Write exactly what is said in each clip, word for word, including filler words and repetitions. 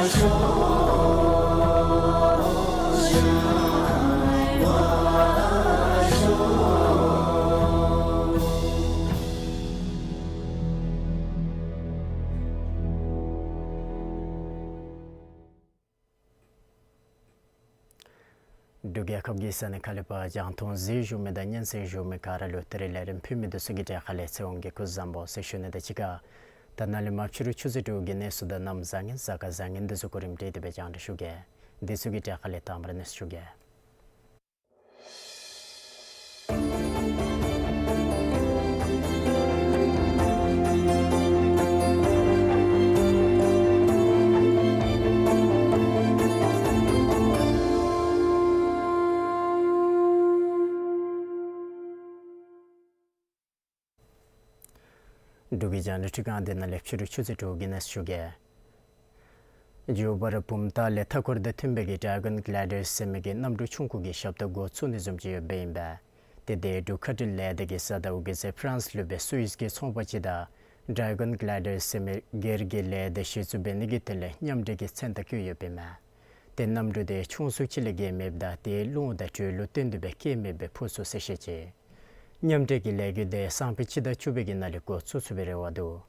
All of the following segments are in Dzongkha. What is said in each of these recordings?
འབྲུག་རྒྱལ་ཁབ་ཀྱི་ས་གནས་ཁག་ལས་ཕར་རྒྱང་མཐོང་གཟིགས་བཞུགས་མི་དང་སྙན་གསན་བཞུགས་མི་ག་ར་ལུ་ད་རིས་ལས་རིམ་ཕུལ་མི་འདི་ཚུ་གི་གྲས་ཁ་ལས་ཚེ་དབང་གིས་སྐུ་གཟུགས་བཟང་པོ་ཟེར་ཞུ་ནི་དང་གཅིག་ཁར་ད་ནཱ་ལས་མར་ཕྱི་རུ་ཆུ་ཚོད་དྲུག་གི་གནས་ཚུལ་དང་གནམ་བཟང་ངན་གཟའ་སྐར་བཟང་ངན་འདི་ཚུ་གོ་རིམ་སྒྲིག་སྟེ་སྦེ་རྒྱང་བསྒྲགས་ཞུ་གེ། འདི་ཚུ་གི་གྲས་ཁ་ལས་དང་པ་ར་གནས་ཚུལ་ཞུ་གེ། འབྲུག་གི་རྒྱང་བསྒྲགས་ཁྲི་ཁང་འདི་ནང་ལས་ཕྱི་རུ་ཆུ་ཚོད་དྲུག་གི་གནས་ཚུལ་ཞུ་གེ། མགྱོགས་པར་བུམ་ཐང་ལས་མཐའ་འཁོར་དང་མཐུན་པའི་གི་ཌེ་གཱོན་གླའི་ཌར་ཟེར་མི་གི་གནམ་གྲུ་ཆུང་ཀུ་གི་ཞབས་ཏོག་འགོ་བཙུགས་ནི་བཟུམ་ཅིག་ཡོདཔ་ཨིན་པས། ཏེ་དེ་འབྲུག་མཁའ་འགྲུལ་ལས་སྡེ་གིས་གཟའ་ཟླཝ་གི་ཚེ་ཕ་རན་སི་ལུ་སྦེ་སུ་ཨིས་ཀྱི་ཚོང་པ་ཅིག་དང་ཌེ་གཱོན་གླའི་ཌར་ཟེར་མི་སྒེར་གྱི་ལས་སྡེ་གཞི་བཙུགས་འབད་ནི་གི་དོན་ལས་མཉམ་འབྲེལ་གྱི་མཚན་རྟགས་བཀོད་ཡོདཔ་ཨིན་མས། ཏེ་གནམ་གྲུ་དེ་ཆུང་སུ་ཅིག་ལས་བརྒལ་མེདཔ་ད་དེ་རླུང་དང་དྲོད་ལུ་བརྟེན་ཏེ་སྦེ་བཀལ་མེད་སྦེ་འཕུར་ཚུགས་ཟེར་བཤད་ཅི། མཉམ་འབྲེལ་གྱི་ལས་འགུལ་དེ་སང་ཕོད་སྤྱི་ཟླ་བཅུ་པའི་གི་ནང་ལས་འགོ་བཙུགས་ཚུགས་པའི་རེ་བ་འདུག།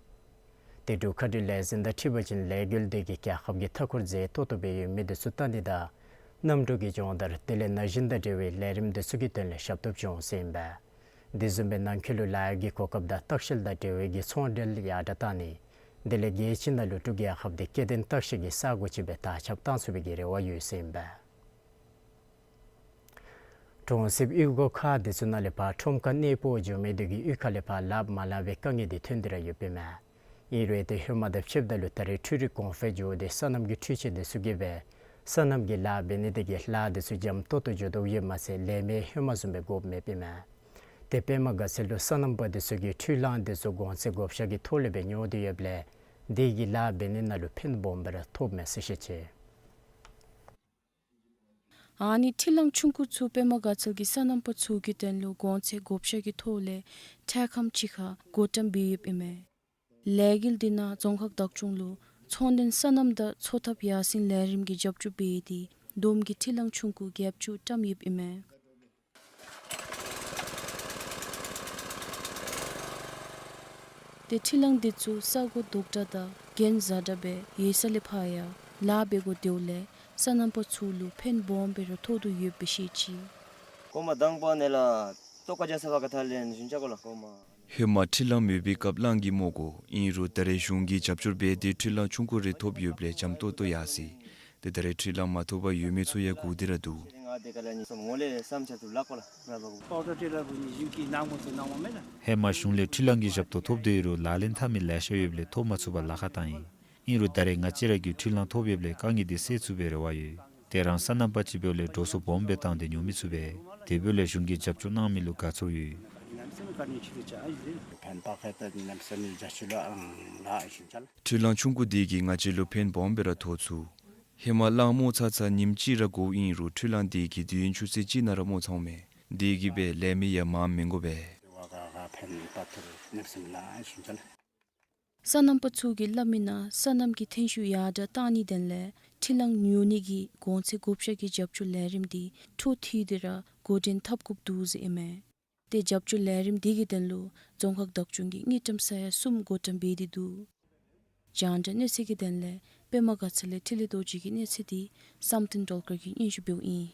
ཏེ་འབྲུག་མཁའ་འགྲུལ་ལས་འཛིན་དང་འཁྲིལ་བ་ཅིན་ལས་འགུལ་དེ་གིས་རྒྱལ་ཁབ་ཀྱི་མཐའ་འཁོར་མཛེས་ཏོག་ཏོ་སྦེ་ཡོད་མི་དེ་ཚུ་བལྟ་ནི་དང་གནམ་གྲུ་གི་སྦྱོང་བརྡར་དེ་ལས་ན་གཞོན་དང་འབྲེལ་བའི་ལས་རིམ་དེ་ཚུ་གི་དོན་ལས་ཞབས་ཏོག་བྱུང་ཟེར་ཨིན་པས། དེ་བཟུམ་སྦེ་ནང་འཁོད་ལུ་ལཱ་གཡོག་གི་གོ་སྐབས་དང་ལྟ་བཤལ་དང་འབྲེལ་བའི་གི་ཚོང་འབྲེལ་ཡར་དྲག་བཏང་ནི་དེ་ལས་རྒྱལ་སྤྱི་ནང་ལུ་འབྲུག་རྒྱལ་ཁབ་དེ་སྐྱེ་ལྡན་ལྟ་བཤལ་གྱི་ས་གོ་ཅིག་སྦེ་དར་ཁྱབ་བཏང་ཚུགས་པའི་གི་རེ་བ་ཡོད་ཟེར་ཨིན་པས། གྲོང་གསེབ་གཡུས་སྒོ་ཁག་དེ་ཚུ་ནང་ལས་ཕར་ཁྲོམ་ཁར་གནས་སྤོ་འགྱོ་མི་དེ་གིས་གཡུས་ཁ་ལས་ཕར་ལགཔ་མ་ལང་བའི་དཀའ་ངལ་དེ་ཐོན་ཏེ་ར་ཡོདཔ་ཨིན་མས། ཨིན་རུང་ཏེ་ཧེ་མ་དང་ཕྱདཔ་ད་ལུ་ད་རེས་འཕྲུལ་རིག་གོང་འཕེལ་འགྱོ་སྟེ་སོ་ནམ་གྱི་འཕྲུལ་ཆས་དེ་ཚུ་གིས་སྦེ་སོ་ནམ་གྱི་ལཱ་འབད་ནི་དེ་གིས་ལཱ་དེ་ཚུ་འཇམ་ཏོག་ཏོ་འགྱོ་དོ་ཡོདཔ་མ་ཚད་ལས་མི་ཧེ་མ་བཟུམ་སྦེ་དགོཔ་མེདཔ་ཨིན་མས། ཏེ་པདྨ་དགའ་ཚལ་ལུ་སོ་ནམ་པ་དེ་ཚུ་གིས་འཕྲུལ་གླང་དེ་ཚུ་གོང་ཚད་བགོ་བཤའ་གི་ཐོག་ལས་སྦེ་ཉོ་སྟེ་ཡོདཔ་ལས་དེ་གིས་ལཱ་འབད་ནི་ནང་ལུ་ཕན་སྦོམ་སྦེ་ར་ཐོགས་མས་ཟེར་བཤད་ཅི། ཨ་ནི་འཕྲུལ་གླང་ཆུང་ཀུ་ཚུ་པདྨ་དགའ་ཚལ་གྱི་སོ་ནམ་པ་ཚུ་གི་དོན་ལུ་གོང་ཚད་བགོ་བཤའ་གི་ཐོག་ལས་ཐེངས་ཁམས་ཅིག་ཁར་བགོ་བཀྲམ་འབད་ཡོདཔ་ཨིན་མས། ལས་འགུལ་འདི་ནང་རྫོང་ཁག་བདག་སྐྱོང་ལུ་ཚོང་དོན་སོ་ནམ་དང་འཚོ་ཐབས་ཡར་སེང་ལས་རིམ་གྱི་རྒྱབ་སྐྱོར་འབད་དེ་བསྡོམས་ཀྱིས་འཕྲུལ་གླང་ཆུང་ཀུ་བརྒྱད་ཅུ་བཀྲམ་ཡོདཔ་ཨིན་མས། ཏེ་འཕྲུལ་གླང་འདི་ཚུ་ས་གོ་རྡོག་བྲག་དང་གྱེན་གཟར་དྲགས་སྦེ་ཡོད་ས་ལས་ཕར་ཡང་ལཱ་འབད་དགོ་དེ་འབདཝ་ལས་སོ་ནམ་པ་ཚུ་ལུ་ཕན་སྦོམ་སྦེ་ར་ཐོགས་དོ་ཡོདཔ་སྦེ་བཤད་ཅི། གོ་མ་དང་པ་ནཱ་ལས་ཏོག་ཀ་ཇ་ས་བ་ག་ཐ་ལེན་ཞུན་ཅ་གོ་ལ་གོ་མ། ཧེ་མ་འཕྲུལ་གླང་མེད་པའི་སྐབས་གླང་གིས་རྨོ་དགོ། ཨིན་རུང་ད་རེས་གཞུང་གིས་རྒྱབ་སྐྱོར་འབད་དེ་འཕྲུལ་གླང་ཆུང་ཀུ་རེ་ཐོབ་ཡོདཔ་ལས་འཇམ་ཏོག་ཏོ་ཡར་སོ་ཡི། ཏེ་ད་རེས་འཕྲུལ་གླང་མ་ཐོབ་པར་ཡོད་མི་ཚུ་ཡང་སྒུག་སྟེ་ར་འདུག། ཧེ་མ་གཞུང་ལས་འཕྲུལ་གླང་གི་ཞབས་ཏོག་ཐོབ་སྟེ་ཡོད་རུང་ལག་ལེན་འཐབ་མི་ལེ་ཤ་ཡོདཔ་ལས་ཐོབ་མ་ཚུགས་པར་ལཱ་ཁག་བཏང་ཡི། ཨིན་རུང་ད་རེས་ང་བཅས་ར་གིས་འཕྲུལ་གླང་ཐོབ་ཡོདཔ་ལས་དཀའ་ངལ་འདི་སེལ་ཚུགས་པའི་རེ་བ་ཡོད། ཏེ་རང་སོ་ནམ་པ་ཅིག་འབདཝ་ལས་འགྲོ་སོང་སྦོམ་སྦེ་བཏང་སྟེ་ཉོ་མི་ཚུགས་པས། དེ་འབདཝ་ལས་གཞུང་གིས་རྒྱབ་སྐྱོར་གནང་མི་ལུ་དགའ་ཚོར་ཡོད། འཕྲུལ་གླང་ཆུང་ཀུ་འདི་གིས་ང་བཅས་ལུ་ཕན་སྦོམ་སྦེ་ར་ཐོགས་ཚུགས། ཧེ་མ་གླང་རྨོ་ཚར་ཚར་ཉིནམ་གཅིག་ར་འགོརཝ་ཨིན་རུང་འཕྲུལ་གླང་འདི་གིས་དུས་ཡུན་ཆུ་ཚོད་གཅིག་ནང་ར་རྨོ་ཚརཝ་མས། དེ་གིས་སྦེ་ལས་མི་ཡང་མངམ་མི་དགོ་པས། སོ་ནམ་པ་ཚུ་གིས་སླབ་མི་ནང་སོ་ནམ་གྱི་ཐོན་ཤུགས་ཡར་དྲག་གཏང་ནིའི་དོན་ལས་འཕྲུལ་གླང་ཉོ་ནི་གི་གོང་ཚད་བགོ་བཤའ་གི་རྒྱབ་སྐྱོར་ལས་རིམ་འདི་འཕྲོ་མཐུད་དེ་ར་འགོ་འདྲེན་འཐབ་དགོཔ་འདུག་ཟེར་ཨིན་མས། ཏེ་རྒྱབ་སྐྱོར་ལས་རིམ་འདི་གི་དོན་ལུ་རྫོང་ཁག་བདག་སྐྱོང་གིས་དངུལ་ཀྲམ་ས་ཡ་གསུམ་བགོ་བཀྲམ་འབད་དེ་འདུག། རྒྱང་བསྒྲགས་གནས་ཚུལ་གྱི་དོན་ལས་པདྨ་དགའ་ཚལ་ལས་འཕྲིན་ལས་རྡོ་རྗེ་གི་གནས་ཚུལ་འདི་བསམ་གཏན་སྒྲོལ་དཀར་གྱིས་སྙན་ཞུ་འབདཝ་ཨིན།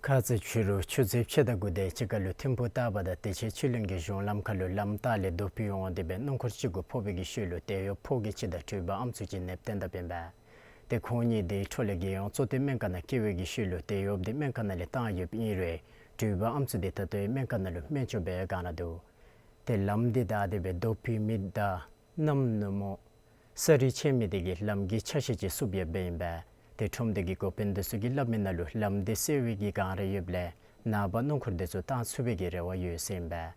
ཁ་ཙ་ཕྱི་རུ་ཆུ་ཚོད་ཕྱེད་དང་དགུ་དེ་ཅིག་ཁར་ལུ་ཐིམ་ཕུག་སྟག་པ་དང་དེ་ཅིག་ཁར་ཆོས་གླིང་གི་གཞུང་ལམ་ཁར་ལུ་ལམ་ལྟག་ལས་རྡོ་ཕུད་འོང་སྟེ་སྦེ་སྣུམ་འཁོར་ཅིག་གུ་ཕོག་པའི་གི་ཤུལ་ལུ་དེད་གཡོགཔ་ཕོ་སྐྱེས་ཅིག་དང་འགྲུལ་པ་ཨམ་སྲུ་ཅིག་ནདཔ་བརྟན་ཏོག་ཏོ་སྦེ་ཨིན་པས། ཏེ་ཁོང་གཉིས་དེ་འཕྲོ་ལས་རྒྱལ་ཡོངས་གཙོ་བསྟེན་སྨན་ཁང་ནང་བསྐྱལ་བའི་གི་ཤུལ་ལུ་དེད་གཡོགཔ་དེ་སྨན་ཁང་ནང་ལས་བཏང་ཡོདཔ་ཨིན་རུང་འགྲུལ་པ་ཨམ་སྲུ་དེ་ད་ལྟོ་ཡང་སྨན་ཁང་ནང་ལུ་སྨན་བཅོས་འབད་བའི་བསྒང་ར་འདུག། ཏེ་ལམ་འདི་བདའ་སྟེ་སྦེ་རྡོ་ཕུད་མི་དང་གནམ་སྣུམ་འོང་ས་རུད་ཆད་མི་དེ་གིས་ལམ་གྱི་ཆ་ཤས་ཅིག་བསུབ་ཡོདཔ་ཨིན་པས། ཏེ་ཁྲོམ་སྡེ་གི་འགོ་དཔོན་དེ་ཚུ་གིས་སླབ་མི་ནང་ལུ་ལམ་འདི་སེལ་བའི་གི་བསྒང་ར་ཡོདཔ་ལས་ནངས་པ་སྣུམ་འཁོར་དེ་ཚུ་བཏང་ཚུགས་པའི་གི་རེ་བ་ཡོད་ཟེར་ཨིན་པས།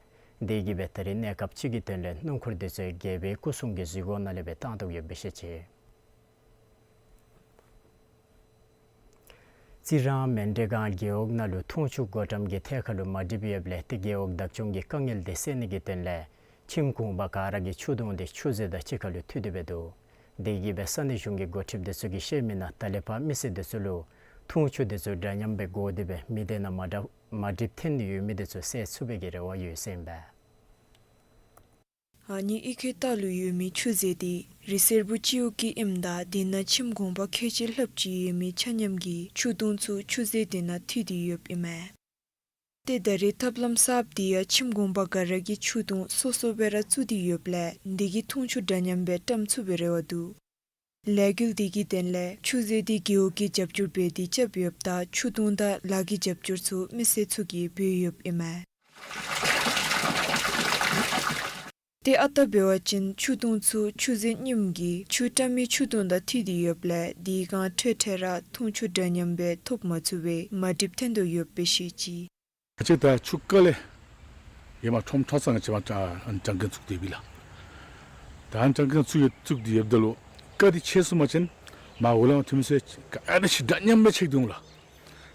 དེ་གིས་སྦེ་ད་རེས་གནས་སྐབས་ཅིག་གི་དོན་ལས་སྣུམ་འཁོར་དེ་ཚུ་རྒྱལ་པོའི་སྐུ་སྲུང་གི་འཛུལ་སྒོ་ནང་ལས་སྦེ་བཏང་དོ་ཡོདཔ་སྦེ་བཤད་ཅི། རྩི་རང་མཎྜལ་སྒང་རྒེད་འོག་ནང་ལུ་འཐུང་ཆུ་སྒོ་འགྲམ་གྱི་ཐད་ཁར་ལུ་མ་འགྲིགཔ་ཡོདཔ་ལས་ཏེ་རྒེད་འོག་བདག་སྐྱོང་གིས་དཀའ་ངལ་དེ་སེལ་ནི་གི་དོན་ལས་ཁྱིམ་གུང་པ་ག་ར་གིས་ཆུ་དུང་དེ་ཆུ་ཟོར་དང་གཅིག་ཁར་ལུ་མཐུད་དེ་སྦེ་འདུག། དེ་གིས་སྦེ་ས་གནས་གཞུང་གི་འགོ་ཁྲིདཔ་དེ་ཚུ་གིས་བཤད་མི་ནང་ད་ལས་ཕར་མི་སེར་དེ་ཚུ་ལུ་འཐུང་ཆུ་དེ་ཚུ་འདྲ་མཉམ་སྦེ་དགོ་སྟེ་སྦེ་མི་སྡེ་ནང་མ་འདྲཝ་མ་འགྲིགཔ་ཐོན་ནི་ཡོད་མི་དེ་ཚུ་སེལ་ཚུགས་པའི་གི་རེ་བ་ཡོད་ཟེར་ཨིན་པས། ཨ་ནི་གཡུས་ཁའི་ལྟག་ལུ་ཡོད་མི་ཆུ་ཟེར་དེ་རི་སེར་པོ་སྤྱི་འོག་གི་ཨིནམ་ད་དེ་ནང་ཁྱིམ་གུང་པ་ཁལ་གཅིག་ལྷགཔ་ཅིག་ཡོད་མི་ཆ་མཉམ་གྱིས་ཆུ་དུང་ཚུ་ཆུ་ཟེར་དེ་ནང་འཐུས་ཏེ་ཡོདཔ་ཨིན་མས། ཏེ་ད་རེས་ཐབས་ལམ་གསརཔ་དེ་ཡང་ཁྱིམ་གུང་པ་ག་ར་གིས་ཆུ་དུང་སོ་སོ་སྦེ་ར་བཙུགས་ཏེ་ཡོདཔ་ལས་དེ་གིས་འཐུང་ཆུ་འདྲ་མཉམ་སྦེ་བཀྲམ་ཚུགས་པའི་རེ་བ་འདུག། ལས་འགུལ་དེ་གི་དོན་ལས་ཆུ་ཟེར་དེ་རྒེད་འོག་གིས་རྒྱབ་སྐྱོར་འབད་དེ་རྐྱབ་ཡོདཔ་ད་ཆུ་དུང་དང་ལཱ་གི་རྒྱབ་སྐྱོར་ཚུ་མི་སེར་ཚུ་གིས་འབད་ཡོདཔ་ཨིན་མས། ཏེ་ཨ་རྟག་འབད་བ་ཅིན་ཆུ་དུང་ཚུ་ཆུ་ཟེར་རྙིངམ་གིས་ཆུ་བཀྲམ་མི་ཆུ་དུང་དང་འཐུས་ཏེ་ཡོདཔ་ལས་དེ་གང་འཕྲོས་འཕྲོས་ར་འཐུང་ཆུ་འདྲ་མཉམ་སྦེ་ཐོབ་མ་ཚུགས་པའི་མ་འགྲིགཔ་ཐོན་དོ་ཡོདཔ་སྦེ་བཤད་ཅི། ང་བཅས་ད་ཆུ་རྐ་ལས་ཡར་མར་ཁྲོམ་ཁྲོ་ཚང་ང་བཅས་མར་ཨ་ནི་བྲང་ཁང་བཙུགས་ཏེ་ཡོདཔ་ཨིན་ལགས། ད་ཨ་ནི་བྲང་ཁང་བཙུགས་ཡོད་བཙུགས་ཏེ་ཡོདཔ་ད་ལུ་རྐ་དེ་ཆད་སོང་པ་ཅིན་མར་འོག་ལས་མར་འཐུང་མི་ཚུ་ག་ར་ཅིག་འདྲ་མཉམ་སྦེ་ཆད་འདུག་ལགས།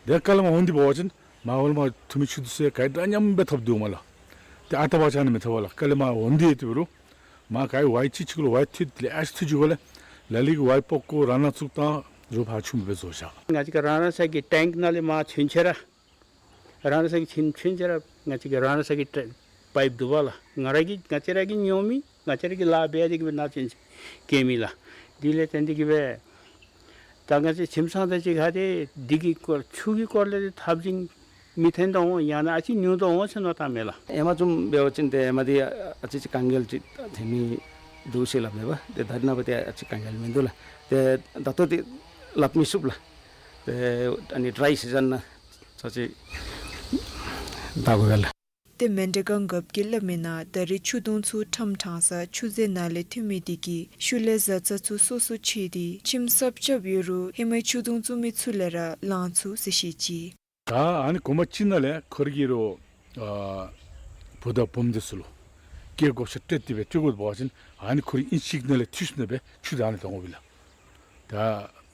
དེ་རྐ་ལས་མར་འོང་སྟེ་འབད་བ་ཅིན་མར་འོག་ལས་མར་འཐུང་མི་ཆུ་དེ་ཚུ་ག་ར་འདྲ་མཉམ་སྦེ་ཐོབ་འདུག་མས་ལགས། ཏེ་ཨ་རྟག་པ་ཅིག་ཨ་ནི་མི་ཐོབ་པས་ལགས། རྐ་ལས་མར་འོང་སྟེ་ཡོད་དེ་འབད་རུང་མར་ག་ར་ཝའི་ཅིག་ཅིག་ལུ་ཝའི་འཐུས་ལེ་ཤ་ཅིག་འཐུས་ཅི་གོ་ལགས། ལ་ལུ་གིས་ཝའི་སྤོ་བཀོ་རང་ནང་བཙུགས་བཏང་རོགས་ཕར་ཆུ་མེདཔ་སྦེ་བཟོ་བཞག། ང་བཅས་ཀྱི་རང་རང་སོའི་གི་ཊེངཀ་ནང་ལས་མར་ཚུན་ཆད་ར་རང་རང་སོའི་གི་ཚུན་ཚུན་ཆད་ར་ང་བཅས་ཀྱི་རང་རང་སོའི་གི་ཊེ་པའིཔ་འདུག་པ་ལགས། ང་ར་གིས་ང་བཅས་ར་གིས་ཉོ་མི་ང་བཅས་ར་གིས་ལཱ་འབད་དེ་གིས་སྦེ་ནཱ་ཚུན་ཚོད་སྐྱེལ་མི་ལགས། དེ་ལས་བརྟེན་ཏེ་གིས་སྦེ་ད་ང་བཅས་ཁྱིམ་ཚང་དང་གཅིག་ཁར་ཏེ་འདི་གི་སྐོར་ཆུ་གི་སྐོར་ལས་ཏེ་འཐབ་འཛིང་མི་ཐོན་དོ་འོང་ཡང་ན་ཨ་ཙི་ཉུང་དོ་འོང་ཟེར་མནོ་བསམ་མས་ལགས། ཧེ་མ་བཟུམ་འབད་བ་ཅིན་ཏེ་ཧེ་མ་འདི་ཨ་ཙི་ཅིག་དཀའ་ངལ་ཅིག་ཐོན་ནི་འདུག་ཟེར་སླབ་མས་པ། ཏེ་ད་རེས་ནངས་པ་འདི་ཨ་ཙི་དཀའ་ངལ་མིན་འདུག་ལགས། ཏེ་ད་ལྟོ་འདི་སླབ་མི་ཚུགས་ལགས། ཏེ་ཨ་ནི་ཌྲའི་སི་ཛཱན་ནང་ཚར་ཅིག་བདའ་དགོ་པས་ལགས། ཏེ་མཎྜལ་སྒང་རྒཔོ་གིས་སླབ་མི་ནང་ད་རེས་ཆུ་དུང་ཚུ་ཁྲམ་ཁྲང་ས་ཆུ་ཟེར་ནང་ལས་འཐུས་མི་དེ་གིས་ཤུལ་ལས་བཟའ་ཚང་ཚུ་སོ་སོ་ཕྱེ་སྟེ་ཁྱིམ་གསརཔ་རྐྱབ་ཡོད་རུང་ཧེ་མའི་ཆུ་དུང་བཙུགས་མི་ཚུ་ལས་ར་ལང་ཚུགས་ཟེར་བཤད་ཅི། ད་ཨ་ནི་གོང་མ་གཅིག་ནང་ལས་ཁོ་ར་གི་རོགས་ཨ་བུ་དང་བུམོ་དེ་ཚུ་ལུ་སྐྱེལ་དགོ་ཤ་སྤྲོད་དེ་སྦེ་སྤྲོད་དགོཔ་འབད་བ་ཅིན་ཨ་ནི་ཁོ་རའི་ཨིན་ཅི་གཅིག་ནང་ལས་འཐུས་ཞིནམ་ལས་སྦེ་ཆུ་དེ་ཨ་ནི་བཏང་དགོ་པས་ལགས། ད་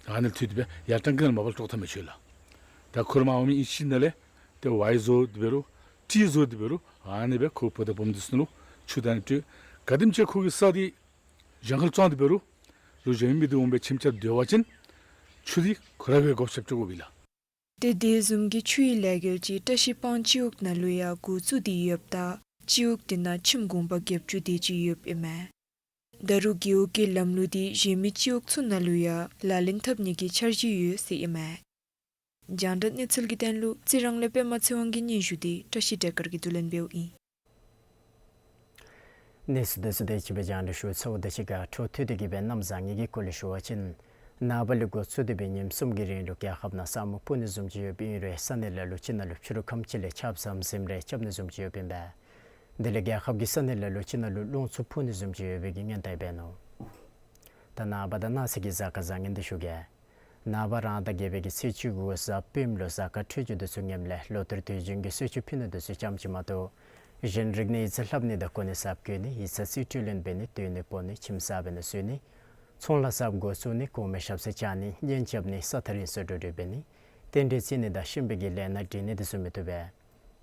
ཨ་ནི་འཐུས་ཏེ་སྦེ་ཡར་ཊེངཀ་ནང་མ་པ་ལས་དཀྲོག་ཐབས་མི་ཆོག་ལགས། ད་ཁོ་ར་མར་འོང་མི་ཨིན་ཅི་གཅིག་ནང་ལས་ཏེ་ཝའི་བཟོ་སྟེ་འབད་རུང་ཊི་བཟོ་སྟེ་འབད་རུང་ཨ་ནི་སྦེ་ཁོ་བུ་དང་བུམོ་དེ་ཚུ་ལུ་ཆུ་དེ་ཨ་ནི་སྤྲོད། ག་དེམ་ཅིག་ཁོ་གི་ས་འདི་གྱངས་ཁ་ལུ་བཙོང་སྟེ་འབད་རུང་ལོ་གཞན་མི་དེ་འོང་སྦེ་ཁྱིམ་རྐྱབ་སྡོད་པ་ཅིན་ཆུ་འདི་ཁོ་ར་གིས་དགོ་ཤ་སྤྲོད་དགོ་པས་ལགས། ཏེ་དེ་བཟུམ་གྱི་ཆུའི་ལས་འགུལ་ཅིག་བཀྲ་ཤིས་སྤང་སྤྱི་འོག་ནང་ལུ་ཡང་འགོ་བཙུགས་ཏེ་ཡོདཔ་ད་སྤྱི་འོག་དེ་ནང་ཁྱིམ་གུང་པ་བརྒྱད་ཅུ་དེ་ཅིག་ཡོདཔ་ཨིན་མས། ད་རུང་རྒེད་འོག་གི་ལམ་ལུགས་འདི་གཞན་མི་སྤྱི་འོག་ཚུ་ནང་ལུ་ཡང་ལག་ལེན་འཐབ་ནི་གི་འཆར་གཞི་ཡོད་ཟེར་ཨིན་མས། རྒྱང་བསྒྲགས་གནས་ཚུལ་གྱི་དོན་ལུ་རྩི་རང་ལས་པདྨ་ཚེ་དབང་གི་སྙན་ཞུ་འདི་བཀྲ་ཤིས་བདེ་དཀར་གྱིས་བསྡུ་ལེན་འབདཝ་ཨིན། གནས་ཚུལ་དེ་ཚུ་དེ་ཅིག་སྦེ་རྒྱང་བསྒྲགས་ཞུ་ཚརཝ་དང་གཅིག་ཁར་འཕྲོ་མཐུད་དེ་གིས་སྦེ་གནམ་བཟང་ངན་གྱི་སྐོར་ལས་ཞུ་བ་ཅིན་ནངས་པ་ལས་འགོ་བཙུགས་ཏེ་སྦེ་ཉིནམ་གསུམ་གྱི་རིང་ལུ་རྒྱལ་ཁབ་ནང་ས་སྨུག་སྤུབ་ནི་བཟུམ་ཅིག་ཡོདཔ་ཨིན་རུང་ས་གནས་ལ་ལུ་ཅིག་ནང་ལུ་ཕྱི་རུ་ཁམས་ཅིག་ལས་ཆརཔ་ཟམ་ཟིམ་རེ་རྐྱབ་ནི་བཟུམ་ཅིག་ཡོདཔ་ཨིན་པས། དེ་ལས་རྒྱལ་ཁབ་ཀྱི་ས་གནས་ལ་ལུ་ཅིག་ནང་ལུ་རླུང་འཚུབ་འཕུ་ནི་བཟུམ་ཅིག་ཡོད་པའི་གི་སྔོན་བརྡ་འབད་ནུག། ད་ནངས་པ་དང་གནངས་ཚེ་གི་གཟའ་སྐར་བཟང་ངན་འདི་ཞུ་གེ། ནངས་པ་རང་ཟླ་བརྒྱད་པའི་གི་ཚེས་བཅུ་དགུ་གཟའ་སྤེནམ་ལུ་གཟའ་སྐར་འཕྲོད་སྦྱོར་དེ་ཚུ་ངནམ་ལས་ལོ་ལྟར་དུས་རྒྱུན་གྱི་གསོལ་མཆོད་ཕུལ་ནི་དེ་ཚུ་ཙམ་ཅིག་མ་གཏོགས་གཞན་རིག་གནས་ཡིག་ཚང་ལྷབ་ནི་དང་གོ་གནས་གསརཔ་བཀོད་ནི་ཡིག་ཚང་རྩིས་སྤྲོད་ལེན་འབད་ནི་སྡོད་གནས་སྤོ་ནི་ཁྱིམ་གསརཔ་ནང་འཛུལ་ནི་ཚོང་ལཱ་གསརཔ་འགོ་བཙུགས་ནི་གོང་མའི་ཞབས་སར་བཅར་ནི་གཉེན་རྐྱབ་ནི་ས་ཐག་རིང་སར་འགྲོ་འགྲུལ་འབད་ནི་རྟེན་འབྲེལ་བརྩི་ནི་དང་གཤིན་པོའི་གི་ལས་སྣ་འདྲེན་ནི་དེ་ཚུ་མི་བཏུབ་པས།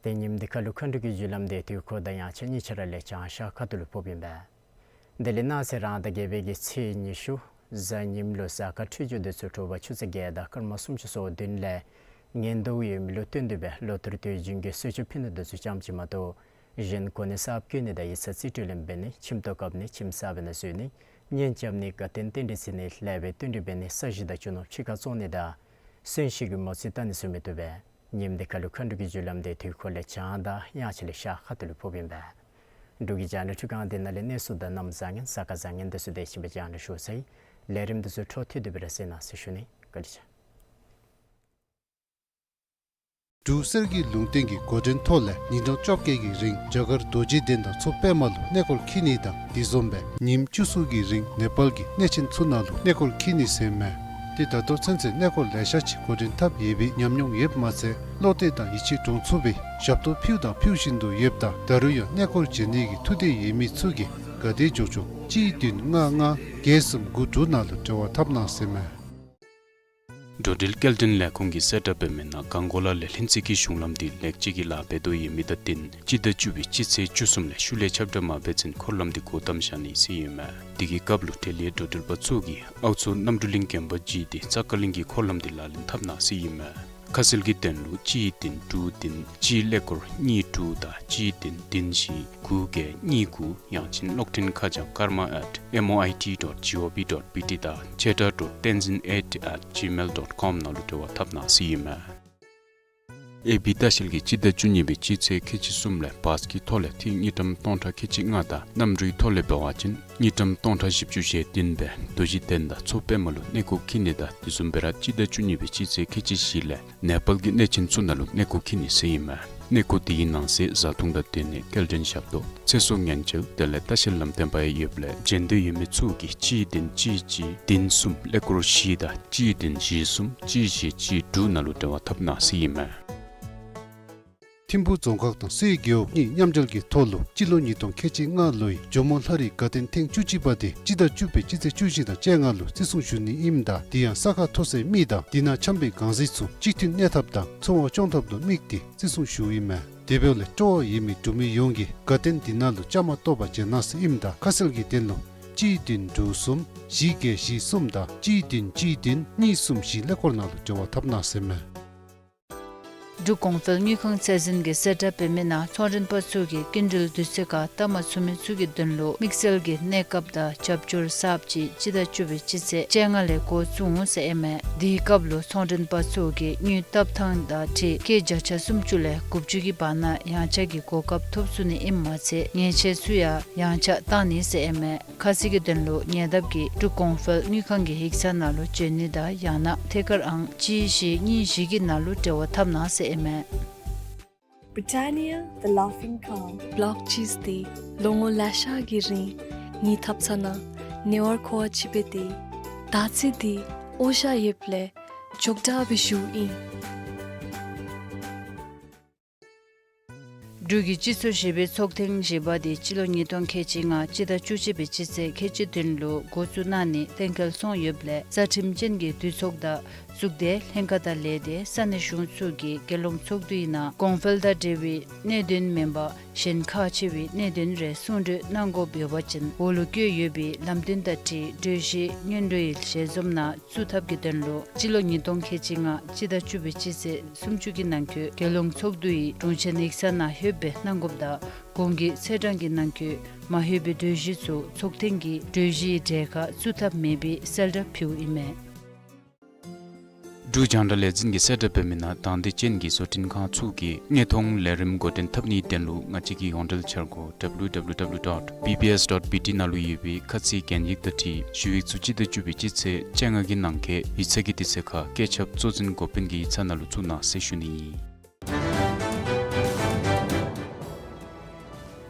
ཏེ་ཉིནམ་འདི་ཁར་ལུ་མཁའ་འགྲོ་གི་རྒྱུ་ལམ་དེ་དུས་འཁོར་དང་དབྱངས་འཆར་གཉིས་ཆ་ར་ལས་བྱང་ཤར་ཁ་ཐུག་ལུ་ཕོགཔ་ཨིན་པས། དེ་ལས་གནངས་ཚེ་རང་ཟླ་བརྒྱད་པའི་གི་ཚེས་ཉི་ཤུ་གཟའ་ཉིམ་ལུ་གཟའ་སྐར་འཕྲོད་སྦྱོར་དེ་ཚུ་དྲོ་པ་ཆུ་ཚོད་བརྒྱད་དང་སྐར་མ་སུམ་ཅུ་སོ་བདུན་ལས་ངན་གཏོར་ཡོད་མི་ལུ་བསྟུན་ཏེ་སྦེ་ལོ་ལྟར་དུས་རྒྱུན་གྱི་གསོལ་མཆོད་ཕུལ་ནི་དེ་ཚུ་ཙམ་ཅིག་མ་གཏོགས་གཞན་གོ་གནས་གསརཔ་བཀོད་ནི་དང་ཡིག་ཚང་རྩིས་སྤྲོད་ལེན་འབད་ནི་ཁྱིམ་ཐོག་བཀབ་ནི་ཁྱིམ་གསརཔ་ནང་འཛུལ་ནི་གཉེན་རྐྱབ་ནི་དགའ་སྟོན་རྟེན་འབྲེལ་བརྩི་ནི་ལེགས་པའི་བསྟུན་གྲོས་འབད་ནི་ས་གཞི་དང་རྒྱུ་ནོར་ཕྱི་ཁར་བཙོང་ནི་དང་གསོན་གཤིན་གྱི་མོ་རྩིས་བལྟ་ནི་ཚུ་མི་བཏུབ་པས། ཉིནམ་འདི་ཁར་ལུ་མཁའ་འགྲོ་གི་རྒྱུ་ལམ་དེ་དུས་འཁོར་ལས་བྱང་དང་དབྱངས་འཆར་ལས་ཤར་ཁ་ཐུག་ལུ་ཕོགཔ་ཨིན་པས། འབྲུག་གི་རྒྱང་བསྒྲགས་འཕྲུལ་ཁང་འདི་ནང་ལས་གནས་ཚུལ་དང་གནམ་བཟང་ངན་གཟའ་སྐར་བཟང་ངན་དེ་ཚུ་དེ་བཞིན་སྦེ་རྒྱང་བསྒྲགས་ཞུ་ཚར་ཡི། ལས་རིམ་དེ་ཚུ་འཕྲོ་མཐུད་དེ་སྦེ་ར་གསན་གནང་ཟེར་ཞུ་ནི། བཀའ་དྲིན་ཆེ། འབྲུག་གསེར་གྱི་ལུང་བསྟན་གྱི་འགོ་འདྲེན་ཐོག་ལས་ཉིན་གྲངས་བཅོ་བརྒྱད་ཀྱི་རིང་རྒྱ་གར་རྡོ་རྗེ་གདན་དང་མཚོ་པདྨ་ལུ་གནས་སྐོར་འཁྱིད་ནི་དང་། དེ་བཟུམ་སྦེ་ཉིནམ་བཅུ་གསུམ་གྱི་རིང་ནེ་པཱལ་གྱི་གནས་ཆེན་ཚུ་ནང་ལུ་གནས་སྐོར་འཁྱིད་ནི་ཟེར་མས། ཏེ་ད་ལྟོ་ཚུན་ཚོད་གནས་སྐོར་ལེ་ཤ་ཅིག་འགོ་འདྲེན་འཐབ་ཡོད་པའི་ཉམས་མྱོང་ཡོདཔ་མ་ཚད་བློ་གཏད་དང་ཡིད་ཆེས་འདྲོངས་ཚུགས་པའི་ཞབས་ཏོག་ཕུལ་དང་ཕུལ་བཞིན་དུ་ཡོདཔ་ད་ད་རུང་ཡང་གནས་སྐོར་བྱོན་ནི་གི་ཐུགས་འདོད་ཡོད་མི་ཚུ་གིས་ག་དེ་མགྱོགས་མགྱོགས་གཅིག་བདུན་ལྔ་ལྔ་བརྒྱད་གསུམ་དགུ་དྲུག་ནང་ལུ་འབྲེལ་བ་འཐབ་གནང་ཟེར་མས། འགྲོ་འགྲུལ་སྐྱེལ་འདྲེན་ལས་ཁུངས་ཀྱི་གསལ་བསྒྲགས་འབད་མི་ནང་གངས་སྐོར་ལ་ལས་ལྷུན་རྩེ་གི་གཞུང་ལམ་འདི་ལེགས་བཅོས་ཀྱི་ལཱ་འབད་དོ་ཡོད་མི་དང་བསྟུན་སྤྱི་ཟླ་བཅུ་པའི་སྤྱི་ཚེས་བཅུ་གསུམ་ལས་ཤུལ་ལས་ཁྱབ་བསྒྲགས་མ་འབད་ཚུན་འཁོར་ལམ་འདི་སྒོ་བསྡམས་བཞག་ནི་ཟེར་ཨིན་མས། དེ་གི་སྐབས་ལུ་འབྲེལ་ཡོད་འགྲོ་འགྲུལ་པ་ཚུ་གིས་ཨའུ་མཚོ་གནམ་གྲུ་གླིང་དགོན་པ་བརྒྱུད་དེ་ཙ་ཀ་གླིང་གི་འཁོར་ལམ་འདི་ལག་ལེན་འཐབ་གནང་ཟེར་ཨིན་མས། ཁ་གསལ་གྱི་དོན་ལུ་གཅིག་བདུན་དྲུག་བདུན་གཅིག་ཀླད་ཀོར་གཉིས་དྲུག་དང་གཅིག་བདུན་བདུན་བཞི་དགུ་བརྒྱད་གཉིས་དགུ། ཡང་ཅིན་གློག་འཕྲིན་ཁ་བྱང་karma at M O I T dot G O V dot B T དང་ཆེ་དྲག་ཌོཊ་བསྟན་འཛིན་ཨེཊ་ཨེཊ་ཇི་མེལ་ཌོཊ་ཀོམ་ནང་ལུ་འབྲེལ་བ་འཐབ་གནང་ཟེར་ཨིན་མས། ཨེ་བི་ལྟ་བཤལ་གྱིས་སྤྱི་ཟླ་བཅུ་གཉིས་པའི་སྤྱི་ཚེས་ཁལ་གཅིག་གསུམ་ལས་བཱས་ཀྱི་ཐོག་ལས་ཐིག་དངུལ་ཀྲམ་སྟོང་ཕྲག་ཁལ་གཅིག་ལྔ་དང་གནམ་གྲུའི་ཐོག་ལས་འབད་བ་ཅིན་དངུལ་ཀྲམ་སྟོང་ཕྲག་བཞི་བཅུ་ཞེ་བདུན་སྦེ་རྡོ་རྗེ་གདན་དང་མཚོ་པདྨ་ལུ་གནས་སྐོར་འཁྱིད་ནི་དང་དེ་བཟུམ་སྦེ་ར་སྤྱི་ཟླ་བཅུ་གཉིས་པའི་སྤྱི་ཚེས་ཁལ་གཅིག་བཞི་ལས་ནེ་པཱལ་གྱི་གནས་ཆེན་ཚུ་ནང་ལུ་གནས་སྐོར་འཁྱིད་ནི་ཟེར་ཨིན་མས། གནས་སྐོར་དེའི་ནང་གསེས་བཟའ་འཐུང་དང་སྡོད་གནས་སྐྱེལ་འདྲེན་ཞབས་ཏོག་ཚེ་སྲོག་ཉེན་བཅོལ་དེ་ལས་ལྟ་བཤལ་ལམ་སྟོན་པ་ཡང་ཡོདཔ་ལས་བྱོན་འདོད་ཡོད་མི་ཚུ་གིས་གཅིག་བདུན་གཅིག་གཅིག་བདུན་གསུམ་ཀླད་ཀོར་བཞི་དང་གཅིག་བདུན་བཞི་གསུམ་གཅིག་བཞི་གཅིག་དྲུག་ནང་ལུ་འབྲེལ་བ་འཐབ་གནང་ཟེར་ཨིན་མས། ཐིམ་ཕུ་རྫོང་ཁག་དང་སེའི་རྒེད་འོག་གཉིས་མཉམ་འབྲེལ་གྱི་ཐོག་ལུ་སྤྱི་ལོ་ཉིས་སྟོང་ཁལ་གཅིག་ལྔ་ལོའི་ཇོ་མོ་ལྷ་རིས་དགའ་སྟོན་ཐེངས་བཅུ་གཅིག་པ་དེ་སྤྱི་ཟླ་བཅུ་པའི་སྤྱི་ཚེས་བཅུ་བཞི་དང་བཅོ་ལྔ་ལུ་བརྩི་སྲུང་ཞུ་ནི་ཨིནམ་ད་དེ་ཡང་ས་ཁ་མཐོ་སའི་མི་དང་དེ་ནང་འཁྱམས་པའི་གང་ཟག་ཚུ་གཅིག་མཐུན་གནས་ཐབས་དང་ཚོང་པ་སྐྱོང་ཐབས་ལུ་དམིགས་ཏེ་བརྩི་སྲུང་ཞུཝ་ཨིན་མས། དེ་འབདཝ་ལས་སྤྲོ་བ་ཡོད་མི་འབྲུག་མི་ཡོངས་ཀྱིས་དགའ་སྟོན་དེ་ནང་ལུ་བཅའ་མར་གཏོགས་པར་བྱོན་གནང་ཟེར་ཨིནམ་ད་ཁ་གསལ་གྱི་དོན་ལུ་གཅིག་བདུན་དྲུག་གསུམ་བཞི་བརྒྱད་བཞི་གསུམ་དང་གཅིག་བདུན་གཅིག་བདུན་གཉིས་གསུམ་བཞི་ཀླད་ཀོར་ནང་ལུ་འབྲེལ་བ་འཐབ་གནང་ཟེར་མས། འབྲུག་གོང་འཕེལ་དངུལ་ཁང་ཚད་འཛིན་གྱི་གསལ་བསྒྲགས་འབད་མི་ནང་ཚོང་མགྲོན་པ་ཚུ་གིས་སྐྱིན་འགྲུལ་དུས་ཚོད་ཁར་བཏབ་མ་ཚུགས་མི་ཚུ་གི་དོན་ལུ་དམིགས་བསལ་གྱི་གནས་སྐབས་དང་རྒྱབ་སྐྱོར་གསརཔ་ཅིག་སྤྱི་ཟླ་བཅུ་པའི་སྤྱི་ཚེས་བཅོ་ལྔ་ལས་འགོ་བཙུགས་འོང་ཟེར་ཨིན་མས། དེའི་སྐབས་ལུ་ཚོང་མགྲོན་པ་ཚུ་གིས་དངུལ་བཏབ་ཐངས་དང་འཁྲིལ་སྐྱེད་བརྒྱ་ཆ་སུམ་ཅུ་ལས་དགུ་བཅུ་གི་བར་ན་ཡང་ཆག་གི་གོ་སྐབས་ཐོབ་ཚུགས་ནི་ཨིནམ་མ་ཚད་ཉེས་ཆད་ཚུ་ཡང་ཡང་ཆག་བཏང་ནི་ཟེར་ཨིན་མས། ཁ་གསལ་གྱི་དོན་ལུ་ཉེ་འདབས་ཀྱི་འབྲུག་གོང་འཕེལ་དངུལ་ཁང་གི་ཡིག་ཚང་ནང་ལུ་བྱོན་ནི་དང་ཡང་ན་ཐད་ཀར་ཨང་གཅིག་བཞི་གཉིས་བཞི་གི་ནང་ལུ་འབྲེལ་བ་འཐབ་གནང་ཟེར་ཨིན་མས། Britannia, the laughing calm. བི་ལོག་ཅིས་འདི་ལོ་ངོ་ལེ་ཤ་གི་རིང་ངེའི་ཐབ་ཚང་ནང་ཉེ་བར་མཁོ་བ་ཅིག་འབད་དེ། ད་ཅི་འདི་ཨོ་ཤ་ཡོདཔ་ལས་ཅོག་འཐདཔ་སྦེ་བཞུགས་ཨིན། འབྲུག་གི་སྤྱི་ཚོགས་བཞི་པའི་ཚོགས་ཐེངས་བཞི་པ་དེ་སྤྱི་ལོ་ཉིས་སྟོང་ཁལ་གཅིག་ལྔ་སྤྱི་ཟླ་བཅུ་གཅིག་པའི་སྤྱི་ཚེས་ཁལ་གཅིག་བདུན་ལུ་འགོ་བཙུགས་གནང་ནི་གཏན་འཁེལ་སོང་ཡོདཔ་ལས་རྩ་ཁྲིམས་ཅན་གྱི་འདུས་ཚོགས་དང་གཟུགས་སྡེ་ལྷན་ཁག་དང་ལས་སྡེ་ས་གནས་གཞུང་ཚུ་གིས་རྒྱལ་ཡོངས་ཚོགས་འདུའི་ནང་གོང་འཕེལ་དང་འབྲེལ་བའི་གནད་དོན་མེན་པར་གཞན་ཁག་ཆེ་བའི་གནད་དོན་རེ་གསུང་གྲོས་གནང་དགོཔ་ཡོད་པ་ཅིན་འོག་ལུ་བཀོད་ཡོད་པའི་ལམ་སྟོན་དང་འཁྲིལ་གྲོས་གཞི་སྔོན་འགྲོའི་ཞལ་འཛོམས་ནང་བཙུགས་ཐབས་ཀྱི་དོན་ལུ་སྤྱི་ལོ་ཉིས་སྟོང་ཁལ་གཅིག་ལྔ་སྤྱི་ཟླ་བཅུ་པའི་སྤྱི་ཚེས་སུམ་ཅུ་གི་ནང་འཁོད་རྒྱལ་ཡོངས་ཚོགས་འདུའི་དྲུང་ཆེན་ཡིག་ཚང་ནང་ལྷོདཔ་སྦེ་གནང་དགོཔ་དང་གོང་གི་ཚེས་གྲངས་ཀྱི་ནང་འཁོད་མ་ལྷོད་པའི་གྲོས་གཞི་ཚུ་ཚོགས་ཐེངས་ཀྱི་གྲོས་གཞིའི་གྲལ་ཁར་བཙུགས་ཐབས་མེད་པའི་གསལ་བསྒྲགས་ཕུལཝ་ཨིན་མས། འབྲུག་རྒྱང་བསྒྲགས་ལས་འཛིན་གྱི་གསལ་བསྒྲགས་འབད་མི་ནང་དང་འདོད་ཅན་གྱི་བཟོ་སྐྲུན་ཁང་ཚུ་གིས་དངོས་མཐོང་ལས་རིམ་འགོ་འདྲེན་འཐབ་ནིའི་དོན་ལུ་ང་བཅས་ཀྱི་ཡོངས་འབྲེལ་འཆར་སྒོ་W W W dot B B S dot B T ནང་ལུ་ཡོད་པའི་ཁ་ཚིག་གན་ཡིག་དང་འཁྲིལ་ཞུ་ཡིག་ཚུ་སྤྱི་ཟླ་བཅུ་པའི་སྤྱི་ཚེས་བཅོ་ལྔ་གི་ནང་འཁོད་ཡིག་ཚང་གི་དུས་ཚོད་ཁར་བཀོད་ཁྱབ་གཙོ་འཛིན་འགོ་དཔོན་གྱི་ཡིག་ཚང་ནང་ལུ་བཙུགས་གནང་ཟེར་ཞུ་ནི་ཨིན།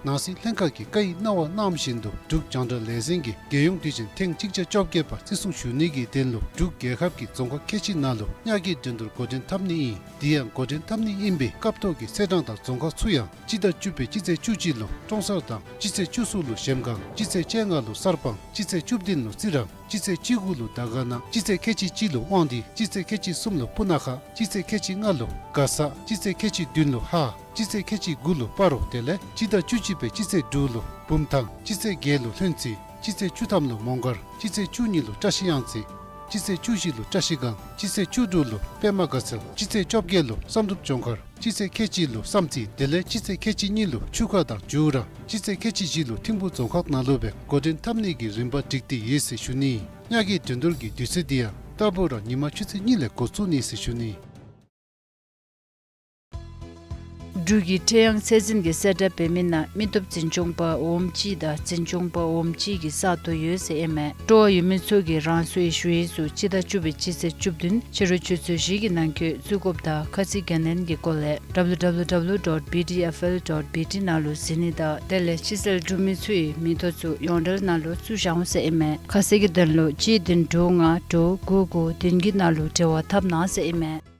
ནང་སྲིད་ལྷན་ཁག་གིས་བཀའ་ཡིག་གནང་བ་གནངམ་བཞིན་དུ་འབྲུག་རྒྱང་བསྒྲགས་ལས་འཛིན་གྱིས་རྒྱལ་ཡོངས་དུས་ཆེན་ཐེངས་གཅིག་བརྒྱ་བཅོ་བརྒྱད་པ་བརྩི་སྲུང་ཞུ་ནི་གི་དོན་ལུ་འབྲུག་རྒྱལ་ཁབ་ཀྱི་རྫོང་ཁག་ཁལ་གཅིག་ནང་ལུ་ཉག་གི་འགྲན་བསྡུར་འགོ་འདྲེན་འཐབ་ནི་ཨིན། དེ་ཡང་འགོ་འདྲེན་འཐབ་ནི་ཨིན་པའི་སྐབས་ཐོག་གི་ཚེས་གྲངས་དང་རྫོང་ཁག་ཚུ་ཡང་སྤྱི་ཟླ་བཅུ་པའི་སྤྱི་ཚེས་བཅུ་གཅིག་ལུ་ཀྲོང་གསར་དང་སྤྱི་ཚེས་བཅུ་གསུམ་ལུ་གཞལམ་སྒང་སྤྱི་ཚེས་བཅོ་ལྔ་ལུ་གསར་སྤང་སྤྱི་ཚེས་བཅུ་བདུན་ལུ་རྩི་རང་སྤྱི་ཚེས་བཅུ་དགུ་ལུ་དར་དཀར་ན་སྤྱི་ཚེས་ཁལ་གཅིག་གཅིག་ལུ་དབང་འདུས་སྤྱི་ཚེས་ཁལ་གཅིག་གསུམ་ལུ་སྤུ་ན་ཁ་སྤྱི་ཚེས་ཁལ་གཅིག་ལྔ་ལུ་མགར་ས་སྤྱི་ཚེས་ཁལ་གཅིག་བདུན་ལུ་ཧཱ་སྤྱི་ཚེས་ཁལ་གཅིག་དགུ་ལུ་སྤ་རོ་དེ་ལས་སྤྱི་ཟླ་བཅུ་གཅིག་པའི་སྤྱི་ཚེས་དྲུག་ལུ་བུམ་ཐང་སྤྱི་ཚེས་བརྒྱད་ལུ་ལྷུན་རྩེ་སྤྱི་ཚེས་བཅུ་ཐམ་ལུ་མོང་སྒར་སྤྱི་ཚེས་བཅུ་གཉིས་ལུ་བཀྲ་ཤིས་གཡང་རྩེ་སྤྱི་ཚེས་བཅུ་བཞི་ལུ་བཀྲ་ཤིས་སྒང་སྤྱི་ཚེས་བཅུ་དྲུག་ལུ་པདྨ་དགའ་ཚལ་སྤྱི་ཚེས་བཅོ་བརྒྱད་ལུ་བསམ་གྲུབ་ལྗོངས་མཁར་སྤྱི་ཚེས་ཁལ་གཅིག་ལུ་བསམ་རྩེ་དེ་ལས་སྤྱི་ཚེས་ཁལ་གཅིག་གཉིས་ལུ་ཆུ་ཁ་དང་ཇོ་ར་སྤྱི་ཚེས་ཁལ་གཅིག་བཞི་ལུ་ཐིམ་ཕུ་རྫོང་ཁག་ནང་ལུ་སྦེ་འགོ་འདྲེན་འཐབ་ནི་གི་རིམ་པ་སྒྲིག་སྟེ་ཡོད་ཟེར་ཞུ་ནི། ཉག་གི་འགྲན་བསྡུར་གྱི་དུས་ཚོད་འདི་ཡང་རྟག་བུ་ར་ཉིན་མ་ཆུ་ཚོད་གཉིས་ལས་འགོ་བཙུགས་ནི་ཟེར་ཞུ་ནི། འབྲུག་གི་ཁྲེ་ཡང་ཚད་འཛིན་གྱི་གསལ་བསྒྲགས་འབད་མི་ནང་མི་སྟོབས་འཛིན་སྐྱོང་པ་འོགམ་གཅིག་དང་འཛིན་སྐྱོང་པ་འོགམ་གཅིག་གི་ས་སྟོང་ཡོད་ཟེར་ཨིན་མས། སྤྲོ་བ་ཡོད་མི་ཚུ་གིས་རང་སོའི་ཞུ་ཡིག་ཚུ་སྤྱི་ཟླ་བཅུ་པའི་སྤྱི་ཚེས་བཅུ་བདུན་ཕྱི་རུ་ཆུ་ཚོད་བཞི་གི་ནང་འཁོད་བཙུགས་དགོཔ་དང་ཁ་ཚིག་གན་ལེན་གྱི་སྐོར་ལས་W W W dot B D F L dot B T ནང་ལུ་གཟིགས་ནི་དང་དེ་ལས་ཕྱི་སེལ་གྲུབ་མི་ཚུ་གི་མིང་ཐོ་ཚུ་ཡོངས་འབྲེལ་ནང་ལུ་བཙུགས་བཞག་འོང་ཟེར་ཨིན་མས། ཁ་གསལ་གྱི་དོན་ལུ་གཅིག་བདུན་དྲུག་ལྔ་དྲུག་དགུ་དགུ་བདུན་གྱི་ནང་ལུ་འབྲེལ་བ་འཐབ་གནང་ཟེར་ཨིན་མས།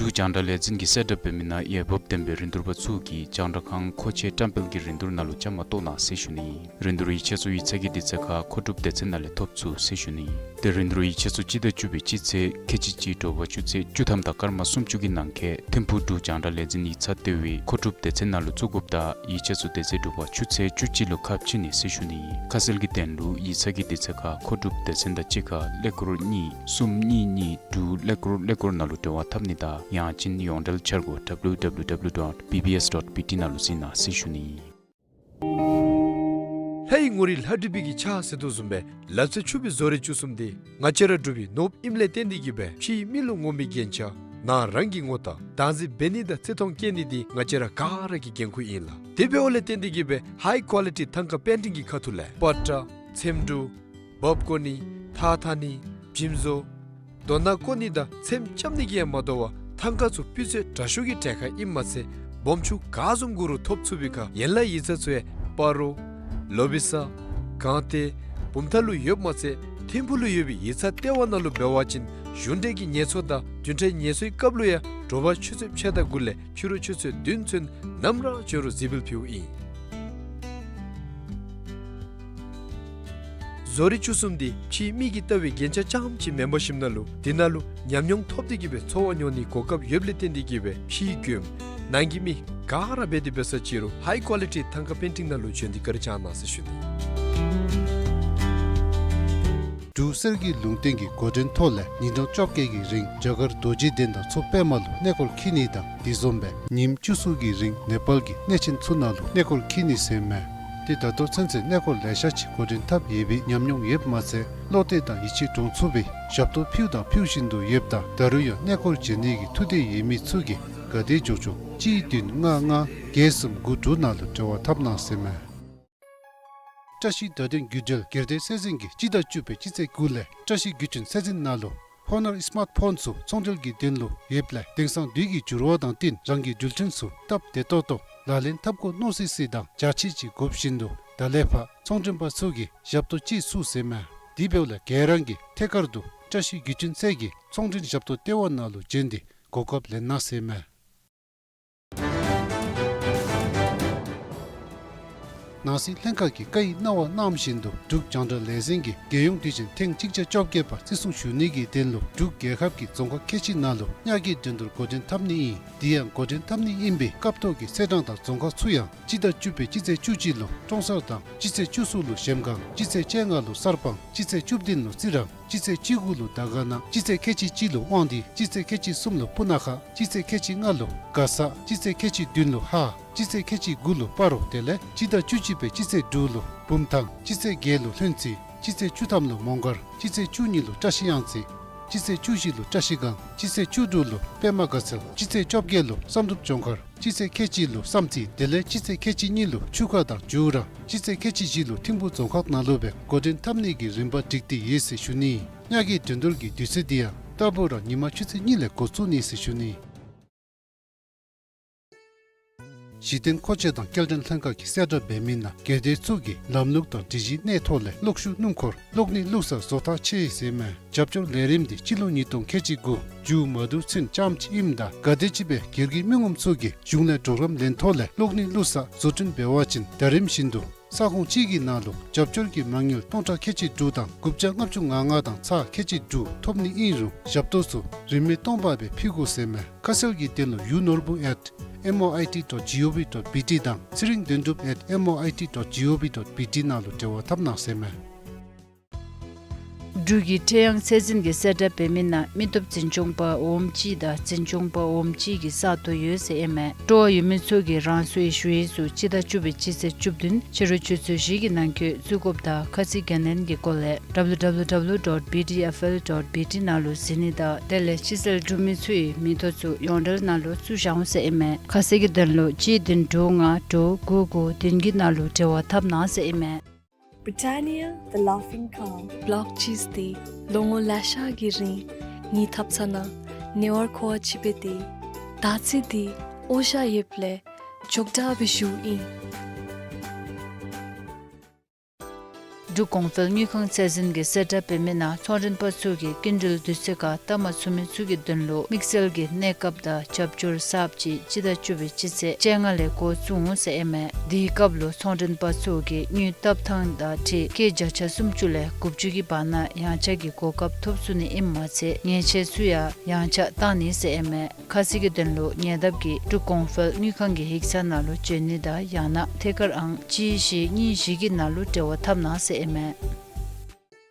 འབྲུག་རྒྱང་བསྒྲགས་ལས་འཛིན་གྱི་གསལ་བསྒྲགས་འབད་མི་ནང་འོས་འབབ་ལྡན་པའི་རིན་བསྡུར་པ་ཚུ་གིས་རྒྱང་བསྒྲགས་ཁང་མཁོ་ཆས་བཀྲམ་སྤེལ་གྱི་རིན་བསྡུར་ནང་ལུ་བཅའ་མར་གཏོགས་གནང་ཟེར་ཞུ་ནི། རིན་བསྡུར་ཡིག་ཆ་ཚུ་ཡིག་ཚང་གི་དུས་ཚོད་ཁར་མཁོ་སྒྲུབ་སྡེ་ཚན་ནང་ལས་ཐོབ་ཚུགས་ཟེར་ཞུ་ནི། ཏེ་རིན་བསྡུར་ཡིག་ཆ་ཚུ་སྤྱི་ཟླ་བཅུ་པའི་སྤྱི་ཚེས་ཁལ་གཅིག་གཅིག་དྲོ་པ་ཆུ་ཚོད་བཅུ་ཐམ་དང་སྐར་མ་སུམ་ཅུ་གི་ནང་འཁོད་ཐིམ་ཕུག་འབྲུག་རྒྱང་བསྒྲགས་ལས་འཛིན་ཡིག་ཚང་ལྟེ་བའི་མཁོ་སྒྲུབ་སྡེ་ཚན་ནང་ལུ་བཙུགས་དགོཔ་དང་ཡིག་ཆ་ཚུ་དེ་ཚེ་དྲོ་པ་ཆུ་ཚོད་བཅུ་གཅིག་ལུ་ཁ་ཕྱེ་ནི་ཟེར་ཞུ་ནི། ཁ་གསལ་གྱི་དོན་ལུ་ཡིག་ཚང་གི་དུས་ཚོད་ཁར་མཁོ་སྒྲུབ་སྡེ་ཚན་དང་གཅིག་ཁར་ཀླད་ཀོར་གཉིས་གསུམ་གཉིས་གཉིས་དྲུག་ཀླད་ཀོར་ཀླད་ཀོར་ནང་ལུ་འབྲེལ་བ་འཐབ་ནི་དང་ཡང་ཅིན་ཡོངས་འབྲེལ་འཆར་སྒོ་W W W dot B B S dot B T ནང་ལུ་གཟིགས་གནང་ཟེར་ཞུ་ནི། ལྷ་ཡི་ངོ་རིས་ལྷ་བྲིས་པའི་གི་ཕྱག་ཟེར་དོ་བཟུམ་སྦེ་ལ་རྩེ་ཆུ་སྦིས་བཟོ་རིག་བཅུ་གསུམ་འདི་ང་བཅས་ར་འབྲུག་པའི་ནོར་བུ་ཨིནམ་ལས་བརྟེན་ཏེ་གིས་སྦེ་ཕྱིའི་མི་ལུ་ངོམ་པའི་རྒྱན་ཆ་ནང་རང་གི་ངོ་རྟགས་བདག་འཛིན་འབད་ནི་དང་བརྩི་མཐོང་བསྐྱེད་ནི་འདི་ང་བཅས་ར་ག་ར་གི་འགན་ཁུར་ཨིན་ལགས། དེ་འབདཝ་ལས་བརྟེན་ཏེ་གིས་སྦེ་ཧའི་ཀོ་ལི་ཊི་ཐང་ཀ་པེན་ཊིང་གི་ཁ་ཐུག་ལས་པ་ཏྲ་ཚེམ་དྲུབ་འབག་བཀོ་ནི་ཐགས་འཐག་ནི་བྱེམ་བཟོ་རྡོ་ནང་བཀོ་ནི་དང་ཚེམ་རྐྱབ་ནི་གིས་ཡང་མ་དོ་བར་ཐང་ཀ་ཚུ་སྤུས་ཚད་དྲག་ཤོས་ཀྱི་གྲལ་ཁར་ཨིནམ་མ་ཚད་སྦོམ་ཆུང་ག་བཟུམ་དགོ་རུང་ཐོབ་ཚུགས་པའི་ཁར་ཡན་ལག་ཡིག་ཚང་ཚུ་ཡང་སྤ་རོ་ལོ་བི་ས་སྒང་སྟེང་བུམ་ཐང་ལུ་ཡོདཔ་མ་ཚད་ཐིམ་ཕུག་ལུ་ཡོད་པའི་ཡིག་ཚང་ལྟེ་བ་ནང་ལུ་འབད་བ་ཅིན་གཞུང་འབྲེལ་གྱི་ངལ་གསོ་དང་བདུན་ཕྲག་ངལ་གསོའི་སྐབས་ལུ་ཡང་དྲོ་པ་ཆུ་ཚོད་ཕྱེད་དང་དགུ་ལས་ཕྱི་རུ་ཆུ་ཚོད་བདུན་ཚུན་ནམ་ར་འབྱོན་རུང་གཟིགས་འབུལ་ཕུལཝ་ཨིན། བཟོ་རིག་བཅུ་གསུམ་འདི་ཕྱིའི་མི་གིས་བལྟ་བའི་རྒྱན་ཆ་རྐྱངམ་ཅིག་མེན་པར་ཞིནམ་ལས་དེ་ནང་ལུ་ཉམས་མྱོང་ཐོབ་སྟེ་གིས་སྦེ་འཚོ་བ་མྱོང་ནིའི་གོ་སྐབས་ཡོདཔ་ལས་བརྟེན་ཏེ་གིས་སྦེ་ཕྱིའི་མགྱོནམ་ནང་གི་མི་ག་ར་འབད་དེ་འབད་ས་ཅིག་རུང་ཧའི་ཀོ་ལི་ཊི་ཐང་ཀ་པེན་ཊིང་ནང་ལུ་བྱོན་ཏེ་བཀའ་དྲིན་བསྐྱང་གནང་ཟེར་ཞུ་ནི། འབྲུག་གསེར་གྱི་ལུང་བསྟན་གྱི་འགོ་འདྲེན་ཐོག་ལས་ཉིན་གྲངས་བཅོ་བརྒྱད་ཀྱི་རིང་རྒྱ་གར་རྡོ་རྗེ་གདན་དང་མཚོ་པདྨ་ལུ་གནས་སྐོར་འཁྱིད་ནི་དང་དེ་བཟུམ་སྦེ་ཉིནམ་བཅུ་གསུམ་གྱི་རིང་ནེ་པཱལ་གྱི་གནས་ཆེན་ཚུ་ནང་ལུ་གནས་སྐོར་འཁྱིད་ནི་ཟེར་མས། ཏེ་ད་ལྟོ་ཚུན་ཚོད་གནས་སྐོར་ལེ་ཤ་ཅིག་འགོ་འདྲེན་འཐབ་ཡོད་པའི་ཉམས་མྱོང་ཡོདཔ་མ་ཚད་བློ་གཏད་དང་ཡིད་ཆེས་འདྲོངས་ཚུགས་པའི་ཞབས་ཏོག་ཕུལ་དང་ཕུལ་བཞིན་དུ་ཡོདཔ་ད་ད་རུང་ཡང་གནས་སྐོར་བྱོན་ནི་གི་ཐུགས་འདོད་ཡོད་མི་ཚུ་གིས་ག་དེ་མགྱོགས་མགྱོགས་གཅིག་བདུན་ལྔ་ལྔ་བརྒྱད་གསུམ་དགུ་དྲུག་ནང་ལུ་འབྲེལ་བ་འཐབ་གནང་ཟེར་མས། བཀྲ་ཤིས་བརྡ་དོན་བརྒྱུད་འབྲེལ་སྒེར་སྡེ་སྲོལ་འཛིན་གྱིས་སྤྱི་ཟླ་བཅུ་པའི་སྤྱི་ཚེས་དགུ་ལས་བཀྲ་ཤིས་བརྒྱུད་འཕྲིན་སྲོལ་འཛིན་ནང་ལུ་ཧོ་ནར་སི་མཱརཊ་ཕོན་ཚུ་ཚོང་འབྲེལ་གྱི་དོན་ལུ་ཡོདཔ་ལས་དེང་སང་དུས་ཀྱི་འགྱུར་བ་དང་བསྟུན་རང་གི་འགྲུལ་འཕྲིན་ཚུ་སྟབས་བདེ་ཏོག་ཏོ་ལག་ལེན་འཐབ་དགོ་མནོ་སི་སི་དང་རྒྱ་ཆེ་ཅིག་དགོཔ་བཞིན་དུ་ད་ལས་ཕར་ཚོང་མགྲོན་པ་ཚུ་གིས་ཞབས་ཏོག་ཅིག་ཚུགས་ཟེར་མས། དེ་འབདཝ་ལས་ག་ར་གིས་ཐད་ཀར་དུ་བཀྲ་ཤིས་བརྒྱུད་འཕྲིན་སྲོལ་གྱི་ཚོང་འབྲེལ་ཞབས་ཏོག་ལྟེ་བ་ནང་ལུ་བྱོན་ཏེ་གོ་སྐབས་ལེན་གནང་ཟེར་མས། ནང་སྲིད་ལྷན་ཁག་གིས་བཀའ་ཡི་གནང་བ་གནངམ་བཞིན་དུ་འབྲུག་རྒྱང་བསྒྲགས་ལས་འཛིན་གྱིས་རྒྱལ་ཡོངས་དུས་ཆེན་ཐེངས་གཅིག་བརྒྱ་བཅོ་བརྒྱད་པ་བརྩི་སྲུང་ཞུ་ནི་གི་དོན་ལུ་འབྲུག་རྒྱལ་ཁབ་ཀྱི་རྫོང་ཁག་ཁལ་གཅིག་ནང་ལུ་ཉ་རྒོད་འགྲན་བསྡུར་འགོ་འདྲེན་འཐབ་ནི་ཨིན། དེ་ཡང་འགོ་འདྲེན་འཐབ་ནི་ཨིན་པའི་སྐབས་ཐོག་གི་ཚེས་གྲངས་དང་རྫོང་ཁག་ཚུ་ཡང་སྤྱི་ཟླ་བཅུ་པའི་སྤྱི་ཚེས་བཅུ་གཅིག་ལུ་ཀྲོང་གསར་དང་སྤྱི་ཚེས་བཅུ་གསུམ་ལུ་གཞལམ་སྒང་སྤྱི་ཚེས་བཅོ་ལྔ་ལུ་གསར་སྤང་སྤྱི་ཚེས་བཅུ་བདུན་ལུ་རྩི་རང་སྤྱི་ཚེས་བཅུ་དགུ་ལུ་དར་དཀར་ན་སྤྱི་ཚེས་ཁལ་གཅིག་གཅིག་ལུ་དབང་འདུས་སྤྱི་ཚེས་ཁལ་གཅིག་གསུམ་ལུ་སྤུ་ན་ཁ་སྤྱི་ཚེས་ཁལ་གཅིག་ལྔ་ལུ་མགར་ས་སྤྱི་ཚེས་ཁལ་གཅིག་བདུན་ལུ་ཧཱ་སྤྱི་ཚེས་ཁལ་གཅིག་དགུ་ལུ་སྤ་རོ་དེ་ལས་སྤྱི་ཟླ་བཅུ་གཅིག་པའི་སྤྱི་ཚེས་དྲུག་ལུ་བུམ་ཐང་སྤྱི་ཚེས་བརྒྱད་ལུ་ལྷུན་རྩེ་སྤྱི་ཚེས་བཅུ་ཐམ་ལུ་མོང་སྒར་སྤྱི་ཚེས་བཅུ་གཉིས་ལུ་བཀྲ་ཤིས་གཡང་རྩེ་སྤྱི་ཚེས་བཅུ་བཞི་ལུ་བཀྲ་ཤིས་སྒང་སྤྱི་ཚེས་བཅུ་དྲུག་ལུ་པདྨ་དགའ་ཚལ་སྤྱི་ཚེས་བཅོ་བརྒྱད་ལུ་བསམ་གྲུབ་ལྗོངས་མཁར་སྤྱི་ཚེས་ཁལ་གཅིག་ལུ་བསམ་རྩེ་དེ་ལས་སྤྱི་ཚེས་ཁལ་གཅིག་གཉིས་ལུ་ཆུ་ཁ་དང་ཇུ་ར་སྤྱི་ཚེས་ཁལ་གཅིག་བཞི་ལུ་ཐིམ་ཕུག་རྫོང་ཁག་ནང་ལུ་སྦེ་འགོ་འདྲེན་འཐབ་ནི་གི་རིམ་པ་བསྒྲིགས་ཏེ་ཡོད་ཟེར་ཞུ་ནི། ཉ་རྒོད་འགྲན་བསྡུར་གྱི་དུས་ཚོད་འདི་ཡང་རྟག་བུ་ར་ཉིན་མ་ཆུ་ཚོད་གཉིས་ལས་འགོ་བཙུགས་ནི་ཟེར་ཞུ་ནི། གཞི་རྟེན་མཁོ་ཆས་དང་སྐྱེལ་འདྲེན་ལྷན་ཁག་གིས་གསལ་བསྒྲགས་འབད་མི་ནང་སྒེར་སྡེ་ཚུ་གིས་ལམ་ལུགས་དང་སྒྲིག་གཞིའི་གནས་ཐོག་ལས་གློག་ཤུགས་སྣུམ་འཁོར་གློག་ནི་བླུགས་ས་བཟོ་ཐག་ཆོད་ཡི་ཟེར་མས། རྒྱབ་སྐྱོར་ལས་རིམ་འདི་སྤྱི་ལོ་ཉིས་སྟོང་ཁལ་གཅིག་དགུ་མཇུག་མ་བསྡུ་ཚུན་རྐྱངམ་ཅིག་ཨིནམ་ད་ག་དེམ་ཅིག་སྦེ་སྒེར་གྱི་མི་ངོམ་ཚུ་གིས་གཞུང་ལས་གྲོགས་རམ་ལེན་ཐོག་ལས་གློག་ནི་བླུགས་ས་བཟོ་སྐྲུན་འབད་བ་ཅིན་ཟླ་རིམ་བཞིན་དུ་ས་ཁོངས་གཅིག་གི་ནང་ལུ་རྒྱབ་སྐྱོར་གྱི་མ་དངུལ་སྟོང་ཕྲག་ཁལ་གཅིག་དྲུག་དང་དགུ་བརྒྱ་ལྔ་བཅུ་ང་ལྔ་དང་ཚག་ཁལ་གཅིག་དྲུག་ཐོབ་ནི་ཨིན་རུང་ཞབས་ཏོག་ཚུ་རིན་མེད་སྟོང་པ་སྦེ་ཕུལ་དགོ་ཟེར་མས། ཁ་གསལ་གྱི་དོན་ལུ་ཡུ་ནོར་བུ་at M O I T dot G O V dot B T དང་ཚེ་རིང་དོན་གྲུབ at M O I T dot G O V dot B T ནང་ལུ་འབྲེལ་བ་འཐབ་གནང་ཟེར་མས། འབྲུག་གི་ཁྲེ་ཡང་ཚད་འཛིན་གྱིས་གསལ་བསྒྲགས་འབད་མི་ནང་མི་སྟོབས་འཛིན་སྐྱོང་པ་འོགམ་གཅིག་དང་འཛིན་སྐྱོང་པ་འོགམ་གཅིག་གི་ས་སྟོང་ཡོད་ཟེར་ཨིན་མས། སྤྲོ་བ་ཡོད་མི་ཚུ་གིས་རང་སོའི་ཞུ་ཡིག་ཚུ་སྤྱི་ཟླ་བཅུ་པའི་སྤྱི་ཚེས་བཅུ་བདུན་ཕྱི་རུ་ཆུ་ཚོད་བཞི་གི་ནང་འཁོད་བཙུགས་དགོཔ་དང་ཁ་ཚིག་རྒྱ་སྣོན་གྱི་སྐོར་ལས་W W W dot B T F L dot B T ནང་ལུ་གཟིགས་ནི་དང་དེ་ལས་ཕྱི་སེལ་འབྲུག་མི་ཚུ་གི་མིང་ཐོ་ཚུ་ཡོངས་འབྲེལ་ནང་ལུ་བཙུགས་བཞག་འོང་ཟེར་ཨིན་མས། ཁ་གསལ་གྱི་དོན་ལུ་གཅིག་བདུན་དྲུག་ལྔ་དྲུག་དགུ་དགུ་བདུན་གྱི་ནང་ལུ་འབྲེལ་བ་འཐབ་གནང་ཟེར་ཨིན་མས། Britannia, the Laughing Cow. ལོག་ཅིག་འདི་ལོ་ངོ་ལེ་ཤ་གི་རིང་ངེའི་ཐབ་ཚང་ནང་ཉེ་བར་མཁོ་བ་ཅིག་སྦེ་སྡོད། ད་ཅི་འདི་འོ་ཤ་ཡོདཔ་ལས་མགྱོགས་དྲགས་སྦེ་ཞུཝ་ཨིན། འབྲུག་གོང་འཕེལ་དངུལ་ཁང་ཚད་འཛིན་གྱིས་གསལ་བསྒྲགས་འབད་མི་ནང་ཚོང་མགྲོན་པ་ཚུ་གིས་སྐྱིན་འགྲུལ་དུས་ཚོད་ཁར་བཏབ་མ་ཚུགས་མི་ཚུ་གི་དོན་ལུ་དམིགས་བསལ་གྱི་གནས་སྐབས་དང་རྒྱབ་སྐྱོར་གསརཔ་ཅིག་སྤྱི་ཟླ་བཅུ་པའི་སྤྱི་ཚེས་བཅོ་ལྔ་ལས་འགོ་བཙུགས་འོང་ཟེར་ཨིན་མས། དེའི་སྐབས་ལུ་ཚོང་མགྲོན་པ་ཚུ་གིས་དངུལ་བཏབ་ཐངས་དང་འཁྲིལ་སྐྱེད་བརྒྱ་ཆ་སུམ་ཅུ་ལས་དགུ་བཅུ་གི་བར་ན་ཡང་ཆག་གི་གོ་སྐབས་ཐོབ་ཚུགས་ནི་ཨིནམ་མ་ཚད་ཉེས་ཆད་ཚུ་ཡང་ཡང་ཆག་བཏང་ནི་ཟེར་ཨིན་མས། ཁ་གསལ་གྱི་དོན་ལུ་ཉེ་འདབས་ཀྱི་འབྲུག་གོང་འཕེལ་དངུལ་ཁང་གི་ཡིག་ཚང་ནང་ལུ་བྱོན་ནི་དང་ཡང་ན་ཐད་ཀར་ཨང་གཅིག་བཞི་གཉིས་བཞི་གི་ནང་ལུ་འབྲེལ་བ་འཐབ་གནང་ཟེར་ཨིན་མས།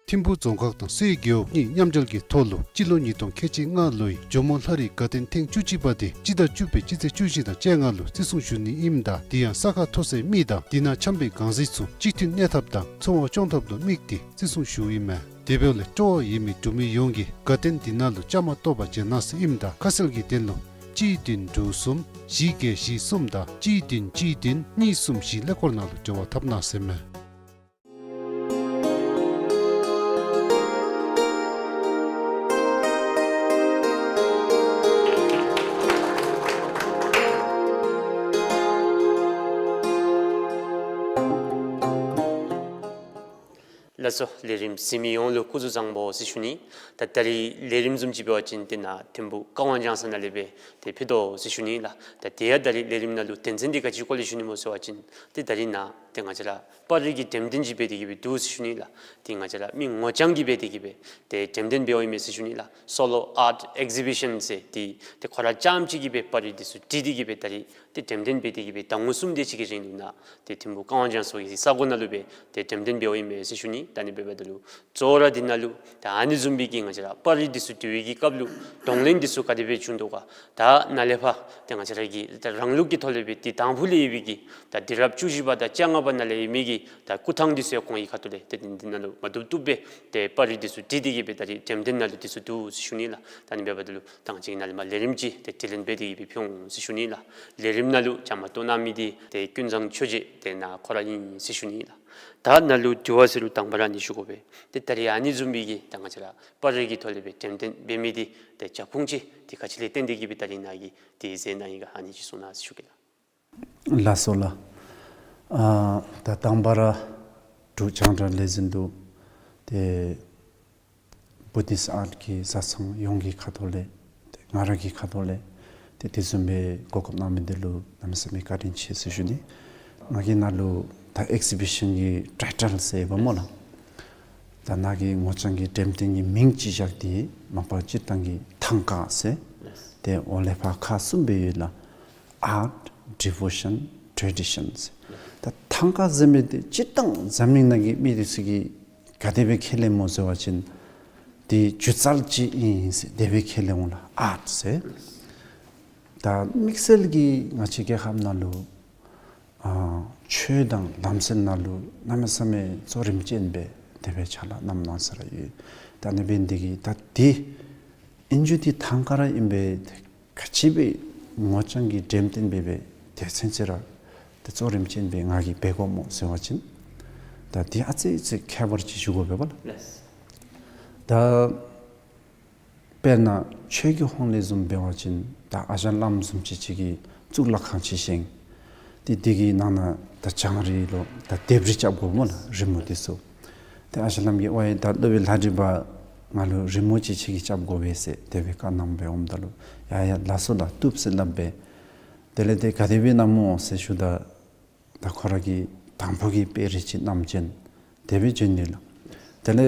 ཐིམ་ཕུག་རྫོང་ཁག་དང་སའི་རྒེད་འོག་གཉིས་མཉམ་འབྲེལ་གྱི་ཐོག་ལུ་སྤྱི་ལོ་ཉིས་སྟོང་ཁལ་གཅིག་ལྔ་ལོའི་ཇོ་མོ་ལྷ་རིའི་དགའ་སྟོན་ཐེངས་བཅུ་གཅིག་པ་དེ་སྤྱི་ཟླ་བཅུ་པའི་སྤྱི་ཚེས་བཅུ་བཞི་དང་བཅོ་ལྔ་ལུ་བརྩི་སྲུང་ཞུ་ནི་ཨིནམ་ད་དེ་ཡང་ས་ཁ་མཐོ་སའི་མི་དང་དེ་ནང་འཁྱམས་པའི་གང་ཟག་ཚུ་གཅིག་མཐུན་གནས་ཐབས་དང་འཚོ་བ་སྐྱོང་ཐབས་ལུ་དམིགས་ཏེ་བརྩི་སྲུང་ཞུཝ་ཨིན་མས། དེ་འབདཝ་ལས་སྤྲོ་བ་ཡོད་མི་འབྲུག་མི་ཡོངས་ཀྱིས་དགའ་སྟོན་དེ་ནང་ལུ་བཅའ་མར་གཏོགས་པར་བྱོན་གནང་ཟེར་ཨིནམ་ད་ཁ་གསལ་གྱི་དོན་ལུ་གཅིག་བདུན་དྲུག་གསུམ་བཞི་བརྒྱད་བཞི་གསུམ་དང་གཅིག་བདུན་གཅིག་བདུན་གཉིས་གསུམ་བཞི་ཀླད་ཀོར་ནང་ལུ་འབྲེལ་བ་འཐབ་གནང་ཟེར་ཨིན་མས། ལགས་སོ། ལས་རིམ་གཟིགས་མི་ཡོངས་ལུ་སྐུ་གཟུགས་བཟང་པོ་ཟེར་ཞུ་ནི། ད་ད་རིས་ལས་རིམ་བཟུམ་ཅིག་འབད་བ་ཅིན་ཏེ་ནཱ་ཐིམ་ཕུག་ཀ་ཝང་ལྗང་ས་ནང་ལས་སྦེ་ཏེ་ཕུལ་དོ་ཟེར་ཞུ་ནི་ལགས། ད་དེ་ཡང་ད་རིས་ལས་རིམ་ནང་ལུ་དོན་ཚན་འདི་ག་ཅིའི་སྐོར་ལས་ཞུ་ནི་སྨོ་ཟེར་བ་ཅིན་ཏེ་ད་རིས་ནཱ་ཏེ་ང་བཅས་ར་པར་རིས་ཀྱི་འགྲེམས་སྟོན་ཅིག་འབད་དེ་གི་སྦེ་འདུག་ཟེར་ཞུ་ནི་ལགས། ཏེ་ང་བཅས་ར་མི་ངོ་རྐྱང་གིས་འབད་དེ་གི་སྦེ་ཏེ་འགྲེམས་སྟོན་འབདཝ་ཨིན་མས་ཟེར་ཞུ་ནི་ལགས། སོ་ལོ་ཨརཊ་ཨེག་ཟི་བི་ཤཱན་ཟེར་ཏེ་ཏེ་ཁོ་ར་རྐྱངམ་གཅིག་གིས་སྦེ་པར་རིས་འདི་ཚུ་བྲིས་ཏེ་གི་སྦེ་ད་རིས་ཏེ་འགྲེམས་སྟོན་འབད་དེ་གི་སྦེ་ཟླ་ངོ་གསུམ་དེ་ཅིག་གི་རིང་ལུ་ནཱ་ཏེ་ཐིམ་ཕུག་ཀ་ཝང་ལྗང་ས་གི་ས་གོ་ནང་ལུ་སྦེ་ཏེ་འགྲེམས་སྟོན་འབདཝ་ཨིན་མས་ཟེར་ཞུ་ནི། ད་ཨ་ནི་འབདཝ་ད་ལུ་གཙོ་བོ་ར་འདི་ནང་ལུ་ད་ཨ་ནི་བཟུམ་སྦེ་གི་ང་བཅས་ར་པར་རིས་འདི་ཚུ་བྲི་བའི་གི་སྐབས་ལུ་གདོང་ལེན་འདི་ཚུ་ག་དེ་སྦེ་བྱུང་དོ་ག། ད་ནཱ་ལས་ཕར་ཏེ་ང་བཅས་ར་གི་ད་རང་ལུགས་ཀྱི་ཐོག་ལས་སྦེ་ཏེ་དང་ཕུ་ལས་ཡོད་པའི་གི་ད་དུས་རབས་བཅུ་བཞི་པ་དང་བཅོ་ལྔ་པ་ནང་ལས་ཡོད་མི་གི་ད་སྐུ་ཐང་འདི་ཚུ་ཡང་ཁོང་གི་ཁ་ཐུག་ལས་ཏེ་འདི་ནང་ལུ་མ་བཏུབ་བཏུབ་སྦེ་ཏེ་པར་རིས་འདི་ཚུ་བྲིས་ཏེ་གི་སྦེ་ད་རིས་འགྲེམས་སྟོན་ནང་ལུ་འདི་ཚུ་འདུག་ཟེར་ཞུ་ནི་ལགས། ད་ཨ་ནི་འབདཝ་ད་ལུ་ད་ང་བཅས་ཀྱིས་ནཱ་ལས་མར་ལས་རིམ་ཅིག་ཏེ་དྲི་ལན་འབད་དེ་གི་སྦེ་ཕུལ་འོང་ཟེར་ཞུ་ནི་ལགས། ལས་རིམ་ནང་ལུ་བཅའ་མར་གཏོགས་གནང་མི་འདི་ཏེ་ཀུན་བཟང་ཆོས་རྗེ་ཏེ་ནཱ་ཁོ་ར་ཨིན་ཟེར་ཞུ་ནི་ལགས། ད་ནཱ་ལུ་དྲི་བ་ཟེར་རུང་དང་པ་ར་ཨ་ནི་ཞུ་དགོ་པས། ཏེ་ད་རིས་ཨ་ནི་བཟུམ་སྦེ་གི་ད་ང་བཅས་ར་པར་རིས་ཀྱི་ཐོག་ལས་སྦེ་འགྲེམས་སྟོན་འབད་མི་འདི་ཏེ་རྒྱབ་ཁུངས་ཅིག་འདི་ག་ཅི་ལས་བརྟེན་ཏེ་གི་སྦེ་ད་རིས་ནཱ་གིས་ཏེ་མཛད་གནང་ཡི་ག་ཨ་ནི་ཅིག་གསུང་གནང་ཟེར་ཞུ་གེ་ལགས། ལགས་སོ་ལགས། ཨ་ད་དང་པ་ར་འབྲུག་རྒྱང་བསྒྲགས་ལས་འཛིན་དུ་ཏེ་བུ་དིསཊ་ཨརཊ་གི་བཟའ་ཚང་ཡོངས་ཀྱི་ཁ་ཐུག་ལས་ཏེ་ང་ར་གི་ཁ་ཐུག་ལས་ཏེ་དེ་བཟུམ་སྦེ་གོ་སྐབས་གནང་མི་འདི་ལུ་གནམ་མེད་ས་མེད་བཀའ་དྲིན་ཆེ་ཟེར་ཞུ་ནི། ང་གིས་ནཱ་ལུ་ད་ཨེག་ཟི་བི་ཤཱན་གྱི་ཊའི་ཊལ་ཟེར་ཡོདཔ་སྨོ་ལགས། ད་ནཱ་གི་ངོ་རྐྱང་གི་འགྲེམས་སྟོན་གྱི་མིང་ཅིག་བཞག་སྟེ་མ་པ་སྤྱིར་བཏང་གི་ཐང་ཀ་ཟེར། ཏེ་འོག་ལས་ཕར་ཁག་གསུམ་སྦེ་ཡོད་ལགས། ཨརཊ་ཌི་བོ་ཤཱན་ཊེ་ཌི་ཤཱན་ཟེར། ད་ཐང་ཀ་ཟེར་མི་འདི་སྤྱིར་བཏང་འཛམ་གླིང་ནང་གི་མི་འདི་ཚུ་གིས་ག་དེ་སྦེ་ཁས་ལེནམ་སྨོ་ཟེར་བ་ཅིན་འདི་སྒྱུ་རྩལ་ཅིག་ཨིན་ཟེར་དེ་སྦེ་ཁས་ལེན་འོང་ལགས། ཨརཊ་ཟེར། ད་དམིགས་བསལ་གྱིས་ང་བཅས་རྒྱལ་ཁབ་ནང་ལུ་ཨ་ཆོས་དང་ལམ་སྲོལ་ནང་ལུ་གནམ་མེད་ས་མེད་གཙོ་རིམ་ཅན་སྦེ་དེ་སྦེ་ཕྱག་ལཱ་གནངམ་གནང་ས་ར་ཡོད། ད་ཨ་ནི་འབད་ནི་འདི་གིས་ད་འདི་ཨིན་རྒྱུ་འདི་ཐང་ཀ་ར་ཨིན་པས། ག་ཅི་སྦེ་ངོ་རྐྱང་གི་འགྲེམས་སྟོན་འབད་སྦེ་དེ་ཚུན་ཚོད་ར་ཏེ་གཙོ་རིམ་ཅན་སྦེ་ང་གིས་འབད་དགོཔ་སྨོ་ཟེར་བ་ཅིན་ད་འདི་ཨ་ཙི་ཙི་ཁྱད་པར་ཅིག་ཞུ་དགོ་པས་པ་ལགས། ད་དཔེར་ན་ཆོས་ཀྱི་ཧོངས་ལས་བཟུམ་འབད་བ་ཅིན་ད་ཨ་ཞང་བླམ་བཟུམ་ཅིག་ཅིག་གིས་གཙུག་ལག་ཁང་ཅིག་བཞེངས། ཏེ་འདི་གི་ནང་ན་ད་བྱང་རི་ལུ་ད་ལྡེབས་རིས་རྐྱབ་དགོཔ་སྨོ་ལགས། རི་མོ་འདི་ཚུ། ཏེ་ཨ་ཞང་བླམ་གིས་ཝའི་ད་སློབ་དཔོན་ལྷ་བྲིས་པ་ང་ལུ་རི་མོ་ཅིག་ཁྱོད་ཀྱིས་རྐྱབ་དགོ་པས་ཟེར་དེ་སྦེ་བཀའ་གནངམ་སྦེ་འོངམ་ད་ལུ་ཡ་ཡ་ལགས་སོ་ལགས་བཏུབ་ཟེར་སླབ་སྦེ། དེ་ལས་ཏེ་ག་དེ་སྦེ་གནངམ་སྨོ་ཟེར་ཞུཝ་ད་ད་ཁོ་ར་གིས་དང་ཕུ་གི་དཔེ་རིས་ཅིག་བསྣམས་བྱོན། དེ་སྦེ་བྱོན་ནི་ལགས། དེ་ལས་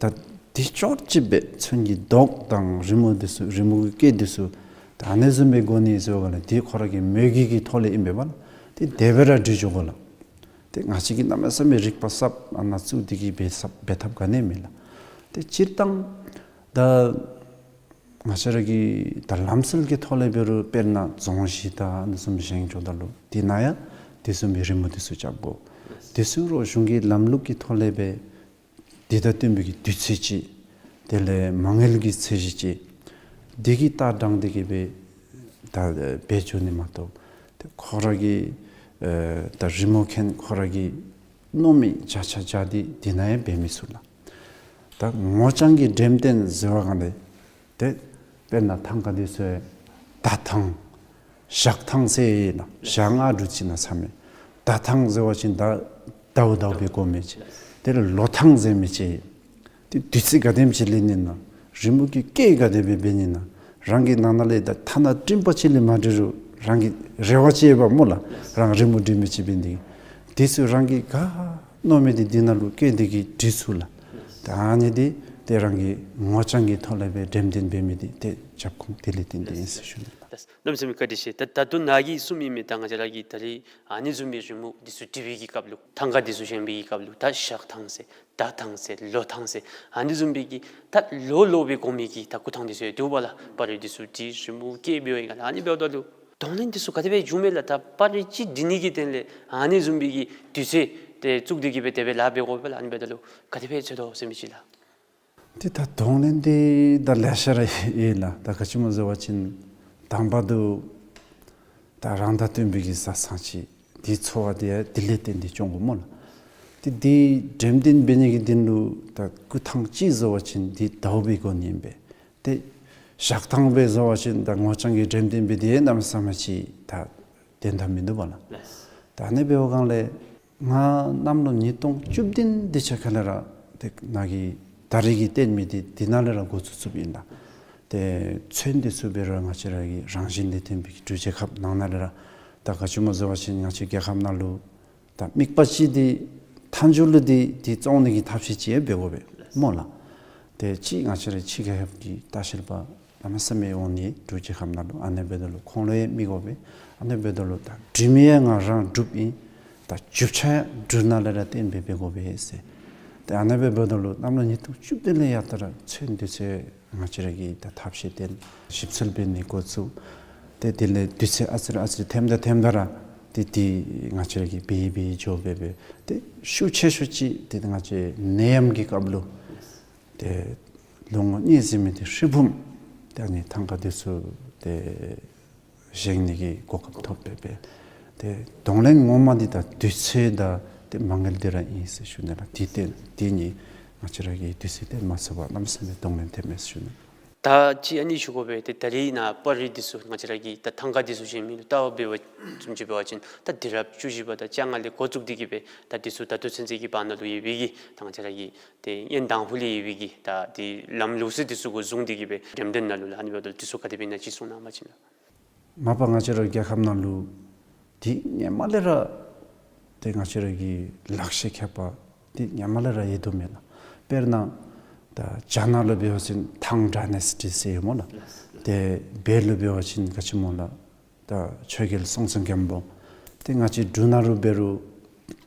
ད་འདི་ཅོག་ཅིག་སྦེ་ཚོན་གྱི་མདོག་དང་རི་མོ་འདི་ཚུ་རི་མོ་གི་སྐད་འདི་ཚུ་ད་ཨ་ནི་བཟུམ་སྦེ་དགོ་ནི་ཟེར་བ་ལས་འདི་ཁོ་ར་གི་མོས་གུས་ཀྱི་ཐོག་ལས་ཨིན་པས་པ་ལགས། ཏེ་དེ་སྦེ་ར་འབྲི་འགྱོ་དགོ་ལགས། ཏེ་ང་བཅས་ཀྱིས་གནམ་མེད་ས་མེད་རིག་པ་ཟབ་ཨ་ནཱ་བཙུགས་ཏེ་གི་འབད་ཟབ་འབད་ཐབས་ག་ནི་མེད་ལགས། ཏེ་སྤྱིར་བཏང་ད་ང་བཅས་ར་གི་ད་ལམ་སྲོལ་གྱི་ཐོག་ལས་འབད་རུང་དཔེར་ན་རྫོང་གཞི་དང་ཨ་ནི་བཟུམ་བཞེངས་འགྱོཝ་ད་ལུ་དེ་ནང་ཡང་དེ་བཟུམ་མའི་རི་མོ་འདི་ཚུ་རྐྱབ་དགོ། དེ་བཟུམ་རོགས་གཞུང་གི་ལམ་ལུགས་ཀྱི་ཐོག་ལས་འབད་དེ་དང་བསྟུན་པའི་གི་དུས་ཚོད་ཅིག། དེ་ལས་མ་དངུལ་གྱི་ཚད་གཞི་ཅིག། འདི་གི་ལྟ་སྟངས་འདི་གིས་འབད་ད་འབད་འགྱོ་ནི་མ་གཏོགས་ཏེ་ཁོ་ར་གི་ཨེ་ད་རི་མོ་མཁན་ཁོ་ར་གི་མནོ་མི་བརྒྱ་ཆ་བརྒྱ་འདི་དེ་ནང་ཡང་འབད་མི་ཚུགས་ལགས། ད་ངོ་རྐྱང་གི་འགྲེམས་སྟོན་ཟེར་བ་གང་ལས་ཏེ་དཔེར་ན་ཐང་ཀ་འདི་ཚུ་ད་ཐང་ཞག་ཐང་ཟེར་ཡོད་ལགས། ཞག་ལྔ་དྲུག་ཅིག་ནང་ཚར་མི། ཟླ་ཐང་ཟེར་བ་ཅིན་ད་ཟླཝ་ཟླཝ་སྦེ་དགོ་མི་ཅིག། དེ་ལས་ལོ་ཐང་ཟེར་མི་ཅིག་དེ་དུས་ཚོད་ག་དེམ་ཅིག་ལེན་ནི་ན། རི་མོ་གི་སྐད་ག་དེ་སྦེ་འབད་ནི་ན། རང་གི་ནང་ན་ལས་ད་ཐ་ན་སྤྲིན་པ་ཅིག་ལས་མ་འདྲེས་རུང་རང་གི་རེ་བ་ཅིག་ཡོདཔ་སྨོ་ལགས། རང་རི་མོ་འབྲི་མི་ཅིག་འབད་ནི་དེ་གིས། དེ་ཚུ་རང་གིས་ག་མནོ་མི་དེ་འདི་ནང་ལུ་སྐད་དེ་གིས་འབྲི་ཚུགས་ལགས། ད་ཨ་ནི་དེ་དེ་རང་གི་ངོ་རྐྱང་གི་ཐོག་ལས་སྦེ་འགྲེམས་སྟོན་འབད་མི་དེ་དེ་རྒྱབ་ཁུངས་དེ་ལས་བརྟེན་ཏེ་ཨིན་ཟེར་ཞུ་ནི་ལགས། གནམ་མེད་ས་མེད་བཀའ་དྲིན་ཆེ། ད་ད་ལྟོ་ནཱ་གིས་གསུངས་མི་མི་ད་ང་བཅས་ར་གིས་ད་རིས་ཨ་ནི་བཟུམ་མའི་རི་མོ་འདི་ཚུ་འབྲི་བའི་གི་སྐབས་ལུ་ཐང་ཀ་འདི་ཚུ་བཞེངས་པའི་གི་སྐབས་ལུ་ད་ཞག་ཐང་ཟེར་ཟླ་ཐང་ཟེར་ལོ་ཐང་ཟེར་ཨ་ནི་བཟུམ་མའི་གི་ད་ལོ་ལོ་སྦེ་གོ་མི་གི་ད་སྐུ་ཐང་འདི་ཚུ་ཡང་འདུག་པ་ལགས། པར་རིས་འདི་ཚུ་འབྲི་རི་མོ་བཀལ་འབདཝ་ཨིན་ག་ལགས། ཨ་ནི་འབདཝ་ད་ལུ་གདོང་ལེན་འདི་ཚུ་ག་དེ་སྦེ་བྱུངམ་མས་ལགས། ད་པར་རིས་ཅིག་འབྲི་ནི་གི་དོན་ལས་ཨ་ནི་བཟུམ་མའི་གི་དུས་ཚོད་དེ་བཙུགས་ཏེ་གི་སྦེ་དེ་སྦེ་ལཱ་འབད་དགོ་པས་ལགས། ཨ་ནི་འབདཝ་ད་ལུ་ག་དེ་སྦེ་འཚོལ་དོ་ཟེར་མི་ཅིག་ལགས། ཏེ་ད་གདོང་ལེན་འདི་ད་ལེ་ཤ་ར་ཡོད་ལགས། ད་ག་ཅི་སྨོ་ཟེར་བ་ཅིན་དང་པ་དུ་ད་རང་དང་བསྟུན་པའི་གི་བཟའ་ཚང་ཅིག་དེའི་འཚོ་བ་དེ་ཡང་དེ་ལས་བརྟེན་ཏེ་སྐྱོང་དགོ་སྨོ་ལགས། ཏེ་དེ་འགྲེམས་སྟོན་འབད་ནི་གི་དོན་ལུ་ད་སྐུ་ཐང་ཅིག་བཟོ་བ་ཅིན་དེ་ཟླཝ་སྦེ་དགོ་ནི་ཨིན་པས། ཏེ་ཞག་ཐང་སྦེ་བཟོ་བ་ཅིན་ད་ངོ་རྐྱང་གི་འགྲེམས་སྟོན་འབད་དེ་གནམ་མེད་ས་མེད་ཅིག་ད་དོན་དག་མིན་འདུག་པ་ལགས། ད་ཨ་ནི་འབདཝ་སྒང་ལས་ང་གནམ་ལོ་ཉིས་སྟོང་བཅུ་བདུན་དེ་ཅིག་ཁ་ལས་ར་ཏེ་ནཱ་གི་ད་རིས་ཀྱི་སྟོན་མི་དེ་དེ་ནང་ལས་ར་འགོ་བཙུགས་བཙུགསཔ་ཨིན་ལགས། ཏེ་ཚོན་དེ་ཚུ་འབད་རུང་ང་བཅས་ར་གི་རང་བཞིན་ལས་བརྟེན་པའི་འབྲུག་རྒྱལ་ཁབ་ནང་ན་ལས་ར་ད་ག་ཅི་སྨོ་ཟེར་བ་ཅིན་ང་བཅས་རྒྱལ་ཁབ་ནང་ལུ་ད་དམིགས་པ་ཅིག་དེ་མཐའ་མཇུག་ལུ་དེ་དེ་བཙོང་ནི་གི་ཐབས་ཤེས་ཅིག་ཡང་འབད་དགོ་པས་སྨོ་ལགས། ཏེ་ཅིག་ང་བཅས་ར་ཕྱི་རྒྱལ་ཁབ་ཀྱི་ལྟ་བཤལ་པ་གནམ་མེད་ས་མེད་འོང་ནི་འབྲུག་རྒྱལ་ཁབ་ནང་ལུ། ཨ་ནི་འབདཝ་ད་ལུ་ཁོང་ལུ་ཡང་མི་དགོ་པས། ཨ་ནི་འབདཝ་ད་ལུ་ད་འབྲི་མི་ཡང་ང་རང་འབྲུགཔ་ཨིན། ད་རྒྱུ་ཆ་ཡང་འབྲུག་ནང་ལས་ར་བཏོན་སྦེ་འབད་དགོ་པས་ཟེར། ཏེ་ཨ་ནི་འབདཝ་ད་ལུ་གནམ་ལོ་ཉིས་སྟོང་བཅུ་བདུན་ལས་ཡར་ད་ར་ཚོན་དེ་ཚུ་ང་བཅས་ར་གིས་ད་ཐབས་ཤེས་བཏོན་ཞིབ་འཚོལ་འབད་ནི་འགོ་བཙུགས། ཏེ་དེ་ལས་དུས་ཚོད་ཨ་ཙི་རེ་ཨ་ཙི་རེ་ཐེམ་ད་ཐེམ་ད་ར་ཏེ་དེ་ང་བཅས་ར་གིས་འབད་འབད་འགྱོ་འབད་འབད་ཏེ་ཤུགས་ཆེ་ཤོས་ཅིག་ཏེ་ང་བཅས་ནད་ཡམས་ཀྱི་སྐབས་ལུ་ཏེ་ལོ་ངོ་གཉིས་ཟེར་མི་དེ་ཧྲིལ་བུམ་ཏེ་ཨ་ནི་ཐང་ཀ་དེ་ཚུ་ཏེ་བཞེངས་ནི་གི་གོ་སྐབས་ཐོབ་སྦེ་འབད། ཏེ་གདོང་ལེན་ངོ་མ་འདི་ད་དུས་ཚོད་དང་ཏེ་མ་དངུལ་འདི་ར་ཨིན་ཟེར་ཞུ་ནི་ལགས། དེ་ཏེ་དེ་གཉིས་ང་བཅས་ར་གིས་དུས་ཚོད་བཏོན་མ་ཚུགས་པར་གནམ་མེད་ས་མེད་གདོང་ལེན་ཐེབས་མས་ཟེར་ཞུ་ནི། ད་ཅི་ཨ་ནི་ཞུ་དགོ་པས། ཏེ་ད་རིས་ནཱ་པར་རིས་འདི་ཚུ་ང་བཅས་ར་གིས་ད་ཐང་ཀ་འདི་ཚུ་བཞེངས་མི་ལུ་ལྟ་བ་འབད་བ་བཟུམ་ཅིག་འབད་བ་ཅིན་ད་དུས་རབས་བཅུ་བཞི་པ་དང་བཅོ་ལྔ་ལས་འགོ་བཙུགས་ཏེ་གི་སྦེ་ད་འདི་ཚུ་ད་ལྟོ་ཚུན་ཚོད་ཀྱི་བར་ན་ལུ་ཡོད་པའི་གི་ད་ང་བཅས་ར་གི་ཏེ་ཡོན་དང་ཕུ་ལས་ཡོད་པའི་གི་ད་ཏེ་ལམ་ལུགས་སྲོལ་འདི་ཚུ་གུ་བཟུང་སྟེ་གི་སྦེ་འགྲེམས་སྟོན་ནང་ལུ་ལགས་ཨ་ནི་འབདཝ་ད་འདི་ཚུ་ག་དེ་སྦེ་ཨིན་ན་ཅིག་གསུང་གནང་བ་ཅིན་ལགས། མ་པ་ང་བཅས་ར་རྒྱལ་ཁབ་ནང་ལུ་འདི་སྔོན་མ་ལས་ར་ཏེ་ང་བཅས་ར་གི་ལག་ཤེས་མཁས་པ་འདི་སྔོན་མ་ལས་ར་ཡོད་དོ་མེན་ན། དཔེར་ན་ད་རྒྱ་ནག་ལུ་འབད་བ་ཅིན་ཐང་ཌའི་ནེ་སི་ཊི་ཟེར་སྨོ་ལགས། ཏེ་བོད་ལུ་འབད་བ་ཅིན་ག་ཅི་སྨོ་ལགས། ད་ཆོས་རྒྱལ་སྲོང་བཙན་སྒམ་པོ། ཏེ་ང་བཅས་འབྲུག་ནང་ལུ་འབད་རུང་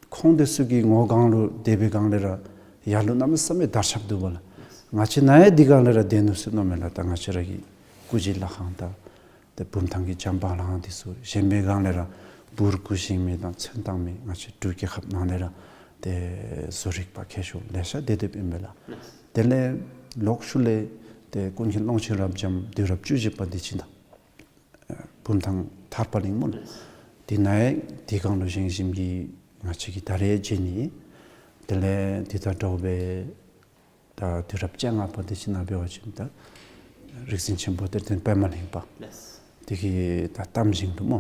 ཁོང་དེ་ཚུ་གི་ངོ་སྒང་ལུ་སྡོད་པའི་སྒང་ལས་ར་ཡར་ལུ་གནམ་མེད་ས་མེད་དར་ཁྱབ་འདུག་པ་ལགས། ང་བཅས་ནཱ་ཡང་འདི་སྒང་ལས་ར་སྡོད་ནུག་ཟེར་མནོཝ་མས་ལགས། ད་ང་བཅས་ར་གི་སྐུ་བཞེངས་ལྷ་ཁང་དང་ཏེ་བུམ་ཐང་གི་བྱམས་པ་ལྷ་ཁང་དེ་ཚུ་བཞེངས་པའི་སྒང་ལས་ར་འབུར་སྐུ་བཞེངས་མི་དང་ཚོན་བཏང་མི་ང་བཅས་འབྲུག་རྒྱལ་ཁབ་ནང་ལས་ར་ཏེ་བཟོ་རིག་པ་མཁས་མཆོག་ལེ་ཤ་སྡོད་སྡོདཔ་ཨིན་པས་ལགས། དེ་ལས་ལོག་ཤུལ་ལས་ཏེ་ཀུན་མཁྱེན་ཀློང་ཆེན་རབ་འབྱམས་དུས་རབས་བཅུ་བཞི་པ་འདི་ཅིག་དང་བུམ་ཐང་ཐར་པ་གླིང་སྨོ་ལགས། དེ་ནང་ཡང་དེ་སྒང་ལུ་བཞེངས་བཞེངསམ་གིས་ང་བཅས་ཀྱིས་ད་རེས་མཇལ་ནི། དེ་ལས་དེ་དང་འདྲཝ་སྦེ་ད་དུས་རབས་བཅོ་ལྔ་པ་དེ་ཅིག་ནང་འབད་བ་ཅིན་ད་རིག་འཛིན་ཆེན་པོ་གཏེར་སྟོན་པདྨ་གླིང་པ་དེ་གི་ད་གཏམ་བཞེངས་ལུ་སྨོ།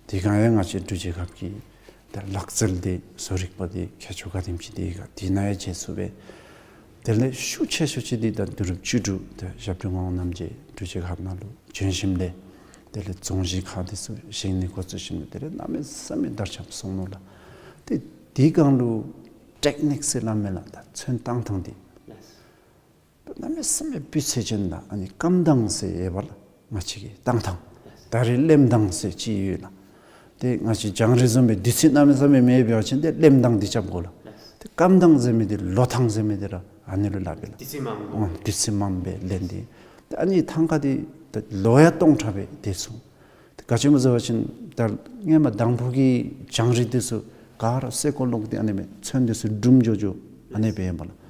དེ་སྒང་ཡང་ང་བཅས་འབྲུག་རྒྱལ་ཁབ་ཀྱི་ད་ལག་རྩལ་འདི་བཟོ་རིག་པ་འདི་མཁས་མཆོག་ག་དེམ་ཅིག་འདི་ག་དེ་ནང་ཡང་མཇལ་ཚུགས་པས། དེ་ལས་ཤུགས་ཆེ་ཤོས་ཅིག་འདི་ད་དུས་རབས་བཅུ་དྲུག་ད་ཞབས་དྲུང་ངག་དབང་རྣམ་རྒྱལ་འབྲུག་རྒྱལ་ཁབ་ནང་ལུ་བྱོན་ཞིནམ་ལས་དེ་ལས་རྫོང་གཞིས་ཁག་འདི་ཚུ་བཞེངས་ནི་འགོ་བཙུགས་ཞིནམ་ལས་དེ་ལས་གནམ་མེད་ས་མེད་དར་ཁྱབ་སོང་ནུག་ལགས། ཏེ་དེ་སྒང་ལུ་ཊེཀ་ནིཀ་ཟེར་སླབ་མས་ལགས། ད་ཚོན་བཏང་ཐངས་འདི་གནམ་མེད་ས་མེད་སྤུས་ཚད་ཅན་དང་ཨ་ནི་སྐམ་ཐངས་ཟེར་ཡོད་པ་ལགས། ང་བཅས་ཀྱི་བཏང་ཐངས་ད་རེས་ལེམ་ཐངས་ཟེར་ཅིག་ཡོད་ལགས། ཏེ་ང་བཅས་རྒྱང་རིང་བཟུམ་སྦེ་དུས་ཚོད་གནམ་མེད་ས་མེད་མེད་པ་ཅིན་ཏེ་ལེམ་ཐངས་འདི་རྐྱབ་དགོ་ལགས། ཏེ་སྐམ་ཐངས་ཟེར་མི་འདི་ལོ་ཐངས་ཟེར་མི་འདི་ར་ཨ་ནི་ལུ་སླབ་པས་ལགས། དུས་ཚོད་མངམ་ཨོ་དུས་ཚོད་མངམ་སྦེ་ལེན་ཏེ། ཏེ་ཨ་ནི་ཐང་ཀ་འདི་ད་ལོ་ཡང་སྟོང་ཕྲག་སྦེ་སྡོད་ཚུགས། ཏེ་ག་ཅི་སྨོ་ཟེར་བ་ཅིན་ད་སྔོན་མ་དང་ཕུ་གི་རྒྱང་རིང་འདི་ཚུ་ག་ར་སེར་ཀོ་ལོག་སྟེ་ཨ་ནི་སྦེ་ཚོན་འདི་ཚུ་འབྲུམ་འགྱོ་འགྱོ་ཨ་ནི་སྦེ་ཨིན་པས་ལགས།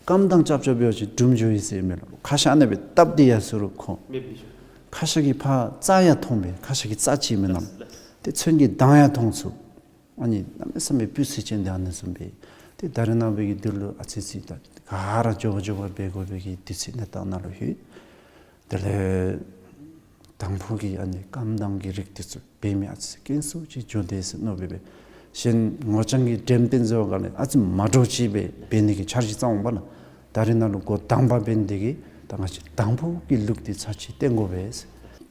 སྐམ་ཐངས་རྐྱབ་རྐྱབ་འབད་བ་ཅིན་འབྲུམ་འགྱོ་ཡི་ཟེར་མས་ལགས། ཁ་ཤ་ཨ་ནི་སྦེ་བཏབ་སྟེ་ཡར་སོང་རུང་ཁོ་མེདཔ་འགྱོ། ཁ་ཤ་གི་ཕར་རྩ་ཡང་མཐོང་པས། ཁ་ཤ་གི་རྩ་ཅིག་མེན་ན། ཏེ་ཚོན་གྱི་མདངས་ཡང་མཐོང་ཚུགས། ཨ་ནི་གནམ་མེད་ས་མེད་སྤུས་ཚད་ཅན་འདི་ཨ་ནི་བཟུམ་སྦེ། ཏེ་ད་རེས་ནངས་པའི་གི་དུས་ལུ་ཨ་ཙི་ཙི་ད་ག་ར་མགྱོགས་པ་མགྱོགས་པ་འབད་དགོ་པའི་གི་དུས་ཚོད་གནས་སྟངས་ནང་ལུ་ལྷོད། དེ་ལས་དང་ཕུ་གི་ཨ་ནི་སྐམ་ཐངས་ཀྱི་རིགས་འདི་ཚུ་འབད་མི་ཨ་ཙི་ཙི་དཀོན་སུ་ཅིག་འགྱོ་དེས་ཟེར་མནོ་སྦེ་སྦེ། གཞན་ངོ་རྐྱང་གི་འགྲེམས་སྟོན་བཟོ་ག་ལས་ཨ་ཙི་མ་འདྲཝ་ཅིག་སྦེ་འབད་ནི་གི་འཆར་གཞི་བརྩམ་འོང་པ་ལགས། ད་རེས་ནཱ་ལུ་འགོ་དང་པ་འབད་ནི་དེ་གིས་ད་ང་བཅས་དང་ཕུ་གི་ལུགས་འདི་ཚར་གཅིག་བསྟེན་དགོ་པས།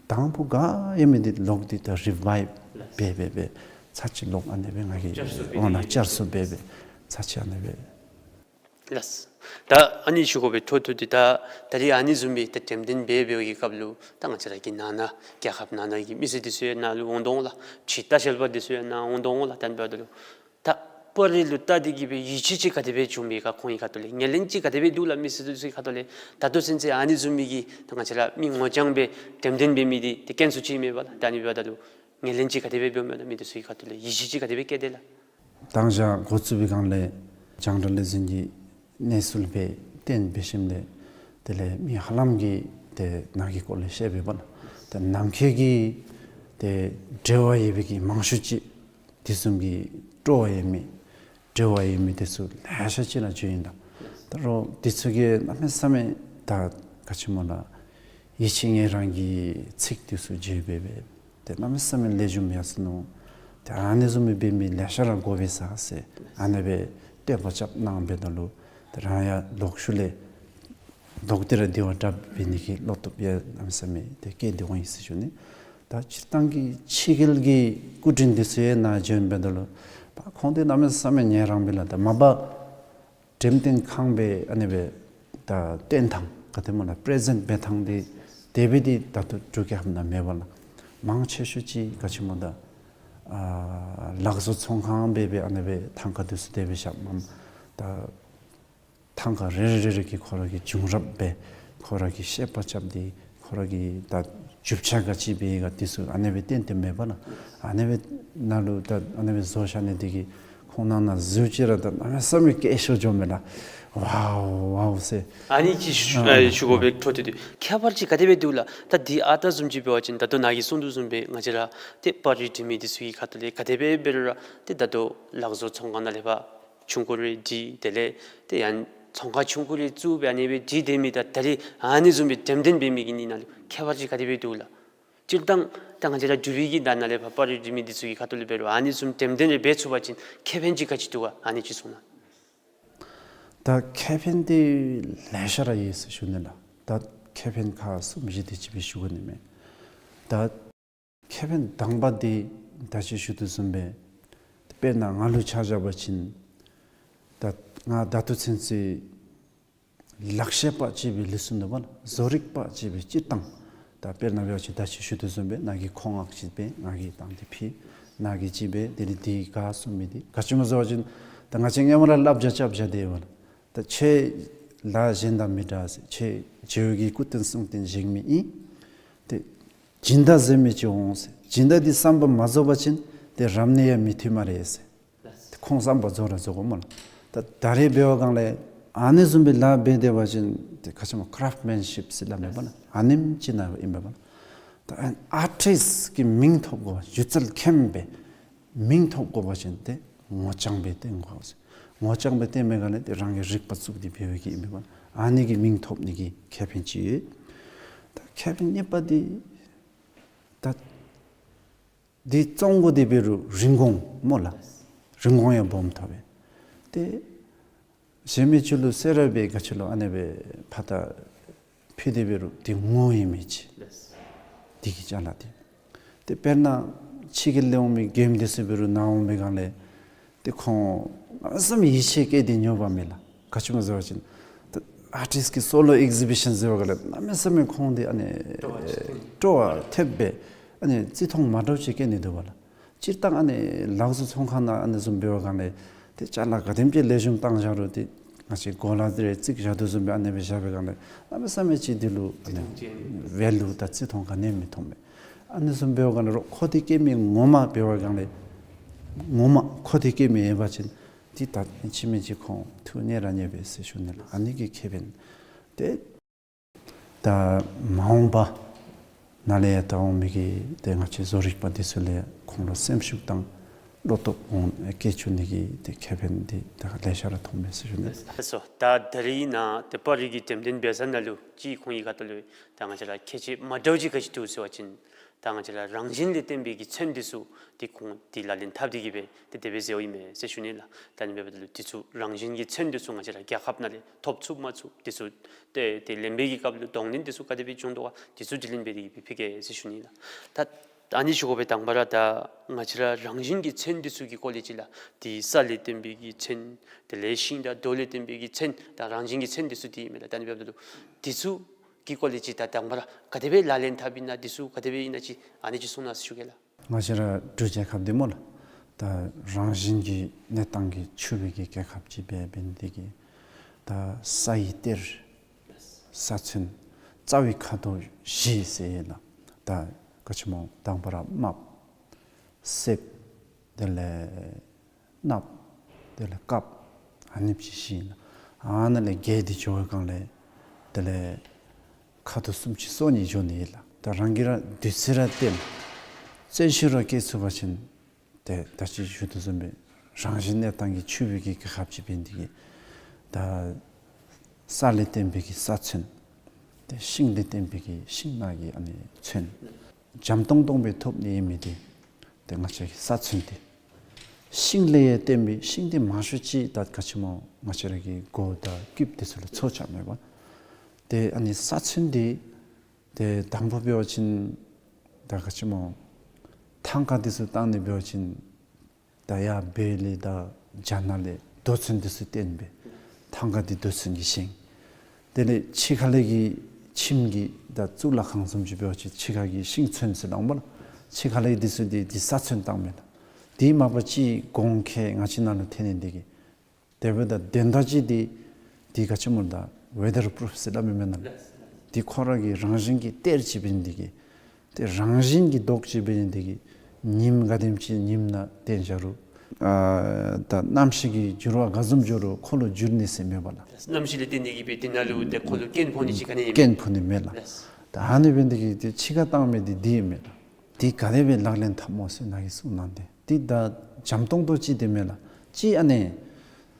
དང་ཕུ་ག་ཡོད་མི་འདི་ལོག་སྟེ་ད་རི་བའིབ་འབད་འབད་འབད་ཚར་གཅིག་ལོག་ཨ་ནི་སྦེ་ང་གིས་བསྐྱར་གསོ་འབད་འོ་ན་བསྐྱར་གསོ་འབད་འབད་ཚར་གཅིག་ཨ་ནི་སྦེ། ལགས། ད་ཨ་ནི་ཞུ་དགོ་པའི་འཕྲོ་མཐུད་དེ་ད་ད་རེས་ཨ་ནི་བཟུམ་སྦེ་ད་འགྲེམས་སྟོན་འབད་འབདཝ་གི་སྐབས་ལུ་ད་ང་བཅས་ར་གི་ནང་ན་རྒྱལ་ཁབ་ནང་ན་གི་མི་སེར་འདི་ཚུ་ཡང་ནཱ་ལུ་འོང་དོ་འོང་ལགས། ཕྱི་ལྟ་བཤལ་པ་འདི་ཚུ་ཡང་ནཱ་འོང་དོ་འོང་ལགས། ད་ཨ་ནི་འབདཝ་ད་ལུ་ད་པར་རིས་ལུ་བལྟ་སྟེ་གི་སྦེ་ཡིད་ཆེས་ཅིག་ག་དེ་སྦེ་བྱུང་མས་ག། ཁོང་གི་ཁ་ཐུག་ལས་ངོས་ལེན་ཅིག་ག་དེ་སྦེ་འདུག་ལགས། མི་སེར་འདི་ཚུ་གི་ཁ་ཐུག་ལས་ད་ལྟོ་ཚུན་ཚོད་ཨ་ནི་བཟུམ་མའི་གི་ད་ང་བཅས་ར་མི་ངོ་རྐྱང་སྦེ་འགྲེམས་སྟོན་འབད་མི་འདི་ཏེ་དཀོན་སུ་ཅིག་མས་པ་ལགས། ད་ཨ་ནི་འབདཝ་ད་ལུ་ངོས་ལེན་ཅིག་ག་དེ་སྦེ་འབདཝ་མས་ན། མི་འདི་ཚུ་གི་ཁ་ཐུག་ལས་ཡིད་ཆེས་ཅིག་ག་དེ་སྦེ་བསྐྱེད་དེ་ལགས། ད་ང་བཅས་འགོ་བཙུགས་པའི་སྒང་ལས་རྒྱང་བསྒྲགས་ལས་འཛིན་གྱི་གནས་ཚུལ་སྦེ་བཏོན་འབད་ཞིནམ་ལས་དེ་ལས་མི་ཧ་ལམ་གྱིས་ཏེ་ནཱ་གི་སྐོར་ལས་ཤེས་པས་པ་ལགས། ད་ནང་འཁོད་ཀྱི་ཏེ་འབྲེལ་བ་ཡོད་པའི་གི་མང་ཤོས་ཅིག་དེ་བཟུམ་གྱི་སྤྲོ་བ་ཡོད་མི་འབྲེལ་བ་ཡོད་མི་དེ་ཚུ་ལེ་ཤ་ཅིག་ནཱ་བྱོན་ཡི་ད། ད་རུང་དེ་ཚུ་གིས་གནམ་མེད་ས་མེད་ད་ག་ཅི་སྨོ་ལགས། ཡིད་ཆེས་ངེས་རང་གི་ཚིག་དེ་ཚུ་བརྗེད་འབད་འབད་ཏེ་གནམ་མེད་ས་མེད་ལེགས་ཤོམ་ཡར་སོ་ནུག། ཏེ་ཨ་ནི་བཟུམ་སྦེ་འབད་མི་ལེ་ཤ་ར་དགོ་པས་ཟེར་ཨ་ནི་སྦེ་བསྟོད་པ་རྐྱབ་གནང་འབདཝ་ད་ལུ་ཏེ་རང་ཡང་ལོག་ཤུལ་ལས་ལོག་སྟེ་ར་དེ་བ་དྲག་འབད་ནི་གི་བློ་སྟོབས་ཡང་གནམ་མེད་ས་མེད་ཏེ་བསྐྱེད་དེ་འོང་ཡི་ཟེར་ཞུ་ནི། ད་སྤྱིར་བཏང་གི་ཕྱི་རྒྱལ་གྱི་སྐུ་མགྲོན་འདི་ཚུ་ཡང་ནཱ་བྱོན་འབདཝ་ད་ལུ་ཁོང་འདི་གནམ་མེད་ས་མེད་ངེས་རང་སྦེ་ལགས། ད་མ་པ་འགྲེམས་སྟོན་ཁང་སྦེ་ཨ་ནི་སྦེ་ད་སྟོན་ཐངས་ག་དེ་སྨོ་ལགས། པི་རི་ཟེནཊ་འབད་ཐངས་འདི་དེ་སྦེ་འདི་ད་ལྟོ་འབྲུག་རྒྱལ་ཁབ་ནང་མེད་པ་ལགས། མང་ཆེ་ཤོས་ཅིག་ག་ཅི་སྨོ་ད་ཨ་ལག་བཟོ་ཚོང་ཁང་སྦེ་སྦེ་ཨ་ནི་སྦེ་ཐང་ཀ་འདི་ཚུ་དེ་སྦེ་བཞག་མམ་ད་ཐང་ཀ་རེ་རེ་རེ་རེ་གིས་ཁོ་ར་གི་བྱུང་རབས་སྦེ་ཁོ་ར་གིས་བཤད་པ་རྐྱབ་སྟེ་ཁོ་ར་གི་ད་རྒྱུ་ཆ་ག་ཅི་སྦེ་ག་དེ་ཚུ་ཨ་ནི་སྦེ་བསྟན་ཏེ་མེད་པ་ལགས། ཨ་ནི་སྦེ་ནཱ་ལུ་ད་ཨ་ནི་སྦེ་བཟོ་བཞག་ནི་དེ་གིས་ཁོང་ནང་ན་གཟུགས་ཅིག་ར་ད་གནམ་མེད་ས་མེད་སྐད་ཤོར་འགྱོཝ་མས་ལགས། ཝའོ་ཝའོ་ཟེར། ཨ་ནི་ཅིག་ཞུ་ཨ་ཨ་ཞུ་དགོ་པའི་འཕྲོ་མཐུད་དེ་ཁྱད་པར་ཅིག་ག་དེ་སྦེ་འདུག་ལགས། ད་འདི་ཨ་རྟག་བཟུམ་ཅིག་འབད་བ་ཅིན་ད་ལྟོ་ནཱ་གིས་གསུངས་དོ་བཟུམ་སྦེ་ང་བཅས་ར་ཏེ་པར་རིས་འབྲི་མི་འདི་ཚུ་གི་ཁ་ཐུག་ལས་ག་དེ་སྦེ་འབད་རུང་ར་ཏེ་ད་ལྟོ་ལག་བཟོ་ཚོང་ཁང་ནང་ལས་ཕར་ཆུང་ཀུ་རེ་འབྲི་དེ་ལས་ཏེ་ཡང་ཚོང་ཁང་ཆུང་ཀུ་རེ་བཙུགས་སྦེ་ཨ་ནི་སྦེ་འབྲི་སྡོད་མི་དང་ད་རེས་ཨ་ནི་བཟུམ་སྦེ་འགྲེམས་སྟོན་འབད་མི་གི་གཉིས་ནང་ལུ་ཁྱད་པར་ཅིག་ག་དེ་སྦེ་འདུག་ལགས། སྤྱིར་བཏང་ད་ང་བཅས་ར་འབྲུག་པའི་གི་ནང་ན་ལས་ཕར་པར་རིས་འབྲི་མི་འདི་ཚུ་གི་ཁ་ཐུག་ལས་འབད་རུང་ཨ་ནི་བཟུམ་འགྲེམས་སྟོན་རེ་འབད་ཚུགས་པ་ཅིན་ཁེ་ཕན་ཅིག་ག་ཅི་འདུག་ག། ཨ་ནི་ཅིག་གསུང་གནང་། ད་ཁེ་ཕན་འདི་ལེ་ཤ་ར་ཡོད་ཟེར་ཞུ་ནི་ལགས། ད་ཁེ་ཕན་ཁག་གསུམ་བཞི་དེ་ཅིག་སྦེ་ཞུ་དགོ་ནི་མས། ད་ཁེ་ཕན་དང་པ་འདི་ད་ཅི་ཞུ་དོ་བཟུམ་སྦེ་དཔེར་ན་ང་ལུ་ཆ་བཞག་པ་ཅིན་ད་ང་ད་ལྟོ་ཚུན་ཚོད་ལག་ཤེས་པ་ཅིག་སྦེ་ལུས་སོ་ནུག་པ་ལགས། བཟོ་རིག་པ་ཅིག་སྦེ་སྤྱིར་བཏང་ད་དཔེར་ན་འབད་བ་ཅིན་ད་ཅི་ཞུ་དོ་བཟུམ་སྦེ་ནཱ་གིས་ཁོང་ངག་ཅིག་སྦེ་ང་གིས་བཏང་སྟེ་ཕུལ། ནཱ་གིས་ཅིག་སྦེ་དེ་ལས་འདི་ག་གསུང་མི་འདི་ག་ཅི་སྨོ་ཟེར་བ་ཅིན་ད་ང་བཅས་སྔོན་མ་ར་བསླབ་བྱ་རྐྱབ་བཞག་སྟེ་ཡོད་པ་ལགས། ད་ཁྱོད་ལཱ་གཞན་དང་མི་འདྲ་ཟེར། ཁྱོད་རྗེ་བོ་གི་སྐུ་རྟེན་གསུང་རྟེན་བཞེངས་མི་ཨིན། ཏེ་སྦྱིན་བདག་ཟེར་མི་ཅིག་འོང་ཟེར། སྦྱིན་བདག་འདི་བསམ་པ་མ་རྫོགས་པ་ཅིན་ཏེ་རབ་གནས་ཡང་མི་ཐོབ་སྨ་རེ་ཟེར། ཁོང་བསམ་པ་རྫོགས་ར་རྫོགས་དགོ་སྨོ་ལགས། ད་ད་རེས་འབད་བའི་སྒང་ལས་ཨ་ནི་བཟུམ་སྦེ་ལཱ་འབད་སྡོད་པ་ཅིན་ཏེ་ག་ཅི་སྨོ་ཀ་རབ་མེན་ཤིཔ་ཟེར་སླབ་མས་པ་ལགས། ཨ་ནེམ་ཅིག་ནང་ཨིན་པས་པ་ལགས། ད་ཨར་ཊིསཊ་ཀྱི་མིང་ཐོབ་དགོ་པ་སྒྱུ་རྩལ་མཁན་སྦེ་མིང་ཐོབ་དགོ་པ་ཅིན་ཏེ་ངོ་རྐྱང་སྦེ་བསྟེན་དགོ་ཟེར། ངོ་རྐྱང་སྦེ་བསྟེན་པའི་སྒང་ལས་ཏེ་རང་གིས་རིག་པ་བཙུགས་ཏེ་འབད་བའི་གི་ཨིན་པས་པ་ལགས། ཨ་ནི་གི་མིང་ཐོབ་ནི་གི་ཁེ་ཕན་ཅིག་ཡོད། ད་ཁེ་ཕན་གཉིས་པ་འདི་ད་འདི་བཙོང་དགོ་དེ་འབད་རུང་རིན་གོང་སྨོ་ལགས། རིན་གོང་ཡང་སྦོམ་ཐོབ་པས། ཏེ་གཞན་མི་ཅིག་ལུ་ཟེར་ར་སྦེ་ག་ཅི་ལོ་ཨ་ནི་སྦེ་ཕར་ད་ཕུལ་དེ་འབད་རུང་འདི་ངོ་ཡོད་མི་ཅིག་འདི་གི་ཅ་ལ་འདི། ཏེ་དཔེར་ན་ཕྱི་རྒྱལ་ལས་འོང་མི་མགྱོནམ་འདི་ཚུ་འབད་རུང་ནཱ་འོང་པའི་སྒང་ལས་ཏེ་ཁོང་གནམ་མེད་ས་མེད་ཡིད་ཆེས་བསྐྱེད་དེ་ཉོ་བ་མས་ལགས། ག་ཅི་སྨོ་ཟེར་བ་ཅིན་ད་ཨར་ཊིསཊ་ཀྱི་སོ་ལོ་ཨེག་ཟི་བི་ཤཱན་ཟེར་བའི་སྒང་ལས་གནམ་མེད་ས་མེད་ཁོང་འདི་ཨ་ནི་སྤྲོ་བ་ཐེབས་སྦེ་ཨ་ནི་བརྩི་མཐོང་མ་འདྲཝ་ཅིག་བསྐྱེད་ནི་འདུག་པ་ལགས། སྤྱིར་བཏང་ཨ་ནི་ལག་བཟོ་ཚོང་ཁང་ནང་ཨ་ནི་བཟུམ་འབད་བའི་སྒང་ལས་ཏེ་ཅ་ལ་ག་དེམ་ཅིག་ལེགས་ཤོམ་བཏང་བཞག་རུང་ཏེ་ང་བཅས་གོ་ལ་འདི་རེ་བརྩིགས་བཞག་དོ་བཟུམ་སྦེ་ཨ་ནི་སྦེ་བཞག་པའི་སྒང་ལས་གནམ་མེད་ས་མེད་ཅིག་འདི་ལུ་ཨ་ནི་ཝེ་ལུ་དང་བརྩི་མཐོང་ག་ནི་ཡང་མི་མཐོང་པས། ཨ་ནི་བཟུམ་འབད་བའི་སྒང་ལས་རོགས་མཁོ་འདོད་བསྐྱེད་མི་ངོ་མ་འབད་བའི་སྒང་ལས་ངོ་མ་མཁོ་འདོད་བསྐྱེད་མི་ཡོད་པ་ཅིན་ཏེ་ད་ཕྱི་མི་ཅིག་ཁོང་ཐུགས་མཉེས་ར་མཉེས་པས་ཟེར་ཞུ་ནི་ལགས། ཨ་ནི་གི་ཁེ་ཕན་ཏེ་ད་མ་འོངས་པ་ནཱ་ལས་ཡར་ད་འོང་མི་གི་ཏེ་ང་བཅས་བཟོ་རིག་པ་འདི་ཚུ་ལས་ཁོང་ལུ་སེམས་ཤུགས་དང་ བློ་སྟོབས་འོང་སྐྱེ་བཅུག་ནི་གི་ཏེ་ཁེ་ཕན་འདི་ད་ལེ་ཤ་ར་མཐོངམ་མས་ཟེར་ཞུ་ནི། ལགས་སོ། ད་ད་རིས་ནཱ་ཏེ་པར་རིས་ཀྱི་འགྲེམས་སྟོན་འབད་ས་ནང་ལུ་ཅིག་ཁོང་གི་ཁ་ཐུག་ལུ་ད་ང་བཅས་ར་ཁྱད་ཆོས་མ་འདྲཝ་ཅིག་ག་ཅི་འདུག་ཟེར་བ་ཅིན་ད་ང་བཅས་ར་རང་བཞིན་ལས་བརྟེན་པའི་གི་མཚོན་འདི་ཚུ་ཏེ་ཁོང་ཏེ་ལག་ལེན་འཐབ་སྟེ་གི་སྦེ་ཏེ་དེ་སྦེ་མཛད་ཡོདཔ་ཨིན་མས་ཟེར་ཞུ་ནི་ལགས། ད་ཨ་ནི་འབདཝ་ད་ལུ་འདི་ཚུ་རང་བཞིན་གྱི་མཚོན་འདི་ཚུ་ང་བཅས་ར་རྒྱལ་ཁབ་ནང་ལས་ཐོབ་ཚུགས་མ་ཚུགས་འདི་ཚུ་ཏེ་ཏེ་ལེན་པའི་གི་སྐབས་ལུ་གདོང་ལེན་འདི་ཚུ་ག་དེ་སྦེ་བྱུང་དོ་ག་འདི་ཚུ་དྲི་ལན་འབད་དེ་གི་སྦེ་ཕུལ་གེ་ཟེར་ཞུ་ནི་ལགས། ད་ད་ཨ་ནི་ཞུ་དགོ་པས། དང་པ་ར་ད་ང་བཅས་ར་རང་བཞིན་གྱི་མཚོན་འདི་ཚུ་གི་སྐོར་ལས་ཅིག་ལགས། ཏེ་ས་ལས་བརྟེན་པའི་གི་མཚོན་དེ་ལས་ཤིང་དང་རྡོ་ལས་བརྟེན་པའི་གི་མཚོན་ད་རང་བཞིན་གྱི་མཚོན་འདི་ཚུ་འདི་ཨིན་མས་ལགས། ད་ཨ་ནི་འབདཝ་ད་ལུ་འདི་ཚུ་གི་སྐོར་ལས་ཅིག་ད་དང་པ་ར་ག་དེ་སྦེ་ལག་ལེན་འཐབ་ཨིན་ན་འདི་ཚུ་ག་དེ་སྦེ་ཨིན་ན་ཅིག་ཨ་ནི་ཅིག་གསུང་གནང་ཟེར་ཞུ་གེ་ལགས། ང་བཅས་ར་འབྲུག་རྒྱལ་ཁབ་འདི་སྨོ་ལགས། ད་རང་བཞིན་གྱི་གནས་སྟངས་ཀྱིས་ཕྱུག་པའི་གི་རྒྱལ་ཁབ་ཅིག་འབད་འབད་ནི་དེ་གིས་ད་ས་ཡི་གཏེར་ས་ཚོན་རྩ་བའི་ཁ་དོག་བཞི་ཟེར་ཡོད་ལགས། ད་ག་ཅི་སྨོ་དང་པ་ར་རྨགཔ་གསེབ་དེ་ལས་སྣབས་དེ་ལས་དཀརཔོ་ཨ་ནི་བཞི་ཨིན་ལགས། ཨ་ནཱ་ལས་བརྒྱད་འདི་འགྱོ་བའི་སྒང་ལས་དེ་ལས་ཁ་དོག་གསུམ་ཅིག་སོ་གཉིས་འགྱོ་ནི་ཨིན་ལགས། ད་རང་གིས་ར་དུས་ཚོད་ར་བཏོན་བརྩོན་ཤུགས་ར་བསྐྱེད་ཚུགས་པ་ཅིན་ཏེ་ད་ཅི་ཞུ་དོ་བཟུམ་སྦེ་རང་བཞིན་གནས་སྟངས་ཀྱིས་ཕྱུག་པའི་གི་རྒྱལ་ཁབ་ཅིག་འབད་ནི་དེ་གིས་ད་ས་ལས་བརྟེན་པའི་གི་ས་ཚོན་ཏེ་ཤིང་ལས་བརྟེན་པའི་གི་ཤིང་ནགས་ཀྱི་ཨ་ནི་ཚོན་འཇམ་ཏོང་ཏོ་སྦེ་ཐོབ་ནི་ཨིན་མི་འདི་ཏེ་ང་བཅས་ཀྱི་ས་ཚོན་འདི། ཤིང་ལས་ཡང་བརྟེན་པའི་ཤིང་འདི་མང་ཤོས་ཅིག་ད་ག་ཅི་སྨོ་ང་བཅས་ར་གི་སྒོ་དང་རྐུབ་འདི་ཚུ་ལུ་ཚོ་རྐྱབ་མས་པ། ཏེ་ཨ་ནི་ས་ཚོན་འདི་ཏེ་དང་པ་འབད་བ་ཅིན་ད་ག་ཅི་སྨོ་ཐང་ཀ་འདི་ཚུ་བཏང་ནི་འབད་བ་ཅིན་ད་ཡར་བོད་ལས་དང་རྒྱ་ནག་ལས་རྡོ་ཚོན་འདི་ཚུ་བཏོན་སྦེ་ཐང་ཀ་འདི་རྡོ་ཚོན་གྱིས་བཞེངས། དེ་ལས་ཕྱི་ཁ་ལས་ཀྱི་ཁྱིམ་གྱི་ད་གཙུག་ལག་ཁང་བཟུམ་ཅིག་འབད་བ་ཅིན་ཕྱི་ཁ་གི་ཤིང་ཚོན་ཟེར་སླབ་མས་ལགས། ཕྱི་ཁ་ལས་འདི་ཚུ་འདི་འདི་ས་ཚོན་བཏང་མས་ལགས། དེ་མ་པ་ཅིག་གོང་ཁེ་ང་བཅས་ནང་ལུ་ཐོན་ནི་འདི་གིས་དེ་འབདཝ་ད་དོན་དག་ཅིག་འདི་འདི་ག་ཅི་སྨོ་ད་ཝེ་དར་པུ་རུཕ་ཟེར་སླབ་མི་མེན་ན་ལགས། འདི་ཁོ་ར་གི་རང་བཞིན་གྱི་གཏེར་ཅིག་འབད་ནི་འདི་གིས་ཏེ་རང་བཞིན་གྱི་མདོག་ཅིག་འབད་ནི་འདི་གིས་ཉིམ་ག་དེམ་ཅིག་ཉིམ་ནང་སྟོན་བཞག་རུང་ཨ་ད་གནམ་གཤིས་ཀྱི་འགྱུར་བ་ག་བཟུམ་འགྱོ་རུང་ཁོ་ལུ་འགྱུར་ནི་ཟེར་མེད་པ་ལགས། གནམ་གཤིས་ལས་བརྟེན་ཏེ་གི་སྦེ་འདི་ནང་ལུ་ཏེ་ཁོ་ལུ་སྐྱོན་ཕོག་ནི་ཅིག་ག་ནི་ཡང་མེད། སྐྱོན་ཕོག་ནི་མེད་ལགས། ལགས། ད་ཨ་ནི་འབད་ནི་འདི་གིས་ཏེ་ཕྱི་ཁར་བཏང་མི་འདི་འདི་ཨིན་མས་ལགས། འདི་ག་དེ་སྦེ་ལག་ལེན་འཐབ་སྨོ་ཟེར་ནཱ་གིས་གསུངས་གནང་སྟེ་འདི་ད་འཇམ་ཏོང་ཏོ་ཅིག་འདི་མས་ལགས། ཅིག་ཨ་ནི་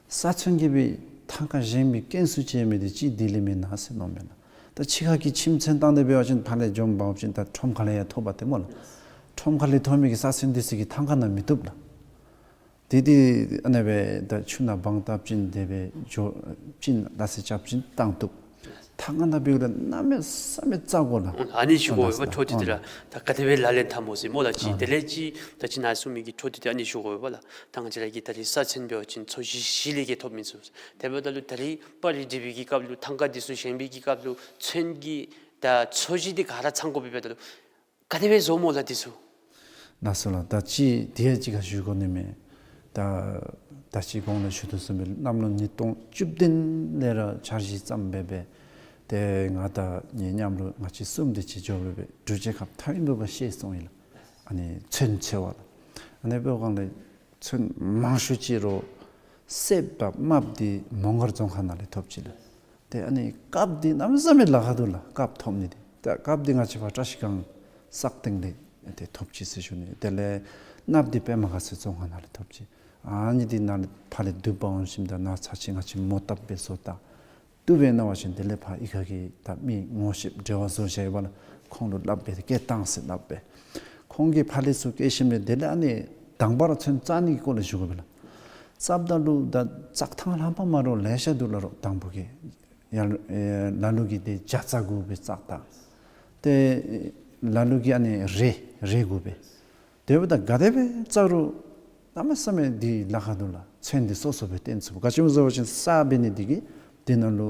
ས་ཚོན་གྱིས་སྦེ་ཐང་ཀ་བཞེངས་པའི་རྐྱེན་སུ་ཅིག་མི་འདི་ཅིག་འདི་ལས་མེན་ན་ཟེར་མནོཝ་མས་ལགས། ད་ཕྱི་ཁ་གི་ཁྱིམ་ཚོན་བཏང་སྟེ་འབད་བ་ཅིན་ཕར་ལས་འཇོམས་འབག་པ་ཅིན་ད་ཁྲོམ་ཁ་ལས་ཡང་ཐོབ་པ་ཏེ་སྨོ་ལགས། ཁྲོམ་ཁ་ལས་ཐོབ་མི་གི་ས་ཚོན་འདི་ཚུ་གིས་ཐང་ཀ་ནང་མི་བཏུབ་ལགས། དེ་འདི་ཨ་ནི་སྦེ་ད་ཆུ་ནང་བང་བཏབ་ཅིན་དེ་སྦེ་འགྱོ་ཅིན་ལག་ལེན་རྐྱབ་ཅིན་བཏང་བཏུབ། ཐང་ཀ་ནང་འབདཝ་ད་གནམ་མེད་ས་མེད་བཙག་དགོ་ལགས། ཨ་ནི་ཞུ་དགོ་པས་འཕྲོ་མཐུད་དེ་ར། ད་ག་དེ་སྦེ་ལག་ལེན་འཐབ་སྨོ་ཟེར་སྨོ་ལགས། ཅིག་དེ་ལས་ཅིག་ད་ཅི་ནཱ་གསུངས་མི་གི་འཕྲོ་མཐུད་དེ་ཨ་ནི་ཞུ་དགོ་པས་ལགས། ད་ང་བཅས་ར་གི་ད་རིས་ས་ཚོན་འབད་བ་ཅིན་ཚོས་གཞི་བཞི་ལས་ཀྱི་ཐོབ་མི་ཚུགས། དེ་འབདཝ་ད་ལུ་ད་རིས་པར་རིས་འབྲི་བའི་གི་སྐབས་ལུ་ཐང་ཀ་འདི་ཚུ་བཞེངས་པའི་གི་སྐབས་ལུ་ཚོན་གྱི་ད་ཚོས་གཞི་འདི་ག་ར་ཚང་དགོ་པས་འབདཝ་ད་ལུ་ག་དེ་སྦེ་བཟོཝ་སྨོ་ལགས་འདི་ཚུ། ལགས་སོ་ལགས། ད་ཅི་དེ་ཡང་ཅིག་ཁར་ཞུ་དགོ་ནི་མས། ད་ད་ཅི་གོང་ལས་ཞུ་དོ་བཟུམ་སྦེ་གནམ་ལོ་ཉིས་སྟོང་བཅུ་བདུན་ལས་ར་འཆར་གཞི་བརྩམས་སྦེ་སྦེ་ཏེ་ང་དང་ངེའི་མཉམ་རོགས་ང་བཅས་གསུམ་དེ་ཅིག་འགྱོ་སྦེ་སྦེ་འབྲུག་རྒྱལ་ཁབ་མཐའ་དབུས་ལུ་ཕར་བཤལ་སོང་ཡི་ལགས། ཨ་ནི་ཚོན་འཚོལ་བར་ལགས། ཨ་ནི་འབདཝ་སྒང་ལས་ཚོན་མང་ཤོས་ཅིག་རོགས་གསེབ་དང་རྨགཔ་འདི་མོང་སྒར་རྫོང་ཁག་ནང་ལས་ཐོབ་ཅི་ལགས། ཏེ་ཨ་ནི་དཀརཔོ་འདི་གནམ་མེད་ས་མེད་ལཱ་ཁག་འདུག་ལགས། དཀརཔོ་ཐོབ་ནི་འདི། ད་དཀརཔོ་འདི་ང་བཅས་ཕར་བཀྲ་ཤིས་སྒང་སག་སྟེང་ལས་ཏེ་ཐོབ་ཅི་ཟེར་ཞུ་ནི། དེ་ལས་རྨགཔ་འདི་པདྨ་དགའ་ཚལ་རྫོང་ཁག་ནང་ལས་ཐོབ་ཅི། ཨ་ནི་འདི་ནཱ་ལས་ཕར་ལས་བསྡུ་འབག་འོང་ཞིནམ་ད་ནཱ་ཚར་ཅིག་ང་བཅས་མོ་བཏབ་སྦེ་བཟོ་ད། བཏུབ་པས་མནོ་བ་ཅིན་དེ་ལས་ཕར་ཨི་ཁ་གི་ད་མི་ངོ་ཤེསཔ་འབྲེལ་བ་བཟོ་བཞག་ཡོད་པ་ལགས། ཁོང་ལུ་སླབ་སྦེ་སྐྱེལ་བཏང་ཟེར་སླབ་སྦེ། ཁོང་གིས་ཕར་ལས་ཚུར་སྐྱེལ་ཞིནམ་ལས་དེ་ལས་ཨ་ནི་དང་པ་ར་ཚོན་བཙག་ནི་གི་སྐོར་ལས་ཞུ་དགོ་པས་ལགས། བཙགཔ་ད་ལུ་ད་བཙག་ཐངས་ལྷག་པ་མ་རོགས་ལེ་ཤ་འདུག་ལགས། རོགས་དང་པོ་གི་ཡར་ཨེ་ལ་ལུ་གིས་ཏེ་བྱ་རྩྭ་དགོ་པས་བཙག་ད། ཏེ་ལ་ལུ་གིས་ཨ་ནི་རེ་རེ་དགོ་པས། དེ་འབདཝ་ད་ག་དེ་སྦེ་བཙག་རུང་གནམ་མེད་ས་མེད་འདི་ལཱ་ཁག་འདུག་ལགས། ཚོན་འདི་སོ་སོ་སྦེ་བཏོན་ཚུགས། ག་ཅི་སྨོ་ཟེར་བ་ཅིན་ས་འབད་ནི་འདི་གིས་འདི་ནང་ལུ་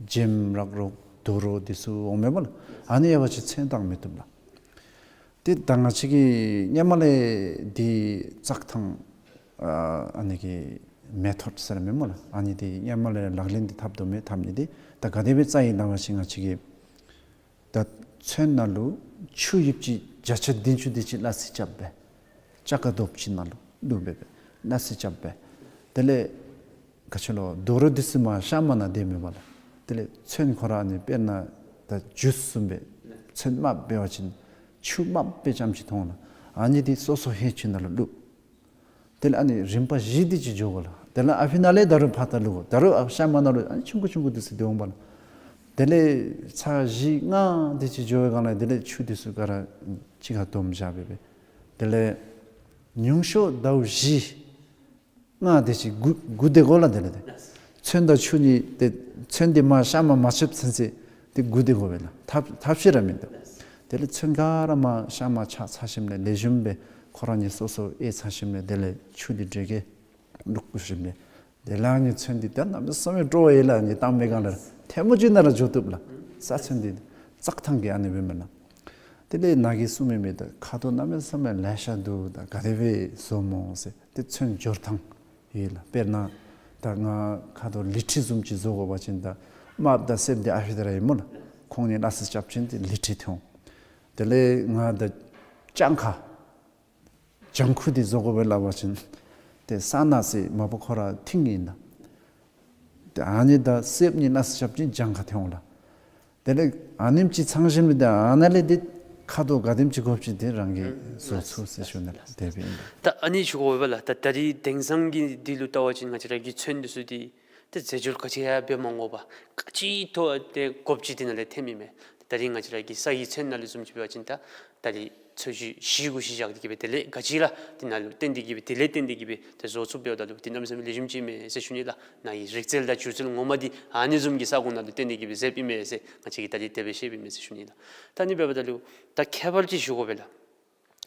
འཇེམ་རག་རོགས་དུག་རོགས་འདི་ཚུ་འོང་མས་པ་ལགས། ཨ་ནི་ཡོད་པ་ཅིན་ཚོན་བཏང་མི་བཏུབ་ལགས། ཏེ་ད་ང་བཅས་ཀྱིས་སྔོན་མ་ལས་འདི་བཙག་ཐངས་ཨ་ཨ་ནི་གི་མེ་ཐོཌ་ཟེར་མས་སྨོ་ལགས། ཨ་ནི་འདི་སྔོན་མ་ལས་ལག་ལེན་འདི་འཐབ་དོ་མས། འཐབ་ནི་འདི་ད་ག་དེ་སྦེ་བཙག་ཡི་ལབ་པ་ཅིན་ང་བཅས་ཀྱིས་ད་ཚོན་ནང་ལུ་ཆུ་ཡིབ་ཅིག་བརྒྱ་ཆ་བདུན་ཅུ་དེ་ཅིག་སླ་བསྲེ་རྐྱབ་སྦེ་ལྕགས་ཀ་རྡོགཔ་ཅིག་ནང་ལུ་བླུགས་སྦེ་སྦེ་སླ་བསྲེ་རྐྱབ་སྦེ། དེ་ལས་ག་ཅི་ལོ་དུག་རོགས་འདི་ཚུ་མར་གཤམ་མ་ནང་སྡོད་མི་འབད་ལགས། དེ་ལས་ཚོན་ཁོ་ར་ཨ་ནི་དཔེར་ན་ད་ཇུས་བཟུམ་སྦེ་ཚོན་དམརཔོ་འབད་བ་ཅིན་ཆུ་དམརཔོ་སྦེ་རྐྱངམ་ཅིག་མཐོང་ལགས། ཨ་ནི་འདི་སོ་སོ་ཧེ་ཆུ་ནང་ལུ་བླུགས། དེ་ལས་ཨ་ནི་རིམ་པ་བཞི་དེ་ཅིག་འགྱོ་དགོ་ལགས། དེ་ལས་ཨ་ཕི་ནང་ལས་ད་རུང་ཕར་ད་ལུ་ད་རུང་ཨ་ཤ་མ་ནང་ལུ་ཨ་ནི་ཆུང་ཀུ་ཆུང་ཀུ་དེ་ཚུ་སྡོད་འོང་པ་ལགས། དེ་ལས་ཚར་བཞི་ལྔ་དེ་ཅིག་འགྱོ་བའི་སྒང་ལས་དེ་ལས་ཆུ་དེ་ཚུ་ག་ར་གཅིག་ཁར་བསྡོམས་བཞག་སྦེ་སྦེ། དེ་ལས་ཉུང་ཤོས་ཟླཝ་བཞི་ལྔ་དེ་ཅིག་སྒུག་སྒུག་སྡོད་དགོ་ལགས། དེ་ལས་དེ་ཚོན་དང་ཆུ་གཉིས་དེ་ཚོན་དེ་མར་ཤ་མར་མ་ཆགསཔ་ཚུན་ཚོད་དེ་སྒུག་སྡོད་དགོ་པས་ལགས། ཐབས་ཐབས་ཤེས་ར་མིན་འདུག། དེ་ལས་ཚོན་ག་ར་མར་ཤ་མར་ཆགས་ཚར་ཞིནམ་ལས་ལེགས་ཤོམ་སྦེ་ཁོ་ར་གཉིས་སོ་སོ་ཨེ་ཚར་ཞིནམ་ལས་དེ་ལས་ཆུ་དེ་འདྲེ་གེ་བླུག་བཀུག་ཞིནམ་ལས་དེ་ལས་ཨ་ནི་ཚོན་དེ་ད་གནམ་མེད་ས་མེད་སྤྲོ་བ་ཡོད་ལགས། ཨ་ནི་བཏང་པའི་སྒང་ལས་ཐལ་མོ་གཅིག་ནང་ར་འགྱོ་བཏུབ་ལགས། ས་ཚོན་དེ་བཙག་ཐང་གི་ཨ་ནི་སྦེ་མེན་ན། དེ་ལས་ནཱ་གིས་གསུངས་མི་མི་ད་ཁ་དོག་གནམ་མེད་ས་མེད་ལེ་ཤ་འདུག། ད་ག་དེ་སྦེ་བཟོ་སྨོ་ཟེར། དེ་ཚོན་སྦྱོར་ཐངས་ཡོད་ལགས། དཔེར་ན་ད་ང་ཁ་དོག་ལི་ཁྲི་བཟུམ་ཅིག་བཟོ་དགོ་པ་ཅིན་ད་དམརཔོ་དང་སེརཔོ་དེ་ཨ་ཕི་དེ་ར་ཨིན་སྨོ་ལགས། ཁོང་གཉིས་སླ་བསྲེ་རྐྱབ་ཅིན་དེ་ལི་ཁྲི་ཐོན་འོང་། དེ་ལས་ང་ད་ལྗང་ཁ་ལྗང་ཁུ་དེ་བཟོ་དགོ་པས་སླབ་པ་ཅིན་དེ་ས་ནག་སེར་མ་པ་ཁོ་ར་མཐིང་ཨིན་ལགས། དེ་ཨ་ནི་དང་སེརཔོ་གཉིས་སླ་བསྲེ་རྐྱབ་ཅིན་ལྗང་ཁ་ཐོན་འོང་ལགས། དེ་ལས་ཨ་ནེམ་ཅིག་ཚང་ཞིནམ་ལས་དེ་ཨ་ནཱ་ལས་དེ་ཁ་དོག་ག་དེམ་ཅིག་དགོཔ་ཅིག་དེ་རང་གིས་བཟོ་ཚུགས་ཟེར་ཞུ་ནི་ལགས། དེ་སྦེ་ཨིན། ད་ཨ་ནི་ཞུ་དགོ་པས་ལགས། ད་ད་རིས་དེང་སང་གི་འདི་ལུ་བལྟ་བ་ཅིན་ང་བཅས་ར་གི་ཚོན་འདི་ཚུ་འདི་ཏེ་རྫས་སྦྱོར་ག་ཅི་ཡང་འབད་མ་དགོ་པར་ག་ཅི་ཐོབ་སྟེ་དགོཔ་ཅིག་དེ་ནང་ལས་ཐོནམ་ཨིན་མས། ད་རིས་ང་བཅས་ར་གི་ས་ཡི་ཚོན་ནང་ལུ་བཟུམ་ཅིག་འབད་བ་ཅིན་ད་ད་རིས་ཚོས་གཞི་བཞི་གུ་གཞི་བཞག་སྟེ་གི་སྦེ་དེ་ལས་ག་ཅི་ར་དེ་ནང་ལུ་བརྟེན་ཏེ་གི་སྦེ་དེ་ལས་བརྟེན་ཏེ་གི་སྦེ་ཏེ་བཟོ་ཚུགསཔ་འབདཝ་ད་ལུ་དེ་གནམ་མེད་ས་མེད་ལེགས་ཤོམ་ཅིག་ཨིན་མས་ཟེར་ཞུ་ནི་ལགས། ནཱ་གི་རིག་རྩལ་དང་སྒྱུ་རྩལ་ངོ་མ་འདི་ཨ་ནི་བཟུམ་གྱི་ས་ཁོངས་ནང་ལུ་བརྟེན་ཏེ་གི་སྦེ་མཛདཔ་ཨིན་མས་ཟེར་ང་བཅས་ཀྱིས་ད་རིས་དེ་སྦེ་ཤེསཔ་ཨིན་མས་ཟེར་ཞུ་ནི་ལགས། ད་ཨ་ནི་འབདཝ་ད་ལུ་ད་ཁྱད་པར་ཅིག་ཞུ་དགོ་པས་ལགས།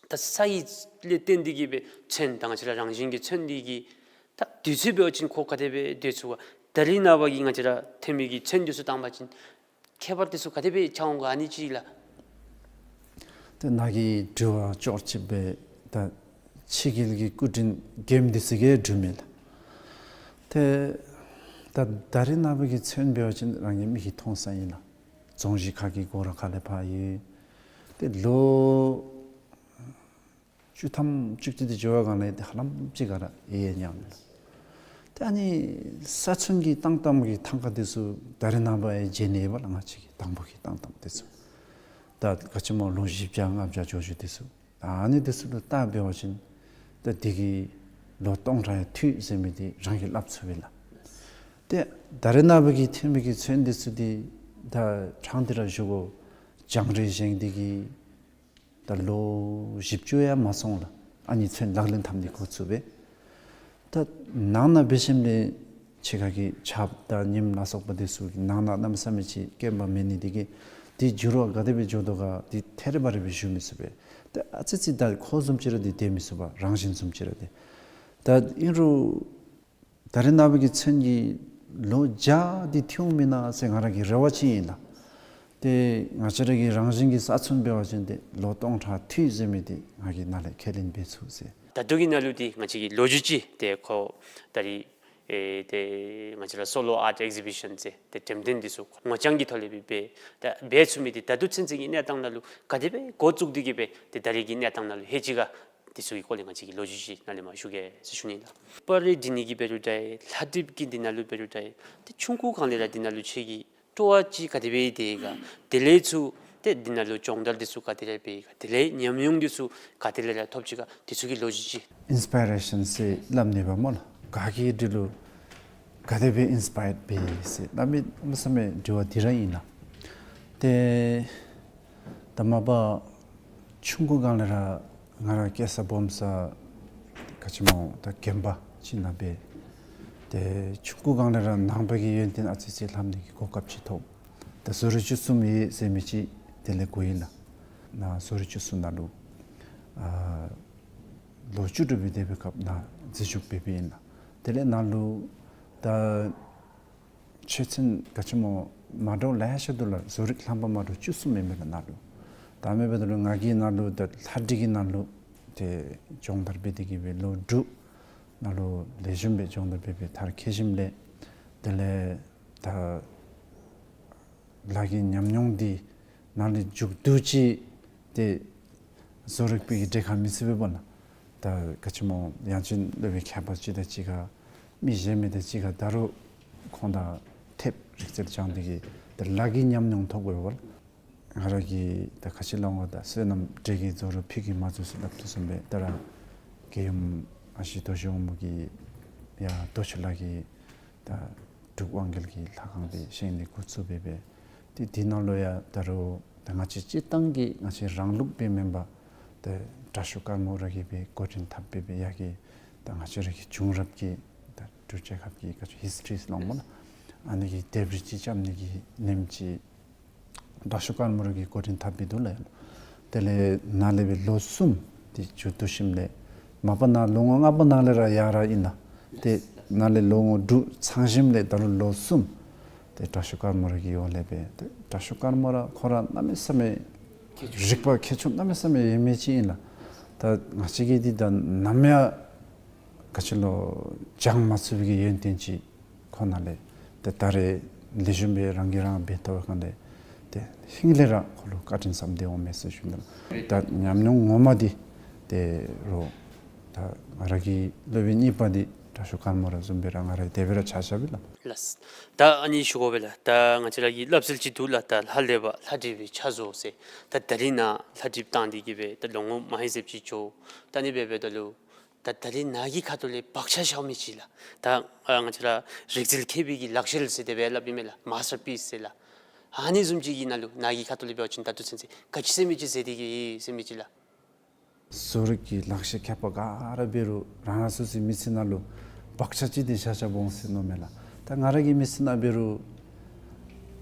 ད་ས་ཡི་ལས་བརྟེན་ཏེ་གི་སྦེ་ཚོན་ད་ང་བཅས་ར་རང་བཞིན་གྱི་ཚོན་འདི་གི་ད་དུས་ཚོད་འབད་བ་ཅིན་ཁོ་ག་དེ་སྦེ་སྡོད་ཚུགས་པ། ད་རིས་ནངས་པ་གི་ང་བཅས་ར་ཐོན་མི་གི་ཚོན་འདི་ཚུ་བཏང་པ་ཅིན་ཁྱད་པར་འདི་ཚུ་ག་དེ་སྦེ་འཆར་འོང་ག། ཨ་ནི་ཅིག་ལགས། ཏེ་ནཱ་གི་དྲི་བ་ཅོག་གཅིག་སྦེ་ད་ཕྱི་རྒྱལ་གྱི་སྐུ་དྲིན་རྒནམ་འདི་ཚུ་གིས་སྒྲུབ་མས་ལགས། ཏེ་ད་ད་རིས་ནངས་པ་གི་ཚོན་འབད་བ་ཅིན་རང་གི་མིག་གིས་མཐོང་ས་ཨིན་ལགས། རྫོང་གཞི་ཁ་གི་སྒོ་ར་ཁ་ལས་ཕར་ཡོད། ཏེ་ལོ་བཅུ་ཐམ་བཅུ་གཅིག་དེ་འགྱོ་བའི་སྒང་ལས་ཏེ་ཧ་ལམ་ཅིག་ག་ར་ཡལ་ཡལ་ཉམས་ལགས། ཏེ་ཨ་ནི་ས་ཚོན་གྱི་བཏང་བཏངམ་གི་ཐང་ཀ་འདི་ཚུ་ད་རིས་ནངས་པ་ཡང་མཇལ་ནི་ཡོད་པས་ལགས། ང་བཅས་ཀྱིས་དང་པོ་གི་བཏང་བཏངམ་འདི་ཚུ་ད་ག་ཅི་སྨོ་ལོ་བཞི་བརྒྱ་ལྔ་བརྒྱ་འགྱོ་འགྱོཝ་འདི་ཚུ། ཨ་ནི་འདི་ཚུ་ལུ་བལྟ་འབད་བ་ཅིན་ད་འདི་གིས་ལོ་སྟོང་ཕྲག་ཡང་ཐུབ་ཟེར་མི་འདི་རང་གིས་སླབ་ཚུགས་པས་ལགས། ཏེ་ད་རིས་ནངས་པ་གི་ཐོན་མི་གི་ཚོན་འདི་ཚུ་འདི་ད་ཕྲང་སྟེ་ར་ཞུ་དགོ། རྒྱང་རིང་བཞེངས་ཏེ་གི་ད་ལོ་བཞི་བཅུ་ཡང་མ་སོང་ལགས། ཨ་ནི་ཚོན་ལག་ལེན་འཐབ་ནི་འགོ་བཙུགས་པས། ད་ནང་ན་འབད་ཞིནམ་ལས་ཕྱི་ཁ་གི་ཆརཔ་དང་ཉིམ་ལ་སོགས་པ་འདི་ཚུ་གིས་ནང་ན་གནམ་མེད་ས་མེད་ཅིག་སྐྱོན་པ་མེད་ནི་འདི་གིས་འདི་འགྱུར་བ་ག་དེ་སྦེ་འགྱོ་དོ་ག་འདི་ཐད་རི་བ་རི་སྦེ་ཞུ་མི་ཚུགས་པས། ད་ཨ་ཙི་ཙི་ད་ཁོ་བཟུམ་ཅིག་ར་འདི་སྡོད་མི་ཚུགས་པས། རང་བཞིན་བཟུམ་ཅིག་ར་འདི། ད་ཨིན་རུང་ད་རིས་ནངས་པ་གི་ཚོན་གྱིས་ལོ་བརྒྱ་འདི་ཐོན་འོང་མེན་ན་ཟེར་ང་ར་གི་རེ་བ་ཅིག་ཨིན་ལགས། ཏེ་ང་བཅས་ར་གི་རང་བཞིན་གྱི་ས་ཚོན་འབད་བ་ཅིན་ཏེ་ལོ་སྟོང་ཕྲག་ཐུབ་ཟེར་མི་འདི་ང་གིས་ནཱ་ལས་ཁས་ལེན་འབད་ཚུགས་ཟེར། ད་ལྟོ་གི་ནང་ལུ་འདི་ང་བཅས་ཀྱི་ལོ་རྒྱུས་ཅིག་ཏེ་ཁོ་ད་རིས་ཨེ་ཏེ་ང་བཅས་ར་སོ་ལོ་ཨརཊ་ཨེག་ཟི་བི་ཤཱན་ཟེར་ཏེ་འགྲེམས་སྟོན་འདི་ཚུ་ངོ་རྐྱང་གི་ཐོག་ལས་སྦེ་འབད་ད་འབད་ཚུགས་མི་འདི་ད་ལྟོ་ཚུན་ཚོད་ཀྱི་གནས་སྟངས་ནང་ལུ་ག་དེ་སྦེ་འགོ་བཙུགས་ཏེ་གི་སྦེ་ཏེ་ད་རིས་ཀྱི་གནས་སྟངས་ནང་ལུ་ལྷོད་ཅི་ག། འདི་ཚུ་གི་སྐོར་ལས་ང་བཅས་ཀྱིས་ལོ་རྒྱུས་ཅིག་ནཱ་ལས་མར་ཞུ་གེ་ཟེར་ཞུ་ནི་ལགས། པར་རིས་འབྲི་ནི་གི་འབད་རུང་འདྲ་ལྷ་བྲིས་ཀྱི་འདི་ནང་ལུ་འབད་རུང་འདྲ་ཏེ་ཆུང་ཀུ་སྒང་ལས་ར་འདི་ནང་ལུ་ཁྱོད་ཀྱི་སྤྲོ་བ་ཅིག་ག་དེ་སྦེ་ཡོད་དེ་ག། དེ་ལས་ཚུར་ཏེ་འདི་ནང་ལུ་སྦྱོང་བརྡར་འདི་ཚུ་ག་དེ་ལས་འབད་ག། དེ་ལས་ཉམས་མྱོང་འདི་ཚུ་ག་དེ་ལས་ར་ཐོབ་ཅི་ག། འདི་ཚུ་གི་ལོ་རྒྱུས་ཅིག། ཨིན་སི་པའི་རེ་ཤཱན་ཟེར་སླབ་ནི་འབདཝ་སྨོ་ལགས། ག་གིས་འདི་ལུ་ག་དེ་སྦེ་ཨིན་སི་པའརཌ་འབད་ཟེར་གནམ་མེད་ས་མེད་དྲི་བ་འདི་ར་ཨིན་ལགས། ཏེ་ད་མ་པ་ཆུང་ཀུ་སྒང་ལས་ར་ང་ར་སྐྱེས་ས་སྦོམ་ས་ག་ཅི་སྨོ་ད་དགོན་པ་ཅིག་ནང་སྦེ། ཏེ་ཆུང་ཀུ་སྒང་ལས་ར་ནང་པ་གི་ཡོན་ཏན་ཨ་ཙི་ཙི་ལྷབ་ནི་གི་གོ་སྐབས་ཅིག་ཐོབ། ད་བཟོ་རིག་བཅུ་གསུམ་ཡོད་ཟེར་མི་ཅིག་དེ་ལས་གོ་ཡི་ལགས། ནཱ་བཟོ་རིག་བཅུ་གསུམ་ནང་ལུ་ཨ་ལོ་བཅུ་དྲུག་སྦེ་སྡོད་པའི་སྐབས་ནཱ་འཛུལ་ཞུགས་འབད་འབདཝ་ཨིན་ལགས། དེ་ལས་ནཱ་ལུ་ད་ཆོས་ཚན་ག་ཅི་སྨོ་མ་འདྲཝ་ལེ་ཤ་འདུག་ལགས། བཟོ་རིག་ལྷབ་པ་མ་འདྲཝ་བཅུ་གསུམ་ཨིན་མས་ལགས་ནཱ་ལུ། ད་མེན་པ་ད་ལུ་ང་གིས་ནཱ་ལུ་ད་ལྷ་བྲིས་ཀྱི་ནང་ལུ་ཏེ་སྦྱོང་བརྡར་འབད་དེ་གི་སྦེ་ལོ་དྲུག་ནཱ་ལུ་ལེགས་ཤོམ་སྦེ་སྦྱོང་བརྡར་འབད་འབད་མཐར་འཁྱོལ་ཞིནམ་ལས་དེ་ལས་ད་ལཱ་གི་ཉམས་མྱོང་འདི་ནཱ་ལས་མཇུག་བསྡུ་ཅི་ཏེ་བཟོ་རིག་པའི་གི་གྲལ་ཁར་མི་ཚུད་པས་པ་ལགས། ད་ག་ཅི་སྨོ་ཡང་ཅིན་སློབ་དཔོན་མཁས་པ་ཅིག་དང་གཅིག་ཁར་མི་གཞན་མི་དང་གཅིག་ཁར་ད་རུང་ཁོང་དང་འཐདཔ་རིག་རྩལ་སྦྱང་སྟེ་གི་ད་ལཱ་གི་ཉམས་མྱོང་ཐོབ་དགོ་པས་པ་ལགས། ང་ར་གིས་ད་ག་ཅི་སླབ་འོང་ག། ད་བསོད་ནམས་འབྲས་ཀྱིས་རྫོགས་རུང་ཕུད་ཀྱིས་མ་རྫོགས་ཟེར་སླབ་དོ་བཟུམ་སྦེ་ད་ར་རྒྱལ་ཡུམ་ ཨ་ཞེ་རྡོ་རྗེ་དབང་མོ་གིས་ཡར་རྡོ་རྗེ་ལ་གི་ད་འབྲུག་དབང་རྒྱལ་གྱི་ལྷ་ཁང་འདི་བཞེངས་ནི་འགོ་བཙུགས་སྦེ་སྦེ། ཏེ་འདི་ནང་ལུ་ཡང་ད་རུང་ད་ང་བཅས་སྤྱིར་བཏང་གི་ང་བཅས་རང་ལུགས་སྦེ་མེན་པར་ཏེ་དྲག་ཤོས་དཀར་མོ་ར་གིས་སྦེ་འགོ་འདྲེན་འཐབ་སྦེ་སྦེ་ཡར་གྱི་ད་ང་བཅས་ར་གི་བྱུང་རབས་ཀྱི་ད་འབྲུག་རྒྱལ་ཁབ་ཀྱི་ག་ཅི་ཧིསི་ཊི་རི་ཟེར་སླབ་སྨོ་ལགས། ཨ་ནི་གི་ལྡེབས་རིས་ཅིག་རྐྱབ་ནི་གི་ཉིནམ་ཅིག་དྲག་ཤོས་དཀར་མོ་ར་གིས་འགོ་འདྲེན་འཐབ་སྦེ་འདུག་ལགས། དེ་ལས་ནཱ་ལས་སྦེ་ལོ་གསུམ་ཏེ་མཇུག་བསྡུ་ཞིནམ་ལས་མ་པ་ནཱ་ལོ་ངོ་ལྔ་པ་ནང་ལས་ར་ཡར་ར་ཨིན་ལགས། ཏེ་ནཱ་ལས་ལོ་ངོ་དྲུག་ཚང་ཞིནམ་ལས་ད་རུང་ལོ་གསུམ་ཏེ་དྲག་ཤོས་དཀར་མོ་ར་གི་འོག་ལས་སྦེ་ཏེ་དྲག་ཤོས་དཀར་མོ་ར་ཁོ་ར་གནམ་མེད་ས་མེད་རིག་པ་མཁས་མཆོག་གནམ་མེད་ས་མེད་ཡོད་མི་ཅིག་ཨིན་ལགས། ད་ང་བཅས་ཀྱིས་འདི་ད་ནམ་ཡང་ག་ཅི་ལོ་སྦྱང་མ་ཚུགས་པའི་གི་ཡོན་ཏན་ཅིག་ཁོ་ནཱ་ལས་ཏེ་ད་རེས་ལེགས་ཤོམ་སྦེ་རང་གིས་རང་འབད་བལྟ་བའི་སྒང་ལས་ཏེ་ཧིང་ལས་ར་ཁོ་ལུ་བཀའ་དྲིན་བསམ་གྱིས་མི་ཁྱབ་པ་ཟེར་ཞུ་ནི་ལགས། ད་ཉམས་མྱོང་ངོ་མ་འདི་ཏེ་རོགས་ད་ང་ར་གི་སློབ་དཔོན་གཉིས་པ་འདི་དྲག་ཤོས་དཀར་མོ་ར་བཟུམ་སྦེ་ར་ང་ར་དེ་སྦེ་ར་ཆ་བཞག་པས་ལགས། ལགས། ད་ཨ་ནི་ཞུ་དགོ་པས་ལགས། ད་ང་བཅས་ར་གི་སླབ་སྲོལ་ཅིག་འདུག་ལགས། ད་ལྷ་ལེགས་པ་ལྷ་བྲིས་པའི་ཆ་བཟོ་ཟེར། ད་ད་རིས་ནཱ་ལྷ་བྲིས་བཏང་སྟེ་གི་སྦེ་ད་ལོ་ངོ་མ་ཧེ་ཟེབ་ཅིག་འགྱོ། ད་ཨ་ནི་སྦེ་འབདཝ་ད་ལུ་ད་ད་རིས་ནཱ་གི་ཁ་ཐུག་ལས་བག་ཆགས་བཞག་མི་ཅིག་ལགས། ད་ཨ་ང་བཅས་ར་རིག་རྩལ་མཁས་པའི་གི་ལག་ཤེས་ཟེར་དེ་སྦེ་སླབ་ཨིན་མས་ལགས། མཱས་ཊར་པིསི་ཟེར་ལགས། ཨ་ནི་བཟུམ་ཅིག་གི་ནང་ལུ་ནཱ་གི་ཁ་ཐུག་ལས་འབད་བ་ཅིན་ད་ལྟོ་ཚུན་ཚོད་ག་ཅི་ཟེར་མི་ཅིག་མཛད་དེ་གི་ཡོད་ཟེར་མི་ཅིག་ལགས། བཟོ་རིག་གི་ལག་ཤེས་མཁས་པ་ག་ར་འབད་རུང་རང་རང་སོ་སོའི་མི་ཚེ་ནང་ལུ་བག་ཆགས་ཅིག་འདི་བཞག་བཞགཔ་འོང་ཟེར་མནོཝ་མས་ལགས། ད་ང་ར་གི་མི་ཚེ་ནང་འབད་རུང་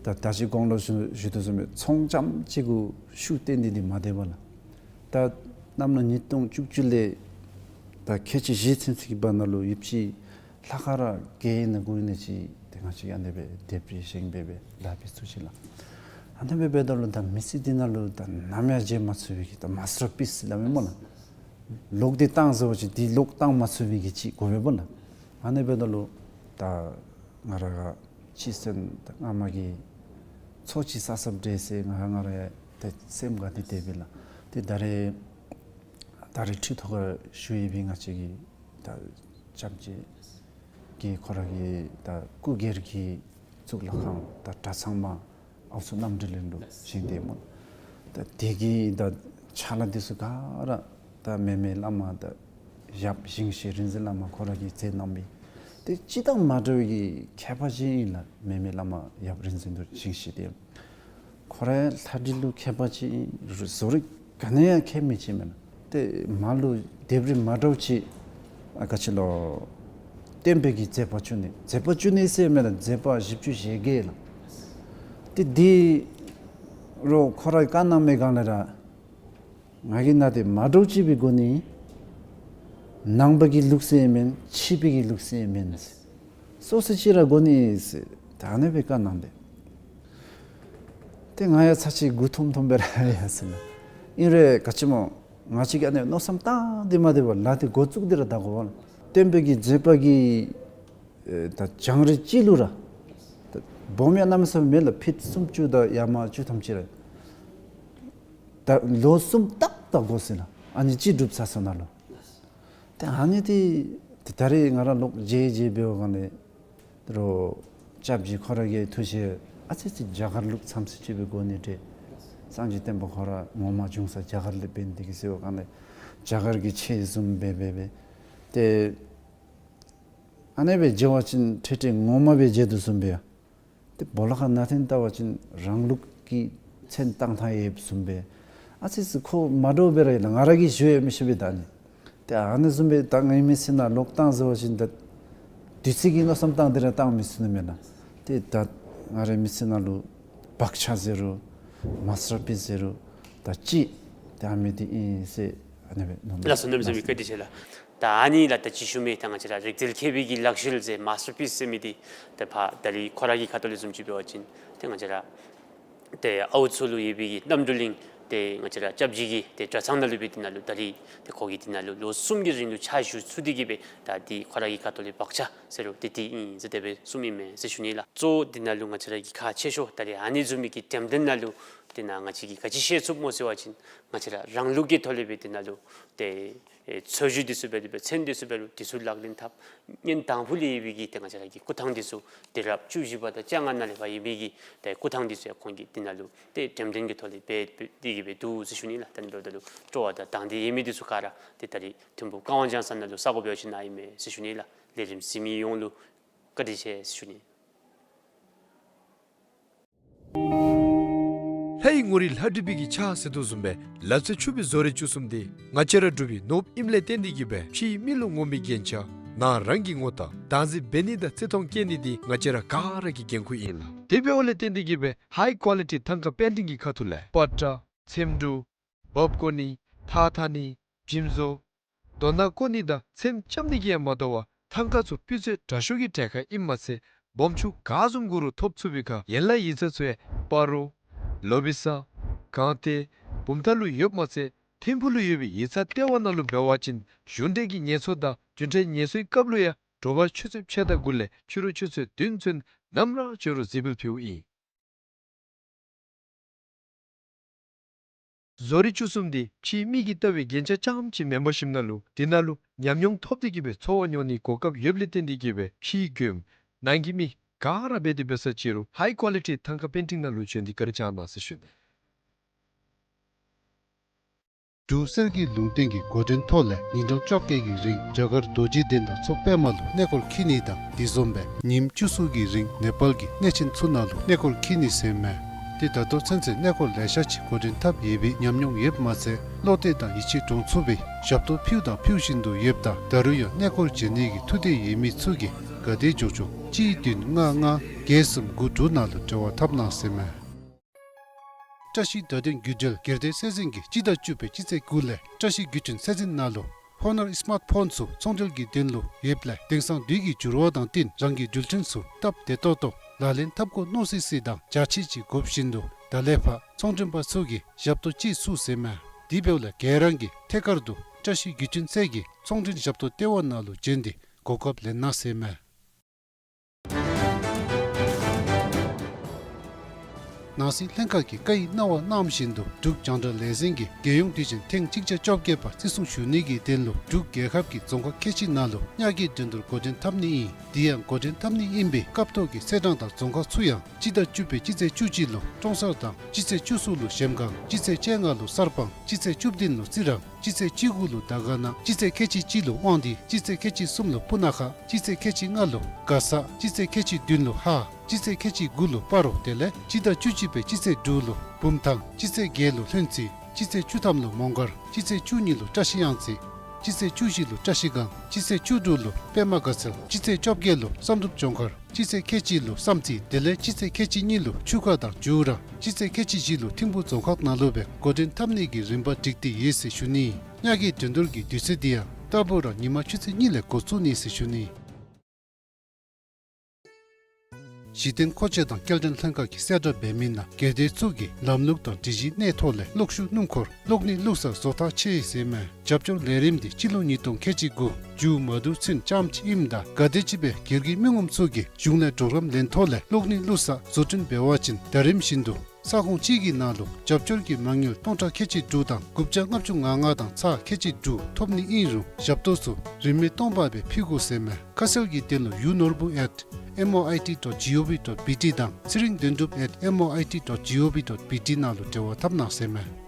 ད་ད་ཅི་གོང་ལུ་ཞུ་ཞུ་དོ་བཟུམ་སྦེ་ཚོང་རྐྱངམ་ཅིག་གུ་ཤུགས་བཏོན་ཏེ་འདི་མ་སྡོདཔ་ལགས། ད་གནམ་ལོ་ཉིས་སྟོང་བཅུ་གཅིག་ལས་ད་ཁལ་གཅིག་བཞི་ཚུན་ཚོད་ཀྱི་བར་ན་ལུ་ཡོདཔ་ཅིག་ལྷག་དཀར་ར་བརྒྱད་ཨིན་ན་དགུ་ཨིན་ན་ཅིག་ཏེ་ང་བཅས་ཨ་ནི་སྦེ་ལྡེབས་རིས་བཞེངས་སྦེ་སྦེ་ལཱ་འབད་ཚུགས་ཅི་ལགས། ཨ་ནི་སྦེ་འབདཝ་ད་ལུ་ད་མི་ཚེ་འདི་ནང་ལུ་ད་ནམ་ཡང་བརྗེད་མ་ཚུགས་པའི་གི་ད་མཱས་ཊར་པིསི་སླབ་མས་སྨོ་ལགས། ལོག་སྟེ་བཏང་ཟེར་བ་ཅིན་འདི་ལོག་བཏང་མ་ཚུགས་པའི་གི་ཅིག་དགོ་པས་སྨོ་ལགས། ཨ་ནི་འབདཝ་ད་ལུ་ད་ང་ར་ག་ཅི་ཟེར་ན་ད་སྔ་མ་གི་ཚོགས་ཅིག་བསགས་བསགསཔ་འདྲས་ཟེར་ང་ང་ར་ཡང་ཏེ་སེམས་དགའ་སྟེ་སྡོདཔ་ལགས། ཏེ་ད་རེས་ད་རེས་ཁྲི་ཐོག་ཁར་བཞུགས་ཡོད་པའི་ང་བཅས་ཀྱི་ད་སྐྱབས་རྗེ་གིས་ཁོ་ར་གི་ད་སྐུ་སྒེར་གྱི་གཙུག་ལག་ཁང་ད་གྲྭ་ཚང་མ་ཨའུ་ཚོ་རྣམ་གྲོལ་གླིང་ལུ་བཞེངས་ཏེ་སྨོ། ད་དེ་གི་ད་ཕྱག་ལཱ་འདི་ཚུ་ག་ར་ད་མེ་མེ་བླ་མ་ད་ཡབ་ཞིང་གཤེགས་རིག་འཛིན་བླ་མ་ཁོ་ར་གིས་མཛད་གནང་མི་ཏེ་སྤྱིར་བཏང་མ་འདྲ་བའི་གི་མཁས་པ་ཅིག་ཨིན་ལགས། མེ་མེ་བླ་མ་ཡབ་རིག་འཛིན་རྡོ་རྗེ་ཞིང་གཤེགས་འདི་ཁོ་ར་ལྷ་བྲིས་ལུ་མཁས་པ་ཅིག་ཨིན། བཟོ་རིག་ག་ནི་ཡང་མཁས་མི་ཅིག་མེན་ན། ཏེ་མར་ལུ་ལྡེབས་རིས་མ་འདྲཝ་ཅིག་ཨ་ག་ཅི་ལོ་སྟོན་པའི་གི་མཛད་པ་བཅུ་གཉིས་མཛད་པ་བཅུ་གཉིས་ཟེར་མེན་ན་མཛད་པ་བཞི་བཅུ་ཞེ་བརྒྱད་ལགས། ཏེ་འདི་རོགས་ཁོ་ར་གིས་བཀའ་གནང་མི་སྒང་ལས་ར་ང་གིས་ནཱ་ཏེ་མ་འདྲཝ་ཅིག་སྦེ་དགོ་ནི། ནང་པ་གི་ལུགས་སྲོལ་མེན་ཕྱི་པའི་གི་ལུགས་སྲོལ་མེན་ཟེར། སོ་སོ་ཅིག་ར་དགོ་ནི་ཟེར་ད་ཨ་ནི་སྦེ་བཀའ་གནང་སྟེ། ཏེ་ང་ཡང་ཚར་གཅིག་མགུ་འཐོམ་འཐོམ་སྦེ་ར་ཡར་སོང་ནུག། ཨིན་རུང་ག་ཅི་སྨོ་ང་བཅས་ཀྱིས་ཨ་ནི་མནོ་བསམ་བཏང་སྟེ་མ་སྡོད་པར་ལཱ་འདི་འགོ་བཙུགས་ཏེ་ར་ད་དགོ་པས་ལགས། སྟོན་པའི་གི་མཛད་པ་གི་ཨེ་ད་བྱུང་རིམ་ཅིག་ལུ་ར་ད་སྦོམ་ཡང་གནམ་མེད་ས་མེད་མེད་ལགས། ཕིཊ་སུམ་ཅུ་དང་ཡར་མར་བཅུ་ཐམ་ཅིག་ར་ད་ལོ་གསུམ་ཏག་ཏག་འགོར་སོ་ཡི་ལགས། ཨ་ནི་གཅིག་སྒྲུབ་ཚར་ཚརཝ་ནང་ལུ། ཏེ་ཨ་ནི་འདི་ཏེ་ད་རེས་ང་ར་ལོག་མཇལ་མཇལ་འབདཝ་སྒང་ལས་རོགས་སྐྱབས་རྗེ་ཁོ་ར་གི་ཐུགས་བཞེད་ཨ་ཙི་ཙི་རྒྱ་གར་ལུགས་ཙམ་ཅིག་སྦེ་དགོ་ནི་འདྲས། སངས་རྒྱས་བསྟན་པ་ཁོ་ར་ངོ་མ་བྱུང་ས་རྒྱ་གར་ལས་འབད་ནི་འདི་གིས་ཟེར་བའི་སྒང་ལས་རྒྱ་གར་གྱི་ཆོས་བཟུམ་སྦེ་སྦེ་སྦེ་ཏེ་ཨ་ནི་སྦེ་མཇལ་བ་ཅིན་ཏེ་ཏེ་ངོ་མ་སྦེ་མཇལ་དོ་བཟུམ་སྦེ་ཡ། ཏེ་སྦོ་ལོགས་ཁར་ནང་འཐེན་བལྟ་བ་ཅིན་རང་ལུགས་ཀྱི་མཚན་བཏགས་ཐངས་ཡོདཔ་བཟུམ་སྦེ། ཨ་ཙི་ཙི་ཁོ་མ་འདྲཝ་སྦེ་ར་ཡོད་ལགས། ང་ར་གིས་ཞུ་ཡང་མི་ཤེས་པས་ད་ཨ་ནི། ཏེ་ཨ་ནི་བཟུམ་སྦེ་ད་ངེའི་མི་ཚེ་ནང་ལོག་བཏང་ཟེར་བ་ཅིན་ད་དུས་ཚོད་ཀྱི་མནོ་བསམ་བཏང་སྟེ་ར་བཏང་མི་ཚུགས་ནི་མེན་ན། ཏེ་ད་ང་རའི་མི་ཚེ་ནང་ལུ་བག་ཆགས་ཟེར་རུང་མཱས་ཊར་པིསི་ཟེར་རུང་ད་ཅིག་ད་ཨ་མི་འདི་ཨིན་ཟེར་ཨ་ནི་སྦེ་མནོ་མི། ལགས་སོ། གནམ་མེད་ས་མེད་བཀའ་དྲིན་ཆེ་ལགས། ད་ཨ་ནི་ལགས་ད་ཅི་ཞུ་མི་ད་ང་བཅས་ར་རིག་རྩལ་མཁས་པའི་གི་ལག་ཤེས་ཟེར་མཱས་ཊར་པིསི་ཟེར་མི་འདི་ད་ཕར་ད་རིས་ཁོ་ར་གི་ཁ་ཐུག་ལས་བཟུམ་ཅིག་འབད་བ་ཅིན་ཏེ་ང་བཅས་ར་ཏེ་ཨའུ་ཚོ་ལུ་ཡོད་པའི་གི་རྣམ་གྲོལ་གླིང་ཏེ་ང་བཅས་ར་སྐྱབས་རྗེ་གི་ཏེ་གྲྭ་ཚང་ནང་ལུ་སྦེ་འདི་ནང་ལུ་ད་རིས་ཏེ་ཁོ་གིས་འདི་ནང་ལུ་ལོ་གསུམ་གྱི་རིང་ལུ་ཕྱག་ཞུ་ཚུགས་ཏེ་གི་སྦེ་ད་འདི་ཁོ་ར་གི་ཁ་ཐུག་ལས་བག་ཆགས་ཟེར་རུང་ཏེ་འདི་ཨིན་ཟེར་དེ་སྦེ་གསུངམ་ཨིན་མས་ཟེར་ཞུ་ནི་ལགས། གཙོ་བོ་འདི་ནང་ལུ་ང་བཅས་ར་གི་ཁག་ཆེ་ཤོས་ད་རིས་ཨ་ནི་བཟུམ་མའི་གི་འགྲེམས་སྟོན་ནང་ལུ་ དེ་ནང་ང་བཅས་ཀྱིས་ག་ཅི་ཤེས་ཚུགསཔ་སྨོ་ཟེར་བ་ཅིན་ང་བཅས་ར་རང་ལུགས་ཀྱི་ཐོག་ལས་སྦེ་དེ་ནང་ལུ་ཏེ་ཨེ་འཚོལ་བཞུད་འདི་ཚུ་འབད་དེ་སྦེ་ཚན་འདི་ཚུ་འབད་རུང་འདི་ཚུ་ལག་ལེན་འཐབ། ཉིནམ་དང་པོ་ལས་ཡོད་པའི་གི་ཏེ་ང་བཅས་ར་གི་སྐུ་ཐང་འདི་ཚུ་དུས་རབས་བཅུ་བཞི་པ་དང་བཅོ་ལྔ་ནང་ལས་ཕར་ཡོད་པའི་གི་ཏེ་སྐུ་ཐང་འདི་ཚུ་ཡང་ཁོང་གིས་དེ་ནང་ལུ་ཏེ་འགྲེམས་སྟོན་གྱི་ཐོག་ལས་འབད་འབད་དེ་གི་སྦེ་འདུག་ཟེར་ཞུ་ནི་ལགས། ད་ནི་འབདཝ་ད་ལུ་སྤྲོ་བ་དང་དང་འདོད་ཡོད་མི་འདི་ཚུ་ག་ར་ཏེ་ད་རིས་ཐིམ་ཕུག་ཀ་ཝང་ལྗང་ས་ནང་ལུ་ས་གོ་འབད་བ་ཅིན་ཨིན་མས་ཟེར་ཞུ་ནི་ལགས། ལས་རིམ་གཟིགས་མི་ཡོངས་ལུ་བཀའ་དྲིན་ཆེ་ཟེར་ཞུ་ནི། ལྷའི་ངོ་རིས་ལྷ་བྲིས་པའི་གི་ཕྱག་ཟེར་དོ་བཟུམ་སྦེ་ལ་རྩེ་ཆུ་སྦིས་བཟོ་རིག་བཅུ་གསུམ་འདི་ང་བཅས་ར་འབྲུག་པའི་ནོར་བུ་ཨིནམ་ལས་བརྟེན་ཏེ་གི་སྦེ་ཕྱིའི་མི་ལུ་ངོམ་པའི་རྒྱན་ཆ་ནང་རང་གི་ངོ་རྟགས་བདག་འཛིན་འབད་ནི་དང་བརྩི་མཐོང་བསྐྱེད་ནི་འདི་ང་བཅས་ར་ག་ར་གི་འགན་ཁུར་ཨིན་ལགས། དེ་འབདཝ་ལས་བརྟེན་ཏེ་གི་སྦེ་ཧའི་ཀོ་ལི་ཊི་ཐང་ཀ་པེན་ཊིང་གི་ཁ་ཐུག་ལས་པ་ཏྲ་ཚེམ་དྲུབ་འབག་བརྐོ་ནི་ཐགས་འཐག་ནི་འཇིམ་བཟོ་དོ་སྣ་བརྐོ་ནི་དང་ཚེམ་རྐྱབ་ནི་གིས་ཡང་མ་དོ་བར་ཐང་ཀ་ཚུ་སྤུས་ཚད་དྲག་ཤོས་ཀྱི་གྲལ་ཁར་ཨིནམ་མ་ཚད་སྦོམ་ཆུང་ག་བཟུམ་དགོ་རུང་ཐོབ་ཚུགས་པའི་ཁར་ཡན་ལག་ཡིག་ཚང་ཚུ་ཡང་སྤ་རོ་ལོ་སྦིས་ས་སྒང་སྟེང་བུམ་ཐང་ལུ་ཡོདཔ་མ་ཚད་ཐིམ་ཕུག་ལུ་ཡོད་པའི་ཡིག་ཚང་ལྟེ་བ་ནང་ལུ་འབད་བ་ཅིན་གཞུང་འབྲེལ་གྱི་ངལ་གསོ་དང་རྒྱུན་འབྲེལ་ངལ་གསོའི་སྐབས་ལུ་ཡང་དྲོ་པ་ཆུ་ཚོད་ཕྱེད་དང་དགུ་ལས་ཕྱི་རུ་ཆུ་ཚོད་བདུན་ཚུན་ནམ་ར་འབྱོན་རུང་གཟིགས་འབུལ་ཕུལཝ་ཨིན། བཟོ་རིག་བཅུ་གསུམ་འདི་ཕྱིའི་མི་གིས་བལྟ་བའི་རྒྱན་ཆ་རྐྱངམ་ཅིག་མེན་པར་ཞིནམ་ལས་དེ་ནང་ལུ་ཉམས་མྱོང་ཐོབ་སྟེ་གི་སྦེ་འཚོ་བ་མྱོང་ནིའི་གོ་སྐབས་ཡོདཔ་ལས་བརྟེན་ཏེ་གི་སྦེ་ཕྱིའི་མགྱོནམ་ནང་གི་མི་ག་ར་འབད་དེ་འབད་ས་ཅིག་རུང་ཧའི་ཀོ་ལི་ཊི་ཐང་ཀ་པེན་ཊིང་ནང་ལུ་བྱོན་ཏེ་བཀའ་དྲིན་བསྐྱང་གནང་ཟེར་ཞུ་ནི། འབྲུག་གསེར་གྱི་ལུང་བསྟན་གྱི་འགོ་འདྲེན་ཐོག་ལས་ཉིན་གྲངས་བཅོ་བརྒྱད་ཀྱི་རིང་རྒྱ་གར་རྡོ་རྗེ་གདན་དང་མཚོ་པདྨ་ལུ་གནས་སྐོར་འཁྱིད་ནི་དང་དེ་བཟུམ་སྦེ་ཉིནམ་བཅུ་གསུམ་གྱི་རིང་ནེ་པཱལ་གྱི་གནས་ཆེན་ཚུ་ནང་ལུ་གནས་སྐོར་འཁྱིད་ནི་ཟེར་མས། ཏེ་ད་ལྟོ་ཚུན་ཚོད་གནས་སྐོར་ལེ་ཤ་ཅིག་འགོ་འདྲེན་འཐབ་ཡོད་པའི་ཉམས་མྱོང་ཡོདཔ་མ་ཚད་བློ་གཏད་དང་ཡིད་ཆེས་འདྲོངས་ཚུགས་པའི་ཞབས་ཏོག་ཕུལཝ་དང་ཕུལ་བཞིན་དུ་ཡོདཔ་ད་ད་རུང་ཡང་གནས་སྐོར་བྱོན་ནི་གི་ཐུགས་འདོད་ཡོད་མི་ཚུ་གིས་ག་དེ་མགྱོགས་མགྱོགས་གཅིག་བདུན་ལྔ་ལྔ་བརྒྱད་གསུམ་དགུ་དྲུག་ནང་ལུ་འབྲེལ་བ་འཐབ་གནང་ཟེར་མས། བཀྲ་ཤིས་བརྡ་དོན་བརྒྱུད་འབྲེལ་སྒེར་སྡེ་སྲིད་འཛིན་གྱིས་སྤྱི་ཟླ་བཅུ་པའི་སྤྱི་ཚེས་དགུ་ལས་བཀྲ་ཤིས་བརྒྱུད་འཕྲིན་སྲིད་འཛིན་ནང་ལུ་ཧོ་ནར་སི་མཱརཊ་ཕོན་ཚུ་ཚོང་འབྲེལ་གྱི་དོན་ལུ་ཡོདཔ་ལས་དེང་སང་དུས་ཀྱི་འགྱུར་བ་དང་བསྟུན་རང་གི་འགྲུལ་འཕྲིན་ཚུ་སྟབས་བདེ་ཏོག་ཏོ་ལག་ལེན་འཐབ་དགོ་མནོ་སི་སི་དང་འཇའ་ཆི་ཆི་དགོཔ་བཞིན་དུ་ད་ལས་ཕར་ཚོང་མགྲོན་པ་ཚུ་གིས་ཞབས་ཏོག་ཅིག་ཚུགས་ཟེར་མས། དེ་འབདཝ་ལས་ག་ར་གིས་ཐད་ཀར་དུ་བཀྲ་ཤིས་བརྒྱུད་འཕྲིན་སྲིད་ཀྱི་ཚོང་འབྲེལ་ཞབས་ཏོག་ལྟེ་བ་ནང་ལུ་བྱོན་ཏེ་གོ་སྐབས་ལེན་གནང་ཟེར་མས། ནང་སྲིད་ལྷན་ཁག་གིས་བཀའ་ཡིག་གནང་བ་གནང་བཞིན་དུ་འབྲུག་རྒྱང་བསྒྲགས་ལས་འཛིན་གྱིས་རྒྱལ་ཡོངས་དུས་ཆེན་ཐེངས་གཅིག་བརྒྱ་བཅོ་བརྒྱད་པ་བརྩི་སྲུང་ཞུ་ནི་གི་དོན་ལུ་འབྲུག་རྒྱལ་ཁབ་ཀྱི་རྫོང་ཁག་ཁལ་གཅིག་ནང་ལུ་གཉའ་གི་འགྲན་བསྡུར་འགོ་འདྲེན་འཐབ་ནི་ཨིན། དེ་ཡང་འགོ་འདྲེན་འཐབ་ནི་ཨིན་པའི་སྐབས་ཐོག་གི་ཚེས་གྲངས་དང་རྫོང་ཁག་ཚུ་ཡང་སྤྱི་ཟླ་བཅུ་པའི་སྤྱི་ཚེས་བཅུ་གཅིག་ལུ་ཀྲོང་གསར་དང་སྤྱི་ཚེས་བཅུ་གསུམ་ལུ་གཞལམ་སྒང་སྤྱི་ཚེས་བཅོ་ལྔ་ལུ་གསར་སྤང་སྤྱི་ཚེས་བཅུ་བདུན་ལུ་རྩི་རང་སྤྱི་ཚེས་བཅུ་དགུ་ལུ་དར་དཀར་ན་སྤྱི་ཚེས་ཁལ་གཅིག་གཅིག་ལུ་དབང་འདུས་སྤྱི་ཚེས་ཁལ་གཅིག་གསུམ་ལུ་སྤུ་ན་ཁ་སྤྱི་ཚེས་ཁལ་གཅིག་ལྔ་ལུ་མགར་ས་སྤྱི་ཚེས་ཁལ་གཅིག་བདུན་ལུ་ཧཱ་སྤྱི་ཚེས་ཁལ་གཅིག་དགུ་ལུ་སྤ་རོ་དེ་ལས་སྤྱི་ཟླ་བཅུ་གཅིག་པའི་སྤྱི་ཚེས་དྲུག་ལུ་བུམ་ཐང་སྤྱི་ཚེས་བརྒྱད་ལུ་ལྷུན་རྩེ་སྤྱི་ཚེས་བཅུ་ཐམ་ལུ་མོང་སྒར་སྤྱི་ཚེས་བཅུ་གཉིས་ལུ་བཀྲ་ཤིས་གཡང་རྩེ་སྤྱི་ཚེས་བཅུ་བཞི་ལུ་བཀྲ་ཤིས་སྒང་སྤྱི་ཚེས་བཅུ་དྲུག་ལུ་པདྨ་དགའ་ཚལ་སྤྱི་ཚེས་བཅོ་བརྒྱད་ལུ་བསམ་གྲུབ་ལྗོངས་མཁར་སྤྱི་ཚེས་ཁལ་གཅིག་ལུ་བསམ་རྩེ་དེ་ལས་སྤྱི་ཚེས་ཁལ་གཅིག་གཉིས་ལུ་ཆུ་ཁ་དང་ཇུ་ར་སྤྱི་ཚེས་ཁལ་གཅིག་བཞི་ལུ་ཐིམ་ཕུག་རྫོང་ཁག་ནང་ལུ་སྦེ་འགོ་འདྲེན་འཐབ་ནི་གི་རིམ་པ་བསྒྲིགས་ཏེ་ཡོད་ཟེར་ཞུ་ནི། གཉའ་གི་འགྲན་བསྡུར་གྱི་དུས་ཚོད་འདི་ཡང་རྟག་བུ་ར་ཉིན་མ་ཆུ་ཚོད་གཉིས་ལས་འགོ་བཙུགས་ནི་ཟེར་ཞུ་ནི། གཞི་རྟེན་མཁོ་ཆས་དང་སྐྱེལ་འདྲེན་ལྷན་ཁག་གིས་གསལ་བསྒྲགས་འབད་མི་ནང་སྒེར་སྡེ་ཚུ་གིས་ལམ་ལུགས་དང་སྒྲིག་གཞིའི་གནས་ཐོག་ལས་གློག་ཤུགས་སྣུམ་འཁོར་གློག་ནི་བླུགས་ས་བཟོ་ཐག་ཆོད་ཟེར་མས། རྒྱབ་སྐྱོར་ལས་རིམ་འདི་སྤྱི་ལོ་ཉིས་སྟོང་ཁལ་གཅིག་དགུ་མཇུག་མ་བསྡུ་ཚུན་རྐྱངམ་ཅིག་ཨིནམ་ད་ག་དེམ་ཅིག་སྦེ་སྒེར་གྱི་མི་ངོམ་ཚུ་གིས་གཞུང་ལས་གྲོགས་རམ་ལེན་ཐོག་ལས་གློག་ནི་བླུགས་ས་བཟོ་སྐྲུན་འབད་བ་ཅིན་ཟླ་རིམ་བཞིན་དུ་ས་ཁོངས་གཅིག་གི་ནང་ལུ་རྒྱབ་སྐྱོར་གྱི་མ་དངུལ་སྟོང་ཕྲག་ཁལ་གཅིག་དྲུག་དང་དགུ་བརྒྱ་ལྔ་བཅུ་ང་ལྔ་དང་ཚག་ཁལ་གཅིག་དྲུག་ཐོབ་ནི་ཨིན་རུང་ཞབས་ཏོག་ཚུ་རིན་མེད་སྟོང་པ་སྦེ་ཕུལ་དགོ་ཟེར་མས། ཁ་གསལ་གྱི་དོན་ལུ་ཡུ་ནོར་བུ་at M O I T dot G O V dot B T དང་ཚེ་རིང་དོན་གྲུབ་at M O I T dot G O V dot B T ནང་ལུ་འབྲེལ་བ་འཐབ་གནང་ཟེར་མས།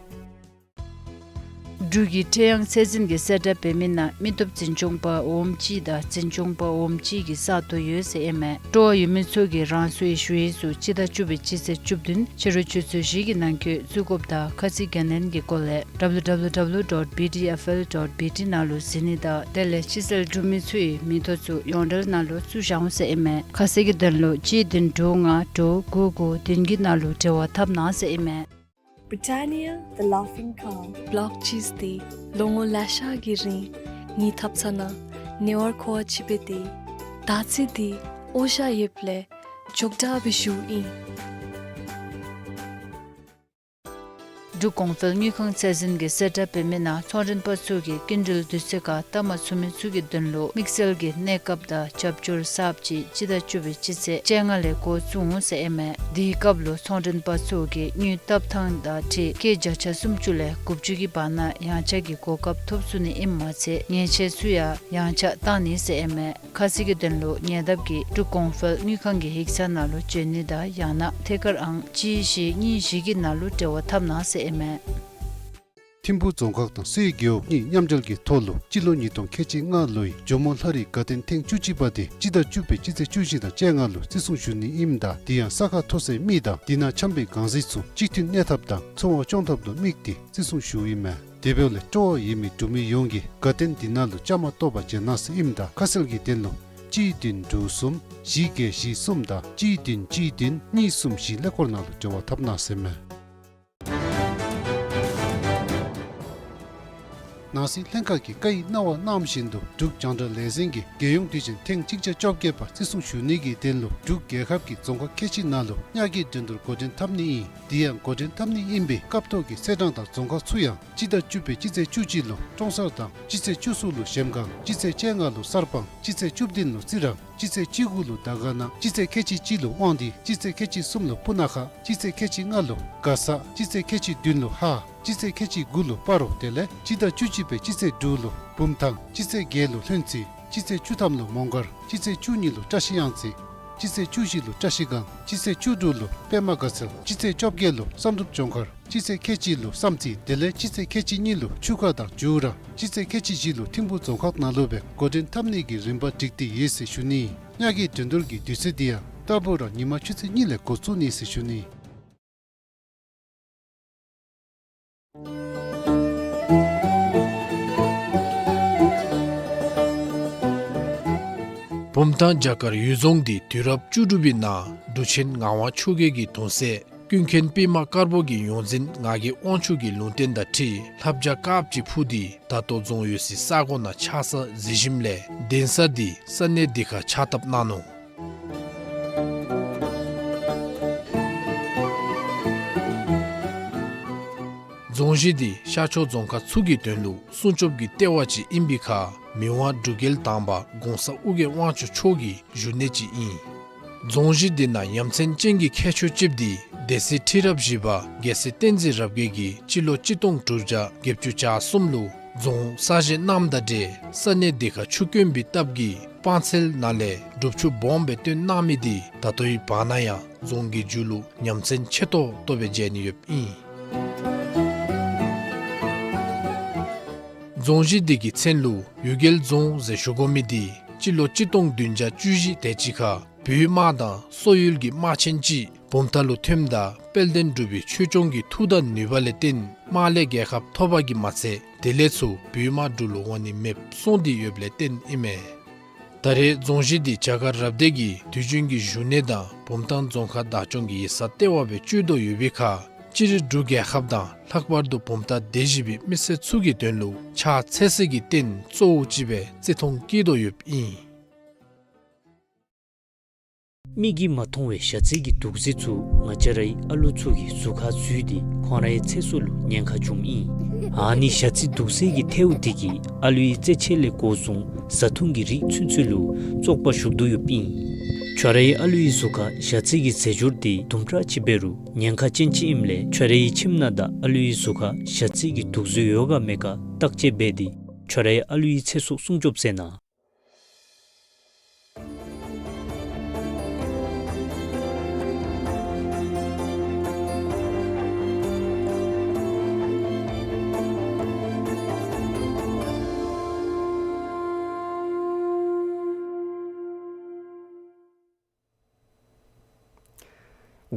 འབྲུག་གི་ཁྲེ་ཡང་ཚད་འཛིན་གྱིས་གསལ་བསྒྲགས་འབད་མི་ནང་མི་སྟོབས་འཛིན་སྐྱོང་པ་འོགམ་གཅིག་དང་འཛིན་སྐྱོང་པ་འོགམ་གཅིག་གི་ས་སྟོང་ཡོད་ཟེར་ཨིན་མས། སྤྲོ་བ་ཡོད་མི་ཚུ་གིས་རང་སོའི་ཞུ་ཡིག་ཚུ་སྤྱི་ཟླ་བཅུ་པའི་སྤྱི་ཚེས་བཅུ་བདུན་ཕྱི་རུ་ཆུ་ཚོད་བཞི་གི་ནང་འཁོད་བཙུགས་དགོཔ་དང་ཁ་ཚིག་གྱངས་ལེན་གྱི་སྐོར་ལས་W W W dot B T F L dot B T ནང་ལུ་གཟིགས་ནི་དང་དེ་ལས་སྤྱི་སེལ་གྲུབ་མི་ཚུ་གིས་མིང་ཐོ་ཚུ་ཡོངས་འབྲེལ་ནང་ལུ་བཙུགས་བཞག་འོང་ཟེར་ཨིན་མས། ཁ་གསལ་གྱི་དོན་ལུ་གཅིག་བདུན་དྲུག་ལྔ་དྲུག་དགུ་དགུ་བདུན་གྱི་ནང་ལུ་འབྲེལ་བ་འཐབ་གནང་ཟེར་ཨིན་མས། Britannia, the Laughing Cow. བོད་ལུགས་ཅིག་སྟེ་ལོ་ངོ་ལེ་ཤ་གི་རིང་ངེའི་ཐབ་ཚང་ནང་ཉེ་བར་མཁོ་བ་ཅིག་སྦེ་སྡོད། ད་ཅི་འདི་འོ་ཞ་ཡོདཔ་ལས་འཇོག་དྲག་སྦེ་ཞུཝ་ཨིན། འབྲུག་གོང་འཕེལ་དངུལ་ཁང་ཚད་འཛིན་གྱིས་གསལ་བསྒྲགས་འབད་མི་ནང་ཚོང་མགྲོན་པ་ཚུ་གིས་སྐྱིན་འགྲུལ་དུས་ཚོད་ཁར་བཏབ་མ་ཚུགས་མི་ཚུ་གི་དོན་ལུ་དམིགས་བསལ་གྱི་གནས་སྐབས་དང་རྒྱབ་སྐྱོར་གསརཔ་ཅིག་སྤྱི་ཟླ་བཅུ་པའི་སྤྱི་ཚེས་བཅོ་ལྔ་ལས་འགོ་བཙུགས་འོང་ཟེར་ཨིན་མས། དེའི་སྐབས་ལུ་ཚོང་མགྲོན་པ་ཚུ་གིས་དངུལ་བཏབ་ཐངས་དང་འཁྲིལ་སྐྱེད་བརྒྱ་ཆ་སུམ་ཅུ་ལས་དགུ་བཅུ་གི་བར་ན་ཡང་ཆག་གི་གོ་སྐབས་ཐོབ་ཚུགས་ནི་ཨིནམ་མ་ཚད་ཉེས་ཆད་ཚུ་ཡང་ཡང་ཆག་བཏང་ནི་ཟེར་ཨིན་མས། ཁ་གསལ་གྱི་དོན་ལུ་ཉེ་འདབས་ཀྱི་འབྲུག་གོང་འཕེལ་དངུལ་ཁང་གི་ཡིག་ཚང་ནང་ལུ་འབྱོན་ནི་དང་ཡང་ན་ཐད་ཀར་ཨང་གཅིག་བཞི་གཉིས་བཞི་གི་ནང་ལུ་འབྲེལ་བ་འཐབ་གནང་ཟེར་ཨིན་མས། ཐིམ་ཕུག་རྫོང་ཁག་དང་སེའི་རྒེད་འོག་གཉིས་མཉམ་འབྲེལ་གྱི་ཐོག་ལུ་སྤྱི་ལོ་ཉིས་སྟོང་ཁལ་གཅིག་ལྔ་ལོའི་ཇོ་མོ་ལྷ་རིའི་དགའ་སྟོན་ཐེངས་བཅུ་གཅིག་པ་དེ་སྤྱི་ཟླ་བཅུ་པའི་སྤྱི་ཚེས་བཅུ་བཞི་དང་བཅོ་ལྔ་ལུ་བརྩི་སྲུང་ཞུ་ནི་ཨིནམ་ད་དེ་ཡང་ས་ཁ་མཐོ་སའི་མི་དང་དེ་ནང་འཁྱམས་པའི་གང་ཟག་ཚུ་གཅིག་མཐུན་གནས་ཐབས་དང་འཚོ་བ་སྐྱོང་ཐབས་ལུ་དམིགས་ཏེ་བརྩི་སྲུང་ཞུཝ་ཨིན་མས། དེ་འབདཝ་ལས་སྤྲོ་བ་ཡོད་མི་འབྲུག་མི་ཡོངས་ཀྱིས་དགའ་སྟོན་འདི་ནང་ལུ་བཅའ་མར་གཏོགས་པར་འབྱོན་གནང་ཟེར་ཨིནམ་ད་ཁ་གསལ་གྱི་དོན་ལུ་གཅིག་བདུན་དྲུག་གསུམ་བཞི་བརྒྱད་བཞི་གསུམ་དང་གཅིག་བདུན་གཅིག་བདུན་གཉིས་གསུམ་བཞི་ཀླད་ཀོར་ནང་ལུ་འབྲེལ་བ་འཐབ་གནང་ཟེར་མས། ནང་སྲིད་ལྷན་ཁག་གིས་བཀའ་ཡིག་གནང་བ་གནངམ་བཞིན་དུ་འབྲུག་རྒྱང་བསྒྲགས་ལས་འཛིན་གྱིས་རྒྱལ་ཡོངས་དུས་ཆེན་ཐེངས་གཅིག་བརྒྱ་བཅོ་བརྒྱད་པ་བརྩི་སྲུང་ཞུ་ནི་གི་དོན་ལུ་འབྲུག་རྒྱལ་ཁབ་ཀྱི་རྫོང་ཁག་ཁལ་གཅིག་ནང་ལུ་ཉག་གི་འགྲན་བསྡུར་འགོ་འདྲེན་འཐབ་ནི་ཨིན། དེ་ཡང་འགོ་འདྲེན་འཐབ་ནི་ཨིན་པའི་སྐབས་ཐོག་གི་རྩེད་འགྲན་དང་རྫོང་ཁག་ཚུ་ཡང་སྤྱི་ཟླ་བཅུ་པའི་སྤྱི་ཚེས་བཅུ་གཅིག་ལུ་ཀྲོང་གསར་དང་སྤྱི་ཚེས་བཅུ་གསུམ་ལུ་གཞལམ་སྒང་སྤྱི་ཚེས་བཅོ་ལྔ་ལུ་གསར་སྤང་སྤྱི་ཚེས་བཅུ་བདུན་ལུ་རྩི་རང་སྤྱི་ཚེས་བཅུ་དགུ་ལུ་དར་དཀར་ན་སྤྱི་ཚེས་ཁལ་གཅིག་གཅིག་ལུ་དབང་འདུས་སྤྱི་ཚེས་ཁལ་གཅིག་གསུམ་ལུ་སྤུ་ན་ཁ་སྤྱི་ཚེས་ཁལ་གཅིག་ལྔ་ལུ་མགར་ས་སྤྱི་ཚེས་ཁལ་གཅིག་བདུན་ལུ་ཧཱ་སྤྱི་ཚེས་ཁལ་གཅིག་དགུ་ལུ་སྤ་རོ་དེ་ལས་སྤྱི་ཟླ་བཅུ་གཅིག་པའི་སྤྱི་ཚེས་དྲུག་ལུ་བུམ་ཐང་སྤྱི་ཚེས་བརྒྱད་ལུ་ལྷུན་རྩེ་སྤྱི་ཚེས་བཅུ་ཐམ་ལུ་མོང་སྒར་སྤྱི་ཚེས་བཅུ་གཉིས་ལུ་བཀྲ་ཤིས་གཡང་རྩེ་སྤྱི་ཚེས་བཅུ་བཞི་ལུ་བཀྲ་ཤིས་སྒང་སྤྱི་ཚེས་བཅུ་དྲུག་ལུ་པདྨ་དགའ་ཚལ་སྤྱི་ཚེས་བཅོ་བརྒྱད་ལུ་བསམ་གྲུབ་ལྗོངས་མཁར་སྤྱི་ཚེས་ཁལ་གཅིག་ལུ་བསམ་རྩེ་དེ་ལས་སྤྱི་ཚེས་ཁལ་གཅིག་གཉིས་ལུ་ཆུ་ཁ་དང་ཇུ་ར་སྤྱི་ཚེས་ཁལ་གཅིག་བཞི་ལུ་ཐིམ་ཕུག་རྫོང་ཁག་ནང་ལུ་སྦེ་འགོ་འདྲེན་འཐབ་ནི་གི་རིམ་པ་སྒྲིག་སྟེ་ཡོད་ཟེར་ཞུ་ནི། ཉག་གི་འགྲན་བསྡུར་གྱི་དུས་ཚོད་འདི་ཡང་རྟག་བུ་ར་ཉིན་མ་ཆུ་ཚོད་གཉིས་ལས་འགོ་བཙུགས་ནི་ཟེར་ཞུ་ནི། བུམ་ཐང་བྱ་དཀར་གཡུལ་རྫོང་འདི་དུས་རབས་བཅུ་དྲུག་པའི་ནང་འབྲུག་ཆེན་ངག་དབང་ཆོས་རྒྱལ་གྱི་གདུང་སྲས་ཀུན་མཁྱེན་པདྨ་དཀར་པོ་གི་ཡོངས་འཛིན་ངག་གི་དབང་ཕྱུག་གི་ལུང་བསྟན་དང་འཁྲིལ་ལྷ་བྱ་དཀརཔོ་ཅིག་འཕུར་ཏེ་ད་ལྟོ་རྫོང་ཡོད་སའི་ས་གོ་ནང་ཆགས་ས་གཟིགས་ཞིནམ་ལས་གདན་ས་འདི་ས་གནས་འདི་ཁར་ཕྱག་བཏབ་གནང་ནུག། རྫོང་གཞི་འདི་ཤར་ཕྱོགས་རྫོང་ཁག་ཚུ་གི་དོན་ལུ་སྲུང་སྐྱོབ་ཀྱི་ལྟེ་བ་ཅིག་ཨིན་པའི་ཁར་མི་དབང་འབྲུག་རྒྱལ་དང་པ་གོང་ས་ཨོ་རྒྱན་དབང་ཕྱུག་མཆོག་གི་བཞུགས་གནས་ཅིག་ཨིན། རྫོང་གཞི་འདི་ནང་ཡ་མཚན་ཅན་གྱི་ཁྱད་ཆོས་ཅིག་འདི་སྡེ་སྲིད་ཁྲི་རབས་བཞི་པ་རྒྱལ་སྲས་བསྟན་འཛིན་རབ་རྒྱས་ཀྱིས་སྤྱི་ལོ་གཅིག་སྟོང་དྲུག་བརྒྱ་བརྒྱད་ཅུ་གྱ་གསུམ་ལུ་རྫོང་གསར་བཞེངས་གནངམ་དང་འབྲེལ་ས་གནས་འདི་ཁར་ཆུ་དཀོན་པའི་སྟབས་ཀྱིས་སྤང་ཚལ་ནང་ལས་སྒྲུབ་ཆུ་སྦོམ་སྦེ་བཏོན་གནང་མི་འདི་ད་ལྟོའི་བར་ན་ཡང་རྫོང་གི་མཇུག་ལུ་ཡ་མཚན་ཆེ་ཏོག་ཏོ་སྦེ་མཇལ་ནི་ཡོདཔ་ཨིན། རྫོང་གཞི་འདི་གི་མཚན་ལུ་གཡུལ་རྒྱལ་རྫོང་ཟེར་ཞུ་དགོ་མི་འདི་སྤྱི་ལོ་གཅིག་སྟོང་བདུན་བརྒྱ་བཅུ་བཞི་དེ་ཅིག་ཁར་བོད་དམག་དང་སོག་ཡུལ་གྱི་དམག་ཆེན་ཅིག་བུམ་ཐང་ལུ་ཐོནམ་ད་དཔལ་ལྡན་འབྲུག་པའི་ཆོས་སྐྱོང་གི་མཐུ་དང་ནུས་པ་ལས་བརྟེན་དམག་ལས་རྒྱལ་ཁ་ཐོབ་པ་གིས་མ་ཚད་དེ་ལས་ཚུར་བོད་དམག་འབྲུག་ལུ་འོང་ནི་མེདཔ་སོང་སྟེ་ཡོདཔ་ལས་བརྟེན་ཨིན་མས། ད་རེས་རྫོང་གཞི་འདི་བྱ་དཀར་རབ་སྡེ་གི་དུས་རྒྱུན་གྱི་བཞུགས་གནས་དང་བུམ་ཐང་རྫོང་ཁག་བདག་སྐྱོང་གི་ཡིག་ཚང་ལྟེ་བ་སྦེ་སྤྱོད་དོ་ཡོད་པའི་ཁར་སྤྱིར་འབྲུག་རྒྱལ་ཁབ་དང་ལྷག་པར་དུ་བུམ་ཐང་སྡེ་བཞི་པའི་མི་སེར་ཚུ་གི་དོན་ལུ་ཕྱག་འཚལ་སའི་རྟེན་གཙོ་བོ་ཅིག་སྦེ་བརྩི་མཐོང་བསྐྱེད་དོ་ཡོདཔ་ཨིན། མིག་གིས་མ་མཐོང་བའི་ཞ་རྩི་གི་དུག་རྫས་ཚུ་ང་བཅས་རའི་ཨ་ལུ་ཚུ་གི་གཟུགས་ཁར་འཛུལ་ཏེ་ཁོང་རའི་ཚེ་སྲོག་ལུ་ཉེན་ཁ་འབྱུངམ་ཨིན། ཨ་ནི་ཞ་རྩི་དུག་རྫས་ཀྱི་ཐལཝ་འདི་གིས་ཨ་ལུའི་རྩེད་ཆས་ལས་འགོ་བཟུང་བཟའ་འཐུང་གི་རིགས་ཚུན་ཚོད་ལུ་བཙོག་པ་ཞུགས་དོ་ཡོདཔ་ཨིན། ཁྱོད་རའི་ཨ་ལུའི་གཟུགས་ཁར་ཞ་རྩི་གི་རྫས་སྦྱོར་འདི་དུམ་གྲ་ཅིག་འབད་རུང་ཉེན་ཁ་ཅན་ཅིག་ཨིནམ་ལས་ཁྱོད་རའི་ཁྱིམ་ནང་དང་ཨ་ལུའི་གཟུགས་ཁར་ཞ་རྩི་གི་དུག་རྫས་ཡོད་ག་མེད་ག་བརྟག་དཔྱད་འབད་དེ་ཁྱོད་རའི་ཨ་ལུའི་ཚེ་སྲོག་སྲུང་སྐྱོབ་མཛད་གནང་།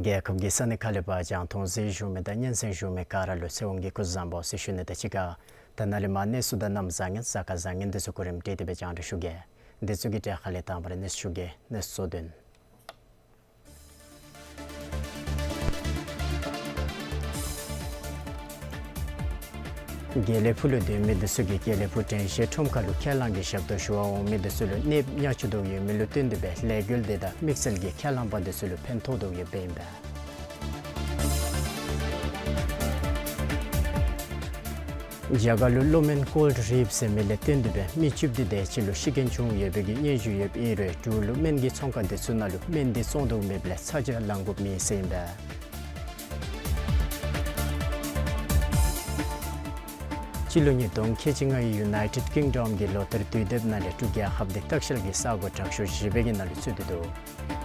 རྒྱལ་ཁབ་ཀྱི་ས་གནས་ཁག་ལས་ཕར་རྒྱང་མཐོང་གཟིགས་བཞུགས་མི་དང་སྙན་གསན་བཞུགས་མི་ག་ར་ལུ་ཚེ་དབང་གི་སྐུ་གཟུགས་བཟང་པོ་ཟེར་ཞུ་ནི་དང་གཅིག་ཁར་ད་ནཱ་ལས་མར་གནས་ཚུལ་དང་གནམ་བཟང་ངན་གཟའ་སྐར་བཟང་ངན་འདི་ཚུ་གོ་རིམ་སྒྲིག་སྟེ་སྦེ་རྒྱང་བསྒྲགས་ཞུ་གེ། འདི་ཚུ་གི་གྲས་ཁ་ལས་དང་པ་ར་གནས་ཚུལ་ཞུ་གེ། གནས་ཚུལ་གཙོ་དོན། དགེ་ལེགས་ཕུག་ལུ་སྡོད་མི་འདི་ཚུ་གིས་དགེ་ལེགས་ཕུག་དྲན་ཤེས་ཁྲོམ་ཁ་ལུ་ཁས་བླངས་ཀྱི་ཞབས་ཏོག་ཞུ་བར་འོང་མི་འདི་ཚུ་ལུ་གནོདཔ་ཉག་ཆེ་དོ་ཡོད་མི་ལུ་བསྟུན་ཏེ་སྦེ་ལས་འགུལ་འདི་དང་དམིགས་བསལ་གྱི་ཁས་བླངས་པ་འདི་ཚུ་ལུ་ཕན་ཐོགས་དོ་ཡོདཔ་ཨིན་པས། རྒྱ་གར་ལུ་གློ་སྨན་ཀོལཌ་རིབ་ཟེར་མི་ལས་བརྟེན་ཏེ་སྦེ་མི་བཅུ་བདུན་དེ་ཅིག་ལུ་ཤི་རྐྱེན་བྱུང་ཡོད་པའི་གི་སྙན་ཞུ་ཡོདཔ་ཨིན་རུང་འབྲུག་ལུ་སྨན་གྱི་ཚོང་ཁང་དེ་ཚུ་ནང་ལུ་སྨན་དེ་བཙོང་དོ་མེདཔ་ལས་ཚ་གྱང་ལང་དགོཔ་མེད་ཟེར་ཨིན་པས། སྤྱི་ལོ་ཉིས་སྟོང་ཁལ་གཅིག་ལྔའི་ཡུ་ནའི་ཊེཌ་ཀིང་ཌམ་གྱི་ལོ་ལྟར་དུས་དེབ་ནང་ལས་འབྲུག་རྒྱལ་ཁབ་དེ་ལྟ་བཤལ་གྱི་ས་གོ་དྲག་ཤོས་བཞི་པའི་གི་ནང་ལུ་ཚུད་དེ་འདུག།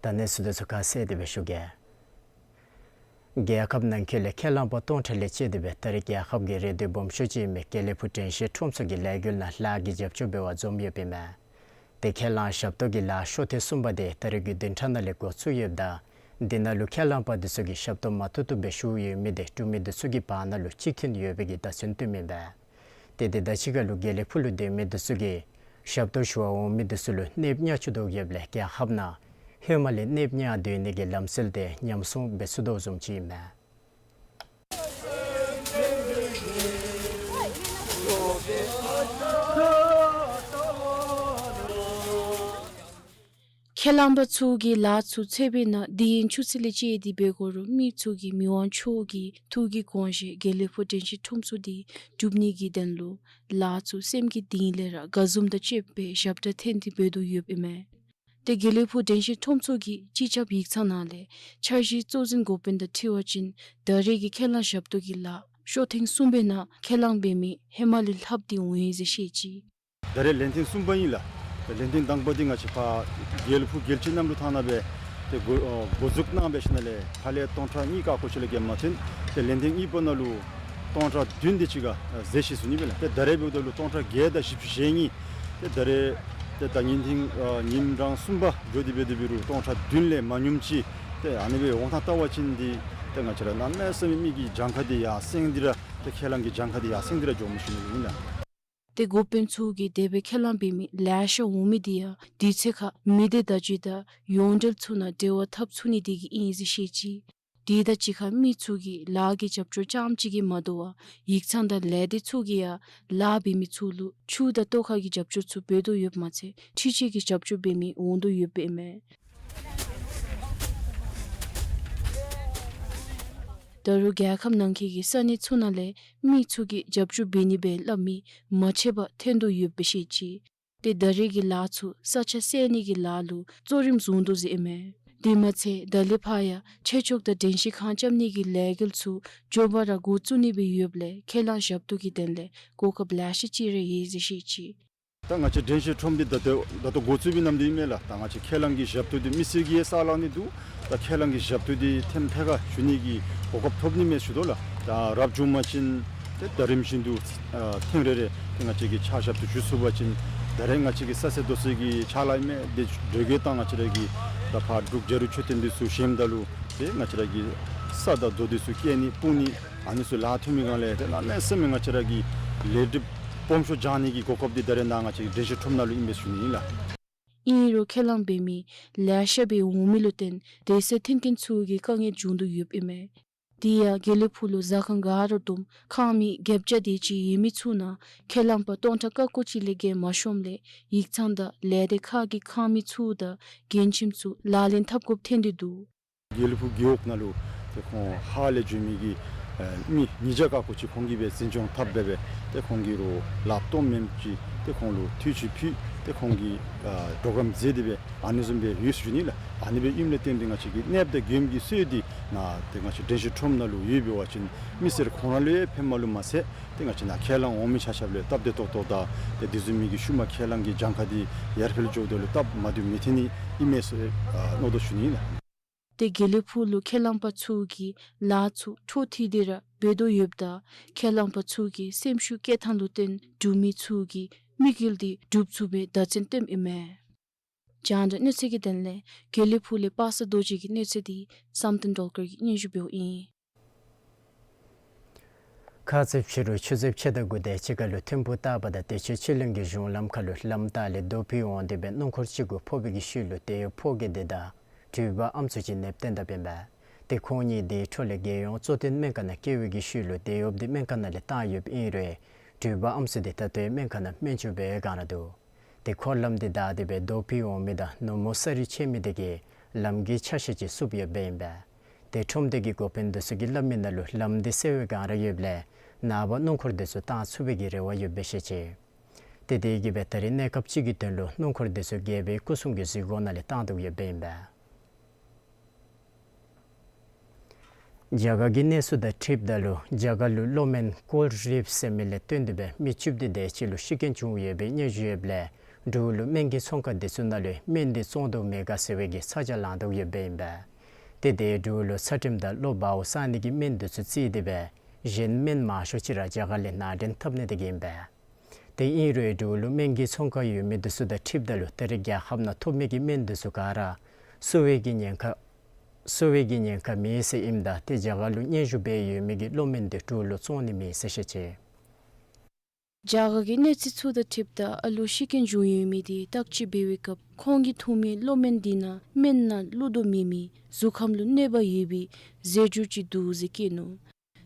ད་གནས་ཚུལ་དེ་ཚུ་ཁ་གསལ་ཏེ་སྦེ་ཞུ་གེ། རྒྱལ་ཁབ་ནང་འཁོད་ལས་ཁས་བླངས་པ་སྟོང་ཕྲག་ལས་བཅད་དེ་སྦེ་ད་རེས་རྒྱལ་ཁབ་ཀྱི་རེ་འདུན་སྦོམ་ཤོས་ཅིག་ཨིན་མི་དགེ་ལེགས་ཕུག་དྲན་ཤེས་ཁྲོམ་ཚུ་གི་ལས་འགུལ་ནང་ལཱ་གི་རྒྱབ་སྐྱོར་འབད་བར་འཛོམས་ཡོདཔ་ཨིན་མས། དེ་ཁས་བླངས་ཞབས་ཏོག་གི་ལཱ་ཤོ་ཐེངས་གསུམ་པ་དེ་ད་རེས་ཀྱི་བདུན་ཕྲག་ནང་ལས་འགོ་བཙུགས་ཡོདཔ་ད་དེ་ནང་ལུ་ཁས་བླངས་པ་དེ་ཚུ་གིས་ཞབས་ཏོག་མ་ཐོབ་ཐོབ་སྦེ་ཞུ་ཡོད་མི་དེ་འབྲུག་མི་དེ་ཚུ་གི་བར་ན་ལུ་གཅིག་མཐུན་ཡོད་པའི་གི་བརྡ་མཚོན་བཏོནམ་ཨིན་པས། ཏེ་དེ་དང་གཅིག་ཁར་ལུ་དགེ་ལེགས་ཕུག་ལུ་སྡོད་མི་དེ་ཚུ་གིས་ཞབས་ཏོག་ཞུ་བར་འོང་མི་དེ་ཚུ་ལུ་གནོདཔ་ཉག་ཆུང་དོ་ཡོདཔ་ལས་རྒྱལ་ཁབ་ནང་ཧེ་མ་ལས་གནོདཔ་ཉག་སྡོད་ནི་གི་ལམ་སྲོལ་དེ་ཉམས་སྲུང་འབད་ཚུགས་དོ་བཟུམ་ཅིག་ཨིན་མས། ཁས་བླངས་པ་ཚུ་གིས་ལཱ་ཚུ་འཚོལ་བའི་ནང་དུས་ཡུན་ཆུང་ཙམ་ལས་བཅད་དེ་འབད་དགོ་རུང་མི་ཚུ་གིས་མི་དབང་མཆོག་གི་ཐུགས་ཀྱི་དགོངས་བཞེད་དགེ་ལེགས་ཕུག་དྲན་ཤེས་ཁྲོམ་ཚུ་དེ་སྒྲུབ་ནི་གི་དོན་ལུ་ལཱ་ཚུ་སེམས་ཀྱི་གཏིང་ལས་ར་དགའ་འཛུམ་དང་བཅསཔ་སྦེ་ཞབས་ཁྲ་འཐེན་ཏེ་འབད་དོ་ཡོདཔ་ཨིན་མས། ཏེ་དགེ་ལེགས་ཕུག་དྲན་ཤེས་ཁྲོམ་ཚུ་གི་སྤྱི་ཁྱབ་ཡིག་ཚང་ནང་ལས་འཆར་གཞི་གཙོ་འཛིན་འགོ་དཔོན་དང་འཁྲིལ་བ་ཅིན་ད་རེས་ཀྱི་ཁས་བླངས་ཞབས་ཏོག་གི་ལཱ་ཤོ་ཐེངས་གསུམ་པའི་ནང་ཁས་བླངས་འབད་མི་ཧེ་མ་ལས་ལྷག་སྟེ་འོང་ཡི་ཟེར་བཤད་ཅི། ད་རེས་ལན་ཐེངས་གསུམ་པ་ཨིན་ལགས། ད་ལན་ཐེངས་དང་པ་འདི་ང་བཅས་ཕར་དགེ་ལེགས་ཕུག་རྒྱལ་སྤྱི་གནམ་གྲུ་ཐང་ནང་སྦེ་ཏེ་འགོ་ཨ་འགོ་འཛུགས་གནང་སྦེ་ཞིནམ་ལས་ཕར་ལས་སྟོང་ཕྲག་གཉིས་ཀ་ཀོ་ཅིག་ལས་བརྒལ་མ་ཐོན། ཏེ་ལན་ཐེངས་གཉིས་པ་ནང་ལུ་སྟོང་ཕྲག་བདུན་དེ་ཅིག་ཁར་ཟད་ཤི་སོ་ནི་སྦེ་ལགས། ཏེ་ད་རེས་འབདཝ་ད་ལུ་སྟོང་ཕྲག་བརྒྱད་དང་བཞི་བཅུ་ཞེ་གཉིས། ཏེ་ད་རེས་ཏེ་ད་ཉིན་ཐེངས་ཨ་ཉིནམ་གྲངས་གསུམ་པ་འགྱོ་སྟེ་འབད་དེ་འབད་རུང་སྟོང་ཕྲག་བདུན་ལས་མ་ཉུངམ་ཅིག། ཏེ་ཨ་ནི་སྦེ་འོང་ཐངས་བལྟ་བ་ཅིན་འདི་ཏེ་ང་བཅས་ར་གནམ་མེད་ས་མེད་མི་གི་གྱངས་ཁ་འདི་ཡར་སེང་སྟེ་ར་ཏེ་ཁས་བླངས་ཀྱི་གྱངས་ཁ་འདི་ཡར་སེང་སྟེ་ར་འགྱོཝ་མས་ཞུ་ནི་ཨིན་ལགས། ཏེ་འགོ་དཔོན་ཚུ་གིས་དེ་སྦེ་ཁས་བླངས་འབད་མི་ལེ་ཤ་འོང་མི་འདི་ཡང་དུས་ཚོད་ཁར་མི་སྡེ་བརྡ་བརྒྱུད་དང་ཡོངས་འབྲེལ་ཚུ་ནང་འབྲེལ་བ་འཐབ་ཚུགས་ནི་དེ་གིས་ཨིན་ཟེར་བཤད་ཅི། དེ་དང་གཅིག་ཁར་མི་ཚུ་གིས་ལཱ་གི་རྒྱབ་སྐྱོར་རྐྱངམ་གཅིག་གིས་མ་དོ་བར་ཡིག་ཚང་དང་ལས་སྡེ་ཚུ་གིས་ཡང་ལཱ་འབད་མི་ཚུ་ལུ་ཆུ་དང་ལྟོ་ཁ་གི་རྒྱབ་སྐྱོར་ཚུ་འབད་དོ་ཡོདཔ་མ་ཚད་འཕྲུལ་ཆས་ཀྱི་རྒྱབ་སྐྱོར་འབད་མི་འོང་དོ་ཡོདཔ་ཨིན་མས། ད་རུང་རྒྱལ་ཁབ་ནང་འཁོད་ཀྱི་ས་གནས་ཚུ་ནང་ལས་མི་ཚུ་གིས་རྒྱབ་སྐྱོར་འབད་ནི་སྦེ་སླབ་མི་མ་ཆད་པར་ཐོན་དོ་ཡོདཔ་སྦེ་བཤད་ཅི། ཏེ་ད་རེས་ཀྱི་ལཱ་ཚུ་ས་ཆ་བསལ་ནི་གི་ལཱ་ལུ་གཙོ་རིམ་བཟུང་དོ་ཟེར་ཨིན་མས། དེ་མ་ཚད་ད་ལས་ཕར་ཡང་ཆོས་ཕྱོགས་དང་འགྲན་ཞུགས་ཁང་རྐྱབ་ནི་གི་ལས་འགུལ་ཚུ་མགྱོགས་པ་ར་འགོ་བཙུགས་ནི་སྦེ་ཡོདཔ་ལས་ཁས་བླངས་ཞབས་ཏོག་གི་དོན་ལས་གོ་སྐབས་ལེ་ཤ་ཅིག་ར་ཡོད་ཟེར་བཤད་ཅི། ད་ང་བཅས་འགྲན་ཞུགས་ཁྲོམ་འདི་ད་ལྟོ་ད་ལྟོ་འགོ་བཙུགས་པའི་ནམ་དུས་ཨིན་མས་ལགས། ད་ང་བཅས་ཁས་བླངས་ཀྱི་ཞབས་ཏོག་འདི་མི་སེར་གྱིས་ཡང་ས་ལང་ནི་འདུག། ད་ཁས་བླངས་ཀྱི་ཞབས་ཏོག་འདི་ཐེམ་ཐེ་ཁ་ཞུ་ནི་གི་གོ་སྐབས་ཐོབ་ནི་མས་ཞུ་དོ་ལགས། ད་རབ་བྱུང་པ་ཅིན་ཏེ་ད་རིམ་བཞིན་དུ་ཨ་ཐེངས་རེ་རེ་ཏེ་ང་བཅས་ཀྱིས་ཕྱག་ཞབས་ཏོག་ཞུ་ཚུགས་པ་ཅིན་ད་རེས་ང་བཅས་ཀྱི་ས་སེར་རྡོ་སེར་གྱི་ཕྱག་ལཱ་ཨིན་མས། ཏེ་འགྲོས་ཀྱི་ཐོག་ང་བཅས་ར་གི་ད་ཕར་འབྲུག་རྒྱལ་རི་མཆོད་རྟེན་འདི་ཚུ་བཞེངསམ་ད་ལུ་ཏེ་ང་བཅས་ར་གི་ས་དང་རྡོ་འདི་ཚུ་སྐྱེལ་ནི་སྤུངས་ནི་ཨ་ནི་ཚུ་ལཱ་ཐོན་མི་སྒང་ལས་ཏེ་གནམ་མེད་ས་མེད་ང་བཅས་ར་གི་ལེགས་འགྲུབ་སྦོམ་ཤོས་འབྱུང་ནི་གི་གོ་སྐབས་འདི་ད་རེས་ནཱ་ང་བཅས་ཀྱི་འགྲན་ཞུགས་ཁྲོམ་ནང་ལུ་ཨིན་པས་ཞུ་ནི་ཨིན་ལགས། ཨིན་རུང་ཁས་བླངས་འབད་མི་ལེ་ཤ་སྦེ་འོང་མི་ལུ་བརྟེན་དེ་སྦེ་འཐོན་མཁན་ཚུ་གིས་དཀའ་ངལ་བྱུང་དོ་ཡོདཔ་ཨིན་མས། དེ་ཡང་དགེ་ལེགས་ཕུག་ལུ་ཟ་ཁང་ག་ར་བསྡོམས་ཁང་མིག་བརྒྱད་བརྒྱ་དེ་ཅིག་ཡོད་མི་ཚུ་ནང་ཁས་བླངས་པ་སྟོང་ཕྲག་ཀ་ཀོ་ཅིག་ལས་བརྒལ་མ་ཤོངམ་ལས་ཡིག་ཚང་དང་ལས་སྡེ་ཁག་གི་ཁང་མིག་ཚུ་དང་མགྲོན་ཁྱིམ་ཚུ་ལག་ལེན་འཐབ་དགོཔ་ཐོན་ཏེ་འདུག། དགེ་ལེགས་ཕུག་རྒེད་འོག་ནང་ལུ་ཏེ་ཁོང་ཧཱ་ལས་འབྱོན་མི་གི་ཨེ་མི་ཉིས་བརྒྱ་ཀ་ཀོ་ཅིག་ཁོང་གིས་སྦེ་འཛིན་སྐྱོང་འཐབ་སྦེ་སྦེ་ཏེ་ཁོང་གིས་རོགས་ལགཔ་སྟོངམ་མེནམ་ཅིག་ཏེ་ཁོང་ལུ་ཐུགས་རྗེ་ཆེ་ཕུལ་ཏེ་ཁོང་གིས་ཨ་གྲོགས་རམ་མཛད་དེ་སྦེ་ཨ་ནི་བཟུམ་སྦེ་ཡོད་ཞུ་ནི་ལགས། ཨ་ནི་སྦེ་ཨིནམ་ལས་བརྟེན་ཏེ་ང་བཅས་ཀྱི་གནོདཔ་དང་མགྱོནམ་གྱི་སྲོལ་འདི་ནཱ་ཏེ་ང་བཅས་འགྲན་ཞུགས་ཁྲོམ་ནང་ལུ་ཡོདཔ་འབད་བ་ཅིན་མི་སེར་ཁོང་ར་ལུ་ཡང་ཕན་པ་ལུ་མ་ཚད་ཏེ་ང་བཅས་ནཱ་ཁས་བླངས་འོང་མི་ཆ་ཁྱབ་ལུ་སྟབས་བདེ་ཏོག་ཏོ་དང་ཏེ་དེ་བཟུམ་མའི་གི་ཤུལ་མ་ཁས་བླངས་ཀྱི་གྱངས་ཁ་འདི་ཡར་འཕེལ་འགྱོཝ་ད་ལུ་སྟབས་མ་བདེཝ་མི་ཐོན་ནི་ཨིན་མས་ཟེར་ཨ་མནོ་དོ་ཞུ་ནི་ཨིན་ལགས། ཏེ་དགེ་ལེགས་ཕུག་ལུ་ཁས་བླངས་པ་ཚུ་གིས་ལཱ་ཚུ་འཕྲོ་མཐུད་དེ་ར་འབད་དོ་ཡོདཔ་ད་ཁས་བླངས་པ་ཚུ་གི་སེམས་ཤུགས་བསྐྱེད་ཐངས་ལུ་བརྟེན་འབྲུག་མི་ཚུ་གི་དམིགས་ཡུལ་འདི་འགྲུབ་ཚུགས་པའི་བརྡ་མཚོན་བསྟནམ་ཨིན་མས། རྒྱང་བསྒྲགས་གནས་ཚུལ་གྱི་དོན་ལས་དགེ་ལེགས་ཕུག་ལས་པ་སངས་རྡོ་རྗེ་གི་གནས་ཚུལ་འདི་བསམ་གཏན་སྒྲོལ་དཀར་གྱིས་སྙན་ཞུ་འབདཝ་ཨིན། ཁ་ཙ་ཕྱི་རུ་ཆུ་ཚོད་ཕྱེད་དང་དགུ་དེ་ཅིག་ཁར་ལུ་ཐིམ་ཕུག་སྟག་པ་དང་བདེ་ཆེན་ཆོས་གླིང་གི་གཞུང་ལམ་ཁར་ལུ་ལམ་ལྟག་ལས་རྡོ་ཕུད་འོང་སྟེ་སྦེ་སྣུམ་འཁོར་ཅིག་གུ་ཕོག་པའི་གི་ཤུལ་ལུ་དེད་གཡོགཔ་ཕོ་སྐྱེས་དེ་དང་འགྲུལ་པ་ཨམ་སྲུ་ཅིག་ནདཔ་བཏོན་དཔ་ཨིན་པས། ཏེ་ཁོང་གཉིས་དེའི་འཕྲོ་ལས་རྒྱལ་ཡོངས་གཙོ་བསྟེན་སྨན་ཁང་ནང་བསྐྱལ་བའི་གི་ཤུལ་ལུ་དེད་གཡོགཔ་དེ་སྨན་ཁང་ནང་ལས་བཏང་ཡོདཔ་ཨིན་རུང་འགྲུལ་པ་ཨམ་སྲུ་དེ་ད་ལྟོ་ཡང་སྨན་ཁང་ནང་སྨན་བཅོས་འབད་བའི་བསྒང་ར་འདུག། ཏེ་འཁོར་ལམ་དེ་བདའ་སྟེ་སྦེ་རྡོ་ཕུད་འོང་མི་དང་ནུབ་མོ་ས་རུད་ཆད་མི་དེ་གིས་ ལམ་གྱི་ཆ་ཤས་ཅིག་བསུབས་ཡོདཔ་ཨིན་པས། ཏེ་ཁྲོམ་སྡེ་གི་འགོ་དཔོན་འདི་ཚུ་གིས་སླབ་མི་ནང་ལུ་ལམ་འདི་སེལ་བའི་སྒང་ར་ཡོདཔ་ལས་ནངས་པ་སྣུམ་འཁོར་འདི་ཚུ་བཏང་ཚུགས་པའི་གི་རེ་བ་ཡོདཔ་སྦེ་བཤད་ཅི། ཏེ་དེ་གིས་སྦེ་ད་རེས་གནས་སྐབས་ཅིག་གི་དོན་ལུ་སྣུམ་འཁོར་འདི་ཚུ་རྒྱལ་པོའི་སྐུ་སྲུང་གི་གཟིགས་སྐོར་ནང་ལས་བཏང་དོ་ཡོདཔ་ཨིན་པས། རྒྱ་གར་གྱི་གནས་ཚུལ་དང་འཁྲིལཝ་ད་ལུ་རྒྱ་གར་ལུ་གློག་སྨན་ཀོལ་རིཕ་ཟེར་མི་ལས་བརྟེན་ཏེ་སྦེ་མི་བཅུ་བདུན་དེ་ཅིག་ལུ་ཤི་རྐྱེན་བྱུང་ཡོད་པའི་སྙན་ཞུ་ཡོདཔ་ལས་འབྲུག་ལུ་སྨན་གྱི་ཚོང་ཁང་འདི་ཚུ་ནང་ལུ་སྨན་འདི་བཙོང་དོ་མེད་ག་ཟེར་བའི་གི་ཚ་གྱང་ལང་དོ་ཡོདཔ་ཨིན་པས། ཏེ་དེ་འབྲུག་ལུ་ཚད་རིམས་དང་གློ་བའོ་སངས་ནི་གི་སྨན་འདི་ཚུ་བརྩིས་ཏེ་སྦེ་གཞན་སྨན་མང་ཤོས་ཅིག་ར་རྒྱ་གར་ལས་ནང་འདྲེན་འཐབ་ནི་དེ་གིས་ཨིན་པས། ཏེ་ཨིན་རུང་འབྲུག་ལུ་སྨན་གྱི་ཚོང་ཁང་ཡོད་མི་འདི་ཚུ་དང་འཁྲིལཝ་ད་ལུ་ད་རེས་རྒྱལ་ཁབ་ནང་ཐོབ་མི་གི་སྨན་འདི་ཚུ་ག་ར་གསོ་བའི་གི་ཉེན་ཁ་གསོ་བའི་གི་ཉེན་ཁ་མེད་ཟེར་ཨིནམ་ད་ཏེ་རྒྱ་གར་ལུ་སྙན་ཞུ་འབད་ཡོད་མི་གི་གློག་སྨན་འདི་འབྲུག་ལུ་བཙོང་ནི་མེད་ཟེར་བཤད་ཅི། རྒྱ་གར་གྱི་གནས་ཚུལ་ཚུ་དང་འཁྲིལཝ་ད་ཨ་ལུ་ཤི་རྐྱེན་བྱུང་ཡོད་མི་འདི་བརྟག་དཔྱད་འབད་བའི་སྐབས་ཁོང་གིས་འཐུང་མི་གློག་སྨན་འདི་ནང་སྨན་ནང་བླུགས་དོ་མེད་མི་གཟུགས་ཁམས་ལུ་གནོད་པ་ཡོད་པའི་རྫས་འགྱུར་ཅིག་འདུག་ཟེར་བཀོད་ནུག།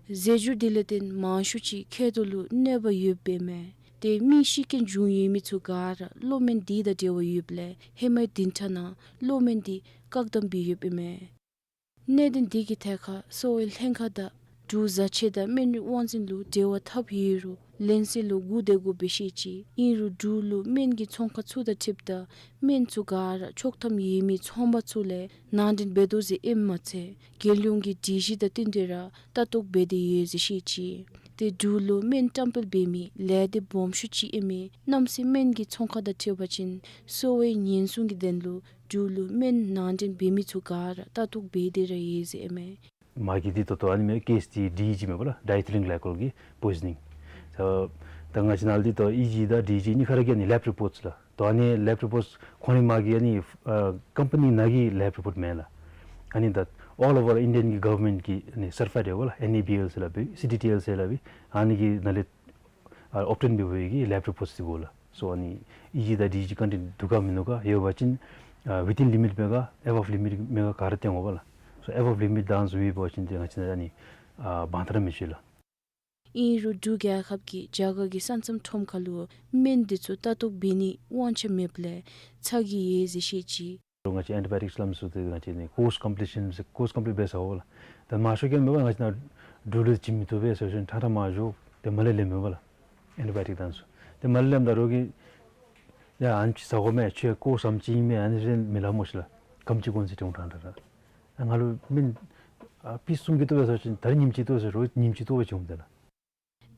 རྫས་འགྱུར་འདི་ལས་བརྟེན་མང་ཤོས་ཅིག་མཁལ་རྡོག་ལུ་གནོད་པ་ཡོདཔ་ཨིན་མས། ཏེ་མི་ཤི་རྐྱེན་བྱུང་ཡོད་མི་ཚུ་ག་ར་གློག་སྨན་འདི་དང་འབྲེལ་བ་ཡོདཔ་ལས་ཧེ་མའི་བདུན་ཕྲག་ནང་གློག་སྨན་འདི་བཀག་དམ་འབད་ཡོདཔ་ཨིན་མས། གནད་དོན་འདི་གི་ཐད་ཁར་གསོ་བའི་ལྷན་ཁག་དང་འབྲུག་བཟའ་ཆས་དང་སྨན་རིགས་དབང་འཛིན་ལུ་འབྲེལ་བ་འཐབ་ཡོད་རུང་ལན་གསལ་ལུ་སྒུག་སྡོད་དགོཔ་སྦེ་བཤད་ཅི། ཨིན་རུང་འབྲུག་ལུ་སྨན་གྱི་ཚོང་ཁང་ཚུ་དང་འཁྲིལཝ་ད་སྨན་ཚུ་ག་ར་ཆོག་ཐམ་ཡོད་མི་ཚོང་པ་ཚུ་ལས་ནང་འདྲེན་འབད་དོ་ཟེར་ཨིནམ་མ་ཚད་རྒྱལ་ཡོངས་ཀྱི་སྒྲིག་གཞི་དང་བསྟུན་ཏེ་ར་ལྟ་རྟོག་འབད་དེ་ཡོད་ཟེར་བཤད་ཅི། ཏེ་འབྲུག་ལུ་སྨན་བཀྲམ་སྤེལ་འབད་མི་ལས་སྡེ་སྦོམ་ཤོས་ཅིག་ཨིན་མི་རྣམ་སྲས་སྨན་གྱི་ཚོང་ཁང་དང་འཁྲིལ་བ་ཅིན་གསོ་བའི་ཉེན་སྲུང་གི་དོན་ལུ་འབྲུག་ལུ་སྨན་ནང་འདྲེན་འབད་མི་ཚུ་ག་ར་ལྟ་རྟོག་འབད་དེ་ར་ཡོད་ཟེར་ཨིན་མས། མ་གི་འདི་ད་ལྟོ་ཨ་ནི་མས། ཀེསི་འདི་ཌི་ཨི་ཇི་མས་པ་ལགས། ཌའི་ཨི་ཐི་ལིན་གླའི་ཀོལ་གྱི་པོའི་ཛ་ནིང་། ད་ད་ང་བཅས་ནང་འདི་ད་ཨི་ཇི་དང་ཌི་ཨི་ཇི་གཉིས་ཁར་གྱི་ཨ་ནི་ལེབ་རི་པོརཊསི་ལགས། ད་ཨ་ནི་ལེབ་རི་པོརཊསི་ཁོང་རའི་མ་གི་ཨ་ནི་ཨ་ཀམ་པ་ནི་ནང་གི་ལེབ་རི་པོརཊསི་མེན་ལགས། ཨ་ནི་ད་ཨོལ་ཨོ་བར་ཨིན་ཌི་ཡན་གྱི་གོ་ཝར་མེནཊི་གི་ཨ་ནི་སར་ཊི་ཕའིཌ་ཡོད་པ་ལགས། ཨེན་ཨེ་བི་ཨེལ་ཟེར་སླབ་པའི་སི་ཌི་ཊི་ཨེལ་ཟེར་སླབ་པའི་ཨ་ནི་གི་ནང་ལས་ཨ་ཨོབ་ཊེན་འབད་བའི་གི་ལེབ་རི་པོརཊསི་འདི་དགོ་ལགས། སོ་ཨ་ནི་ཨི་ཇི་དང་ཌི་ཨི་ཇི་ཀོན་ཊེནཊི་འདུག་ག་མིན་འདུག་ག་ཡོད་པ་ཅིན་ཨ་ཝི་ཐིན་ལི་མིཊ་མས་ག་ཨེ་བབ་ལི་མིཊ་མས་ག་ག་ར་སྟོན་དགོ་པ་ལགས། སོ་ཨེ་བབ་ལི་མིཊ་དང་བཟུམ་ཡོད་པ་ཅིན་ཏེ་ང་བཅས་ནང་ཨ་ནི་ཨ་དབང་ཐང་ར་མི་ཆོད་ལགས། ཨིན་རུང་འབྲུག་རྒྱལ་ཁབ་ཀྱིས་རྒྱ་གར་གྱི་ས་མཚམས་ཁྲོམ་ཁ་ལུ་སྨན་འདི་ཚུ་ལྟ་རྟོག་འབད་ནིའི་དབང་ཆ་མེདཔ་ལས་ཚ་གྱང་ཡོད་ཟེར་བཤད་ཅི། ང་བཅས་ཨེན་ཊི་བའི་ཡོ་ཊིཀསི་ལམ་སུ་ཏེ་ང་བཅས་ནི་ཀོརསི་ཀོམ་པི་ལིཊ་ཤཱན་ཟེར་ཀོརསི་ཀོམ་པི་ལིཊ་འབད་ཚརཝ་ལགས། ད་མང་ཤོས་ཀྱིས་མེན་པ་ང་བཅས་ནང་འབྲུག་ལུ་བྱིན་མི་བཏུབ་པས་ཟེར་ཞིནམ་ཁྲང་ཁྲང་མར་འགྱོ་ཏེ་མར་ལས་ལེན་འབདཝ་ལགས། ཨེན་ཊི་བའི་ཡོ་ཊིཀ་དང་ཚུ་ཏེ་མར་ལས་ལེནམ་ད་རོགས་ཀྱིས་ཡ་ཨ་ནི་ཅིག་ཟ་དགོ་མས། ཁྱོད་ཀོརསི་ཨ་ནེམ་ཅིག་ཨིན་མས། ཨ་ནི་ཟེར་མི་སླབ་སྨོ་ཤིག་ལགས། ཁམ་ཅིག་གོན་ཟེར་དྲན་ཁྲང་ཁྲང་ར། ང་ལུ་སྨན་ཨ་པིསི་གསུམ་གྱི་བཏུབ་པས་ཟེར་ཞིནམ་ད་རིས་ཉིནམ་གཅིག་བཏུབ་ཟེར་རོགས་ཉིནམ་གཅིག་བཏུབ་པས་བྱུངམ་ད་ལགས།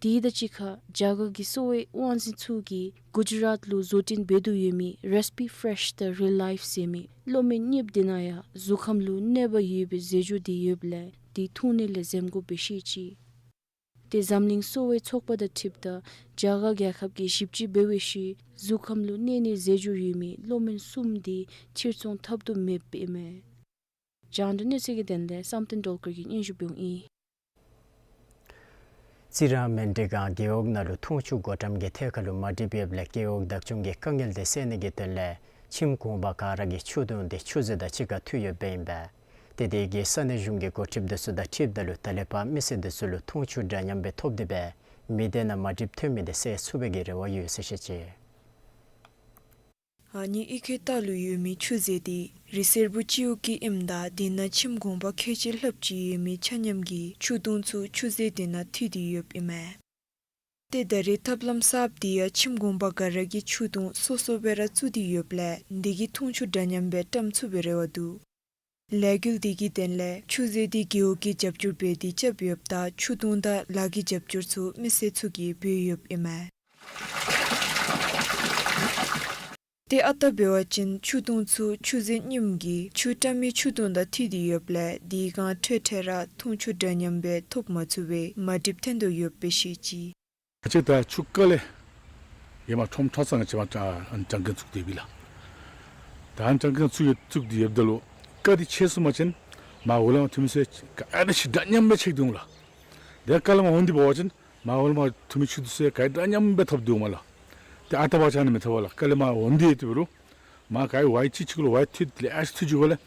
དེ་དང་གཅིག་ཁར་རྒྱ་གར་གྱི་གསོ་བའི་དབང་འཛིན་ཚུ་གིས་གུ་ཇ་རཱཊ་ལུ་བཟོ་སྐྲུན་འབད་དོ་ཡོད་མི་རེསི་པི་ཕེ་རེཤ་དང་རི་ལའིཕ་ཟེར་མི་གློག་སྨན་གཉིས་འདི་ནང་ཡང་གཟུགས་ཁམས་ལུ་གནོད་པ་ཡོད་པའི་རྫས་འགྱུར་འདི་ཡོདཔ་ལས་འདི་འཐུང་ནི་ལས་འཛེམ་དགོཔ་སྦེ་བཤད་ཅི། ཏེ་འཛམ་གླིང་གསོ་བའི་ཚོགས་པ་དང་འཁྲིལཝ་ད་རྒྱ་གར་རྒྱལ་ཁབ་ཀྱིས་ཞིབ་དཔྱད་འབད་བའི་ཤུལ་གཟུགས་ཁམས་ལུ་གནོད་ནིའི་རྫས་འགྱུར་ཡོད་མི་གློག་སྨན་གསུམ་འདི་ཕྱིར་ཚོང་འཐབ་དོ་མེདཔ་ཨིན་མས། རྒྱང་བསྒྲགས་གནས་ཚུལ་གྱི་དོན་ལས་བསམ་གཏན་སྒྲོལ་དཀར་གྱིས་སྙན་ཞུ་འབདཝ་ཨིན། རྩི་རང་མཎྜལ་སྒང་རྒེད་འོག་ནང་ལུ་འཐུང་ཆུ་བགོ་བཀྲམ་གྱི་ཐད་ཁར་ལུ་མ་འགྲིགཔ་ཡོདཔ་ལས་རྒེད་འོག་བདག་སྐྱོང་གིས་དཀའ་ངལ་དེ་སེལ་ནི་གི་དོན་ལས་ཁྱིམ་གུང་པ་ག་ར་གིས་ཆུ་དུང་དེ་ཆུ་རྫི་དང་གཅིག་ཁར་མཐུད་ཡོདཔ་ཨིན་པས། ཏེ་དེ་གིས་ས་གནས་གཞུང་གི་འགོ་ཁྲིདཔ་དེ་ཚུ་དང་འཁྲིལཝ་ད་ལུ་ད་ལས་ཕར་མི་སེར་དེ་ཚུ་ལུ་འཐུང་ཆུ་འདྲ་མཉམ་སྦེ་ཐོབ་སྟེ་སྦེ་མི་སྡེ་ནང་མ་འགྲིགཔ་ཐོན་མི་དེ་སེལ་ཚུགས་པའི་གི་རེ་བ་ཡོད་ཟེར་བཤད་ཅི། ཨ་ནི་ཨི་ཁེ་ཏ་ལུ་ཡོད་མི་ཆུ་རྫི་དེ་རི་སེར་པོ་སྤྱི་འོག་གི་ཨིནམ་ད་དེ་ནང་ཁྱིམ་གུང་པ་ཁལ་གཅིག་ལྷགཔ་ཅིག་ཡོད་མི་ཆ་མཉམ་གྱིས་ཆུ་དུང་ཚུ་ཆུ་རྫི་དེ་ནང་མཐུད་དེ་ཡོདཔ་ཨིན་མས། ཏེ་ད་རེས་ཐབས་ལམ་གསརཔ་དེ་ཡང་ཁྱིམ་གུང་པ་ག་ར་གིས་ཆུ་དུང་སོ་སོ་སྦེ་ར་བཙུགས་ཏེ་ཡོདཔ་ལས་དེ་གིས་འཐུང་ཆུ་འདྲ་མཉམ་སྦེ་བཀྲམ་ཚུགས་པའི་རེ་བ་འདུག། ལས་འགུལ་དེ་གི་དོན་ལས་ཆུ་རྫི་དེ་རྒེད་འོག་གིས་རྒྱབ་སྐྱོར་འབད་དེ་རྐྱབ་ཡོདཔ་ད་ཆུ་དུང་དང་ལཱ་གི་རྒྱབ་སྐྱོར་ཚུ་མི་སེར་ཚུ་གིས་འབད་ཡོདཔ་ཨིན་མས། ཏེ་ཨ་རྟག་འབད་བ་ཅིན་ཆུ་དུང་ཚུ་ཆུ་རྫི་མཉམ་གྱིས་ཆུ་བཀྲམ་མི་ཆུ་དུང་དང་མཐུད་དེ་ཡོདཔ་ལས་དེ་སྒང་འཕྲལ་འཕྲལ་ར་འཐུང་ཆུ་འདྲ་མཉམ་སྦེ་ཐོབ་མ་ཚུགས་པའི་མ་འགྲིགཔ་ཐོན་དོ་ཡོདཔ་སྦེ་བཤད་ཅི། ང་བཅས་ད་ཆུ་རྐ་ལས་ཡར་མར་ཁྲོམ་ཁྲ་ཚང་ང་བཅས་མར་ཨ་ནི་གྲངས་ཀྱི་བཙུགས་ཏེ་ཡོདཔ་ཨིན་ལགས། ད་ཨ་ནི་གྲངས་ཀྱི་བཙུགས་ཡོད་བཙུགས་ཏེ་ཡོདཔ་ད་ལུ་རྐ་དེ་ཆད་སོང་པ་ཅིན་མར་འོག་ལས་མར་འཐུང་མི་ཚུ་ག་ར་ཅིག་འདྲ་མཉམ་སྦེ་ཆད་དེ་འོང་ལགས། དེ་རྐ་ལས་མར་འོང་སྟེ་འབད་བ་ཅིན་མར་འོག་ལས་མར་འཐུང་མི་ཆུ་དེ་ཚུ་ག་ར་འདྲ་མཉམ་སྦེ་ཐོབ་སྟེ་འོངམ་ལགས། ཏེ་ཨ་རྟག་པ་ཅིག་ཨ་ནི་མི་ཐོབ་པས་ལགས། རྐ་ལས་མར་འོང་སྟེ་ཡོད་དེ་འབད་རུང་མར་ག་ར་ཝའི་ཅིག་ཅིག་ལུ་ཝའི་འཐུང་ལེ་ཨ་ཙི་འཐུང་བཅུག་པ་ལས་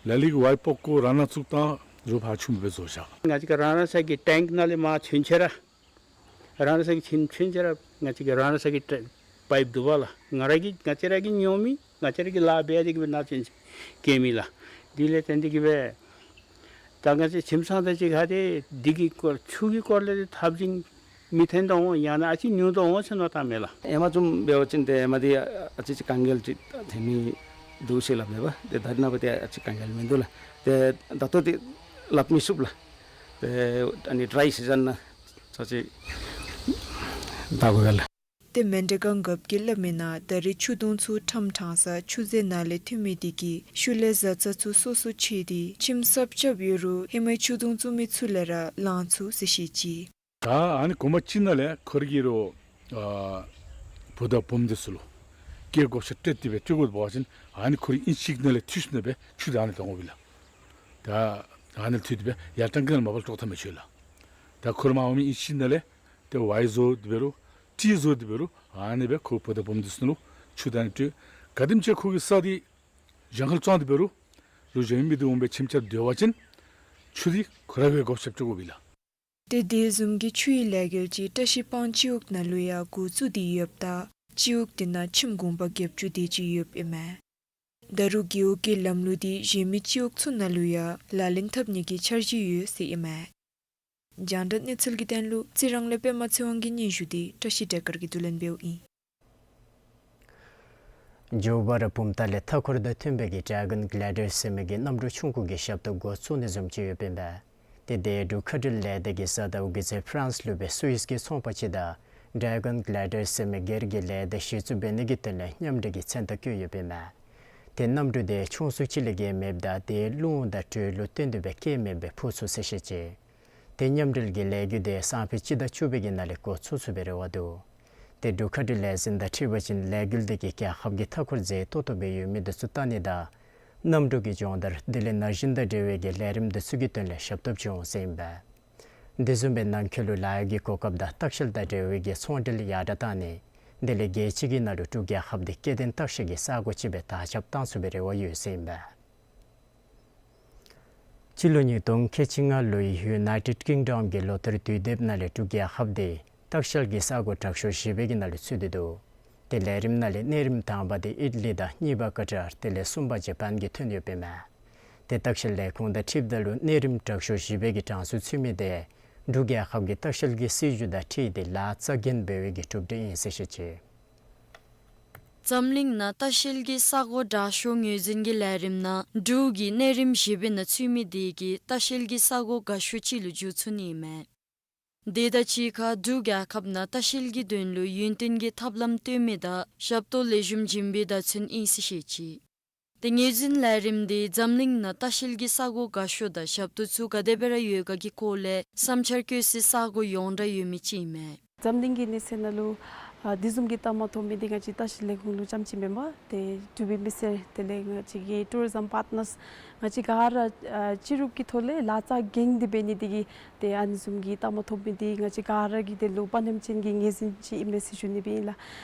ལ་ལུ་གིས་ཝའི་སྤོ་བཀོ་རང་ནང་བཙུགས་བཏང་རོགས་ཕར་ཆུམ་སྦེ་བཟོ་བཞག། ང་བཅས་ཀྱི་རང་རང་སོའི་གི་ཊེངཀ་ནང་ལས་མར་ཚུན་ཆད་ར་རང་རང་སོའི་གི་ཚུན་ཚུན་ཆད་ར་ང་བཅས་ཀྱི་རང་རང་སོའི་གི་ཊེ་པའིཔ་འདུག་པ་ལགས། ང་ར་གིས་ང་བཅས་ར་གིས་ཉོ་མི་ང་བཅས་ར་གིས་ལཱ་འབད་ཡ་དེ་གིས་སྦེ་ནཱ་ཚུན་ཚོད་བཀལ་མི་ལགས། དེ་ལས་བརྟེན་ཏེ་གིས་སྦེ་ད་ང་བཅས་ཁྱིམ་ཚང་དང་གཅིག་ཁར་ཏེ་འདི་གི་སྐོར་ཆུ་གི་སྐོར་ལས་ཏེ་འཐབ་འཛིང་མི་ཐོན་དོ་འོང་ཡང་ན་ཨ་ཙི་ཉུང་དོ་འོང་ཟེར་མནོ་བསམ་མས་ལགས། ཧེ་མ་བཟུམ་འབད་བ་ཅིན་ཏེ་ཧེ་མ་འདི་ཨ་ཙི་ཅིག་དཀའ་ངལ་ཅིག་ཐོན་མི་འདུག་ཟེར་སླབ་མས་པ། ཏེ་ད་རེས་ནངས་པ་ཏེ་ཨ་ཙི་དཀའ་ངལ་མིན་འདུག་ལགས། ཏེ་ད་ལྟོ་འདི་སླབ་མི་ཚུགས་ལགས། ཏེ་ཨ་ནི་ཌྲའི་སི་ཛན་ནང་ཚར་ཅིག་བདའ་དགོ་པས་ལགས། ཏེ་མན་ཌི་གང་གབ་ཀྱིས་སླབ་མིའི་ནང་ད་རེས་ཆུ་དུང་ཚུ་ཁྲམ་ཁྲང་ས་ཆུ་རྫས་ནང་ལས་ཐོན་མི་འདི་གིས་ཤུལ་ལས་བཟའ་ཚང་ཚུ་སོ་སོ་ཕྱེ་སྟེ་ཁྱིམ་གསརཔ་རྐྱབ་ཡོད་རུང་ཧེ་མའི་ཆུ་དུང་བཙུགས་མི་ཚུ་ལས་ར་ལངམ་ཚུགས་ཟེར་བཤད་ཅི། ད་ཨ་ནི་གོང་མ་ཅིག་ནང་ལས་ཁོ་རའི་གི་རོགས་ཨ་བུ་དང་བུམོ་འདི་ཚུ་ལུ་སྐྱེ་སྒོ་ཆ་སྤྲོད་དེ་སྦེ་སྤྲོད་དགོཔ་འབད་བ་ཅིན་ཨ་ནི་ཁོ་རའི་ཨིན་ཅི་ཅིག་ནང་ལས་འཐུས་ནི་སྦེ་ཆུ་འདི་ཨ་ནི་བཏང་དགོ་པས་ལགས། ད་ཨ་ནི་ལས་འཐུས་ཏེ་སྦེ་ཡར་ཊང་ཀི་ནང་ལས་མར་ཕར་དཀྲོག་བཏངམ་མས་ཆོས་ལགས། ད་ཁོ་ར་མར་འོང་མི་ཨིན་ཅི་ཅིག་ནང་ལས་ཏེ་ཝའི་བཟོ་སྟེ་འབད་རུང་ཊི་བཟོ་སྟེ་འབད་རུང་ཨ་ནི་སྦེ་ཁོ་བུ་དང་བུམོ་འདི་ཚུ་ལུ་ཆུ་འདི་ཨ་ནི་སྤྲོད། ག་དེམ་ཅིག་ཁོ་གི་ས་འདི་གྱངས་ཁ་ལུ་བཙོང་སྟེ་འབད་རུང་ལོ་གཞོནམ་འདི་འོང་སྦེ་ཁྱིམ་རྐྱབ་སྡོད་པ་ཅིན་ཆུ་འདི་ཁོ་ར་གིས་སྒོ་ཕྱེ་སྤྲོད་དགོ་པས་ལགས། ཏེ་དེ་བཟུམ་གྱི་ཆུའི་ལས་འགུལ་ཅིག་བཀྲ་ཤིས་སྤང་སྤྱི་འོག་ནང་ལུ་ཡང་འགོ་བཙུགས་ཏེ་ཡོདཔ་ད་སྤྱི་འོག་འདི་ནང་ཁྱིམ་གུང་པ་བརྒྱད་ཅུ་དེ་ཅིག་ཡོདཔ་ཨིན་མས། ད་རུང་རྒེད་འོག་གི་ལམ་ལུགས་འདི་གཞན་མི་སྤྱི་འོག་ཚུ་ནང་ལུ་ཡང་ལག་ལེན་འཐབ་ནི་གི་འཆར་གཞི་ཡོད་ཟེར་ཨིན་མས། རྒྱང་བསྒྲགས་གནས་ཚུལ་གྱི་དོན་ལུ་རྩི་རང་ལས་པདྨ་ཚེ་དབང་གི་སྙན་ཞུ་འདི་བཀྲ་ཤིས་བདེ་དཀར་གྱིས་བསྡུ་ལེན་འབདཝ་ཨིན། མགྱོགས་པར་བུམ་ཐང་ལས་མཐའ་འཁོར་དང་མཐུན་པའི་གི་ཌེ་གཱོན་གླེ་ཌར་ཟེར་མི་གི་གནམ་གྲུ་ཆུང་ཀུ་གི་ཞབས་ཏོག་འགོ་བཙུགས་ནི་བཟུམ་ཅིག་ཡོདཔ་ཨིན་པས། ཏེ་དེ་འབྲུག་མཁའ་འགྲུལ་ལས་སྡེ་གིས་གཟའ་ཟླཝ་གི་ཚེ་ཕ་རན་སི་ལུ་སྦེ་སུ་ཨིས་ཀྱི་ཚོང་པ་ཅིག་དང་ཌེ་གཱོན་གླེ་ཌར་ཟེར་མི་སྒེར་གྱི་ལས་སྡེ་གཞི་བཙུགས་འབད་ནི་གི་དོན་ལས་མཉམ་འབྲེལ་གྱི་མཚན་རྟགས་བཀོད་ཡོདཔ་ཨིན་མས། ཏེ་གནམ་གྲུ་དེ་ཆུང་སུ་ཅིག་ལས་བརྒལ་མེདཔ་ད་དེ་རླུང་དང་དྲོད་ལུ་བརྟེན་ཏེ་སྦེ་སྐྱེལ་མེདཔ་སྦེ་འཕུར་ཚུགས་ཟེར་བཤད་ཅི། ཏེ་མཉམ་འབྲེལ་གྱི་ལས་འགུལ་དེ་སང་ཕོད་སྤྱི་ཟླ་བཅུ་པའི་གི་ནང་ལས་འགོ་བཙུགས་ཚུགས་པའི་རེ་བ་འདུག། ཏེ་འབྲུག་མཁའ་འགྲུལ་ལས་འཛིན་དང་འཁྲིལ་བ་ཅིན་ལས་འགུལ་དེ་གིས་རྒྱལ་ཁབ་ཀྱི་མཐའ་འཁོར་མཛེས་ཏོག་ཏོ་སྦེ་ཡོད་མི་འདི་ཚུ་བལྟ་ནི་དང་གནམ་གྲུ་གི་སྦྱོང་བརྡར་དེ་ལས་ན་གཞོན་དང་འབྲེལ་བའི་གི་ལས་རིམ་འདི་ཚུ་གི་དོན་ལས་ཞབས་ཏོག་བྱུང་ཟེར་ཨིན་པས། འདི་བཟུམ་སྦེ་ནང་འཁོད་ལུ་ལཱ་གཡོག་གི་གོ་སྐབས་དང་ལྟ་བཤལ་དང་འབྲེལ་བའི་གི་ཚོང་འབྲེལ་ཡར་དྲགས་བཏང་ནི་དེ་ལས་རྒྱལ་སྤྱི་གི་ནང་ལུ་འབྲུག་རྒྱལ་ཁབ་དེ་སྐྱེ་ལྡན་ལྟ་བཤལ་གྱི་ས་གོ་ཅིག་སྦེ་དར་ཁྱབ་བཏང་ཚུགས་པའི་རེ་བ་ཡོད་ཟེར་ཨིན་པས། སྤྱི་ལོ་ཉིས་སྟོང་ཁལ་གཅིག་ལྔ་ལོའི་ཡུ་ནའི་ཊེཌ་ཀིང་ཌམ་གྱི་ལོ་ལྟར་དུས་དེབ་ནང་ལས་འབྲུག་རྒྱལ་ཁབ་དེ་ལྟ་བཤལ་གྱི་ས་གོ་དྲག་ཤོས་བཞི་པའི་གི་ནང་ལུ་ཚུད་དེ་འདུག། ཏེ་ལས་རིམ་ནང་ལས་གནས་རིམ་དང་པ་དེ་ཨིཊ་ལི་དང་གཉིས་པ་ཀ་ཊར་དེ་ལས་གསུམ་པ་ཇ་པཱན་གྱིས་ཐོན་ཡོདཔ་ཨིན་མས། ཏེ་ལྟ་བཤལ་ལས་ཁུངས་དང་འཁྲིལཝ་ད་ལུ་གནས་རིམ་དྲག་ཤོས་བཞི་པའི་གི་གྲངས་སུ་ཚུད་མི་དེ་འབྲུག་རྒྱལ་ཁབ་ཀྱི་ལྟ་བཤལ་གྱི་སྲིད་བྱུས་དང་འཁྲིལ་ཏེ་ལཱ་རྩ་འགེངས་འབད་བའི་གི་གྲུབ་འབྲས་ཨིན་ཟེར་བཤད་ཅི། འཛམ་གླིང་ནང་ལྟ་བཤལ་གྱི་ས་གོ་དྲག་ཤོས་ངོས་འཛིན་གྱི་ལས་རིམ་ནང་འབྲུག་གི་གནས་རིམ་བཞི་པའི་ནང་ཚུད་མི་དེ་གིས་ལྟ་བཤལ་གྱི་ས་གོ་དགའ་ཤོས་ཅིག་ལུ་འགྱུར་ཚུགས་ནི་ཨིན་མས། དེ་དང་གཅིག་ཁར་འབྲུག་རྒྱལ་ཁབ་ནང་ལྟ་བཤལ་གྱི་དོན་ལུ་ཡུན་བརྟན་གྱི་ཐབས་ལམ་སྟོན་མི་དང་ཞབས་ཏོག་ལེགས་ཤོམ་བྱིན་པའི་བརྡ་མཚོན་ཨིན་ཟེར་བཤད་ཅི། ཏེ་ངོས་འཛིན་ལས་རིམ་དེ་འཛམ་གླིང་ནང་ལྟ་བཤལ་གྱི་ས་གོ་དགའ་ཤོས་དང་ཞབས་ཏོག་ཚུ་ག་དེ་སྦེ་ར་ཡོད་ག་གི་སྐོར་ལས་བསམ་འཆར་བཀོད་སའི་ས་གོ་ཡོངས་གྲགས་ཡོད་མི་ཅིག་ཨིན་མས། འཛམ་གླིང་གི་གནས་ཚད་ནང་ལུ་ཨ་དེ་བཟུམ་གྱི་ལྟ་མ་ཐོབ་མི་དེ་ང་བཅས་ལྟ་བཤལ་ལས་ཁུངས་ལུ་རྐྱངམ་ཅིག་མེན་པར་ཏེ་འབྲུག་པའི་མི་སེར་དེ་ལས་ང་བཅས་ཀྱི་ཊུ་རི་ཛམ་པཱརཊ་ནརསི་ང་བཅས་ག་ར་ཨ་སྤྱི་རུབ་ཀྱི་ཐོག་ལས་ལཱ་རྩ་འགེངས་ཏེ་འབད་ནི་དེ་གིས་ཏེ་ཨ་ནི་བཟུམ་གྱི་ལྟ་མ་ཐོབ་མི་དེ་ང་བཅས་ག་ར་གི་དོན་ལུ་དཔའ་ཉམས་ཅན་གྱི་ངོས་འཛིན་ཅིག་ཨིན་མས་ཟེར་ཞུ་ནི་སྦེ་ཨིན་ལགས།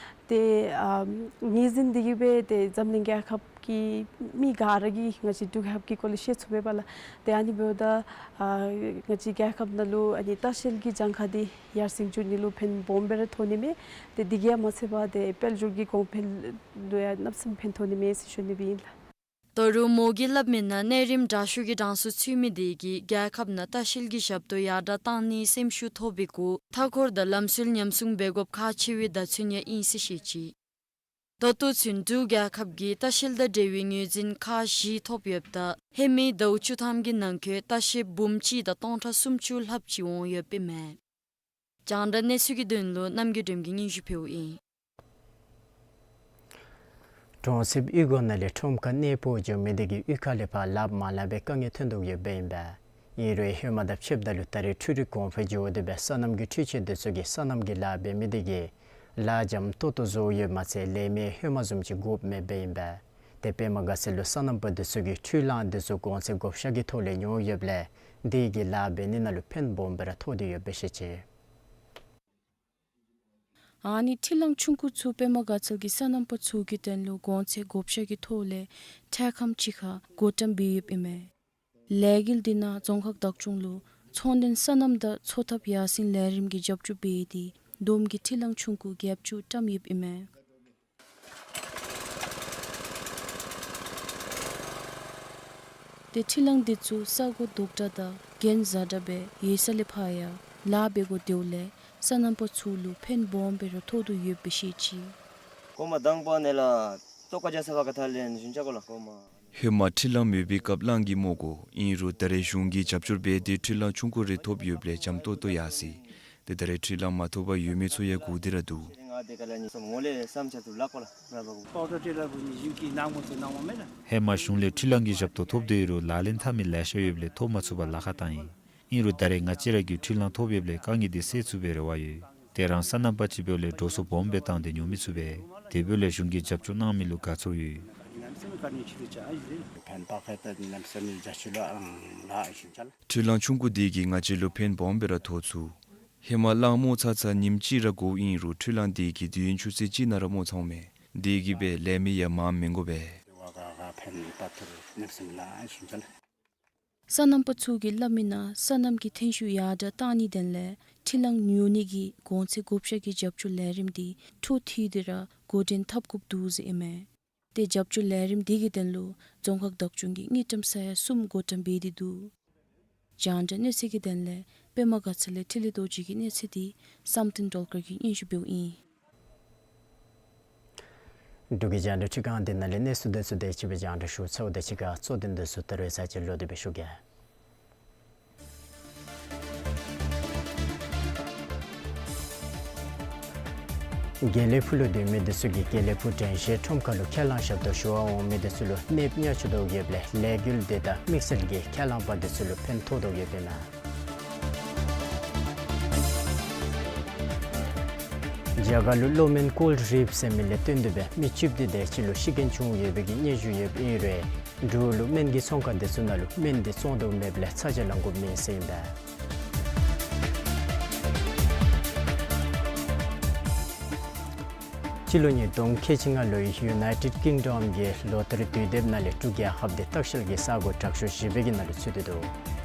ཏེ་ཨ་ངོས་འཛིན་དེ་གིས་སྦེ་ཏེ་འཛམ་གླིང་རྒྱལ་ཁབ་ཀྱི་མི་ག་ར་གིས་ང་བཅས་འབྲུག་རྒྱལ་ཁབ་ཀྱི་སྐོར་ལས་ཤེས་ཚུགས་པས་པ་ལགས། ཏེ་ཨ་ནི་འབདཝ་ད་ཨ་ང་བཅས་རྒྱལ་ཁབ་ནང་ལུ་ཨ་ནི་ལྟ་བཤལ་གྱི་གྱངས་ཁ་དེ་ཡར་སེང་འགྱོ་ནི་ལུ་ཕན་སྦོམ་སྦེ་ར་ཐོགས་ནི་མས། ཏེ་དེ་གིས་མ་ཚད་པར་ཏེ་དཔལ་འབྱོར་གྱི་གོང་འཕེལ་ལུ་ཡང་གནམ་མེད་ས་མེད་ཕན་ཐོགས་ནི་མས་ཟེར་ཞུ་ནི་སྦེ་ཨིན་ལགས། ད་རུང་མོ་གིས་སླབ་མིའི་ནང་གནས་རིམ་དྲག་ཤོས་ཀྱི་གྲངས་སུ་ཚུད་མི་དེ་གིས་རྒྱལ་ཁབ་ནང་ལྟ་བཤལ་གྱི་ཞབས་ཏོག་ཡར་དྲགས་བཏང་ནིའི་སེམས་ཤུགས་ཐོབ་པའི་གུ་མཐའ་འཁོར་དང་ལམ་སྲོལ་ཉམས་སྲུང་འབད་དགོཔ་ཁག་ཆེ་བའི་བརྡ་མཚོན་ཡང་ཨིན་ཟེར་བཤད་ཅི། ད་ལྟོ་ཚུན་འབྲུག་རྒྱལ་ཁབ་ཀྱིས་ལྟ་བཤལ་དང་འབྲེལ་བའི་ངོས་འཛིན་ཁག་བཞི་ཐོབ་ཡོདཔ་ད་ཧེ་མའི་ཟླཝ་བཅུ་ཐམ་གྱི་ནང་འཁོད་ལྟ་བཤལཔ་འབུམ་གཅིག་དང་སྟོང་ཕྲག་སུམ་ཅུ་ལྷགཔ་ཅིག་འོང་ཡོདཔ་ཨིན་མས། རྒྱང་བསྒྲགས་གནས་ཚུལ་གྱི་དོན་ལུ་རྣམ་རྒྱལ་སྒྲོལམ་གྱིས་སྙན་ཞུ་ཕུལཝ་ཨིན། གྲོང་གསེབ་གཡུས་སྒོ་ནང་ལས་ཁྲོམ་ཁར་གནས་སྤོ་འགྱོ་མི་དེ་གིས་གཡུས་ཁ་ལས་ཕར་ལགཔ་མ་ལང་པའི་དཀའ་ངལ་ཐོན་དོ་ཡོདཔ་ཨིན་པས། ཨིན་རུང་ཧེ་མ་དང་ཕྱདཔ་ད་ལུ་ད་རེས་འཕྲུལ་རིག་གོང་འཕེལ་འགྱོ་སྟེ་སྦེ་སོ་ནམ་གྱི་འཕྲུལ་ཆས་དེ་ཚུ་གིས་སོ་ནམ་གྱི་ལཱ་འབད་མི་དེ་གིས་ལཱ་འཇམ་ཏོག་ཏོ་བཟོ་ཡོདཔ་མ་ཚད་ལས་མི་ཧེ་མ་བཟུམ་ཅིག་དགོཔ་མེདཔ་ཨིན་པས། ཏེ་པདྨ་དགའ་ཚལ་ལུ་སོ་ནམ་པ་དེ་ཚུ་གིས་འཕྲུལ་གླང་དེ་ཚུ་གོང་ཚད་བགོ་བཤའ་གི་ཐོག་ལས་ཉོ་ཡོདཔ་ལས་དེ་གིས་ལཱ་འབད་ནི་ནང་ལུ་ཕན་སྦོམ་སྦེ་ར་ཐོགས་ཏེ་ཡོདཔ་སྦེ་བཤད་ཅི། ཨ་ནི་འཕྲུལ་གླང་ཆུང་ཀུ་ཚུ་པདྨ་དགའ་ཚལ་གྱི་སོ་ནམ་པ་ཚུ་གི་དོན་ལུ་གོང་ཚད་བགོ་བཤའ་གི་ཐོག་ལས་ཐེངས་ཁམས་ཅིག་ཁར་བགོ་བཀྲམ་འབད་ཡོདཔ་ཨིན་མས། ལས་འགུལ་འདི་ནང་རྫོང་ཁག་བདག་སྐྱོང་ལུ་ཚོང་དོན་སོ་ནམ་དང་འཚོ་ཐབས་ཡར་སེང་ལས་རིམ་གྱི་རྒྱབ་སྐྱོར་འབད་དེ་བསྡོམས་ཀྱིས་འཕྲུལ་གླང་ཆུང་ཀུ་བརྒྱད་ཅུ་བཀྲམ་ཡོདཔ་ཨིན་མས། ཏེ་འཕྲུལ་གླང་འདི་ཚུ་ས་གོ་རྡོག་བྲག་དང་གྱེན་གཟར་དྲགས་སྦེ་ཡོད་ས་ལས་ཕར་ཡང་ལཱ་འབད་དགོ་དེ་ལས་སོ་ནམ་པ་ཚུ་ལུ་ཕན་སྦོམ་སྦེ་ར་ཐོགས་དོ་ཡོདཔ་སྦེ་བཤད་ཅི། གོང་མ་དང་པ་ནཱ་ལས་ལྟོ་ག་རྒྱག་ས་བ་ག་ཐ་ལེན་ཞུན་ཆ་གོ་ལགས་གོང་མ། ཧེ་མ་འཕྲུལ་གླང་མེད་པའི་སྐབས་གླང་གིས་རྨོ་དགོ། ཨིན་རུང་ད་རེས་གཞུང་གིས་རྒྱབ་སྐྱོར་འབད་དེ་འཕྲུལ་གླང་ཆུང་ཀུ་རེ་ཐོབ་ཡོདཔ་ལས་འཇམ་ཏོང་ཏོ་ཡར་སོ་ཡི། ཏེ་ད་རེས་འཕྲུལ་གླང་མ་ཐོབ་པར་ཡོད་མི་ཚུ་ཡང་སྒུག་སྟེ་ར་འདུག། ཧེ་མ་གཞུང་ལས་འཕྲུལ་གླང་གི་ཞབས་ཏོག་ཐོབ་དེ་ཡོད་རུང་ལག་ལེན་འཐབ་མི་ལེ་ཤ་ཡོདཔ་ལས་ཐོབ་མ་ཚུགས་པར་ལཱ་ཁག་བཏང་ཡི། ཨིན་རུང་ད་རེས་ང་བཅས་ར་གིས་འཕྲུལ་གླང་ཐོབ་ཡོདཔ་ལས་དཀའ་ངལ་འདི་སེལ་ཚུགས་པའི་རེ་བ་ཡོད། དེ་རང་སོ་ནམ་པ་ཅིག་འབདཝ་ལས་འགྲོ་སོང་སྦོམ་སྦེ་བཏང་སྟེ་ཉོ་མི་ཚུགས་པས། དེ་འབདཝ་ལས་གཞུང་གིས་རྒྱབ་སྐྱོར་གནང་མི་ལུ་དགའ་ཚོར་ཡོད། འཕྲུལ་གླང་ཆུང་ཀུ་འདི་གིས་ང་བཅས་ལུ་ཕན་སྦོམ་སྦེ་ར་ཐོགས་ཚུགས། ཧེ་མ་གླང་རྨོ་ཚར་ཚར་ཉིནམ་གཅིག་ར་འགོརཝ་ཨིན་རུང་འཕྲུལ་གླང་འདི་གིས་དུས་ཡུན་ཆུ་ཚོད་གཅིག་ནང་ར་རྨོ་ཚརཝ་མས། དེ་གིས་སྦེ་ལས་མི་ཡང་མངམ་མི་དགོ་པས། སོ་ནམ་པ་ཚུ་གིས་སླབ་མི་ནང་སོ་ནམ་གྱི་ཐོན་ཤུགས་ཡར་དྲགས་གཏང་ནིའི་དོན་ལས་འཕྲུལ་གླང་ཉོ་ནི་གི་གོང་ཚད་བགོ་བཤའ་གི་རྒྱབ་སྐྱོར་ལས་རིམ་འདི་འཕྲོ་མཐུད་དེ་ར་འགོ་འདྲེན་འཐབ་དགོཔ་འདུག་ཟེར་ཨིན་མས། ཏེ་རྒྱབ་སྐྱོར་ལས་རིམ་འདི་གི་དོན་ལུ་རྫོང་ཁག་བདག་སྐྱོང་གིས་དངུལ་ཀྲམ་ས་ཡ་གསུམ་བགོ་བཀྲམ་འབད་དེ་འདུག། རྒྱང་བསྒྲགས་གནས་ཚུལ་གྱི་དོན་ལས་པདྨ་དགའ་ཚལ་ལས་འཕྲིན་ལས་རྡོ་རྗེ་གི་གནས་ཚུལ་འདི་བསམ་གཏན་སྒྲོལ་དཀར་གྱིས་སྙན་ཞུ་འབདཝ་ཨིན། འབྲུག་གི་རྒྱང་བསྒྲགས་ཁྲི་ཁང་འདི་ནང་ལས་གནས་ཚུལ་འདི་ཚུ་དེ་ཅིག་སྦེ་རྒྱང་བསྒྲགས་ཞུ་ཚརཝ་དང་གཅིག་ཁར་གཙོ་དོན་འདི་ཚུ་ད་རེས་ཚར་གཅིག་ལོག་སྟེ་སྦེ་ཞུ་གེ། དགེ་ལེགས་ཕུག་ལུ་སྡོད་མི་འདི་ཚུ་གིས་དགེ་ལེགས་ཕུག་དྲན་ཤེས་ཁྲོམ་ཁ་ལུ་ཁས་བླངས་ཞབས་ཏོག་ཞུ་བར་འོང་མི་འདི་ཚུ་ལུ་ནདཔ་ཉ་ཆུང་དྲགས་ཡོདཔ་ལས་ལས་འགུལ་འདི་དང་དམིགས་བསལ་གྱིས་ཁས་བླངས་པ་འདི་ཚུ་ལུ་ཕན་ཐོགས་དོ་ཡོདཔ་ཨིན་མས། རྒྱ་གར་ལུ་གློག་སྨན་ཀོལཌ་རིབ་ཟེར་མི་ལས་བརྟེན་ཏེ་སྦེ་མི་བཅུ་བདུན་དེ་ཅིག་ལུ་ཤི་རྐྱེན་བྱུང་ཡོད་པའི་གི་སྙན་ཞུ་ཡོདཔ་ཨིན་རུང་འབྲུག་ལུ་སྨན་གྱི་ཚོང་ཁང་འདི་ཚུ་ནང་ལུ་སྨན་འདི་བཙོང་དོ་མེདཔ་ལས་ཚ་གྱང་ལང་དགོཔ་མེད་ཟེར་ཨིན་པས། སྤྱི་ལོ་ཉིས་སྟོང་ཁལ་གཅིག་ལྔ་ལོའི་ཡུ་ནའི་ཊེཌ་ཀིང་ཌོམ་གྱི་ལོ་ཏེར་དུས་དེབ་ནང་ལས་འབྲུག་རྒྱལ་ཁབ་འདི་ལྟ་བཤལ་གྱི་ས་གོ་དྲག་ཤོས་བཞི་པའི་གི་ནང་ལུ་ཚུད་དེ་འདུག།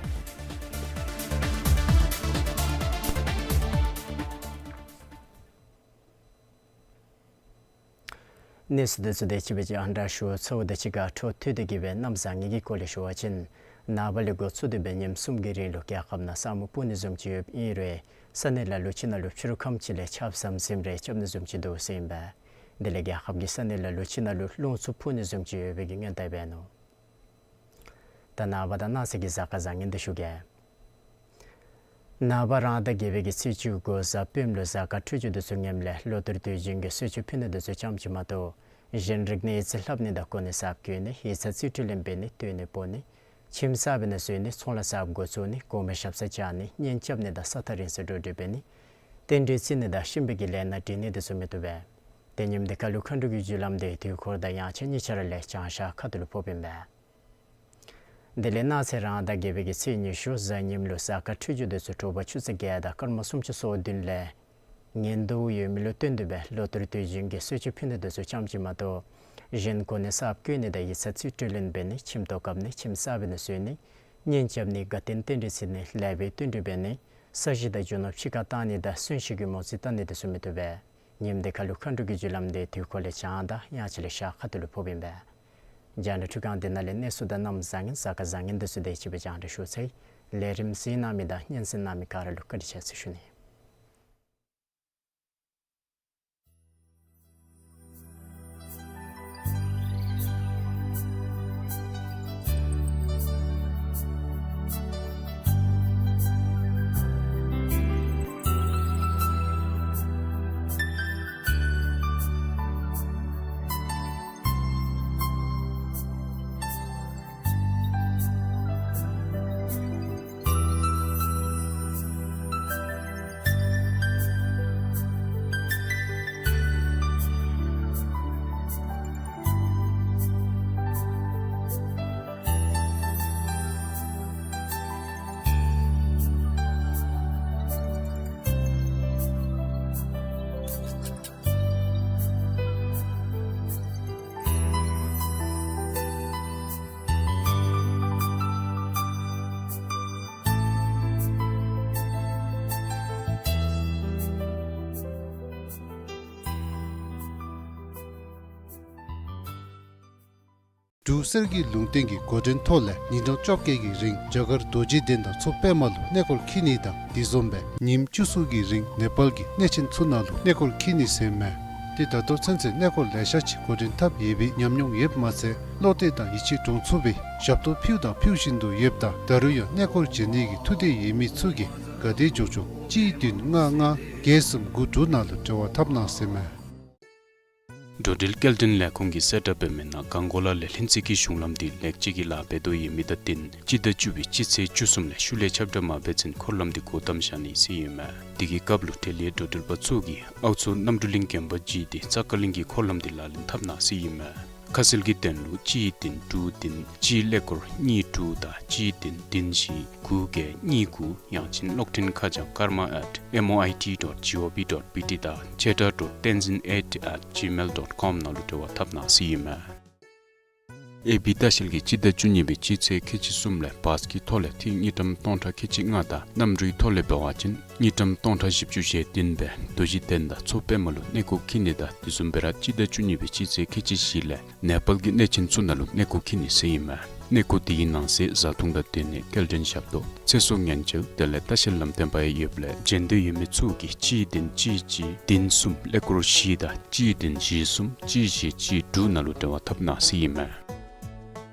གནས་ཚུལ་འདི་ཚུ་དེ་ཅིག་སྦེ་རྒྱང་བསྒྲགས་ཞུ་ཚརཝ་དང་གཅིག་ཁར་འཕྲོ་མཐུད་དེ་གི་སྦེ་གནམ་བཟང་ངན་གྱི་སྐོར་ལས་ཞུ་བ་ཅིན་ནངས་པ་ལས་འགོ་བཙུགས་ཏེ་སྦེ་ཉིནམ་གསུམ་གྱི་རིང་ལུ་རྒྱལ་ཁབ་ནང་ས་སྨུག་སྤུབ་ནི་བཟུམ་ཅིག་ཡོདཔ་ཨིན་རུང་ས་གནས་ལ་ལུ་ཅིག་ནང་ལུ་ཕྱི་རུ་ཁམས་ཅིག་ལས་ཆརཔ་ཟམ་ཟིམ་རེ་རྐྱབ་ནི་བཟུམ་ཅིག་འདུག་ཟེར་ཨིན་པས། དེ་ལས་རྒྱལ་ཁབ་ཀྱི་ས་གནས་ལ་ལུ་ཅིག་ནང་ལུ་རླུང་འཚུབ་འཕུ་ནི་བཟུམ་ཅིག་ཡོད་པའི་གི་སྔོན་བརྡ་འབད་ནུག། ད་ནངས་པ་དང་གནངས་ཚེ་གི་གཟའ་སྐར་བཟང་ངན་འདི་ཞུ་གེ། ནངས་པ་རང་ཟླ་བརྒྱད་པའི་གི་ཚེས་བཅུ་དགུ་གཟའ་སྤེནམ་ལུ་གཟའ་སྐར་འཕྲོད་སྦྱོར་འདི་ཚུ་ངནམ་ལས་ལོ་ཏེར་དུས་རྒྱུན་གྱི་གསོལ་མཆོད་ཕུལ་ནི་འདི་ཚུ་ཙམ་ཅིག་མ་གཏོགས་གཞན་རིག་གནས་ཡིག་ཚད་ལྷབ་ནི་དང་གོ་གནས་གསརཔ་བཀོད་ནི་ཡིག་ཚང་རྩིས་སྤྲོད་ལེན་འབད་ནི་སྟོན་ནི་སྤོ་ནི་ཁྱིམ་གསརཔ་ནང་བཟོ་ནི་ཚོང་ལཱ་གསརཔ་འགོ་བཙུགས་ནི་གོང་མའི་ཞབས་སར་བཅར་ནི་གཉེན་རྐྱབ་ནི་དང་ས་ཐག་རིང་སར་འགྲོ་འགྲུལ་འབད་ནི་རྟེན་འབྲེལ་བརྩི་ནི་དང་གཤིན་པོའི་གི་ལས་སྣ་འདྲེན་ནི་འདི་ཚུ་མི་བཏུབ་པས། ཏེ་ཉིནམ་འདི་ཁར་ལུ་མཁའ་འགྲོ་གི་རྒྱུ་ལམ་འདི་དུས་འཁོར་དང་དབྱངས་འཆར་གཉིས་ཆ་ར་ལས་བྱང་ཤར་ཁ་ཐུག་ལུ་ཕོགཔ་ཨིན་པས། དེ་ལས་གནངས་ཚེ་རང་ཟླ་བརྒྱད་པའི་གི་ཚེས་ཉི་ཤུ་གཟའ་ཉིམ་ལུ་གཟའ་སྐར་འཕྲོད་སྦྱོར་འདི་ཚུ་དྲོ་པ་ཆུ་ཚོད་བརྒྱད་དང་སྐར་མ་སུམ་ཅུ་སོ་བདུན་ལས་ངན་ཟླཝ་ཡོད་མི་ལུ་བརྟེན་ཏེ་སྦེ་ལོ་ཏེར་དུས་རྒྱུན་གྱི་གསོལ་མཆོད་ཕུལ་ནི་འདི་ཚུ་ཙམ་ཅིག་མ་གཏོགས་གཞན་གོ་གནས་གསརཔ་བཀོད་ནི་དང་ཡིག་ཚང་རྩིས་སྤྲོད་ལེན་འབད་ནི་ཁྱིམ་ཐོག་བཀབ་ནི་ཁྱིམ་གསརཔ་ནང་བཟོ་ནི་གཉེན་རྐྱབ་ནི་དགའ་སྟོན་རྟེན་འབྲེལ་བརྩི་ནི་ལེགས་པའི་བསྟུན་གྲོས་འབད་ནི་ས་གཞི་དང་རྒྱུ་ནོར་ཕྱི་ཁར་བཏང་ནི་དང་གསོན་གཤིན་གྱི་མོ་རྩིས་བཏང་ནི་འདི་ཚུ་མི་བཏུབ་པས། ཉིནམ་འདི་ཁར་ལུ་མཁའ་འགྲོ་གི་རྒྱུ་ལམ་འདི་དུས་འཁོར་ལས་བྱང་དང་དབྱངས་འཆར་ལས་ཤར་ཁ་ཐུག་ལུ་ཕོགཔ་ཨིན་པས། རྒྱང་བསྒྲགས་ཁྲི་ཁང་འདི་ནང་ལས་གནས་ཚུལ་དང་གནམ་བཟང་ངན་གཟའ་སྐར་བཟང་ངན་འདི་ཚུ་དེ་ཅིག་སྦེ་རྒྱང་བསྒྲགས་ཞུ་ཚར་ཡི། ལས་རིམ་གཟིགས་གནང་མི་དང་སྙན་གསན་གནང་མི་ག་ར་ལུ་བཀའ་དྲིན་ཆེ་ཟེར་ཞུ་ནི། འབྲུག་གསེར་གྱི་ལུང་བསྟན་གྱི་འགོ་འདྲེན་ཐོག་ལས་ཉིན་གྲངས་བཅོ་བརྒྱད་ཀྱི་རིང་རྒྱ་གར་རྡོ་རྗེ་གདན་དང་མཚོ་པདྨ་ལུ་གནས་སྐོར་འཁྱིད་ནི་དང་དེ་བཟུམ་སྦེ་ཉིནམ་བཅུ་གསུམ་གྱི་རིང་ནེ་པཱལ་གྱི་གནས་ཆེན་ཚུ་ནང་ལུ་གནས་སྐོར་འཁྱིད་ནི་ཟེར་མས། ཏེ་ད་ལྟོ་ཚུན་ཚོད་གནས་སྐོར་ལེ་ཤ་ཅིག་འགོ་འདྲེན་འཐབ་ཡོད་པའི་ཉམས་མྱོང་ཡོདཔ་མ་ཚད་བློ་གཏད་དང་ཡིད་ཆེས་འདྲོངས་ཚུགས་པའི་ཞབས་ཏོག་ཕུལཝ་དང་ཕུལ་བཞིན་དུ་ཡོདཔ་ད་ད་རུང་ཡང་གནས་སྐོར་མཇལ་ནི་གི་ཐུགས་འདོད་ཡོད་མི་ཚུ་གིས་ག་དེ་མགྱོགས་མགྱོགས་གཅིག་བདུན་ལྔ་ལྔ་བརྒྱད་གསུམ་དགུ་དྲུག་ནང་ལུ་འབྲེལ་བ་འཐབ་གནང་ཟེར་མས། འགྲོ་འགྲུལ་སྐྱེལ་འདྲེན་ལས་ཁུངས་ཀྱིས་གསལ་བསྒྲགས་འབད་མི་ནང་གངས་གོ་ལ་ལས་ལྷུན་རྩེ་གི་གཞུང་ལམ་འདི་ལེགས་བཅོས་ཀྱི་ལཱ་འབད་དོ་ཡོད་མི་དང་བསྟུན་སྤྱི་ཟླ་བཅུ་པའི་སྤྱི་ཚེས་བཅུ་གསུམ་ལས་ཤུལ་ལས་ཁྱབ་བསྒྲགས་མ་འབད་ཚུན་འཁོར་ལམ་འདི་སྒོ་བསྡམས་བཞག་ནི་ཟེར་ཡོད་མས། དེ་གི་སྐབས་ལུ་འབྲེལ་ཡོད་འགྲོ་འགྲུལ་པ་ཚུ་གིས་ཨའུ་མཚོ་གནམ་གྲུ་གླིང་དགོན་པ་བརྒྱུད་དེ་ཙ་ཀ་གླིང་གི་འཁོར་ལམ་འདི་ལག་ལེན་འཐབ་གནང་ཟེར་ཡོད་མས། ཁ་གསལ་གྱི་དོན་ལུ་གཅིག་བདུན་དྲུག་བདུན་གཅིག་ཀླད་ཀོར་གཉིས་དྲུག་དང་གཅིག་བདུན་བདུན་བཞི་དགུ་བརྒྱད་གཉིས་དགུ། ཡང་ཅིན་གློག་འཕྲིན་ཁ་བྱང་karma at M O I T dot G O V dot B T དང་ཆེ་དྲག་dot tenzin eight at gmail dot com ནང་ལུ་འབྲེལ་བ་འཐབ་གནང་ཟེར་ཡོད་མས། ཨེ་བི་ལྟ་བཤལ་གྱིས་སྤྱི་ཟླ་བཅུ་གཉིས་པའི་སྤྱི་ཚེས་ཁལ་གཅིག་གསུམ་ལས་བཱས་ཀྱི་ཐོག་ལས་ཐིག་དངུལ་ཀྲམ་སྟོང་ཕྲག་ཁལ་གཅིག་ལྔ་དང་གནམ་གྲུའི་ཐོག་ལས་འབད་བ་ཅིན་དངུལ་ཀྲམ་སྟོང་ཕྲག་བཞི་བཅུ་ཞེ་བདུན་སྦེ་རྡོ་རྗེ་གདན་དང་མཚོ་པདྨ་ལུ་གནས་སྐོར་འཁྱིད་ནི་དང་དེ་བཟུམ་སྦེ་ར་སྤྱི་ཟླ་བཅུ་གཉིས་པའི་སྤྱི་ཚེས་ཁལ་གཅིག་བཞི་ལས་ནེ་པཱལ་གྱི་གནས་ཆེན་ཚུ་ནང་ལུ་གནས་སྐོར་འཁྱིད་ནི་ཟེར་ཨིན་མས། གནས་སྐོར་དེའི་ནང་གསེས་བཟའ་འཐུང་དང་སྡོད་གནས་སྐྱེལ་འདྲེན་ཞབས་ཏོག་ཚེ་སྲོག་ཉེན་བཅོལ་དེ་ལས་ལྟ་བཤལ་ལམ་སྟོན་པ་ཡང་ཡོདཔ་ལས་མཇལ་འདོད་ཡོད་མི་ཚུ་གིས་གཅིག་བདུན་གཅིག་གཅིག་བདུན་གསུམ་ཀླད་ཀོར་བཞི་དང་གཅིག་བདུན་བཞི་གསུམ་གཅིག་བཞི་གཅིག་དྲུག་ནང་ལུ་འབྲེལ་བ་འཐབ་གནང་ཟེར་ཨིན་མས།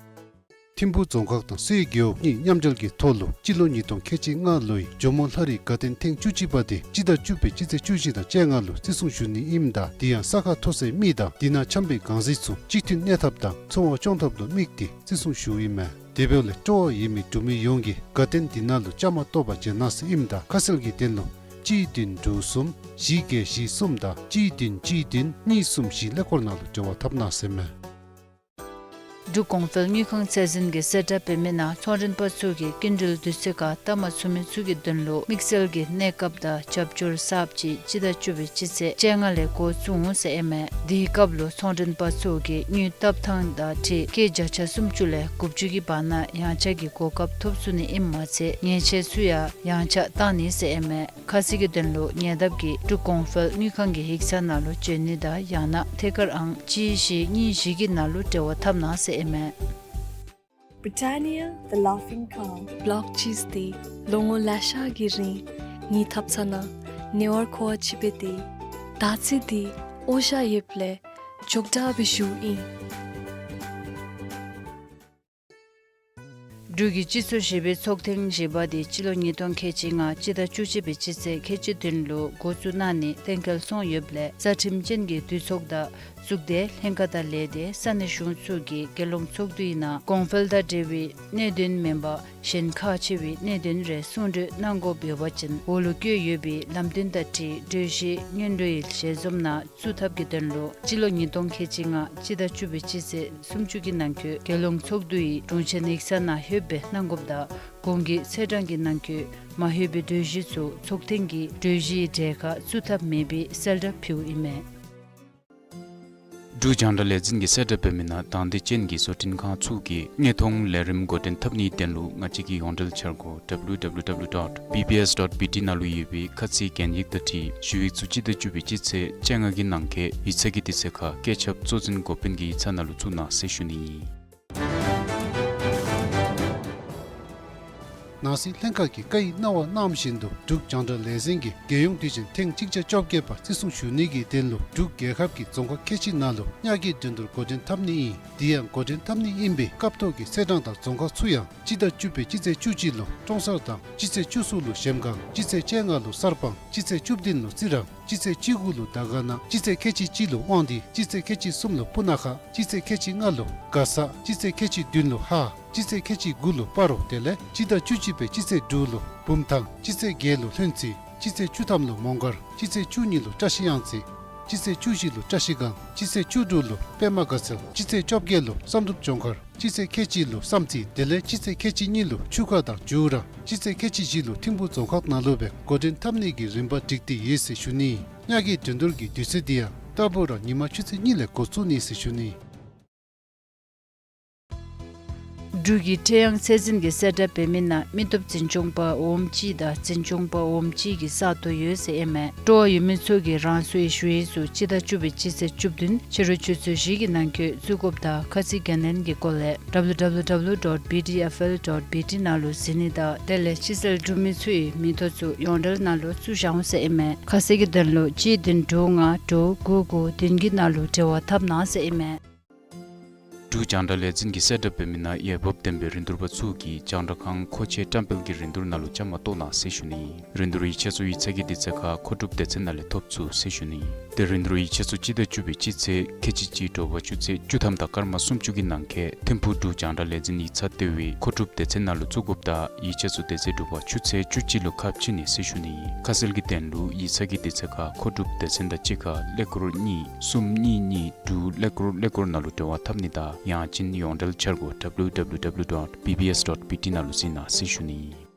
ཐིམ་ཕུག་རྫོང་ཁག་དང་སེའུ་རྒེད་འོག་གཉིས་མཉམ་འབྲེལ་གྱི་ཐོག་ལུ་སྤྱི་ལོ་ཉིས་སྟོང་ཁལ་གཅིག་ལྔ་ལོའི་ཇོ་མོ་ལྷ་རིའི་དགའ་སྟོན་ཐེངས་བཅུ་གཅིག་པ་དེ་སྤྱི་ཟླ་བཅུ་པའི་སྤྱི་ཚེས་བཅུ་བཞི་དང་བཅོ་ལྔ་ལུ་བརྩི་སྲུང་ཞུ་ནི་ཨིནམ་ད་དེ་ཡང་ས་ཁ་མཐོ་སའི་མི་དང་དེ་ནང་འཁྱམས་པའི་གང་ཟག་ཚུ་གཅིག་མཐུན་གནས་ཐབས་དང་འཚོ་བ་སྐྱོང་ཐབས་ལུ་དམིགས་ཏེ་བརྩི་སྲུང་ཞུཝ་ཨིན་མས། དེ་འབདཝ་ལས་སྤྲོ་བ་ཡོད་མི་འབྲུག་མི་ཡོངས་ཀྱིས་དགའ་སྟོན་དེ་ནང་ལུ་བཅའ་མར་གཏོགས་པར་མཇལ་གནང་ཟེར་ཨིནམ་ད་ཁ་གསལ་གྱི་དོན་ལུ་གཅིག་བདུན་དྲུག་གསུམ་བཞི་བརྒྱད་བཞི་གསུམ་དང་གཅིག་བདུན་གཅིག་བདུན་གཉིས་གསུམ་བཞི་ཀླད་ཀོར་ནང་ལུ་འབྲེལ་བ་འཐབ་གནང་ཟེར་མས། འབྲུག་གོང་འཕེལ་དངུལ་ཁང་ཚད་འཛིན་གྱིས་གསལ་བསྒྲགས་འབད་མི་ནང་ཚོང་མགྲོན་པ་ཚུ་གིས་སྐྱིན་འགྲུལ་དུས་ཚོད་ཁར་བཏབ་མ་ཚུགས་མི་ཚུ་གི་དོན་ལུ་དམིགས་བསལ་གྱི་གནས་སྐབས་དང་རྒྱབ་སྐྱོར་གསརཔ་ཅིག་སྤྱི་ཟླ་བཅུ་པའི་སྤྱི་ཚེས་བཅོ་ལྔ་ལས་འགོ་བཙུགས་འོང་ཟེར་ཨིན་མས། དེའི་སྐབས་ལུ་ཚོང་མགྲོན་པ་ཚུ་གིས་དངུལ་བཏབ་ཐངས་དང་འཁྲིལ་སྐྱེད་བརྒྱ་ཆ་སུམ་ཅུ་ལས་དགུ་བཅུ་གི་བར་ན་ཡང་ཆག་གི་གོ་སྐབས་ཐོབ་ཚུགས་ནི་ཨིནམ་མ་ཚད་ཉེས་ཆད་ཚུ་ཡང་ཡང་ཆག་བཏང་ནི་ཟེར་ཨིན་མས། ཁ་གསལ་གྱི་དོན་ལུ་ཉེ་འདབས་ཀྱི་འབྲུག་གོང་འཕེལ་དངུལ་ཁང་གི་ཡིག་ཚང་ནང་ལུ་བྱོན་ནི་དང་ཡང་ན་ཐད་ཀར་ཨང་གཅིག་བཞི་གཉིས་བཞི་གི་ནང་ལུ་འབྲེལ་བ་འཐབ་གནང་ཟེར་ཨིན་མས། Britannia, the laughing cow. ལོག་ཅིག་སྟེ་ལོ་ངོ་ལེ་ཤ་གི་རིང་ངེའི་ཐབ་ཚང་ནང་ཉལ་བར་འཁོར་བ་ཅིག་འབད་དེ། ད་ཚེ་འདི་འོ་ཞ་ཡོདཔ་ལས་འཇོག་དྲགས་སྦེ་བཞུགས་ཡི། འབྲུག་གི་སྤྱི་ཚོགས་བཞི་པའི་ཚོགས་ཐེངས་བཞི་པ་དེ་སྤྱི་ལོ་ཉིས་སྟོང་ཁལ་གཅིག་ལྔ་སྤྱི་ཟླ་བཅུ་གཅིག་པའི་སྤྱི་ཚེས་ཁལ་གཅིག་བདུན་ལུ་འགོ་བཙུགས་གནང་ནི་གཏན་འཁེལ་སོང་ཡོདཔ་ལས་རྩ་ཁྲིམས་ཅན་གྱི་འདུས་ཚོགས་དང་གཙུག་སྡེ་ལྷན་ཁག་དང་ལས་སྡེ་ས་གནས་གཞུང་ཚུ་གིས་རྒྱལ་ཡོངས་ཚོགས་འདུའི་ནང་གོང་འཕེལ་དང་འབྲེལ་བའི་གནད་དོན་མེན་པར་གཞན་ཁག་ཆེ་བའི་གནད་དོན་རེ་གསུང་གྲོས་གནང་དགོཔ་ཡོད་པ་ཅིན་འོག་ལུ་བཀོད་ཡོད་པའི་ལམ་སྟོན་དང་འཁྲིལ་གྲོས་གཞི་སྔོན་འགྲོའི་ཞལ་འཛོམས་ནང་བཙུགས་ཐབས་ཀྱི་དོན་ལུ་སྤྱི་ལོ་ཉིས་སྟོང་ཁལ་གཅིག་ལྔ་སྤྱི་ཟླ་བཅུ་པའི་སྤྱི་ཚེས་སུམ་ཅུ་གི་ནང་འཁོད་རྒྱལ་ཡོངས་ཚོགས་འདུའི་དྲུང་ཆེན་ཡིག་ཚང་ནང་ལྷོདཔ་སྦེ་གནང་དགོཔ་དང་གོང་གི་ཚེས་གྲངས་ཀྱི་ནང་འཁོད་མ་ལྷོད་པའི་གྲོས་གཞི་ཚུ་ཚོགས་ཐེངས་ཀྱི་གྲོས་གཞིའི་གྲལ་ཁར་བཙུགས་ཐབས་མེད་པའི་གསལ་བསྒྲགས་ཕུལཝ་ཨིན་མས། འབྲུག་རྒྱང་བསྒྲགས་ལས་འཛིན་གྱིས་གསལ་བསྒྲགས་འབད་མི་ནང་དང་འདོད་ཅན་གྱི་བཟོ་སྐྲུན་ཁང་ཚུ་གིས་དངོས་མཐོང་ལས་རིམ་འགོ་འདྲེན་འཐབ་ནིའི་དོན་ལུ་ང་བཅས་ཀྱི་ཡོངས་འབྲེལ་འཆར་སྒོ་W W W dot B B S dot B T ནང་ལུ་ཡོད་པའི་ཁ་ཚིག་གན་ཡིག་དང་འཁྲིལ་ཞུ་ཡིག་ཚུ་སྤྱི་ཟླ་བཅུ་པའི་སྤྱི་ཚེས་བཅོ་ལྔ་གི་ནང་འཁོད་ཡིག་ཚང་གི་དུས་ཚོད་ཁར་བཀོད་ཁྱབ་གཙོ་འཛིན་འགོ་དཔོན་གྱི་ཡིག་ཚང་ནང་ལུ་བཙུགས་གནང་ཟེར་ཞུ་ནི་ཨིན། ནང་སྲིད་ལྷན་ཁག་གིས་བཀའ་ཡིག་གནང་བ་གནང་བཞིན་དུ་འབྲུག་རྒྱང་བསྒྲགས་ལས་འཛིན་གྱིས་རྒྱལ་ཡོངས་དུས་ཆེན་ཐེངས་གཅིག་བརྒྱ་བཅོ་བརྒྱད་པ་བརྩི་སྲུང་ཞུ་ནི་གི་དོན་ལུ་འབྲུག་རྒྱལ་ཁབ་ཀྱི་རྫོང་ཁག་ཁལ་གཅིག་ནང་ལུ་ཉ་གི་འགྲན་བསྡུར་འགོ་འདྲེན་འཐབ་ནི་ཨིན། དེ་ཡང་འགོ་འདྲེན་འཐབ་ནི་ཨིན་པའི་སྐབས་ཐོག་གི་ཚེས་གྲངས་དང་རྫོང་ཁག་ཚུ་ཡང་སྤྱི་ཟླ་བཅུ་པའི་སྤྱི་ཚེས་བཅུ་གཅིག་ལུ་ཀྲོང་གསར་དང་སྤྱི་ཚེས་བཅུ་གསུམ་ལུ་གཞལམ་སྒང་སྤྱི་ཚེས་བཅོ་ལྔ་ལུ་གསར་སྤང་སྤྱི་ཚེས་བཅུ་དགུ་ལུ་རྩི་རང་སྤྱི་ཚེས་བཅུ་དགུ་ལུ་དར་དཀར་ན་སྤྱི་ཚེས་ཁལ་གཅིག་གཅིག་ལུ་དབང་འདུས་སྤྱི་ཚེས་ཁལ་གཅིག་གསུམ་ལུ་སྤུ་ན་ཁ་སྤྱི་ཚེས་ཁལ་གཅིག་ལྔ་ལུ་མགར་ས་སྤྱི་ཚེས་ཁལ་གཅིག་བདུན་ལུ་ཧཱ་སྤྱི་ཚེས་ཁལ་གཅིག་དགུ་ལུ་སྤ་རོ་དེ་ལས་སྤྱི་ཟླ་བཅུ་གཅིག་པའི་སྤྱི་ཚེས་དྲུག་ལུ་བུམ་ཐང་སྤྱི་ཚེས་བརྒྱད་ལུ་ལྷུན་རྩེ་སྤྱི་ཚེས་བཅུ་ཐམ་ལུ་མོང་སྒར་སྤྱི་ཚེས་བཅུ་གཉིས་ལུ་བཀྲ་ཤིས་གཡང་རྩེ་སྤྱི་ཚེས་བཅུ་བཞི་ལུ་བཀྲ་ཤིས་སྒང་སྤྱི་ཚེས་བཅུ་དྲུག་ལུ་པདྨ་དགའ་ཚལ་སྤྱི་ཚེས་བཅོ་བརྒྱད་ལུ་བསམ་གྲུབ་ལྗོངས་མཁར་སྤྱི་ཚེས་ཁལ་གཅིག་ལུ་བསམ་རྩེ་དེ་ལས་སྤྱི་ཚེས་ཁལ་གཅིག་གཉིས་ལུ་ཆུ་ཁ་དང་ཇོ་ར་སྤྱི་ཚེས་ཁལ་གཅིག་བཞི་ལུ་ཐིམ་ཕུག་རྫོང་ཁག་ནང་ལུ་སྦེ་འགོ་འདྲེན་འཐབ་ནི་གི་རིམ་པ་བསྒྲིགས་ཏེ་ཡོད་ཟེར་ཞུ་ནི། ཉ་གི་འགྲན་བསྡུར་གྱི་དུས་ཚོད་འདི་ཡང་རྟག་བུ་ར་ཉིན་མ་ཆུ་ཚོད་གཉིས་ལས་འགོ་བཙུགས་ནི་ཟེར་ཞུ་ནི། འབྲུག་གི་ཁྲེ་ཡང་ཚད་འཛིན་གྱིས་གསལ་བསྒྲགས་འབད་མི་ནང་མི་སྟོབས་འཛིན་སྐྱོང་པ་འོགམ་གཅིག་དང་འཛིན་སྐྱོང་པ་འོགམ་གཅིག་གི་ས་སྟོང་ཡོད་ཟེར་ཨིན་མས། སྤྲོ་བ་ཡོད་མི་ཚུ་གིས་རང་སོའི་ཞུ་ཡིག་ཚུ་སྤྱི་ཟླ་བཅུ་པའི་སྤྱི་ཚེས་བཅུ་བདུན་ཕྱི་རུ་ཆུ་ཚོད་བཞི་གི་ནང་འཁོད་བཙུགས་དགོཔ་དང་ཁ་གསལ་འགན་ལེན་གྱི་སྐོར་ལས་W W W dot B D F L dot B T ནང་ལུ་གཟིགས་ནི་དང་དེ་ལས་ཕྱི་སེལ་གྲུབ་མི་ཚུ་གིས་མིང་ཐོ་ཚུ་ཡོངས་འབྲེལ་ནང་ལུ་བཙུགས་བཞག་འོང་ཟེར་ཨིན་མས། ཁ་གསལ་གྱི་དོན་ལུ་གཅིག་བདུན་དྲུག་ལྔ་དྲུག་དགུ་དགུ་བདུན་གྱི་ནང་ལུ་འབྲེལ་བ་འཐབ་གནང་ཟེར་ཨིན་མས། འབྲུག་རྒྱང་བསྒྲགས་ལས་འཛིན་གྱིས་གསལ་བསྒྲགས་འབད་མི་ནང་འོས་འབབ་ལྡན་པའི་རིན་བསྡུར་པ་ཚུ་གིས་རྒྱང་བསྒྲགས་ཁང་མཁོ་ཆས་བཀྲམ་སྤེལ་གྱི་རིན་བསྡུར་ནང་ལུ་བཅའ་མར་གཏོགས་གནང་ཟེར་ཞུ་ནི། རིན་བསྡུར་ཡིག་ཆ་ཚུ་ཡིག་ཚང་གི་དུས་ཚོད་ཁར་མཁོ་སྒྲུབ་སྡེ་ཚན་ནང་ལས་ཐོབ་ཚུགས་ཟེར་ཞུ་ནི། དེ་རིན་བསྡུར་ཡིག་ཆ་ཚུ་སྤྱི་ཟླ་བཅུ་པའི་སྤྱི་ཚེས་ཁལ་གཅིག་གཅིག་དྲོ་པ་ཆུ་ཚོད་བཅུ་ཐམ་དང་སྐར་མ་སུམ་ཅུ་གི་ནང་འཁོད་ཐིམ་ཕུག་འབྲུག་རྒྱང་བསྒྲགས་ལས་འཛིན་ཡིག་ཚང་ལྟེ་བའི་མཁོ་སྒྲུབ་སྡེ་ཚན་ནང་ལུ་བཙུགས་དགོཔ་དང་ཡིག་ཆ་ཚུ་དེ་ཚེ་དྲོ་པ་ཆུ་ཚོད་བཅུ་གཅིག་ལུ་ཁ་ཕྱེ་ནི་ཟེར་ཞུ་ནི། ཁ་གསལ་གྱི་དོན་ལུ་ཡིག་ཚང་གི་དུས་ཚོད་ཁར་མཁོ་སྒྲུབ་སྡེ་ཚན་དང་གཅིག་ཁར་ཀླད་ཀོར་གཉིས་གསུམ་གཉིས་གཉིས་དྲུག་ཀླད་ཀོར་ཀླད་ཀོར་ནང་ལུ་འབྲེལ་བ་འཐབ་ནི་དང་ཡང་ཅིན་ཡོངས་འབྲེལ་འཆར་སྒོ་W W W dot B B S dot B T ནང་ལུ་གཟིགས་གནང་ཟེར་ཞུ་ནི།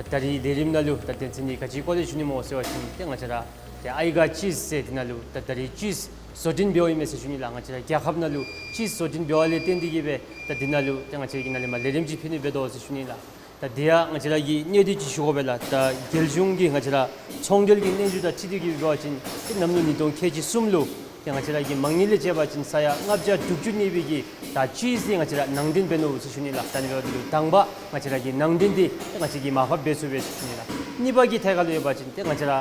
ད་རིས་ལས་རིམ་ནང་ལུ་ད་དོན་ཚན་འདི་ག་ཅིའི་སྐོར་ལས་ཞུ་ནི་སྨོ་ཟེར་བ་ཅིན་ཏེ་ང་བཅས་ར་ཏེ་ཨའི་ག་ཅིས་ཟེར་འདི་ནང་ལུ་ད་ད་རིས་ཅིས་བཟོ་སྐྲུན་འབདཝ་ཨིན་མས་ཟེར་ཞུ་ནི་ལགས། ང་བཅས་ར་རྒྱལ་ཁབ་ནང་ལུ་ཅིས་བཟོ་སྐྲུན་འབདཝ་ལས་བརྟེན་ཏེ་གིས་སྦེ་ད་འདི་ནང་ལུ་ཏེ་ང་བཅས་ཀྱིས་ནཱ་ལས་མར་ལས་རིམ་ཅིག་ཕུལ་ནི་འབད་དོ་ཟེར་ཞུ་ནི་ལགས། ད་འདི་ཡང་ང་བཅས་ར་གིས་གནད་དོན་ཅིག་ཞུ་དགོ་པས་ལགས། ད་རྒྱལ་གཞུང་གི་ང་བཅས་ར་ཚོང་འབྲེལ་གྱི་སྙན་ཞུ་དང་འཁྲིལ་ཏེ་གིས་འབད་བ་ཅིན་ཏེ་གནམ་ལོ་ཉིས་སྟོང་ཁལ་གཅིག་གསུམ་ལུ་ཏེ་ང་བཅས་ར་གི་མ་དངུལ་ལས་བཅད་པ་ཅིན་ས་ཡ་ལྔ་བརྒྱ་དྲུག་ཅུ་གནས་པའི་གི་ད་ཅིས་འདི་ང་བཅས་ར་ནང་འདྲེན་འབད་ནུག་ཟེར་ཞུ་ནི་ལགས། ད་ནི་འབདཝ་ད་ལུ་དང་པ་ང་བཅས་ར་གི་ནང་འདྲེན་འདི་ཏེ་ང་བཅས་ཀྱིས་མར་ཕབ་འབད་ཚུགས་པས་ཟེར་ཞུ་ནི་ལགས། གཉིས་པ་གི་ཐད་ཁར་ལུ་འབད་བ་ཅིན་ཏེ་ང་བཅས་ར་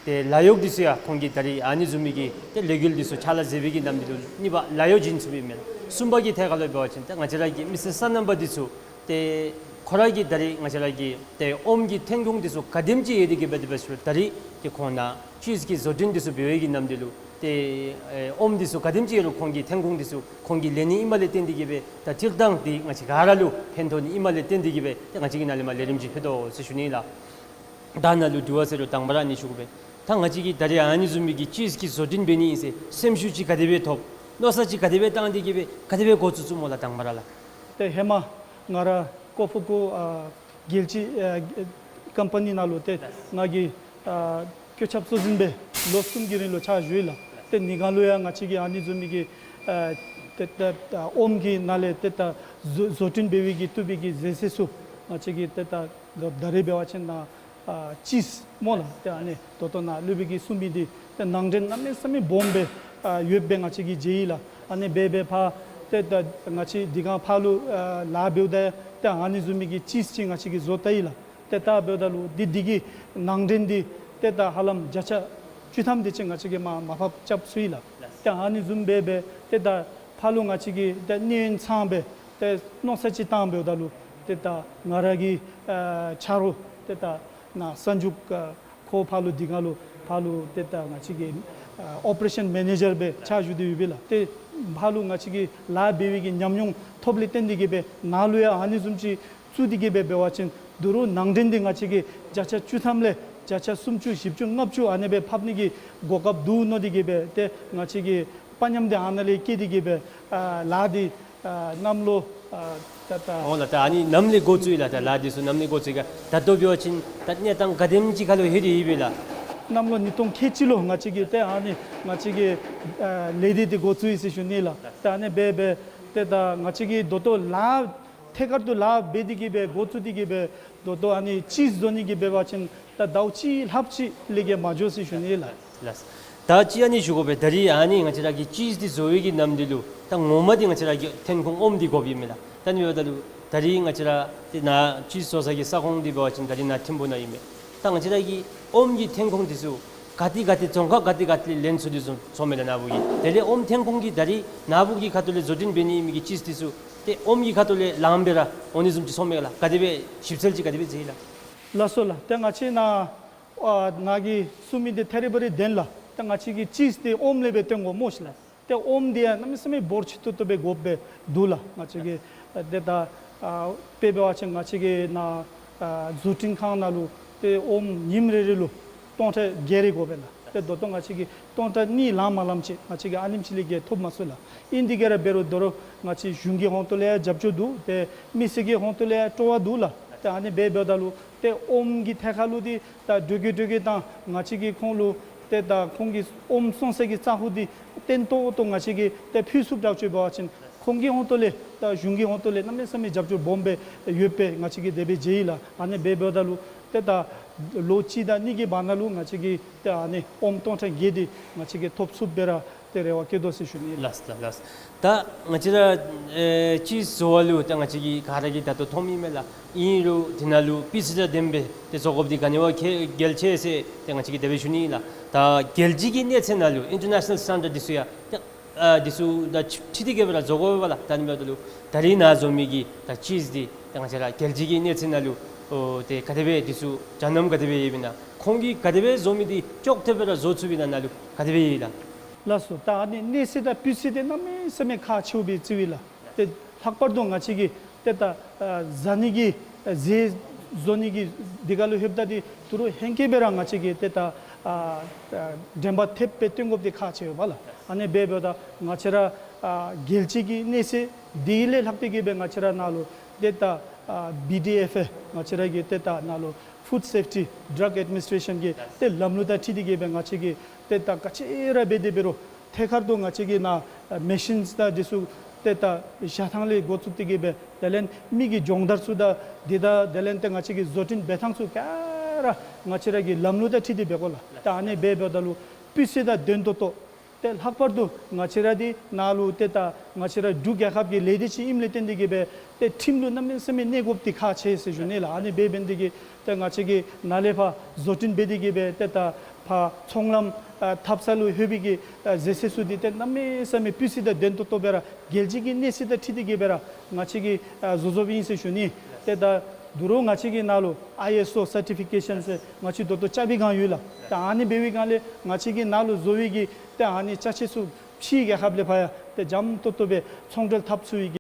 ཏེ་ལཱ་གཡོག་འདི་ཚུ་ཡང་ཁོང་གིས་ད་རིས་ཨ་ནི་བཟུམ་མའི་གི་ཏེ་ལས་འགུལ་འདི་ཚུ་ཕྱག་ལཱ་མཛད་པའི་གི་ནམ་འདི་ལུ་གཉིས་པ་ལཱ་གཡོག་བྱིན་ཚུགས་པས་མེན་ན། གསུམ་པ་གི་ཐད་ཁར་ལུ་འབད་བ་ཅིན་ཏེ་ང་བཅས་ར་གི་མི་སེར་སོ་ནམ་པ་འདི་ཚུ་ཏེ་ཁོ་ར་གི་ད་རིས་ང་བཅས་ར་གི་ཏེ་ཨོམ་གྱི་ཐོན་ཁུངས་འདི་ཚུ་ག་དེམ་ཅིག་ཡོད་དེ་གིས་འབད་དེ་འབད་ཞུ་ད་རིས་ཏེ་ཁོང་ནཱ་ཅིས་ཀྱི་བཟོ་སྐྲུན་འདི་ཚུ་འབད་བའི་གི་ནམ་འདི་ལུ་ཏེ་ཨེ་ཨོམ་འདི་ཚུ་ག་དེམ་ཅིག་ཡོད་རུང་ཁོང་གི་ཐོན་ཁུངས་འདི་ཚུ་ཁོང་གིས་ལེན་ནི་ཨིནམ་ལས་བརྟེན་ཏེ་གིས་སྦེ་ད་སྤྱིར་བཏང་འདི་ང་བཅས་ག་ར་ལུ་ཕན་ཐོགས་ནི་ཨིནམ་ལས་བརྟེན་ཏེ་གིས་སྦེ་ཏེ་ང་བཅས་ཀྱིས་ནཱ་ལས་མར་ལས་རིམ་ཅིག་ཕུལ་དོ་ཟེར་ཞུ་ནི་ལགས། ད་ནཱ་ལུ་དྲི་བ་ཟེར་རུང་དང་པ་ར་ཨ་ནི་ཞུ་དགོ་པས། ད་ང་བཅས་ཀྱིས་ད་རིས་ཨ་ནི་བཟུམ་མའི་གི་ཅིས་ཀྱི་བཟོ་སྐྲུན་འབད་ནི་ཨིན་ཟེར་སེམས་ཤུགས་ཅིག་ག་དེ་སྦེ་ཐོབ། མནོ་བསམ་ཅིག་ག་དེ་སྦེ་བཏང་སྟེ་གིས་སྦེ་ག་དེ་སྦེ་འགོ་བཙུགས་བཙུགསཔ་སྨོ་ལགས་དང་པ་ར་ལགས། ཏེ་ཧེ་མ་ང་ར་ཀོ་ཕུ་ཀུ་ཨ་རྒྱལ་སྤྱི་ཨ་ཀམ་པ་ནི་ནང་ལུ་ཏེ་ང་གིས་ཨ་བཀོད་ཁྱབ་གཙོ་འཛིན་སྦེ་ལོ་གསུམ་གྱི་རིང་ལུ་ཕྱག་ཞུ་ཡི་ལགས། ཏེ་ནི་ག་ལུ་ཡང་ང་བཅས་ཀྱིས་ཨ་ནི་བཟུམ་མའི་གི་ཨ་ཏེ་ཏེ་ཨ་ཨོམ་གྱི་ནང་ལས་ཏེ་ད་བཟོ་བཟོ་སྐྲུན་འབད་བའི་གི་བཏུབ་པའི་གི་ཟས་ཟས་ཚུ་ང་བཅས་ཀྱིས་ཏེ་ད་ད་རིས་འབད་བ་ཅིན་ནཱ་ཨ་ཅིས་སྨོ་ལགས། ཏེ་ཨ་ནི་ད་ལྟོ་ནཱ་སློབ་དཔོན་གྱིས་གསུངས་མི་འདི་ཏེ་ནང་འདྲེན་གནམ་མེད་ས་མེད་སྦོམ་སྦེ་ཨ་ཡོདཔ་སྦེ་ང་བཅས་ཀྱིས་མཇལ་ཡི་ལགས། ཨ་ནི་སྦེ་སྦེ་ཕར་ཏེ་ད་ང་བཅས་འདི་ག་ཕར་ལུ་ཨ་ལཱ་འབདཝ་ད་ཏེ་ཨ་ནི་བཟུམ་མའི་གི་ཅིས་ཅིག་ང་བཅས་ཀྱིས་བཟོ་བལྟ་ཡི་ལགས། ཏེ་ད་འབདཝ་ད་ལུ་འདི་འདི་གི་ནང་འདྲེན་འདི་ཏེ་ད་ཧ་ལམ་བརྒྱ་ཆ་བཅུ་ཐམ་དེ་ཅིག་ང་བཅས་ཀྱིས་མར་མར་ཕབ་རྐྱབ་ཚུགས་ཡི་ལགས། ཏེ་ཨ་ནི་བཟུམ་སྦེ་སྦེ་ཏེ་ད་ཕར་ལུ་ང་བཅས་ཀྱིས་ཏེ་གནས་ཡུན་ཚང་སྦེ་ཏེ་མནོ་བསམ་ཅིག་བཏང་འབདཝ་ད་ལུ་ཏེ་ད་ང་ར་གི་ཨ་ཆ་རོགས་ཏེ་ད་ནཱ་གསར་འཇུག་ཨ་ཁོ་ཕར་ལུ་འདི་ག་ལུ་ཕར་ལུ་ཏེ་ད་ང་བཅས་ཀྱི་ཨ་ཨོ་པ་རེ་ཤཱན་མེ་ནེ་ཇར་སྦེ་ཕྱག་ཞུ་སྟེ་ཡོད་པས་ལགས། ཏེ་ཕར་ལུ་ང་བཅས་ཀྱིས་ལཱ་འབད་བའི་གི་ཉམས་མྱོང་ཐོབ་ལས་བརྟེན་ཏེ་གིས་སྦེ་ནཱ་ལུ་ཡང་ཨ་ནི་བཟུམ་ཅིག་བཙུགས་ཏེ་གིས་སྦེ་འབད་བ་ཅིན་ད་རུང་ནང་འདྲེན་འདི་ང་བཅས་ཀྱིས་བརྒྱ་ཆ་བཅུ་ཐམ་ལས་བརྒྱ་ཆ་སུམ་ཅུ་བཞི་བཅུ་ལྔ་བཅུ་ཨ་ནི་སྦེ་ཕབ་ནི་གི་གོ་སྐབས་འདུག་མནོ་སྟེ་གིས་སྦེ་ཏེ་ང་བཅས་ཀྱིས་དཔའ་ཉམས་འདི་ཨ་ནཱ་ལས་བསྐྱེད་དེ་གིས་སྦེ་ཨ་ལཱ་འདི་ཨ་གནམ་ལོ་ཨ་ད་ད་འོང་ལགས། ད་ཨ་ནི་ནམ་ལས་འགོ་བཙུགས་ཡི་ལགས། ད་ལཱ་འདི་ཚུ་ནམ་ལས་འགོ་བཙུགས་ཡི་ག། ད་ལྟོ་འབད་བ་ཅིན་ད་གནས་སྟངས་ག་དེམ་ཅིག་ཁར་ལུ་ལྷོད་དེ་ཡོད་པས་ལགས། གནམ་ལོ་ཉིས་སྟོང་ཁལ་གཅིག་ལུ་ང་བཅས་ཀྱིས་ཏེ་ཨ་ནི་ང་བཅས་ཀྱིས་ཨ་ལས་སྡེ་འདི་འགོ་བཙུགས་ཡི་ཟེར་ཞུ་ནི་ལགས། ཏེ་ཨ་ནི་སྦེ་སྦེ་ཏེ་ད་ང་བཅས་ཀྱིས་ད་ལྟོ་ལཱ་ཐད་ཀར་དུ་ལཱ་འབད་དེ་གིས་སྦེ་འགོ་བཙུགས་ཏེ་གིས་སྦེ་ད་ལྟོ་ཨ་ནི་ཅིས་བཟོ་ནི་གི་འབད་བ་ཅིན་ད་ཟླཝ་གཅིག་ལྷགཔ་ཅིག་ལས་བརྒལ་མ་འགྱོ་ཟེར་ཞུ་ནི་ལགས། ལགས། ད་ཅི་ཨ་ནི་ཞུ་དགོ་པས། ད་རིས་ཨ་ནི་ང་བཅས་ར་གི་ཅིསི་འདི་བཟོ་བའི་གི་ནམ་དུས་ལུ་ད་ངོ་མ་འདི་ང་བཅས་ར་གི་ཐོན་ཁུངས་ཨོམ་འདི་དགོཔ་ཨིན་མས་ལགས། ད་ཨ་ནི་འབདཝ་ད་ལུ་ད་རིས་ང་བཅས་ར་ཏེ་ནཱ་ཅིསི་བཟོ་ས་གི་ས་ཁོངས་འདི་འབད་བ་ཅིན་ད་རིས་ནཱ་ཐིམ་ཕུ་ནང་ཨིན་མས། ད་ང་བཅས་ར་གི་ཨོམ་གྱི་ཐོན་ཁུངས་འདི་ཚུ་ག་ཏེ་ག་ཏེ་རྫོང་ཁག་ག་ཏེ་ག་ཏེ་ལས་ཚུ་འདི་ཚུ་ཚོར་མས་ལགས་ནཱ་བུ་གིས། དེ་ལས་ཨོམ་ཐོན་ཁུངས་ཀྱི་ད་རིས་ནཱ་བུ་གི་ཁ་ཐུག་ལས་བཟོ་སྐྲུན་འབད་ནི་ཨིན་མི་གི་ཅིསི་འདི་ཚུ་ཏེ་ཨོམ་གྱི་ཁ་ཐུག་ལས་ལངམ་སྦེ་ར་འོང་ནི་བཟུམ་ཅིག་ཚོར་མས་ལགས། ག་དེ་སྦེ་ཞིབ་འཚོལ་ཅིག་ག་དེ་སྦེ་མཛད་ཡི་ལགས། ལགས་སོ་ལགས། ཏེ་ང་བཅས་ནཱ་ཨ་ནཱ་གིས་གསུང་མི་འདི་ཐད་རི་བ་རི་བདེན་ལགས། ཏེ་ང་བཅས་ཀྱིས་ཅིསི་འདི་ཨོམ་ལས་སྦེ་བཏོན་དགོ་སྨོ་ཤེས་ལགས། ཏེ་ཨོམ་འདི་ཡང་གནམ་མེད་ས་མེད་འབོར་ཆེ་ཏོག་ཏོ་སྦེ་དགོཔ་སྦེ་འདུག་ལགས། ང་བཅས་ཀྱིས་ཨ་ཏེ་ད་ཨ་དཔེ་འབད་བ་ཅིན་ང་བཅས་ཀྱིས་ནཱ་ཨ་བཟོ་སྐྲུན་ཁང་ནང་ལུ་ཏེ་ཨོམ་ཉིནམ་རེ་རེ་ལུ་སྟོང་ཕྲག་བརྒྱད་རེ་དགོ་པས་ལགས། ཏེ་ད་ལྟོ་ང་བཅས་ཀྱིས་སྟོང་ཕྲག་གཉིས་ལང་མ་ལངམ་ཅིག་ང་བཅས་ཀྱིས་ཨ་ནེམ་ཅིག་ལས་བརྒལ་ཐོབ་མ་ཚུགས་ལགས། ཨིན་དེ་གིས་ར་འབད་རུང་དོ་རུང་ང་བཅས་གཞུང་གི་ཧོང་ཏོ་ལས་ཡང་རྒྱབ་སྐྱོར་འདུག། ཏེ་མི་སེར་གྱི་ཧོང་ཏོ་ལས་ཡང་སྤྲོ་བ་འདུག་ལགས། ཏེ་ཨ་ནི་སྦེ་འབདཝ་ད་ལུ་ཏེ་ཨོམ་གྱི་ཐད་ཁར་ལུ་འདི་ད་འགྲོས་ཀྱིས་འགྲོས་ཀྱིས་ད་ང་བཅས་ཀྱིས་ཁོང་ལུ་ཏེ་ད་ཁོང་གི་ཨོམ་བཙོང་ས་གི་ས་གོ་འདི་བརྟན་ཏོག་ཏོ་ང་བཅས་ཀྱིས་ཏེ་ཕུལ་ཚུགསཔ་དྲག་ཅིག་འབད་བ་ཅིན་ཁོང་གི་ཧོང་ཏོ་ལས་ད་གཞུང་གི་ཧོང་ཏོ་ལས་གནམ་མེད་ས་མེད་རྒྱབ་སྐྱོར་སྦོམ་སྦེ་ཡོདཔ་སྦེ་ང་བཅས་ཀྱིས་དེ་སྦེ་མཇལ་ཡི་ལགས། ཨ་ནི་སྦེ་འབདཝ་ད་ལུ་ཏེ་ད་ལོ་གཅིག་དང་གཉིས་ཀྱི་བར་ན་ལུ་ང་བཅས་ཀྱིས་ཏེ་ཨ་ནི་ཨོམ་སྟོང་ཕྲག་བརྒྱད་འདི་ང་བཅས་ཀྱིས་ཐོབ་ཚུགསཔ་སྦེ་ར་ཏེ་རེ་བ་བསྐྱེད་དོ་ཟེར་ཞུ་ནི་ལགས། ལགས་ལགས་ལགས། ད་ང་བཅས་ར་ཨེ་ཅིསི་བཟོ་བ་ལུ་ད་ང་བཅས་ཀྱིས་ག་ར་གིས་ད་ལྟོ་མཐོངམ་ཨིན་མས་ལགས། ཨིན་རུང་དེ་ནང་ལུ་སྤུས་ཚད་དང་ལྡནམ་སྦེ་ཏེ་བཟོ་དགོཔ་འདི་ག་ནི་བ་གལ་གལ་ཆེ་ཟེར་ཏེ་ང་བཅས་ཀྱིས་དེ་སྦེ་ཞུ་ནི་ལགས། ད་རྒྱལ་སྤྱི་གི་གནས་ཚད་ནང་ལུ་ཨིན་ཊར་ནེ་ཤ་ནཱལ་སི་ཊེན་ཌརཌ་འདི་ཚུ་ཡང་ཏེ་ཨ་འདི་ཚུ་དང་འཁྲིལ་ཏེ་གི་སྦེ་ར་བཟོ་དགོ་པས་ལགས། ད་ཨ་ནི་འབདཝ་ད་ལུ་ད་རིས་ནཱ་བཟོ་མི་གི་ད་ཅིསི་འདི་ད་ང་བཅས་ར་རྒྱལ་སྤྱི་གི་གནས་ཚད་ནང་ལུ་ཨོ་ཏེ་ག་དེ་སྦེ་འདི་ཚུ་ཅ་ནམ་ག་དེ་སྦེ་ཡོདཔ་ཨིན་ན་ཁོང་གིས་ག་དེ་སྦེ་བཟོ་མི་འདི་ཅོག་འཐདཔ་སྦེ་ར་བཟོ་ཚུགསཔ་ཨིན་ན་ནཱ་ལུ་ག་དེ་སྦེ་ཡོད་ལགས། ལགས་སོ། ད་ཨ་ནི་གནས་ཚད་དང་སྤུས་ཚད་འདི་གནམ་མེད་ས་མེད་ཁག་ཆེཝ་སྦེ་བརྩི་བས་ལགས། ཏེ་ལྷག་པར་དུ་ང་བཅས་ཀྱིས་ཏེ་ད་ཨ་ཟ་ནི་གི་ཨ་ཟས་བཟོ་ནི་གི་འདི་ཁར་ལུ་ལྷོདཔ་ད་འདི་ད་རུང་ཧེང་སྐལ་སྦེ་ར་ང་བཅས་ཀྱིས་ཏེ་ད་ཨ་ཨ་དྲན་པ་ཐེབས་སྦེ་སྟོན་དགོཔ་འདི་ཁག་ཆེ་བས་ལགས། ཨ་ནི་སྦེ་འབདཝ་ད་ང་བཅས་ར་ཨ་རྒྱལ་སྤྱི་གི་གནས་ཚད་འདི་ལས་ལྷག་སྟེ་གི་སྦེ་ང་བཅས་ར་ནཱ་ལུ་ཏེ་ད་ཨ་བི་ཌི་ཨེཕ་ཨེ་ང་བཅས་ར་གི་ཏེ་ད་ནཱ་ལུ་ཕུཌ་སེཕ་ཊི་ཌྲག་ཨེཌ་མི་ནི་སི་ཊེ་ཤཱན་གྱི་ཏེ་ལམ་ལུགས་དང་འཁྲིལ་ཏེ་གི་སྦེ་ང་བཅས་ཀྱིས་ཏེ་ད་ག་ཅི་ར་འབད་དེ་འབད་རུང་ཐད་ཀར་དུ་ང་བཅས་ཀྱིས་ནཱ་ཨ་མེ་ཤིནསི་དང་འདི་ཚུ་ཏེ་ད་བཞག་ཐངས་ལས་འགོ་བཙུགས་ཏེ་གི་སྦེ་དེ་ལས་མི་གི་སྦྱོང་བརྡར་ཚུ་དང་འདི་དང་དེ་ལས་ཏེ་ང་བཅས་ཀྱི་བཟོ་སྐྲུན་འབད་ཐངས་ཚུ་ག་ར་ང་བཅས་ར་གི་ལམ་ལུགས་དང་འཁྲིལ་ཏེ་འབད་དགོ་ལགས། ད་ཨ་ནི་སྦེ་འབདཝ་ད་ལུ་སྤུས་ཚད་དང་ལྡན་ཏོག་ཏོ། ཏེ་ལྷག་པར་དུ་ང་བཅས་ར་འདི་ནཱ་ལུ་ཏེ་ད་ང་བཅས་ར་འབྲུག་རྒྱལ་ཁབ་ཀྱི་ལས་སྡེ་ཅིག་ཨིནམ་ལས་བརྟེན་ཏེ་གི་སྦེ་ཏེ་ཁྲིམས་ལུ་གནམ་མེད་ས་མེད་གནས་དགོཔ་འདི་ཁག་ཆེ་ཟེར་ཞུ་ནི་ལགས། ཨ་ནི་སྦེ་འབད་ནི་དེ་གིས་ཏེ་ང་བཅས་ཀྱིས་ནཱ་ལས་ཕར་བཟོ་སྐྲུན་འབད་དེ་གི་སྦེ་ཏེ་ད་ཕར་ཚོང་ལམ་ཨ་འཐབ་ས་ལུ་ལྷོད་པའི་གི་ཨ་ཟས་ཟས་ཚུ་འདི་ཏེ་གནམ་མེད་ས་མེད་སྤུས་ཚད་དང་ལྡན་ཏོག་ཏོ་སྦེ་ར་རྒྱལ་སྤྱི་གི་གནས་ཚད་དང་འཁྲིལ་ཏེ་གི་སྦེ་ར་ང་བཅས་ཀྱིས་ཨ་བཟོ་བཟོཝ་ཨིན་ཟེར་ཞུ་ནི། ཏེ་ད་ད་རུང་ང་བཅས་ཀྱི་ནཱ་ལུ་ཨའི་ཨེསི་ཨོ་སར་ཊི་ཕི་ཀེ་ཤཱན་ཟེར་ང་བཅས་ད་ལྟོ་རྐྱབ་པའི་སྒང་ཡོད་ལགས། ད་ཨ་ནི་འབད་བའི་སྒང་ལས་ང་བཅས་ཀྱིས་ནཱ་ལུ་བཟོ་བའི་གི་ཏེ་ཨ་ནི་ཅ་ཆས་ཚུ་ཕྱིའི་རྒྱལ་ཁབ་ལས་ཕར་ཡང་ཏེ་འཇམ་ཏོག་ཏོ་སྦེ་ཚོང་འབྲེལ་འཐབ་ཚུགས་པའི་གི།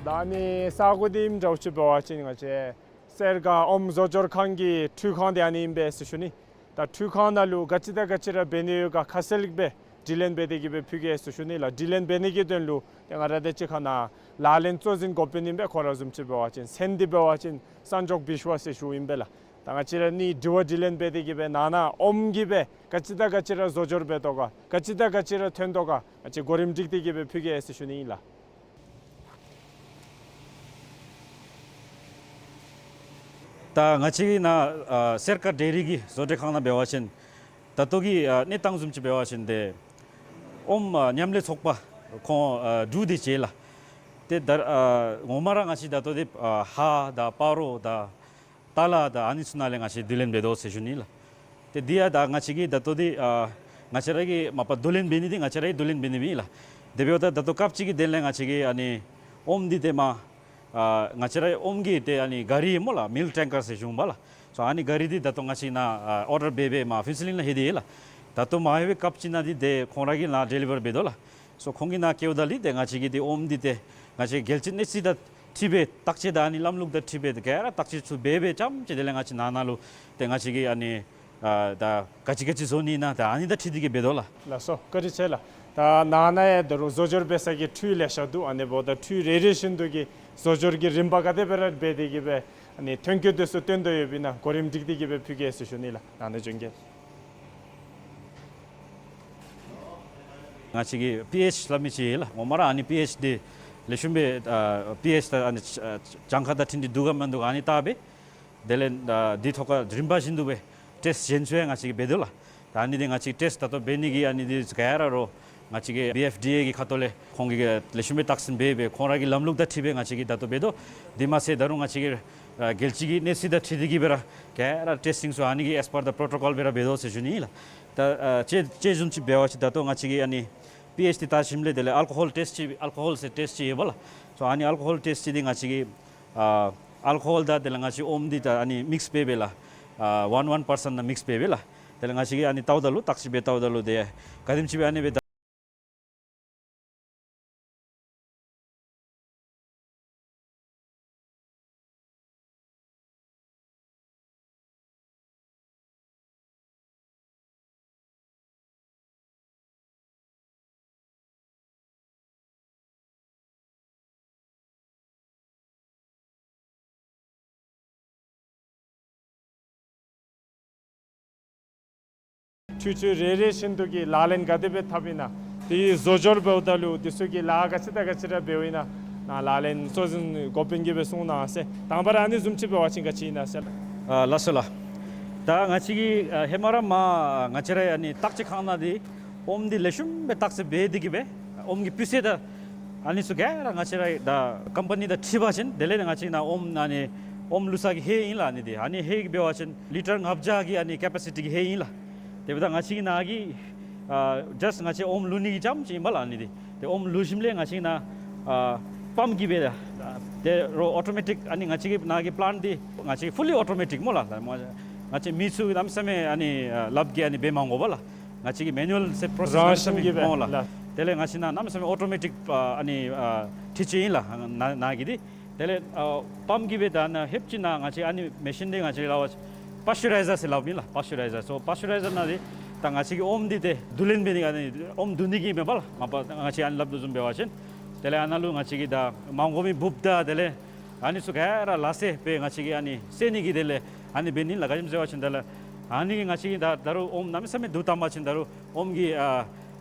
ད་ཨ་ནི་ས་གོ་འདི་ཨིནམ་འདྲཝ་ཅིག་འབད་བ་ཅིན་ང་བཅས་སེར་སྒ་ཨོམ་བཟོ་སྦྱོར་ཁང་གི་འཕྲུལ་ཁང་འདི་ཨ་ནི་ཨིན་པས་ཟེར་ཞུ་ནི། ད་འཕྲུལ་ཁང་ནང་ལུ་ག་ཅི་དང་ག་ཅི་ར་འབད་ནི་ཡོད་ག་ཁ་གསལ་སྦེ་དྲི་ལན་འབད་དེ་གི་སྦེ་ཕུལ་གེ་ཟེར་ཞུ་ནི་ལགས། དྲི་ལན་འབད་ནི་གི་དོན་ལུ་ཏེ་ང་ར་དང་གཅིག་ཁར་ནཱ་ལག་ལེན་གཙོ་འཛིན་འགོ་དཔོན་ཨིན་པས། ཁོ་ར་བཟུམ་ཅིག་འབད་བ་ཅིན་མཚན་འདི་འབད་བ་ཅིན་སངས་མགྱོགས་བི་ཤྭ་ཟེར་ཞུཝ་ཨིན་པས་ལགས། ད་ང་བཅས་ར་གཉིས་དྲི་བ་དྲི་ལན་འབད་དེ་གི་སྦེ་ནང་ན་ཨོམ་གྱིས་སྦེ་ག་ཅི་དང་ག་ཅི་ར་བཟོ་སྦྱོར་འབད་དོ་ག་ག་ཅི་དང་ག་ཅི་ར་ཐོན་དོ་ག་ང་བཅས་གོ་རིམ་སྒྲིག་སྟེ་གི་སྦེ་ཕུལ་གེ་ཟེར་ཞུ་ནི་ཨིན་ལགས། ད་ང་བཅས་ཀྱི་ནཱ་ཨ་སེར་སྒ་ཌེ་རི་གི་བཟོ་གྲྭའི་ཁང་ནང་འབད་བ་ཅིན་ད་ལྟོ་གི་ཨ་གནས་སྟངས་བཟུམ་ཅིག་འབད་བ་ཅིན་ཏེ་ཨོམ་ཨ་མཉམ་ལས་ཚོགས་པ་ཁོང་ཨ་དྲུག་འདི་བྱས་ལགས། ཏེ་ད་ཨ་ངོ་མ་ར་ང་བཅས་ད་ལྟོ་འདི་ཨ་ཧཱ་དང་སྤ་རོ་དང་ཏ་ལ་དང་ཨ་ནི་ཚུ་ནང་ལས་ང་བཅས་བསྡུ་ལེན་འབད་དོ་ཟེར་ཞུ་ནི་ལགས། ཏེ་འདི་ཡང་ད་ང་བཅས་ཀྱིས་ད་ལྟོ་འདི་ཨ་ང་བཅས་ར་གིས་མ་པ་བསྡུ་ལེན་འབད་ནི་འདི་ང་བཅས་ར་གིས་བསྡུ་ལེན་འབད་ནི་མེན་ལགས། དེ་འབདཝ་ད་ད་ལྟོ་སྐབས་ཅིག་གི་དོན་ལས་ང་བཅས་ཀྱིས་ཨ་ནི་ཨོམ་འདི་ཏེ་མ་ཨ་ང་བཅས་ར་ཨོམ་གྱི་ཏེ་ཨ་ནི་ག་རི་སྨོ་ལགས། མིལཀ་ཊེང་ཀར་ཟེར་ཞུ་འོང་པ་ལགས། སོ་ཨ་ནི་ག་རི་འདི་ད་ལྟོ་ང་བཅས་ནཱ་ཨ་ཨོར་ཌར་འབད་འབད་མར་ཕུན་ཚོགས་གླིང་ལུ་ལྷོད་དེ་ཡོད་ལགས། ད་ལྟོ་མར་ལྷོད་པའི་སྐབས་ཅིག་ནང་འདི་ཏེ་ཁོང་ར་གིས་ནཱ་ཌེ་ལི་བར་འབད་དོ་ལགས། སོ་ཁོང་གིས་ནཱ་བསྐྱལཝ་ད་ལུ་ཏེ་ང་བཅས་ཀྱིས་ཏེ་ཨོམ་འདི་ཏེ་ང་བཅས་རྒྱལ་སྤྱི་གནས་ཚད་དང་འཁྲིལ་སྦེ་བརྟག་དཔྱད་དང་ཨ་ནི་ལམ་ལུགས་དང་འཁྲིལ་སྦེ་ཏེ་ག་ར་བརྟག་དཔྱད་ཚུ་འབད་འབད་རྐྱངམ་ཅིག་དེ་ལས་ང་བཅས་ནང་ན་ལུ་ཏེ་ང་བཅས་ཀྱིས་ཨ་ནི་ཨ་ད་ག་ཅི་ག་ཅི་བཟོ་ནི་ཨིན་ན་ད་ཨ་ནི་དང་འཁྲིལ་ཏེ་གི་འབད་དོ་ལགས། ལགས་སོ། བཀའ་དྲིན་ཆེ་ལགས། ད་ནཱ་ནཱ་ཡང་ད་རུང་བཟོ་སྦྱོར་འབད་ས་གི་འཕྲུལ་ལེ་ཤ་འདུག། ཨ་ནི་འབདཝ་ད་འཕྲུལ་རེ་རེ་བཞིན་དུ་གི་བཟོ་སྦྱོར་གྱི་རིམ་པ་ག་དེ་སྦེ་ར་འབད་དེ་གི་སྦེ་ཨ་ནི་ཐོན་སྐྱེད་དེ་ཚུ་བཏོན་དོ་ཡོདཔ་ཨིན་ན་གོ་རིམ་སྒྲིག་སྟེ་གི་སྦེ་ཕུལ་གེ་ཟེར་ཞུ་ནི་ལགས། ནཱ་ནཱ་བྱོན་གེ། ང་བཅས་ཀྱི་པི་ཨེཆ་སླབ་མི་ཅིག་ཡོད་ལགས། ངོ་མ་ར་ཨ་ནི་པི་ཨེཆ་འདི་ལེགས་ཤོམ་སྦེ་ཨ་པི་ཨེཆ་དང་ཨ་ནི་ཨ་གྱངས་ཁ་དང་འཕྲིན་འདི་འདུག་ག་མིན་འདུག་ག་ཨ་ནི་བལྟ་སྦེ། དེ་ལས་ཨ་འདི་ཐོག་ཁར་རིམ་པ་བཞིན་དུ་སྦེ་ཊེསཊ་གཞན་ཚུ་ཡང་ང་བཅས་ཀྱིས་འབད་དོ་ལགས། ད་ཨ་ནི་འདི་ང་བཅས་ཊེསཊ་ད་ལྟོ་འབད་ནི་གི་ཨ་ནི་འདི་ག་ར་རོགས་ང་བཅས་ཀྱི་བི་ཨེཕ་ཌི་ཨེ་གི་ཁ་ཐུག་ལས་ཁོང་གིས་ལེགས་ཤོམ་སྦེ་བརྟག་ཞིབ་འབད་སྦེ་ཁོང་ར་གི་ལམ་ལུགས་དང་འཁྲིལ་སྦེ་ང་བཅས་ཀྱིས་ད་ལྟོ་འབད་དོ། དེ་མ་ཚད་ད་རུང་ང་བཅས་ཀྱི་ཨ་རྒྱལ་སྤྱི་གི་གནས་ཚད་དང་འཁྲིལ་ཏེ་གི་སྦེ་ར་ག་ར་ཊེསི་ཊིང་ཚུ་ཨ་ནི་གི་ཨེས་པར་ད་པྲོ་ཊོ་ཀོལ་སྦེ་ར་འབད་དོ་ཟེར་ཞུ་ནི་ཨིན་ལགས། ད་ཨ་ཅི་ཅི་བཟུམ་ཅིག་འབད་བ་ཅིན་ད་ལྟོ་ང་བཅས་ཀྱི་ཨ་ནི་པི་ཨེཆ་འདི་བལྟ་ཞིནམ་ལས་དེ་ལས་ཨལ་ཀོ་ཧོལ་ཊེསཊ་ཅིག་ཨལ་ཀོ་ཧོལ་ཟེར་ཊེསཊ་ཅིག་ཡོད་པ་ལགས། སོ་ཨ་ནི་ཨལ་ཀོ་ཧོལ་ཊེསཊ་ཅིག་འདི་ང་བཅས་ཀྱིས་ཨ་ཨལ་ཀོ་ཧོལ་དང་དེ་ལས་ང་བཅས་ཨོམ་འདི་ད་ཨ་ནི་མིགསི་འབད་སྦེ་ལགས། ཨ་ཝན་ཝན་པར་སེནཊ་ནང་མིགསི་འབད་སྦེ་ལགས། དེ་ལས་ང་བཅས་ཀྱིས་ཨ་ནི་བལྟཝ་ད་ལུ་བརྟག་ཞིབ་འབད་བལྟཝ་ད་ལུ་དེ་ག་དེམ་ཅིག་སྦེ་ཨ་ནི་སྦེ་ད་འཕྲུལ་ཆས་རེ་རེ་བཞིན་དུ་གི་ལག་ལེན་ག་དེ་སྦེ་འཐབ་ཨིན་ན། དེའི་བཟོ་སྦྱོར་འབདཝ་ད་ལུ་དེ་ཚུ་གི་ལཱ་ག་ཅི་དང་ག་ཅི་ར་འབདཝ་ཨིན་ན་ནཱ་ལག་ལེན་གཙོ་འཛིན་འགོ་དཔོན་གྱིས་སྦེ་གསུང་གནང་ཟེར། དང་པ་ར་ཨ་ནི་བཟུམ་ཅིག་འབད་བ་ཅིན་ག་ཅི་ཨིན་ན་ཟེར། ཨ་ལགས་སོ་ལགས། ད་ང་བཅས་ཀྱིས་ཨ་ཧེ་མ་ར་མར་ང་བཅས་ར་ཨ་ནི་བརྟག་དཔྱད་ཁང་ནང་འདི་ཨོམ་འདི་ལེགས་ཤོམ་སྦེ་བརྟག་དཔྱད་འབད་དེ་གི་སྦེ་ཨོམ་གྱི་སྤུས་ཚད་དང་ཨ་ནི་ཚུ་ག་ར་ང་བཅས་ར་ད་ཀམ་པ་ནི་དང་འཁྲིལ་བ་ཅིན་དེ་ལས་ང་བཅས་ནཱ་ཨོམ་ཨ་ནི་ཨོམ་བླུགས་ས་གི་ཧེ་ཨིན་ལགས། ཨ་ནི་འདི་ཨ་ནི་ཧེ་གི་འབད་བ་ཅིན་ལི་ཊར་ལྔ་བརྒྱ་གི་ཨ་ནི་ཀེ་པ་སི་ཊི་གི་ཧེ་ཨིན་ལགས། དེ་འབདཝ་ད་ང་བཅས་ཀྱིས་ནཱ་གི་ཨ་ཇཱསཊ་ང་བཅས་ཨོམ་བླུག་ནི་གི་རྐྱངམ་ཅིག་ཨིན་པས་ལགས། ཨ་ནི་འདི་ཏེ་ཨོམ་བླུག་ཞིནམ་ལས་ང་བཅས་ནཱ་ཨ་པམཔ་གིས་སྦེ་ད་ཏེ་རོགས་ཨོ་ཊོ་མེ་ཊིཀ་ཨ་ནི་ང་བཅས་ཀྱི་ནཱ་གི་པི་ལེནཊ་འདི་ང་བཅས་ཕུ་ལི་ཨོ་ཊོ་མེ་ཊིཀ་སྨོ་ལགས། ང་བཅས་མི་ཚུ་གནམ་མེད་ས་མེད་ཨ་ནི་ཨ་ལགཔ་གིས་ཨ་ནི་འབད་མ་དགོ་པས་ལགས། ང་བཅས་ཀྱི་མེ་ནུ་ཨལ་ཟེར་པྲོ་སེསི་རང་བཞིན་གྱིས་སྦེ་སྨོ་ལགས། ལགས། དེ་ལས་ང་བཅས་ནཱ་གནམ་མེད་ས་མེད་ཨོ་ཊོ་མེ་ཊིཀ་ཨ་ཨ་ནི་ཨ་འཕྲུལ་ཆས་ཨིན་ལགས། ནཱ་ནཱ་གི་འདི་དེ་ལས་ཨ་པམཔ་གིས་སྦེ་ད་ནཱ་ཧེབ་ཅིག་ནཱ་ང་བཅས་ཨ་ནི་མེ་ཤིན་འདི་ང་བཅས་ལགས་པར་པཱས་ཅུ་རའི་ཛར་ཟེར་སླབ་ཨིན་ལགས། པཱས་ཅུ་རའི་ཛར། སོ་པཱས་ཅུ་རའི་ཛར་ནང་འདི་ད་ང་བཅས་ཀྱི་ཨོམ་འདི་ཏེ་བསྡུ་ལེན་འབད་ནི་ཨ་ནི་ཨོམ་བསྡུ་ནི་གི་མེན་པས་ལགས། མ་པ་ང་བཅས་ཨ་ནི་སླབ་དོ་བཟུམ་འབད་བ་ཅིན་དེ་ལས་ཨ་ནཱ་ལུ་ང་བཅས་ཀྱིས་ད་མ་དགོ་མི་འབུཔ་དང་དེ་ལས་ཨ་ནི་ཚུ་ག་ར་ལ་སེ་སྦེ་ང་བཅས་ཀྱིས་ཨ་ནི་བསལ་ནི་གི་དེ་ལས་ཨ་ནི་འབད་ནི་ལགས། ག་ཅི་སྨོ་ཟེར་བ་ཅིན་དེ་ལས་ཨ་ནི་གིས་ང་བཅས་ཀྱིས་ད་ད་རུང་ཨོམ་གནམ་མེད་ས་མེད་བསྡུ་བཏང་པ་ཅིན་ད་རུང་ཨོམ་གྱི་ཨ་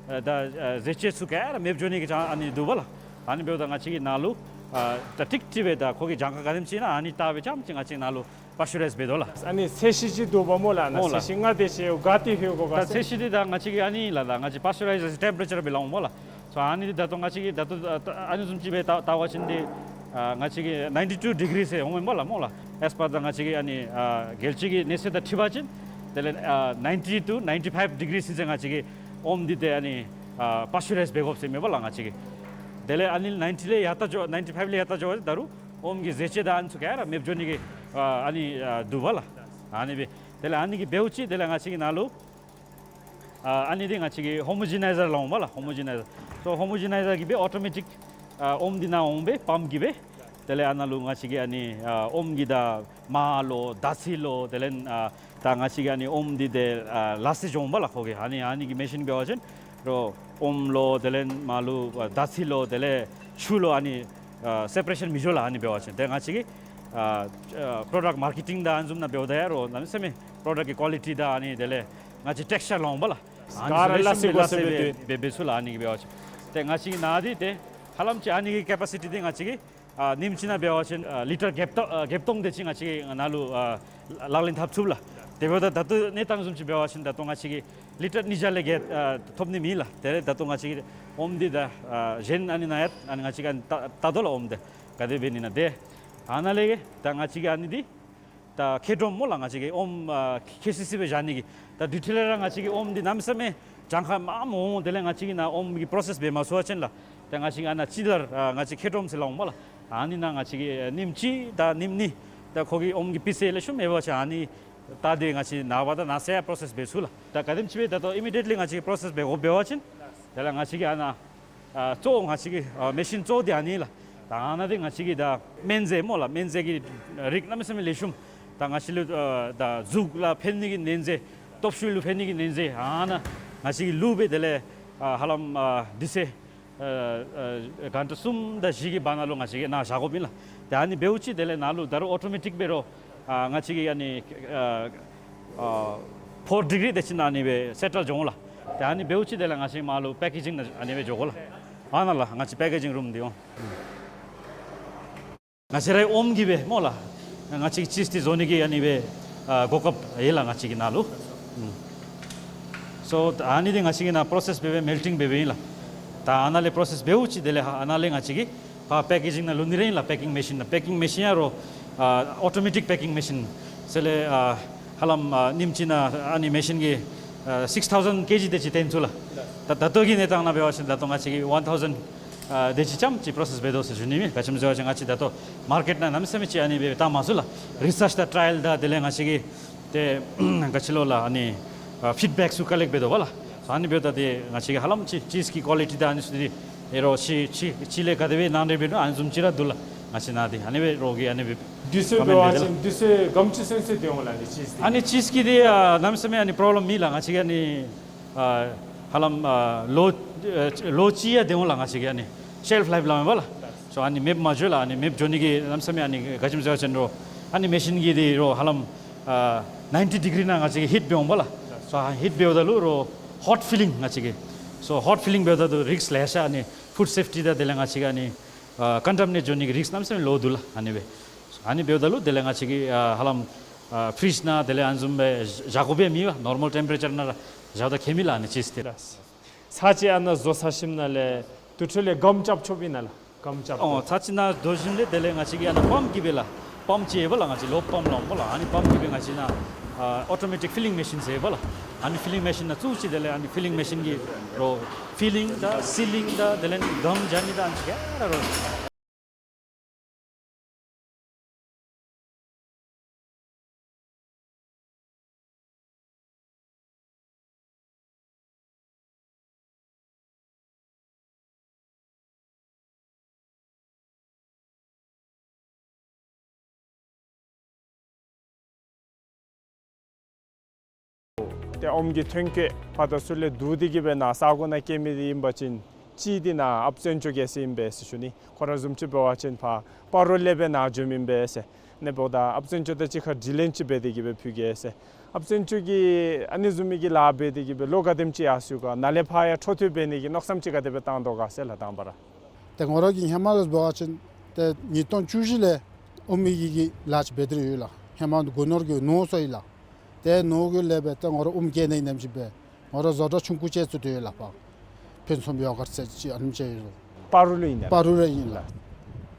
ཨ་ད་ཨ་ཟས་བཅུད་ཚུ་ག་ར་མེདཔ་འགྱོ་ནི་གི་ཅང་ཨ་ནི་འདུག་པས་ལགས། ཨ་ནི་འབདཝ་ད་ང་བཅས་ཀྱིས་ནཱ་ལུ་ཨ་ད་ཀྲིག་ཀྲི་སྦེ་ད་ཁོ་གི་གྱངས་ཁ་ག་དེམ་ཅིག་ཨིན་ན་ཨ་ནི་བལྟ་སྦེ་རྐྱངམ་ཅིག་ང་བཅས་ནཱ་ལུ་པཱས་ཅུ་རའིཛ་འབད་དོ་ལགས། ཨ་ནི་ཚད་གཞི་ཅིག་འདུག་པས་སྨོ་ལགས། ནཱ་སྨོ་ལགས། ཚད་གཞི་འདི་ད་ང་བཅས་ཀྱིས་ཨ་ནི་ལགས་ད་ང་བཅས་པཱས་ཅུ་རའི་ཛར་ཊེམ་པེ་རེ་ཅར་སྦེ་སླབ་འོང་པས་ལགས། སོ་ཨ་ནི་འདི་ད་ལྟོ་ང་བཅས་ཀྱིས་ད་ལྟོ་ཨ་ཨ་ནི་བཟུམ་ཅིག་སྦེ་བལྟ་བལྟ་བ་ཅིན་འདི་ཨ་ང་བཅས་ཀྱིས་ནའིན་ཊི་ཊུ་ཌི་གི་རི་ཟེར་འོང་མས་པ་ལགས་སྨོ་ལགས། ཨེས་པར་ད་ང་བཅས་ཀྱི་ཨ་ནི་ཨ་རྒྱལ་སྤྱི་གི་གནས་ཚད་དང་འཁྲིལ་བ་ཅིན་དེ་ལས་ཨ་ནའིན་ཊི་ཊུ་ནའིན་ཊི་ཕའིབ་ཌི་གི་རི་སི་ཟེར་ང་བཅས་ཀྱིས་ཨོམ་འདི་ཏེ་ཨ་ནི་ཨ་པཱས་ཅུ་རའིཛ་འབད་དགོཔ་ཟེར་མས་པ་ལགས་ང་བཅས་ཀྱིས། དེ་ལས་ཨ་ནི་ནའིན་ཊི་ལས་ཡར་ལྟ་འགྱོ་ནའིན་ཊི་ཕའིབ་ལས་ཡར་ལྟ་འགྱོ་བ་ཅིན་ད་རུང་ཨོམ་གྱི་ཟས་བཅུད་དང་ཨ་ནི་ཚུ་ག་ར་མེདཔ་འགྱོ་ནི་གི་ཨ་ཨ་ནི་ཨ་འདུག་པ་ལགས། ཨ་ནི་སྦེ་དེ་ལས་ཨ་ནི་གིས་འབདཝ་ཅིག་དེ་ལས་ང་བཅས་ཀྱིས་ནཱ་ལུ་ཨ་ཨ་ནི་འདི་ང་བཅས་ཀྱིས་ཧོ་མོ་ཇི་ནའི་ཛར་སླབ་འོང་པ་ལགས། ཧོ་མོ་ཇི་ནའི་ཛར། སོ་ཧོ་མོ་ཇི་ནའི་ཛར་གྱིས་སྦེ་ཨོ་ཊོ་མེ་ཊིཀ་ཨ་ཨོམ་འདི་ནཱ་འོང་སྦེ་པམཔ་གིས་སྦེ་དེ་ལས་ཨ་ནཱ་ལུ་ང་བཅས་ཀྱིས་ཨ་ནི་ཨ་ཨོམ་གྱི་ད་མར་ལོ་དར་ཚིལ་ལོ་དེ་ལས་ཨ་ད་ང་བཅས་ཀྱིས་ཨ་ནི་ཨོམ་འདི་ཏེ་ཨ་ལ་སེ་འགྱོ་འོང་པ་ལགས་ཁོ་གིས། ཨ་ནི་ཨ་ནི་གི་མེ་ཤིན་འབད་བ་ཅིན་རོགས་ཨོམ་ལོ་དེ་ལས་མར་ལོ་ཨ་དར་ཚིལ་ལོ་དེ་ལས་ཆུ་ལོ་ཨ་ནི་ཨ་སེ་པ་རེ་ཤཱན་མི་འགྱོ་ལགས། ཨ་ནི་འབད་བ་ཅིན་ཏེ་ང་བཅས་ཀྱིས་ཨ་ཨ་པྲོ་ཌག་མར་ཀེ་ཊིང་དང་ཨ་ནི་བཟུམ་ནང་འབདཝ་ད་ཡང་རོགས་གནམ་མེད་ས་མེད་པྲོ་ཌག་གི་ཀོ་ལི་ཊི་དང་ཨ་ནི་དེ་ལས་ང་བཅས་ཊེགསི་ཅར་སླབ་འོང་པ་ལགས། ཨ་ནི་ག་ར་ལ་སེ་ལ་སེ་སྦེ་འབད་འབད་ཚུགས་ལགས། ཨ་ནི་གིས་འབད་བ་ཅིན་ཏེ་ང་བཅས་ཀྱིས་ནཱ་འདི་ཏེ་ཧ་ལམ་ཅིག་ཨ་ནི་གི་ཀེ་པ་སི་ཊི་འདི་ང་བཅས་ཀྱིས་ཨ་ཉིནམ་གཅིག་ནང་འབད་བ་ཅིན་ཨ་ལི་ཊར་བརྒྱད་སྟོང་ཨ་བརྒྱད་སྟོང་དེ་ཅིག་ང་བཅས་ཀྱིས་ནཱ་ལུ་ཨ་ལག་ལེན་འཐབ་ཚུགས་ལགས། དེ་འབདཝ་ད་ད་ལྟོ་གནས་སྟངས་བཟུམ་ཅིག་འབད་བ་ཅིན་ད་ལྟོ་ང་བཅས་ཀྱིས་ལི་ཊར་ཉིས་བརྒྱ་ལས་བརྒལ་ཨ་ཐོབ་ནི་མེད་ལགས། དེ་ལས་ད་ལྟོ་ང་བཅས་ཀྱིས་ཨོམ་འདི་ད་ཨ་གཞན་ཨ་ནི་ནཱ་ཡང་ཨ་ནི་ང་བཅས་ཀྱིས་ཨ་ནི་བལྟ་བལྟ་དོ་ལགས། ཨོམ་འདི་ག་དེ་འབད་ནི་ཨིན་ན། ཏེ་ཨ་ནཱ་ལས་ད་ང་བཅས་ཀྱིས་ཨ་ནི་འདི་ད་ཁེ་ཌོམ་སྨོ་ལགས། ང་བཅས་ཀྱིས་ཨོམ་ཨ་ཁེ་སི་སི་སྦེ་བཞག་ནི་གི་ད་དུས་ཐོག་ལས་ར་ང་བཅས་ཀྱིས་ཨོམ་འདི་གནམ་མེད་ས་མེད་གྱངས་ཁ་མངམ་འོང་། དེ་ལས་ང་བཅས་ཀྱིས་ནཱ་ཨོམ་གྱི་པྲོ་སེསི་འབད་མ་ཚུགས་པ་ཅིན་ལགས། ད་ང་བཅས་ཀྱིས་ཨ་ནཱ་ཅི་ལར་ཨ་ང་བཅས་ཁེ་ཌོམ་ཟེར་སླབ་འོང་པ་ལགས། ཨ་ནི་ནང་ང་བཅས་ཀྱིས་ཉིནམ་གཅིག་དང་ཉིནམ་གཉིས་ད་ཁོ་གི་ཨོམ་གྱི་སྤུས་ཚད་ལེགས་ཤོམ་མེད་པ་ཅིན་ཨ་ནི་བལྟ་སྟེ་ང་བཅས་ནངས་པ་དང་གནངས་ཚེ་ཡང་པྲོ་སེསི་འབད་ཚུགས་ལགས། ད་ག་དེམ་ཅིག་སྦེ་ད་ལྟོ་ཨི་མི་ཌི་ཡེཊ་ལི་ང་བཅས་ཀྱིས་པྲོ་སེསི་འབད་དགོཔ་འབད་བ་ཅིན་དེ་ལས་ང་བཅས་ཀྱིས་ཨ་ནཱ་ཨ་གཙོ་བོ་ང་བཅས་ཀྱི་ཨ་མེ་ཤིན་གཙོ་བོ་འདི་ཨ་ནི་ལགས། ད་ཨ་ནཱ་འདི་ང་བཅས་ཀྱི་ད་སྨན་རྫས་སྨོ་ལགས། སྨན་རྫས་ཀྱི་རིགས་གནམ་མེད་ས་མེད་ལེགས་ཤོམ། ད་ང་བཅས་ལུ་ཨ་ད་གཟུགས་ལུ་ཕན་ནི་གི་སྨན་རྫས་སྟོབས་ཤུགས་ལུ་ཕན་ནི་གི་སྨན་རྫས་ཨ་ནཱ་ང་བཅས་ཀྱིས་བླུགས་སྦེ་དེ་ལས་ ཨ་ཧ་ལམ་ཨ་དུས་ཚོད་ཨ་ཨ་གྷན་ཊ་གསུམ་དང་བཞི་གི་བར་ན་ལུ་ང་བཅས་ཀྱིས་ནཱ་བཞག་དགོཔ་ཨིན་ལགས། ཏེ་ཨ་ནི་འབདཝ་ཅིག་དེ་ལས་ནཱ་ལུ་ད་རུང་ཨོ་ཊོ་མེ་ཊིཀ་འབད་རུང་ཨ་ང་བཅས་ཀྱིས་ཨ་ནི་ཨ་ཨ་ཕོར་ཌི་གི་རི་དེ་ཅིག་ནང་ཨ་ནི་སྦེ་སེ་ཊལ་འགྱོ་འོང་ལགས། ཏེ་ཨ་ནི་འབདཝ་ཅིག་དེ་ལས་ང་བཅས་མར་ལུ་པེ་ཀེ་ཇིང་ནང་ཨ་ནི་སྦེ་འགྱོ་དགོ་ལགས། ཨ་ནཱ་ལགས་ང་བཅས་པེ་ཀེ་ཇིང་རུམ་འདི་འོང་། ང་བཅས་རའི་ཨོམ་གྱིས་སྦེ་སྨོ་ལགས། ང་བཅས་ཀྱིས་ཅིསི་འདི་བཟོ་ནི་གི་ཨ་ནི་སྦེ་ཨ་གོ་སྐབས་ཡོད་ལགས་ང་བཅས་ཀྱི་ནང་ལུ། ཨུམ། སོ་ཨ་ནི་འདི་ང་བཅས་ཀྱིས་ནཱ་པོ་རོ་སེསི་འབད་སྦེ་མེལ་ཊིང་འབད་སྦེ་ཨིན་ལགས། ད་ཨ་ནཱ་ལས་པོ་རོ་སེསི་འབདཝ་ཅིག་དེ་ལས་ཧ་ཨ་ནཱ་ལས་ང་བཅས་ཀྱིས་ཕར་པེ་ཀེ་ཇིང་ནང་ལུ་ནི་ར་ཨིན་ལགས། པེ་ཀིང་མེ་ཤིན་ནང་པེ་ཀིང་མེ་ཤིན་ཡང་རོགས་ཨ་ཨོ་ཊོ་མེ་ཊིཀ་པེ་ཀིང་མེ་ཤིན་ཟེར་ལས་ཨ་ཧ་ལམ་ཨ་ཉིནམ་གཅིག་ནང་ཨ་ནི་མེ་ཤིན་གྱིས་ཨ་སིགསི་ཐའུ་ཟེན་ཀེ་ཇི་དེ་ཅིག་བཏོན་ཚུགས་ལགས། ད་ད་ལྟོ་གི་གནས་སྟངས་ནང་འབད་བ་ཅིན་ད་ལྟོ་ང་བཅས་ཀྱིས་ཝན་ཐའུ་ཟེན་ཨ་དེ་ཅིག་ཙམ་ཅིག་པོ་རོ་སེསི་འབད་དོ་ཟེར་ཞུ་ནི་མས། ག་ཅི་སྨོ་ཟེར་བ་ཅིན་ང་བཅས་ད་ལྟོ་མར་ཀེཊ་ནང་གནམ་མེད་ས་མེད་ཅིག་ཨ་ནི་སྦེ་བཏང་མ་ཚུགས་ལགས། རི་སརཆ་དང་ཊ་ར་ཡལ་དང་དེ་ལས་ང་བཅས་ཀྱིས་ཏེ་ག་ཅི་ལོ་ལགས་ཨ་ནི་ཨ་ཕིཌ་བེཀ་ཚུ་ཀ་ལེཀཊ་འབད་དོ་བ་ལགས། ཨ་ནི་འབདཝ་ད་ཏེ་ང་བཅས་ཀྱིས་ཧ་ལམ་ཅིག་ཅིསི་གི་ཀོ་ལི་ཊི་དང་ཨ་ནི་ཚུ་འདི་ཨེ་རོགས་ཅིག་ཅིག་ཅིག་ལས་ག་དེ་སྦེ་ནང་འདྲེན་འབད་ནུག་ཨ་ནི་བཟུམ་ཅིག་ར་འདུག་ལགས། ང་བཅས་ནཱ་འདི་ཨ་ནི་སྦེ་རོགས་ཀྱིས་ཨ་ནི་སྦེ་དུས་ཚོད་འབད་བ་ཅིན་དུས་ཚོད་ག་དེམ་ཅིག་ཚུན་ཚོད་སྡོད་འོང་ལགས་ཨ་ནི་ཅིསི་འདི། ཨ་ནི་ཅིསི་གི་འདི་ཨ་གནམ་མེད་ས་མེད་ཨ་ནི་པོརོབ་ལེམ་མེད་ལགས། ང་བཅས་ཀྱིས་ཨ་ནི་ཨ་ཧ་ལམ་ཨ་ལོ་ཨ་ལོ་གཅིག་ཡང་སྡོད་འོང་ལགས། ང་བཅས་ཀྱིས་ཨ་ནི་ཤེལཕ་ལའིཕ་སླབ་མས་པ་ལགས། སོ་ཨ་ནི་མེདཔ་མ་འགྱོ་ལགས། ཨ་ནི་མེདཔ་འགྱོ་ནི་གི་གནམ་མེད་ས་མེད་ཨ་ནི་ག་ཅི་སྨོ་ཟེར་བ་ཅིན་རོགས་ཨ་ནི་མེ་ཤིན་གྱིས་འདི་རོགས་ཧ་ལམ་ཨ་ནའིན་ཊི་ཌི་གི་རི་ནང་ང་བཅས་ཀྱིས་ཧིཊ་འབད་འོང་པ་ལགས། སོ་ཧིཊ་འབདཝ་ད་ལུ་རོགས་ཧོཊ་ཕི་ལིང་ང་བཅས་ཀྱིས་སོ་ཧོཊ་ཕི་ལིང་འབདཝ་ད་ལུ་རིསཀ་ལེ་ཤ་ཨ་ནི་ཕུཌ་སེཕ་ཊི་དང་དེ་ལས་ང་བཅས་ཀྱིས་ཨ་ནི་ཨ་ཀོན་ཊ་མི་ནེཊ་འགྱོ་ནི་གི་རིསཀ་གནམ་མེད་ས་མེད་ལོ་འདུག་ལགས། ཨ་ནི་སྦེ་ཨ་ནི་འབདཝ་ད་ལུ་དེ་ལས་ང་བཅས་ཀྱིས་ཨ་ཧ་ལམ་ཨ་ཕི་རིཇ་ནང་དེ་ལས་ཨ་ནི་བཟུམ་སྦེ་བཞག་དགོཔ་ཡང་མེད་པ། ནོར་མཱལ་ཊེམ་པེ་རེ་ཅར་ནང་ར་བཞགཔ་ད་ཁྱད་མེད་ལགས་ཨ་ནི་ཅིསི་འདི། ལགས། ཚར་གཅིག་ཨ་ནཱ་བཟོ་ཚར་ཞིནམ་ལས་དེ་འཕྲོ་ལས་སྒམ་རྐྱབ་ཆོགཔ་ཨིན་ན་ལགས། སྒམ་རྐྱབ། ཨོ་ཚར་གཅིག་ནཱ་བཟོ་ཞིནམ་ལས་དེ་ལས་ང་བཅས་ཀྱིས་ཨ་ནཱ་པམཔ་གིས་སྦེ་ལགས། པམཔ་ཅིག་ཡོད་པ་ལགས། ང་བཅས་ལོབ་པམཔ་སླབ་འོང་པ་ལགས། ཨ་ནི་པམཔ་གིས་སྦེ་ང་བཅས་ནཱ་ཨ་ཨོ་ཊོ་མེ་ཊིཀ་ཕི་ལིང་མེ་ཤིན་ཟེར་བ་ལགས། ཨ་ནི་ཕི་ལིང་མེ་ཤིན་ནང་བཙུགས་ཅི། དེ་ལས་ཨ་ནི་ཕི་ལིང་མེ་ཤིན་གྱིས་རོགས་ཕི་ལིང་དང་སི་ལིང་དང་དེ་ལས་སྒམ་རྐྱབ་ནི་དང་ཨ་ནི་ཅིག་ག་ར་རོགས། ཏེ་ཨོམ་གྱི་ཐོན་སྐྱེད་ཕར་དང་ཚུར་ལས་བསྡུ་སྟེ་གི་སྦེ་ནཱ་ས་གོ་ནང་སྐྱེལ་མི་འདི་ཨིན་པ་ཅིན་གཅིག་འདི་ནཱ་ཨཔ་བཙན་སྐྱོགས་རྒྱལ་མཚན་ཨིན་པས་ཟེར་ཞུ་ནི། ཁོ་ར་བཟུམ་ཅིག་འབད་བ་ཅིན་ཕར་སྤ་རོ་ལས་སྦེ་ནཱ་འབྱོནམ་ཨིན་པས་ཟེར། ཨ་ནི་འབདཝ་ད་ཨཔ་བཙན་སྐྱོགས་དང་གཅིག་ཁར་དྲི་ལན་ཅིག་འབད་དེ་གི་སྦེ་ཕུལ་གེ་ཟེར། ཨཔ་བཙན་སྐྱོགས་ཀྱིས་ཨ་ནི་བཟུམ་མའི་གི་ལཱ་འབད་དེ་གི་སྦེ་ལོ་ག་དེམ་ཅིག་ཡར་སོང་ག། ནཱ་ལས་ཕར་ཡང་འཕྲོ་མཐུད་འབད་ནི་གི་མནོ་བསམ་ཅིག་ག་དེ་སྦེ་བཏང་དོ་ག་ཟེར་ལགས། དང་པ་ར་ཏེ་ང་ར་གི་ཧེ་མ་ལུ་འབད་བ་ཅིན་ཏེ་ཉིས་སྟོང་བཅུ་བཞི་ལས་ཨོམ་གྱི་གི་ལཱ་ཅིག་འབད་དེ་ར་ཡོད་ལགས། ཧེ་མ་སྒོ་ནོར་གྱི་ནོར་སོང་ཡི་ལགས། ཏེ་ནོར་གྱི་ལས་སྦེ་ཏེ་ང་ར་ཨོམ་སྐྱེ་ནི་ཨིནམ་ཅིག་སྦེ་ང་ར་བཟོ་གྲྭ་ཆུང་ཀུ་ཅིག་བཙུགས་ཏེ་ཡོད་ལགས། ཕུན་སུམ་ཡོ་གརཊ་ཟེར་ཅིག་ཨ་ནེམ་ཅིག་ཡོད་ལགས། སྤ་རོ་ལུ་ཨིན་ན། སྤ་རོ་ལུ་ཨིན་ལགས།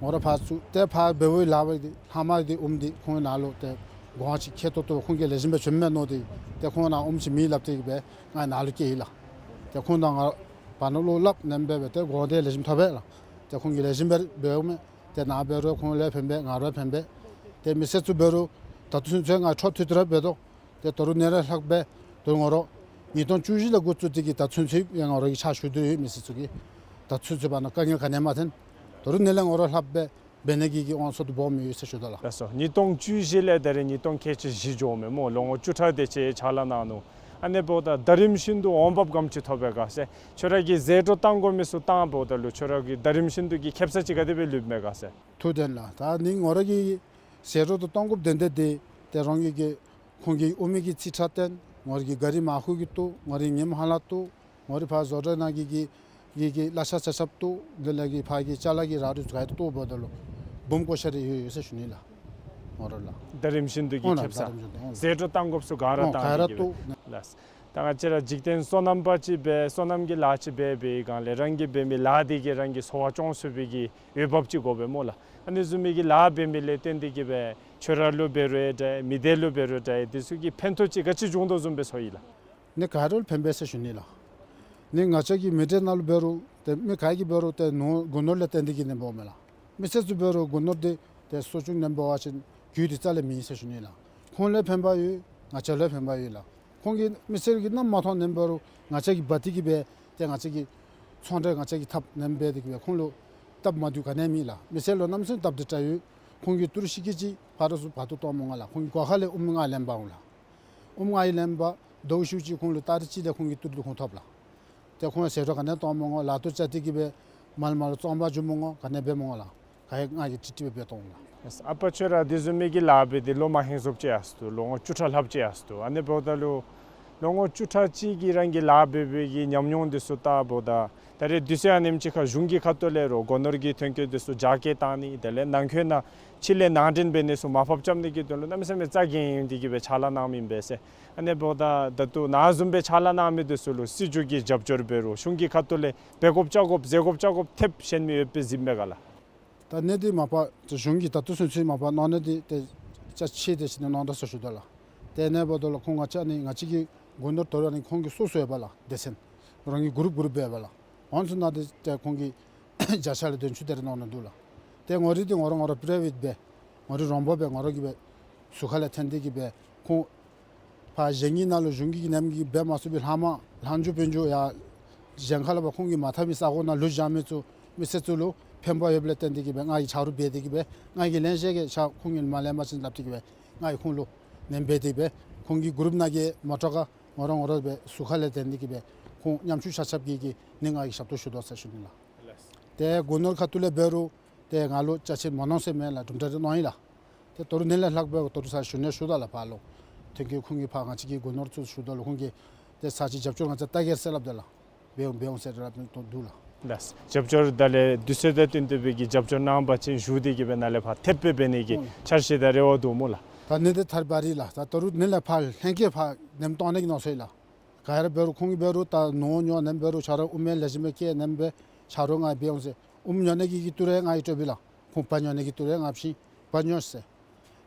ང་ར་ཕར་ཚུར་ཏེ་ཕར་འབདཝ་ལས་འབད་དེ་ལྷག་མ་འདི་ཨོམ་འདི་ཁོང་ནཱ་ལུ་ཏེ་གོང་ཅིག་ཁེ་ཏོག་ཏོ་ཁོང་གིས་ལེགས་ཤོམ་སྦེ་བྱིནམ་མས་མནོ་སྟེ་ཏེ་ཁོང་ནཱ་ཨོམ་ཅིག་མེད་སླབ་སྟེ་གི་སྦེ་ང་ནཱ་ལུ་བསྐྱལ་ཡི་ལགས། ཏེ་ཁོང་དང་ང་བར་ན་བློ་སླབ་ཨ་ནེམ་སྦེ་འབད་དེ་གོང་འདི་ལེགས་ཤོམ་ཐོབ་པས་ལགས། ཏེ་ཁོང་གིས་ལེགས་ཤོམ་སྦེ་འབདཝ་མས། ཏེ་ནཱ་འབད་རུང་ཁོང་ལུ་ཕན་པས། ང་ར་ཕན་པས། ཏེ་མི་སེར་ཚུ་འབད་རུང་ད་ལྟོ་ཚུན་ཚོད་ང་འཕྲོ་མཐུད་དེ་ར་འབད་དོ། ཏེ་ད་རུང་ཨ་ནི་ལས་ལྷག་སྦེ་ད་རུང་ང་ར་ཉིས་སྟོང་བཅུ་བཞི་ལས་འགོ་བཙུགས་ཏེ་གི་ད་ཚུན་ཚོད་ཡང་ང་ར་གིས་ཕྱག་ཞུ་དོ་ཡོད། མི་སེར་ཚུ་གིས་ད་ཚུན་ཚོད་བར་ན་དཀའ་ངལ་ག་ནི་ཡང་མ་ཐོན། ད་རུང་ཨ་ནི་ལས་ང་ར་ལྷག་སྦེ་འབད་ནི་གི་གི་དབང་ཚད་དུ་སྦོམ་ཡོད་ཟེར་ཞུ་དོ་ལགས། ལགས་སོ། ཉིས་སྟོང་བཅུ་བཞི་ལས་ད་རེས་ཉིས་སྟོང་ཁལ་གཅིག་བཞི་འགྱོཝ་མས་སྨོ། ལོ་ངོ་བཅུ་ཕྲག་དེ་ཅིག་ཕྱག་ལཱ་གནང་ནུག། ཨ་ནི་འབདཝ་ད་ད་རིམ་བཞིན་དུ་འོང་འབབ་ག་དེམ་ཅིག་ཐོབ་པས་ག་ཟེར། ཁྱོད་ར་གིས་ཟད་འགྲོ་བཏང་དགོ་མི་ཚུ་བཏང་འབདཝ་ད་ལུ་ཁྱོད་ར་གི་ད་རིམ་བཞིན་དུ་གི་ཁེ་སང་ཅིག་ག་དེ་སྦེ་ལུསཔ་མས་ག་ཟེར། ཐུགས་བདེན་ལགས། ད་ནི་ང་ར་གིས་ཟད་འགྲོ་དང་བཏང་དགོཔ་དོན་དག་འདི་ཏེ་རང་གི་གི་ཁོང་གི་ཨོམ་གི་རྩིས་ཁྲ་བཏོན། ང་ར་གི་ག་རི་མར་ཁུ་གི་བཏོག། ང་ར་གི་ཉིམ་ཧ་ལ་བཏོག། ང་ར་ཕར་བཟོ་གྲྭ་ནང་གི་གི་གི་གི་གླ་ཆ་ཆ་ཁྱབ་བཏོག། དེ་ལས་གི་ཕར་གི་ཅ་ལ་གི་རག་རིགས་ག་ཡོད་བཏོག་འབདཝ་ད་ལུ་སྦོམ་བཀོག་ཤ་རེ་ཡོད་ཡོད་ཟེར་ཞུ་ནི་ལགས། ང་ར་ལགས། ད་རིམ་བཞིན་དུ་གི་ཨོ་ལགས། ཁེ་སང་ད་རིམ་བཞིན་དུ་ཨོ་ལགས། ཟད་འགྲོ་བཏང་དགོཔ་ཚུ་ག་ར་ཨོ་བཏང་ག་ར་སྟེ་གི་སྦེ་བཏོག། ལགས། ད་ང་བཅས་ར་འཇིག་རྟེན་སོ་ནམ་པ་ཅིག་སྦེ་སོ་ནམ་གྱི་ལཱ་ཅིག་འབད་བའི་སྒང་ལས་རང་གིས་འབད་མི་ལཱ་འདི་གིས་རང་གི་འཚོ་བ་སྐྱོང་ཚུགས་པའི་གི་འོས་འབབ་ཅིག་དགོ་པས་སྨོ་ལགས། ཨ་ནི་བཟུམ་མའི་གི་ལཱ་འབད་མི་ལས་བརྟེན་ཏེ་གི་སྦེ་ཁྱོད་ར་ལུ་འབད་རུང་འདྲ་མི་སྡེ་ལུ་འབད་རུང་འདྲ་འདི་ཚུ་གི་ཕན་ཐོགས་ཅིག་ག་ཅི་བྱུང་དོ་བཟུམ་སྦེ་ཚོར་ཡི་ལགས། ནི་ག་ར་ལུ་ཕན་པས་ཟེར་ཞུ་ནི་ལགས། ནི་ང་བཅས་ཀྱི་མི་སྡེ་ནང་ལུ་འབད་རུང་ཏེ་མི་ག་གིས་འབད་རུང་ཏེ་ནོར་སྒོ་ནོར་ལས་བརྟེན་ཏེ་གི་ནི་འབདཝ་མས་ལགས། མི་སེར་ཚུ་འབད་རུང་སྒོ་ནོར་འདི་ཏེ་གསོ་སྐྱོང་ནི་འབད་བ་ཅིན་རྒྱུ་འདི་རྩ་ལས་མེད་ཟེར་ཞུ་ནི་ལགས། ཁོང་ལུ་ཕན་པ་ཡོད། ང་བཅས་ལུ་ཕན་པ་ཡོད་ལགས། ཁོང་གིས་མི་སེར་གྱིས་གནམ་མ་མཐོང་ནི་འབད་རུང་ང་བཅས་ཀྱིས་འབག་སྟེ་གི་སྦེ་ཏེ་ང་བཅས་ཀྱི་ཚོང་འབྲེལ་ང་བཅས་ཀྱིས་འཐབ་ནི་འབད་དེ་གི་སྦེ་ཁོང་ལུ་སྟབས་མ་བདེཝ་ག་ནི་ཡང་མེད་ལགས། མི་སེར་ལུ་གནམ་མེད་ས་མེད་སྟབས་བདེ་དྲགས་ཡོད། ཁོང་གིས་ཏི་རུ་ཤི་ཀི་གཅིག་ཕར་རུ་ཚུར་བར་སྟོང་གཏོང་མི་མངགས་ལགས། ཁོང་གི་སྒོ་ཁ་ལས་ཨོམ་ལྔ་ལེན་འབག་འོང་ལགས། ཨོམ་ལྔ་ལེན་འབག་ཟླཝ་གཅིག་གཅིག་ཁོང་ལུ་སྟ་རེ་གཅིག་ལས་ཁོང་གིས་ཏི་རུ་འདི་ཁོང་ཐོབ་ལགས། ཏེ་ཁོང་ཟད་འགྲོ་ག་ནི་གཏང་མི་དགོ། ལཱ་ཐུག་རྐྱབ་སྟེ་གི་སྦེ་མལ་མལ་ལུ་བཙོང་པར་འགྱོ་མི་དགོ། ག་ནི་འབད་མི་དགོ་ལགས། ག་ཡང་ང་གིས་ཀྲིག་ཀྲི་སྦེ་འབད་གཏང་ལགས། ཨ་པ་ཁྱོད་ར་དེ་བཟུམ་མའི་གི་ལཱ་འབད་དེ་ལོ་མ་ཧེང་སུ་ཅིག་ཡར་སོང་དོ། ལོ་ངོ་བཅུ་ཕྲག་ལྷགཔ་ཅིག་ཡར་སོང་དོ། ཨ་ནི་འབདཝ་ད་ལུ་ལོ་ངོ་བཅུ་ཕྲག་གཅིག་གི་རང་གི་ལཱ་འབད་བའི་གི་ཉམས་མྱོང་འདི་ཚུ་བལྟཝ་ད་ད་རེས་དུས་ཚོད་ཨ་ནེམ་ཅིག་ཁར་གཞུང་གི་ཁ་ཐུག་ལས་རོགས་སྒོ་ནོར་གྱི་ཐོན་སྐྱེད་འདི་ཚུ་རྒྱ་སྐྱེད་གཏང་ནི་དེ་ལས་ནང་འཁོད་ནང་ཕྱི་ལས་ནང་འདྲེན་འབད་ནི་ཚུ་མར་ཕབ་རྐྱབ་ནི་གི་དོན་ལུ་གནམ་མེད་ས་མེད་རྩ་འགེངས་ཏེ་གི་སྦེ་ཕྱག་ལཱ་གནངམ་ཨིན་པས་ཟེར། ཨ་ནི་འབདཝ་ད་ད་ལྟོ་ནཱ་བཟུམ་སྦེ་ཕྱག་ལཱ་གནང་མི་འདི་ཚུ་ལུ་སྲིད་བྱུས་ཀྱི་རྒྱབ་སྐྱོར་འབད་རུང་གཞུང་གི་ཁ་ཐུག་ལས་འབད་དགོཔ་རྐྱབ་དགོཔ་ཟེར་དགོཔ་རྐྱབ་དགོཔ་ཐེབས་གཞན་མི་ཡོདཔ་སྦེ་གཟིགསཔ་མས་ག་ལགས། ད་ཨ་ནི་འདི་མ་པ་ད་གཞུང་གིས་ད་ལྟོ་ཚུན་ཚོད་མ་པ་གནང་ནི་འདི་ཏེ་ཅ་ཆས་དེ་ཅིག་ནི་གནང་དོ་ཟེར་ཞུ་དོ་ལགས། ཏེ་ཨ་ནི་འབདཝ་ད་ལུ་ཁོང་ང་བཅས་ཨ་ནི་ང་བཅས་ཀྱི་སྒོ་ནོར་དོ་རུང་ཨ་ནི་ཁོང་གི་སོ་སོ་ཡོད་པ་ལགས། སྡེ་ཚན་རང་གི་གུ་རུབ་གུ་རུབ་སྦེ་ཡོད་པ་ལགས། ཨ་ནི་ཚུ་ནང་འདི་ཏེ་ཁོང་གིས་བརྒྱ་ཆ་ལས་དོན་ཆུང་དེ་རེ་གནང་ནི་འདུག་ལགས། ཏེ་ངོ་རིས་འདི་ངོ་ར་ངོ་ར་པི་རའི་ཝེཊ་སྦེ་ངོ་རིས་རོང་པ་སྦེ་ངོ་ར་གིས་སྦེ་ཟུར་ཁ་ལས་འཐོན་ཏེ་གི་སྦེ་ཁོང་ཕར་གཞན་གྱི་ནང་ལུ་གཞུང་གི་ནང་གི་འབད་མ་ཚུགས་པའི་ལྷག་མ་ལྷག་འགྱོ་འབད་འགྱོ་ཡར་གཞན་ཁ་ལས་ཕར་ཁོང་གིས་མ་འཐབ་མི་ས་གོ་ནང་ལུ་བཞག་མི་ཚུ་མི་སེར་ཚུ་ལུ་ཕན་པ་ཡོདཔ་ལས་བརྟེན་ཏེ་གི་སྦེ་ང་གིས་ཆ་རོགས་འབད་དེ་གི་སྦེ་ང་གིས་ལན་བཤད་གེ། ཆ་ཁོང་གིས་མ་ལེན་པ་ཅིན་སླབ་སྟེ་གི་སྦེ་ང་གིས་ཁོང་ལུ་ལན་འབད་དེ་སྦེ་ཁོང་གི་གུ་རུབ་ནང་གི་མོ་ཊ་ཁར་ངོ་ར་ངོ་ར་སྦེ་ཟུར་ཁ་ལས་འཐོན་ཏེ་གི་སྦེ་ཁོང་ཉམ་ཆུང་ཆ་ཁྱབ་ཀྱི་གི་ནི་ང་གིས་ཞབས་ཏོག་ཞུ་དོ་ཟེར་ཞུ་ནི་ལགས། ཏེ་སྒོ་ནོར་ཁ་ཐུག་ལས་འབད་རུང་ཏེ་ང་ལུ་ཅ་ཆས་མ་གནང་ཟེར་མེད་ལགས། གྲུབ་འབྲས་རེ་གནང་ཡི་ལགས། ཏེ་དོ་རུང་ཨ་ནི་ལས་ལྷག་སྦེ་དོ་རུང་ས་ཞུ་ནི་ཞུ་དོ་ལགས། ཕར་ལུ་ཐོན་སྐྱེད་ཁོང་གིས་ཕར་ང་བཅས་ཀྱི་སྒོ་ནོར་ཚུ་ཞུ་དོ་ལགས། ཁོང་གིས་ཏེ་ས་ཅིག་རྒྱབ་སྐྱོར་ང་བཅས་བལྟ་གེ་ཟེར་སླབ་དོ་ལགས། འབད་འོང་འབད་འོང་ཟེར་སླབ་ནི་དོ་འདུག་ལགས། ལགས། རྒྱབ་སྐྱོར་ད་ལས་དུས་ཚོད་དང་བསྟུན་ཏེ་སྦེ་གི་རྒྱབ་སྐྱོར་གནང་པ་ཅིན་གཞུང་འདི་གིས་སྦེ་ནཱ་ལས་ཕར་ཐེབས་སྦེ་འབད་ནི་གི་ཨུམ་འཆར་གཞི་དང་རེ་བ་འདུག་སྨོ་ལགས། ད་ཨ་ནི་འདི་ཐད་རི་བ་རི་ལགས། ད་དོ་རུང་ཨ་ནི་ལས་ཕར་ལྷན་སྐྱེས་ཕར་ནེམ་གཏང་ནི་གི་མནོ་བསམ་ཡོད་ལགས། ག་ར་འབད་རུང་ཁོང་གིས་འབད་རུང་ད་ནོར་ཉོག་ནེམ་འབད་རུང་ཆ་རོགས་དབུ་མའི་ལེགས་ཤོམ་སྦེ་བཀལ་ནེམ་སྦེ་ཆ་རོགས་ང་འབད་འོང་ཟེར། དབུ་མ་ཉོ་ནི་གི་གི་ཏི་རུ་ཡང་ང་གིས་སྤྲོད་པས་ལགས། ཁོང་བལ་ཉོ་ནི་གི་ཏི་རུ་ཡང་ང་བྱིན། བལ་ཉོ་ཟེར།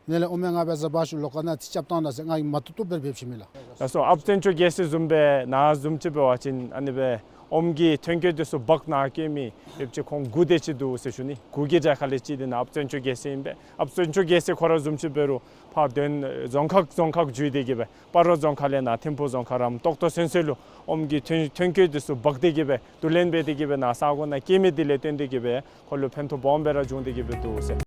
ཨ་ནི་ལས་དབུ་མའི་ང་འབད་ཟ་བ་ཤུ་ལོ་ཀ་ནང་ཏེ་རྐྱབ་བཏང་ད་ཟེར་ང་གིས་མ་བཏུབ་བཏུབ་སྦེ་འབད་བྱིན་མས་ལགས། ལགས་སོ། ཨཔ་བཙན་སྐྱོགས་རྒྱལ་མཚན་བཟུམ་སྦེ་ནཱ་བཟུམ་ཅིག་འབད་བ་ཅིན་ཨ་ནི་སྦེ་ཨོམ་གྱི་ཐོན་སྐྱེད་འདི་ཚུ་འབག་ནཱ་བསྐྱལ་མི་ཡོདཔ་ཅིག་ཁོང་དགུ་དེ་ཅིག་འདུག་ཟེར་ཞུ་ནི། དགུ་གི་གྲལ་ཁ་ལས་གཅིག་འདི་ནཱ་ཨཔ་བཙན་སྐྱོགས་རྒྱལ་མཚན་ཨིན་པས། ཨཔ་བཙན་སྐྱོགས་རྒྱལ་མཚན་ཁོ་ར་བཟུམ་ཅིག་འབད་རུང་ཕར་དོན་རྫོང་ཁག་རྫོང་ཁག་བརྒྱུད་དེ་གི་སྦེ་སྤ་རོ་རྫོང་ཁག་ལས་ནཱ་ཐིམ་ཕུ་རྫོང་ཁག་རམ་ཏོག་ཏོ་ཚུན་ཚོད་ལུ་ཨོམ་གྱི་ཐོན་ཐོན་སྐྱེད་འདི་ཚུ་འབག་སྟེ་གི་སྦེ་བསྡུ་ལེན་འབད་དེ་གི་སྦེ་ནཱ་ས་གོ་ནང་བསྐྱལ་མི་འདི་ལས་བརྟེན་ཏེ་གི་སྦེ་ཁོ་ལུ་ཕན་ཐོགས་སྦོམ་སྦེ་ར་བྱུང་སྟེ་གི་སྦེ་འདུག་ཟེར།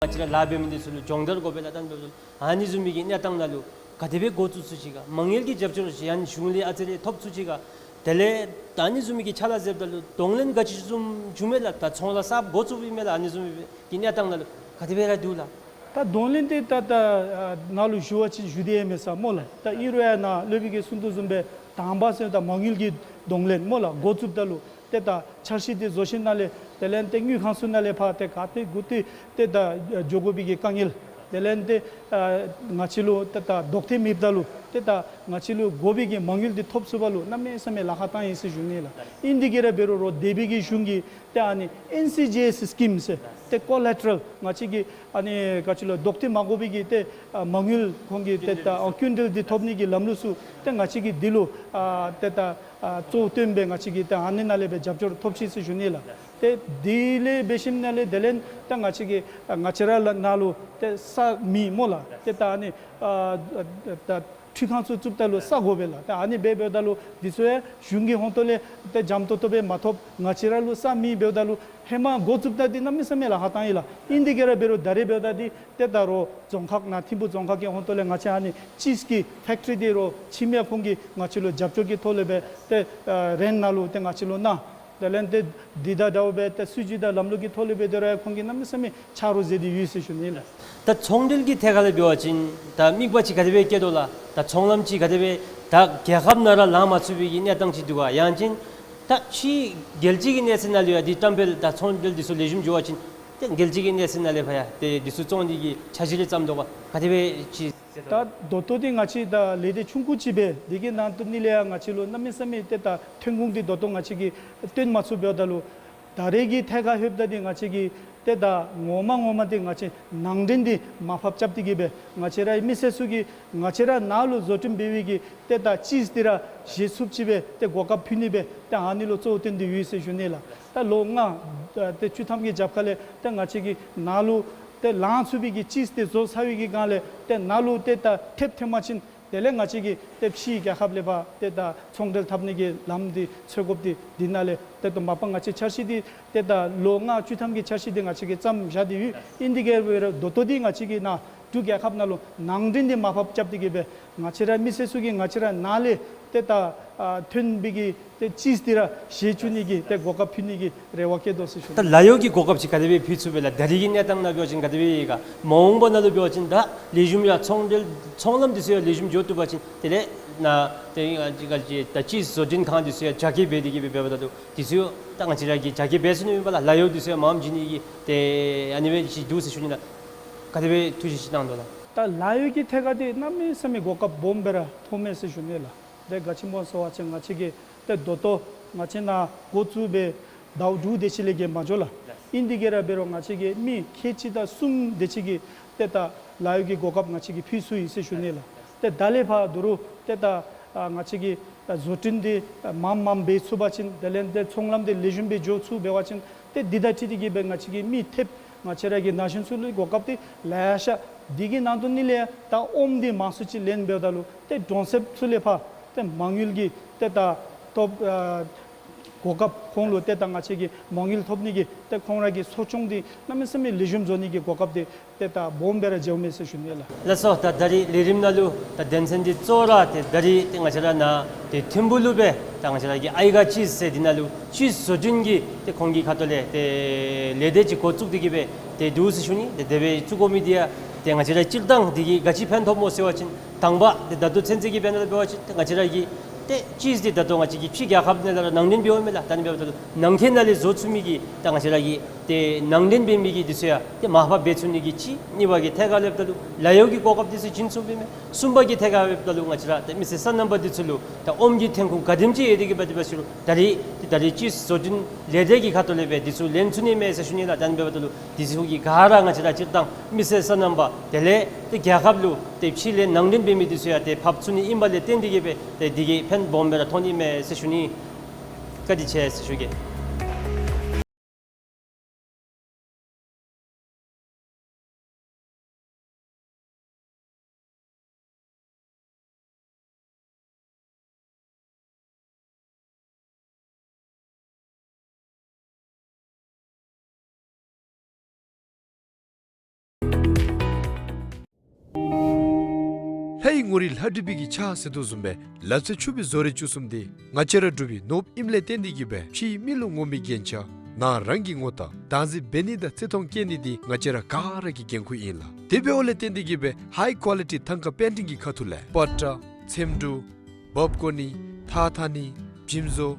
ང་བཅས་ར་ལཱ་འབད་མི་འདི་ཚུ་ལུ་སྦྱོང་བརྡར་དགོ་པས་ལགས། ད་ཨ་ནི་བཟུམ་མའི་གི་གནས་སྟངས་ནང་ལུ་ག་དེ་སྦེ་འགོ་བཙུགས་ཚུགས་ཅི་ག། མ་དངུལ་གྱི་རྒྱབ་སྐྱོར་ཅིག་ཡང་གཞུང་ལས་ཨ་ཙི་རེ་ཐོབ་ཚུགས་ཅི་ག། དེ་ལས་ད་ཨ་ནི་བཟུམ་མའི་གི་ཕྱག་ལཱ་མཛདཔ་ད་ལུ་གདོང་ལེན་ག་ཅི་བཟུམ་བྱུང་མས་ལགས། ད་ཚོང་ལཱ་གསརཔ་འགོ་བཙུགསཔ་ཨིན་མས་ལགས། ཨ་ནི་བཟུམ་མའི་གི་གནས་སྟངས་ནང་ལུ་ག་དེ་སྦེ་ར་འདུག་ལགས། ད་གདོང་ལེན་འདི་ད་ད་ཨ་ནཱ་ལུ་ཞུ་བ་ཅིན་ཞུ་སྟེ་ཡང་མེད་ས་སྨོ་ལགས། ད་ཨིན་རུང་ཡང་ནཱ་སློབ་དཔོན་གྱིས་གསུང་དོ་བཟུམ་སྦེ་དང་པ་ཟེར་ད་མ་དངུལ་གྱི་གདོང་ལེན་སྨོ་ལགས། འགོ་བཙུགསཔ་ད་ལུ་ཏེ་ད་འཆར་གཞི་འདི་བཟོ་ཞིནམ་ལས་དེ་ལས་ཏེ་དངུལ་ཁང་ཚུ་ནང་ལས་ཕར་ཏེ་ག་ཏེ་གུ་ཏེ་ཏེ་ད་འགྱོ་དགོ་པའི་གི་དཀའ་ངལ། དེ་ལས་ཏེ་ཨ་ང་བཅས་ལུ་ཏེ་ད་ལྡོག་ཐེ་མེདཔ་ད་ལུ་ཏེ་ད་ང་བཅས་ལུ་དགོ་པའི་གི་མ་དངུལ་འདི་ཐོབ་ཚུགས་པ་ལུ་གནམ་མེད་ས་མེད་ལཱ་ཁག་བཏང་ཡི་ཟེར་ཞུ་ནི་ལགས། ཨིན་དེ་གི་ར་འབད་རུང་རོགས་འདས་པའི་གི་གཞུང་གིས་ཏེ་ཨ་ནི་ཨེན་སི་ཇི་ཨེསི་སི་ཀིམ་ཟེར་ཏེ་ཀོ་ལེ་ཊ་རཱལ་ང་བཅས་ཀྱི་ཨ་ནི་ག་ཅི་ལོ་ལྡོག་ཐེ་མ་དགོ་པའི་གི་ཏེ་ཨ་མ་དངུལ་ཁོང་གི་ཏེ་ད་ཨ་ཀུན་འབྲེལ་འདི་ཐོབ་ནི་གི་ལམ་ལུགས་ཚུ་ཏེ་ང་བཅས་ཀྱིས་འདི་ལུ་ཨ་ཏེ་ད་ཨ་གཙོ་བོ་བཏོན་སྦེ་ང་བཅས་ཀྱིས་ཏེ་ཨ་ནི་ནང་ལས་སྦེ་རྒྱབ་སྐྱོར་ཐོབ་ཅི་ཟེར་ཞུ་ནི་ལགས། ཏེ་དེ་ལས་འབད་ཞིནམ་ལས་དེ་ལས་ད་ང་བཅས་ཀྱིས་ཨ་ང་བཅས་ར་ལུ་ནཱ་ལུ་ཏེ་ས་མེད་སྨོ་ལགས། ཏེ་ད་ཨ་ནི་ཨ་ད་འཕྲུལ་ཁང་ཚུ་བཙུགསཔ་ད་ལུ་ས་དགོ་པས་ལགས། ཏེ་ཨ་ནི་འབད་འབདཝ་ད་ལུ་འདི་ཚུ་ཡང་གཞུང་གི་ཧོང་ཏོ་ལས་ཏེ་འཇམ་ཏོང་ཏོ་སྦེ་མ་ཐོབ། ང་བཅས་ར་ལུ་ས་མེད་འབདཝ་ད་ལུ་ཧེ་མ་འགོ་བཙུགསཔ་ད་འདི་གནམ་མེད་ས་མེད་ལཱ་ཁག་བཏང་ཡི་ལགས། ཨིན་དེ་གི་ར་འབད་རུང་ད་རེས་འབདཝ་ད་འདི་ཏེ་ད་རོགས་རྫོང་ཁག་ནཱ་ཐིམ་ཕུ་རྫོང་ཁག་གི་ཧོང་ཏོ་ལས་ང་བཅས་ཨ་ནི་ཅིསི་ཀི་ཕེཀ་ཊི་རི་འདི་རོགས་ཆིབས་མི་ཁོང་གིས་ང་བཅས་ལུ་རྒྱབ་སྐྱོར་གྱི་ཐོག་ལས་སྦེ་ཏེ་ཨ་རེནཊ་ནང་ལུ་ཏེ་ང་བཅས་ལུ་གནང་། དེ་ལས་ཏེ་འདི་དང་འདྲཝ་སྦེ་ཏེ་སྲིད་བྱུས་དང་ལམ་ལུགས་ཀྱི་ཐོག་ལས་སྦེ་དེ་ར་ཁོང་གིས་གནམ་མེད་ས་མེད་ཆ་རོགས་མཛད་དེ་ཡོད་ཟེར་ཞུ་ནི་ལགས། ད་ཚོང་འབྲེལ་གྱི་ཐད་ཁར་ལས་འབད་བ་ཅིན་ད་དམིགས་པ་ཅིག་ག་དེ་སྦེ་བསྐྱེད་དོ་ལགས། ད་ཚོང་ལམ་ཅིག་ག་དེ་སྦེ་ད་རྒྱལ་ཁབ་ནང་ར་ལང་མ་ཚུགས་པའི་གི་གནས་སྟངས་ཅིག་འདུག་ག། ཡང་ཅིན་ད་ཕྱི་རྒྱལ་སྤྱི་གི་གནས་ཚད་ནང་ལུ་ཡང་འདི་བཀྲམ་སྤེལ་ད་ཚོང་འབྲེལ་འདི་ཚུ་ལེགས་ཤོམ་འགྱོ་བ་ཅིན་ཏེ་རྒྱལ་སྤྱི་གི་གནས་ཚད་ནང་ལས་ཕར་ཡང་ཏེ་འདི་ཚུ་བཙོང་ནི་གི་འཆར་གཞི་རེ་བརྩམས་དོ་ག། ག་དེ་སྦེ་ཅིག་ད་ད་ལྟོ་འདི་ང་བཅས་ད་ལས་སྡེ་ཆུང་ཀུ་ཅིག་སྦེ་འདི་གི་ནང་དུ་ནི་ལས་ཡང་ང་བཅས་ལུ་གནམ་མེད་ས་མེད་ཏེ་ད་ཐོན་ཁུངས་འདི་ད་ལྟོ་ང་བཅས་ཀྱིས་བཏོན་མ་ཚུགས་འབདཝ་ད་ལུ་ད་རེས་ཀྱི་ཐད་ཁར་ལྷོདཔ་ད་འདི་ང་བཅས་ཀྱི་ ཏེ་ད་ངོ་མ་ངོ་མ་འདི་ང་བཅས་ནང་འདྲེན་འདི་མར་ཕབ་རྐྱབ་སྟེ་གི་སྦེ་ང་བཅས་རའི་མི་སེར་ཚུ་གིས་ང་བཅས་ར་ནཱ་ལུ་བཟོ་སྐྲུན་འབད་བའི་གི་ཏེ་ད་ཅིསི་འདི་ར་བཞེས་ཚུགསཔ་ཅིག་སྦེ་ཏེ་གོ་སྐབས་ཕུལ་ནི་སྦེ་ཏེ་ཨ་ནི་ལུ་གཙོ་བོར་བཏོན་ཏེ་ཡོད་ཟེར་ཞུ་ནི་ལགས། ད་ལོ་ལྔ་ཏེ་བཅུ་ཐམ་གྱི་རྒྱབ་ཁ་ལས་ཏེ་ང་བཅས་ཀྱིས་ནཱ་ལུ་ཏེ་ལང་ཚུགས་པའི་གི་ཅིསི་འདི་བཟོ་ཚར་བའི་གི་སྒང་ལས་ཏེ་ནཱ་ལུ་ཏེ་ད་ཐེབས་ཐོན་པ་ཅིན་དེ་ལས་ང་བཅས་ཀྱིས་ཏེ་ཕྱིའི་རྒྱལ་ཁབ་ལས་ཕར་ཏེ་ད་ཚོང་འབྲེལ་འཐབ་ནི་གི་ལམ་འདི་འཚོལ་དགོཔ་འདི་འདི་ནང་ལས་ཏེ་ད་མ་པ་ང་བཅས་འཆར་གཞི་འདི་ཏེ་ད་ལོ་ལྔ་བཅུ་ཐམ་གྱི་འཆར་གཞི་འདི་ང་བཅས་ཀྱིས་བརྩམས་བཞག་སྟེ་ཡོད། ཨིན་དེ་གིས་འབད་རུང་ད་ལྟོ་འདི་ང་བཅས་ཀྱིས་ནཱ་འབྲུག་རྒྱལ་ཁབ་ནང་ལུ་ནང་འདྲེན་འདི་མར་ཕབ་རྐྱབ་སྟེ་གི་སྦེ་ང་བཅས་ར་མི་སེར་ཚུ་གིས་ང་བཅས་ར་ནཱ་ལས་ཏེ་ད་ཨ་ཐོན་པའི་གི་ཏེ་ཅིསི་འདི་ར་བཞེས་བཅུག་ནི་གི་ཏེ་གོ་སྐབས་ཕུལ་ནི་གི་རེ་བ་བསྐྱེད་དོ་ཟེར་ཞུ། ད་ལཱ་གཡོག་གི་གོ་སྐབས་ཅིག་ག་དེ་སྦེ་ཕུལ་ཚུགས་པས་ལགས། ད་རེས་ཀྱི་གནས་སྟངས་ནང་འབད་བ་ཅིན་ག་དེ་སྦེ་ཡོད་ག། མ་འོངས་པ་ནང་ལུ་འབད་བ་ཅིན་ད་ལེགས་ཤོམ་ཡང་ཚོང་འབྲེལ་ཚོང་ལམ་འདི་ཚུ་ཡང་ལེགས་ཤོམ་འགྱོ་བཏུབ་པ་ཅིན་དེ་ལས་ནཱ་ཏེ་ཨ་ཅི་ག་ཅི་ད་ཅིསི་བཟོ་སྐྲུན་ཁང་འདི་ཚུ་ཡང་རྒྱ་སྐྱེད་འབད་དེ་གི་སྦེ་འབདཝ་ད་ལུ་འདི་ཚུ་ཡང་ད་ང་བཅས་ར་གིས་རྒྱ་སྐྱེད་འབད་ཚུགས་ནི་ཨིན་པས་ལགས། ལཱ་གཡོག་འདི་ཚུ་ཡང་མངམ་བྱིན་ནི་གི་ཏེ་ཨ་ནི་སྦེ་ཅིག་འདུག་ཟེར་ཞུ་ནི་ལགས། ག་དེ་སྦེ་ཐུགས་བཞེད་ཅིག་གནང་དོ་ལགས། ད་ལཱ་གཡོག་གི་ཐད་ཁར་འདི་གནམ་མེད་ས་མེད་གོ་སྐབས་སྦོམ་སྦེ་ར་ཐོབ་མས་ཟེར་ཞུ་ནི་ལགས། ཏེ་ག་ཅི་སྨོ་ཟེར་བ་ཅིན་ང་བཅས་ཀྱིས་ཏེ་ད་ལྟོ་ང་བཅས་ནཱ་འགོ་བཙུགས་སྦེ་ཟླཝ་དྲུག་དེ་ཅིག་ལས་བརྒལ་མ་འགྱོ་ལགས། ཨིན་དེ་གིས་ར་འབད་རུང་ང་བཅས་ཀྱིས་མི་ཁལ་གཅིག་དང་གསུམ་དེ་ཅིག་གི་ཏེ་ད་ལཱ་གཡོག་གི་གོ་སྐབས་ང་བཅས་ཀྱིས་ཕུལ་ཚུགས་ཡི་ཟེར་ཞུ་ནི་ལགས། ཏེ་ད་ལས་ཕར་ད་རུང་ཏེ་ད་ཨ་ང་བཅས་ཀྱིས་ད་བཟོ་སྐྲུན་འདི་མངམ་མངམ་འབད་ཚུགས་པ་ཅིན་དེ་ལས་ཏེ་ཚོང་ལམ་འདི་ལེགས་ཤོམ་སྦེ་འགྱོ་ཚུགས་འབད་བ་ཅིན་ཏེ་འདི་དང་འཁྲིལ་ཏེ་གི་སྦེ་ང་བཅས་ཀྱིས་མི་ཐེབས་ང་བཅས་ར་གི་ན་གཞོན་ཚུ་ལུ་གོ་སྐབས་འདི་ལེ་ཤ། འདི་གི་ནང་དོན་ནི་ལས་ད་ཨོམ་འདི་མང་སུ་ཅིག་ལེན་འབདཝ་ད་ལུ་ཏེ་གྲོང་གསེབ་ཚུ་ལས་ཕར་ཏེ་མ་དངུལ་གྱི་ཏེ་ད་ཐོབ་ཨ་གོ་སྐབས་ཁོང་ལུ་ཏེ་ད་ང་བཅས་ཀྱིས་མ་དངུལ་ཐོབ་ནི་གི་ཏེ་ཁོང་ར་གི་གསོ་སྐྱོང་འདི་གནམ་མེད་ས་མེད་ལེགས་ཤོམ་བཟོ་ནི་གི་གོ་སྐབས་འདི་ཏེ་ད་སྦོམ་སྦེ་ར་འགྱོཝ་མས་ཟེར་ཞུ་ནི་ལགས། ལགས་སོ། ད་ད་རིས་ལས་རིམ་ནང་ལུ་ད་དོན་ཚན་འདི་གཙོ་བོ་ར་ཏེ་ད་རིས་ཏེ་ང་བཅས་ར་ནཱ་ཏེ་ཐིམ་ཕུག་ལུ་སྦེ་ད་ང་བཅས་ར་གི་ཨའི་ག་ཅིསི་ཟེར་འདི་ནང་ལུ་ཅིསི་བཟོ་སྐྲུན་གྱི་ཏེ་ཁོང་གི་ཁ་ཐུག་ལས་ཏེ་ལས་སྡེ་ཅིག་འགོ་བཙུགས་ཏེ་གི་སྦེ་ཏེ་འདུག་ཟེར་ཞུ་ནི། ཏེ་དེ་སྦེ་བཙུགས་དགོ་མི་འདི་ཡང་ཏེ་ང་བཅས་ར་སྤྱིར་བཏང་འདི་གིས་ག་ཅི་ཕན་ཐོགས་སྨོ་ཟེར་བ་ཅིན་དང་པ་ཏེ་ད་ལྟོ་ཚུན་ཚོད་ཀྱི་དཔེར་ན་འབད་བ་ཅིན་ཏེ་ང་བཅས་ར་གི་ཏེ་ཅིསི་འདི་ད་ལྟོ་ང་བཅས་ཀྱིས་ཕྱི་རྒྱལ་ཁབ་ནང་ལས་ར་ནང་འདྲེན་འབདཝ་མས་ལགས། ད་ཨ་ནི་འབདཝ་ད་ལུ་ནང་འཁོད་ནང་ལས་བཟོ་ཚུགས་མི་གི་ད་ང་བཅས་ར་གི་ཏེ་ནང་འདྲེན་འབད་མི་གི་འདི་ཚུ་ཡང་ཏེ་མར་ཕབ་འབད་ཚུགས་ནི་གི་གཅིག། གཉིས་པ་གི་ཐད་ཁར་ལྷོདཔ་ད་ལུ་ལཱ་གཡོག་གི་གོ་སྐབས་འདི་ཚུ་བྱིན་ཚུགས་པས་མས། གསུམ་པ་གི་ཐད་ཁར་ལྷོདཔ་ད་ལུ་ང་བཅས་ར་ཏེ་མི་སེར་སོ་ནམ་པ་འདི་ཚུ་ལུ་ད་ཨོམ་གྱི་ཐོན་ཁུངས་ག་དེམ་ཅིག་ཡོད་དེ་གི་སྦེ་དེ་སྦེ་ཞུ་རུང་ད་རིས་ཏེ་ད་རིས་ཅིསི་བཟོ་སྐྲུན་ལས་སྡེ་གི་ཁ་ཐུག་ལས་སྦེ་འདི་ཚུ་ལེན་ཚུགས་ནི་མས་ཟེར་ཞུ་ནི་ལགས། ད་ཨ་ནི་འབདཝ་ད་ལུ་འདི་ཚུ་གི་ག་ར་ང་བཅས་ར་སྤྱིར་བཏང་མི་སེར་སོ་ནམ་པ་དེ་ལས་ཏེ་རྒྱལ་ཁབ་ལུ་ཏེ་ཕྱི་ལས་ནང་འདྲེན་འབད་མི་འདི་ཚུ་ཡང་ཏེ་ཕབ་ཚུགས་ནི་ཨིན་པ་ལས་བརྟེན་ཏེ་གི་སྦེ་ཏེ་འདི་གིས་ཕན་སྦོམ་སྦེ་ར་ཐོགས་ནི་མས་ཟེར་ཞུ་ནི། བཀའ་དྲིན་ཆེ་ཟེར་ཞུ་གེ། ལྷའི་ངོ་རིས་ལྷ་བྲིས་པའི་གི་ཕྱག་ཟེར་དོ་བཟུམ་སྦེ་ལག་རྩལ་ཕྱུག་པའི་བཟོ་རིག་བཅུ་གསུམ་འདི་ང་བཅས་ར་འབྲུག་པའི་ནོར་བུ་ཨིནམ་ལས་བརྟེན་ཏེ་གི་སྦེ་ཕྱིའི་མི་ལུ་ངོམ་པའི་རྒྱན་ཆ་ནཱ་རང་གི་ངོ་རྟགས་བདག་འཛིན་འབད་ནི་དང་བརྩི་མཐོང་བསྐྱེད་ནི་འདི་ང་བཅས་ར་ག་ར་གི་འགན་ཁུར་ཨིན་ལགས། དེ་འབདཝ་ལས་བརྟེན་ཏེ་གི་སྦེ་ཧའི་ཀོ་ལི་ཊི་ཐང་ཀ་པེན་ཊིང་གི་ཁ་ཐུག་ལས་པ་ཏྲ་ཚེམ་དྲུབ་འབག་བཀོ་ནི་ཐགས་འཐག་ནི་བྱེམ་བཟོ་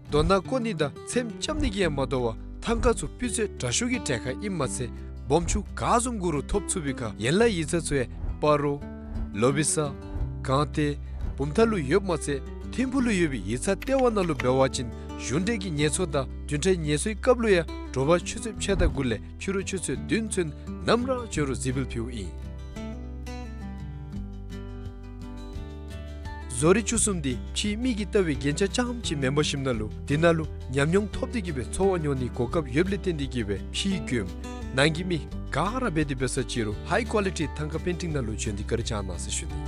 རྡོ་ནག་བརྐོ་ནི་དང་ཚེམ་རྐྱབ་ནི་གིས་ཡང་མ་དོ་བར་ཐང་ཀ་ཚུ་སྤུས་ཚད་དྲག་ཤོས་ཀྱི་གྲལ་ཁར་ཨིནམ་མ་ཚད་སྦོམ་ཆུང་ག་བཟུམ་དགོ་རུང་ཐོབ་ཚུགས་པའི་ཁར་ཡན་ལག་ཡིག་ཚང་ཚུ་ཡང་སྤ་རོ་ལོ་བི་ས་སྒང་སྟེང་བུམ་ཐང་ལུ་ཡོདཔ་མ་ཚད་ཐིམ་ཕུག་ལུ་ཡོད་པའི་ཡིག་ཚང་ལྟེ་བ་ནང་ལུ་འབད་བ་ཅིན་གཞུང་འབྲེལ་གྱི་ངལ་གསོ་དང་བདུན་ཕྲག་ངལ་གསོའི་སྐབས་ལུ་ཡང་དྲོ་པ་ཆུ་ཚོད་ཕྱེད་དང་དགུ་ལས་ཕྱི་རུ་ཆུ་ཚོད་བདུན་ཚུན་ནམ་ར་བྱོན་རུང་གཟིགས་འབུལ་ཕུལཝ་ཨིན། བཟོ་རིག་བཅུ་གསུམ་འདི་ཕྱིའི་མི་གིས་བལྟ་བའི་རྒྱན་ཆ་རྐྱངམ་ཅིག་མེན་པར་ཞིནམ་ན་ལུ་འདི་ནང་ལུ་ཉམས་མྱོང་ཐོབ་སྟེ་གི་སྦེ་འཚོ་བ་མྱོང་ནིའི་གོ་སྐབས་ཡོདཔ་ལས་བརྟེན་ཏེ་གི་སྦེ་ཕྱིའི་མགྱོནམ་ནང་གི་མི་ག་ར་འབད་དེ་འབད་ས་ཅི་རུང་ཧའི་ཀོ་ལི་ཊི་ཐང་ཀ་པེན་ཊིང་ནང་ལུ་བྱོན་ཏེ་བཀའ་དྲིན་བསྐྱང་གནང་ཟེར་ཞུ་ནི།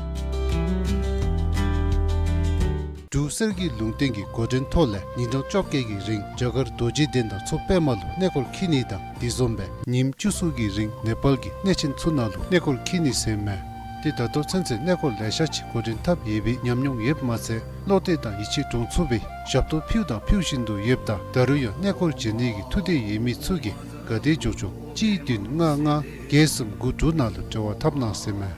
འབྲུག་གསེར་གྱི་ལུང་བསྟན་གྱི་འགོ་འདྲེན་ཐོག་ལས་ཉིན་གྲངས་བཅོ་བརྒྱད་ཀྱི་རིང་རྒྱ་གར་རྡོ་རྗེ་གདན་དང་མཚོ་པདྨ་ལུ་གནས་སྐོར་འཁྱིད་ནི་དང་དེ་བཟུམ་སྦེ་ཉིནམ་བཅུ་གསུམ་གྱི་རིང་ནེ་པཱལ་གྱི་གནས་ཆེན་ཚུ་ནང་ལུ་གནས་སྐོར་འཁྱིད་ནི་ཟེར་མས། ཏེ་ད་ལྟོ་ཚུན་ཚོད་གནས་སྐོར་ལེ་ཤ་ཅིག་འགོ་འདྲེན་འཐབ་ཡོད་པའི་ཉམས་མྱོང་ཡོདཔ་མ་ཚད་བློ་གཏད་དང་ཡིད་ཆེས་འདྲོངས་ཚུགས་པའི་ཞབས་ཏོག་ཕུལཝ་དང་ཕུལ་བཞིན་དུ་ཡོདཔ་ད་ད་རུང་ཡང་གནས་སྐོར་བྱོན་ནི་གི་ཐུགས་འདོད་ཡོད་མི་ཚུ་གིས་ག་དེ་འབྱོར་འབྱོར་གཅིག་བདུན་ལྔ་ལྔ་བརྒྱད་གསུམ་དགུ་དྲུག་ནང་ལུ་འབྲེལ་བ་འཐབ་གནང་ཟེར་མས།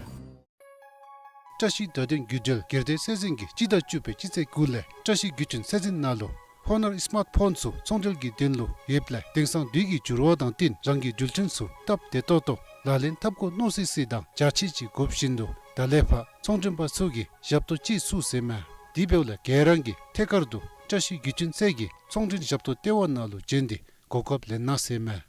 བཀྲ་ཤིས་བརྡ་དོན་བརྒྱུད་འབྲེལ་སྒེར་སྡེ་སྲིད་འཛིན་གྱིས་སྤྱི་ཟླ་བཅུ་པའི་སྤྱི་ཚེས་དགུ་ལས་བཀྲ་ཤིས་བརྒྱུད་འཕྲིན་སྲིད་འཛིན་ནང་ལུ་ཧོ་ནར་སི་མཱརཊ་ཕོན་ཚུ་ཚོང་འབྲེལ་གྱི་དོན་ལུ་ཡོདཔ་ལས་དེང་སང་དུས་ཀྱི་འགྱུར་བ་དང་བསྟུན་རང་གི་འགྲུལ་འཕྲིན་ཚུ་སྟབས་བདེ་ཏོག་ཏོ་ལག་ལེན་འཐབ་དགོ་མནོ་སི་སི་དང་རྒྱ་ཆེ་ཅིག་དགོཔ་བཞིན་དུ་ད་ལས་ཕར་ཚོང་འབྲེལ་པ་ཚུ་གིས་ཞབས་ཏོག་ཅིག་ཚུགས་ཟེར་མས། དེ་འབདཝ་ལས་ག་ར་གིས་ཐད་ཀར་དུ་བཀྲ་ཤིས་བརྒྱུད་འཕྲིན་ཚད་ཀྱི་ཚོང་འབྲེལ་ཞབས་ཏོག་ལྟེ་བ་ནང་ལུ་བྱོན་ཏེ་གོ་སྐབས་ལེན་གནང་ཟེར་མས།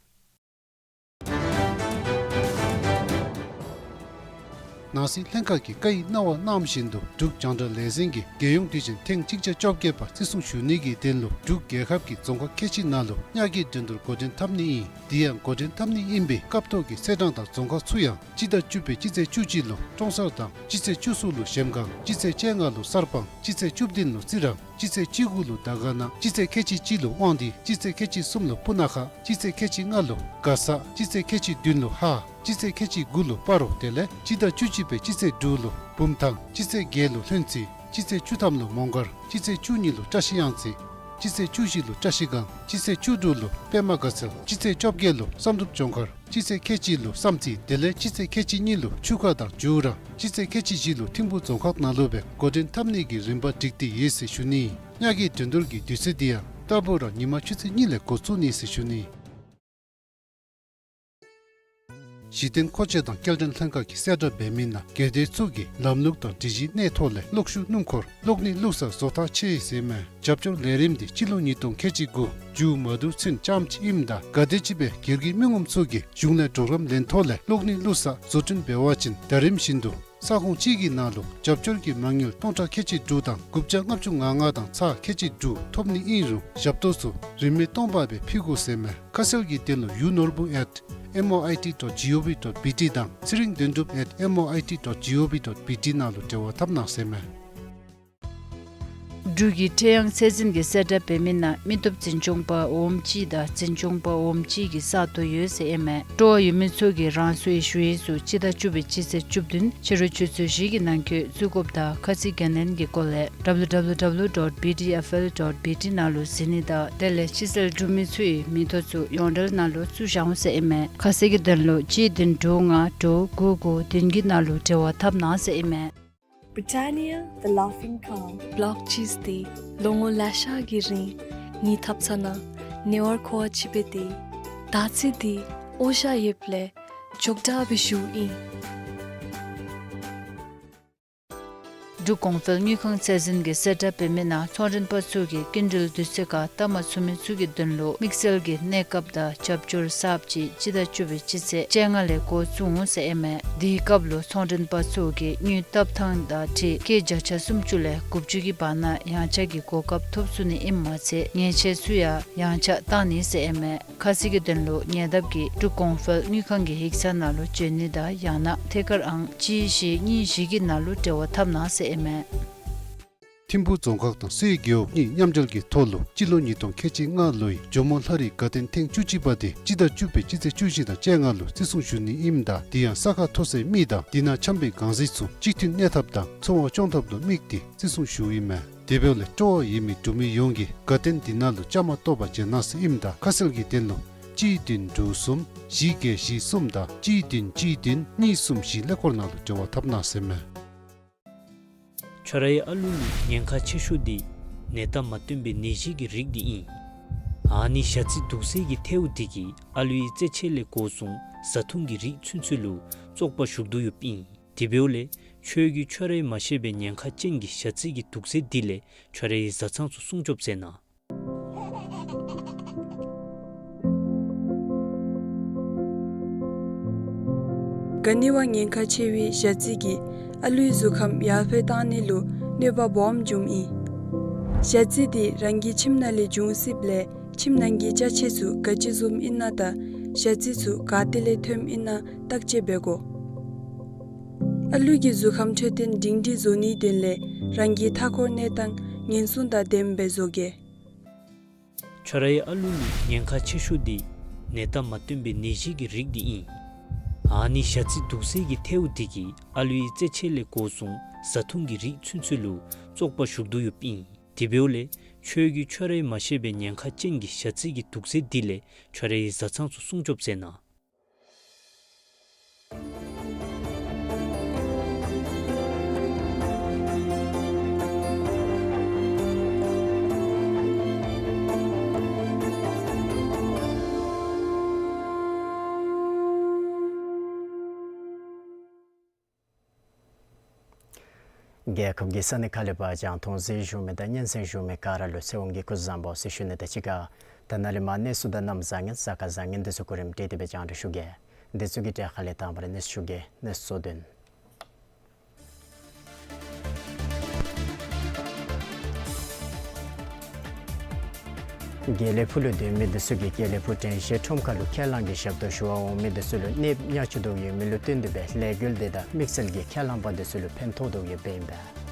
ནང་སྲིད་ལྷན་ཁག་གིས་བཀའ་ཡིག་གནང་བ་གནངམ་བཞིན་དུ་འབྲུག་རྒྱང་བསྒྲགས་ལས་འཛིན་གྱིས་རྒྱལ་ཡོངས་དུས་ཆེན་ཐེངས་གཅིག་བརྒྱ་བཅོ་བརྒྱད་པ་བརྩི་སྲུང་ཞུ་ནི་གི་དོན་ལུ་འབྲུག་རྒྱལ་ཁབ་ཀྱི་རྫོང་ཁག་ཁལ་གཅིག་ནང་ལུ་ཉག་གི་འགྲན་བསྡུར་འགོ་འདྲེན་འཐབ་ནི་ཨིན། དེ་ཡང་འགོ་འདྲེན་འཐབ་ནི་ཨིན་པའི་སྐབས་ཐོག་གི་ཚེས་གྲངས་དང་རྫོང་ཁག་ཚུ་ཡང་སྤྱི་ཟླ་བཅུ་པའི་སྤྱི་ཚེས་བཅུ་གཅིག་ལུ་ཀྲོང་གསར་དང་སྤྱི་ཚེས་བཅུ་གསུམ་ལུ་གཞལམ་སྒང་སྤྱི་ཚེས་བཅོ་ལྔ་ལུ་གསར་སྤང་སྤྱི་ཚེས་བཅུ་བདུན་ལུ་རྩི་རང་སྤྱི་ཚེས་བཅུ་དགུ་ལུ་དར་དཀར་ན་སྤྱི་ཚེས་ཁལ་གཅིག་གཅིག་ལུ་དབང་འདུས་སྤྱི་ཚེས་ཁལ་གཅིག་གསུམ་ལུ་སྤུ་ན་ཁ་སྤྱི་ཚེས་ཁལ་གཅིག་ལྔ་ལུ་མགར་ས་སྤྱི་ཚེས་ཁལ་གཅིག་བདུན་ལུ་ཧཱ་སྤྱི་ཚེས་ཁལ་གཅིག་དགུ་ལུ་སྤ་རོ་དེ་ལས་སྤྱི་ཟླ་བཅུ་གཅིག་པའི་སྤྱི་ཚེས་དྲུག་ལུ་བུམ་ཐང་སྤྱི་ཚེས་བརྒྱད་ལུ་ལྷུན་རྩེ་སྤྱི་ཚེས་བཅུ་ཐམ་ལུ་མོང་སྒར་སྤྱི་ཚེས་བཅུ་གཉིས་ལུ་བཀྲ་ཤིས་གཡང་རྩེ་སྤྱི་ཚེས་བཅུ་བཞི་ལུ་བཀྲ་ཤིས་སྒང་སྤྱི་ཚེས་བཅུ་དྲུག་ལུ་པདྨ་དགའ་ཚལ་སྤྱི་ཚེས་བཅོ་བརྒྱད་ལུ་བསམ་གྲུབ་ལྗོངས་མཁར་སྤྱི་ཚེས་ཁལ་གཅིག་ལུ་བསམ་རྩེ་དེ་ལས་སྤྱི་ཚེས་ཁལ་གཅིག་གཉིས་ལུ་ཆུ་ཁ་དང་ཇུ་ར་སྤྱི་ཚེས་ཁལ་གཅིག་བཞི་ལུ་ཐིམ་ཕུ་རྫོང་ཁག་ནང་ལུ་སྦེ་འགོ་འདྲེན་འཐབ་ནི་གི་རིམ་པ་བསྒྲིགས་ཏེ་ཡོད་ཟེར་ཞུ་ནི། ཉག་གི་འགྲན་བསྡུར་གྱི་དུས་ཚོད་འདི་ཡང་རྟག་བུ་ར་ཉིན་མ་ཆུ་ཚོད་གཉིས་ལས་འགོ་བཙུགས་ནི་ཟེར་ཞུ་ནི། གཞི་རྟེན་མཁོ་ཆས་དང་སྐྱེལ་འདྲེན་ལྷན་ཁག་གིས་གསལ་བསྒྲགས་འབད་མི་ནང་སྒེར་སྡེ་ཚུ་གིས་ལམ་ལུགས་དང་སྒྲིག་གཞིའི་གནས་ཐོག་ལས་གློག་ཤུགས་སྣུམ་འཁོར་གློག་ནི་བླུགས་ས་བཟོ་ཐངས་ཕྱེ་ཡི་ཟེར་མས། རྒྱབ་སྐྱོར་ལས་རིམ་འདི་སྤྱི་ལོ་ཉིས་སྟོང་ཁལ་གཅིག་དགུ་མཇུག་མ་བསྡུ་ཚུན་རྐྱངམ་ཅིག་ཨིནམ་ད་ག་དེམ་ཅིག་སྦེ་སྒེར་གྱི་མི་ངོམ་ཚུ་གིས་གཞུང་ལས་གྲོགས་རམ་ལེན་ཐོག་ལས་གློག་ནི་བླུགས་ས་བཟོ་སྐྲུན་འབད་བ་ཅིན་ཟླ་རིམ་བཞིན་དུ་ས་ཁོངས་གཅིག་གི་ནང་ལུ་རྒྱབ་སྐྱོར་གྱི་མ་དངུལ་སྟོང་ཕྲག་ཁལ་གཅིག་དྲུག་དང་དགུ་བརྒྱ་ལྔ་བཅུ་ང་ལྔ་དང་ཚག་ཁལ་གཅིག་དྲུག་ཐོབ་ནི་ཨིན་རུང་ཞབས་ཏོག་ཚུ་རིན་མེད་སྟོང་པ་སྦེ་ཕུལ་དགོ་ཟེར་མས། ཁ་གསལ་གྱི་དོན་ལུ་ཡུ་ནོར་བུ་at M O I T dot G O V dot B T དང་ཚེ་རིང་དོན་གྲུབ་at M O I T dot G O V dot B T ནང་ལུ་འབྲེལ་བ་འཐབ་གནང་ཟེར་མས། འབྲུག་གི་ཁྲེ་ཡང་ཚད་འཛིན་གྱིས་གསལ་བསྒྲགས་འབད་མི་ནང་མི་སྟོབས་འཛིན་སྐྱོང་པ་འོགམ་གཅིག་དང་འཛིན་སྐྱོང་པ་འོགམ་གཅིག་གི་ས་སྟོང་ཡོད་ཟེར་ཨིན་མས། སྤྲོ་བ་ཡོད་མི་ཚུ་གིས་རང་སོའི་ཞུ་ཡིག་ཚུ་སྤྱི་ཟླ་བཅུ་པའི་སྤྱི་ཚེས་བཅུ་བདུན་ཕྱི་རུ་ཆུ་ཚོད་བཞི་གི་ནང་འཁོད་བཙུགས་དགོཔ་དང་ཁ་ཚིག་གྱེན་ལེན་གྱི་སྐོར་ལས་W W W dot B T F L dot B T ནང་ལུ་གཟིགས་ནི་དང་དེ་ལས་ཕྱི་སེལ་གྲུབ་མི་ཚུ་གིས་མིང་ཐོ་ཚུ་ཡོངས་འབྲེལ་ནང་ལུ་བཙུགས་བཞག་འོང་ཟེར་ཨིན་མས། ཁ་གསལ་གྱི་དོན་ལུ་གཅིག་བདུན་དྲུག་ལྔ་དྲུག་དགུ་དགུ་བདུན་གྱི་ནང་ལུ་འབྲེལ་བ་འཐབ་གནང་ཟེར་ཨིན་མས། Britannia, the laughing calm. ལཱོག་ཅིས་འདི་ལོ་ངོ་ལེ་ཤ་གི་རིང་ངེའི་ཐབ་ཚང་ནང་ཉེ་བར་མཁོ་བ་ཅིག་སྦེ་སྡོད་ཡི། ད་ཅི་འདི་འོ་ཞ་ཡོདཔ་ལས་མགྱོགས་དྲགས་སྦེ་ཞུཝ་ཨིན། འབྲུག་གོང་འཕེལ་དངུལ་ཁང་ཚད་འཛིན་གྱིས་གསལ་བསྒྲགས་འབད་མི་ནང་ཚོང་མགྲོན་པ་ཚུ་གིས་སྐྱིན་འགྲུལ་དུས་ཚོད་ཁར་བཏབ་མ་ཚུགས་མི་ཚུ་གི་དོན་ལུ་དམིགས་བསལ་གྱི་གནས་སྐབས་དང་རྒྱབ་སྐྱོར་གསརཔ་ཅིག་སྤྱི་ཟླ་བཅུ་པའི་སྤྱི་ཚེས་བཅོ་ལྔ་ལས་འགོ་བཙུགས་འོང་ཟེར་ཨིན་མས། དེའི་སྐབས་ལུ་ཚོང་མགྲོན་པ་ཚུ་གིས་དངུལ་བཏབ་ཐངས་དང་འཁྲིལ་སྐྱེད་བརྒྱ་ཆ་སུམ་ཅུ་ལས་དགུ་བཅུ་གི་བར་ན་ཡང་ཆག་གི་གོ་སྐབས་ཐོབ་ཚུགས་ནི་ཨིནམ་མ་ཚད་ཉེས་ཆད་ཚུ་ཡང་ཡང་ཆག་བཏང་ནི་ཟེར་ཨིན་མས། ཁ་གསལ་གྱི་དོན་ལུ་ཉེ་འདབས་ཀྱི་འབྲུག་གོང་འཕེལ་དངུལ་ཁང་གི་ཡིག་ཚང་ནང་ལུ་བྱོན་ནི་དང་ཡང་ན་ཐད་ཀར་ཨང་གཅིག་བཞི་གཉིས་བཞི་གི་ནང་ལུ་འབྲེལ་བ་འཐབ་གནང་ཟེར་ཨིན་མས། ཐིམ་ཕུ་རྫོང་ཁག་དང་སེ་རྒེད་འོག་གཉིས་མཉམ་འབྲེལ་གྱི་ཐོག་ལུ་སྤྱི་ལོ་ཉིས་སྟོང་ཁལ་གཅིག་ལྔ་ལོའི་ཇོ་མོ་ལྷ་རིའི་དགའ་སྟོན་ཐེངས་བཅུ་གཅིག་པ་དེ་སྤྱི་ཟླ་བཅུ་པའི་སྤྱི་ཚེས་བཅུ་བཞི་དང་བཅོ་ལྔ་ལུ་བརྩི་སྲུང་ཞུ་ནི་ཨིནམ་ད་དེ་ཡང་ས་ཁ་མཐོ་སའི་མི་དང་དེ་ནང་འཁྱམས་པའི་གང་ཟག་ཚུ་གཅིག་མཐུན་གནས་ཐབས་དང་འཚོ་བ་སྐྱོང་ཐབས་ལུ་དམིགས་ཏེ་བརྩི་སྲུང་ཞུཝ་ཨིན་མས། དེ་འབདཝ་ལས་སྤྲོ་བ་ཡོད་མི་འབྲུག་མི་ཡོངས་ཀྱིས་དགའ་སྟོན་འདི་ནང་ལུ་བཅའ་མར་གཏོགས་པར་བྱོན་གནང་ཟེར་ཨིནམ་ད་ཁ་གསལ་གྱི་དོན་ལུ་གཅིག་བདུན་དྲུག་གསུམ་བཞི་བརྒྱད་བཞི་གསུམ་དང་གཅིག་བདུན་གཅིག་བདུན་གཉིས་གསུམ་བཞི་ཀླད་ཀོར་ནང་ལུ་འབྲེལ་བ་འཐབ་གནང་ཟེར་མས། ཁྱོད་རའི་ཨ་ལུ་ལུ་ཉེན་ཁ་ཆེ་ཤོས་འདི་ནད་རྟགས་མ་སྟོན་པའི་ནད་གཞི་གི་རིགས་འདི་ཨིན། ཨ་ནི་ཞ་རྩི་དུག་སེལ་གྱི་ཐལཝ་འདི་གིས་ཨ་ལུའི་རྩེད་ཆས་ལས་འགོ་བཟུང་བཟའ་འཐུང་གི་རིགས་ཚུན་ཚོད་ལུ་བཙོག་པ་ཞུགས་དོ་ཡོདཔ་ཨིན། དེ་འབདཝ་ལས་ཁྱོད་ཀྱིས་ཁྱོད་རའི་མ་ཤེས་པའི་ཉེན་ཁ་ཅན་གྱི་ཞ་རྩི་གི་དུག་རྫས་འདི་ལས་ཁྱོད་རའི་བཟའ་ཚང་ཚུ་སྲུང་སྐྱོབ་མཛད་གནང་། ག་ནི་བ་ཉེན་ཁ་ཆེ་བའི་ཞ་རྩི་གིས་ཨ་ལུའི་གཟུགས་ཁམས་ཡར་འཕེལ་བཏང་ནི་ལུ་གནོད་པ་སྦོམ་འབྱུངམ་ཨིན། ཞ་རྩི་འདི་རང་གི་ཁྱིམ་ནང་ལས་འབྱུང་སྲིདཔ་ལས་ཁྱིམ་ནང་གི་ཅ་ཆས་ཚུ་ག་ཅི་བཟུམ་ཨིན་ན་དང་ཞ་རྩི་ཚུ་ག་ཏེ་ལས་ཐོནམ་ཨིན་ན་བརྟག་དཔྱད་འབད་དགོ། ཨ་ལུ་གི་གཟུགས་ཁམས་འཕྲོད་བསྟེན་སྒྲིང་སྒྲིང་བཟོ་ནིའི་དོན་ལས་རང་གི་མཐའ་འཁོར་གནས་སྟངས་ཉེན་སྲུང་དང་ལྡནམ་སྦེ་བཟོ་གེ། ཁྱོད་རའི་ཨ་ལུ་ལུ་ཉེན་ཁ་ཆེ་ཤོས་འདི་ནད་རྟགས་མ་སྟོན་པའི་ནད་གཞི་གི་རིགས་འདི་ཨིན། ཨ་ནི་ཞ་རྩི་དུག་སེལ་གྱི་ཐལཝ་འདི་གིས་ཨ་ལུའི་རྩེད་ཆས་ལས་འགོ་བཟུང་བཟའ་འཐུང་གི་རིགས་ཚུན་ཚོད་ལུ་བཙོག་པ་ཞུགས་དོ་ཡོདཔ་ཨིན། དེ་འབདཝ་ལས་ཁྱོད་ཀྱིས་ཁྱོད་རའི་མ་ཤེས་པའི་ཉེན་ཁ་ཅན་གྱི་ཞ་རྩི་གི་དུག་རྫས་འདི་ལས་ཁྱོད་རའི་བཟའ་ཚང་ཚུ་སྲུང་སྐྱོབ་མཛད་གནང་། རྒྱལ་ཁབ་ཀྱི་ས་གནས་ཁག་ལས་ཕར་རྒྱང་མཐོང་གཟིགས་བཞུགས་མི་དང་སྙན་གསན་བཞུགས་མི་ག་ར་ལུ་ཚེ་དབང་གིས་སྐུ་གཟུགས་བཟང་པོ་ཟེར་ཞུ་ནི་དང་གཅིག་ཁར་ད་ནཱ་ལས་མར་གནས་ཚུལ་དང་གནམ་བཟང་ངན་གཟའ་སྐར་བཟང་ངན་འདི་ཚུ་གོ་རིམ་སྒྲིག་སྟེ་སྦེ་རྒྱང་བསྒྲགས་ཞུ་གེ། འདི་ཚུ་གི་གྲས་ཁ་ལས་དང་པ་ར་གནས་ཚུལ་ཞུ་གེ། གནས་ཚུལ་གཙོ་དོན། དགེ་ལེགས་ཕུག་ལུ་སྡོད་མི་འདི་ཚུ་གིས་དགེ་ལེགས་ཕུག་དྲན་ཤེས་ཁྲོམ་ཁ་ལུ་ཁས་བླངས་ཀྱི་ཞབས་ཏོག་ཞུ་བར་འོང་མི་འདི་ཚུ་ལུ་གནོདཔ་ཉར་བཅུག་དོ་ཡོད་མི་ལུ་བསྟུན་ཏེ་སྦེ་ལས་འགུལ་འདི་དང་དམིགས་བསལ་གྱིས་ཁས་བླངས་པ་འདི་ཚུ་ལུ་ཕན་ཐོགས་དོ་ཡོདཔ་ཨིན་པས།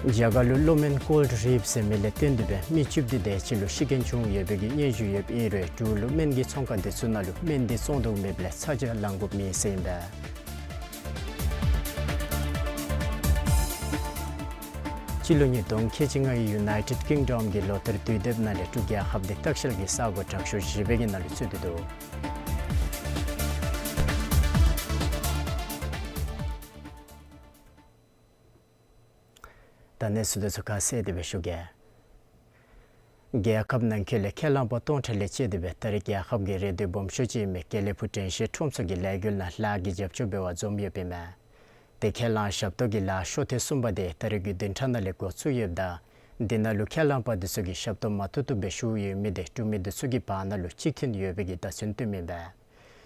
རྒྱ་གར་ལུ་གློ་སྨན་ཀོལཌ་རིབ་ཟེར་མི་ལས་བརྟེན་ཏེ་སྦེ་མི་བཅུ་བདུན་དེ་ཅིག་ལུ་ཤི་རྐྱེན་བྱུང་ཡོད་པའི་གི་སྙན་ཞུ་ཡོདཔ་ཨིན་རུང་འབྲུག་ལུ་སྨན་གྱི་ཚོང་ཁང་འདི་ཚུ་ནང་ལུ་སྨན་འདི་བཙོང་དོ་མེདཔ་ལས་ཚ་གྱང་ལང་དགོཔ་མེད་ཟེར་ཨིན་པས། སྤྱི་ལོ་ཉིས་སྟོང་ཁལ་གཅིག་ལྔའི་ཡུ་ནའི་ཊེཌ་ཀིང་ཌམ་གྱི་ལོ་ལྟར་དུས་དེབ་ནང་ལས་འབྲུག་རྒྱལ་ཁབ་འདི་ལྟ་བཤལ་གྱི་ས་གོ་དྲག་ཤོས་བཞི་པའི་གི་ནང་ལུ་ཚུད་དེ་འདུག། ད་གནས་ཚུལ་འདི་ཚུ་ཁ་གསལ་ཏེ་སྦེ་ཞུ་གེ། རྒྱལ་ཁབ་ནང་འཁོད་ལས་ཁས་བླངས་པ་སྟོང་ཕྲག་ལས་བཅད་དེ་སྦེ་ད་རེས་རྒྱལ་ཁབ་ཀྱི་རེ་ལྟོས་སྦོམ་ཤོས་ཅིག་ཨིན་མི་དགེ་ལེགས་ཕུག་དྲན་ཤེས་ཁྲོམ་ཚུ་གི་ལས་འགུལ་ནང་ལཱ་གི་རྒྱབ་སྐྱོར་འབད་བར་འཛོམས་ཡོདཔ་ཨིན་མས། ཏེ་ཁས་བླངས་ཞབས་ཏོག་གི་ལཱ་ཤོ་ཐེངས་གསུམ་པ་དེ་ད་རེས་ཀྱི་བདུན་ཕྲག་ནང་ལས་འགོ་བཙུགས་ཡོདཔ་ད་འདི་ནང་ལུ་ཁས་བླངས་པ་འདི་ཚུ་གིས་ཞབས་ཏོག་མ་ཐུབ་ཐུབ་སྦེ་ཞུ་ཡོད་མི་དེ་འབྲུག་མི་འདི་ཚུ་གི་བར་ན་ལུ་གཅིག་མཐུན་ཡོད་པའི་གི་བརྡ་མཚོན་བསྟནམ་ཨིན་པས།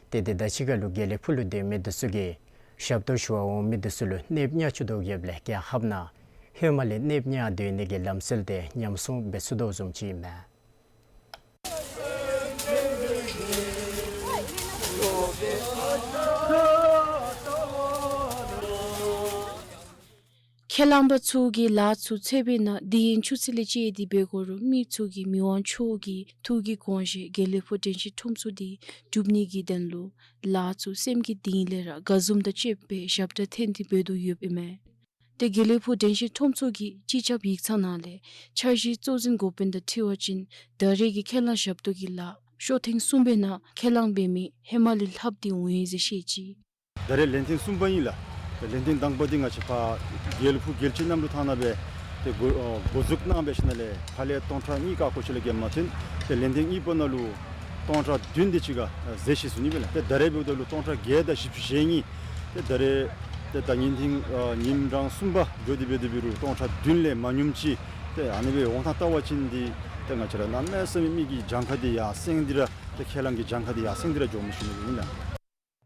ཏེ་དེ་དང་གཅིག་ཁར་ལུ་དགེ་ལེགས་ཕུག་ལུ་སྡོད་མི་འདི་ཚུ་གིས་ཞབས་ཏོག་ཞུ་བར་འོང་མི་འདི་ཚུ་ལུ་གནོདཔ་ཉར་བཅུག་དོ་ཡོདཔ་ལས་རྒྱལ་ཁབ་ནང་ཧེ་མ་ལས་གནོདཔ་ཉར་སྡོད་ནི་གི་ལམ་སྲོལ་དེ་ཉམས་སྲུང་འབད་ཚུགས་དོ་བཟུམ་ཅིག་ཨིན་མས། ཁས་བླངས་པ་ཚུ་གིས་ལཱ་ཚུ་འཚོལ་བའི་ནང་དུས་ཡུན་ཆུ་ཚོད་ལས་བཅད་དེ་འབད་དགོ་རུང་མི་ཚུ་གིས་མི་དབང་མཆོག་གི་ཐུགས་ཀྱི་དགོངས་བཞེད་དགེ་ལེགས་ཕུག་དྲན་ཤེས་ཁྲོམ་ཚུ་འདི་སྒྲུབ་ནི་གི་དོན་ལུ་ལཱ་ཚུ་སེམས་ཀྱི་གཏིང་ལས་ར་དགའ་འཛུམ་དང་བཅསཔ་སྦེ་ཞབས་ཁྲ་འཐེན་ཏེ་འབད་དོ་ཡོདཔ་ཨིན་མས། ཏེ་དགེ་ལེགས་ཕུག་དྲན་ཤེས་ཁྲོམ་ཚུ་གི་སྤྱི་ཁྱབ་ཡིག་ཚང་ནང་ལས་འཆར་གཞི་གཙོ་འཛིན་འགོ་དཔོན་དང་འཁྲིལ་བ་ཅིན་ད་རེས་ཀྱི་ཁས་བླངས་ཞབས་ཏོག་གི་ལཱ་ཤོ་ཐེངས་གསུམ་པའི་ནང་ཁས་བླངས་འབད་མི་ཧེ་མ་ལས་ལྷགཔ་འདི་འོང་ཡི་ཟེར་བཤད་ཅི། ད་རེས་ལན་ཐེངས་གསུམ་པ་ཨིན་ལགས། ལན་ཐེངས་དང་པ་འདི་ང་བཅས་ཕར་དགེ་ལེགས་ཕུག་རྒྱལ་སྤྱི་གནམ་གྲུ་ཐང་ནང་སྦེ་ཏེ་འགོ་ཨ་འགོ་འཛུགས་གནང་སྦེ་ཞིནམ་ལས་ཕར་ལས་སྟོང་ཕྲག་གཉིས་ཀ་ཀོ་ཅིག་ལས་བརྒལ་མ་ཐོན། ཏེ་ལན་ཐེངས་གཉིས་པ་ནང་ལུ་སྟོང་ཕྲག་བདུན་དེ་ཅིག་ཁར་ཟད་ཅི་ཟེར་ནི་སྦེ་ལགས། ཏེ་ད་རེས་འབདཝ་ད་ལུ་སྟོང་ཕྲག་བརྒྱད་དང་བཞི་བཅུ་ཞེ་གཉིས། ཏེ་ད་རེས་ཏེ་ད་ཉིན་ཐེངས་ཨ་ཉིནམ་གྲངས་གསུམ་པ་འགྱོ་སྟེ་འབད་དེ་འབད་རུང་སྟོང་ཕྲག་བདུན་ལས་མ་ཉུངམ་ཅིག་ཏེ་ཨ་ནི་སྦེ་འོང་ཐངས་བལྟ་བ་ཅིན་འདི་ཏེ་ང་བཅས་ར་གནམ་མེད་ས་མེད་མི་གི་གྱངས་ཁ་འདི་ཡར་སེང་སྟེ་ར་ཏེ་ཁས་བླངས་ཀྱི་གྱངས་ཁ་འདི་ཡར་སེང་སྟེ་ར་འགྱོཝ་མས་ཟེར་ཞུ་ནི་ཨིན་ལགས།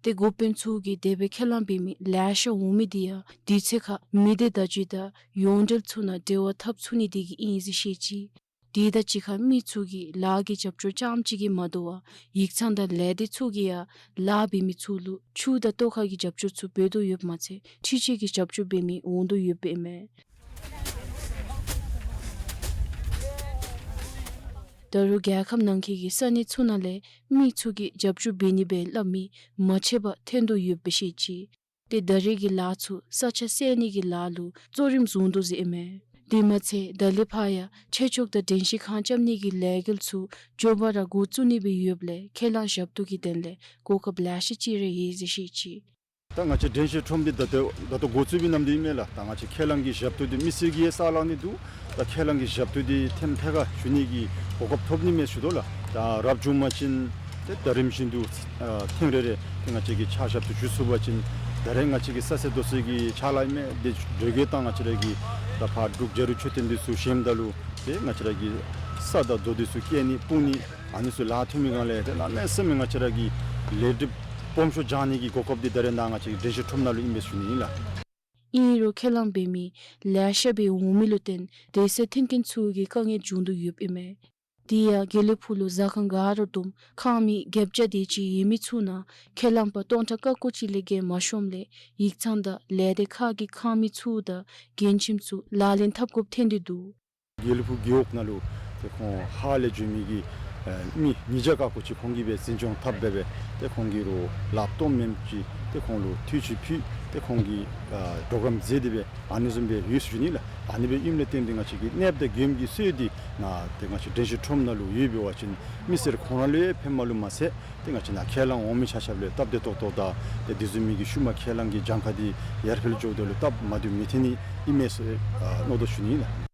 ཏེ་འགོ་དཔོན་ཚུ་གིས་དེ་སྦེ་ཁས་བླངས་འབད་མི་ལེ་ཤ་འོང་མི་འདི་ཡང་དུས་ཚོད་ཁར་མི་སྡེ་བརྡ་བརྒྱུད་དང་ཡོངས་འབྲེལ་ཚུ་ནང་འབྲེལ་བ་འཐབ་ཚུགས་ནི་དེ་གིས་ཨིན་ཟེར་བཤད་ཅི། དེ་དང་གཅིག་ཁར་མི་ཚུ་གིས་ལཱ་གི་རྒྱབ་སྐྱོར་རྐྱངམ་ཅིག་གིས་མ་དོ་བར་ཡིག་ཚང་དང་ལས་སྡེ་ཚུ་གིས་ཡང་ལཱ་འབད་མི་ཚུ་ལུ་ཆུ་དང་ལྟོ་ཁ་གི་རྒྱབ་སྐྱོར་ཚུ་འབད་དོ་ཡོདཔ་མ་ཚད་འཕྲུལ་ཆས་ཀྱི་རྒྱབ་སྐྱོར་འབད་མི་འོང་དོ་ཡོདཔ་ཨིན་མས། ད་རུང་རྒྱལ་ཁབ་ནང་འཁོད་ཀྱི་ས་གནས་ཚུ་ནང་ལས་མི་ཚུ་གིས་རྒྱབ་སྐྱོར་འབད་ནི་སྦེ་སླབ་མི་མ་ཆད་པར་ཐོན་དོ་ཡོདཔ་སྦེ་བཤད་ཅི། ཏེ་ད་རེས་ཀྱི་ལཱ་ཚུ་ས་ཆ་བསལ་ནི་གི་ལཱ་ལུ་གཙོ་རིམ་བཟུང་དོ་ཟེར་ཨིན་མས། དེ་མ་ཚད་ད་ལས་ཕར་ཡང་ཆོས་ཕྱོགས་དང་དྲན་ཤེས་ཁང་རྐྱབ་ནི་གི་ལས་འགུལ་ཚུ་མགྱོགས་པ་ར་འགོ་བཙུགས་ནི་སྦེ་ཡོདཔ་ལས་ཁས་བླངས་ཞབས་ཏོག་གི་དོན་ལས་གོ་སྐབས་ལེ་ཤ་ཅིག་ར་ཡོད་ཟེར་བཤད་ཅི། ད་ང་བཅས་དྲན་ཤེས་ཁྲོམ་འདི་ད་ལྟོ་ད་ལྟོ་འགོ་བཙུགས་པའི་ནམ་དུས་ཨིན་མས་ལགས། ད་ང་བཅས་ཁས་བླངས་ཀྱི་ཞབས་ཏོག་འདི་མི་སེར་གྱིས་ཡང་ས་ལང་ནི་འདུག། ད་ཁས་བླངས་ཀྱི་ཞབས་ཏོག་འདི་ཐེམ་ཐེ་ཁར་ཞུ་ནི་གི་གོ་སྐབས་ཐོབ་ནི་མས་ཟེར་དོ་ལགས། ད་རབ་བྱུང་པ་ཅིན་ཏེ་ད་རིམ་བཞིན་དུ་ཨ་ཐེངས་རེ་རེ་ཏེ་ང་བཅས་ཀྱིས་ཕྱག་ཞབས་ཏོག་ཞུ་ཚུགས་པ་ཅིན་ད་རེས་ང་བཅས་ཀྱི་ས་སེར་རྡོ་སེར་གྱི་ཕྱག་ལཱ་ཨིན་མས། ཏེ་འགྲོས་ཀྱི་ད་ང་བཅས་ར་གི་ད་ཕར་འབྲུག་རྒྱལ་རིགས་མཆོད་རྟེན་འདི་ཚུ་བཞེངསམ་ད་ལུ་ཏེ་ང་བཅས་ར་གི་ས་དང་རྡོ་འདི་ཚུ་སྐྱེལ་ནི་སྤུངས་ནི་ཨ་ནི་ཚུ་ལཱ་ཐོན་མི་སྒང་ལས་ཏེ་གནམ་མེད་ས་མེད་ང་བཅས་ར་གི་ལས་སྒྲིབ་སྦོམ་ཤོས་སྦྱང་ནི་གི་གོ་སྐབས་འདི་ད་རེས་ནཱ་ང་བཅས་ཀྱི་དྲན་ཤེས་ཁྲོམ་ནང་ལུ་ཨིན་པས་ཟེར་ཞུ་ནི་ཨིན་ལགས། ཨིན་རུང་ཁས་བླངས་འབད་མི་ལེ་ཤ་སྦེ་འོང་མི་ལུ་བརྟེན་ཏེ་ས་ཐོན་མཁན་ཚུ་གིས་དཀའ་ངལ་བྱུང་དོ་ཡོདཔ་ཨིན་མས། དེ་ཡང་དགེ་ལེགས་ཕུག་ལུ་ཟ་ཁང་ག་ར་བསྡོམས་ཁང་མིག་བརྒྱད་བརྒྱ་དེ་ཅིག་ཡོད་མི་ཚུ་ནང་ཁས་བླངས་པ་སྟོང་ཕྲག་ཀ་ཀོ་ཅིག་ལས་བརྒལ་མ་ཤོངམ་ལས་ཡིག་ཚང་དང་ལས་སྡེ་ཁག་གི་ཁང་མིག་ཚུ་དང་མགྲོན་ཁྱིམ་ཚུ་ལག་ལེན་འཐབ་དགོཔ་ཐོན་ཏེ་འདུག། དགེ་ལེགས་ཕུག་རྒེད་འོག་ནང་ལུ་ཏེ་ཁོང་ཧཱ་ལས་འབྱོན་མི་གི་ཨེ་མི་ཉིས་བརྒྱ་ཀ་ཀོ་ཅིག་ཁོང་གིས་སྦེ་འཛིན་སྐྱོང་འཐབ་སྦེ་སྦེ་ཏེ་ཁོང་གིས་རོགས་ལཱ་གཏོགས་མེནམ་ཅིག་ཏེ་ཁོང་ལུ་ཐུགས་ཆེ་ཕུལ་ཏེ་ཁོང་གིས་ཨ་པྲོ་གརམ་མཛད་དེ་སྦེ་ཨ་ནི་བཟུམ་སྦེ་ཡོད་ཟེར་ཞུ་ནི་ལགས། ཨ་ནི་སྦེ་ཨིནམ་ལས་བརྟེན་ཏེ་ང་བཅས་ཀྱི་གནོདཔ་དང་མགྱོནམ་གྱི་སྲོལ་འདི་ནཱ་ཏེ་ང་བཅས་དྲན་ཤེས་ཁྲོམ་ནང་ལུ་ཡོདཔ་འབད་བ་ཅིན་མི་སེར་ཁོང་ར་ལུ་ཡང་ཕན་མ་ལུས་མ་ཚད་ཏེ་ང་བཅས་ནཱ་ཁས་བླངས་འོང་མི་ཆ་ཁྱབ་ལུ་སྟབས་བདེ་ཏོག་ཏོ་དང་ཏེ་དེ་བཟུམ་མའི་གི་ཤུལ་མ་ཁས་བླངས་ཀྱི་གྱངས་ཁ་འདི་ཡར་འཕེལ་འགྱོཝ་ད་ལུ་སྟབས་མ་བདེཝ་མི་ཐོན་ནི་ཨིན་མས་ཟེར་ཨ་མནོ་དོ་ཞུ་ནི་ཨིན་ལགས།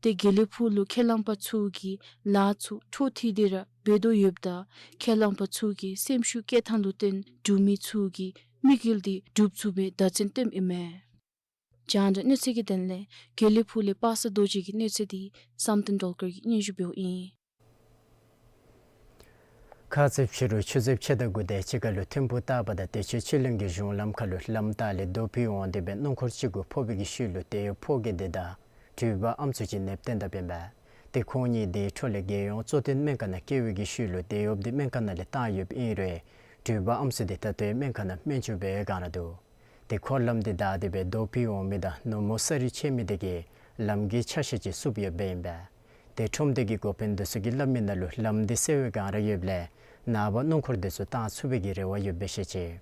ཏེ་དགེ་ལེགས་ཕུག་ལུ་ཁས་བླངས་པ་ཚུ་གིས་ལཱ་ཚུ་འཕྲོ་མཐུད་དེ་ར་འབད་དོ་ཡོདཔ་ད་ཁས་བླངས་པ་ཚུ་གི་སེམས་ཤུགས་བསྐྱེད་ཐངས་ལུ་བརྟེན་འབྲུག་མི་ཚུ་གི་དམིགས་ཡུལ་འདི་འགྲུབ་ཚུགས་པའི་བརྡ་མཚོན་བསྟནམ་ཨིན་མས། རྒྱང་བསྒྲགས་གནས་ཚུལ་གྱི་དོན་ལས་དགེ་ལེགས་ཕུག་ལས་པ་སངས་རྡོ་རྗེ་གི་གནས་ཚུལ་འདི་བསམ་གཏན་སྒྲོལ་དཀར་གྱིས་སྙན་ཞུ་འབདཝ་ཨིན། ཁ་ཙ་ཕྱི་རུ་ཆུ་ཚོད་ཕྱེད་དང་དགུ་དེ་ཅིག་ཁར་ལུ་ཐིམ་ཕུ་སྟག་པ་དང་བདེ་ཆེན་ཆོས་གླིང་གི་གཞུང་ལམ་ཁར་ལུ་ལམ་ལྟག་ལས་རྡོ་ཕུད་འོང་སྟེ་སྦེ་སྣུམ་འཁོར་གཅིག་གུ་ཕོག་པའི་གི་ཤུལ་ལུ་དེའི་ཕོ་རྒྱས་དེ་དང་ འགྲུལ་པ་ཨམ་སྲུ་ཅིག་ནདཔ་བཏོན་དཔ་ཨིན་པས། ཏེ་ཁོང་གཉིས་དེའི་འཕྲོ་ལས་རྒྱལ་ཡོངས་གཙོ་བསྟེན་སྨན་ཁང་ནང་བསྐྱལ་བའི་གི་ཤུལ་ལུ་དེད་གཡོགཔ་འདི་སྨན་ཁང་ནང་ལས་བཏང་ཡོདཔ་ཨིན་རུང་འགྲུལ་པ་ཨམ་སྲུ་འདི་ད་ལྟོ་ཡང་སྨན་ཁང་ནང་སྨན་བཅོས་འབད་བའི་སྒང་ར་འདུག། ཏེ་འཁོར་ལམ་འདི་བདའ་སྟེ་སྦེ་རྡོ་ཕུད་འོང་མི་དང་ནུབ་མོ་ས་རུད་ཆད་མི་དེ་གིས་ལམ་གྱི་ཆ་ཤས་ཅིག་བསུབ་ཡོདཔ་ཨིན་པས། ཏེ་ཁྲོམ་སྡེ་གི་འགོ་དཔོན་འདི་ཚུ་གིས་སླབ་མི་ནང་ལུ་ལམ་འདི་སེལ་བའི་སྒང་ར་ཡོདཔ་ལས་ནངས་པ་སྣུམ་འཁོར་འདི་ཚུ་བཏང་ཚུགས་པའི་གི་རེ་བ་ཡོདཔ་སྦེ་བཤད་ཅི།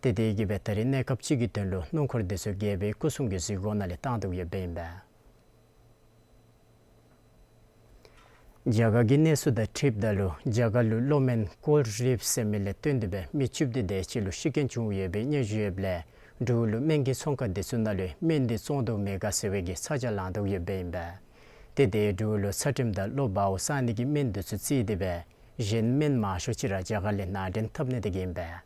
ཏེ་དེ་གིས་སྦེ་ད་རིས་གནས་སྐབས་ཅིག་གི་དོན་ལུ་སྣུམ་འཁོར་འདི་ཚུ་རྒྱལ་པོའི་སྐུ་སྲུང་གི་འཛུལ་སྒོ་ནང་ལས་བཏང་དོ་ཡོདཔ་ཨིན་པས། རྒྱ་གར་གྱི་གནས་ཚུལ་དང་འཁྲིལཝ་ད་ལུ་རྒྱ་གར་ལུ་གློག་སྨན་ཀོལ་རིབ་ཟེར་མི་ལས་བརྟེན་ཏེ་སྦེ་མི་བཅུ་བདུན་དེ་ཅིག་ལུ་ཤི་རྐྱེན་བྱུང་ཡོད་པའི་སྙན་ཞུ་ཡོདཔ་ལས་འབྲུག་ལུ་སྨན་གྱི་ཚོང་ཁང་འདི་ཚུ་ནང་ལུ་སྨན་འདི་བཙོང་དོ་མེད་ག་ཟེར་བའི་གི་ཚ་གྱང་ལང་དོ་ཡོདཔ་ཨིན་པས། ཏེ་དེ་འབྲུག་ལུ་ཚ་ཁྲིམས་དང་གློ་བའོ་གསང་ནི་གི་སྨན་འདི་ཚུ་བརྩིས་ཏེ་སྦེ་གཞན་སྨན་མང་ཤོས་ཅིག་ར་རྒྱ་གར་ལས་ནང་འདྲེན་འཐབ་ནི་དེ་གིས་ཨིན་པས།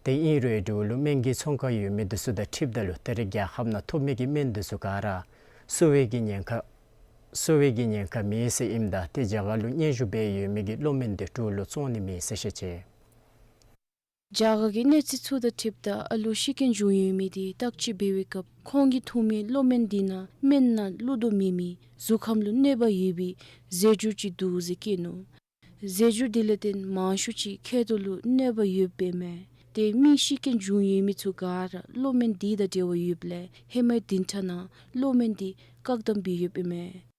ཏེ་ཨིན་རུང་འབྲུག་ལུ་སྨན་གྱི་ཚོང་ཁང་ཡོད་མི་འདི་ཚུ་དང་འཁྲིལཝ་ད་ལུ་ད་རིས་རྒྱལ་ཁབ་ནང་ཐོབ་མི་གི་སྨན་འདི་ཚུ་ག་ར་གསོ་བའི་གི་ཉེན་ཁ་གསོ་བའི་གི་ཉེན་ཁ་མེད་ཟེར་ཨིནམ་ད་ཏེ་རྒྱ་གར་ལུ་སྙན་ཞུ་འབད་ཡོད་མི་གི་གློག་སྨན་འདི་འབྲུག་ལུ་བཙོང་ནི་མེད་ཟེར་བཤད་ཅི། རྒྱ་གར་གྱི་གནས་ཚུལ་ཚུ་དང་འཁྲིལཝ་ད་ཨ་ལུ་ཤི་རྐྱེན་བྱུང་ཡོད་མི་དེ་བརྟག་དཔྱད་འབད་བའི་སྐབས་ཁོང་གིས་འཐུང་མི་གློག་སྨན་འདི་ནང་སྨན་ནང་བླུག་དོ་མེད་མི་གཟུགས་ཁམས་ལུ་གནོད་པ་ཡོད་པའི་རྫས་འགྱུར་ཅིག་འདུག་ཟེར་བཀོད་ནུག། རྫས་འགྱུར་འདི་ལས་བརྟེན་མང་ཤོས་ཅིག་མཁལ་རྡོག་ལུ་གནོད་པ་ཡོདཔ་ཨིན་མས། ཏེ་མི་ཤི་རྐྱེན་བྱུང་ཡོད་མི་ཚུ་ག་ར་གློག་སྨན་འདི་དང་འབྲེལ་བ་ཡོདཔ་ལས་ཧེ་མའི་བདུན་ཕྲག་ནང་གློག་སྨན་འདི་བཀག་དམ་འབད་ཡོདཔ་ཨིན་མས།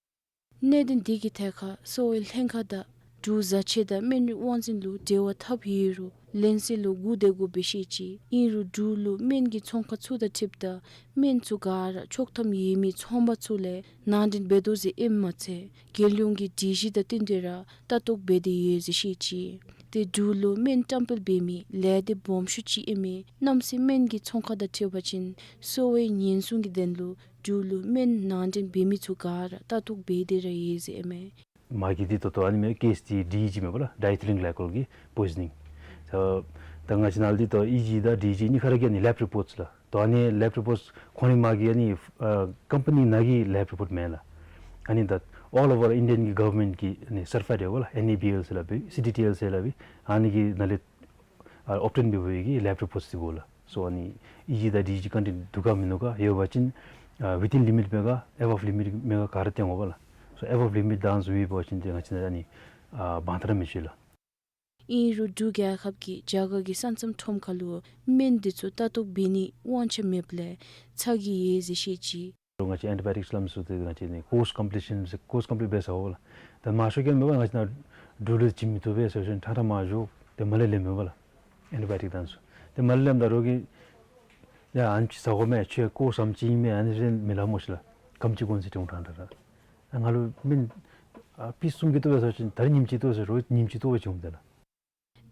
གནད་དོན་འདི་གི་ཐད་ཁར་གསོ་བའི་ལྷན་ཁག་དང་འབྲུག་བཟའ་ཆས་དང་སྨན་རིགས་དབང་འཛིན་ལུ་འབྲེལ་བ་འཐབ་ཡོད་རུང་ལན་གསལ་ལུ་སྒུག་སྡོད་དགོཔ་སྦེ་བཤད་ཅི། ཨིན་རུང་འབྲུག་ལུ་སྨན་གྱི་ཚོང་ཁང་ཚུ་དང་འཁྲིལཝ་ད་སྨན་ཚུ་ག་ར་ཆོག་ཐམ་ཡོད་མི་ཚོང་པ་ཚུ་ལས་ནང་འདྲེན་འབད་དོ་ཟེར་ཨིནམ་མ་ཚད་རྒྱལ་ཡོངས་ཀྱི་སྒྲིག་གཞི་དང་བསྟུན་ཏེ་ར་ལྟ་རྟོག་འབད་དེ་ཡོད་ཟེར་བཤད་ཅི། ཏེ་འབྲུག་ལུ་སྨན་བཀྲམ་སྤེལ་འབད་མི་ལས་སྡེ་སྦོམ་ཤོས་ཅིག་ཨིན་མི་རྣམ་གསུམ་སྨན་གྱི་ཚོང་ཁང་དང་འཁྲིལ་བ་ཅིན་གསོ་བའི་ཉེན་སྲུང་གི་དོན་ལུ་འབྲུག་ལུ་སྨན་ནང་འདྲེན་འབད་མི་ཚུ་ག་ར་ལྟ་རྟོག་འབད་དེ་ར་ཡོད་ཟེར་ཨིན་མས། མ་གི་འདི་ད་ལྟོ་ཨ་ནི་མས་ཀེསི་འདི་ཌི་ཨི་ཇི་མས་པ་ལགས། Diethylene glycol གི་པོའི་ཟི་ནིང་། ད་ད་ང་བཅས་ནང་འདི་ད་ཨི་ཇི་དང་ཌི་ཨི་ཇི་གཉིས་ཁར་གྱི་ཨ་ནི་ལེབ་རི་པོརཊ་ལགས། ད་ཨ་ནི་ལེབ་རི་པོརཊ་ཁོང་རའི་མ་གི་ཨ་ནི་ཨ་ཀམ་པ་ནི་ནང་གི་ལེབ་རི་པོརཊ་མེན་ལགས། ཨ་ནི་ད་all over Indian གི་གོ་ཝར་མེནཊ་གི་ཨ་ནི་སར་ཊི་ཕའིཌ་ཡོད་པ་ལགས། ཨེན་ཨེ་བི་ཨེལ་ཟེར་སླབ་པའི་སི་ཌི་ཊི་ཨེལ་ཟེར་སླབ་པའི་ཨ་ནི་གི་ནང་ལས་ཨ་ཨོབ་ཊེན་འབད་བའི་གི་ལེབ་རི་པོརཊ་འདི་དགོ་ལགས། སོ་ཨ་ནི་ཨི་ཇི་དང་ཌི་ཨི་ཇི་ཀོན་ཊེནཊ་འདུག་ག་མིན་འདུག་ག་ཡོད་པ་ཅིན་ཨ་ཝི་ཐིན་ལི་མིཊ་མས་ག་ཨེ་བོབ་ལི་མིཊ་མས་ག་ག་ར་སྟོན་དགོ་པ་ལགས། སོ་ཨེ་བོབ་ལི་མིཊ་དང་ཟུར་ཡོད་པ་ཅིན་ཏེ་ང་བཅས་ནང་ཨ་ནི་ཨ་དབང་ཐང་ར་མི་ཆོད་ལགས། ཨིན་རུང་འབྲུག་རྒྱལ་ཁབ་ཀྱིས་རྒྱ་གར་གྱི་ས་མཚམས་ཁྲོམ་ཁ་ལུ་སྨན་འདི་ཚུ་ལྟ་རྟོག་འབད་ནིའི་དབང་ཆ་མེདཔ་ལས་ཚ་གྱང་ཡོད་ཟེར་བཤད་ཅི། ང་བཅས་ཨེན་ཊི་བའི་ཡོ་ཊིཀསི་ལམ་སྲོལ་འདི་ང་བཅས་ནི་ཀོརསི་ཀོམ་པི་ལི་ཤཱན་ཟེར་ཀོརསི་ཀོམ་པི་ལིཊ་འབད་ཟེར་བ་ལགས། ད་མང་ཤོས་ཀྱིས་མེན་པ་ང་བཅས་ནང་འབྲུག་ལུ་བྱིན་མི་བཏུབ་པས་ཟེར་བཞིན་ཁྲང་ཁྲང་མར་འགྱོ་སྟེ་མར་ལས་ལེན་མེན་པ་ལགས། ཨེན་ཊི་བའི་ཡོ་ཊིཀ་དང་ཚུ་ཏེ་མར་ལས་ལེནམ་ད་རོགས་ཀྱིས་ཡ་ཨ་ནི་ཅིག་ཟ་དགོ་མས་ཁྱོད་ཀོརསི་ཨམ་ཅིག་ཨིན་མས་ཨ་ནི་ཟེར་མི་སླབ་སྨོ་ཤིག་ལགས། ག་དེམ་ཅིག་དགོ་ཟེར་དྲི་འོང་ཁྲང་ཁྲང་ར། ང་ལུ་སྨན་ཨ་པིས་གསུམ་གྱིས་བཏུབ་པས་ཟེར་བཞིན་ད་རིས་ཉིནམ་གཅིག་བཏུབ་ཟེར་རོགས་ཉིནམ་གཅིག་བཏུབ་པས་བྱུང་ད་ལགས།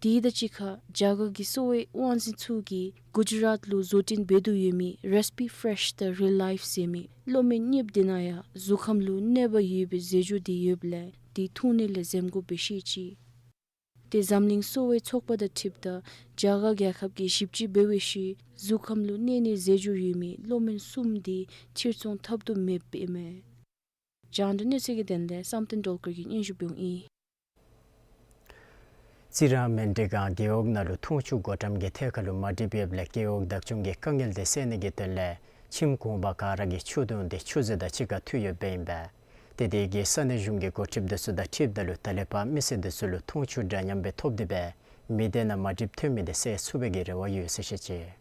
དེ་དང་གཅིག་ཁར་རྒྱ་གར་གྱི་གསོ་བའི་དབང་འཛིན་ཚུ་གིས་གུ་ཇི་རཱཊ་ལུ་བཟོ་སྐྲུན་འབད་དོ་ཡོད་མི་རེསི་པི་ཕེ་རེཤ་དང་རི་ལའིཕ་ཟེར་མི་གློག་སྨན་གཉིས་པོ་དེ་ནང་ཡང་གཟུགས་ཁམས་ལུ་གནོད་པ་ཡོད་པའི་རྫས་འགྱུར་དེ་ཡོདཔ་ལས་དེ་འཐུང་ནི་ལས་འཛེམ་དགོཔ་སྦེ་བཤད་ཅི། ཏེ་འཛམ་གླིང་གསོ་བའི་ཚོགས་པ་དང་འཁྲིལཝ་ད་རྒྱ་གར་རྒྱལ་ཁབ་ཀྱིས་ཞིབ་དཔྱད་འབད་བའི་ཤུལ་གཟུགས་ཁམས་ལུ་གནོད་ནིའི་རྫས་འགྱུར་ཡོད་མི་གློག་སྨན་གསུམ་དེ་ཕྱིར་ཚོང་འཐབ་དོ་མེདཔ་ཨིན་མས། རྒྱང་བསྒྲགས་གནས་ཚུལ་གྱི་དོན་ལས་བསམ་གཏན་སྒྲོལ་དཀར་གྱིས་སྙན་ཞུ་འབདཝ་ཨིན། རྩི་རང་མཎྜལ་སྒང་རྒེད་འོག་ནང་ལུ་འཐུང་ཆུ་བགོ་བཀྲམ་གྱི་ཐད་ཁར་ལུ་མ་འགྲིགཔ་ཡོདཔ་ལས་རྒེད་འོག་བདག་སྐྱོང་གིས་དཀའ་ངལ་དེ་སེལ་ནི་གི་དོན་ལས་ཁྱིམ་གུང་པ་ག་ར་གིས་ཆུ་དུང་དེ་ཆུ་རྫས་དང་གཅིག་ཁར་འཐུ་ཡོདཔ་ཨིན་པས། ཏེ་དེ་གིས་ས་གནས་གཞུང་གི་འགོ་ཁྲིདཔ་དེ་ཚུ་དང་འཁྲིལཝ་ད་ལུ་ད་ལས་ཕར་མི་སེར་དེ་ཚུ་ལུ་འཐུང་ཆུ་འདྲ་མཉམ་སྦེ་ཐོབ་སྟེ་སྦེ་མི་སྡེ་ནང་མ་འགྲིགཔ་ཐོན་མི་དེ་སེལ་ཚུགས་པའི་གི་རེ་བ་ཡོད་ཟེར་བཤད་ཅི།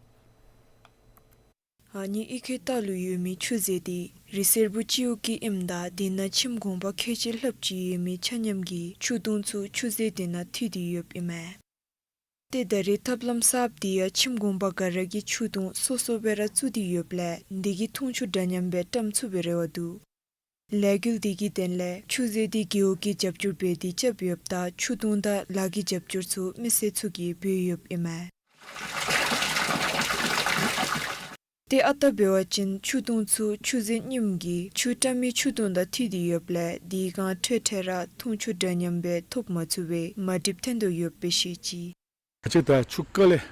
ཨ་ནི་ཨི་ཁེ་ཏ་ལུ་ཡོད་མི་ཆུ་རྫས་དེ་རི་སེར་པོ་སྤྱི་འོག་གི་ཨིནམ་ད་དེ་ནང་ཁྱིམ་གུང་པ་ཁལ་གཅིག་ལྷགཔ་ཅིག་ཡོད་མི་ཆ་མཉམ་གྱིས་ཆུ་དུང་ཚུ་ཆུ་རྫས་དེ་ནང་འཐུ་སྟེ་ཡོདཔ་ཨིན་མས། ཏེ་ད་རེས་ཐབས་ལམ་གསརཔ་དེ་ཡང་ཁྱིམ་གུང་པ་ག་ར་གིས་ཆུ་དུང་སོ་སོ་སྦེ་ར་བཙུགས་ཏེ་ཡོདཔ་ལས་དེ་གིས་འཐུང་ཆུ་འདྲ་མཉམ་སྦེ་བཀྲམ་ཚུགས་པའི་རེ་བ་འདུག། ལས་འགུལ་དེ་གི་དོན་ལས་ཆུ་རྫས་དེ་རྒེད་འོག་གིས་རྒྱབ་སྐྱོར་འབད་དེ་རྐྱབ་ཡོདཔ་ད་ཆུ་དུང་དང་ལཱ་གི་རྒྱབ་སྐྱོར་ཚུ་མི་སེར་ཚུ་གིས་འབད་ཡོདཔ་ཨིན་མས། ཏེ་ཨ་རྟག་འབད་བ་ཅིན་ཆུ་དུང་ཚུ་ཆུ་རྫས་མཉམ་གྱིས་ཆུ་བཀྲམ་མི་ཆུ་དུང་དང་འཐུ་སྟེ་ཡོདཔ་ལས་དེ་སྒང་འཕྲལ་འཕྲལ་ར་འཐུང་ཆུ་འདྲ་མཉམ་སྦེ་ཐོབ་མ་ཚུགས་པའི་མ་འགྲིགཔ་ཐོན་དོ་ཡོདཔ་སྦེ་བཤད་ཅི། ང་བཅས་ད་ཆུ་དཀའ་ལས་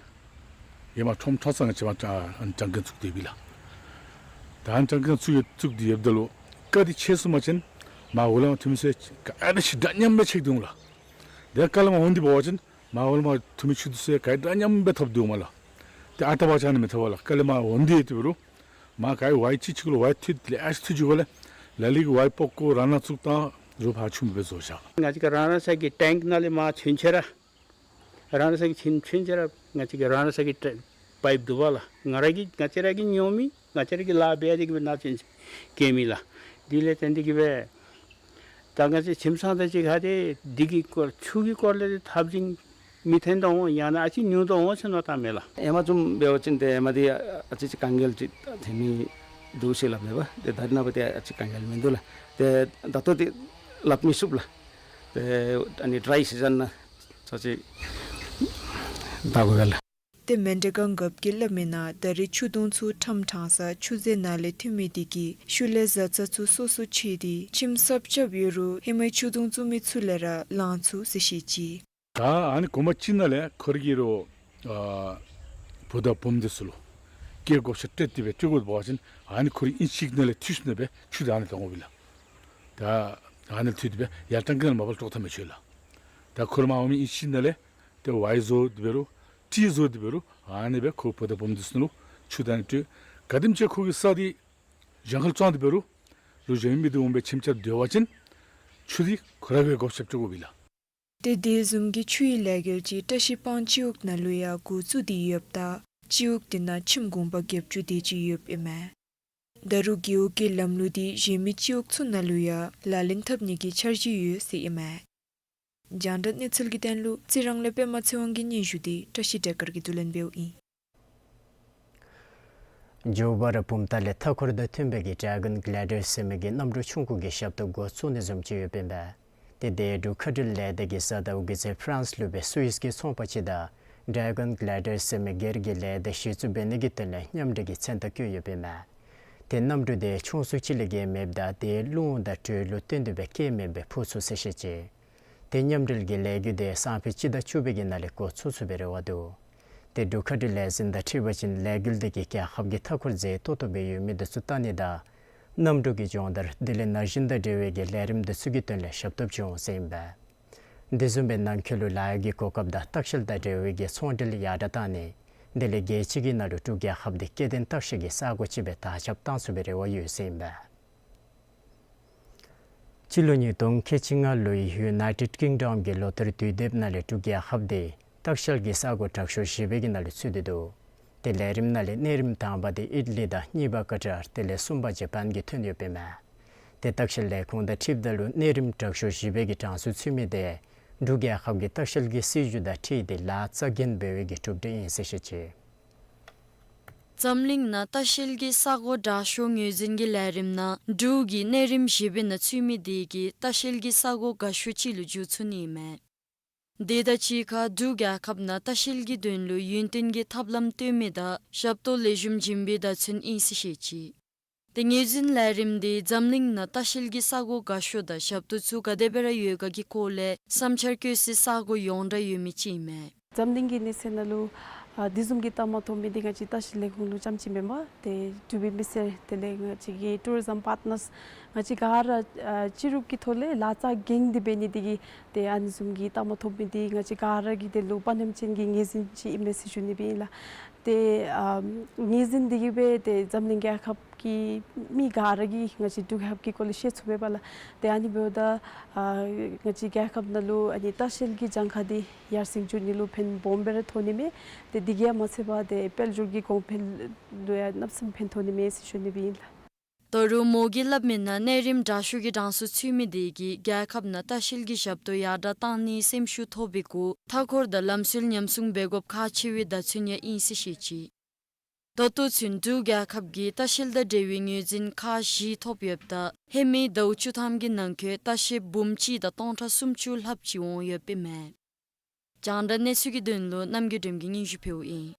ཡར་མར་ཁྲོམ་ཁྲོམ་ས་ང་བཅས་མར་ཨ་ནི་ཀྲང་ཀེན་བཙུགས་ཏེ་ཡོདཔ་ཨིན་ལགས། ད་ཨ་ནི་ཀྲང་ཀེན་བཙུགས་ཡོད་བཙུགས་ཏེ་ཡོདཔ་ད་ལུ་དཀའ་དེ་ཆེ་སུ་མ་ཅིན་མར་འོག་ལས་མར་འཐུ་མི་ཚུ་ག་ར་ཆུ་འདྲ་མཉམ་སྦེ་ཆད་དེ་འོང་ལགས། དེ་དཀའ་ལས་མར་འོང་སྟེ་འབད་བ་ཅིན་མར་འོག་ལས་མར་འཐུ་མི་ཆུ་དུང་ཚུ་ག་ར་འདྲ་མཉམ་སྦེ་ཐོབ་སྟེ་འོངམ་ལགས། ཏེ་ཨ་རྟག་པ་ཅིན་ཨ་ནི་མི་ཐོབ་པས་ལགས། དཀའ་ལས་མར་འོང་སྟེ་ཡོད་དེ་འབད་རུང་མར་ག་ར་ཝའི་ཅིག་ཅིག་ལུ་ཝའི་འཐུ་ལེ་ཤ་འཐུ་བཅུག་པ་ལས་ ལ་ལུ་གིས་ཝའི་སྤོག་ཀོ་རང་ནང་བཙུགས་བཏང་རུང་ཕར་ཆུ་མེདཔ་སྦེ་བཟོ་བཞག། ང་བཅས་ཀྱི་རང་རང་སོ་གི་ཊེངཀ་ནང་ལས་མར་ཚུན་ཚོད་ར་རང་རང་སོ་གི་ཚུན་ཚོད་ར་ང་བཅས་ཀྱི་རང་རང་སོ་གི་ཊེ་པའིཔ་འདུག་པ་ལགས། ང་ར་གིས་ང་བཅས་ར་གིས་ཉོ་མི་ང་བཅས་ར་གིས་ལཱ་འབད་ཡ་འདི་གིས་སྦེ་ནང་ཚུན་ཚོད་བཀལ་མི་ལགས། དེ་ལས་བརྟེན་ཏེ་གིས་སྦེ་ད་ང་བཅས་ཁྱིམ་ཚང་དང་གཅིག་ཁར་ཏེ་འདི་གི་སྐོར་ཆུ་གི་སྐོར་ལས་ཏེ་འཐབ་འཛིང་མི་ཐོན་དོ་འོང་ཡང་ན་ཨ་ཙི་ཉུང་དོ་འོང་ཟེར་མནོ་བསམ་མས་ལགས། ཧེ་མ་བཟུམ་འབད་བ་ཅིན་ཏེ་ཧེ་མ་འདི་ཨ་ཙི་ཅིག་དཀའ་ངལ་ཅིག་ཐོན་ནི་འདུག་ཟེར་སླབ་ཡོད་པ། ཏེ་ད་རེས་ནངས་པ་འདི་ཨ་ཙི་དཀའ་ངལ་མིན་འདུག་ལགས། ཏེ་ད་ལྟོ་འདི་སླབ་མི་ཚུགས་ལགས། ཏེ་ཨ་ནི་ཌྲའི་སི་ཛན་ནང་ཙ་ཅིག་ད་གོ་ཡ་ལགས། ཏེ་མན་ཌེ་གང་རྒཔོ་གིས་སླབ་མི་ནང་ད་རེས་ཆུ་དུང་ཚུ་ཁྲམ་དྲང་ས་ཆུ་རྫས་ནང་ལས་ཐོན་མི་འདི་གིས་ཤུལ་ལས་བཟའ་ཚང་ཚུ་སོ་སོ་ཕྱེ་སྟེ་ཁྱིམ་གསརཔ་རྐྱབ་ཡོད་རུང་ཧེ་མའི་ཆུ་དུང་བཙུགས་མི་ཚུ་ལས་ར་ལང་ཚུགས་ཟེར་བཤད་ཅི། ད་ཨ་ནི་གོང་མ་ཅིག་ནང་ལས་ཁོ་ར་གིས་རོགས་ཨ་བུ་དང་བུམོ་འདི་ཚུ་ལུ་སྐྱེས་བགོ་བཤའ་སྤྲོད་དེ་སྦེ་སྤྲོད་དགོཔ་འབད་བ་ཅིན་ཨ་ནི་ཁོ་རའི་ཨིན་ཅི་གཅིག་ནང་ལས་འཐུས་ནི་སྦེ་ཆུ་འདི་ཨ་ནི་བཏང་དགོ་པས་ལགས། ད་ཨ་ནི་འཐུས་ཏེ་སྦེ་ཡར་ཊེངཀ་ནང་མ་པ་ལས་དཀྲོག་ཐབས་མི་ཆོག་ལགས། ད་ཁོ་ར་མར་འོང་མི་ཨིན་ཅི་ནང་ལས་ཏེ་ཝའི་བཟོ་སྟེ་འབད་རུང་ཊི་བཟོ་སྟེ་འབད་རུང་ཨ་ནི་སྦེ་ཁོ་བུ་དང་བུམོ་འདི་ཚུ་ལུ་ཆུ་འདི་ཨ་ནི་སྤྲོད། ག་དེམ་ཅིག་ཁོ་གི་ས་འདི་གཞན་ཁར་བཙོང་སྟེ་འབད་རུང་ལུ་གཞན་མི་འདི་འོང་སྦེ་ཁྱིམ་རྐྱབ་སྡོད་པ་ཅིན་ཆུ་འདི་ཁོ་ར་གིས་བགོ་བཤའ་རྐྱབ་དགོ་པས་ལགས། ཏེ་དེ་བཟུམ་གྱི་ཆུའི་ལས་འགུལ་ཅིག་བཀྲ་ཤིས་སྤང་སྤྱི་འོག་ནང་ལུ་ཡང་འགོ་བཙུགས་ཏེ་ཡོདཔ་ད་སྤྱི་འོག་དེ་ནང་ཁྱིམ་གུང་པ་བརྒྱད་ཅུ་དེ་ཅིག་ཡོདཔ་ཨིན་མས། ད་རུང་རྒེད་འོག་གི་ལམ་ལུགས་འདི་གཞན་མི་སྤྱི་འོག་ཚུ་ནང་ལུ་ཡང་ལག་ལེན་འཐབ་ནི་གི་འཆར་གཞི་ཡོད་ཟེར་ཨིན་མས། རྒྱང་བསྒྲགས་གནས་ཚུལ་གྱི་དོན་ལུ་རྩི་རང་ལས་པདྨ་ཚེ་དབང་གི་སྙན་ཞུ་འདི་བཀྲ་ཤིས་བདེ་དཀར་གྱིས་བསྡུ་ལེན་འབདཝ་ཨིན། མགྱོགས་པ་ར་བུམ་ཐང་ལས་མཐའ་འཁོར་དང་མཐུན་པའི་གི་ཌྲེ་གཱོན་གླེ་ཌར་ཟེར་མི་གི་གནམ་གྲུ་ཆུང་ཀུ་གི་ཞབས་ཏོག་འགོ་བཙུགས་ནི་བཟུམ་ཅིག་ཡོདཔ་ཨིན་པས། ཏེ་དེ་འབྲུག་མཁའ་འགྲུལ་ལས་སྡེ་གིས་གཟའ་ཟླ་བ་དགུ་ཚེས་ཕ་རན་སི་ལུ་སྦེ་སུ་ཨིས་ཀྱི་ཚོང་པ་ཅིག་དང་ཌྲེ་གཱོན་གླེ་ཌར་ཟེར་མི་སྒེར་གྱི་ལས་སྡེ་གཞི་བཙུགས་འབད་ནི་གི་དོན་ལས་མཉམ་འབྲེལ་གྱི་མཚན་རྟགས་བཀོད་ཡོདཔ་ཨིན་མས། ཏེ་གནམ་གྲུ་དེ་ཆུང་སུ་ཅིག་ལས་བརྒལ་མེདཔ་ད་དེ་རླུང་དང་དྲོད་ལུ་བརྟེན་ཏེ་སྦེ་སྐྱེལ་མེདཔ་སྦེ་འཕུར་ཚུགས་ཟེར་བཤད་ཅི། ཏེ་མཉམ་འབྲེལ་གྱི་ལས་འགུལ་དེ་སང་ཕོད་སྤྱི་ཟླ་བཅུ་པའི་གི་ནང་ལས་འགོ་བཙུགས་ཚུགས་པའི་རེ་བ་འདུག། ཏེ་འབྲུག་མཁའ་འགྲུལ་ལས་འཛིན་དང་འཁྲིལ་བ་ཅིན་ལས་འགུལ་དེ་གིས་རྒྱལ་ཁབ་ཀྱི་མཐའ་འཁོར་མཛེས་ཏོག་ཏོ་སྦེ་ཡོད་མི་དེ་ཚུ་བལྟ་ནི་དང་གནམ་གྲུ་གི་སྦྱོང་བརྡར་དེ་ལས་ན་གཞོན་དང་འབྲེལ་བའི་གི་ལས་རིམ་དེ་ཚུ་གི་དོན་ལས་ཞབས་ཏོག་བྱུང་ཟེར་ཨིན་པས། དེ་བཟུམ་སྦེ་ནང་འཁོད་ལུ་ལཱ་གཡོག་གི་གོ་སྐབས་དང་ལྟ་བཤལ་དང་འབྲེལ་བའི་གི་ཚོང་འབྲེལ་ཡར་དྲག་བཏང་ནི་དེ་ལས་རྒྱལ་སྤྱི་གི་ནང་ལུ་འབྲུག་རྒྱལ་ཁབ་དེ་སྐྱེ་ལྡན་ལྟ་བཤལ་གྱི་ས་གོ་ཅིག་སྦེ་དར་ཁྱབ་བཏང་ཚུགས་པའི་རེ་བ་ཡོད་ཟེར་ཨིན་པས། སྤྱི་ལོ་ཉིས་སྟོང་ཁལ་གཅིག་ལྔ་ལོའི་ཡུ་ནའི་ཊེཌ་ཀིང་ཌམ་གྱི་ལོ་ལྟར་དུས་དེབ་ནང་ལས་འབྲུག་རྒྱལ་ཁབ་དེ་ལྟ་བཤལ་གྱི་ས་གོ་དྲག་ཤོས་བཞི་པའི་གི་ནང་ལུ་ཚུད་དེ་འདུག། ཏེ་ལས་རིམ་ནང་ལས་གནས་རིམ་དང་པ་དེ་ཨིཊ་ལི་དང་གཉིས་པ་ཀ་ཊར་དེ་ལས་གསུམ་པ་ཇ་པཱན་གྱིས་ཐོན་ཡོདཔ་ཨིན་མས། ཏེ་ལྟ་བཤལ་ལས་ཁུངས་དང་འཁྲིལཝ་ད་ལུ་གནས་རིམ་དྲག་ཤོས་བཞི་པའི་གི་གྲངས་སུ་ཚུད་མི་དེ་འབྲུག་རྒྱལ་ཁབ་ཀྱི་ལྟ་བཤལ་གྱི་སྲིད་བྱུས་དང་འཁྲིལ་ཏེ་ལཱ་རྩ་འགེངས་འབད་བའི་གི་གྲུབ་འབྲས་ཨིན་ཟེར་བཤད་ཅི། འཛམ་གླིང་ནང་ལྟ་བཤལ་གྱི་ས་གོ་དྲག་ཤོས་ངོས་འཛིན་གྱི་ལས་རིམ་ནང་འབྲུག་གི་གནས་རིམ་བཞི་པའི་ནང་ཚུད་མི་དེ་གིས་ལྟ་བཤལ་གྱི་ས་གོ་དགའ་ཤོས་ཅིག་ལུ་འགྱུར་ཚུགས་ནི་ཨིན་མས། དེ་དང་གཅིག་ཁར་འབྲུག་རྒྱལ་ཁབ་ནང་ལྟ་བཤལ་གྱི་དོན་ལུ་ཡུན་བརྟན་གྱི་ཐབས་ལམ་སྟོན་མི་དང་ཞབས་ཏོག་ལེགས་ཤོམ་བྱིན་པའི་བརྡ་མཚོན་ཨིན་ཟེར་བཤད་ཅི། ཏེ་ངོས་འཛིན་ལས་རིམ་དེ་འཛམ་གླིང་ནང་ལྟ་བཤལ་གྱི་ས་གོ་དགའ་ཤོས་དང་ཞབས་ཏོག་ཚུ་ག་དེ་སྦེ་ར་ཡོད་ག་གི་སྐོར་ལས་བསམ་འཆར་བཀོད་སའི་ས་གོ་ཡོངས་གྲགས་ཡོད་མི་ཅིག་ཨིན་མས། འཛམ་གླིང་གི་གནས་ཚད་ནང་ལུ་ཨ་དེ་བཟུམ་གྱི་ལྟ་མ་ཐོབ་མི་འདི་ང་བཅས་ལྟ་བཤལ་ལས་ཁུངས་ལུ་རྐྱངམ་ཅིག་མེན་པར་ཏེ་འབྲུག་པའི་མི་སེར་དེ་ལས་ང་བཅས་ཀྱི་ཊུ་རི་ཛམ་པར་ཊི་ནརསི་ང་བཅས་ག་ར་ཨ་སྤྱི་རུབ་ཀྱི་ཐོག་ལས་ལཱ་རྩ་འགེངས་ཏེ་འབད་ནི་དེ་གིས་ཏེ་ཨ་ནི་བཟུམ་གྱི་ལྟ་མ་ཐོབ་མི་འདི་ང་བཅས་ག་ར་གི་དོན་ལུ་དཔའ་ཉམས་ཅན་གྱི་ངོས་འཛིན་ཅིག་ཨིན་མས་ཟེར་ཞུ་ནི་སྦེ་ཨིན་ལགས། ཏེ་ཨ་ངོས་འཛིན་འདི་གིས་སྦེ་ཏེ་འཛམ་གླིང་རྒྱལ་ཁབ་ཀྱི་མི་ག་ར་གིས་ང་བཅས་འབྲུག་རྒྱལ་ཁབ་ཀྱི་སྐོར་ལས་ཤེས་ཚུགས་པས་པ་ལགས། ཏེ་ཨ་ནི་འབདཝ་ད་ཨ་ང་བཅས་རྒྱལ་ཁབ་ནང་ལུ་ཨ་ནི་ལྟ་བཤལ་གྱི་གྱངས་ཁ་འདི་ཡར་སེང་འགྱོ་ནི་ལུ་ཕན་སྦོམ་སྦེ་ར་ཐོགས་ནི་མས། ཏེ་དེ་གིས་ཡང་མ་ཚད་པར་ཏེ་དཔལ་འབྱོར་གྱི་གོང་འཕེལ་ལུ་ཡང་གནམ་མེད་ས་མེད་ཕན་ཐོགས་ནི་མས་ཟེར་ཞུ་ནི་སྦེ་ཨིན་ལགས། ད་རུང་མོ་གིས་སླབ་མི་ནང་གནས་རིམ་དྲག་ཤོས་ཀྱི་གྲངས་སུ་ཚུད་མི་དེ་གིས་རྒྱལ་ཁབ་ནང་ལྟ་བཤལ་གྱི་ཞབས་ཏོག་ཡར་དྲག་བཏང་ནིའི་སེམས་ཤུགས་ཐོབ་པའི་གུ་མཐའ་འཁོར་དང་ལམ་སྲོལ་ཉམས་སྲུང་འབད་དགོཔ་ཁག་ཆེ་བའི་བརྡ་མཚོན་ཡང་ཨིན་ཟེར་བཤད་ཅི། ད་ལྟོ་ཚུན་འབྲུག་རྒྱལ་ཁབ་ཀྱིས་ལྟ་བཤལ་དང་འབྲེལ་བའི་ངོས་འཛིན་ཁག་བཞི་ཐོབ་ཡོདཔ་ད་ཧེ་མའི་ཟླཝ་བཅུ་ཐམ་གྱི་ནང་འཁོད་ལྟ་བཤལཔ་འབུམ་གཅིག་དང་སྟོང་ཕྲག་སུམ་ཅུ་ལྷགཔ་ཅིག་འོང་ཡོདཔ་ཨིན་མས། རྒྱང་བསྒྲགས་གནས་ཚུལ་གྱི་དོན་ལུ་རྣམ་རྒྱལ་སྒྲོལམ་གིས་སྙན་ཞུ་ཕུལཝ་ཨིན།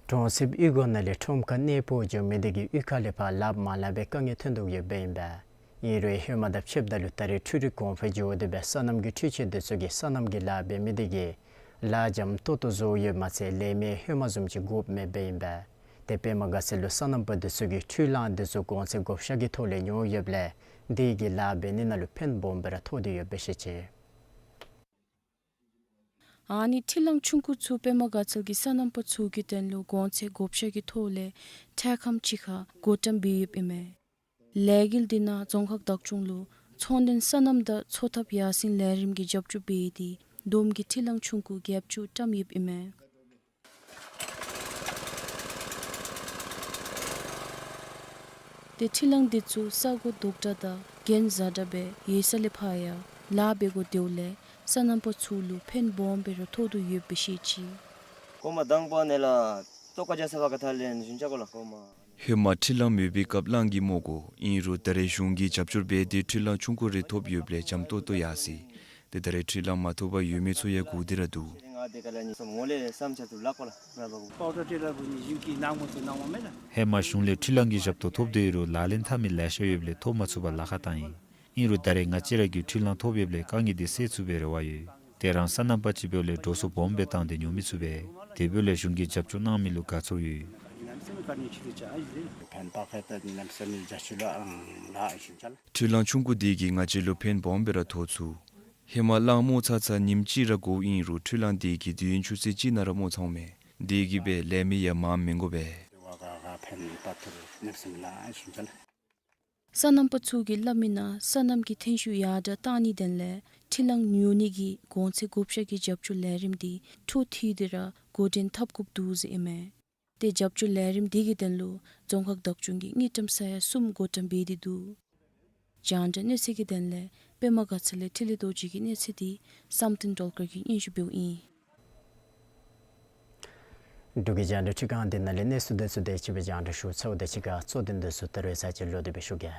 གྲོང་གསེབ་གཡུས་སྒོ་ནང་ལས་ཁྲོམ་ཁར་གནས་སྤོ་འགྱོ་མི་དེ་གིས་གཡུས་ཁ་ལས་ཕར་ལགཔ་མ་ལང་པའི་དཀའ་ངལ་ཐོན་དོ་ཡོདཔ་ཨིན་པས། ཨིན་རུང་ཧེ་མ་དང་ཕྱདཔ་ད་ལུ་ད་རེས་འཕྲུལ་རིག་གོང་འཕེལ་འགྱོ་སྟེ་སྦེ་སོ་ནམ་གྱི་འཕྲུལ་ཆས་དེ་ཚུ་གིས་སོ་ནམ་གྱི་ལཱ་འབད་མི་དེ་གིས་ལཱ་འཇམ་ཏོག་ཏོ་བཟོ་ཡོདཔ་མ་ཚད་ལས་མི་ཧེ་མ་བཟུམ་ཅིག་དགོཔ་མེདཔ་ཨིན་པས། ཏེ་པདྨ་དགའ་ཚལ་ལུ་སོ་ནམ་པ་དེ་ཚུ་གིས་འཕྲུལ་གླང་དེ་ཚུ་གོང་ཚད་བགོ་བཤའ་གི་ཐོག་ལས་ཉོ་ཡོདཔ་ལས་དེ་གིས་ལཱ་འབད་ནི་ནང་ལུ་ཕན་སྦོམ་སྦེ་ར་ཐོགས་ཏེ་ཡོདཔ་སྦེ་བཤད་ཅི། ཨ་ནི་འཕྲུལ་གླང་ཆུང་ཀུ་ཚུ་པདྨ་དགའ་ཚལ་གྱི་སོ་ནམ་པ་ཚུ་གི་དོན་ལུ་གོང་ཚད་བགོ་བཤའ་གི་ཐོག་ལས་འཕྲལ་ཁམས་ཅིག་ཁར་བགོ་བཀྲམ་འབད་ཡོདཔ་ཨིན་མས། ལས་འགུལ་འདི་ནང་རྫོང་ཁག་བདག་སྐྱོང་ལུ་ཚོང་དོན་སོ་ནམ་དང་འཚོ་ཐབས་ཡར་སེང་ལས་རིམ་གྱི་རྒྱབ་སྐྱོར་འབད་དེ་བསྡོམས་ཀྱིས་འཕྲུལ་གླང་ཆུང་ཀུ་བརྒྱད་ཅུ་བཀྲམ་ཡོདཔ་ཨིན་མས། ཏེ་འཕྲུལ་གླང་འདི་ཚུ་ས་གོ་རྡོག་འདྲ་དང་གྱེན་བཟའ་འདྲ་སྦེ་ཡོད་ས་ལས་ཕར་ཡང་ལཱ་འབད་དགོ་དེ་འབདཝ་ལས་སོ་ནམ་པ་ཚུ་ལུ་ཕན་སྦོམ་སྦེ་ར་ཐོགས་དོ་ཡོདཔ་སྦེ་བཤད་ཅི། ཧེ་མ་འཕྲུལ་གླང་མེད་པའི་སྐབས་གླང་གིས་རྨོ་དགོ། ཨིན་རུང་ད་རེས་གཞུང་གིས་རྒྱབ་སྐྱོར་འབད་དེ་འཕྲུལ་གླང་ཆུང་ཀུ་རེ་ཐོབ་ཡོདཔ་ལས་འཇམ་ཏོང་ཏོ་ཡར་སོ་ཡི། ཏེ་ད་རེས་འཕྲུལ་གླང་མ་ཐོབ་པར་ཡོད་མི་ཚུ་ཡང་སྒུག་སྟེ་ར་འདུག། ཧེ་མ་གཞུང་ལས་འཕྲུལ་གླང་གི་ཞབས་ཏོག་ཐོབ་སྟེ་ཡོད་རུང་ལག་ལེན་འཐབ་མི་ལེ་ཤ་ཡོདཔ་ལས་ཐོབ་མ་ཚུགས་པར་ལཱ་ཁག་བཏང་ཡི། ཨིན་རུང་ད་རེས་ང་བཅས་ར་གིས་འཕྲུལ་གླང་ཐོབ་ཡོདཔ་ལས་དཀའ་ངལ་འདི་སེལ་ཚུགས་པའི་རེ་བ་ཡོད། ཏེ་རང་སོ་ནམ་པ་ཅིག་འབདཝ་ལས་འགྲོ་སོང་སྦོམ་སྦེ་བཏང་སྟེ་ཉོ་མི་ཚུགས་པས། དེ་འབདཝ་ལས་གཞུང་གིས་རྒྱབ་སྐྱོར་གནང་མི་ལུ་དགའ་ཚོར་ཡོད། འཕྲུལ་གླང་ཆུང་ཀུ་འདི་གིས་ང་བཅས་ལུ་ཕན་སྦོམ་སྦེ་ར་ཐོགས་ཚུགས། ཧེ་མ་གླང་རྨོ་ཚར་ཚར་ཉིནམ་གཅིག་ར་འགོརཝ་ཨིན་རུང་འཕྲུལ་གླང་འདི་གིས་དུས་ཡུན་ཆུ་ཚོད་གཅིག་ནང་ར་རྨོ་ཚརཝ་མས། དེ་གིས་སྦེ་ལས་མི་ཡང་མངམ་མི་དགོ་པས། སོ་ནམ་པ་ཚུ་གིས་སླབ་མི་ནང་སོ་ནམ་གྱི་ཐོན་ཤུགས་ཡར་དྲག་གཏང་ནིའི་དོན་ལས་འཕྲུལ་གླང་ཉོ་ནི་གི་གོང་ཚད་བགོ་བཤའ་གི་རྒྱབ་སྐྱོར་ལས་རིམ་འདི་འཕྲོ་མཐུད་དེ་ར་འགོ་འདྲེན་འཐབ་དགོཔ་འདུག་ཟེར་ཨིན་མས། ཏེ་རྒྱབ་སྐྱོར་ལས་རིམ་འདི་གི་དོན་ལུ་རྫོང་ཁག་བདག་སྐྱོང་གིས་དངུལ་ཀྲམ་ས་ཡ་གསུམ་བགོ་བཀྲམ་འབད་དེ་འདུག། རྒྱང་བསྒྲགས་གནས་ཚུལ་གྱི་དོན་ལས་པདྨ་དགའ་ཚལ་ལས་འཕྲིན་ལས་རྡོ་རྗེ་གི་གནས་ཚུལ་འདི་བསམ་གཏན་སྒྲོལ་དཀར་གྱིས་སྙན་ཞུ་འབདཝ་ཨིན། འབྲུག་གི་རྒྱང་བསྒྲགས་འཕྲུལ་ཁང་འདི་ནང་ལས་གནས་ཚུལ་འདི་ཚུ་དེ་ཅིག་སྦེ་རྒྱང་བསྒྲགས་ཞུ་ཚརཝ་དང་གཅིག་ཁར་གཙོ་དོན་འདི་ཚུ་ད་རེས་ཚར་གཅིག་ལོག་སྟེ་སྦེ་ཞུ་གེ།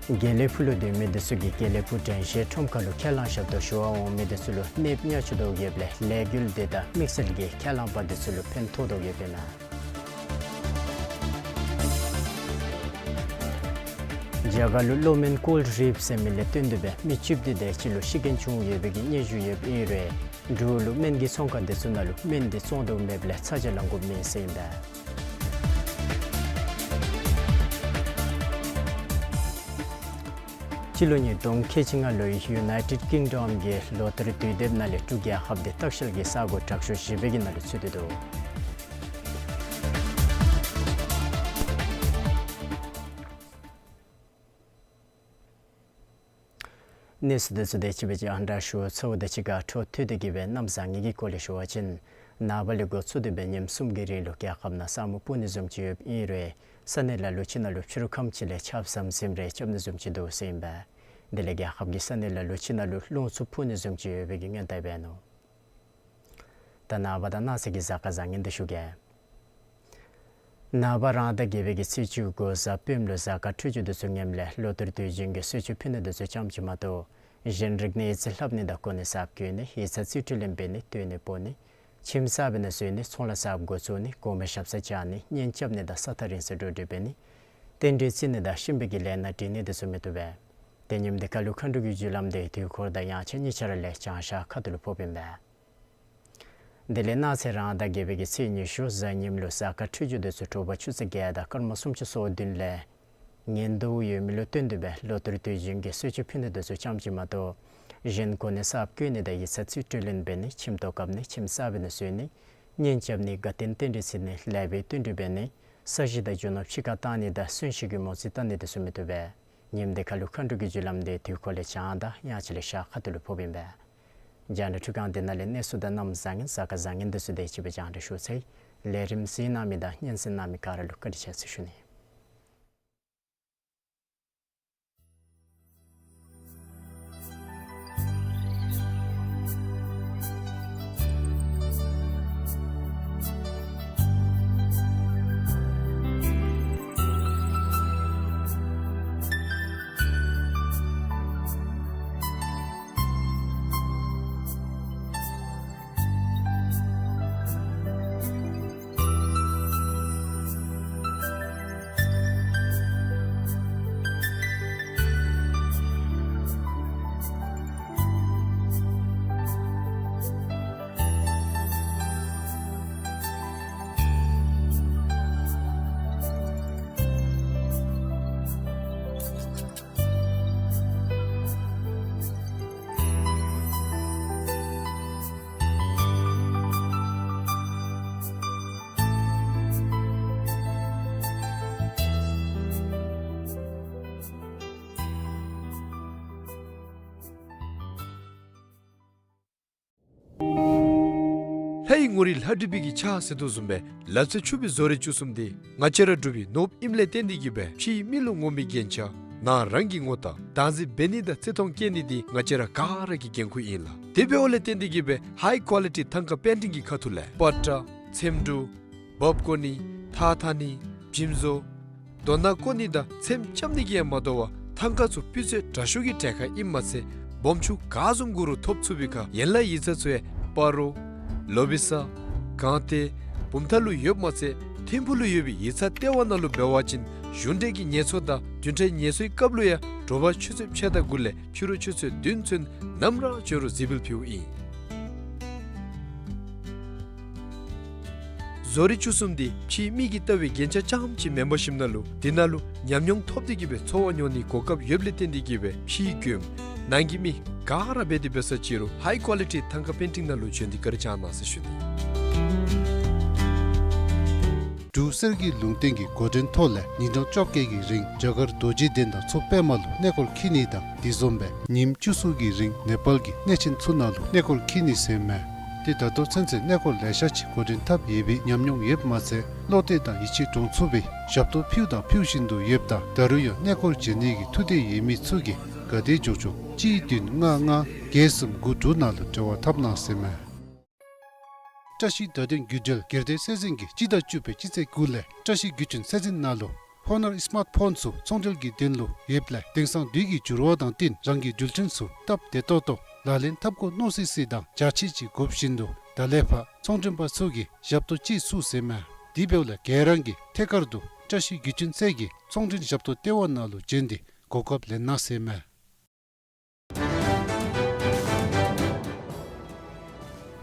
དགེ་ལེགས་ཕུག་ལུ་སྡོད་མི་འདི་ཚུ་གིས་དགེ་ལེགས་ཕུག་དྲན་ཤེས་ཁྲོམ་ཁ་ལུ་ཁས་བླངས་ཞབས་ཏོག་ཞུ་བར་འོང་མི་འདི་ཚུ་ལུ་གནོདཔ་ཉག་ཆུང་དོ་ཡོདཔ་ལས་ལས་འགུལ་འདི་དང་དམིགས་བསལ་གྱིས་ཁས་བླངས་པ་འདི་ཚུ་ལུ་ཕན་ཐོགས་དོ་ཡོདཔ་ཨིན་མས། རྒྱ་གར་ལུ་གློག་སྨན་ཀོལ་རིབ་ཟེར་མི་ལས་བརྟེན་ཏེ་སྦེ་མི་བཅུ་བདུན་དེ་ཅིག་ལུ་ཤི་རྐྱེན་བྱུང་ཡོད་པའི་གི་སྙན་ཞུ་ཡོདཔ་ཨིན་རུང་འབྲུག་ལུ་སྨན་གྱི་ཚོང་ཁང་འདི་ཚུ་ནང་ལུ་སྨན་འདི་བཙོང་དོ་མེདཔ་ལས་ཚ་གྱང་ལང་དགོཔ་མེད་ཟེར་ཨིན་པས། སྤྱི་ལོ་ཉིས་སྟོང་ཁལ་གཅིག་ལྔ་ལོའི་ཡུ་ནའི་ཊེཌ་ཀིང་ཌམ་གྱི་ལོ་ཊ་རི་དུས་དེབ་ནང་ལས་འབྲུག་རྒྱལ་ཁབ་འདི་ལྟ་བཤལ་གྱི་ས་གོ་དྲག་ཤོས་བཞི་པའི་གི་ནང་ལུ་ཚུད་དེ་འདུག། གནས་ཚུལ་འདི་ཚུ་དེ་ཅིག་སྦེ་རྒྱང་བསྒྲགས་ཞུ་ཚརཝ་དང་གཅིག་ཁར་འཕྲོ་མཐུད་དེ་གི་སྦེ་གནམ་བཟང་ངན་གྱི་སྐོར་ལས་ཞུ་བ་ཅིན་ནངས་པ་ལས་འགོ་བཙུགས་ཏེ་སྦེ་ཉིནམ་གསུམ་གྱི་རིང་ལུ་རྒྱལ་ཁབ་ནང་ས་སྨུག་སྤུབ་ནི་བཟུམ་ཅིག་ཡོདཔ་ཨིན་རུང་ས་གནས་ལ་ལུ་ཅིག་ནང་ལུ་ཕྱི་རུ་ཁམས་ཅིག་ལས་ཆརཔ་ཟམ་ཟིམ་རེ་རྐྱབ་ནི་བཟུམ་ཅིག་འདུག་ཟེར་ཨིན་པས། དེ་ལས་རྒྱལ་ཁབ་ཀྱི་ས་གནས་ལ་ལུ་ཅིག་ནང་ལུ་རླུང་འཚུབ་འཕུ་ནི་བཟུམ་ཅིག་ཡོད་པའི་གི་སྔོན་བརྡ་འབད་ནུག། ད་ནངས་པ་དང་གནངས་ཚེ་གི་གཟའ་སྐར་བཟང་ངན་འདི་ཞུ་གེ། ནངས་པ་རང་ཟླ་བརྒྱད་པའི་གི་ཚེས་བཅུ་དགུ་གཟའ་སྤེནམ་ལུ་གཟའ་སྐར་འཕྲོད་སྦྱོར་འདི་ཚུ་ངནམ་ལས་ལོ་ལྟར་དུས་རྒྱུན་གྱི་གསོལ་མཆོད་ཕུལ་ནི་འདི་ཚུ་ཙམ་ཅིག་མ་གཏོགས་གཞན་རིག་གནས་ཡིག་རྩིས་ལྷབ་ནི་དང་གོ་གནས་གསརཔ་བསྐོ་ནི་ཡིག་ཚང་རྩིས་སྤྲོད་ལེན་འབད་ནི་སྟོན་ནི་སྤོ་ནི་ཁྱིམ་གསརཔ་ནང་འཛུལ་ནི་ཚོང་ལཱ་གསརཔ་འགོ་བཙུགས་ནི་དགོང་མོ་ཞབས་སར་བཅར་ནི་གཉེན་རྐྱབ་ནི་དང་ས་ཐག་རིང་སར་འགྲོ་འགྲུལ་འབད་ནི་རྟེན་འབྲེལ་བརྩི་ནི་དང་གཤིན་པོའི་གི་ལས་སྣ་འདྲེན་ནི་འདི་ཚུ་མི་བཏུབ་པས། ཏེ་ཉིནམ་འདི་ཁ་ལུ་མཁའ་འགྲོ་གི་རྒྱུ་ལམ་དེ་དུས་འཁོར་དང་དབྱངས་འཆར་གཉིས་ཆ་ར་ལས་བྱང་ཤར་ཁ་ཐུག་ལུ་ཕོགཔ་ཨིན་པས། དེ་ལས་གནངས་ཚེ་རང་ཟླ་བརྒྱད་པའི་གི་ཚེས་ཉི་ཤུ་གཟའ་ཉིམ་ལུ་གཟའ་སྐར་འཕྲོད་སྦྱོར་འདི་ཚུ་དྲོ་པ་ཆུ་ཚོད་བརྒྱད་དང་སྐར་མ་སུམ་ཅུ་སོ་བདུན་ལས་ངན་ཟླཝ་ཡོད་མི་ལུ་བསྟུན་ཏེ་སྦེ་ལོ་ལྟར་དུས་རྒྱུན་གྱི་གསོལ་མཆོད་ཕུལ་ནི་འདི་ཚུ་ཙམ་ཅིག་མ་གཏོགས་གཞན་གོ་གནས་གསརཔ་བསྐོ་ནི་དང་ཡིག་ཚང་རྩིས་སྤྲོད་ལེན་འབད་ནི་ཁྱིམ་ཐོག་བཀབ་ནི་ཁྱིམ་གསརཔ་ནང་འཛུལ་ནི་གཉེན་རྐྱབ་ནི་དགའ་སྟོན་རྟེན་འབྲེལ་བརྩི་ནི་ལེགས་པའི་བསྟུན་གྲོས་འབད་ནི་ས་གཞི་དང་རྒྱུ་ནོར་ཕྱི་ཁར་བཏང་ནི་དང་གསོན་གཤིན་གྱི་མོ་རྩིས་བཏང་ནི་འདི་ཚུ་མི་བཏུབ་པས། ཉིནམ་འདི་ཁ་ལུ་མཁའ་འགྲོ་གི་རྒྱུ་ལམ་དེ་དུས་འཁོར་ལས་བྱང་དང་དབྱངས་འཆར་ལས་ཤར་ཁ་ཐུག་ལུ་ཕོགཔ་ཨིན་པས། རྒྱང་བསྒྲགས་འཕྲུལ་ཁང་འདི་ནང་ལས་གནས་ཚུལ་དང་གནམ་བཟང་ངན་གཟའ་སྐར་བཟང་ངན་འདི་ཚུ་དེ་ཅིག་སྦེ་རྒྱང་བསྒྲགས་ཞུ་ཚར་ཡི། ལས་རིམ་གཟིགས་གནང་མི་དང་སྙན་གསན་གནང་མི་ག་ར་ལུ་བཀའ་དྲིན་ཆེ་ཟེར་ཞུ་ནི། ངོ་རིས་ལྷ་བྲིས་པའི་གི་ཕྱག་ཟེར་དོ་བཟུམ་སྦེ་ལ་རྩེ་ཕྱུག་པའི་བཟོ་རིག་བཅུ་གསུམ་འདི་ང་བཅས་ར་འབྲུག་པའི་ནོར་བུ་ཨིནམ་ལས་བརྟེན་ཏེ་གིས་སྦེ་ཕྱིའི་མི་ལུ་ངོམ་པའི་རྒྱན་ཆ་ནང་རང་གི་ངོ་རྟགས་བདག་འཛིན་འབད་ནི་དང་བརྩི་མཐོང་བསྐྱེད་ནི་འདི་ང་བཅས་ར་ག་ར་གི་འགན་ཁུར་ཨིན་ལགས། དེ་འབདཝ་ལས་བརྟེན་ཏེ་གིས་སྦེ་ཧའི་ཀོ་ལི་ཊི་ཐང་ཀ་པེན་ཊིང་གི་ཁ་ཐུག་ལས་པ་ཏྲ་ཚེམ་དྲུབ་འབག་བཀོ་ནི་ཐགས་འཐག་ནི་འཇིམ་བཟོ་རྡོ་ནང་བརྐོ་ནི་དང་ཚེམ་རྐྱབ་ནི་གིས་ཡང་མ་དོ་བར་ཐང་ཀ་ཚུ་སྤུས་ཚད་དྲག་ཤོས་ཀྱི་གྲལ་ཁར་ཨིནམ་མ་ཚད་སྦོམ་ཆུང་ག་བཟུམ་དགོ་རུང་ཐོབ་ཚུགས་པའི་ཁར་ཡན་ལག་ཡིག་ཚང་ཚུ་ཡང་སྤ་རོ་ལོ་བི་ས་སྒང་སྟེང་བུམ་ཐང་ལུ་ཡོདཔ་མ་ཚད་ཐིམ་ཕུག་ལུ་ཡོད་པའི་ཡིག་ཚང་ལྟེ་བ་ནང་ལུ་འབད་བ་ཅིན་གཞུང་འབྲེལ་གྱི་ངལ་གསོ་དང་བདུན་ཕྲག་ངལ་གསོའི་སྐབས་ལུ་ཡང་དྲོ་པ་ཆུ་ཚོད་ཕྱེད་དང་དགུ་ལས་ཕྱི་རུ་ཆུ་ཚོད་བདུན་ཚུན་ནམ་ར་འབྱོན་རུང་གཟིགས་འབུལ་ཕུལཝ་ཨིན། བཟོ་རིག་བཅུ་གསུམ་འདི་ཕྱིའི་མི་གིས་ལྟ་བའི་རྒྱན་ཆ་རྐྱངམ་ཅིག་མེན་པར་ཞིནམ་ལས་འདི་ནང་ལུ་ཉམས་མྱོང་ཐོབ་སྟེ་གིས་སྦེ་འཚོ་བ་འགྱོ་ནིའི་གོ་སྐབས་ཡོདཔ་ལས་བརྟེན་ཏེ་གིས་སྦེ་ཕྱིའི་མགྱོནམ་ནང་གི་མི་ག་ར་འབད་དེ་འབད་ས་ཅིག་རུང་ཧའི་ཀོ་ལི་ཊི་ཐང་ཀ་པེན་ཊིང་ནང་ལུ་བྱོན་ཏེ་བཀའ་དྲིན་བསྐྱང་གནང་ཟེར་ཞུ་ནི། འབྲུག་གསེར་གྱི་ལུང་བསྟན་གྱི་འགོ་འདྲེན་ཐོག་ལས་ཉིན་གྲངས་བཅོ་བརྒྱད་ཀྱི་རིང་རྒྱ་གར་རྡོ་རྗེ་གདན་དང་མཚོ་པདྨ་ལུ་གནས་སྐོར་འཁྱིད་ནི་དང་དེ་བཟུམ་སྦེ་ཉིནམ་བཅུ་གསུམ་གྱི་རིང་ནེ་པཱལ་གྱི་གནས་ཆེན་ཚུ་ནང་ལུ་གནས་སྐོར་འཁྱིད་ནི་ཟེར་མས། ཏེ་ད་ལྟོ་ཚུན་ཚོད་གནས་སྐོར་ལེ་ཤ་ཅིག་འགོ་འདྲེན་འཐབ་ཡོད་པའི་ཉམས་མྱོང་ཡོདཔ་མ་ཚད་བློ་གཏད་དང་ཡིད་ཆེས་འདྲོངས་ཚུགས་པའི་ཞབས་ཏོག་ཕུལཝ་དང་ཕུལ་བཞིན་དུ་ཡོདཔ་ད་ད་རུང་ཡང་གནས་སྐོར་བྱོན་ནིའི་ཐུགས་འདོད་ཡོད་མི་ཚུ་གིས་ག་དེ་མགྱོགས་མགྱོགས་གཅིག་བདུན་ལྔ་ལྔ་བརྒྱད་གསུམ་དགུ་དྲུག་ནང་ལུ་འབྲེལ་བ་འཐབ་གནང་ཟེར་མས། བཀྲ་ཤིས་བརྡ་དོན་བརྒྱུད་འབྲེལ་སྒེར་སྡེ་སྲོལ་འཛིན་གྱིས་སྤྱི་ཟླ་བཅུ་པའི་སྤྱི་ཚེས་དགུ་ལས་བཀྲ་ཤིས་བརྒྱུད་འཕྲིན་སྲོལ་འཛིན་ནང་ལུ་ཧོ་ནར་སི་མཱརཊ་ཕོན་ཚུ་ཚོང་འབྲེལ་གྱི་དོན་ལུ་ཡོདཔ་ལས་དེང་སང་དུས་ཀྱི་འགྱུར་བ་དང་བསྟུན་རང་གི་འགྲུལ་འཕྲིན་ཚུ་སྟབས་བདེ་ཏོག་ཏོ་ལག་ལེན་འཐབ་དགོ་མནོ་སི་སི་དང་འཇའ་ཆི་ཆི་དགོཔ་བཞིན་དུ་ད་ལས་ཕར་ཚོང་མགྲོན་པ་ཚུ་གིས་ཞབས་ཏོག་ཅིག་ཚུགས་ཟེར་མས། དེ་འབདཝ་ལས་ག་ར་གིས་ཐད་ཀར་དུ་བཀྲ་ཤིས་བརྒྱུད་འཕྲིན་སྲོལ་གྱི་ཚོང་འབྲེལ་ཞབས་ཏོག་ལྟེ་བ་ནང་ལུ་བྱོན་ཏེ་གོ་སྐབས་ལེན་གནང་ཟེར་མས།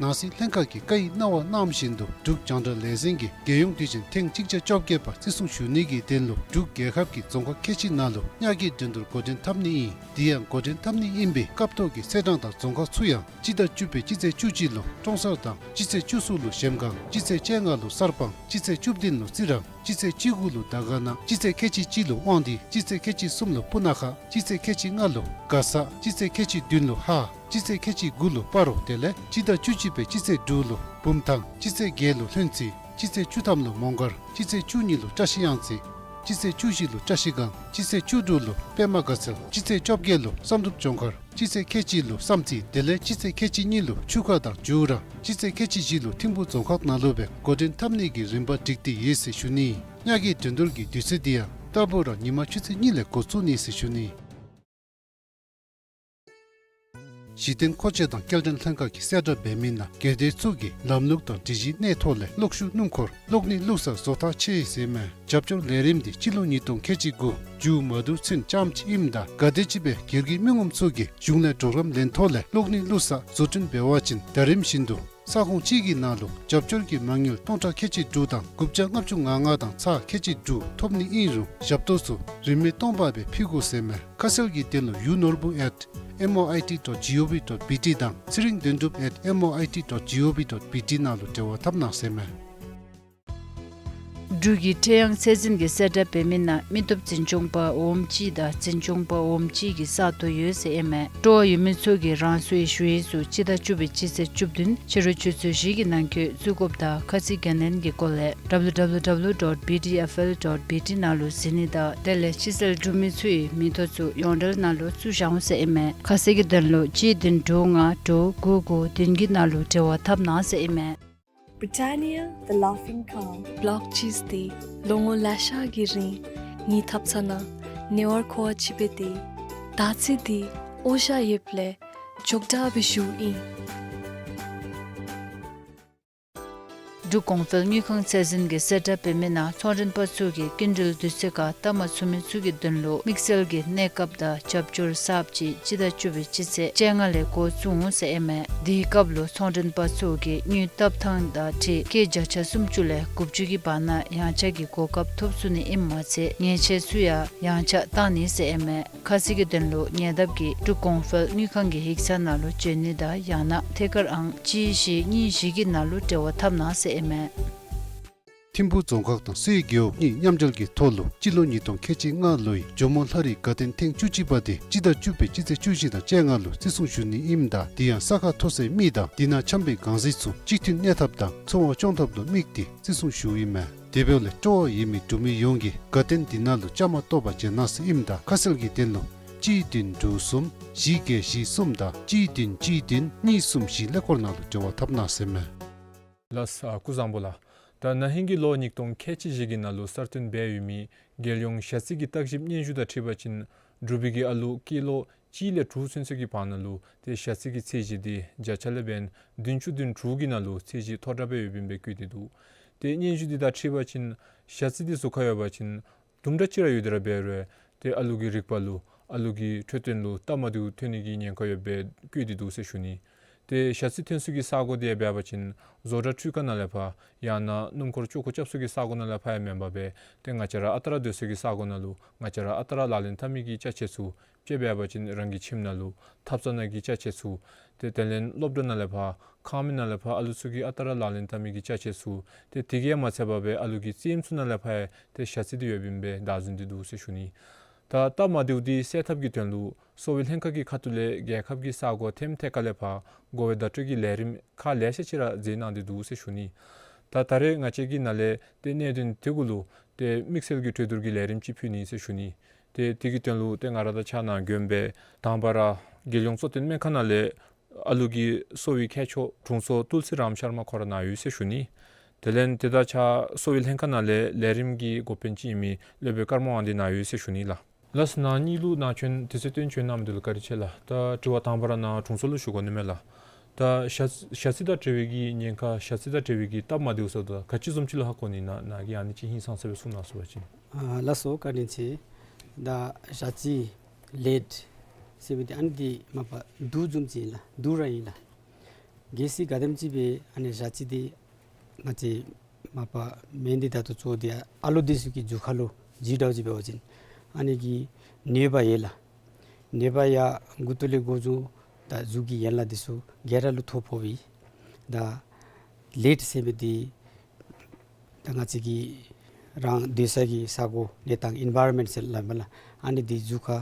ནང་སྲིད་ལྷན་ཁག་གིས་བཀའ་ཡི་གནང་བ་གནང་བཞིན་དུ་འབྲུག་རྒྱང་བསྒྲགས་ལས་འཛིན་གྱིས་རྒྱལ་ཡོངས་དུས་ཆེན་ཐེངས་གཅིག་བརྒྱ་བཅོ་བརྒྱད་པ་བརྩི་སྲུང་ཞུ་ནིའི་དོན་ལུ་འབྲུག་རྒྱལ་ཁབ་ཀྱི་རྫོང་ཁག་ཁལ་གཅིག་ནང་ལུ་ཉ་གི་འགྲན་བསྡུར་འགོ་འདྲེན་འཐབ་ནི་ཨིན། དེ་ཡང་འགོ་འདྲེན་འཐབ་ནི་ཨིན་པའི་སྐབས་ཐོག་གི་ཚེས་གྲངས་དང་རྫོང་ཁག་ཚུ་ཡང་སྤྱི་ཟླ་བཅུ་པའི་སྤྱི་ཚེས་བཅུ་གཅིག་ལུ་ཀྲོང་གསར་དང་སྤྱི་ཚེས་བཅུ་གསུམ་ལུ་གཞལམ་སྒང་སྤྱི་ཚེས་བཅོ་ལྔ་ལུ་གསར་སྤང་སྤྱི་ཚེས་བཅུ་བདུན་ལུ་རྩི་རང་སྤྱི་ཚེས་བཅུ་དགུ་ལུ་དར་དཀར་ན་སྤྱི་ཚེས་ཁལ་གཅིག་གཅིག་ལུ་དབང་འདུས་སྤྱི་ཚེས་ཁལ་གཅིག་གསུམ་ལུ་སྤུ་ན་ཁ་སྤྱི་ཚེས་ཁལ་གཅིག་ལྔ་ལུ་མགར་ས་སྤྱི་ཚེས་ཁལ་གཅིག་བདུན་ལུ་ཧཱ་སྤྱི་ཚེས་ཁལ་གཅིག་དགུ་ལུ་སྤ་རོ་དེ་ལས་སྤྱི་ཟླ་བཅུ་གཅིག་པའི་སྤྱི་ཚེས་དྲུག་ལུ་བུམ་ཐང་སྤྱི་ཚེས་བརྒྱད་ལུ་ལྷུན་རྩེ་སྤྱི་ཚེས་བཅུ་ཐམ་ལུ་མོང་སྒར་སྤྱི་ཚེས་བཅུ་གཉིས་ལུ་བཀྲ་ཤིས་གཡང་རྩེ་སྤྱི་ཚེས་བཅུ་བཞི་ལུ་བཀྲ་ཤིས་སྒང་སྤྱི་ཚེས་བཅུ་དྲུག་ལུ་པདྨ་དགའ་ཚལ་སྤྱི་ཚེས་བཅོ་བརྒྱད་ལུ་བསམ་གྲུབ་ལྗོངས་མཁར་སྤྱི་ཚེས་ཁལ་གཅིག་ལུ་བསམ་རྩེ་དེ་ལས་སྤྱི་ཚེས་ཁལ་གཅིག་གཉིས་ལུ་ཆུ་ཁ་དང་ཇུ་ར་སྤྱི་ཚེས་ཁལ་གཅིག་བཞི་ལུ་ཐིམ་ཕུག་རྫོང་ཁག་ནང་ལུ་སྦེ་འགོ་འདྲེན་འཐབ་ནི་གི་རིམ་པ་བསྒྲིགས་ཏེ་ཡོད་ཟེར་ཞུ་ནི། ཉ་གི་འགྲན་བསྡུར་གྱི་དུས་ཚོད་དེ་ཡང་ལྟ་བུ་ར་ཉིན་མ་ཆུ་ཚོད་གཉིས་ལས་འགོ་བཙུགས་ནི་ཟེར་ཞུ་ནི། གཞི་རྟེན་མཁོ་ཆས་དང་སྐྱེལ་འདྲེན་ལྷན་ཁག་གིས་གསལ་བསྒྲགས་འབད་མི་ནང་སྒེར་སྡེ་ཚུ་གིས་ལམ་ལུགས་དང་སྒྲིག་གཞིའི་གནས་ཐོག་ལས་གློག་ཤུགས་སྣུམ་འཁོར་གློག་ནི་བླུགས་ས་བཟོ་ཐག་ཆོད་ཟེར་མས། རྒྱབ་སྐྱོར་ལས་རིམ་འདི་སྤྱི་ལོ་ཉིས་སྟོང་ཁལ་གཅིག་དགུ་མཇུག་མ་བསྡུ་ཚུན་རྐྱངམ་ཅིག་ཨིནམ་ད་ག་དེམ་ཅིག་སྦེ་སྒེར་གྱི་མི་ངོམ་ཚུ་གིས་གཞུང་ལས་གྲོགས་རམ་ལེན་ཐོག་ལས་གློག་ནི་བླུགས་ས་བཟོ་སྐྲུན་འབད་བ་ཅིན་ཟླ་རིམ་བཞིན་དུ་ས་ཁོངས་གཅིག་གི་ནང་ལུ་རྒྱབ་སྐྱོར་གྱི་མ་དངུལ་སྟོང་ཕྲག་ཁལ་གཅིག་དྲུག་དང་དགུ་བརྒྱ་ལྔ་བཅུ་ང་ལྔ་དང་ཚག་ཁལ་གཅིག་དྲུག་ཐོབ་ནི་ཨིན་རུང་ཞབས་ཏོག་ཚུ་རིན་མེད་སྟོང་པ་སྦེ་ཕུལ་དགོ་ཟེར་མས། ཁ་གསལ་གྱི་དོན་ལུ་ཡུ་ནོར་བུ་at M O I T dot G O V dot B T དང་ཚེ་རིང་དོན་གྲུབ་at M O I T dot G O V dot B T ནང་ལུ་འབྲེལ་བ་འཐབ་གནང་ཟེར་མས། འབྲུག་གི་ཁྲེ་ཡང་ཚད་འཛིན་གྱིས་གསལ་བསྒྲགས་འབད་མི་ནང་མི་སྟོབས་འཛིན་སྐྱོང་པ་འོགམ་གཅིག་དང་འཛིན་སྐྱོང་པ་འོགམ་གཅིག་གི་ས་སྟོང་ཡོད་ཟེར་ཨིན་མས། སྤྲོ་བ་ཡོད་མི་ཚུ་གིས་རང་སོའི་ཞུ་ཡིག་ཚུ་སྤྱི་ཟླ་བཅུ་པའི་སྤྱི་ཚེས་བཅུ་བདུན་ཕྱི་རུ་ཆུ་ཚོད་བཞི་གི་ནང་འཁོད་བཙུགས་དགོཔ་དང་ཁ་ཚིག་འགན་ལེན་གྱི་སྐོར་ལས་W W W dot B T F L dot B T ནང་ལུ་གཟིགས་ནི་དང་དེ་ལས་སྤྱི་སེལ་གྲུབ་མི་ཚུ་གིས་མིང་ཐོ་ཚུ་ཡོངས་འབྲེལ་ནང་ལུ་བཙུགས་བཞག་འོང་ཟེར་ཨིན་མས། ཁ་གསལ་གྱི་དོན་ལུ་གཅིག་བདུན་དྲུག་ལྔ་དྲུག་དགུ་དགུ་བདུན་གྱི་ནང་ལུ་འབྲེལ་བ་འཐབ་གནང་ཟེར་ཨིན་མས། Britannia, the laughing calm. བོལ་ཅིས་འདི་ལོ་ངོ་ལེ་ཤ་གི་རིང་ངེའི་ཐབ་ཚང་ནང་ཉེ་བར་མཁོ་བ་ཅིག་སྦེ་སྡོད། དར་ཚི་འདི་འོ་ཞ་ཡོདཔ་ལས་མགྱོགས་དྲགས་སྦེ་ཞུཝ་ཨིན། འབྲུག་གོང་འཕེལ་དངུལ་ཁང་ཚད་འཛིན་གྱིས་གསལ་བསྒྲགས་འབད་མི་ནང་ཚོང་མགྲོན་པ་ཚུ་གིས་སྐྱིན་འགྲུལ་དུས་ཚོད་ཁར་བལྟ་མ་ཚུགས་མི་ཚུ་གི་དོན་ལུ་དམིགས་བསལ་གྱི་གནས་སྐབས་དང་རྒྱབ་སྐྱོར་གསརཔ་ཅིག་སྤྱི་ཟླ་བཅུ་པའི་སྤྱི་ཚེས་བཅོ་ལྔ་ལས་འགོ་བཙུགས་འོང་ཟེར་ཨིན་མས། དེའི་སྐབས་ལུ་ཚོང་མགྲོན་པ་ཚུ་གིས་དངུལ་བཏབ་ཐངས་དང་འཁྲིལ་སྐྱེད་བརྒྱ་ཆ་སུམ་ཅུ་ལས་དགུ་བཅུ་གི་བར་ན་ཡངས་ཆག་གི་གོ་སྐབས་ཐོབ་ཚུགས་ནི་ཨིནམ་མ་ཚད་ཉེས་ཆད་ཚུ་ཡང་ཡངས་ཆག་བཏང་ནི་ཟེར་ཨིན་མས། ཁ་གསལ་གྱི་དོན་ལུ་ཉེ་འདབས་ཀྱི་འབྲུག་གོང་འཕེལ་དངུལ་ཁང་གི་ཡིག་ཚང་ནང་ལུ་བྱོན་ནི་དང་ཡང་ན་ཐད་ཀར་ཨང་གཅིག་བཞི་གཉིས་བཞི་གི་ནང་ལུ་འབྲེལ་བ་འཐབ་གནང་ཟེར་ཨིན་མས། ཐིམ་ཕུག་རྫོང་ཁག་དང་སེ་འབྲས་དགེ་འོག་གཉིས་མཉམ་འབྲེལ་གྱི་ཐོག་ལུ་སྤྱི་ལོ་ཉིས་སྟོང་ཁལ་གཅིག་ལྔ་ལོའི་ཇོ་མོ་ལྷ་རིས་དགའ་སྟོན་ཐེངས་བཅུ་གཅིག་པ་དེ་སྤྱི་ཟླ་བཅུ་པའི་སྤྱི་ཚེས་བཅུ་བཞི་དང་བཅོ་ལྔ་ལུ་བརྩི་སྲུང་ཞུ་ནི་ཨིནམ་ད་དེ་ཡང་ས་ཁ་མཐོ་སའི་མི་དང་དེ་ནང་འཁྱམས་པའི་གང་ཟག་ཚུ་གཅིག་མཐུན་གནས་ཐབས་དང་འཚོ་བ་སྐྱོང་ཐབས་ལུ་དམིགས་ཏེ་བརྩི་སྲུང་ཞུཝ་ཨིན་མས། དེ་འབདཝ་ལས་སྤྲོ་བ་ཡོད་མི་འབྲུག་མི་ཡོངས་ཀྱིས་དགའ་སྟོན་དེ་ནང་ལུ་བཅའ་མར་གཏོགས་པར་བྱོན་གནང་ཟེར་ཨིནམ་ད་ཁ་གསལ་གྱི་དོན་ལུ་གཅིག་བདུན་དྲུག་གསུམ་བཞི་བརྒྱད་བཞི་གསུམ་དང་གཅིག་བདུན་གཅིག་བདུན་གཉིས་གསུམ་བཞི་ཀླད་ཀོར་ནང་ལུ་འབྲེལ་བ་འཐབ་གནང་ཟེར་མས། ལགས་སོ། ཨ་སྐུ་གཟུགས་བཟང་པོ་ལགས། ད་ན་ཧིང་གི་ལོ་ཉིས་སྟོང་ཁལ་གཅིག་བཞི་གི་ནང་ལུ་གསར་བཏོན་འབད་ཡོད་མི་རྒྱལ་ཡོངས་ཞ་རྩི་གི་བརྟག་ཞིབ་སྙན་ཞུ་དང་འཁྲིལ་བ་ཅིན་འབྲུག་པའི་གི་ཨ་ལུ་སྐྱེས་ལོ་གཅིག་ལས་དྲུག་ཚུན་ཚོད་ཀྱི་བར་ན་ལུ་ཏེ་ཞ་རྩི་གི་ཚད་གཞི་འདི་བརྒྱ་ཆ་ལས་འབདན་བདུན་ཅུ་དོན་དྲུག་གི་ནང་ལུ་ཚད་གཞི་མཐོ་དྲགས་སྦེ་ཡོདཔ་ཨིན་པའི་བཀོད་དེ་འདུག། ཏེ་སྙན་ཞུ་འདི་དང་འཁྲིལ་བ་ཅིན་ཞ་རྩི་འདི་ཟུར་ཁར་ཡོད་པ་ཅིན་དུམ་གྲ་ཅིག་ར་ཡོད་དེ་ར་འབད་རུང་ཏེ་ཨ་ལུ་གི་རིག་པ་ལུ་ཨ་ལུ་གི་འཕྲོད་བསྟེན་ལུ་སྟབས་མ་བདེཝ་ཐོན་ནི་གི་ཉེན་ཁ་ཡོདཔ་སྦེ་བཀོད་དེ་འདུག་ཟེར་ཞུ་ནི། ཏེ་ཞ་རྩི་ཐོན་ས་གི་ས་གོ་འདི་ཡང་འབད་བ་ཅིན་བཟོ་གྲྭ་འཕྲུལ་ཁང་ནང་ལས་ཕར་ཡང་ན་སྣུམ་འཁོར་ཅོག་ཀོ་རྐྱབ་ས་གི་ས་གོ་ནང་ལས་ཕར་ཡང་མེན་པར་སྦེ་ཏེ་ང་བཅས་ར་ཨ་རྟག་ར་སྡོད་ས་གི་ས་གོ་ནང་ལུ་ང་བཅས་ར་ཨ་རྟག་ར་ལག་ལེན་འཐབ་མི་གི་ཅ་ཆས་ཚུ་དཔྱེ་འབད་བ་ཅིན་རང་གི་ཁྱིམ་ནང་ལུ་ཐབ་ཚང་ནང་གི་ཅ་ཆས་ཚུ་ཏེ་དེ་ལས་སློབ་གྲྭ་ནང་ལས་ཕར་ཁང་མིག་ནང་ལས་ཕར་ཨ་ལུ་ཚུ་གིས་ཨ་རྟག་ར་ལག་ལེན་འཐབ་མི་གི་ཅ་ཆས་ཚུ་ཏེ་དེ་གིས་ཡང་མ་ཚད་པར་སྦེ་ཨ་ལུ་གི་རྩེདམོ་ཚུ་ནང་ལས་ཕར་ཡང་ཏེ་ཞ་རྩི་འདི་ཡོདཔ་ཨིན་པས་བདའ་ཟུན་ཏེ་འདུག་ཟེར་ཞུ་ནི། ད་སྟབས་མ་བདེཝ་འདི་སེལ་ཐབས་ཀྱི་དོན་ལུ་གསོ་བའི་ལྷན་ཁག་གི་ཁ་ཐུག་ལས་རྒྱལ་ཁབ་ཀྱི་ས་གོ་ཐེམ་ཐད་ཁར་ལས་ཕར་འགོ་བའི་བརྡ་སྤྲོད་ཀྱི་ལས་རིམ་ཁག་ལེ་ཤ་ཅིག་ར་མཛད་གནང་སྟེ་འདུག་ཟེར་ཞུ་ནི། ད་ད་རེས་ང་བཅས་ཀྱི་ནང་ལས་ཏེ་གནད་དོན་དེ་གུ་ལུ་ཏེ་དམིགས་བསལ་གྱི་གྲོས་བསྡུར་གྱི་ལས་རིམ་ཅིག་ཕུལ་ནི་ཟེར་ཞུ་ནི། ཏེ་དེ་གི་དོན་ལུ་ཏེ་ང་ར་དང་ཕྱག་ནང་འགོ་དཔོན་སྦེ་དང་པ་ར་རྒྱལ་ཡོངས་གཙོ་བསྟེན་སྨན་ཁང་ནང་ལས་ཨ་ལུ་གི་གསོ་བའི་མཁས་མཆོག་དྲུང་འཚོ་ཏུལ་སི་རམ་ཤར་མ་ཁོ་ར་ནཱ་ཡོད་ཟེར་ཞུ་ནི། དེ་ལས་ཏེ་ད་ཆ་གསོ་བའི་ལྷན་ཁག་ནང་ལས་ལས་རིམ་གྱི་འགོ་དཔོན་ཅིག་ཨིན་མི་སློབ་དཔོན་ཀརྨ་དབང་འདུས་ནཱ་ཡོད་ཟེར་ཞུ་ནི་ལགས། ལགས་སོ། ནཱ་གཉིས་ལུ་ནཱ་བྱོན་དུས་ཚོད་བཏོན་བྱོན་གནང་མི་འདི་ལུ་བཀའ་དྲིན་ཆེ་ལགས། ད་དྲི་བ་དང་པ་ར་ནཱ་དྲུང་འཚོ་ལུ་ཞུ་དགོ་ནི་མས་ལགས། ད་ཞ་ཞ་རྩི་དང་འབྲེལ་བའི་གི་ཉེན་ཁ་ཞ་རྩི་དང་འབྲེལ་བའི་གི་སྟབས་མ་བདེཝ་ཟེརཝ་ད་ག་ཅི་བཟུམ་ཅིག་ལུ་ཧ་གོ་ནི་ན་ནཱ་གིས་ཨ་ནི་ཅིག་ཧིང་སངས་ས་སྦེ་གསུང་གནང་ཟེར་བ་ཅིན། ཨ་ལགས་སོ། བཀའ་དྲིན་ཆེ། ད་ཞ་རྩི་ལེཌ་ཟེར་མི་འདི་ཨ་ནི་འདི་མ་པ་དུག་བཟུམ་ཅིག་ཨིན་ལགས། དུག་ར་ཨིན་ལགས། གལ་སྲིད་ག་དེམ་ཅིག་སྦེ་ཨ་ནི་ཞ་རྩི་འདི་ང་བཅས་མ་པ་མེན་འདི་ད་ལྟོ་ཚུ་འདི་ཨ་ལོ་འདི་ཚུ་གི་རྒྱུ་ཁ་ལུ་འཇུ་འདྲཝ་ཅིག་འབད་བ་ཅིན་ཨ་ནི་གི་ནད་པ་ཡོད་ལགས། ནད་པ་ཡང་མགུ་ཏོ་ལས་འགོ་བཟུང་ད་གཟུགས་ཀྱི་ཡན་ལག་འདི་ཚུ་ག་ར་ལུ་ཐོ་ཕོགཔ་ཨིན། ད་ལེཌ་ཟེར་མི་འདི་ད་ང་བཅས་ཀྱི་རང་སྡོད་ས་གི་ས་གོ་གནས་སྟངས་ཨིན་ཝའི་རོན་མེནཊ་ཟེར་སླབ་མས་ལགས། ཨ་ནི་འདི་གཟུགས་ཁར་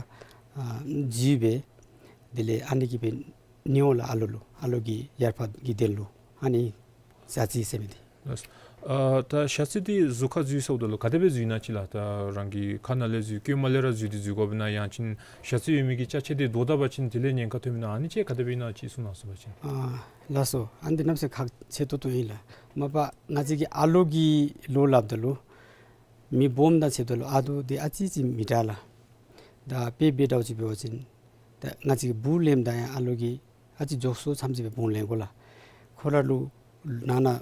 ཨ་འཇུ་སྦེ་དེ་ལས་ཨ་ནི་གིས་སྦེ་ནི་འོང་ལགས། ཨ་ལོ་ལུ་ཨ་ལོ་གི་ཡར་ཕར་གི་དོན་ལུ་ཨ་ནི་ཞ་རྩི་ཟེར་མི་འདི། ལགས། ཨ་ད་ཞ་རྩི་འདི་གཟུགས་ཁར་འཇུ་ཟེརཝ་ད་ལུ་ག་དེ་སྦེ་འཇུ་ནི་ཅིག་ལགས། ད་རང་གི་ཁ་ནང་ལས་འཇུ་ཀྱེ་མ་ལས་ར་འཇུ་སྟེ་འཇུ་དགོཔ་ཨིན་ན་ཡང་ཅིན་ཞ་རྩི་ཡོད་མི་གི་ཅ་ཆས་འདི་བཟོ་ད་པ་ཅིན་དེ་ལས་ཉེན་ཁ་ཐོན་མི་ན་ཨ་ནི་ཅིག་ག་དེ་སྦེ་ཨིན་ན་ཅིག་གསུང་གནང་ཟེར་བ་ཅིན། ཨ་ལགས་སོ། ཨ་ནི་འདི་གནམ་མེད་ས་མེད་ཁག་ཆེ་ཏོག་ཏོ་ཨིན་ལགས། མ་པ་ང་བཅས་ཀྱི་ཨ་ལོ་གི་ལོ་སླབ་ད་ལུ་མི་སྦོམ་དང་ཕྱདཔ་ད་ལུ་ཨ་ལོ་འདི་ཨ་ཙི་ཅིག་མི་དྲག་ལགས། ད་དཔེ་འབད་འདྲཝ་ཅིག་འབད་བ་ཅིན་ད་ང་བཅས་ཀྱི་བུ་ལེནམ་ད་ཡང་ཨ་ལོ་གིས་ཨ་ཙི་མགྱོགས་སུ་ཙམ་ཅིག་སྦེ་བུང་ལེན་དགོ་ལགས། ཁོ་ར་ལུ་ནང་ན་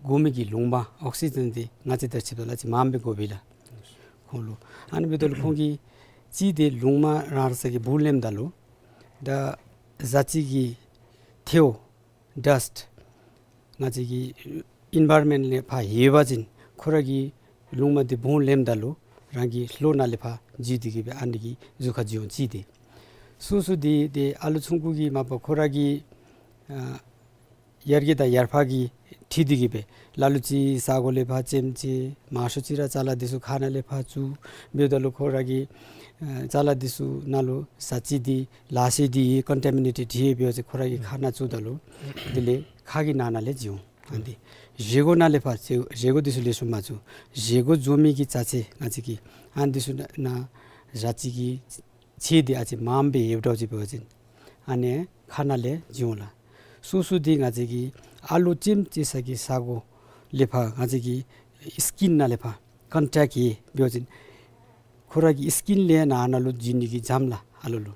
དགོ་མི་གི་རླུང་མ་ཨོག་སི་ཇེན་འདི་ང་བཅས་དང་ཕྱདཔ་ད་ལུ་ཨ་ཙི་མངམ་སྦེ་དགོ་པས་ལགས་ཁོང་ལུ། ཨ་ནི་འབདཝ་ད་ལུ་ཁོང་གིས་གཅིག་འདི་རླུང་མ་རང་རང་སོ་སོ་གིས་བུང་ལེནམ་ད་ལུ་ད་ཞ་རྩི་གི་ཐལཝ་ཌསཊ་ང་བཅས་ཀྱི་ཨིན་ཝའི་རོན་མེནཊ་ལས་ཕར་ཡོད་པ་ཅིན་ཁོ་ར་གིས་རླུང་མ་འདི་བུང་ལེནམ་ད་ལུ་རང་གི་ལོ་ནང་ལས་ཕར་འཇུ་སྟེ་གི་སྦེ་ཨ་ནི་གིས་གཟུགས་ཁར་འཇུ་འོང་། གཅིག་འདི། སོ་སོ་འདི་ཏེ་ཨ་ལོ་ཆུང་ཀུ་གིས་མ་པ་ཁོ་ར་གི་ཨ་ཡར་རྒྱས་དང་ཡར་འཕར་གྱིས་འཁྲིལ་ཏེ་གི་སྦེ་ལ་ལུ་ཅིག་ས་གོ་ལས་ཕར་ལྕེམ་ཅིག་མང་ཤོས་ཅིག་ར་ཅ་ལ་འདི་ཚུ་ཁ་ནང་ལས་ཕར་བཙུགས། འབདཝ་ད་ལུ་ཁོ་ར་གི་ཨ་ཅ་ལ་འདི་ཚུ་ནང་ལུ་ཞ་རྩི་འདི་ལག་ཤེས་འདི་ཀོན་ཊ་མི་ནེ་ཊེཌ་ཡོད་པས་ཟེར་ཁོ་ར་གི་ཁ་ནང་བཙུགས་ད་ལུ་དེ་ལས་ཁ་གི་ནང་ན་ལས་འཇུ་འོང་། ཨ་ནི་བཞེས་སྒོ་ནང་ལས་ཕར་བཞེས་སྒོ་འདི་ཚུ་ལེགས་ཤོམ་མ་བཙུགས། བཞེས་སྒོ་འཇུ་མི་གི་ཅ་ཆས་ང་བཅས་ཀྱི་ཨ་ནི་འདི་ཚུ་ནང་ན་ཞ་རྩི་གི་ཚད་འདི་ཨ་ཙི་མངམ་སྦེ་ཡོདཔ་འདྲཝ་ཅིག་འབད་བ་ཅིན་ཨ་ནི་ཁ་ནང་ལས་འཇུ་འོང་ལགས། སོ་སོ་འདི་ང་བཅས་ཀྱི་ཨ་ལོ་ལྕེམ་ཅིག་ས་གི་ས་གོ་ལས་ཕར་ང་བཅས་ཀྱི་སི་ཀིན་ནང་ལས་ཕར་ཀོན་ཊེཀཊ་ཡོད་པས་ཟེར་ཁོ་ར་གི་སི་ཀིན་ལས་ནང་ན་ལུ་འཇུ་ནི་གི་འཇམ་ལགས་ཨ་ལོ་ལུ།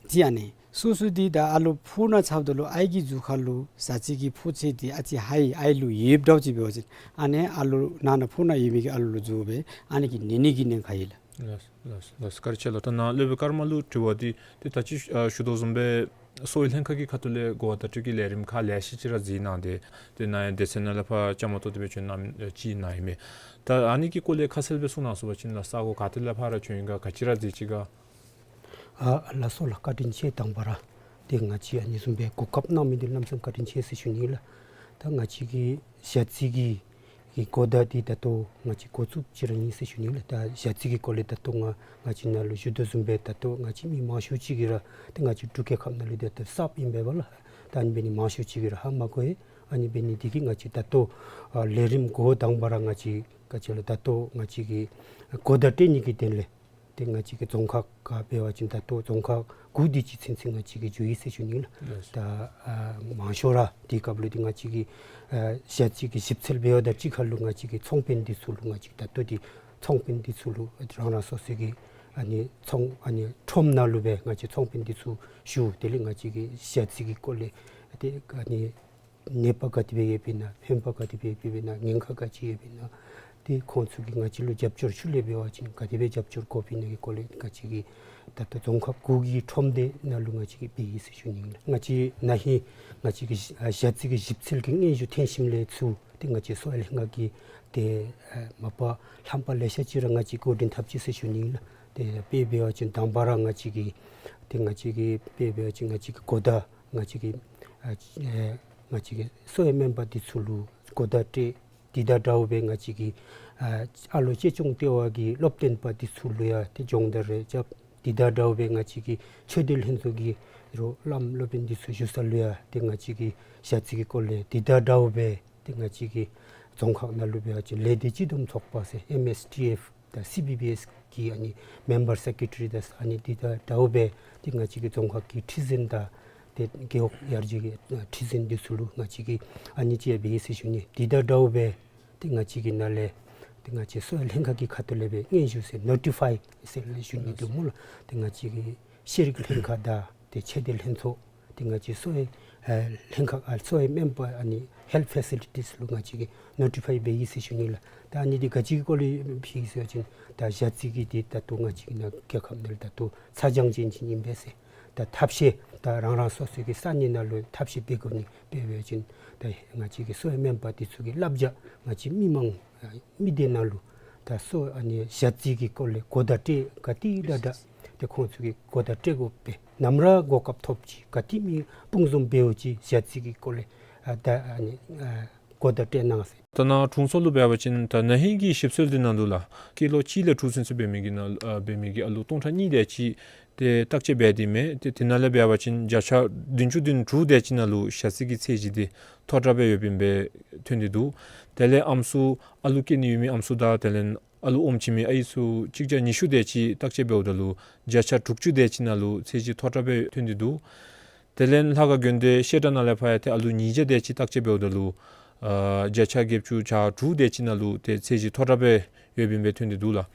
ཏེ་ཨ་ནི་སོ་སོ་འདི་ད་ཨ་ལོ་ཕོཝ་ནང་ཆགསཔ་ད་ལུ་ཨའི་གི་གཟུགས་ཁར་ལུ་ཞ་རྩི་གི་ཕོཝ་ཚད་འདི་ཨ་ཙི་ཧའི་ཨའི་ལུ་ཡོདཔ་འདྲཝ་ཅིག་འབད་བ་ཅིན་ཨ་ནི་ཨ་ལོ་ནང་ན་ཕོཝ་ནང་ཡོད་མི་གི་ཨ་ལོ་ལུ་འཇུ་སྦེ་ཨ་ནི་གིས་ནད་ནི་གི་ཉེན་ཁ་ཡོད་ལགས། ལགས་ལགས་ལགས། བཀའ་དྲིན་ཆེ་ལགས། ད་ནཱ་སློབ་དཔོན་ཀརྨ་ལུ་དྲི་བ་འདི་ཏེ་ད་ཅི་ཞུ་ཨ་ཞུ་དོ་བཟུམ་སྦེ་གསོ་བའི་ལྷན་ཁག་གི་ཁ་ཐུག་ལས་འགོ་བ་བརྡ་སྤྲོད་ཀྱི་ལས་རིམ་ཁག་ལེ་ཤ་ཅིག་ར་མཛད་གནང་སྟེ་ཏེ་ནཱ་ཡང་སྡེ་ཚན་ནང་ལས་ཕར་བཅའ་མར་གཏོགས་ཏེ་སྦེ་བྱོན་གནང་མི་ཅིག་ནཱ་ཨིན་མས། ད་ཨ་ནི་གི་སྐོར་ལས་ཁ་གསལ་སྦེ་གསུང་གནང་ཟེར་བ་ཅིན་ལགས་ས་གོ་ག་ཏེ་ལས་ཕར་ར་བྱོན་ཡི་ག་ག་ཅི་ར་མཛད་ཅི་ག། ཨ་ལགས་སོ་ལགས། བཀའ་དྲིན་ཆེ། དང་པ་ར་ཏེ་ང་བཅས་ཨ་ནི་བཟུམ་སྦེ་གོ་སྐབས་གནང་མི་འདི་གནམ་མེད་ས་མེད་བཀའ་དྲིན་ཆེ་ཟེར་ཞུ་ནི་ལགས། ད་ང་བཅས་ཀྱི་ཞ་རྩི་གི་ གི་གོ་བརྡ་འདི་ད་ལྟོ་ང་བཅས་འགོ་བཙུགསཔ་ཅིག་ར་ཨིན་ཟེར་ཞུ་ནི་ལགས། ད་ཞ་རྩི་གི་སྐོར་ལས་ད་ལྟོ་ང་ང་བཅས་ནཱ་ལུ་ཞུ་དོ་བཟུམ་སྦེ་ད་ལྟོ་ང་བཅས་མི་མང་ཤོས་ཅིག་གིས་ར་ཏེ་ང་བཅས་འབྲུག་རྒྱལ་ཁབ་ནང་ལུ་ད་ལྟོ་གསརཔ་ཨིན་པས་ལགས། ད་ཨ་ནི་འབད་ནི་མང་ཤོས་ཅིག་གིས་ར་ཧ་མ་གོ་ཡི། ཨ་ནི་འབད་ནི་འདི་གིས་ང་བཅས་ད་ལྟོ་ཨ་ལས་རིམ་འགོ་དང་པ་ར་ང་བཅས་ག་ཅི་ལོ་ད་ལྟོ་ང་བཅས་ཀྱིས་གོ་བརྡ་སྤྲོད་ནི་གི་དོན་ལས་ཏེ་ང་བཅས་ཀྱི་རྫོང་ཁག་ཁར་འབད་བ་ཅིན་ད་ལྟོ་རྫོང་ཁག་དགུ་དེ་ཅིག་ཚུན་ཚོད་ང་བཅས་ཀྱིས་འགྱོ་ཡི་ཟེར་ཞུ་ནི་ལགས། ལགས་སོ། ད་ཨ་མང་ཤོས་ར་དེའི་སྐབས་ལུ་ཏེ་ང་བཅས་ཀྱིས་ཨ་ཞ་རྩི་གི་ཞིབ་འཚོལ་འབད་བ་དང་གཅིག་ཁར་ལུ་ང་བཅས་ཀྱི་ཚོང་དཔོན་འདི་ཚུ་ལུ་ང་བཅས་ད་ལྟོ་ཏེ་ཚོང་དཔོན་འདི་ཚུ་ལུ་རང་རང་སོ་སོ་གི་ཨ་ནི་ཚོང་ཨ་ནི་ཁྲོམ་ནང་ལུ་སྦེ་ང་བཅས་ཚོང་དཔོན་འདི་ཚུ་ཞུ། དེ་ལས་ང་བཅས་ཀྱིས་ཞ་རྩི་གི་སྐོར་ལས་ཏེ་ཨ་ནི་ནད་པ་ག་དེ་སྦེ་ཡོདཔ་ཨིན་ན་ཕན་པ་ག་དེ་སྦེ་ཡོདཔ་ཨིན་ན་ཉེན་ཁ་ག་ཅི་ཡོདཔ་ཨིན་ན་ཏེ་ཁོང་ཚུ་གིས་ང་བཅས་ལུ་རྒྱབ་སྐྱོར་ཤུལ་ལས་འབད་བ་ཅིན་ག་དེ་སྦེ་རྒྱབ་སྐྱོར་དགོཔ་ཨིན་ན་གི་སྐོར་ལས་ང་བཅས་ཀྱིས་ད་ལྟོ་རྫོང་ཁག་དགུ་གི་ཁྲོམ་སྡེ་ནང་ལུ་ང་བཅས་ཀྱིས་འབད་ཡི་ཟེར་ཞུ་ནི་ལགས། ང་བཅས་ན་ཧིང་ང་བཅས་ཀྱི་ཞ་རྩི་གི་ཞིབ་འཚོལ་གྱི་སྙན་ཞུ་ཐོན་ཞིནམ་ལས་ཚུར་ཏེ་ང་བཅས་གསོ་བའི་ལྷན་ཁག་གི་ཏེ་ཨ་མ་པ་ལྷམ་པ་ལེ་ཤ་ཅིག་ར་ང་བཅས་འགོ་འདྲེན་འཐབ་ཅི་ཟེར་ཞུ་ནི་ལགས། ཏེ་དཔེ་འབད་བ་ཅིན་དང་པ་ར་ང་བཅས་ཀྱིས་ཏེ་ང་བཅས་ཀྱིས་དཔེ་འབད་བ་ཅིན་ང་བཅས་ཀྱི་གོ་བརྡ་ང་བཅས་ཀྱིས་ཨ་ཨེ་ང་བཅས་ཀྱི་གསོ་བའི་སྨན་པ་འདི་ཚུ་ལུ་གོ་བརྡ་སྤྲོད། དེ་དང་འདྲཝ་སྦེ་ང་བཅས་ཀྱི་ཨ་ཨ་ལོ་གཅེས་སྐྱོང་ལྟེ་བ་གི་སློབ་སྟོན་པ་འདི་ཚུ་ལུ་ཡང་ཏེ་སྦྱོང་བརྡར་རེ་རྐྱབ། དེ་དང་འདྲཝ་སྦེ་ང་བཅས་ཀྱི་ཆོས་སྡེ་ལྷན་ཚོགས་ཀྱི་རོགས་བླམ་སློབ་དཔོན་འདི་ཚུ་བཞུགས་ས་ལུ་ཡང་ཏེ་ང་བཅས་ཀྱིས་ཞ་རྩི་གི་སྐོར་ལས་དེ་དང་འདྲཝ་སྦེ་ཏེ་ང་བཅས་ཀྱི་རྫོང་ཁག་ནང་ལུ་འབད་བ་ཅིན་ལས་སྡེ་སྤྱི་བསྡོམས་ཚོགས་པ་ཟེར་ཨེམ་ཨེསི་ཊི་ཨེཕ་དང་སི་བི་བི་ཨེསི་གི་ཨ་ནི་མེམ་བར་སེཀ་རེ་ཊ་རི་དང་ཨ་ནི་དེ་དང་འདྲཝ་སྦེ་ཏེ་ང་བཅས་ཀྱི་རྫོང་ཁག་གི་ཁྲི་འཛིན་དང་ཏེ་རྒེད་འོག་ཡར་རྒྱས་ཀྱི་ཨ་ཁྲི་འཛིན་འདི་ཚུ་ལུ་ང་བཅས་ཀྱིས་ཨ་ནི་ཅིག་འབད་ཡི་ཟེར་ཞུ་ནི། དེ་དང་འདྲཝ་སྦེ་ཏེ་ང་བཅས་ཀྱི་ནང་ལས་ཏེ་ང་བཅས་གསོ་བའི་ལྷན་ཁག་གི་ཁ་ཐུག་ལས་སྦེ་སྙན་ཞུ་ཟེར་ནོ་ཊི་ཕའི་ཟེར་ལས་ཞུ་ནི་འདུག་སྨོ་ལགས། ཏེ་ང་བཅས་ཀྱི་ཤེས་རིག་ལྷན་ཁག་དང་ཏེ་ཆོས་སྡེ་ལྷན་ཚོགས་ཏེ་ང་བཅས་གསོ་བའི་ཨ་ལྷན་ཁག་ཨ་གསོ་བའི་སྨན་པ་ཨ་ནི་ཧེལཐ་ཕེ་སི་ལི་ཊིས་ལུ་ང་བཅས་ཀྱིས་ནོ་ཊི་ཕའི་འབད་ཡི་ཟེར་ཞུ་ནི་ལགས། ད་ཨ་ནི་འདི་ག་ཅི་གི་སྐོར་ལས་ཕུལ་ཡི་ཟེར་བ་ཅིན་ད་ཞ་རྩི་གི་འདི་ད་ལྟོ་ང་བཅས་ཀྱི་ནཱ་རྒྱལ་ཁབ་ནང་ལུ་ད་ལྟོ་ཚ་གྱང་ཅན་ཅིག་ཨིན་པས་ཟེར། ད་ཐབས་ཤེས་ད་རང་རང་སོ་སོ་གི་ས་གནས་ནང་ལུ་ཐབས་ཤེས་འབད་དགོ་ནི། དཔེ་འབད་བ་ཅིན་ད་ང་བཅས་ཀྱི་གསོ་བའི་སྨན་པ་འདི་ཚུ་གི་བསླབ་བྱ་ང་བཅས་མི་མང་མི་སྡེ་ནང་ལུ་ད་གསོ་ཨ་ནི་ཞ་རྩི་གི་སྐོར་ལས་གོ་བརྡ་སྤྲོད་ག་ཏེ་དྲག་དྲག་ཏེ་ཁོང་ཚུ་གིས་གོ་བརྡ་སྤྲོད་དགོ་པས། ནམ་ར་གོ་སྐབས་ཐོབ་ཅི་ག་ཏེ་མི་དཔུང་འཛོམས་འབདཝ་ཅིག་ཞ་རྩི་གི་སྐོར་ལས་ཨ་ད་ཨ་ནི་ཨ་གོ་བརྡ་སྤྲོད་གནང་ཟེར། ད་ནཱ་དྲུང་འཚོ་ལུ་འབད་བ་ཅིན་ད་ན་ཧིང་གི་ཞིབ་འཚོལ་འདི་ནང་ལུ་ལགས་སྐྱེས་ལོ་གཅིག་ལས་དྲུག་ཚུན་ཚོད་འབད་མི་གི་ནང་ཨ་འབད་མི་གི་ཨ་ལུ་སྟོང་ཕྲག་གཉིས་དེ་ཅིག་ཏེ་བརྟག་དཔྱད་འབད་དེ་མས། ཏེ་དེ་ནང་ལས་འབད་བ་ཅིན་བརྒྱ་ཆ་བདུན་ཅུ་དོན་དྲུག་དེ་ཅིག་ནང་ལུ་ཞ་རྩི་གི་ཚད་གཞི་འདི་མཐོ་དྲགས་སྦེ་ཡོདཔ་ཨིན་པས་ཐོན་ཏེ་འདུག། དེ་ལས་ཨམ་སྲུ་ཨ་ལུ་སྐྱེ་ནི་ཡོད་མི་ཨམ་སྲུ་དང་དེ་ལས་ཨ་ལུ་ཨོམ་བྱིན་མི་ཨའི་ཚུ་གཅིག་བརྒྱ་ཉི་ཤུ་དེ་ཅིག་བརྟག་དཔྱད་འབདཝ་ད་ལུ་བརྒྱ་ཆ་དྲུག་ཅུ་དེ་ཅིག་ནང་ལུ་ཚད་གཞི་མཐོ་དྲགས་སྦེ་ཐོན་ཏེ་འདུག། དེ་ལས་ལྷ་ཁང་དགོན་སྡེ་བཤད་གྲྭ་ནང་ལས་ཕར་ཡང་ཏེ་ཨ་ལུ་ཉིས་བརྒྱ་དེ་ཅིག་བརྟག་དཔྱད་འབདཝ་ད་ལུ་ཨ་བརྒྱ་ཆ་བརྒྱད་ཅུ་གྱ་དྲུག་དེ་ཅིག་ནང་ལུ་ཏེ་ཚད་གཞི་མཐོ་དྲགས་སྦེ་ཡོདཔ་ཨིན་པས་ཐོན་ཏེ་འདུག་ལགས།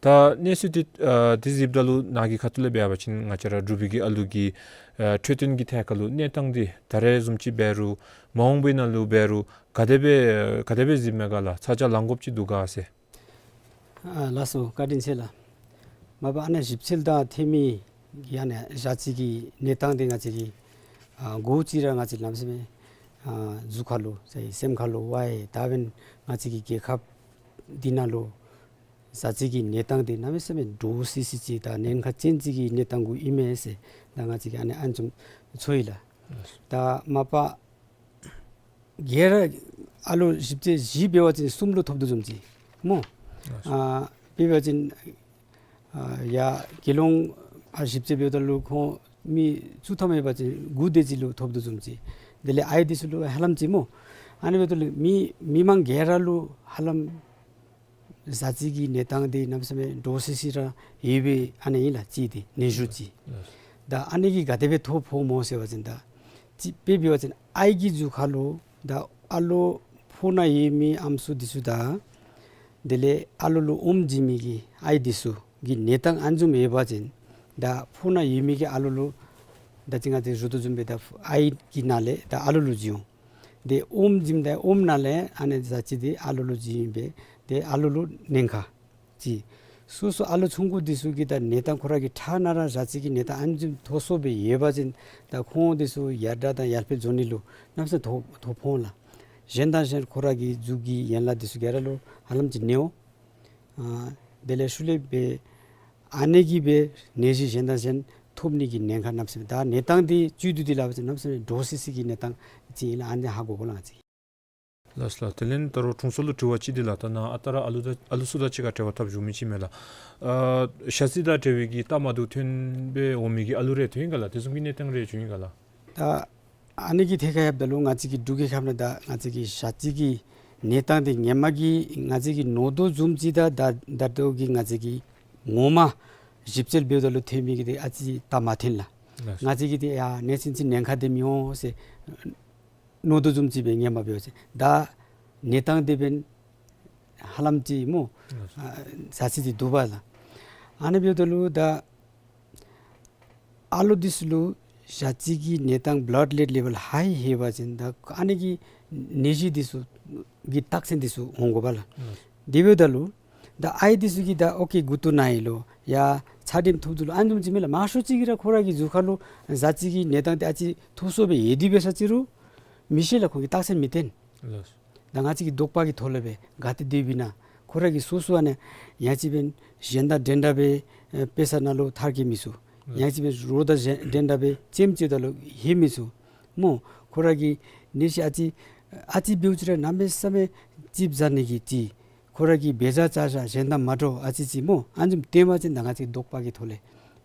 ད་གནས་ཚུལ་འདི་ཨ་འདི་གཟིགསཔ་ད་ལུ་ནཱ་གི་ཁ་ཐུག་ལས་འབད་བ་ཅིན་ང་བཅས་ར་འབྲུག་པའི་གི་ཨ་ལུ་གི་ཨ་འཕྲོད་བསྟེན་གྱི་ཐད་ཁར་ལུ་གནས་སྟངས་འདི་ད་རེས་བཟུམ་ཅིག་འབད་རུང་མ་འོངས་པའི་ནང་ལུ་འབད་རུང་ག་དེ་སྦེ་ག་དེ་སྦེ་གཟིགསཔ་མས་ག་ལགས། ཚ་གྱང་ལང་དགོཔ་ཅིག་འདུག་ག་ཟེར། ཨ་ལགས་སོ། བཀའ་དྲིན་ཆེ་ལགས། མ་པ་ཨ་ནི་ཞིབ་འཚོལ་དང་འཐེན་མི་གི་ཨ་ནི་ཞ་རྩི་གི་གནས་སྟངས་འདི་ང་བཅས་ཀྱིས་ཨ་གོ་ཅི་ར་ང་བཅས་གནམ་མེད་ས་མེད་ཨ་གཟུགས་ཁར་ལུ་ཟེར་སེམས་ཁར་ལུ་ཝའེ་ད་འབདན་ང་བཅས་ཀྱི་རྒྱལ་ཁབ་འདི་ནང་ལུ་ཞ་རྩི་གི་གནས་སྟངས་འདི་གནམ་མེད་ས་མེད་འདྲོག་སི་སི་ཅིག་དང་ཉེན་ཁ་ཅན་ཅིག་གི་གནས་སྟངས་གུ་ཨིན་མས་ཟེར་ད་ང་བཅས་ཀྱིས་ཨ་ནི་ཨ་ནི་བཟུམ་ཚོར་ཡི་ལགས། ད་མ་པ་ག་ར་ཨ་ལོ་ཞིབ་དཔྱད་བཞི་འབད་བ་ཅིན་གསུམ་ལུ་ཐོབ་དོ་བཟུམ་ཅིག་སྨོ། ཨ་དཔེ་འབད་བ་ཅིན་ཨ་ཡར་དགེ་སློང་ཨ་ཞིབ་དཔྱད་འབདཝ་ད་ལུ་ཁོང་མི་བཅུ་ཐམ་ཡོད་པ་ཅིན་དགུ་དེ་ཅིག་ལུ་ཐོབ་དོ་བཟུམ་ཅིག། དེ་ལས་ཨའི་འདི་ཚུ་ལུ་ཧ་ལམ་ཅིག་སྨོ། ཨ་ནི་འབདཝ་ད་ལུ་མི་མི་མང་ག་ར་ལུ་ཧ་ལམ་ཞ་རྩི་གི་གནས་སྟངས་འདི་གནམ་མེད་ས་མེད་འདྲོག་སི་སི་ར་ཡོད་པའི་ཨ་ནི་ཨིན་ལགས་ཅིག་འདི་ནད་གཞི་ཅིག། ད་ཨ་ནི་གིས་ག་དེ་སྦེ་ཐོ་ཕོགཔ་སྨོ་ཟེར་བ་ཅིན་ད་ཅིག་དཔེ་འབད་བ་ཅིན་ཨའི་གི་གཟུགས་ཁར་ལུ་ད་ཨ་ལོ་ཕོཝ་ནང་ཡོད་མི་ཨམ་སྲུ་འདི་ཚུ་དང་དེ་ལས་ཨ་ལོ་ལུ་ཨོམ་བྱིན་མི་གི་ཨའི་འདི་ཚུ་གི་གནས་སྟངས་ཨ་ནི་བཟུམ་ཡོད་པ་ཅིན་ད་ཕོཝ་ནང་ཡོད་མི་གི་ཨ་ལོ་ལུ་ད་ཅི་ང་བཅས་ཞུ་དོ་བཟུམ་སྦེ་ད་ཨའི་གི་ནང་ལས་ད་ཨ་ལོ་ལུ་བྱིན་འོང་། དེ་ཨོམ་བྱིནམ་ད་ཨོམ་ནང་ལས་ཨ་ནི་ཞ་རྩི་འདི་ཨ་ལོ་ལུ་བྱིན་ཨིན་པས། དེ་ཨ་ལོ་ལུ་ཉེན་ཁ་ཅིག། སོ་སོ་ཨ་ལོ་ཆུང་ཀུ་འདི་ཚུ་གི་ད་གནས་སྟངས་ཁོ་ར་གི་ཕྲག་ནང་ར་ཞ་རྩི་གི་གནས་སྟངས་ཨ་ནི་བཟུམ་ཐོབ་སོང་སྦེ་ཡོད་པ་ཅིན་ད་ཁོང་འདི་ཚུ་ཡར་དྲག་དང་ཡར་འཕེལ་འགྱོ་ནི་ལུ་གནམ་མེད་ས་མེད་ཐོ་ཐོ་ཕོག་འོང་ལགས། གཞན་དང་གཞན་ཁོ་ར་གི་གཟུགས་ཀྱི་ཡན་ལག་འདི་ཚུ་ག་ར་ལུ་ཧ་ལམ་ཅིག་གནོད་འོང་། ཨ་དེ་ལས་ཤུལ་ལས་སྦེ་ཨ་ནི་གིས་སྦེ་ནད་གཞི་གཞན་དང་གཞན་ཐོབ་ནི་གི་ཉེན་ཁ་གནམ་མེད་ས་མེད། ད་གནས་སྟངས་འདི་བཅུད་བསྡུ་སྟེ་སླབ་པ་ཅིན་གནམ་མེད་ས་མེད་འདྲོག་སི་སི་གི་གནས་སྟངས་ཅིག་ཨིན་ལགས། ཨ་ནི་ཧ་གོ་དགོ་ལགས་ང་བཅས། ལགས་ལགས། དེ་ལས་ད་རུང་དྲུང་འཚོ་ལུ་དྲི་བ་ཅིག་འདི་ལགས། ད་ནཱ་ཨ་རྟག་ར་ཨ་ལུ་དང་ཨ་ལུ་ཚུ་དང་གཅིག་ཁར་འབྲེལ་བ་འཐབ་བཞུགས་མི་ཅིག་མས་ལགས། ཨ་ཞ་རྩི་དང་འབྲེལ་བའི་གི་རྟགས་མ་བདེཝ་ཐོན་སྦེ་འོང་མི་གི་ཨ་ལུ་རེ་ཐོན་ཡི་ག་ལགས། དེ་བཟུམ་གྱི་གནས་སྟངས་རེ་བྱུང་ཡི་ག་ལགས། ད་ཨ་ནི་གི་ཐད་ཁར་ཡོདཔ་ད་ལུ་ང་བཅས་ཀྱི་འབྲུག་གི་ཁམས་ནང་ད་ང་བཅས་ཀྱི་ཞ་རྩི་གི་གནས་སྟངས་འདི་ཧེ་མ་གི་ང་བཅས་ཀྱིས་མནོ་དོ་བཟུམ་ཅིག་དང་ད་ད་ལྟོ་གི་ང་བཅས་ཀྱིས་ངོ་མ་ཞིབ་འཚོལ་འབདཝ་ད་ལུ་ཐོན་མི་གི་འདི་ཨ་ཙི་རྟགས་མ་ཐོན་ལགས། ལགས། ང་བཅས་ཀྱིས་འདི་ཡ་གནས་ཚུལ་ཅིག་ཉེན་ཁ་འདི་མི་འོང་ཟེར་མནོ་དོ་བཟུམ་ཅིག་སྦེ་ཧེ་མ་འབདཝ་ཅིག་ད་གནས་སྟངས་འདི་འབདན་ཧ་ལམ་ཅིག་སྨོ། ལགས། ཨ་ཞ་རྩི་འདི་འདུག་པ་ལགས། ཨ་ནི་འབདཝ་ད་ལུ་ད་ཨ་ལོ་འདི་ཚུ་ལུ་ཞ་རྩི་གི་གནས་སྟངས་blood lead level high ཡོད་པ་ཅིན་ད་ཨ་ནི་གི་ནད་གཞི་འདི་ཚུ་གི་རྟགས་མཚན་འདི་ཚུ་འོང་དགོ་པ་ལགས། ལགས། དེ་འབདཝ་ད་ལུ་ད་ཨའི་འདི་ཚུ་གིས་ད་ཨོ་ཀེ་མགུ་ཏོ་ན་ཡི་ལོ་ཡ་ཚད་རིམས་ཐུབ་དོ་ལོ་ཨ་ནི་བཟུམ་ཅིག་མས་ལགས། མང་ཤོས་ཅིག་གིས་ར་ཁོ་ར་གི་གཟུགས་ཁར་ལུ་ཞ་རྩི་གི་གནས་སྟངས་འདི་ཨ་ཙི་ཐུགས་སོ་སྦེ་ཡོད་དེ་འབད་ས་ཅིག་རུང་མི་ཤེས་ལགས། ཁོང་གིས་རྟགས་མཚན་མི་བསྟན། ལགས། ད་ང་བཅས་ཀྱིས་དོགས་པ་གི་ཐོག་ལས་སྦེ་ག་ཏེ་སྡོདཔ་ཨིན་ན། ཁོ་ར་གི་སོ་སོ་ཨ་ནི་ཡང་ཅིན་འབདན་གཞན་དང་འདྲན་འདྲ་སྦེ་ཨེ་དཔེ་ཆ་ནང་ལུ་མཐར་འཁྱོལ་མི་ཚུགས། ཡང་ཅིན་འབདན་རོགས་དང་གཞན་འདྲན་འདྲ་སྦེ་རྩེདམོ་རྩེཝ་ད་ལུ་ཧེ་མི་ཚུགས། སྨོ། ཁོ་ར་གི་ནད་གཞི་ཨ་ཙི་ཨ་ཙི་འབདཝ་ཅིག་ར་གནམ་མེད་ས་མེད་ཙིགཔ་ཟ་ནི་གི་ཅིག་ཁོ་ར་གི་འབད་བཞག་བཅའ་བཞག་གཞན་དང་མ་འདྲཝ་ཨ་ཙི་ཅིག་སྨོ། ཨ་ནི་བཟུམ་སྟོནམ་ཅིན་ད་ང་བཅས་དོགས་པ་གི་ཐོག་ལས།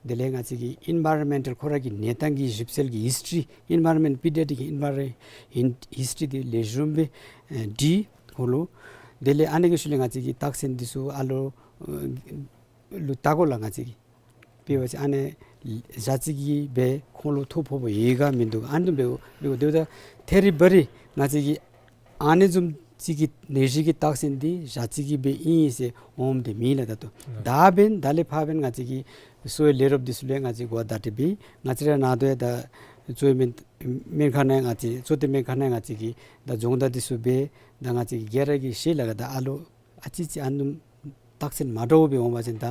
དེ་ལས་ང་བཅས་ཀྱི་environmental ཁོ་ར་གི་གནས་སྟངས་ཀྱི་ཞིབ་འཚོལ་གྱི་ཧིསི་ཊི་རི་environment pediatric environment ཧིསི་ཊི་རི་འདི་ལེགས་ཤོམ་སྦེ་ཨེ་འདྲི་དགོ་ལོ། དེ་ལས་ཨ་ནི་གི་ཤུལ་ལས་ང་བཅས་ཀྱིས་རྟགས་མཚན་འདི་ཚུ་ཨ་ལོ་ཨེ་ལུ་བལྟ་དགོ་ལགས། ང་བཅས་ཀྱིས་དཔེ་འབད་བ་ཅིན་ཨ་ནི་ཞ་རྩི་གིས་སྦེ་ཁོང་ལུ་ཐོ་ཕོག་པ་ཡོད་ག་མིན་འདུག་ཨ་ནི་བཟུམ་སྦེ་འབདཝ་ད་ཐད་རི་བ་རི་ང་བཅས་ཀྱིས་ཨ་ནི་བཟུམ་ཅིག་གི་ནད་གཞི་གི་རྟགས་མཚན་འདི་ཞ་རྩི་གིས་སྦེ་ཨིན་ཟེར་འོངམ་འདི་མེད་ལགས་ད་ལྟོ། ད་འབདན་ད་ལས་ཕར་འབདན་ང་བཅས་ཀྱིས་གསོ་བའི་ལས་རོགསཔ་འདི་ཚུ་ལུ་ཡང་ང་བཅས་གོ་བརྡ་སྤྲོད་འབད། ང་བཅས་ར་ནཱ་ལུ་ཡང་ད་གཙོ་བོའི་སྨན་སྨན་ཁང་ནང་ང་བཅས་གཙོ་བསྟེན་སྨན་ཁང་ནང་ང་བཅས་ཀྱིས་ད་སྦྱོང་བརྡར་འདི་ཚུ་འབད། ད་ང་བཅས་ཀྱིས་ག་ར་གིས་ཤེས་ལགས། ད་ཨ་ལོ་ཨ་ཙི་ཅིག་ཨ་ནི་བཟུམ་རྟགས་མཚན་མ་འདྲཝ་སྦེ་འོང་བ་ཅིན་ད་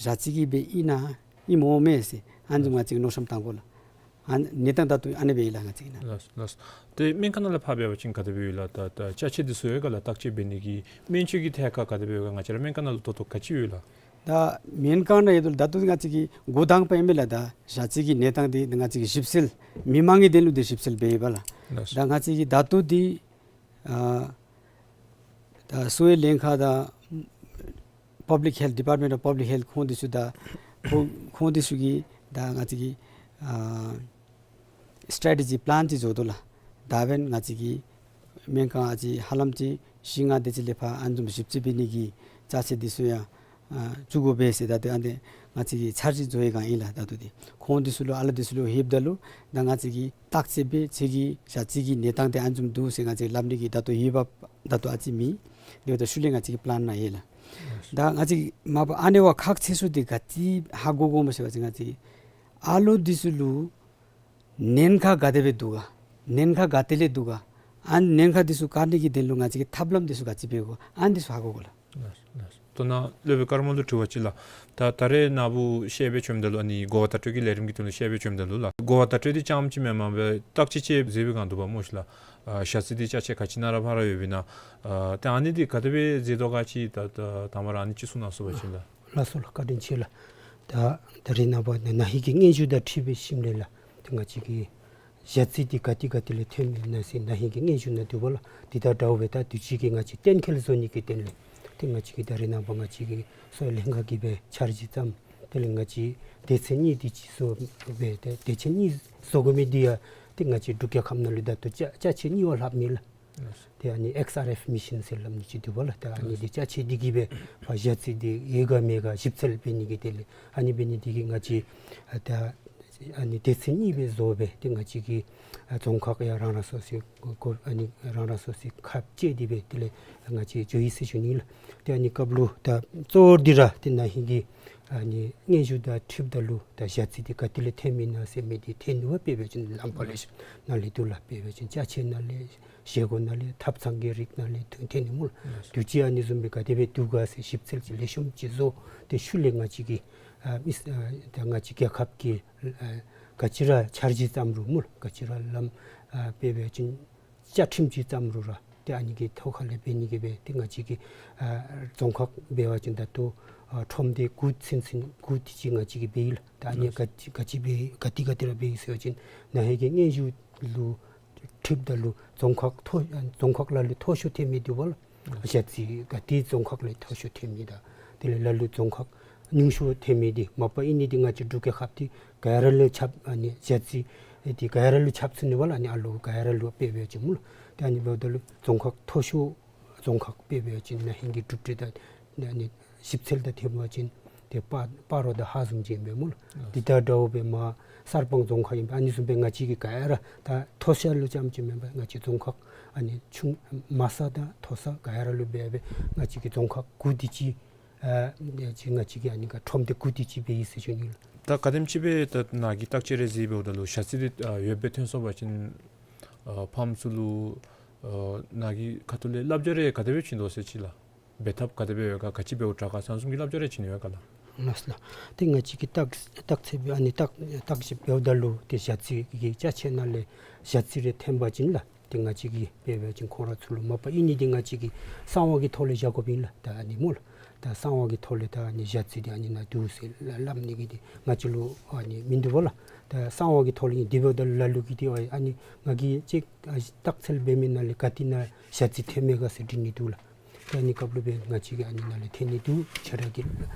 ཞ་རྩི་གིས་སྦེ་ཨིན་ན་ཨིནམ་འོང་མས་ཟེར་ཨ་ནི་བཟུམ་ང་བཅས་ཀྱིས་མནོ་བསམ་བཏང་དགོ་ལགས། ཨ་ནི་གནས་སྟངས་ད་ལྟོ་ཨ་ནི་སྦེ་ཨིན་ལགས་ང་བཅས་ཀྱི་ནང་། ལགས་ལགས། ཏེ་སྨན་ཁང་ནང་ལས་ཕར་འབད་བ་ཅིན་ག་དེ་སྦེ་ཡོད་ལགས། ད་ད་ཅ་ཆས་འདི་ཚུ་ཡོད་ག་ལགས། བརྟག་དཔྱད་འབད་ནི་གི་སྨན་བཅོས་ཀྱི་ཐད་ཁར་ག་དེ་སྦེ་ཡོད་ག། ང་བཅས་ར་སྨན་ཁང་ནང་ལུ་ད་ལྟོ་ག་ཅི་ཡོད་ལགས། ད་སྨན་ཁང་ནང་ཡོད་དོ་ལགས། ད་ལྟོ་ང་བཅས་ཀྱིས་འགོ་དང་པ་ཨིན་མས་ལགས། ད་ཞ་རྩི་གི་གནས་སྟངས་འདི་ང་བཅས་ཀྱིས་ཞིབ་འཚོལ་མི་མང་གི་དོན་ལུ་འདི་ཞིབ་འཚོལ་འབད་ཡི་པ་ལགས། ལགས། ད་ང་བཅས་ཀྱིས་ད་ལྟོ་འདི་ཨ་ད་གསོ་བའི་ལྷན་ཁག་དང་Public Health, Department of Public Health ཁོང་འདི་ཚུ་དང་ཁོང་ཁོང་འདི་ཚུ་གིས་ད་ང་བཅས་ཀྱི་ཨ་སི་ཊེ་རེ་ཊི་ཇི་པི་ལཱན་ཅིག་བཟོ་དོ་ལགས། ད་འབདན་ང་བཅས་ཀྱི་སྨན་ཁང་ཨ་ཙི་ཧ་ལམ་ཅིག་བཞི་ལྔ་དེ་ཅིག་ལས་ཕར་ཨ་ནི་བཟུམ་ཞིབ་འཚོལ་འབད་ནི་གི་ཅ་ཆས་འདི་ཚུ་ཡང་ཨ་བཙུགས་དགོ་པས་ཟེར་ད་ལྟོ་ཨ་ནི་ང་བཅས་ཀྱིས་འཆར་གཞི་བཟོ་བའི་སྒང་ཨིན་ལགས། ད་ལྟོ་འདི་ཁོང་འདི་ཚུ་ལུ་ཨ་ལོ་འདི་ཚུ་ལུ་ལྷོདཔ་ད་ལུ་ད་ང་བཅས་ཀྱིས་བརྟག་དཔྱད་འབད་ཁྱོད་ཀྱི་ཞ་རྩི་གི་གནས་སྟངས་འདི་ཨ་ནི་བཟུམ་འདུག་ཟེར་ང་བཅས་སླབ་ནི་གི་ད་ལྟོ་ཡོད་པ་ད་ལྟོ་ཨ་ཙི་མེད། དེ་འབདཝ་ད་ཤུལ་ལས་ང་བཅས་ཀྱི་པི་ལཱན་ནང་ཡོད་ལགས། ད་ང་བཅས་མ་པ་ཨ་ནི་བ་ཁག་ཆེ་ཤོས་འདི་ག་ཅི་ཧ་གོ་དགོཔ་སྨོ་ཟེར་བ་ཅིན་ང་བཅས་ཨ་ལོ་འདི་ཚུ་ལུ་ཉེན་ཁ་ག་དེ་སྦེ་འདུག་ག། ཉེན་ཁ་ག་ཏེ་ལས་འདུག་ག། ཨ་ཉེན་ཁ་འདི་ཚུ་བཀག་ནི་གི་དོན་ལུ་ང་བཅས་ཀྱིས་ཐབས་ལམ་འདི་ཚུ་ག་ཅི་འབད་དགོ། ཨ་འདི་ཚུ་ཧ་གོ་དགོ་ལགས། ལགས་ལགས། དོ་ན་སློབ་དཔོན་ཀརྨ་ལུ་དྲི་བ་ཅིག་ལགས། ད་ད་རེས་ནངས་པ་བཤལ་སྦེ་བྱོནམ་ད་ལུ་ཨ་ནི་གོ་བ་བརྡ་སྤྲོད་ཀྱི་ལས་རིམ་གྱི་དོན་ལུ་བཤལ་སྦེ་བྱོནམ་ད་ལུ་ལགས། གོ་བ་བརྡ་སྤྲོད་འདི་རྐྱངམ་ཅིག་མེན་པར་སྦེ་བརྟག་དཔྱད་ཅིག་མཛད་པའི་སྒང་འདུག་པ་སྨོ་ཤིག་ལགས། ཨ་ཞ་རྩི་འདི་ཅ་ཆས་ག་ཅི་ནང་ར་ཕར་ར་ཡོདཔ་ཨིན་ན། ཨ་ཏེ་ཨ་ནི་འདི་ག་དེ་སྦེ་མཛད་དོ་ག་ཅིག་ད་ད་དང་པ་ར་ཨ་ནི་ཅིག་གསུང་གནང་ཟེར་བ་ཅིན་ལགས། ལགས་སོ་ལགས། བཀའ་དྲིན་ཆེ་ལགས། ད་ད་རེས་ནངས་པ་ན་ཧིང་གི་སྙན་ཞུ་དང་འཁྲིལ་བའི་ཞིནམ་ལས་ལགས། ཏེ་ང་བཅས་ཀྱི་ཞ་རྩི་འདི་ག་ཏེ་ག་ཏེ་ལས་ཐོནམ་ཨིན་ན་ཟེར་ན་ཧིང་གི་སྙན་ཞུ་ནང་འདུག་པ་ལགས། འདི་དང་འདྲཝ་སྦེ་ད་དུས་ཅི་གི་ང་བཅས་གཏན་འཁེལ་བཟོ་ནི་གི་དོན་ལས་ཏེ་ང་བཅས་ཀྱིས་ད་རེས་ནངས་པ་ང་བཅས་ཀྱི་གསོ་བའི་ལྷན་ཁག་གིས་སྦེ་འཆར་གཞི་བརྩམས། དེ་ལས་ང་བཅས་སྡེ་ཚན་གཉིས་འདི་ཅིག་བཟོ་སྦེ་ཏེ་སྡེ་ཚན་གཉིས་བཟོ་དགོ་མི་འདི་ཡང་ཏེ་ང་བཅས་འབྲུག་རྒྱལ་ཁབ་ནང་ལུ་ད་ལྟོ་ཅ་ཅ་ཆས་གཉིས་པ་ལྷགཔ་ཨིན་ལགས། ཏེ་ཨ་ནི་ཨེགསི་ཨར་ཨེཕ་མེ་ཤིན་ཟེར་སླབ་ནི་ཅིག་འདུག་པ་ལགས། ཏེ་ཨ་ནི་འདི་ཅ་ཆས་འདི་གིས་སྦེ་ཕར་ཞ་རྩི་འདི་ཡོད་ག་མེད་ག་ཞིབ་འཚོལ་འབད་ནི་གི་དོན་ལས་ཨ་ནི་འབད་ནི་འདི་གིས་ང་བཅས་ཨ་ད་ཨ་ནི་སྡེ་ཚན་གཉིས་སྦེ་བཟོ་སྦེ་ཏེ་ང་བཅས་ཀྱི་ཨ་རྫོང་ཁག་ཡང་རང་རང་སོ་སོའི་གོ་གོ་ཨ་ནི་རང་རང་སོ་སོའི་ཁ་བཅད་དེ་སྦེ་དེ་ལས་ང་བཅས་འགྱོ་ཡི་ཟེར་ཞུ་ནི་ལགས། ཏེ་ཨ་ནི་སྐབས་ལུ་ད་གཙོ་བོ་འདི་ར་ཏེ་ན་ཧིང་གི་ཨ་ནི་སྙན་ཞུ་དང་འཁྲིལཝ་ད་ལུ་ད་ཞ་རྩི་འདི་ག་ཏེ་ལས་ཐོནམ་ཨིན་ན་ཟེར་མི་འདི་ཐོན་ནུག་པ། དཔེ་འབད་བ་ཅིན་ལམ་པ་ལས་ནཱ་ལས་འདུག་ལགས། དཔེ་འབད་བ་ཅིན་ཅ་ཆས་ནང་ལས་བཞེས་སྒོ་ནང་ལས་ཐབ་ཚང་གི་རིགས་ནང་ལས་ཐོན་ཐོན་ནི་སྨོ་ལགས། དུས་ཅི་ཨ་ནི་བཟུམ་སྦེ་ག་དེ་སྦེ་འདུག་ག་ཟེར་ཞིབ་འཚོལ་ཅིག་ལེགས་ཤོམ་ཅིག་བཟོ། ཏེ་ཤུལ་ལས་ང་བཅས་ཀྱི་ཨ་མི་ཨ་ད་ང་བཅས་རྒྱལ་ཁབ་ཀྱི་ཨ་ག་ཅི་ར་འཆར་གཞི་བརྩམ་རུང་སྨོ་ལགས། ག་ཅི་ར་ལམ་ཨ་དཔེ་འབད་བ་ཅིན་བཅའ་ཁྲིམས་ཅིག་བརྩམ་རུང་ར་ཏེ་ཨ་ནི་གི་ཐོག་ཁ་ལས་འབད་ནི་གི་སྦེ་ཏེ་ང་བཅས་ཀྱི་ཨ་རྫོང་ཁག་འབད་བ་ཅིན་ད་ལྟོ་ཨ་ཁྲོམ་སྡེ་དགུ་ཚུན་ཚོད་དགུ་དེ་ཅིག་ང་བཅས་ཀྱིས་འབད་ཡི་ལགས། ད་ཨ་ནི་ག་ཅི་ག་ཅི་འབད་ག་ཏེ་ག་ཏེ་ར་འབད་ཡི་ཟེར་བ་ཅིན་ན་ཧིང་གི་སྙན་ཞུ་ལུ་འཁྲིལ་ ཁྲིདཔ་ད་ལུ་རྫོང་ཁག་མཐོ་རྫོང་ཁག་ལ་ལུ་མཐོ་ཤོས་ཐོན་མི་འདུག་པ་ལགས། ཞ་རྩི་ག་ཏེ་རྫོང་ཁག་ལས་མཐོ་ཤོས་ཐོན་མི་དང་དེ་ལས་ལ་ལུ་རྫོང་ཁག་ཉུང་ཤོས་ཐོན་མི་འདི་མ་པ་ཨིན་ནི་འདི་ང་བཅས་འབྲུག་རྒྱལ་ཁབ་འདི་ག་ར་ལུ་ཁྱབ་ཨ་ནི་ཞ་རྩི་འདི་ག་ར་ལུ་ཁྱབ་ཚུགས་ནི་པ་ལགས། ཨ་ནི་ཨ་ལོ་ག་ར་ལུ་དཔེ་འབད་བ་ཅིན་སྨོ་ལགས། ཏེ་ཨ་ནི་འབདཝ་ད་ལུ་རྫོང་ཁག་མཐོ་ཤོས་རྫོང་ཁག་དཔེ་འབད་བ་ཅིན་ན་ཧིང་གི་གྲུབ་འབྲས་དང་ཨ་ནི་ཞིབ་འཚོལ་དང་འཐེན་པ་ཅིན་ཏེ་སྤ་སྤ་རོ་དང་ཧཱ་བཟུམ་ཅིག་ཨིན་པས་སྨོ་ལགས། འདི་དང་འདྲཝ་སྦེ་མར་གསར་སྤང་རྫོང་ཁག་ཨིན་པས། ཨ་ནི་བཟུམ་སྦེ་ང་བཅས་ཀྱི་ག་ར་ད་མཐོ་ཤོས་ལུ་རྐྱངམ་ཅིག་མེན་པར་ང་བཅས་རྫོང་ཁག་ཨ་ནི་ཆུང་དམའ་ས་དང་མཐོ་ས་ག་ར་ལུ་འབད་སྦེ་ང་བཅས་ཀྱི་རྫོང་ཁག་དགུ་དེ་ཅིག་ཨ་ཅིག་ང་བཅས་ཀྱིས་ཨ་ནི་ག་ཁྲོམ་སྡེ་དགུ་དེ་ཅིག་འབད་ཡི་ཟེར་ཞུ་ནི་ལགས། ད་ག་དེམ་ཅིག་སྦེ་ད་ནཱ་གིས་བརྟག་དཔྱད་རེ་མཛད་འབདཝ་ད་ལུ་ཞ་རྩི་འདི་ཨ་ཡོདཔ་སྦེ་ཐོན་སོང་པ་ཅིན་ཨ་ཕམ་ཚུ་ལུ་ཨ་ནཱ་གི་ཁ་ཐུག་ལས་བསླབ་བྱ་རེ་ག་དེ་སྦེ་བྱིན་དོ་ཟེར་ཅིག་ལགས། འབད་ཐབས་ག་དེ་སྦེ་ཡོད་ག་ག་ཅི་འབདཝ་དྲག་ག་ཟེར་བཟུམ་གྱི་བསླབ་བྱ་རེ་བྱིན་ཡོད་ག་ལགས། ལགས་སོ་ལགས། ཏེ་ང་བཅས་ཀྱིས་བརྟག་བརྟག་དཔྱད་འབད་ཨ་ནི་བརྟག་བརྟག་དཔྱད་འབདཝ་ད་ལུ་ཏེ་ཞ་རྩི་གི་ཅ་ཆས་ནང་ལས་ཞ་རྩི་རེ་ཐོན་པ་ཅིན་ལགས། ཏེ་ང་བཅས་ཀྱིས་དཔེ་འབད་བ་ཅིན་ཁོང་ར་ཚུ་ལུ་མ་པ་ཨིན་ནི་འདི་ང་བཅས་ཀྱིས་གསང་བ་གི་ཐོག་ལས་བཞག་དགོཔ་ཨིན་ལགས། ད་ཨ་ནི་སྨོ་ལགས། ད་གསང་བ་གི་ཐོག་ལས་ད་ཨ་ནི་ཞ་རྩི་འདི་ཨ་ནི་ནང་འདུག་ཟེར་སླབ་ནི་གི་འདི་ང་བཅས་ལུ་ཨ་ནི་མིན་འདུག་པ་ལགས། ད་གསང་བ་གི་ཐོག་ལས་ཨིན། དེ་འབདཝ་ད་ལ་ལུ་གིས་འདི་ཨ་ནི་ང་གིས་ཅིག་ཨ་བརྟག་དཔྱད་འབད་མི་ནང་ལས་ག་ཏེ་ནང་ཞ་རྩི་ཐོན་མས་ག་ཟེར་དྲི་ནི་འདུག་ལགས། ད་ཨ་ནི་སྐབས་ལུ་སྦེ་ང་བཅས་ཀྱིས་ཨ་ནི་ནང་ལས་ཐོན་ནི་འདུག་ཁྱེད་ར་གིས་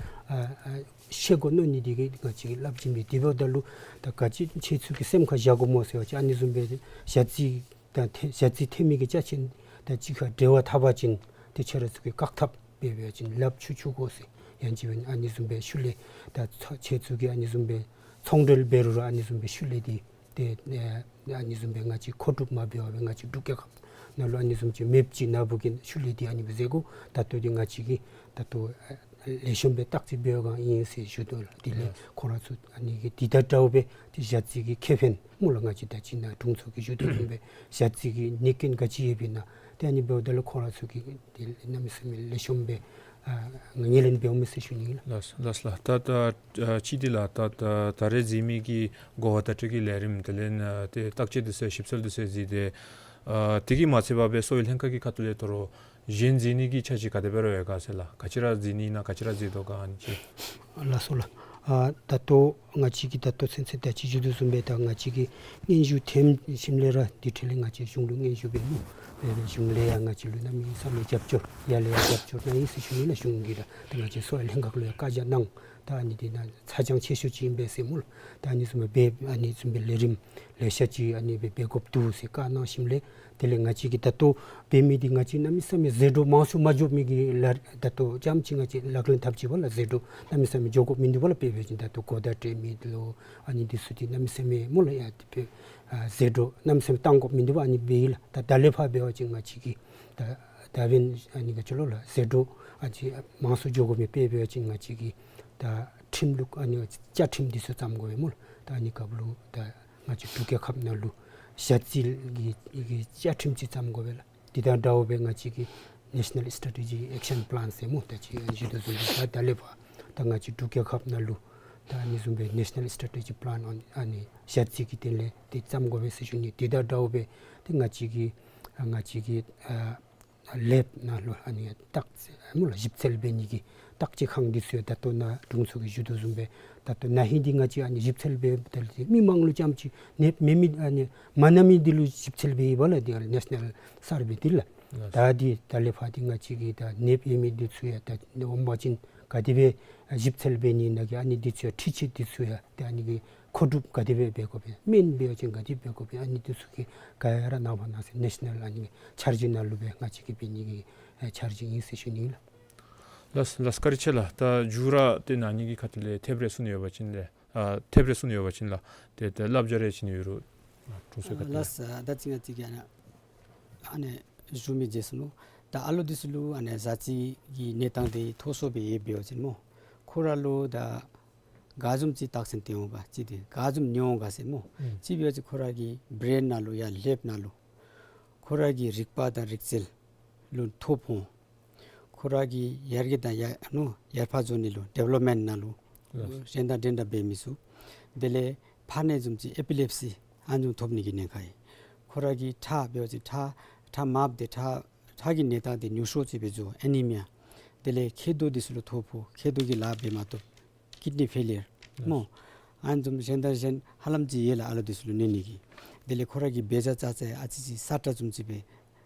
ཨ་ཨ་ཤེས་དགོ་མནོ་ནི་འདི་གིས་ང་བཅས་ཀྱིས་སླབ་བྱིན་པས། དེ་འབདཝ་ད་ལུ་ད་ག་ཅི་ཁྱེད་ཚུ་གིས་སེམས་ཁར་བཞག་དགོ་སྨོ་ཟེར་བ་ཅིན་ཨ་ནི་བཟུམ་སྦེ་ཞ་རྩི་དང་ཐོན་ཞ་རྩི་ཐོན་མི་གི་ཅ་ཆས་དང་གཅིག་ཁར་འབྲེལ་བ་འཐབ་པ་ཅིན་ཏེ་ཁྱེད་ར་ཚུ་གིས་བཀག་ཐབས་འབད་བ་ཅིན་ལགཔ་འཁྱུ་འཁྱུ་དགོ་ཟེར། ཡང་ཅིན་ཨ་ནི་བཟུམ་སྦེ་ཤུལ་ལས་ད་ཚ་ཁྱེད་ཚུ་གིས་ཨ་ནི་བཟུམ་སྦེ་ཚོང་འབྲེལ་འབད་རུང་ར་ཨ་ནི་བཟུམ་སྦེ་ཤུལ་ལས་འདི་ཏེ་ཨ་ཨ་ནི་བཟུམ་སྦེ་ང་བཅས་མཁོ་སྒྲུབ་མ་འབད་བར་སྦེ་ང་བཅས་འབྲུག་རྒྱལ་ཁབ་ནང་ལུ་ཨ་ནི་བཟུམ་ཅིག་མེདཔ་ཅིག་ནཱ་བུ་གིས་ཤུལ་ལས་འདི་ཨ་ནི་སྦེ་ཟེར་དགོ། ད་ལྟོ་འདི་ང་བཅས་ཀྱིས་ད་ལྟོ་ཨ་ལེགས་ཤོམ་སྦེ་བརྟག་དཔྱད་འབད་བའི་སྒང་ཨིན་ཟེར་ཞུ་དོ་ལགས། དེ་ལས་ཁོང་ར་ཚུ་ཨ་ནི་གི་འདི་དང་འདྲཝ་སྦེ་ཏེ་ཞ་རྩི་གི་ཁེ་ཕན་སྨོ་ལགས། ང་བཅས་ད་ཅི་ནཱ་དྲུང་འཚོ་གིས་ཞུ་དོ་བཟུམ་སྦེ་ཞ་རྩི་གི་ནད་རྐྱེན་ག་ཅི་ཡོདཔ་ཨིན་ན་ཏེ་ཨ་ནི་འབདཝ་ད་ལུ་ཁོང་ར་ཚུ་གིས་ཏེ་གནམ་མེད་ས་མེད་ལེགས་ཤོམ་སྦེ་ཨ་ངོས་ལེན་འབདཝ་མས་ཟེར་ཞུ་ནི་ལགས། ལགས་ལགས་ལགས། ད་ད་ཨ་ཅི་འདི་ལགས། ད་ད་ད་རེས་མཛད་མི་གི་གོ་བ་བརྡ་སྤྲོད་ཀྱི་ལས་རིམ་དེ་ལས་ཨ་ཏེ་བརྟག་དཔྱད་འདི་ཚུ་ཞིབ་འཚོལ་འདི་ཚུ་མཛད་དེ་ཨ་དེ་གིས་མ་ཚད་པར་སྦེ་གསོ་བའི་ལྷན་ཁག་གི་ཁ་ཐུག་ལས་ད་རུང་གཞན་མཛད་ནི་གི་འཆར་གཞི་ག་དེ་སྦེ་ར་ཡོད་ག་ཟེར་ལགས། ག་ཅི་ར་མཛད་ནི་ཨིན་ན་ག་ཅི་ར་མཛད་དོ་ག་ཨ་ནི་ཅིག། ལགས་སོ་ལགས། ཨ་ད་ལྟོ་ང་བཅས་ཀྱིས་ད་ལྟོ་ཚུན་ཚོད་ད་ཅི་ཞུ་དོ་བཟུམ་སྦེ་ད་ང་བཅས་ཀྱིས་སྙན་ཞུ་ཐོན་ཞིནམ་ལས་ར་དེ་འཕྲོ་ལས་ང་བཅས་གཞུང་ལུ་སྙན་ཞུ་འབད་ནུག། འབད་བའི་གཞུང་ལས་ཡང་ང་བཅས་ལུ་གནམ་མེད་ས་མེད་རྒྱབ་སྐྱོར་ཡར་ལས་ཡར་རྒྱབ་སྐྱོར་གནང་ཡི་ཟེར་ཞུ་ནི་ལགས། གཞུང་གིས་ར་ད་ང་བཅས་གསོ་བའི་ལྷན་ཁག་ལུ་ཡང་བཀའ་རྒྱ་གནང་། ད་ཨ་ནི་འདི་ནང་ཚ་གྱང་ཆེ་ཤོས་ཅིག་ཨིན་པས་ཟེར་སྨོ་ལགས། ད་ཨ་ནི་བཟུམ་སྦེ་ཨ་ནི་བཟུམ་སྦེ་ལས་རིམ་ལེ་ཤ་ཅིག་ཨ་ནི་སྦེ་འབད་དགོཔ་འདུག་ཟེར་བཀའ་གནང་ཞིནམ་ལས་དེ་ལས་ང་བཅས་ཀྱིས་ད་ལྟོ་འབད་མི་འདི་ང་བཅས་གནམ་མེད་ས་མེད་ཟད་འགྲོ་མང་སུ་མ་འགྱོ་མི་གི་ལཱ་ད་ལྟོ་རྐྱངམ་ཅིག་ང་བཅས་ལག་ལེན་འཐབ་ཅི་པ་ལགས། ཟད་འགྲོ་གནམ་མེད་ས་མེད་འགྱོ་དགོཔ་མིན་འདུག་པ་ལགས། དཔེ་འབད་བ་ཅིན་ད་ལྟོ་གོ་བརྡ་སྤྲོད་མི་ལུ་ཨ་ནི་འདི་ཚུ་འདི་གནམ་མེད་ས་མེད་སྨོ་ལགས། ཡ་དེ་སྦེ་ཨ་ཟད་འགྲོ་གནམ་མེད་ས་མེད་བཏང་དགོཔ་མིན་འདུག་པ། ཨ་ནི་འབད་ཡི་ལགས། ད་ད་ལས་ཕར་འབད་བ་ཅིན་ང་བཅས་ཀྱིས་ད་ད་འབདན་ཨ་ནི་ག་ཅི་ལོ་ལགས། ཟད་འགྲོ་ཨ་ཙི་མང་སུ་འགྱོ་དགོ་མི་དཔེ་འབད་བ་ཅིན་ང་བཅས་ཀྱིས་ད་ཁྲིམས་ལུགས་ཨ་ནི་བཅའ་ཁྲིམས་འདི་ཚུ་བརྩམ་དགོ་པས་སྨོ་ལགས། ད་ཨ་ནི་སྐབས་ལུ་ད་ང་བཅས་འབྲུག་རྒྱལ་ཁབ་ནང་ལུ་ཞ་རྩི་གི་གི་བཅའ་ཁྲིམས་ཅིག་བརྩམ་དགོ་པས་ལགས། དེ་དང་འདྲཝ་སྦེ་ང་བཅས་ཀྱིས་National Strategy Action Plan ཟེར་སྨོ། ད་ཅི་ཞུ་དོ་བཟུམ་སྦེ་ད་ད་ལས་ཕར་ད་ང་བཅས་འབྲུག་རྒྱལ་ཁབ་ནང་ལུ་ད་ཨ་ནི་བཟུམ་སྦེ་National Strategy Plan on ཨ་ནི་ཞ་རྩི་གི་དོན་ལས་འདི་བརྩམ་དགོ་པས་ཟེར་ཞུ་ནི། དེ་དང་འདྲཝ་སྦེ་ཏེ་ང་བཅས་ཀྱི་ང་བཅས་ཀྱི་ཨ་ལེབ་ནང་ལུ་ཨ་ནི་བརྟག་དཔྱད་སྨོ་ལགས་ཞིབ་འཚོལ་འབད་ནི་གི་བརྟག་དཔྱད་ཁང་འདི་ཚུ་ཡང་ད་ལྟོ་ནཱ་དྲུང་འཚོ་གིས་ཞུ་དོ་བཟུམ་སྦེ་ད་ལྟོ་ན་ཧིང་འདི་ང་བཅས་ཨ་ནི་ཞིབ་འཚོལ་འབད་འབདཝ་ད་ལུ་མི་མང་ལུ་རྐྱངམ་ཅིག་ནདཔ་མེད་མི་ཨ་ནི་མ་ན་མི་འདི་ལུ་ཞིབ་འཚོལ་འབད་ཡི་པ་ལགས། འདི་ཨ་ནེ་ཤ་ནཱལ་སར་བེ་འདི་ལགས། ལགས། ད་འདི་ད་ལས་ཕར་འདི་ང་བཅས་ཀྱིས་ད་ནདཔ་ཡོད་མི་འདི་ཚུ་ཡང་ད་འོང་པ་ཅིན་ག་དེ་སྦེ་ཞིབ་འཚོལ་འབད་ནི་ཨིན་ན་གི་ཨ་ནི་འདི་ཚུ་ཡང་འཕྲུལ་ཆས་འདི་ཚུ་ཡང་ད་ཨ་ནི་གི་མཁོ་སྒྲུབ་ག་དེ་སྦེ་འབད་དགོ་པས། སྨན་འབད་བ་ཅིན་ག་དེ་འབད་དགོ་པས། ཨ་ནི་འདི་ཚུ་གི་ག་ར་གནང་བ་གནང་ཟེར་ནེ་ཤ་ནཱལ་ཨ་ནི་འཆར་གཞི་ནང་ལུ་སྦེ་ང་བཅས་ཀྱིས་འབད་ནི་གི་ཨེ་འཆར་གཞི་ཨིན་ཟེར་ཞུ་ནི་ལགས། ལགས་ལགས་བཀའ་དྲིན་ཆེ་ལགས། ད་མཇུག་ར་ཏེ་ན་ཧིང་གི་ཁ་ཐུག་ལས་ཐེབས་རེ་གསུང་ནི་ཡོད་པ་ཅིན་ལས་ཨ་ཐེབས་རེ་གསུང་ནི་ཡོད་པ་ཅིན་ལགས། ཏེ་ཏེ་བསླབ་བྱ་རེ་བྱིན་ནི་ཡོད་རུང་དྲུང་འཚོའི་ཁ་ཐུག་ལས། ལགས་ད་ཅི་ང་བཅས་ཀྱིས་ཨ་ནི་ཨ་ནི་ཞུ་མི་བརྗེད་སོ་ནུག། ད་ཨ་ལོ་འདི་ཚུ་ལུ་ཨ་ནི་ཞ་རྩི་གི་གནས་སྟངས་འདི་མཐོ་སུ་སྦེ་ཡོདཔ་འབད་བ་ཅིན་སྨོ། ཁོ་ར་ལུ་ད་ག་བཟུམ་ཅིག་རྟགས་མཚན་སྟོན་འོང་ག་ཅིག་འདི་ག་བཟུམ་ཉོ་འོང་ག་ཟེར་སྨོ། ཨུམ། ཅིག་འབད་བ་ཅིན་ཁོ་ར་གི་བྲེན་ནང་ལུ་ཡང་ལེབ་ནང་ལུ་ཁོ་ར་གི་རིག་པ་དང་རིག་རྩལ་ལུ་ཐོ་ཕོག། ཁོ་ར་གི་ཡར་རྒྱས་དང་ཡར་ཨ་ནུ་ཡར་འཕར་འགྱོ་ནི་ལུ་ཌི་ཝེ་ལོབ་མེནཊ་ནང་ལུ། ལགས། གཞན་དང་འགྲན་ཟླ་འབད་མི་ཚུགས། དེ་ལས་ཕར་ནི་བཟུམ་ཅིག་ཨེ་པི་ལེབ་སི་ཨ་ནི་བཟུམ་ཐོབ་ནི་གི་ཉེན་ཁ་ཡོད། ཁོ་ར་གི་ཁྲག་འབད་བ་ཅིན་ཁྲག་ཁྲག་དམརཔོ་འདི་ཁྲག་ཁྲག་གི་གནས་སྟངས་འདི་ཉུང་ཤོས་ཅིག་སྦེ་འགྱོ་ཨེ་ནི་མི་ཡ། དེ་ལས་མཁལ་རྡོག་འདི་ཚུ་ལུ་ཐོ་ཕོག། མཁལ་རྡོག་གིས་ལཱ་འབད་མ་བཏུབ། ཀིཌ་ནི་ཕེ་ལི་ཡར་སྨོ། ཨ་ནི་བཟུམ་གཞན་དང་གཞན་ཧ་ལམ་ཅིག་ཡོད་ལགས་ཨ་ལོ་འདི་ཚུ་ལུ་གནོད་ནི་གི། དེ་ལས་ཁོ་ར་གི་འབད་བྱ་ཙ་ཙ་ཨ་ཙི་ཅིག་ས་ཏྲ་བཟུམ་ཅིག་སྦེ་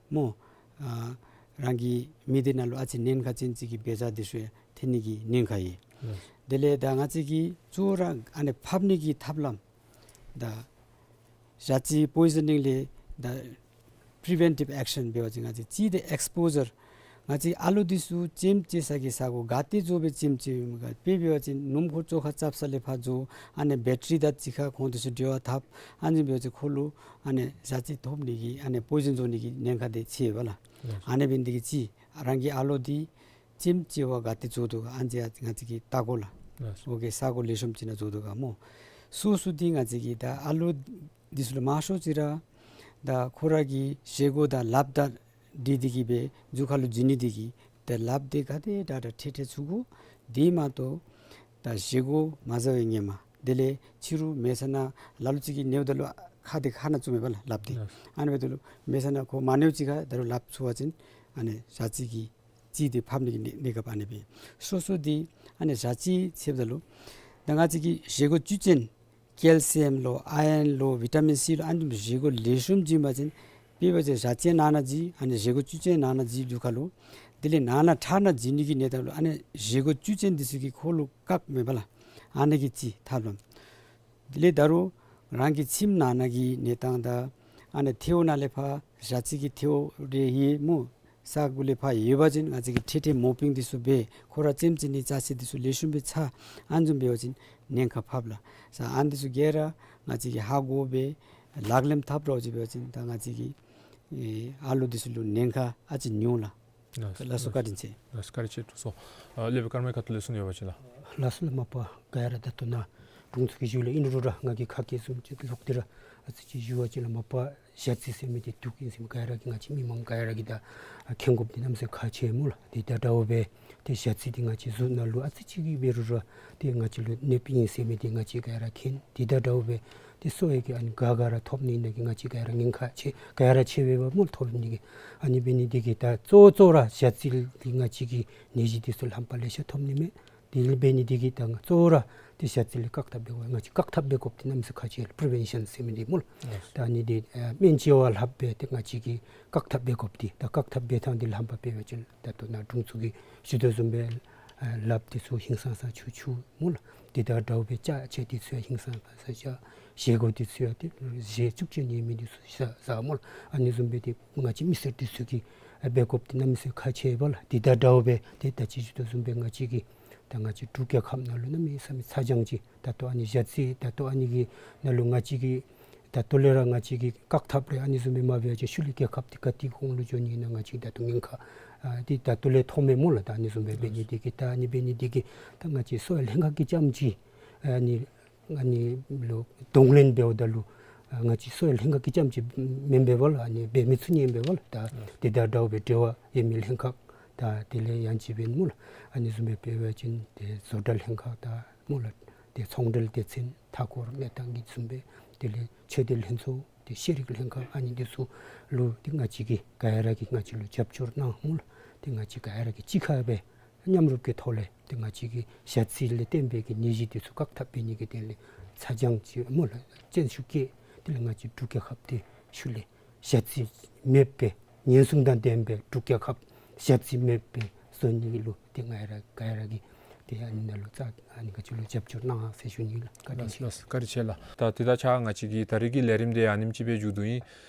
སྨོ། ཨ་རང་གི་མི་སྡེ་ནང་ལུ་ཨ་ཙི་ཉེན་ཁ་ཅན་ཅིག་གི་འབད་བྱ་འདི་ཚུ་ཡང་ཐོན་ནི་གི་ཉེན་ཁ་ཡོད། ལགས། དེ་ལས་ད་ང་བཅས་ཀྱིས་གཙོ་བོ་ར་ཨ་ནི་ཕབ་ནི་གི་ཐབས་ལམ་ད་ཞ་རྩི་པོའི་ཟ་ནིང་ལས་ད་པི་རི་ཝེན་ཊིབ་ཨེག་ཤཱན་འབད་བ་ཅིན་ང་བཅས་གཅིག་དེ་ཨེགསི་པོ་ཟར། ང་བཅས་ཨ་ལོ་འདི་ཚུ་ལྕེམ་ཅིག་ས་གི་ས་གོ་ག་ཏེ་འཛོལ་སྦེ་ལྕེམ་ཅིག་ཡོད་མི་ག་དཔེ་འབད་བ་ཅིན་སྣུམ་འཁོར་བཅོ་ཁ་རྐྱབ་ས་ལས་ཕར་འཛོལ། ཨ་ནི་བེ་ཊ་རི་དང་གཅིག་ཁར་ཁོང་འདི་ཚུ་འབྲེལ་བ་འཐབ། ཨ་ནི་འབད་བ་ཅིན་ཁོ་ལུ་ཨ་ནི་ཞ་རྩི་ཐོབ་ནི་གི་ཨ་ནི་པོའི་ཟན་འཛོལ་ནི་གི་ཉེན་ཁ་དེ་ཆེ་བས་ལགས། ལགས། ཨ་ནི་འབད་ནི་དེ་གིས་གཅིག་རང་གི་ཨ་ལོ་འདི་ལྕེམ་ཅིག་བ་ག་ཏེ་འཛོལ་དོ་ག་ཨ་ནི་ང་བཅས་ཀྱིས་བལྟ་དགོ་ལགས། ལགས། ཨོ་ཀེ་ས་གོ་ལེགས་ཤོམ་ཅིག་ནང་འཛོལ་དོ་ག་སྨོ། སོ་སོ་འདི་ང་བཅས་ཀྱིས་ད་ཨ་ལོ་འདི་ཚུ་ལུ་མང་ཤོས་ཅིག་ར་ད་ཁོ་ར་གི་བཞེས་སྒོ་དང་ལགཔ་དང་འདི་འདི་གིས་སྦེ་རྒྱུ་ཁ་ལུ་འཛུལ་ནི་འདི་གིས་ད་ལགཔ་འདི་ག་དེ་དྲག་དྲག་འཕྲལ་འཕྲལ་འཚུ་དགོ། དེ་མ་གཏོགས་ད་བཞེས་སྒོ་མ་བཟའ་བའི་ཧེ་མ་དེ་ལས་ཕྱི་རུ་མལ་ས་ནང་ལ་ལུ་ཅིག་གིས་ཉལཝ་ད་ལུ་ཁ་འདི་ཁ་ནང་བཙུགས་མས་པ་ལགས་ལགཔ་འདི། ལགས། ཨ་ནི་འབདཝ་ད་ལུ་མལ་ས་ནང་ཁོ་མ་ཉལཝ་ཅིག་ཁར་ད་རུང་ལགཔ་འཚུ་བ་ཅིན་ཨ་ནི་ཞ་རྩི་གི་རྩི་འདི་ཕབ་ནི་གི་གནས་གནས་སྐབས་ཨ་ནི་སྦེ། སོ་སོ་འདི་ཨ་ནི་ཞ་རྩི་ཟེརཝ་ད་ལུ་ད་ང་བཅས་ཀྱི་བཞེས་སྒོ་བཅུད་ཅན་ཀེལ་སི་ཡམ་ལོ་ཨའི་རན་ལོ་བི་ཊ་མིན་སི་ལོ་ཨ་ནི་བཞེས་སྒོ་ལེགས་ཤོམ་བྱིན་པ་ཅིན་དཔེ་འབད་བ་ཅིན་ཞ་རྩི་ནང་ན་བྱིན་ཨ་ནི་བཞེས་སྒོ་བཅུད་ཅན་ནང་ན་བྱིན་རྒྱུ་ཁ་ལུ། དེ་ལས་ནང་ན་ཁྲག་ནང་བྱིན་ནི་གི་གནས་སྟངས་ལུ་ཨ་ནི་བཞེས་སྒོ་བཅུད་ཅན་འདི་ཚུ་གིས་ཁོ་ལུ་བཀག་མས་པ་ལགས། ཨ་ནི་གི་གཅིག་ཐབས་ལམ། དེ་ལས་ད་རུང་རང་གི་ཁྱིམ་ནང་ན་གི་གནས་སྟངས་དང་ཨ་ནི་ཐལཝ་ནང་ལས་ཕར་ཞ་རྩི་གི་ཐལཝ་རེ་ཡོད་སྨོ། ས་གོ་ལས་ཕར་ཡོད་པ་ཅིན་ང་བཅས་ཀྱིས་འཕྲལ་འཕྲལ་མོ་པིང་འདི་ཚུ་འབད་ཁོ་ར་ཙེམ་ཅིག་ནི་ཅ་ཆས་འདི་ཚུ་ལེགས་ཤོམ་སྦེ་ཚ། ཨ་ནི་བཟུམ་འབད་བ་ཅིན་ཉེན་ཁ་ཕབ་ལགས། ས་ཨ་ནི་འདི་ཚུ་ག་ར་ང་བཅས་ཀྱིས་ཧ་གོ་སྦེ་ལག་ལེན་འཐབ་རོགས་ཅིག་འབད་བ་ཅིན་ད་ང་བཅས་ཀྱི་ཨེ་ཨ་ལོ་འདི་ཚུ་ལུ་ཉེན་ཁ་ཨ་ཙི་ཉུང་ལགས། ལགས། ལགས་སོ། བཀའ་དྲིན་ཆེ། ལགས་སོ། བཀའ་དྲིན་ཆེ། ཐུགས་སོ། ཨ་སློབ་དཔོན་ཀརྨའི་ཁ་ཐུག་ལས་གསུང་ཡོད་པ་ཅིན་ལགས། ལགས་སོ་ལགས། མ་པ་ག་ར་ད་ལྟོ་ནཱ་དྲུང་འཚོ་གིས་ཞུ་ལས་ཨིན་རུང་ར་ང་གིས་ཁ་སྐད་བཟུམ་ཅིག་ལོག་སྟེ་ར་ཨ་ཙི་ཅིག་ཞུ་བ་ཅིན་ལགས། མ་པ་ཞ་རྩི་ཟེར་མི་འདི་དུག་ཨིན་ཟེར་མི་ག་ར་གིས་ང་བཅས་མི་མང་ག་ར་གིས་ད་ཨ་མཁྱེན་དགོཔ་འདི་གནམ་མེད་ས་མེད་ཁག་ཆེ་སྨོ་ལགས། དེ་དང་འདྲཝ་སྦེ་ཏེ་ཞ་རྩི་འདི་ང་བཅས་གཟུགས་ནང་ལུ་ཨ་ཙི་ཅིག་གིས་འབད་རུང་ར་ཏེ་ང་བཅས་ལུ་གནོདཔ་ཨིན་ཟེར་མི་འདི་ང་བཅས་ག་ར་མཁྱེན། དེ་དང་འདྲཝ་སྦེ་ཏེ་གསོ་བའི་གི་ཨ་ནི་ག་ག་ར་ཐོབ་ནི་ནང་གི་ང་བཅས་ག་ར་ཉེན་ཁ་ཆེ་ག་ར་ཆེ་བས་པ་སྨོ་ལགས། ཐོབ་ནི་གི་ཨ་ནི་འབད་ནི་འདི་གིས་ད་གཙོ་བོ་གཙོ་བོ་ར་ཞ་རྩི་འདི་ང་བཅས་ཀྱིས་ནད་གཞི་འདི་ཚུ་རྣམ་པ་ལེ་ཤ་ཐོབ་ནི་མས། དེ་ལས་འབད་ནི་འདི་གིས་ད་ང་གཙོ་བོ་ར་ཏེ་ཞ་རྩི་ལས་བཀག་ཐབས་འབད་དགོ། ང་བཅས་བཀག་ཐབས་འབད་དགོཔ་འདི་གནམ་མེད་ས་མེད་ཁག་ཆེ་ལགས། པི་རི་ཝེན་ཤཱན་ཟེར་མི་འདི་སྨོ་ལགས། ལགས། ད་ཨ་ནི་འདི་ཨ་སྨན་བཅོས་པ་ལྷགཔ་སྦེ་ཏེ་ང་བཅས་ཀྱིས་བཀག་ཐབས་འབད་དགོཔ་འདི་ད་བཀག་ཐབས་འབད་ཐངས་འདི་རྣམ་པ་འབད་བ་ཅིན་ད་ལྟོ་ནཱ་དྲུང་འཚོ་གིས་ཞུ་དོ་བཟུམ་སྦེ་ཨ་ལགཔ་འདི་ཚུ་ཧིང་སངས་ས་ཆུ་ཆུ་སྨོ་ལགས། དེ་དང་འདྲཝ་སྦེ་ཅ་ཆས་འདི་ཚུ་ཡང་ཧིང་སངས་ས་ཆ་བཞེས་སྒོ་འདི་ཚུ་ཡང་ཏེ་བཞེས་བཅུག་ཅིག་ཉེས་མི་འདི་ཚུ་ཟ་ཟ་སྨོ་ལགས། ཨ་ནི་བཟུམ་སྦེ་ཏེ་ང་བཅས་མི་སེར་འདི་ཚུ་གིས་ཨ་འབད་དགོཔ་འདི་གནམ་མེད་ས་མེད་ཁག་ཆེ་བས་ལགས། དེ་དང་འདྲཝ་སྦེ་ཏེ་ད་ཅི་ཞུ་དོ་བཟུམ་སྦེ་ང་བཅས་ཀྱི་ད་ང་བཅས་འབྲུག་རྒྱལ་ཁབ་ནང་ལུ་གནམ་མེད་ས་མེད་ཚ་གྱང་ཅིག་ད་ལྟོ་ཨ་ནི་ཞ་རྩི་ད་ལྟོ་ཨ་ནི་གི་ནང་ལུ་ང་བཅས་ཀྱིས་ད་ལྟོ་ལས་ར་ང་བཅས་ཀྱིས་བཀག་ཐབས་ལས་ཨ་ནི་བཟུམ་སྦེ་མ་འབད་བ་ཅིན་ཤུལ་ལས་རྒྱལ་ཁབ་འདི་ག་ཏེ་གོང་ལུ་འགྱོ་ནི་ཨིན་ན་ང་བཅས་ད་ལྟོ་ཉེན་ཁ་ཨ་འདི་ད་ལྟོ་ལས་མཐོངམ་མས་སྨོ་ལགས། ད་ཨ་ནི་བཟུམ་སྦེ་འབད་ནི་འདི་གིས་ད་ཨ་ནི་འབད་ནི་འདི་གིས་ད་ང་བཅས་གསོ་བའི་ལྷན་ཁག་གིས་རྐྱངམ་ཅིག་ཨ་ནི་ཨ་ནི་ལུ་གདོང་ལེན་འབདཝ་ད་ལུ་ཨ་ང་བཅས་གསོ་བའི་ལྷན་ཁག་གིས་རྐྱངམ་ཅིག་མེན་པས་པ་ལགས། ཨ་ནི་འབད་མི་ཚུགས་ནི་ཨིན་པས་པ་ལགས། ད་དེ་དང་འདྲཝ་སྦེ་འབྲེལ་བ་ཡོད་མི་ལྷན་ཁག་ད་དེ་ལས་ཡང་ཅིན་འབདན་སྨོ་ལགས། ཨ་ནི་བཟུམ་སྦེ་འབད་བ་ཅིན་ཏེ་བཟོ་གྲྭ་ལྷན་ཁག་དང་སྨོ་ལགས། ཏེ་ཚོང་འབྲེལ་སྡེ་ཚན་མཐའ་འཁོར་གནས་སྟངས་ཀྱི་བཟུམ་སྦེ་དེ་ལས་ཆོས་སྡེ་ལྷན་ཚོགས་ཏེ་ཤེས་རིག་ལྷན་ཁག་ཨ་ནི་འདི་ཚུ་ལུ་ཏེ་ང་བཅས་ཀྱིས་ག་ར་གིས་ང་བཅས་ལུ་རྒྱབ་སྐྱོར་གནང་སྨོ་ལགས། ཏེ་ང་བཅས་ག་ར་གིས་གཅིག་ཁར་སྦེ་མཉམ་རུབ་ཀྱི་ཐོག་ལས་ཏེ་ང་བཅས་ཀྱི་ཞ་རྩི་ལས་བརྟེན་པའི་གི་ནད་གཞི་འདི་ཚུ་བཀག་ཐབས་འབད་ནི་གི་དོན་ལས་ཚ་གྱང་ཅིག་སྨོ་ལགས་བཙན་ཤུགས་བསྐྱེད། དེ་ལས་ང་བཅས་འབྲུག་རྒྱལ་ཁབ་འདི་ཤུལ་ལས་ཞ་རྩི་མེདཔ་སྦེ་ཉེན་སྲུང་དང་ལྡན་པའི་འབྲུག་རྒྱལ་ཁབ་ཞ་རྩི་མེདཔ་སྦེ་བཟོ་ནི་ལུ་ཏེ་ང་ར་ག་ར་གིས་ཏེ་ཨ་ནི་ནང་ལུ་ཙ་ཨ་ནི་ག་ཅི་ལུ་རྒྱབ་སྐྱོར་གནང་ཟེར་ཞུ་ནི་ལགས། བཀའ་དྲིན་ཆེ། ལགས་སོ། བཀའ་དྲིན་ཆེ་ལགས། ད་དེ་དང་ཆ་ང་བཅས་ཀྱི་ད་རིས་ཀྱི་ལས་རིམ་འདི་ཨ་ནེམ་ཅིག་སྦེ་མཇུག་བསྡུ་ཡི།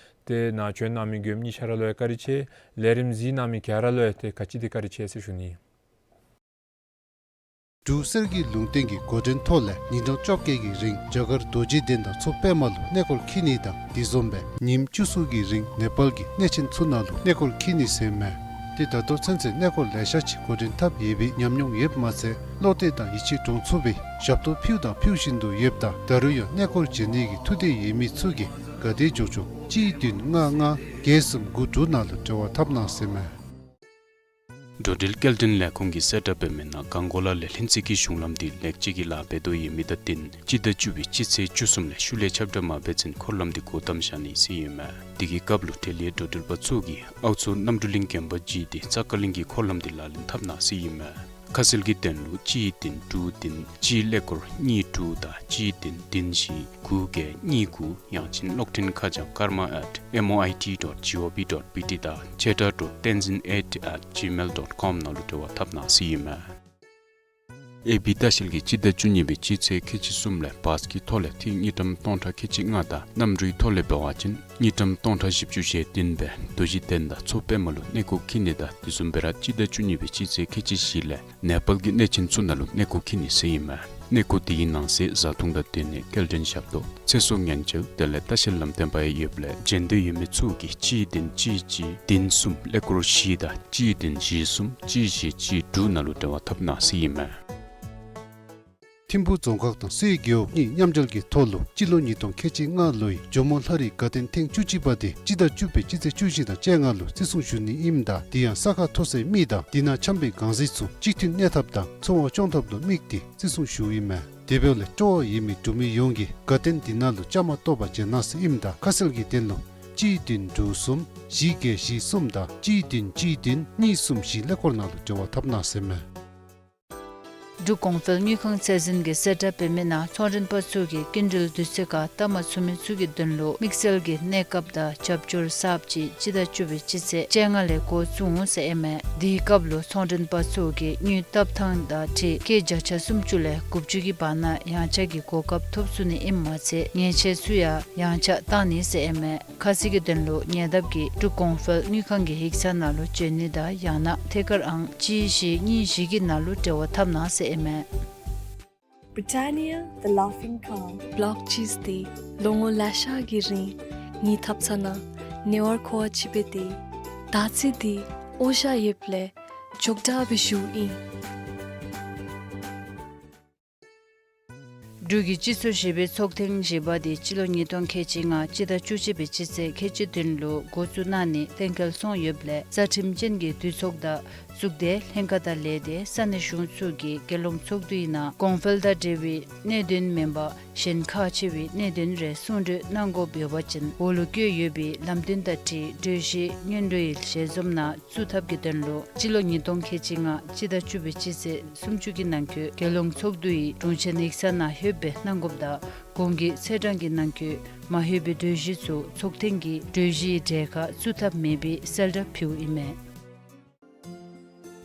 ཏེ་ནཱ་བྱོན་གནང་མི་མགྱོནམ་གཉིས་ཆ་ར་ལུ་ཡང་བཀའ་དྲིན་ཆེ། ལས་རིམ་གཟིགས་གནང་མི་ག་ར་ལུ་ཡང་ཏེ་ག་ཅི་དེ་བཀའ་དྲིན་ཆེ་ཟེར་ཞུ་ནི། འབྲུག་གསེར་གྱི་ལུང་བསྟན་གྱི་འགོ་འདྲེན་ཐོག་ལས་ཉིན་གྲངས་བཅོ་བརྒྱད་ཀྱི་རིང་རྒྱ་གར་རྡོ་རྗེ་གདན་དང་མཚོ་པདྨ་ལུ་གནས་སྐོར་འཁྱིད་ནི་དང་། དེ་བཟུམ་སྦེ་ཉིནམ་བཅུ་གསུམ་གྱི་རིང་ནེ་པཱལ་གྱི་གནས་ཆེན་ཚུ་ནང་ལུ་གནས་སྐོར་འཁྱིད་ནི་ཟེར་མས། ཏེ་ད་ལྟོ་ཚུན་ཚོད་གནས་སྐོར་ལེ་ཤ་ཅིག་འགོ་འདྲེན་འཐབ་ཡོད་པའི་ཉམས་མྱོང་ཡོདཔ་མ་ཚད་བློ་གཏད་དང་ཡིད་ཆེས་འདྲོངས་ཚུགས་པའི་ཞབས་ཏོག་ཕུལཝ་དང་ཕུལ་བཞིན་དུ་ཡོདཔ་ད་ད་རུང་ཡང་གནས་སྐོར་བྱོན་ནི་གི་ཐུགས་འདོད་ཡོད་མི་ཚུ་གིས་ག་དེ་འབྱོར་བྱུང་གཅིག་བདུན་ལྔ་ལྔ་བརྒྱད་གསུམ་དགུ་དྲུག་ནང་ལུ་འབྲེལ་བ་འཐབ་གནང་ཟེར་མས། འགྲོ་འགྲུལ་སྐྱེལ་འདྲེན་ལས་ཁུངས་ཀྱིས་གསལ་བསྒྲགས་འབད་མི་ནང་གངས་སྐོར་ལ་ལས་ལྷུན་རྩེ་གི་གཞུང་ལམ་འདི་ལེགས་བཅོས་ཀྱི་ལཱ་འབད་དོ་ཡོད་མི་དང་བསྟུན་སྤྱི་ཟླ་བཅུ་པའི་སྤྱི་ཚེས་བཅུ་གསུམ་ལས་ཤུལ་ལས་ཁྱབ་བསྒྲགས་མ་འབད་ཚུན་འཁོར་ལམ་འདི་སྒོ་བསྡམས་བཞག་ནི་ཟེར་ཨིན་མས། དེ་གི་སྐབས་ལུ་འབྲེལ་ཡོད་འགྲོ་འགྲུལ་པ་ཚུ་གིས་ཨའུ་མཚོ་རྣམ་གྲོལ་གླིང་དགོན་པ་བརྒྱུད་དེ་ཙ་ཀ་གླིང་གི་འཁོར་ལམ་འདི་ལག་ལེན་འཐབ་གནང་ཟེར་ཨིན་མས། ཁ་གསལ་གྱི་དོན་ལུ་གཅིག་བདུན་དྲུག་བདུན་གཅིག་ཀླད་ཀོར་གཉིས་དྲུག་དང་གཅིག་བདུན་བདུན་བཞི་དགུ་བརྒྱད་གཉིས་དགུ། ཡང་ཅིན་གློག་འཕྲིན་ཁ་བྱང་karma at M O I T dot G O V dot B T དང་ཆེ་དྲག་ཏོ་tenzin eight at gmail dot com ནང་ལུ་འབྲེལ་བ་འཐབ་གནང་ཟེར་ཨིན་མས། ཨེ་བི་ལྟ་བཤལ་གྱིས་སྤྱི་ཟླ་བཅུ་གཉིས་པའི་སྤྱི་ཚེས་ཁལ་གཅིག་གསུམ་ལས་བཱས་ཀྱི་ཐོག་ལས་ཐིག་དངུལ་ཀྲམ་སྟོང་ཕྲག་ཁལ་གཅིག་ལྔ་དང་གནམ་གྲུའི་ཐོག་ལས་འབད་བ་ཅིན་དངུལ་ཀྲམ་སྟོང་ཕྲག་བཞི་བཅུ་ཞེ་བདུན་སྦེ་རྡོ་རྗེ་གདན་དང་མཚོ་པདྨ་ལུ་གནས་སྐོར་འཁྱིད་ནི་དང་དེ་བཟུམ་སྦེ་ར་སྤྱི་ཟླ་བཅུ་གཉིས་པའི་སྤྱི་ཚེས་ཁལ་གཅིག་བཞི་ལས་ནེ་པཱལ་གྱི་གནས་ཆེན་ཚུ་ནང་ལུ་གནས་སྐོར་འཁྱིད་ནི་ཟེར་ཨིན་མས། གནས་སྐོར་དེའི་ནང་གསེས་བཟའ་འཐུང་དང་སྡོད་གནས་སྐྱེལ་འདྲེན་ཞབས་ཏོག་ཚེ་སྲོག་ཉེན་བཅོལ་དེ་ལས་ལྟ་བཤལ་ལམ་སྟོན་པ་ཡང་ཡོདཔ་ལས་བྱོན་འདོད་ཡོད་མི་ཚུ་གིས་གཅིག་བདུན་གཅིག་གཅིག་བདུན་གསུམ་ཀླད་ཀོར་བཞི་དང་གཅིག་བདུན་བཞི་གསུམ་གཅིག་བཞི་གཅིག་དྲུག་ནང་ལུ་འབྲེལ་བ་འཐབ་གནང་ཟེར་ཨིན་མས། ཐིམ་ཕུག་རྫོང་ཁག་དང་སེའི་རྒེད་འོག་གཉིས་མཉམ་འབྲེལ་གྱི་ཐོག་ལུ་སྤྱི་ལོ་ཉིས་སྟོང་ཁལ་གཅིག་ལྔ་ལོའི་ཇོ་མོ་ལྷ་རིའི་དགའ་སྟོན་ཐེངས་བཅུ་གཅིག་པ་དེ་སྤྱི་ཟླ་བཅུ་པའི་སྤྱི་ཚེས་བཅུ་བཞི་དང་བཅོ་ལྔ་ལུ་བརྩི་སྲུང་ཞུ་ནི་ཨིནམ་ད་དེ་ཡང་ས་ཁ་མཐོ་སའི་མི་དང་དེ་ནང་འཁྱམས་པའི་གང་ཟག་ཚུ་གཅིག་མཐུན་གནས་ཐབས་དང་ཚོང་པ་སྐྱོང་ཐབས་ལུ་དམིགས་ཏེ་བརྩི་སྲུང་ཞུཝ་ཨིན་མས། དེ་འབདཝ་ལས་སྤྲོ་བ་ཡོད་མི་འབྲུག་མི་ཡོངས་ཀྱིས་དགའ་སྟོན་དེ་ནང་ལུ་བཅའ་མར་གཏོགས་པར་བྱོན་གནང་ཟེར་ཨིནམ་ད་ཁ་གསལ་གྱི་དོན་ལུ་གཅིག་བདུན་དྲུག་གསུམ་བཞི་བརྒྱད་བཞི་གསུམ་དང་གཅིག་བདུན་གཅིག་བདུན་གཉིས་གསུམ་བཞི་ཀླད་ཀོར་ནང་ལུ་འབྲེལ་བ་འཐབ་གནང་ཟེར་མས། འབྲུག་གོང་འཕེལ་དངུལ་ཁང་ཚད་འཛིན་གྱིས་གསལ་བསྒྲགས་འབད་མི་ནང་ཚོང་མགྲོན་པ་ཚུ་གིས་སྐྱིན་འགྲུལ་དུས་ཚོད་ཁར་བཏབ་མ་ཚུགས་མི་ཚུ་གི་དོན་ལུ་དམིགས་བསལ་གྱི་གནས་སྐབས་དང་རྒྱབ་སྐྱོར་གསརཔ་ཅིག་སྤྱི་ཟླ་བཅུ་པའི་སྤྱི་ཚེས་བཅོ་ལྔ་ལས་འགོ་བཙུགས་འོང་ཟེར་ཨིན་མས། དེའི་སྐབས་ལུ་ཚོང་མགྲོན་པ་ཚུ་གིས་དངུལ་བཏབ་ཐངས་དང་འཁྲིལ་སྐྱེད་བརྒྱ་ཆ་སུམ་ཅུ་ལས་དགུ་བཅུ་གི་བར་ན་ཡང་ཆག་གི་གོ་སྐབས་ཐོབ་ཚུགས་ནི་ཨིནམ་མ་ཚད་ཉེས་ཆད་ཚུ་ཡང་ཡང་ཆག་བཏང་ནི་ཟེར་ཨིན་མས། ཁ་གསལ་གྱི་དོན་ལུ་ཉེ་འདབས་ཀྱི་འབྲུག་གོང་འཕེལ་དངུལ་ཁང་གི་ཡིག་ཚང་ནང་ལུ་བྱོན་ནི་དང་ཡང་ན་ཐད་ཀར་ཨང་གཅིག་བཞི་གཉིས་བཞི་གི་ནང་ལུ་འབྲེལ་བ་འཐབ་གནང་ཟེར་ཨིན་མས། Britannia, the Laughing Cow. བློག་ཅིས་ཏེ་ལོ་ངོ་ལེ་ཤ་གི་རིང་ངེའི་ཐབ་ཚང་ནང་ཉེ་བར་མཁོ་བ་ཅིག་འབད་དེ་ད་ཚེ་འདི་འོང་ཤ་ཡོདཔ་ལས་འཇོག་དྲག་སྦེ་བཞུགས་ཨིན། འབྲུག་གི་སྤྱི་ཚོགས་བཞི་པའི་ཚོགས་ཐེངས་བཞི་པ་དེ་སྤྱི་ལོ་ཉིས་སྟོང་ཁལ་གཅིག་ལྔ་སྤྱི་ཟླ་བཅུ་གཅིག་པའི་སྤྱི་ཚེས་ཁལ་གཅིག་བདུན་ལུ་འགོ་བཙུགས་གནང་ནི་གཏན་འཁེལ་སོང་ཡོདཔ་ལས་རྩ་ཁྲིམས་ཅན་གྱི་འདུས་ཚོགས་དང་གཙུག་སྡེ་ལྷན་ཁག་དང་ལས་སྡེ་ས་གནས་གཞུང་ཚུ་གིས་རྒྱལ་ཡོངས་ཚོགས་འདུའི་ནང་གོང་འཕེལ་དང་འབྲེལ་བའི་གནད་དོན་མེན་པར་གཞན་ཁག་ཆེ་བའི་གནད་དོན་རེ་གསུང་གྲོས་གནང་དགོཔ་ཡོད་པ་ཅིན་འོག་ལུ་བཀོད་ཡོད་པའི་ལམ་སྟོན་དང་འཁྲིལ་གྲོས་གཞི་སྔོན་འགྲོའི་ཞལ་འཛོམས་ནང་བཙུགས་ཐབས་ཀྱི་དོན་ལུ་སྤྱི་ལོ་ཉིས་སྟོང་ཁལ་གཅིག་ལྔ་སྤྱི་ཟླ་བཅུ་པའི་སྤྱི་ཚེས་སུམ་ཅུ་གི་ནང་འཁོད་རྒྱལ་ཡོངས་ཚོགས་འདུའི་དྲུང་ཆེན་ཡིག་ཚང་ནང་ལྷོདཔ་སྦེ་གནང་དགོཔ་དང་གོང་གི་ཚེས་གྲངས་ཀྱི་ནང་འཁོད་མ་ལྷོད་པའི་གྲོས་གཞི་ཚུ་ཚོགས་ཐེངས་ཀྱི་གྲོས་གཞིའི་གྲལ་ཁར་བཙུགས་ཐབས་མེད་པའི་གསལ་བསྒྲགས་ཕུལཝ་ཨིན་མས།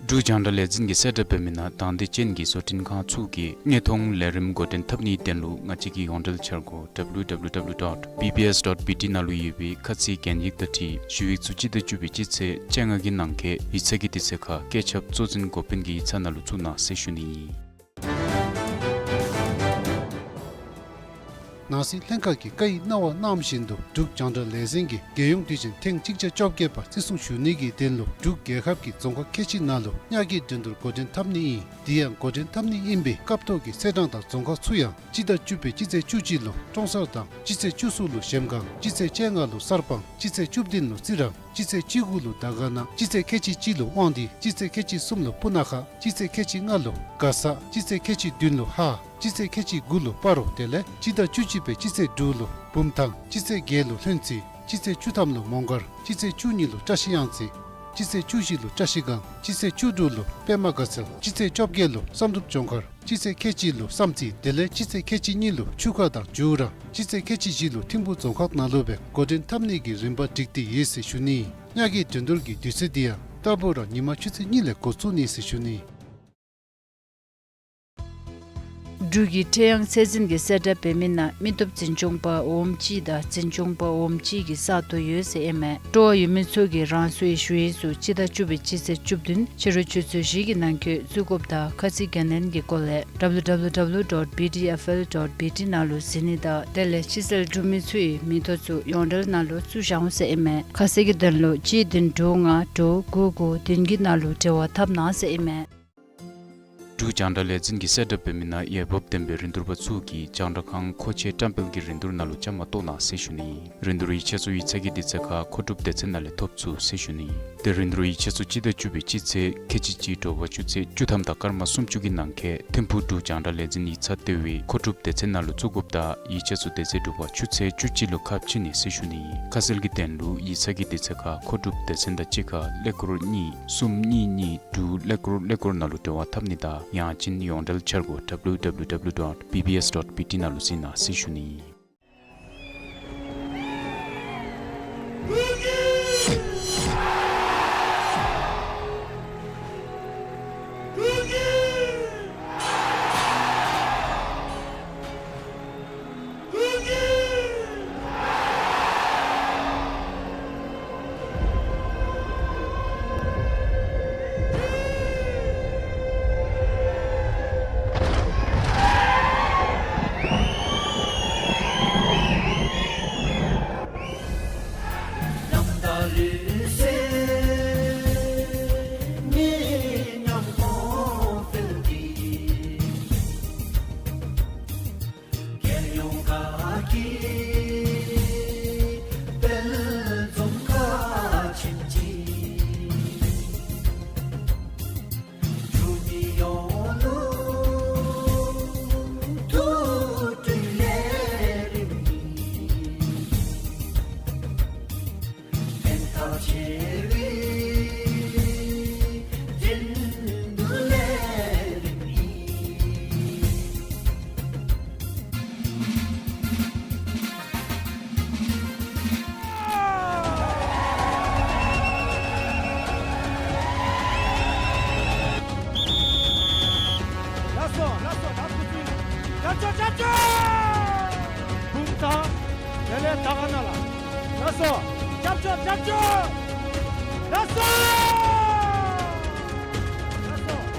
འབྲུག་རྒྱང་བསྒྲགས་ལས་འཛིན་གྱིས་གསལ་བསྒྲགས་འབད་མི་ནང་དང་འདོད་ཅན་གྱི་བཟོ་སྐྲུན་ཁང་ཚུ་གིས་དངོས་མཐོང་ལས་རིམ་འགོ་འདྲེན་འཐབ་ནིའི་དོན་ལུ་ང་བཅས་ཀྱི་ཡོངས་འབྲེལ་འཆར་སྒོ་W W W dot B B S dot B T ནང་ལུ་ཡོད་པའི་ཁ་ཚིག་གན་ཡིག་དང་འཁྲིལ་ཞུ་ཡིག་ཚུ་སྤྱི་ཟླ་བཅུ་པའི་སྤྱི་ཚེས་བཅོ་ལྔ་གི་ནང་འཁོད་ཡིག་ཚང་གི་དུས་ཚོད་ཁར་བཀོད་ཁྱབ་གཙོ་འཛིན་འགོ་དཔོན་གྱི་ཡིག་ཚང་ནང་ལུ་བཙུགས་གནང་ཟེར་ཞུ་ནི་ཨིན། ནང་སྲིད་ལྷན་ཁག་གིས་བཀའ་ཡིག་གནང་བ་གནངམ་བཞིན་དུ་འབྲུག་རྒྱང་བསྒྲགས་ལས་འཛིན་གྱིས་རྒྱལ་ཡོངས་དུས་ཆེན་ཐེངས་གཅིག་བརྒྱ་བཅོ་བརྒྱད་པ་བརྩི་སྲུང་ཞུ་ནི་གི་དོན་ལུ་འབྲུག་རྒྱལ་ཁབ་ཀྱི་རྫོང་ཁག་ཁལ་གཅིག་ནང་ལུ་ཉ་གི་འགྲན་བསྡུར་འགོ་འདྲེན་འཐབ་ནི་ཨིན། དེ་ཡང་འགོ་འདྲེན་འཐབ་ནི་ཨིན་པའི་སྐབས་ཐོག་གི་ཚེས་གྲངས་དང་རྫོང་ཁག་ཚུ་ཡང་སྤྱི་ཟླ་བཅུ་པའི་སྤྱི་ཚེས་བཅུ་གཅིག་ལུ་ཀྲོང་གསར་དང་སྤྱི་ཚེས་བཅུ་གསུམ་ལུ་གཞལམ་སྒང་སྤྱི་ཚེས་བཅོ་ལྔ་ལུ་གསར་སྤང་སྤྱི་ཚེས་བཅུ་བདུན་ལུ་རྩི་རང་སྤྱི་ཚེས་བཅུ་དགུ་ལུ་དར་དཀར་ན་སྤྱི་ཚེས་ཁལ་གཅིག་གཅིག་ལུ་དབང་འདུས་སྤྱི་ཚེས་ཁལ་གཅིག་གསུམ་ལུ་སྤུ་ན་ཁ་སྤྱི་ཚེས་ཁལ་གཅིག་ལྔ་ལུ་མགར་ས་སྤྱི་ཚེས་ཁལ་གཅིག་བདུན་ལུ་ཧཱ་སྤྱི་ཚེས་ཁལ་གཅིག་དགུ་ལུ་སྤ་རོ་དེ་ལས་སྤྱི་ཟླ་བཅུ་གཅིག་པའི་སྤྱི་ཚེས་དྲུག་ལུ་བུམ་ཐང་སྤྱི་ཚེས་བརྒྱད་ལུ་ལྷུན་རྩེ་སྤྱི་ཚེས་བཅུ་ཐམ་ལུ་མོང་སྒར་སྤྱི་ཚེས་བཅུ་གཉིས་ལུ་བཀྲ་ཤིས་གཡང་རྩེ་སྤྱི་ཚེས་བཅུ་བཞི་ལུ་བཀྲ་ཤིས་སྒང་སྤྱི་ཚེས་བཅུ་དྲུག་ལུ་པདྨ་དགའ་ཚལ་སྤྱི་ཚེས་བཅོ་བརྒྱད་ལུ་བསམ་གྲུབ་ལྗོངས་མཁར་སྤྱི་ཚེས་ཁལ་གཅིག་ལུ་བསམ་རྩེ་དེ་ལས་སྤྱི་ཚེས་ཁལ་གཅིག་གཉིས་ལུ་ཆུ་ཁ་དང་ཇུ་ར་སྤྱི་ཚེས་ཁལ་གཅིག་བཞི་ལུ་ཐིམ་ཕུ་རྫོང་ཁག་ནང་ལུ་སྦེ་འགོ་འདྲེན་འཐབ་ནི་གི་རིམ་པ་སྒྲིག་སྟེ་ཡོད་ཟེར་ཞུ་ནི། ཉ་གི་འགྲན་བསྡུར་གྱི་དུས་ཚོད་དེ་ཡང་ལྟ་བུ་ར་ཉི་མ་ཆུ་ཚོད་གཉིས་ལས་འགོ་བཙུགས་ནི་ཟེར་ཞུ་ནི། འབྲུག་གི་ཁྲེ་ཡང་ཚད་འཛིན་གྱིས་གསལ་བསྒྲགས་འབད་མི་ནང་མི་སྟོབས་འཛིན་སྐྱོང་པ་འོགམ་གཅིག་དང་འཛིན་སྐྱོང་པ་འོགམ་གཅིག་གི་ས་སྟོང་ཡོད་ཟེར་ཨིན་མས། སྤྲོ་བ་ཡོད་མི་ཚུ་གིས་རང་སོའི་ཞུ་ཡིག་ཚུ་སྤྱི་ཟླ་བཅུ་པའི་སྤྱི་ཚེས་བཅུ་བདུན་ཕྱི་རུ་ཆུ་ཚོད་བཞི་གི་ནང་འཁོད་བཙུགས་དགོཔ་དང་ཁ་ཚིག་གན་ལེན་གྱི་སྐོར་ལས་W W W dot B D F L dot B T ནང་ལུ་གཟིགས་ནི་དང་དེ་ལས་ཕྱི་སེལ་གྲུབ་མི་ཚུ་གིས་མིང་ཐོ་ཚུ་ཡོངས་འབྲེལ་ནང་ལུ་བཙུགས་བཞག་འོང་ཟེར་ཨིན་མས། ཁ་གསལ་གྱི་དོན་ལུ་གཅིག་བདུན་དྲུག་ལྔ་དྲུག་དགུ་དགུ་བདུན་གྱི་ནང་ལུ་འབྲེལ་བ་འཐབ་གནང་ཟེར་ཨིན་མས། འབྲུག་རྒྱང་བསྒྲགས་ལས་འཛིན་གྱི་གསལ་བསྒྲགས་འབད་མི་ནང་འོས་འབབ་ལྡན་པའི་རིན་བསྡུར་པ་ཚུ་གིས་རྒྱང་བསྒྲགས་ཁང་མཁོ་ཆས་བཀྲམ་སྤེལ་གྱི་རིན་བསྡུར་ནང་ལུ་བཅའ་མར་གཏོགས་གནང་ཟེར་ཞུ་ནི་ཨིན། རིན་བསྡུར་ཡིག་ཆ་ཚུ་ཡིག་ཚང་གི་དུས་ཚོད་ཁར་མཁོ་སྒྲུབ་སྡེ་ཚན་ནང་ལས་ཐོབ་ཚུགས་ཟེར་ཞུ་ནི་ཨིན། ཏེ་རིན་བསྡུར་ཡིག་ཆ་ཚུ་སྤྱི་ཟླ་བཅུ་པའི་སྤྱི་ཚེས་ཁལ་གཅིག་གཅིག་དྲོ་པ་ཆུ་ཚོད་བཅུ་ཐམ་དང་སྐར་མ་སུམ་ཅུ་གི་ནང་འཁོད་ཐིམ་ཕུག་འབྲུག་རྒྱང་བསྒྲགས་ལས་འཛིན་ཡིག་ཚང་ལྟེ་བའི་མཁོ་སྒྲུབ་སྡེ་ཚན་ནང་ལུ་བཙུགས་དགོཔ་དང་ཡིག་ཆ་ཚུ་དེ་ཚེ་དྲོ་པ་ཆུ་ཚོད་བཅུ་གཅིག་ལུ་ཁ་ཕྱེ་ནི་ཟེར་ཞུ་ནི་ཨིན། ཁ་གསལ་གྱི་དོན་ལུ་ཡིག་ཚང་གི་དུས་ཚོད་ཁར་མཁོ་སྒྲུབ་སྡེ་ཚན་དང་གཅིག་ཁར་ཀླད་ཀོར་གཉིས་གསུམ་གཉིས་གཉིས་དྲུག་ཀླད་ཀོར་ཀླད་ཀོར་ནང་ལུ་འབྲེལ་བ་འཐབ་ནི་དང་ཡང་ཅིན་ཡོངས་འབྲེལ་འཆར་སྒོ་W W W dot B B S dot B T ནང་ལུ་གཟིགས་གནང་ཟེར་ཞུ་ནི་ཨིན། ལགས་སོ། ལགས་སོ། ད་ཕུ་ཚུ་རྒྱབ་སྐྱོར་རྒྱབ་སྐྱོར། བུམ་ཐང་དེ་ལས་དར་དཀར་ན་ལ། ལགས་སོ། རྒྱབ་སྐྱོར་རྒྱབ་སྐྱོར། ལགས་སོ། ལགས་སོ།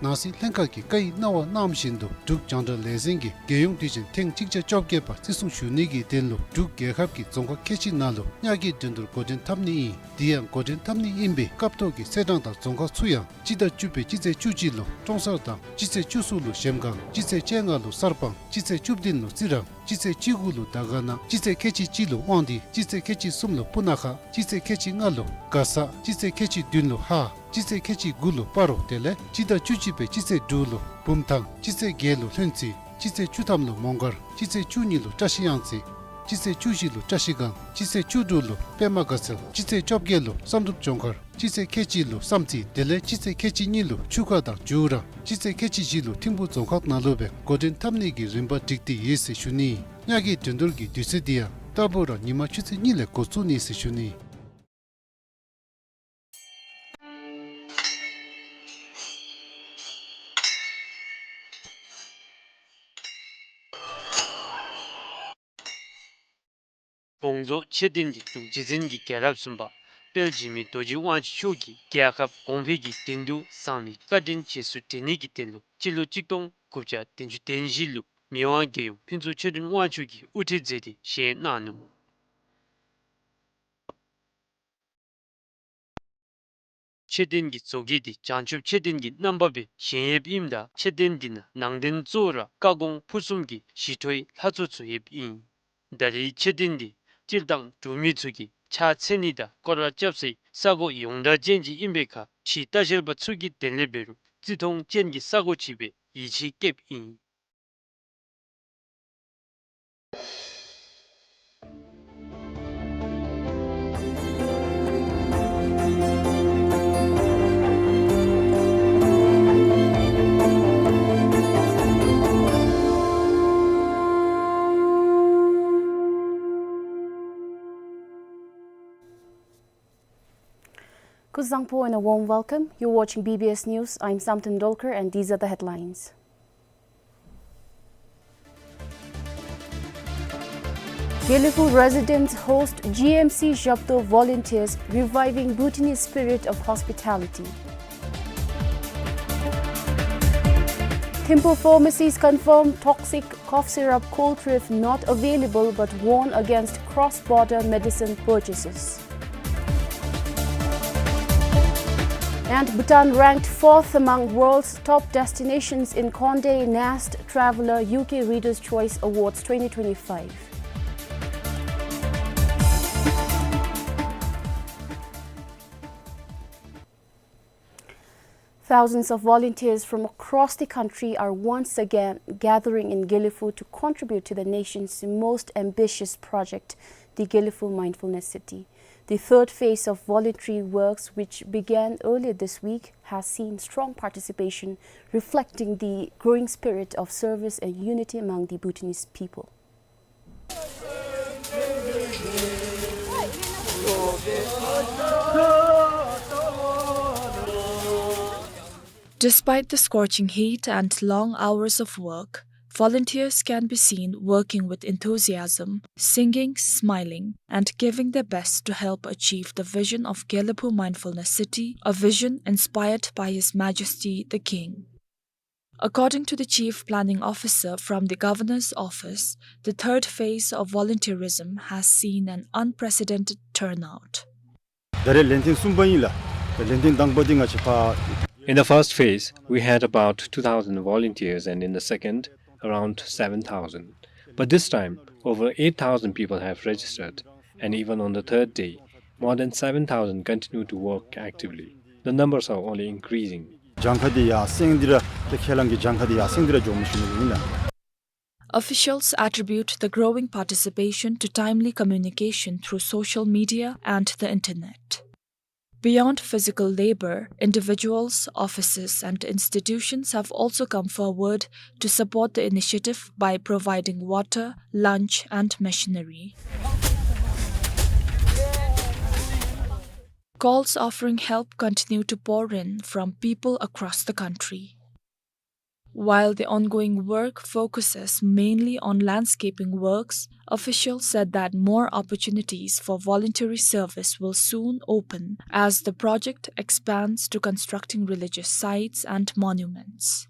ནང་སྲིད་ལྷན་ཁག་གིས་བཀའ་ཡིག་གནང་བ་གནངམ་བཞིན་དུ་འབྲུག་རྒྱང་བསྒྲགས་ལས་འཛིན་གྱིས་རྒྱལ་ཡོངས་དུས་ཆེན་ཐེངས་གཅིག་བརྒྱ་བཅོ་བརྒྱད་པ་བརྩི་སྲུང་ཞུ་ནི་གི་དོན་ལུ་འབྲུག་རྒྱལ་ཁབ་ཀྱི་རྫོང་ཁག་ཁལ་གཅིག་ནང་ལུ་ཉག་གི་འགྲན་བསྡུར་འགོ་འདྲེན་འཐབ་ནི་ཨིན། དེ་ཡང་འགོ་འདྲེན་འཐབ་ནི་ཨིན་པའི་སྐབས་ཐོག་གི་ཚེས་གྲངས་དང་རྫོང་ཁག་ཚུ་ཡང་སྤྱི་ཟླ་བཅུ་པའི་སྤྱི་ཚེས་བཅུ་གཅིག་ལུ་ཀྲོང་གསར་དང་སྤྱི་ཚེས་བཅུ་གསུམ་ལུ་གཞལམ་སྒང་སྤྱི་ཚེས་བཅོ་ལྔ་ལུ་གསར་སྤང་སྤྱི་ཚེས་བཅུ་བདུན་ལུ་རྩི་རང་སྤྱི་ཚེས་བཅུ་དགུ་ལུ་དར་དཀར་ན་སྤྱི་ཚེས་ཁལ་གཅིག་གཅིག་ལུ་དབང་འདུས་སྤྱི་ཚེས་ཁལ་གཅིག་གསུམ་ལུ་སྤུ་ན་ཁ་སྤྱི་ཚེས་ཁལ་གཅིག་ལྔ་ལུ་མགར་ས་སྤྱི་ཚེས་ཁལ་གཅིག་བདུན་ལུ་ཧཱ་སྤྱི་ཚེས་ཁལ་གཅིག་དགུ་ལུ་སྤ་རོ་དེ་ལས་སྤྱི་ཟླ་བཅུ་གཅིག་པའི་སྤྱི་ཚེས་དྲུག་ལུ་བུམ་ཐང་སྤྱི་ཚེས་བརྒྱད་ལུ་ལྷུན་རྩེ་སྤྱི་ཚེས་བཅུ་ཐམ་ལུ་མོང་སྒར་སྤྱི་ཚེས་བཅུ་གཉིས་ལུ་བཀྲ་ཤིས་གཡང་རྩེ་སྤྱི་ཚེས་བཅུ་བཞི་ལུ་བཀྲ་ཤིས་སྒང་སྤྱི་ཚེས་བཅུ་དྲུག་ལུ་པདྨ་དགའ་ཚལ་སྤྱི་ཚེས་བཅོ་བརྒྱད་ལུ་བསམ་གྲུབ་ལྗོངས་མཁར་སྤྱི་ཚེས་ཁལ་གཅིག་ལུ་བསམ་རྩེ་དེ་ལས་སྤྱི་ཚེས་ཁལ་གཅིག་གཉིས་ལུ་ཆུ་ཁ་དང་ཇུ་ར་སྤྱི་ཚེས་ཁལ་གཅིག་བཞི་ལུ་ཐིམ་ཕུ་རྫོང་ཁག་ནང་ལུ་སྦེ་འགོ་འདྲེན་འཐབ་ནི་གི་རིམ་པ་བསྒྲིགས་ཏེ་ཡོད་ཟེར་ཞུ་ནི། ཉག་གི་འགྲན་བསྡུར་གྱི་དུས་ཚོད་འདི་ཡང་ལྟ་བུ་ར་ཉིན་མ་ཆུ་ཚོད་གཉིས་ལས་འགོ་བཙུགས་ནི་ཟེར་ཞུ་ནི། དགོངས་རྫོགས་ཆེ་བསྟན་གྱི་འབྲུག་རྗེ་བཙུན་གྱི་རྒྱལ་རབས་གསུམ་པ་དཔལ་འཇིགས་མེད་རྡོ་རྗེ་དབང་ཕྱུག་མཆོག་གིས་རྒྱལ་ཁབ་གོང་འཕེལ་གྱི་དོན་དུ་གསང་བའི་བཀའ་དྲིན་རྗེས་སུ་དྲན་ནི་གི་དོན་ལུ་སྤྱི་ལོ་གཅིག་སྟོང་དགུ་བརྒྱ་བདུན་ཅུ་དོན་བཞི་ལུ་མི་དབང་རྒྱལ་ཡུམ་ཕུན་ཚོགས་ཆོས་སྒྲོན་དབང་ཕྱུག་གིས་དབུ་ཁྲིད་མཛད་དེ་བཞེངས་གནང་ནུག། ཆེ་བསྟན་གྱི་མཛོད་དགེ་འདི་བྱང་ཆུབ་ཆེ་བསྟན་གྱི་རྣམ་པ་སྦེ་བཞེངས་ཡོདཔ་ཨིནམ་ད་ཆེ་བསྟན་འདི་ནང་ནང་རྟེན་གཙོ་བོ་ར་བཀའ་དགོངས་ཕུར་གསུམ་གྱི་ཞི་ཁྲོའི་ལྷ་ཚོགས་ཚུ་ཡོདཔ་ཨིན། ད་རེས་ཆེ་བསྟན་འདི་སྤྱིར་བཏང་འབྲུག་མི་ཚུ་གིས་ཕྱག་འཚལ་ནི་དང་སྐོར་ར་རྐྱབ་སའི་ས་གོ་ཡོངས་གྲགས་ཅན་ཅིག་ཨིན་པའི་ཁར་ཕྱི་ལྟ་བཤལ་པ་ཚུ་གི་དོན་ལས་འབད་རུང་བརྩི་མཐོང་ཅན་གྱི་ས་གོ་ཅིག་སྦེ་ཡིད་ཆེས་བསྐྱེདཔ་ཨིན། Kuzuzangpo and a warm welcome. You're watching B B S News. I'm Samten Dolkar and these are the headlines. Gelephu residents host G M C Zhepto volunteers, reviving Bhutanese spirit of hospitality. Thimphu pharmacies confirm toxic cough syrup Coltref not available but warn against cross-border medicine purchases. And Bhutan ranked fourth among world's top destinations in Condé Nast Traveler U K Reader's Choice Awards twenty twenty-five. Thousands of volunteers from across the country are once again gathering in Gelephu to contribute to the nation's most ambitious project, the Gelephu Mindfulness City. The third phase of voluntary works, which began earlier this week, has seen strong participation, reflecting the growing spirit of service and unity among the Bhutanese people. Despite the scorching heat and long hours of work, volunteers can be seen working with enthusiasm, singing, smiling, and giving their best to help achieve the vision of Gelephu Mindfulness City, a vision inspired by His Majesty the King. According to the Chief Planning Officer from the Governor's Office, the third phase of volunteerism has seen an unprecedented turnout. ད་རེས་ལན་ཐེངས་གསུམ་པ་ཨིན་ལགས། ད་ལན་ཐེངས་དང་པ་འདི་ང་བཅས་ཕར In the first phase, we had about two thousand volunteers, and in the second, around seven thousand. But this time, over eight thousand people have registered, and even on the third day, more than seven thousand continue to work actively. The numbers are only increasing. གྱངས་ཁ་འདི་ཡར་སེང་སྟེ་ར་ཏེ་ཁས་བླངས་ཀྱི་གྱངས་ཁ་འདི་ཡར་སེང་སྟེ་ར་འགྱོཝ་ཨིན་ཞུ་ནི་ཨིན་ལགས། Officials attribute the growing participation to timely communication through social media and the internet. Beyond physical labor, individuals, offices, and institutions have also come forward to support the initiative by providing water, lunch, and machinery. Calls offering help continue to pour in from people across the country. While the ongoing work focuses mainly on landscaping works, officials said that more opportunities for voluntary service will soon open as the project expands to constructing religious sites and monuments.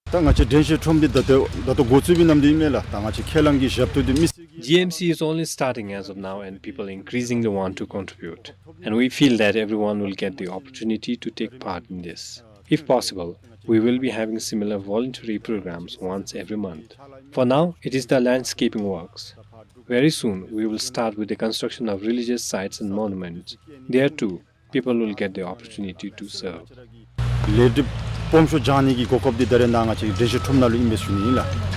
ད་ང་བཅས་དྲན་ཤེས་ཁྲོམ་འདི་ད་ལྟོ་ད་ལྟོ་འགོ་བཙུགསཔ་ཨིན་ནམ་འདི་ཨིན་མས་ལགས། ད་ང་བཅས་ཁས་བླངས་ཀྱི་ཞབས་ཏོག་འདི་མི་G M C is only starting as of now, and people increasingly want to contribute. And we feel that everyone will get the opportunity to take part in this. If possible, we will be having similar voluntary programs once every month. For now, it is the landscaping works. Very soon, we will start with the construction of religious sites and monuments. There too, people will get the opportunity to serve. ལས་སྒྲུབ་སྦོམ་ཤོས་སྦྱང་ནི་གི་གོ་སྐབས་འདི་ད་རེས་ནཱ་ང་བཅས་དྲན་ཤེས་ཁྲོམ་ནང་ལུ་ཨིན་པས་ཞུ་ནི་ཨིན་ལགས།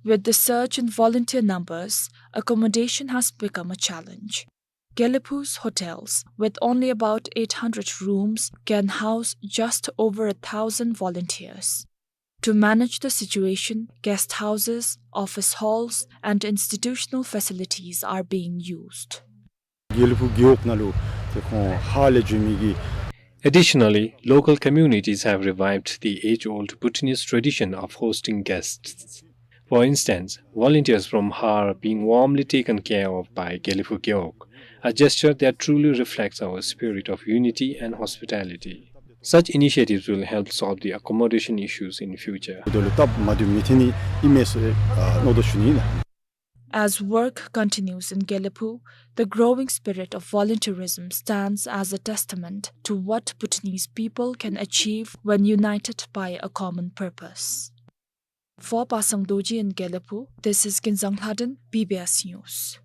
With the surge in volunteer numbers, accommodation has become a challenge. Gelephu's hotels, with only about eight hundred rooms, can house just over a thousand volunteers. To manage the situation, guest houses, office halls, and institutional facilities are being used. དགེ་ལེགས་ཕུག་རྒེད་འོག་ནང་ལུ་ཏེ་ཁོང་ཧཱར་ལས་འབྱོན་མི་གི Additionally, local communities have revived the age-old Bhutanese tradition of hosting guests. For instance, volunteers from Har being warmly taken care of by དགེ་ལེགས་ཕུག་རྒེད་འོག, a gesture that truly reflects our spirit of unity and hospitality. Such initiatives will help solve the accommodation issues in future. དོ་ལུ་སྟབས་མ་བདེཝ་མི་ཐོན་ནི་ཨིན་མས་ཟེར་ཨ་མནོ་དོ་ཞུ་ནི་ཨིན་ལགས། As work continues in Gelephu, the growing spirit of volunteerism stands as a testament to what Bhutanese people can achieve when united by a common purpose. For Pasang Dorji in Gelephu, this is Kinzang Lhaden, B B S News.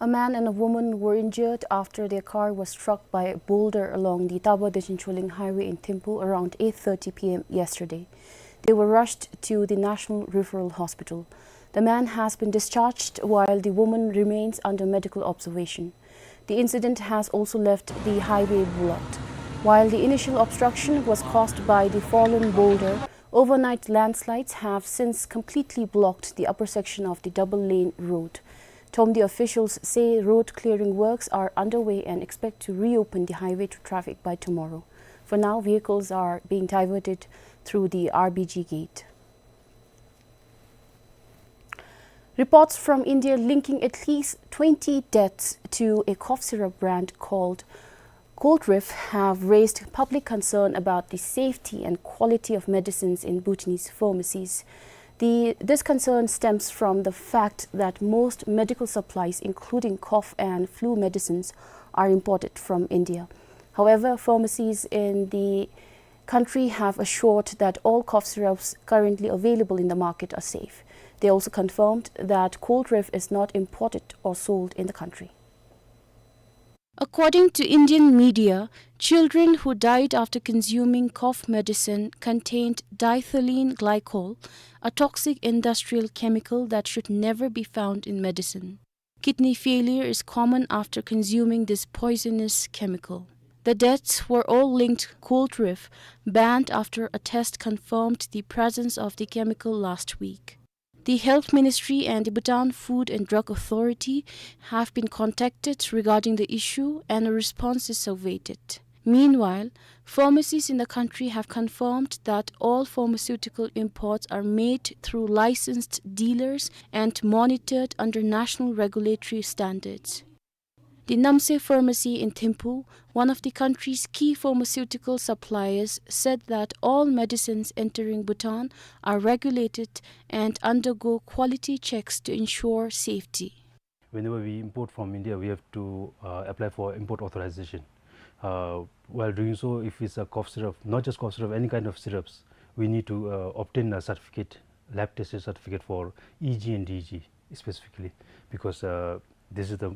A man and a woman were injured after their car was struck by a boulder along the Taba Dechen Choling Highway in Thimphu around eight thirty P M yesterday. They were rushed to the National Referral Hospital. The man has been discharged while the woman remains under medical observation. The incident has also left the highway blocked. While the initial obstruction was caused by the fallen boulder, overnight landslides have since completely blocked the upper section of the double-lane road. Thamdi officials say road clearing works are underway and expect to reopen the highway to traffic by tomorrow. For now, vehicles are being diverted through the R B G gate. Reports from India linking at least twenty deaths to a cough syrup brand called Cold Reef have raised public concern about the safety and quality of medicines in Bhutanese pharmacies. The, this concern stems from the fact that most medical supplies, including cough and flu medicines, are imported from India. However, pharmacies in the country have assured that all cough syrups currently available in the market are safe. They also confirmed that Cold Reef is not imported or sold in the country. According to Indian media, children who died after consuming cough medicine contained diethylene glycol, a toxic industrial chemical that should never be found in medicine. Kidney failure is common after consuming this poisonous chemical. The deaths were all linked Cold Reef, banned after a test confirmed the presence of the chemical last week. The Health Ministry and the Bhutan Food and Drug Authority have been contacted regarding the issue, and a response is awaited. Meanwhile, pharmacies in the country have confirmed that all pharmaceutical imports are made through licensed dealers and monitored under national regulatory standards. The Namse Pharmacy in Thimphu, one of the country's key pharmaceutical suppliers, said that all medicines entering Bhutan are regulated and undergo quality checks to ensure safety. Whenever we import from India, we have to, uh, apply for import authorization. Uh, while doing so, if it's a cough syrup, not just cough syrup, any kind of syrups, we need to, uh, obtain a certificate, lab tested certificate for E G and D G specifically, because, uh, this is the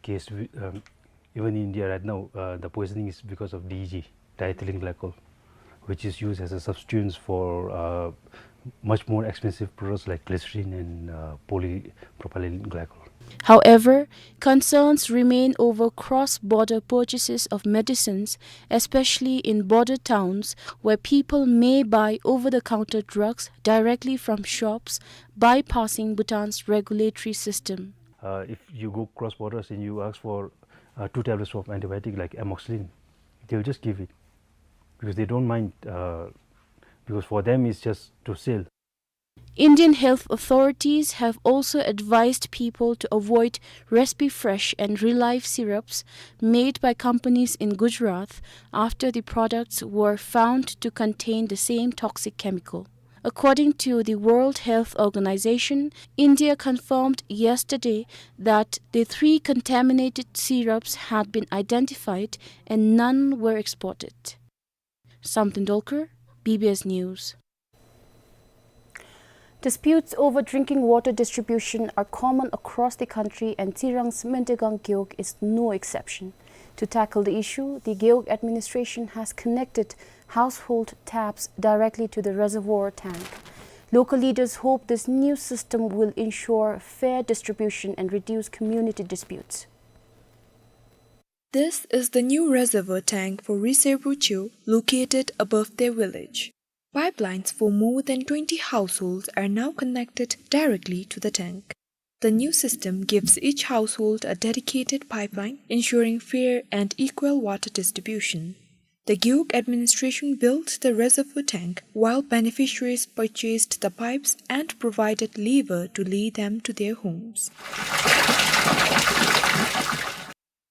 case we, um, even in India right now, uh, the poisoning is because of D G, diethylene glycol, which is used as a substituent for, uh, much more expensive products like glycerin and, uh, polypropylene glycol. However, concerns remain over cross-border purchases of medicines, especially in border towns where people may buy over-the-counter drugs directly from shops, bypassing Bhutan's regulatory system. Uh, if you go cross borders and you ask for, uh, two tablets of antibiotic like amoxicillin, they'll just give it because they don't mind, uh, because for them it's just to sell. Indian health authorities have also advised people to avoid Respi Fresh and Relife syrups made by companies in Gujarat after the products were found to contain the same toxic chemical. According to the World Health Organization, India confirmed yesterday that the three contaminated syrups had been identified and none were exported. Samten Dolkar, B B S News. Disputes over drinking water distribution are common across the country, and Tsirang's Mentegang Gewog is no exception. To tackle the issue, the Gewog administration has connected household taps directly to the reservoir tank. Local leaders hope this new system will ensure fair distribution and reduce community disputes. This is the new reservoir tank for Riserbu Chew, located above their village. Pipelines for more than twenty households are now connected directly to the tank. The new system gives each household a dedicated pipeline, ensuring fair and equal water distribution. The Gewog administration built the reservoir tank, while beneficiaries purchased the pipes and provided lever to lay them to their homes.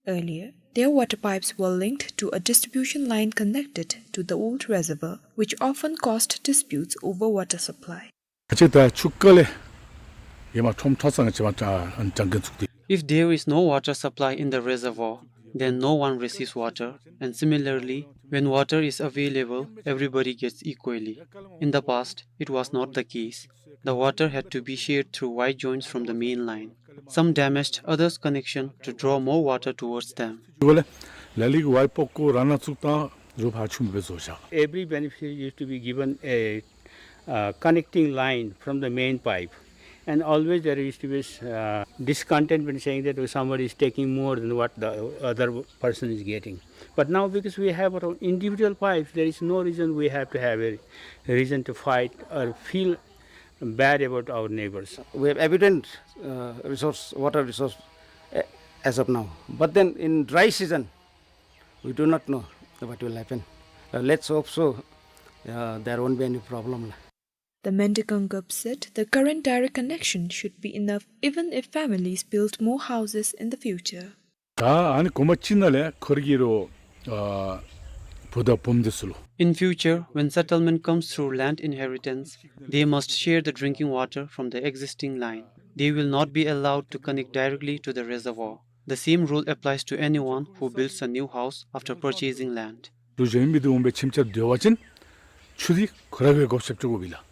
Earlier, their water pipes were linked to a distribution line connected to the old reservoir, which often caused disputes over water supply. ཁ་ཅིག་ད་ཆུ་དཀའ་ལས་ཡེ་མ་ཁྲོམ་ཁྲོ་ཚང་ཅེས་མ་ཏྲ་ཨན་ཅང་གིན་ཚུགས་ཏེ། If there is no water supply in the reservoir, then no one receives water, and similarly, when water is available, everybody gets equally. In the past, it was not the case. The water had to be shared through wide joints from the main line. Some damaged others' connection to draw more water towards them. ལ་ལིག་ཝའི་པོ་ཀོ་ར་ན་ཚུགས་དང་རུ་ཕ་ཆུམ་བེ་བཟོ་ཤ། Every beneficiary used to be given a uh, connecting line from the main pipe. And always there used to be, uh, discontentment, saying that, "Oh, somebody is taking more than what the other person is getting." But now, because we have our own individual pipes, there is no reason we have to have a reason to fight or feel bad about our neighbors. We have abundant, uh, resource, water resource, uh, as of now. But then in dry season, we do not know what will happen. Uh, let's hope so, uh, there won't be any problem. The Mendigang Gup said the current direct connection should be enough even if families build more houses in the future. ད་ཨ་ནི་གོང་མ་ཅིག་ནང་ལས་ཁོ་ར་གི་རོ་ཨ་བུ་དང་བུམོ་འདི་ཚུ་ལུ། In future, when settlement comes through land inheritance, they must share the drinking water from the existing line. They will not be allowed to connect directly to the reservoir. The same rule applies to anyone who builds a new house after purchasing land. དུ་གཞན་མི་དུ་འོང་བའི་ཁྱིམ་ཆ་སྡོད་པ་ཅིན་ཆུ་འདི་ཁོ་ར་གིས་བགོ་བཤའ་རྐྱབ་དགོ་པས་ལགས།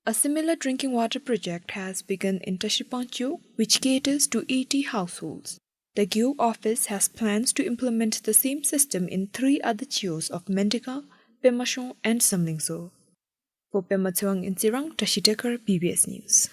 A similar drinking water project has begun in Tashi Pangchok, which caters to eighty households. The Gyo office has plans to implement the same system in three other Gyos of Mendigang, Pema Shong and Samlingso. For Pema Tsewang in Tsirang, Tashi Dekar, B B S News.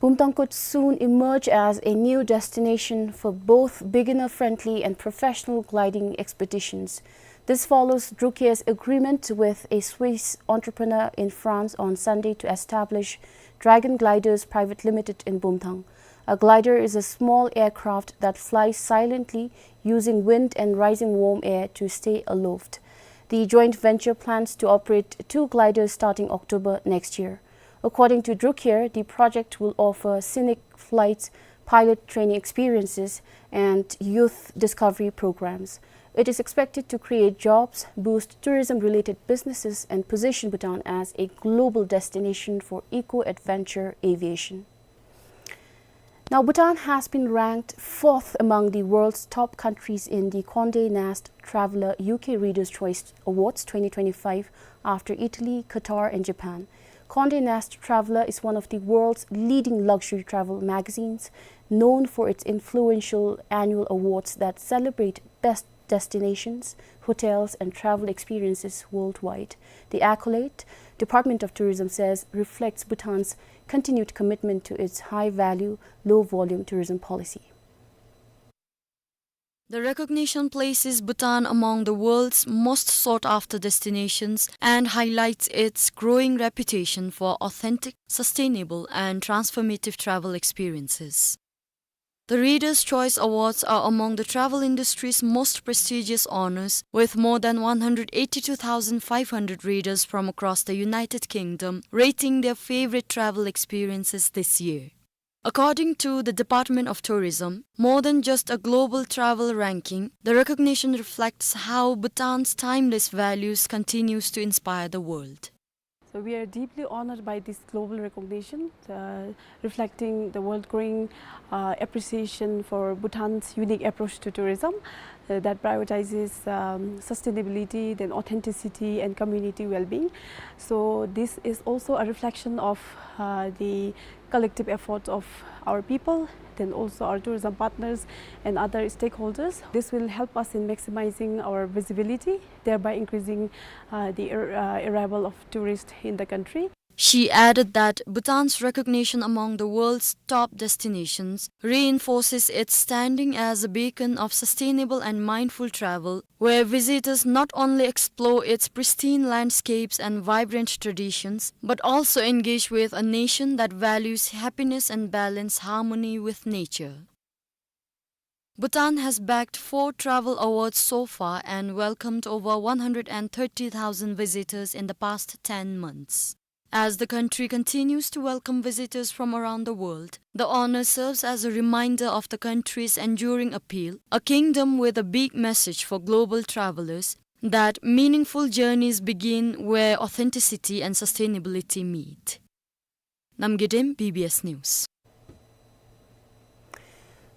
Bumthang could soon emerge as a new destination for both beginner-friendly and professional gliding expeditions. This follows Druk Yar's agreement with a Swiss entrepreneur in France on Sunday to establish Dragon Gliders Private Limited in Bumthang. A glider is a small aircraft that flies silently using wind and rising warm air to stay aloft. The joint venture plans to operate two gliders starting October next year. According to Druk Yar, the project will offer scenic flights, pilot training experiences, and youth discovery programs. It is expected to create jobs, boost tourism-related businesses, and position Bhutan as a global destination for eco-adventure aviation. Now, Bhutan has been ranked fourth among the world's top countries in the Condé Nast Traveler U K Readers' Choice Awards twenty twenty-five after Italy, Qatar, and Japan. Condé Nast Traveler is one of the world's leading luxury travel magazines, known for its influential annual awards that celebrate best destinations, hotels, and travel experiences worldwide. The accolade, Department of Tourism says, reflects Bhutan's continued commitment to its high-value, low-volume tourism policy. The recognition places Bhutan among the world's most sought-after destinations and highlights its growing reputation for authentic, sustainable, and transformative travel experiences. The Readers' Choice Awards are among the travel industry's most prestigious honors, with more than one hundred eighty-two thousand five hundred readers from across the United Kingdom rating their favorite travel experiences this year. According to the Department of Tourism, more than just a global travel ranking, the recognition reflects how Bhutan's timeless values continues to inspire the world. So we are deeply honored by this global recognition, uh, reflecting the world growing, uh, appreciation for Bhutan's unique approach to tourism, uh, that prioritizes, um, sustainability, then authenticity, and community well-being. So this is also a reflection of, uh, the collective efforts of our people, then also our tourism partners and other stakeholders. This will help us in maximizing our visibility, thereby increasing, uh, the ar-, uh, arrival of tourists in the country. She added that Bhutan's recognition among the world's top destinations reinforces its standing as a beacon of sustainable and mindful travel, where visitors not only explore its pristine landscapes and vibrant traditions, but also engage with a nation that values happiness and balance harmony with nature. Bhutan has bagged four travel awards so far and welcomed over one hundred and thirty thousand visitors in the past ten months. As the country continues to welcome visitors from around the world, the honor serves as a reminder of the country's enduring appeal, a kingdom with a big message for global travelers, that meaningful journeys begin where authenticity and sustainability meet. Namgay Dem, B B S News.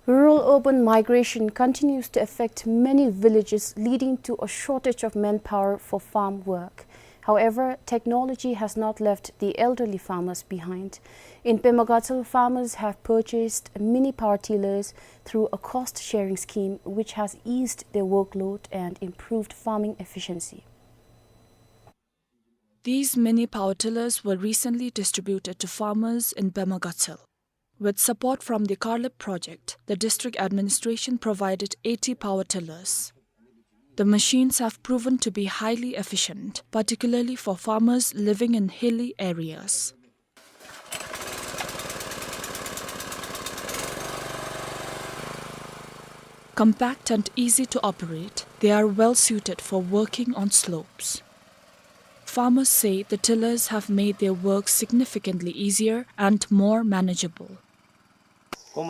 Rural-urban migration continues to affect many villages, leading to a shortage of manpower for farm work. However, technology has not left the elderly farmers behind. In Pema Gatshel, farmers have purchased mini power tillers through a cost-sharing scheme, which has eased their workload and improved farming efficiency. These mini power tillers were recently distributed to farmers in Pema Gatshel. With support from the Karlip project, the district administration provided eighty power tillers. The machines have proven to be highly efficient, particularly for farmers living in hilly areas. Compact and easy to operate, they are well suited for working on slopes. Farmers say the tillers have made their work significantly easier and more manageable. In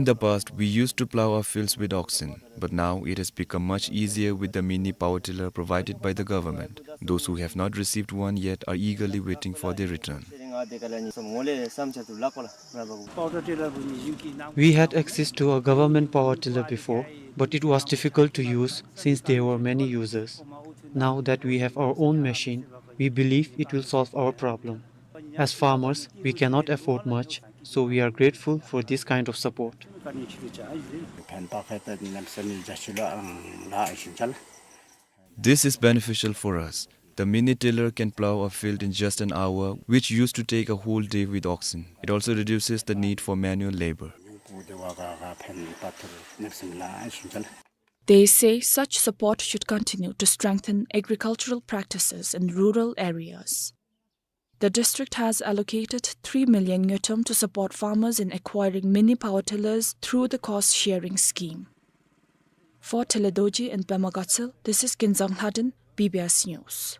the past, we used to plow our fields with oxen, but now it has become much easier with the mini power tiller provided by the government. Those who have not received one yet are eagerly waiting for their return. We had access to a government power tiller before, but it was difficult to use since there were many users. Now that we have our own machine, we believe it will solve our problem. As farmers, we cannot afford much, so we are grateful for this kind of support. This is beneficial for us. The mini tiller can plow a field in just an hour, which used to take a whole day with oxen. It also reduces the need for manual labor. They say such support should continue to strengthen agricultural practices in rural areas. The district has allocated three million ngultrum to support farmers in acquiring mini power tillers through the cost-sharing scheme. For Tele Dorji in Pema Gatshel, this is Kinzang Lhaden, B B S News.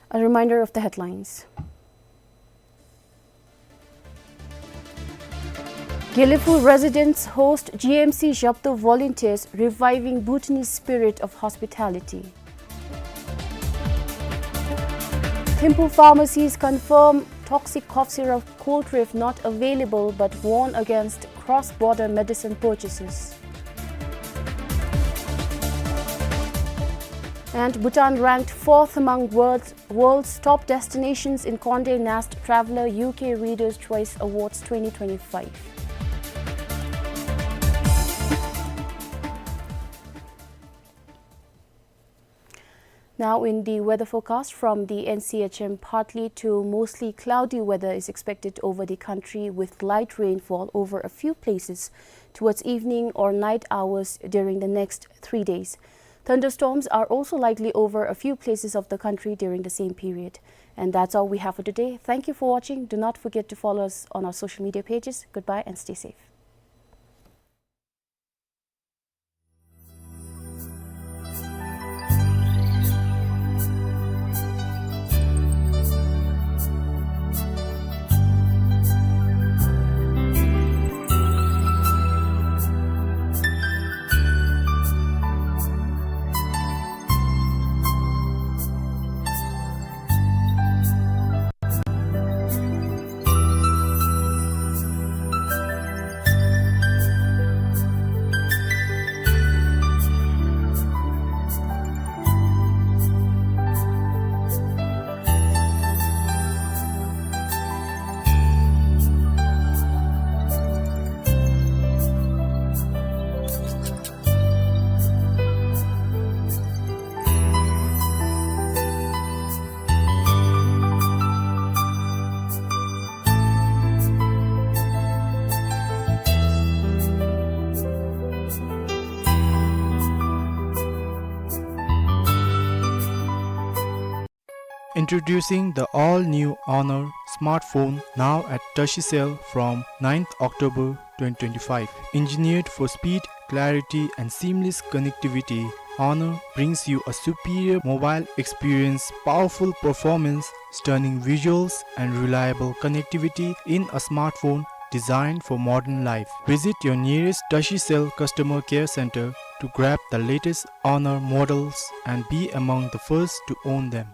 A reminder of the headlines. Gelephu residents host G M C Zhabto volunteers, reviving Bhutanese spirit of hospitality. Thimphu pharmacies confirm toxic cough syrup Cold Reef not available but warn against cross-border medicine purchases. And Bhutan ranked fourth among world's, world's top destinations in Condé Nast Traveller U K Readers' Choice Awards twenty twenty-five. Now in the weather forecast from the N C H M, partly to mostly cloudy weather is expected over the country with light rainfall over a few places towards evening or night hours during the next three days. Thunderstorms are also likely over a few places of the country during the same period. And that's all we have for today. Thank you for watching. Do not forget to follow us on our social media pages. Goodbye and stay safe. Introducing the all-new Honor smartphone, now at Tashicell from ninth October twenty twenty-five. Engineered for speed, clarity, and seamless connectivity, Honor brings you a superior mobile experience, powerful performance, stunning visuals, and reliable connectivity in a smartphone designed for modern life. Visit your nearest Tashicell customer care center to grab the latest Honor models and be among the first to own them.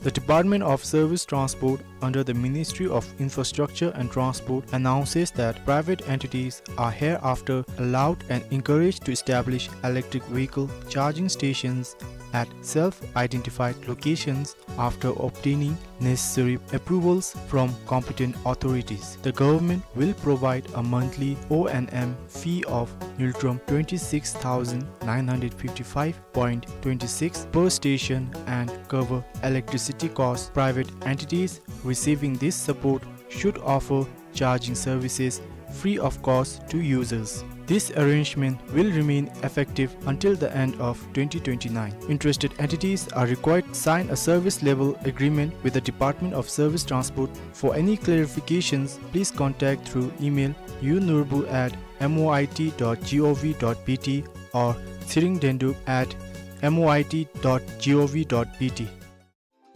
The Department of Service Transport under the Ministry of Infrastructure and Transport announces that private entities are hereafter allowed and encouraged to establish electric vehicle charging stations at self-identified locations after obtaining necessary approvals from competent authorities. The government will provide a monthly O and M fee of Ngultrum twenty-six thousand nine hundred fifty-five point twenty-six per station and cover electricity costs. Private entities receiving this support should offer charging services free of cost to users. This arrangement will remain effective until the end of twenty twenty-nine. Interested entities are required to sign a service level agreement with the Department of Service Transport. For any clarifications, please contact through email unurbu at moit dot gov dot bt or tsiringdendup at moit dot gov dot bt.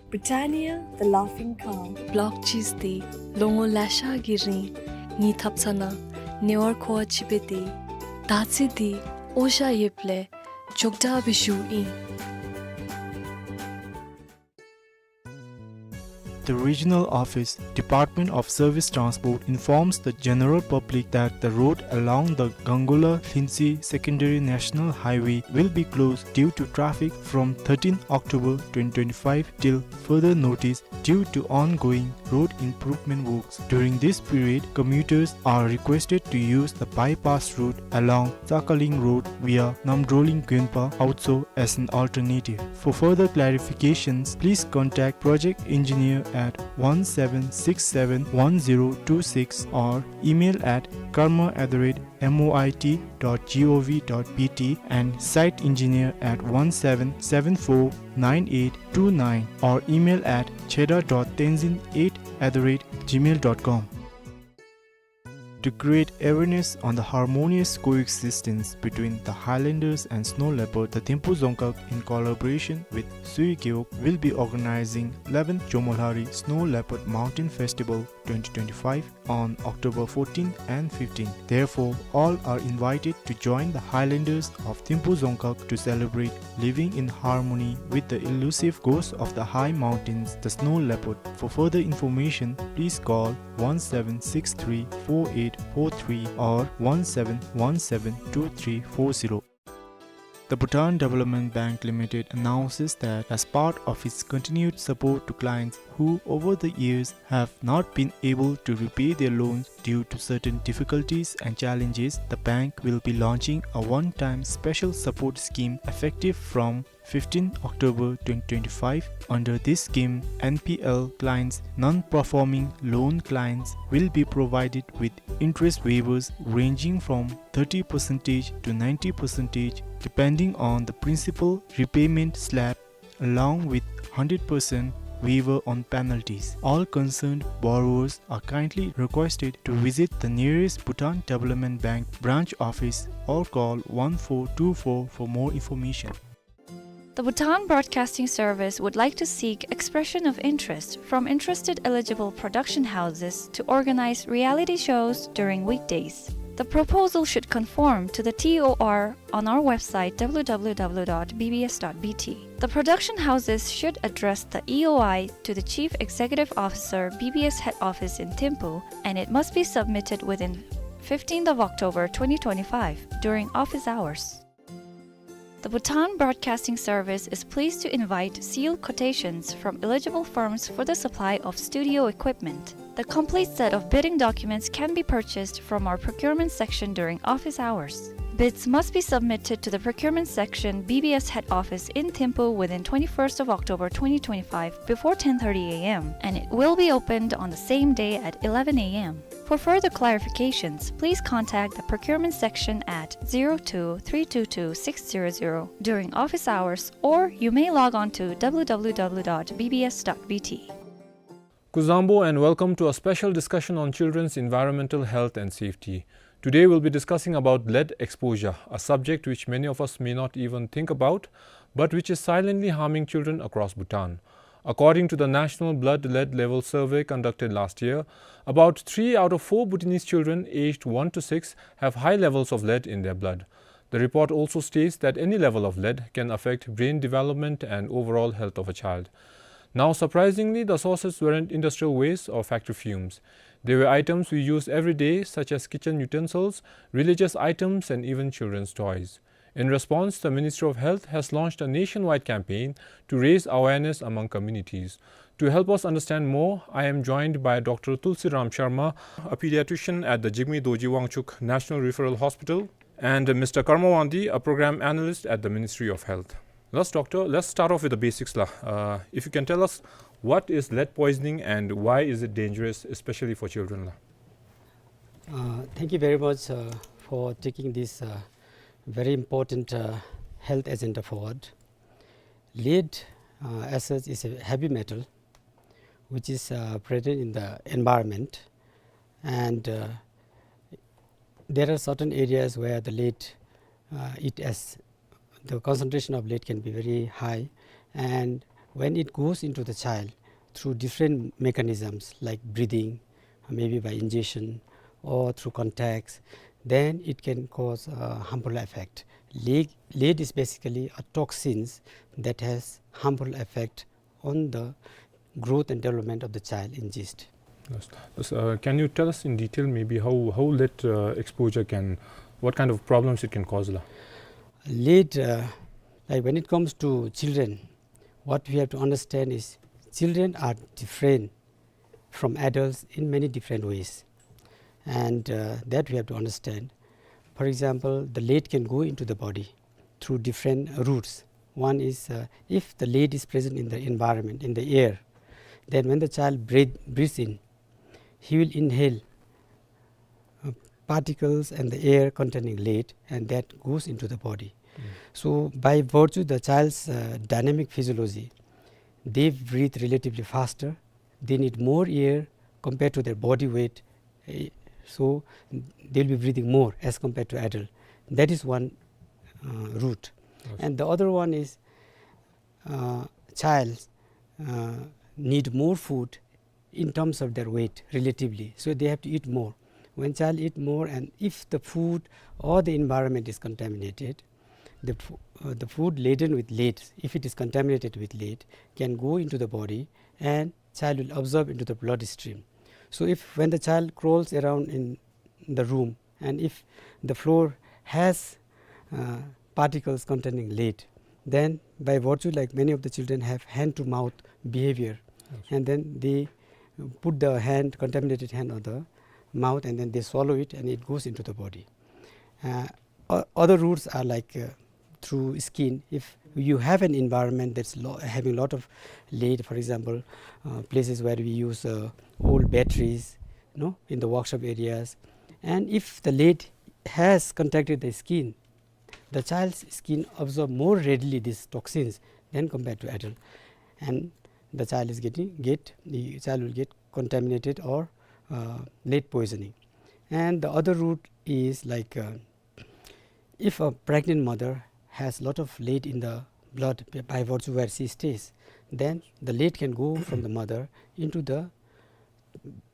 Britannia, the laughing cow. Block cheese འདི་ལོ་ངོ་ལེ་ཤ་གི་རིང་ངེའི་ཐབ་ཚང་ནང་ཉེ་བར་མཁོ་བ་ཅིག་འབད་དེ། ད་ཚེ་འདི་ཨོ་ཞ་ཡོདཔ་ལས་མགྱོགས་དྲགས་སྦེ་ཞུཝ་ཨིན། The regional office, Department of Service Transport, informs the general public that the road along the Gangula-Lhinsi Secondary National Highway will be closed due to traffic from thirteenth October twenty twenty-five till further notice due to ongoing road improvement works. During this period, commuters are requested to use the bypass route along Tsakaling Road via Namdroling Gunpa Autso as an alternative. For further clarifications, please contact project engineer at one seven six seven one zero two six or email at karma at the rate moit dot gov dot bt and site engineer at one seven seven four nine eight two nine or email at cheda dot tenzin eight at the rate gmail dot com. To create awareness on the harmonious coexistence between the highlanders and snow leopard, the Thimphu Dzongkhag, in collaboration with Sui Gewog, will be organizing eleventh Jomolhari Snow Leopard Mountain Festival twenty twenty-five on October fourteenth and fifteenth. Therefore, all are invited to join the highlanders of Thimphu Dzongkhag to celebrate living in harmony with the elusive ghost of the high mountains, the snow leopard. For further information, please call one seven six three four eight four three or one seven one seven two three four zero. The Bhutan Development Bank Limited announces that as part of its continued support to clients who over the years have not been able to repay their loans due to certain difficulties and challenges, the bank will be launching a one-time special support scheme effective from fifteenth October twenty twenty-five. Under this scheme, N P L clients, non-performing loan clients, will be provided with interest waivers ranging from thirty percentage to ninety percentage, depending on the principal repayment slab, along with hundred percent waiver on penalties. All concerned borrowers are kindly requested to visit the nearest Bhutan Development Bank branch office or call one four two four for more information. The Bhutan Broadcasting Service would like to seek expression of interest from interested eligible production houses to organize reality shows during weekdays. The proposal should conform to the T O R on our website, w w w dot b b s dot b t. The production houses should address the E O I to the Chief Executive Officer, B B S Head Office in Thimphu, and it must be submitted within fifteenth of October twenty twenty-five during office hours. The Bhutan Broadcasting Service is pleased to invite sealed quotations from eligible firms for the supply of studio equipment. The complete set of bidding documents can be purchased from our procurement section during office hours. Bids must be submitted to the procurement section, B B S head office in Thimphu within twenty-first of October twenty twenty-five before ten thirty a m, and it will be opened on the same day at eleven a m. For further clarifications, please contact the procurement section at zero two three two two six zero zero during office hours, or you may log on to w w w dot b b s dot b t. Kuzuzangpo and welcome to a special discussion on children's environmental health and safety. Today we'll be discussing about lead exposure, a subject which many of us may not even think about, but which is silently harming children across Bhutan. According to the National Blood Lead Level Survey conducted last year, about three out of four Bhutanese children aged one to six have high levels of lead in their blood. The report also states that any level of lead can affect brain development and overall health of a child. Now, surprisingly, the sources weren't industrial waste or factory fumes. They were items we use every day, such as kitchen utensils, religious items, and even children's toys. In response, the Ministry of Health has launched a nationwide campaign to raise awareness among communities. To help us understand more, I am joined by Doctor Tulsi Ram Sharma, a pediatrician at the Jigme Dorji Wangchuck National Referral Hospital, and Mister Karma Wangdi, a program analyst at the Ministry of Health. Let's, doctor, let's start off with the basics la. Uh, if you can tell us, what is lead poisoning and why is it dangerous, especially for children la? Uh, thank you very much, uh, for taking this, uh, very important, uh, health agenda forward. Lead, uh, as such, is a heavy metal which is, uh, present in the environment, and, uh, there are certain areas where the lead, uh, it has, the concentration of lead can be very high, and when it goes into the child through different mechanisms like breathing, maybe by ingestion or through contacts, then it can cause a harmful effect. Lead, lead is basically a toxins that has harmful effect on the growth and development of the child in gist. Yes. Yes, uh, can you tell us in detail maybe how, how lead, uh, exposure can, what kind of problems it can cause la? Lead, uh, like, when it comes to children, what we have to understand is children are different from adults in many different ways, and, uh, that we have to understand. For example, the lead can go into the body through different routes. One is, uh, if the lead is present in the environment, in the air, then when the child breathe, breathes in, he will inhale, uh, particles and the air containing lead, and that goes into the body. Mm. So by virtue the child's, uh, dynamic physiology, they breathe relatively faster, they need more air compared to their body weight, eh, so they'll be breathing more as compared to adult. That is one, uh, route. Yes. And the other one is, uh, child, uh, need more food in terms of their weight relatively, so they have to eat more. When child eat more, and if the food or the environment is contaminated, the f-, uh, the food laden with lead, if it is contaminated with lead, can go into the body and child will absorb into the bloodstream. So if, when the child crawls around in the room, and if the floor has, uh, particles containing lead, then by virtue, like, many of the children have hand to mouth behavior, yes, and then they put the hand, contaminated hand on the mouth, and then they swallow it and it goes into the body. Uh, o-, other routes are like, uh, through skin. If you have an environment that's lo-, having lot of lead, for example, uh, places where we use, uh, old batteries, you know, in the workshop areas, and if the lead has contacted the skin, the child's skin absorb more readily these toxins than compared to adult, and the child is getting, get, the child will get contaminated or, uh, lead poisoning. And the other route is like, uh, if a pregnant mother has lot of lead in the blood b-, by virtue where she stays, then the lead can go from the mother into the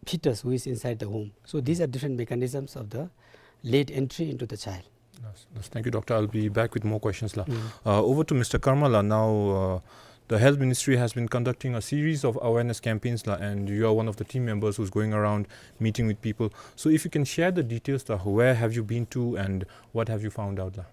fetus who is inside the womb. So these are different mechanisms of the lead entry into the child. Yes, yes, thank you, doctor. I'll be back with more questions la. Mm. Uh, over to Mister Karma la now. Uh, the health ministry has been conducting a series of awareness campaigns la, and you are one of the team members who's going around meeting with people. So if you can share the details la, where have you been to and what have you found out la?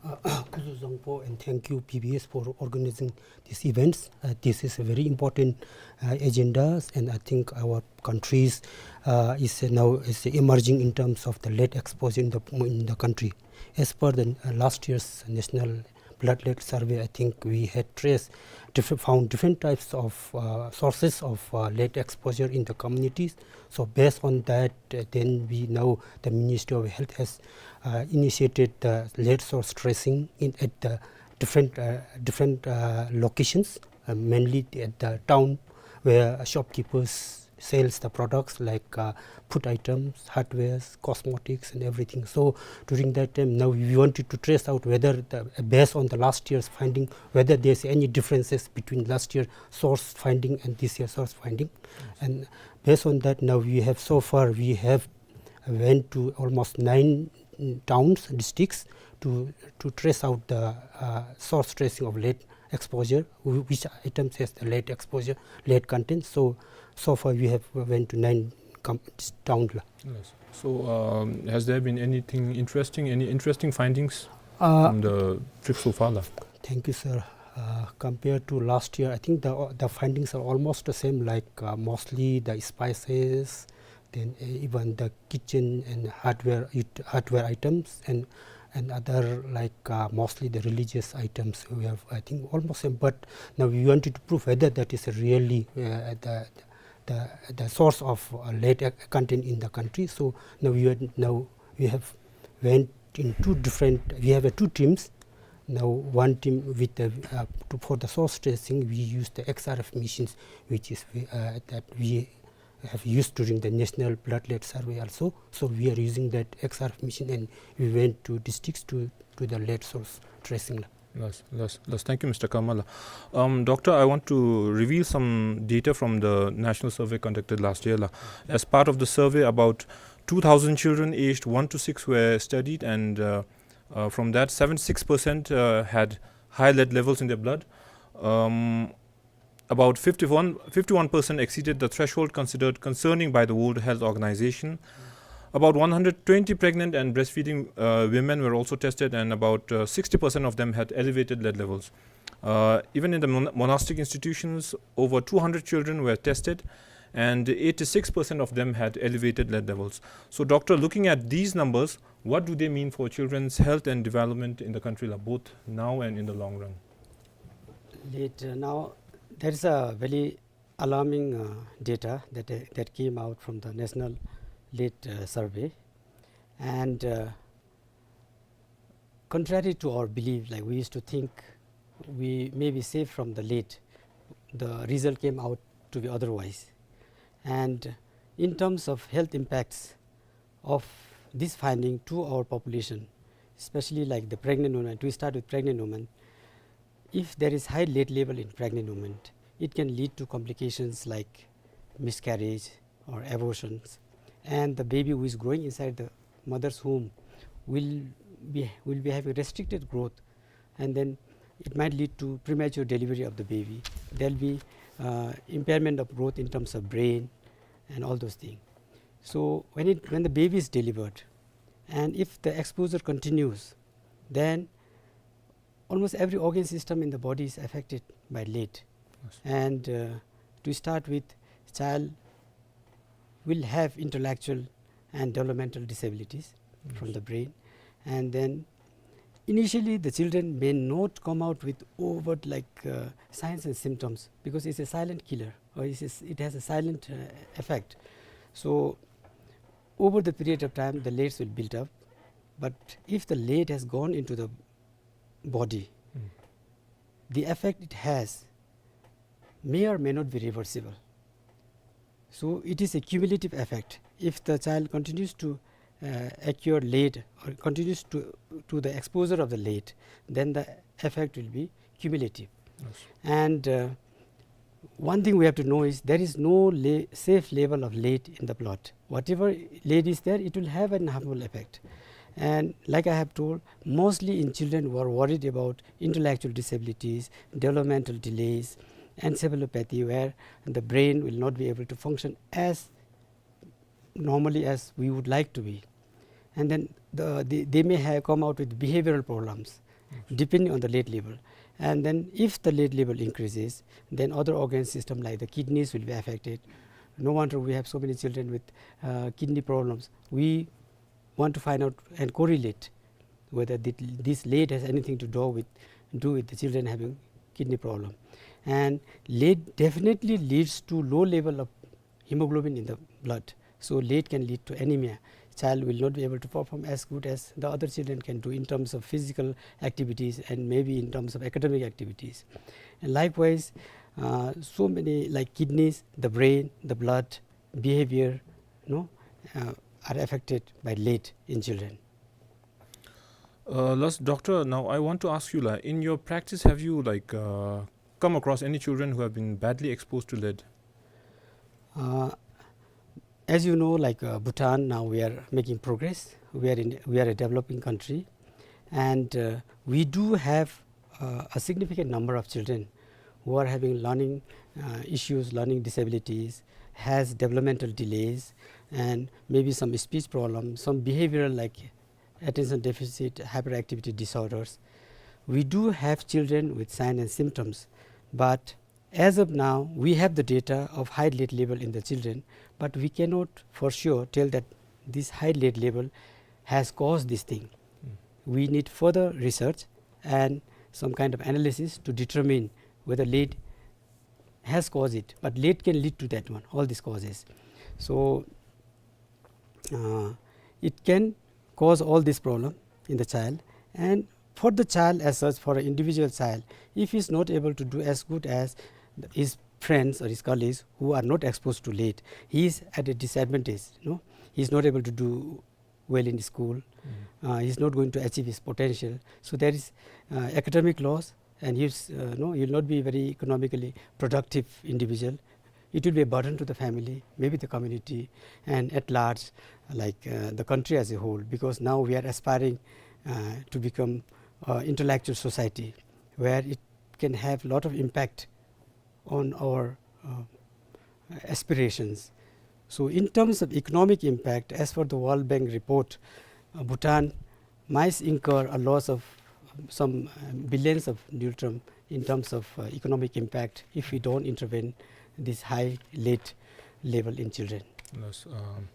Uh, Khuzu Zangpo, and thank you, P B S, for organizing these events. Uh, this is a very important, uh, agendas, and I think our countries, uh, is now is emerging in terms of the lead exposure in the, in the country. As per the, uh, last year's National Blood Lead Survey, I think we had traced different, found different types of, uh, sources of, uh, lead exposure in the communities. So based on that, uh, then we now, the Ministry of Health has, uh, initiated the lead source tracing in, at the different, uh, different, uh, locations, uh, mainly at the town where shopkeepers sells the products like, uh, food items, hardwares, cosmetics and everything. So during that time, now we wanted to trace out whether the, based on the last year's finding, whether there's any differences between last year source finding and this year source finding. Yes. And based on that, now we have, so far we have went to almost nine, mm, towns, districts to, to trace out the, uh, source tracing of lead exposure, wh-, which items has the lead exposure, lead content. So, so far we have went to nine com-, town la. Yes. So, um, has there been anything interesting, any interesting findings? Uh, from the trip so far, la? Thank you, sir. Uh, compared to last year, I think the, the findings are almost the same, like, uh, mostly the spices, then, uh, even the kitchen and hardware, it, hardware items and, and other, like, uh, mostly the religious items. We have, I think, almost same. But now we wanted to prove whether that is really, uh, the, the, the source of, uh, lead, uh, content in the country. So now we are, now we have went in two different, we have, uh, two teams. Now one team with the, uh, to, for the source tracing, we use the X R F machines, which is, uh, that we have used during the national blood lead survey also. So we are using that X R F machine, and we went to districts to, to the lead source tracing. Yes, yes, yes. Thank you, Mister Kamala. Um, Doctor, I want to reveal some data from the national survey conducted last year, la. As part of the survey, about two thousand children aged one to six were studied, and, uh, uh, from that, seventy-six percent, uh, had high lead levels in their blood. Um, about fifty-one, fifty-one percent exceeded the threshold considered concerning by the World Health Organization. About one hundred twenty pregnant and breastfeeding, uh, women were also tested, and about, uh, sixty percent of them had elevated lead levels. Uh, even in the mon-, monastic institutions, over two hundred children were tested, and eighty-six percent of them had elevated lead levels. So, Doctor, looking at these numbers, what do they mean for children's health and development in the country, la, both now and in the long run? Lead, uh, now, there is a very alarming, uh, data that, uh, that came out from the National Lead, uh, Survey. And, uh, contrary to our belief, like, we used to think we may be safe from the lead, the result came out to be otherwise. And in terms of health impacts of this finding to our population, especially, like, the pregnant woman, we start with pregnant woman, if there is high lead level in pregnant women, it can lead to complications like miscarriage or abortions. And the baby who is growing inside the mother's womb will be, will be having restricted growth, and then it might lead to premature delivery of the baby. There'll be, uh, impairment of growth in terms of brain and all those things. So when it, when the baby is delivered, and if the exposure continues, then almost every organ system in the body is affected by lead. Yes. And, uh, to start with, child will have intellectual and developmental disabilities from, yes, the brain. And then initially the children may not come out with overt, like, uh, signs and symptoms, because it's a silent killer, or it's a s-, it has a silent, uh, effect. So over the period of time, the leads will build up. But if the lead has gone into the body, mm, the effect it has may or may not be reversible. So it is a cumulative effect. If the child continues to, uh, acquire lead or continues to, to the exposure of the lead, then the effect will be cumulative. Yes. And, uh, one thing we have to know is there is no le-, safe level of lead in the blood. Whatever lead is there, it will have an harmful effect. And like I have told, mostly in children who are worried about intellectual disabilities, developmental delays, encephalopathy, where the brain will not be able to function as normally as we would like to be. And then the, the, they may have come out with behavioral problems, yes, depending on the lead level. And then if the lead level increases, then other organ system like the kidneys will be affected. No wonder we have so many children with, uh, kidney problems. We want to find out and correlate whether thi-, this lead has anything to do with, do with the children having kidney problem. And lead definitely leads to low level of hemoglobin in the blood. So lead can lead to anemia. Child will not be able to perform as good as the other children can do in terms of physical activities and maybe in terms of academic activities. And likewise, uh, so many, like, kidneys, the brain, the blood, behavior, you know, uh, are affected by lead in children. Uh, last, Doctor, now I want to ask you, like, in your practice, have you, like, uh, come across any children who have been badly exposed to lead? Uh, as you know, like, uh, Bhutan, now we are making progress. We are in, we are a developing country, and, uh, we do have, uh, a significant number of children who are having learning, uh, issues, learning disabilities, has developmental delays, and maybe some speech problems, some behavioral, like, attention deficit hyperactivity disorders. We do have children with signs and symptoms, but as of now, we have the data of high lead level in the children, but we cannot for sure tell that this high lead level has caused this thing. We need further research and some kind of analysis to determine whether lead has caused it, but lead can lead to that one, all these causes. So, uh, it can cause all this problem in the child. And for the child as such, for an individual child, if he's not able to do as good as his friends or his colleagues who are not exposed to lead, he is at a disadvantage, no? He's not able to do well in school. Uh, he's not going to achieve his potential. So there is, uh, academic loss, and he's, uh, no, he'll not be very economically productive individual. It will be a burden to the family, maybe the community, and at large, like, uh, the country as a whole, because now we are aspiring, uh, to become, uh, intellectual society where it can have lot of impact on our, uh, aspirations. So in terms of economic impact, as per the World Bank report, uh, Bhutan might incur a loss of some, uh, billions of ngultrum in terms of, uh, economic impact if we don't intervene this high lead level in children. Yes, um,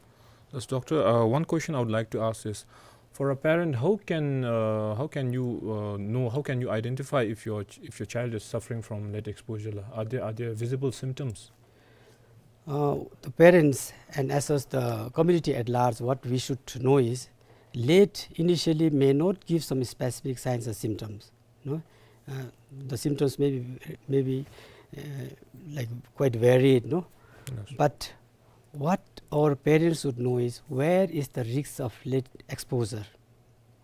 yes, Doctor, uh, one question I would like to ask is, for a parent, how can, uh, how can you, uh, know, how can you identify if your ch-, if your child is suffering from lead exposure? Are there, are there visible symptoms? Uh, the parents and as well as the community at large, what we should know is, lead initially may not give some specific signs or symptoms, no? Uh, the symptoms may be, may be, uh, like, quite varied, no? Yes. But what our parents should know is, where is the risk of lead exposure?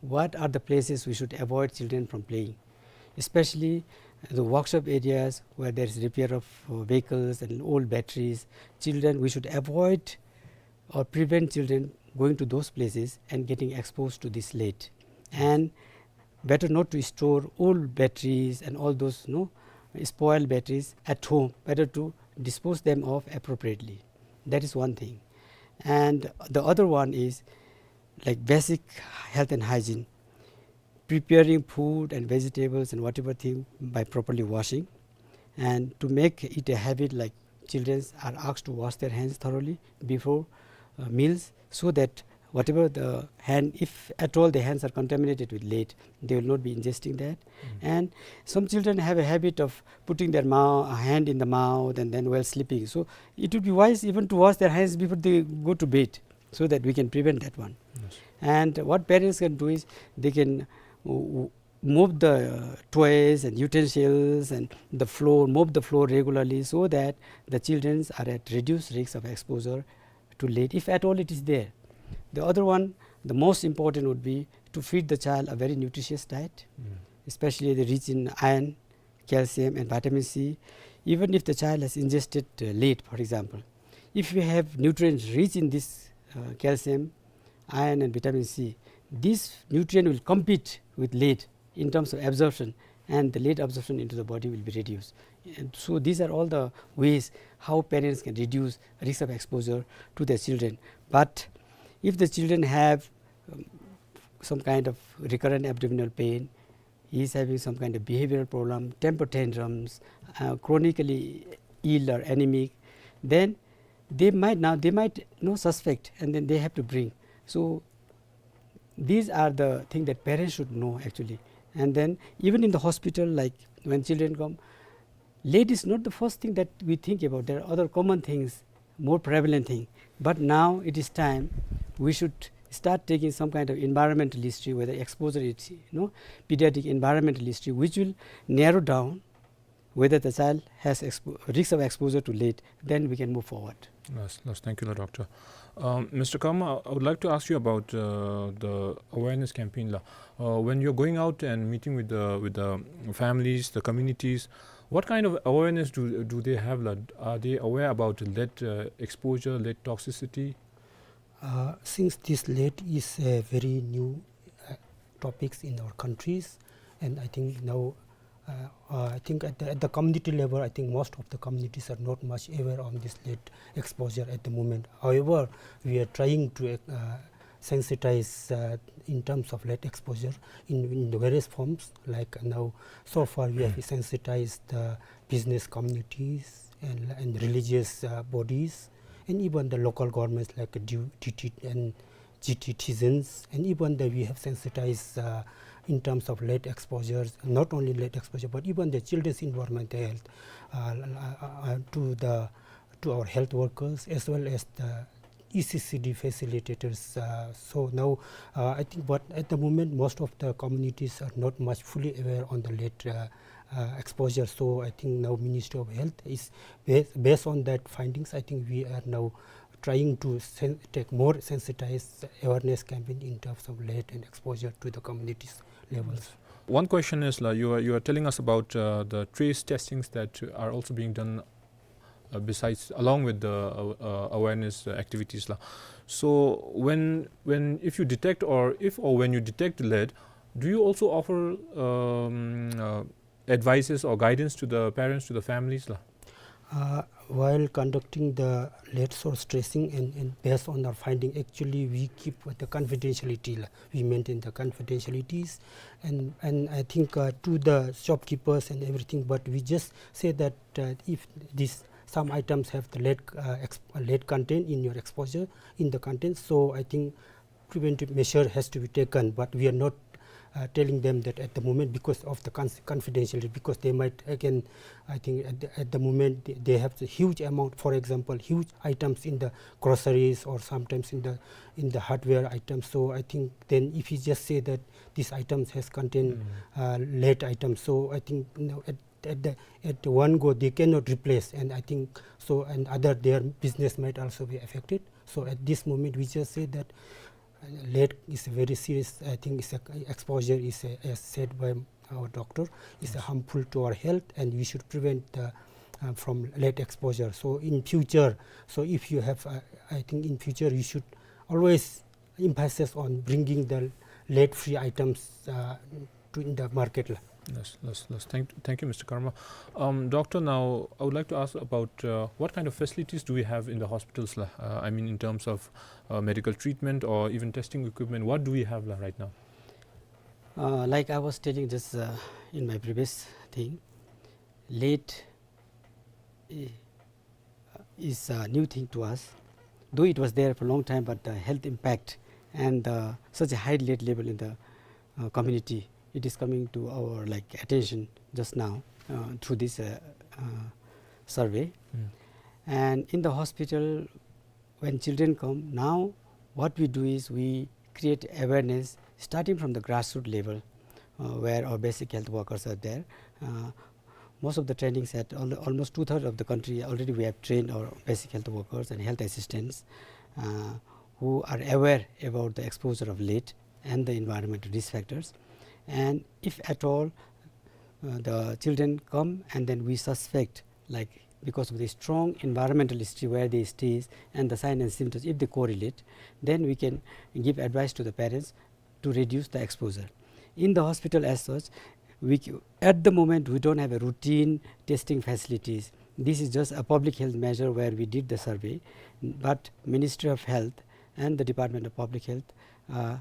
What are the places we should avoid children from playing? Especially the workshop areas where there is repair of, uh, vehicles and old batteries. Children, we should avoid or prevent children going to those places and getting exposed to this lead. And better not to store old batteries and all those, no, spoiled batteries at home. Better to dispose them of appropriately. That is one thing. And the other one is, like, basic health and hygiene, preparing food and vegetables and whatever thing by properly washing, and to make it a habit, like, children are asked to wash their hands thoroughly before, uh, meals, so that whatever the hand, if at all the hands are contaminated with lead, they will not be ingesting that. And some children have a habit of putting their mou-, hand in the mouth and then while sleeping. So it would be wise even to wash their hands before they go to bed, so that we can prevent that one. Yes. And what parents can do is they can, uh, mop the toys and utensils and the floor, mop the floor regularly, so that the children are at reduced risk of exposure to lead, if at all it is there. The other one, the most important, would be to feed the child a very nutritious diet, especially the rich in iron, calcium and vitamin C. Even if the child has ingested, uh, lead, for example, if we have nutrients rich in this, uh, calcium, iron and vitamin C, this nutrient will compete with lead in terms of absorption, and the lead absorption into the body will be reduced. And so these are all the ways how parents can reduce risk of exposure to their children. But if the children have, um, some kind of recurrent abdominal pain, he is having some kind of behavioral problem, temper tantrums, uh, chronically ill or anemic, then they might now, they might, you know, suspect, and then they have to bring. So these are the things that parents should know actually. And then even in the hospital, like, when children come, lead is not the first thing that we think about. There are other common things, more prevalent thing. But now it is time we should start taking some kind of environmental history, whether exposure is, you know, pediatric environmental history, which will narrow down whether the child has expo-, risk of exposure to lead, then we can move forward. Yes, yes, thank you, Doctor. Um, Mister Kama, I would like to ask you about, uh, the awareness campaign, la. Uh, when you're going out and meeting with the, with the families, the communities, what kind of awareness do, do they have, la? Are they aware about lead, uh, exposure, lead toxicity? Uh, since this lead is a very new, uh, topics in our countries, and I think now, uh, uh, I think at the, at the community level, I think most of the communities are not much aware on this lead exposure at the moment. However, we are trying to, uh, sensitize, uh, in terms of lead exposure in, in the various forms. Like now, so far we have sensitized the business communities and, and religious, uh, bodies, and even the local governments like D-, D T and G T citizens, and even the, we have sensitized, uh, in terms of lead exposures, not only lead exposure, but even the children's environmental health, uh, uh, uh, uh, to the, to our health workers as well as the E C C D facilitators. Uh, so now, uh, I think, but at the moment, most of the communities are not much fully aware on the lead, uh, uh, exposure. So I think now Ministry of Health is, ba-, based on that findings, I think we are now trying to sen-, take more sensitized awareness campaign in terms of lead and exposure to the communities levels. One question is, la, you are, you are telling us about, uh, the trace testings that are also being done, uh, besides, along with the, uh, uh, awareness, uh, activities, la. So when, when, if you detect or if or when you detect lead, do you also offer, um, uh, advices or guidance to the parents, to the families, la? Uh, while conducting the lead source tracing and, and based on our finding, actually we keep the confidentiality, la. We maintain the confidentialities, and, and I think, uh, to the shopkeepers and everything, but we just say that, uh, if this, some items have the lead, uh, exp-, lead content in your exposure, in the content, so I think preventive measure has to be taken, but we are not, uh, telling them that at the moment because of the cons-, confidentiality, because they might again, I think at the, at the moment they, they have the huge amount, for example, huge items in the groceries or sometimes in the, in the hardware items. So I think then if you just say that these items has contained, uh, lead items, so I think, you know, at, at the, at one go they cannot replace, and I think so, and other, their business might also be affected. So at this moment we just say that, uh, lead is a very serious, I think it's a, exposure is a, as said by our doctor, is a harmful to our health, and we should prevent the, uh, from lead exposure. So in future, so if you have, uh, I think in future you should always emphasis on bringing the lead-free items, uh, to, in the market, la. Yes, yes, yes. Thank, thank you, Mister Karma. Um, doctor, now I would like to ask about, uh, what kind of facilities do we have in the hospitals, la? Uh, I mean, in terms of, uh, medical treatment or even testing equipment, what do we have, la, right now? Uh, like I was telling just, uh, in my previous thing, lead, eh, is a new thing to us. Though it was there for a long time, but the health impact and, uh, such a high lead level in the, uh, community, it is coming to our, like, attention just now, uh, through this, uh, uh, survey. And in the hospital, when children come, now what we do is we create awareness starting from the grassroots level, uh, where our basic health workers are there. Uh, most of the trainings at al-, almost two-thirds of the country already we have trained our basic health workers and health assistants, uh, who are aware about the exposure of lead and the environmental risk factors. And if at all, uh, the children come and then we suspect, like, because of the strong environmental history where they stay and the sign and symptoms, if they correlate, then we can give advice to the parents to reduce the exposure. In the hospital as such, we c-, at the moment, we don't have a routine testing facilities. This is just a public health measure where we did the survey, but Ministry of Health and the Department of Public Health, uh,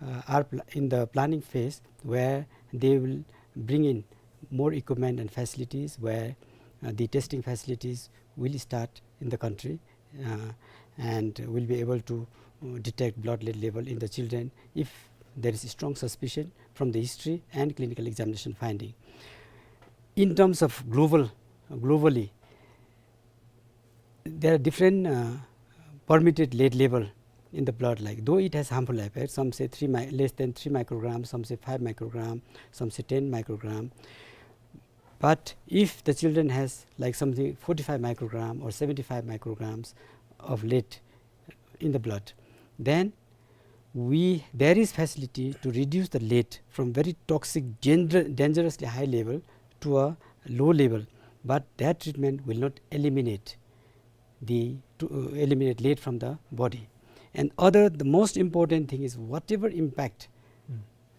uh, are pl-, in the planning phase where they will bring in more equipment and facilities where, uh, the testing facilities will start in the country, uh, and will be able to, uh, detect blood lead level in the children if there is a strong suspicion from the history and clinical examination finding. In terms of global, globally, there are different, uh, permitted lead level in the blood, like, though it has harmful effects, some say three mi-, less than three microgram, some say five microgram, some say ten microgram. But if the children has, like, something forty-five microgram or seventy-five micrograms of lead in the blood, then we, there is facility to reduce the lead from very toxic, danger-, dangerously high level to a low level, but that treatment will not eliminate the, to, uh, eliminate lead from the body. And other, the most important thing is whatever impact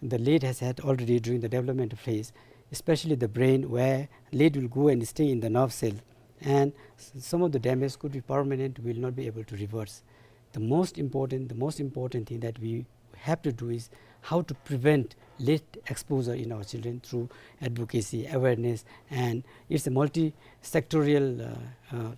the lead has had already during the development phase, especially the brain, where lead will go and stay in the nerve cell, and s-, some of the damage could be permanent, will not be able to reverse. the most important, the most important thing that we have to do is how to prevent lead exposure in our children through advocacy, awareness, and it's a multi-sectorial, uh, uh,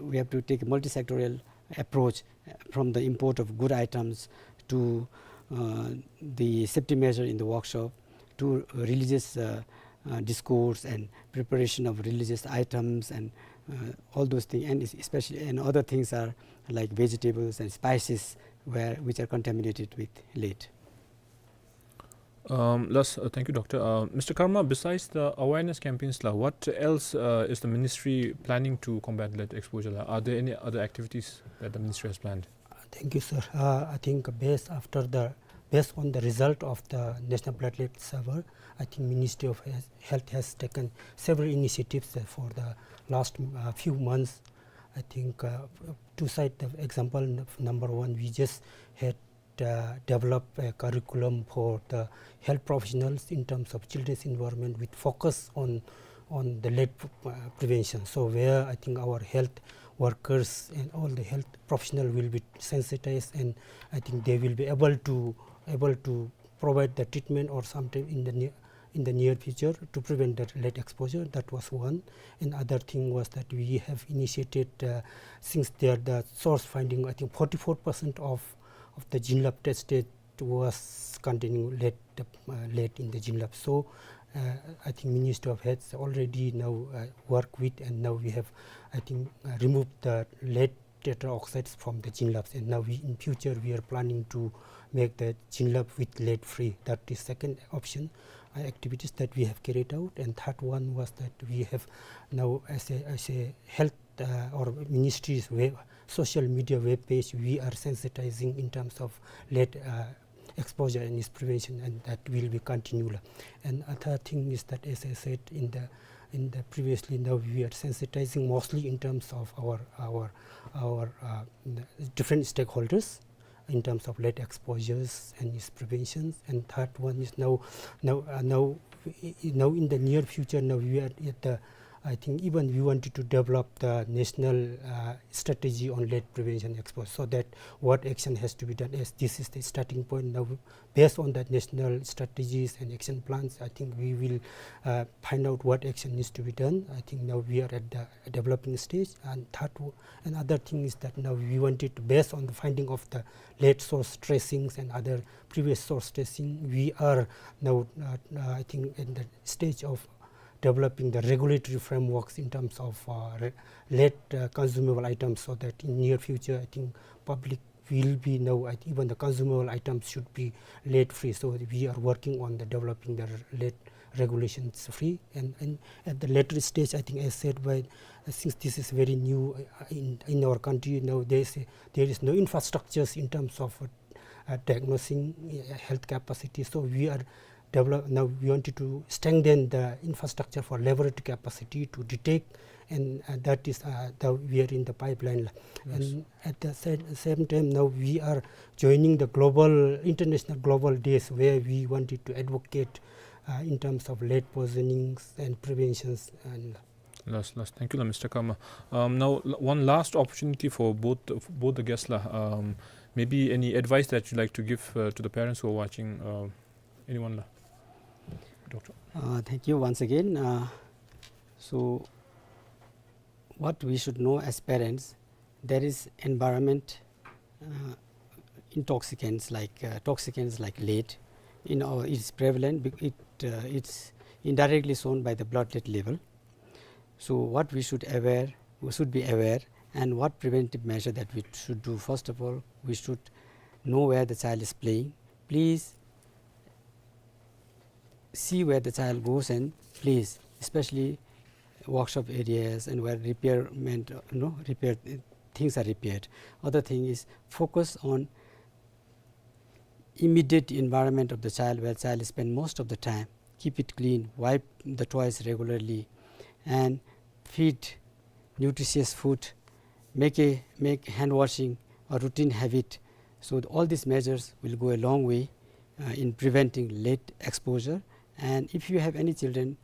we have to take a multi-sectorial approach, uh, from the import of good items to, uh, the safety measure in the workshop to religious, uh, uh, discourse and preparation of religious items and, uh, all those things, and es-, especially, and other things are like vegetables and spices where, which are contaminated with lead. Um, last, uh, thank you, Doctor. Uh, Mister Karma, besides the awareness campaigns la, what else, uh, is the ministry planning to combat lead exposure la? Are there any other activities that the ministry has planned? Uh, thank you, sir. Uh, I think based after the, based on the result of the National Blood Lead Survey, I think Ministry of Health, Health has taken several initiatives, uh, for the last, uh, few months. I think, uh, to cite the example, n-, number one, we just had, uh, developed a curriculum for the health professionals in terms of children's environment with focus on, on the lead, uh, prevention. So where I think our health workers and all the health professional will be sensitized, and I think they will be able to, able to provide the treatment or sometime in the near, in the near future to prevent the lead exposure. That was one. And other thing was that we have initiated, uh, since there the source finding, I think forty-four percent of, of the Jinlab tested was containing lead, uh, lead in the Jinlab. So, uh, I think Ministry of Health already now, uh, work with, and now we have, I think, uh, removed the lead tetra oxides from the Jinlabs, and now we, in future, we are planning to make the Jinlab with lead free. That is second option, uh, activities that we have carried out. And third one was that we have now, as a, as a health, uh, or ministry's web, social media web page, we are sensitizing in terms of lead, uh, exposure and its prevention, and that will be continual. And other thing is that, as I said in the, in the previously, now we are sensitizing mostly in terms of our, our, our, uh, different stakeholders in terms of lead exposures and its preventions. And third one is now, now, uh, now, i-, i-, now in the near future, now we are at the, I think even we wanted to develop the national, uh, strategy on lead prevention exposure, so that what action has to be done, as this is the starting point. Now, based on that national strategies and action plans, I think we will, uh, find out what action needs to be done. I think now we are at the developing stage. And third, w-, another thing is that now we wanted to, based on the finding of the lead source tracings and other previous source tracing, we are now, uh, uh, I think, in the stage of developing the regulatory frameworks in terms of, uh, re-, lead, uh, consumable items, so that in near future, I think public will be now, I think even the consumable items should be lead free. So we are working on the developing the lead regulations free. And, and at the later stage, I think, as said by, uh, since this is very new, uh, in, in our country, now there is a, there is no infrastructures in terms of, uh, uh, diagnosing, uh, health capacity. So we are develop, now we wanted to strengthen the infrastructure for laboratory capacity to detect, and, uh, that is, uh, the, we are in the pipeline. Yes. And at the sa-, same time, now we are joining the global, international global days where we wanted to advocate, uh, in terms of lead poisonings and preventions and Last, last. Thank you la, Mister Karma. Um, now, l-, one last opportunity for both, both the guests la. Um, maybe any advice that you'd like to give, uh, to the parents who are watching, uh, anyone la? Doctor. Uh, thank you once again. Uh, so, what we should know as parents, there is environment, uh, intoxicants like, uh, toxicants like lead. In our, it's prevalent, bec-, it, uh, it's indirectly shown by the blood lead level. So what we should aware, we should be aware, and what preventive measure that we should do. First of all, we should know where the child is playing. Please see where the child goes and plays, especially workshop areas and where repairment, uh, you know, repair, uh, things are repaired. Other thing is focus on immediate environment of the child where child spend most of the time. Keep it clean, wipe the toys regularly, and feed nutritious food. Make a, make hand washing a routine habit. So all these measures will go a long way, uh, in preventing lead exposure. And if you have any children,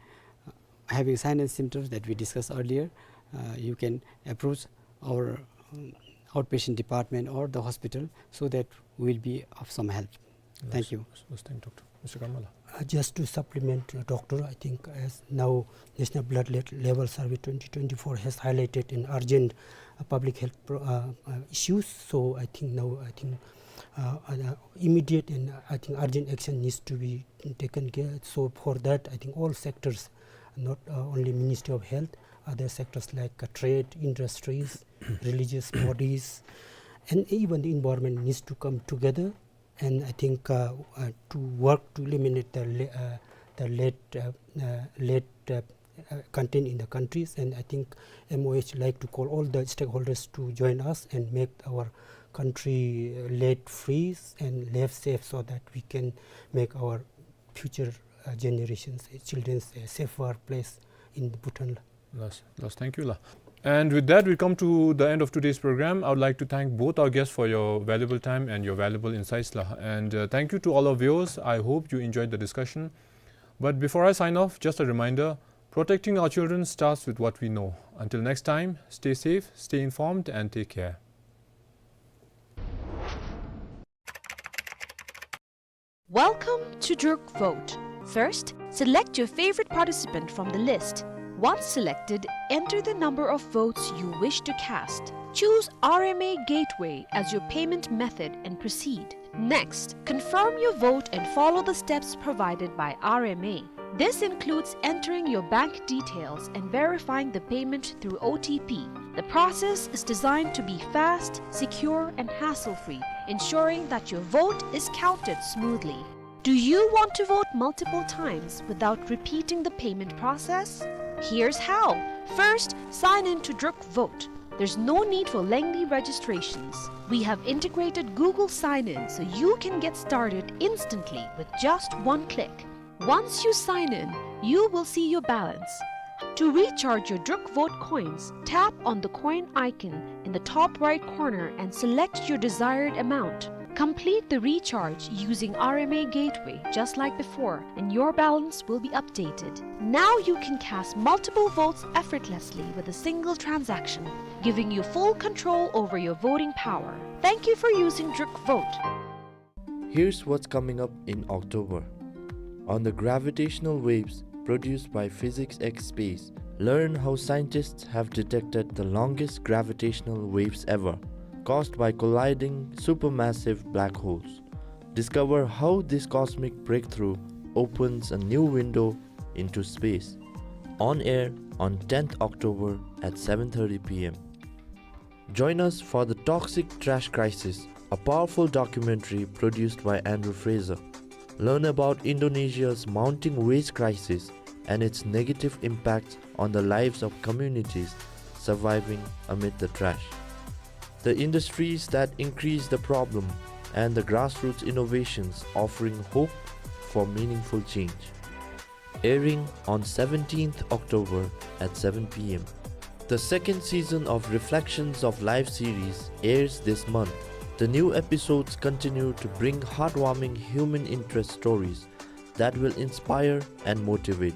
uh, having signs and symptoms that we discussed earlier, uh, you can approach our, um, outpatient department or the hospital, so that we'll be of some help. Thank you. Yes, yes, thank you, Doctor. Mister Karmala. Uh, just to supplement, uh, Doctor, I think as now National Blood Le-, Level Survey twenty twenty-four has highlighted an urgent, uh, public health pro-, uh, uh, issues, so I think now, I think, uh, uh, immediate and, uh, I think urgent action needs to be taken care. So for that, I think all sectors, not, uh, only Ministry of Health, other sectors like, uh, trade, industries, religious bodies, and even the environment needs to come together. And I think, uh, uh, to work to eliminate the le-, uh, the lead, uh, uh, lead, uh, uh, content in the countries. And I think M O H like to call all the stakeholders to join us and make our country, uh, lead free and lead safe, so that we can make our future, uh, generations, uh, children's, uh, safer place in Bhutan. Last, last, thank you, la. And with that, we come to the end of today's program. I would like to thank both our guests for your valuable time and your valuable insights, la. And, uh, thank you to all our viewers. I hope you enjoyed the discussion. But before I sign off, just a reminder, protecting our children starts with what we know. Until next time, stay safe, stay informed, and take care. Welcome to Druk Vote. First, select your favorite participant from the list. Once selected, enter the number of votes you wish to cast. Choose R M A Gateway as your payment method and proceed. Next, confirm your vote and follow the steps provided by R M A. This includes entering your bank details and verifying the payment through O T P. The process is designed to be fast, secure, and hassle-free, ensuring that your vote is counted smoothly. Do you want to vote multiple times without repeating the payment process? Here's how. First, sign in to Druk Vote. There's no need for lengthy registrations. We have integrated Google Sign-In, so you can get started instantly with just one click. Once you sign in, you will see your balance. To recharge your Druk Vote coins, tap on the coin icon in the top right corner and select your desired amount. Complete the recharge using R M A Gateway just like before, and your balance will be updated. Now you can cast multiple votes effortlessly with a single transaction, giving you full control over your voting power. Thank you for using Druk Vote. Here's what's coming up in October. On the gravitational waves produced by Physics X Space, learn how scientists have detected the longest gravitational waves ever, caused by colliding supermassive black holes. Discover how this cosmic breakthrough opens a new window into space. On air on tenth October at seven thirty P M. Join us for The Toxic Trash Crisis, a powerful documentary produced by Andrew Fraser. Learn about Indonesia's mounting waste crisis and its negative impact on the lives of communities surviving amid the trash. The industries that increase the problem and the grassroots innovations offering hope for meaningful change. Airing on seventeenth October at seven P M. The second season of Reflections of Life series airs this month. The new episodes continue to bring heartwarming human interest stories that will inspire and motivate.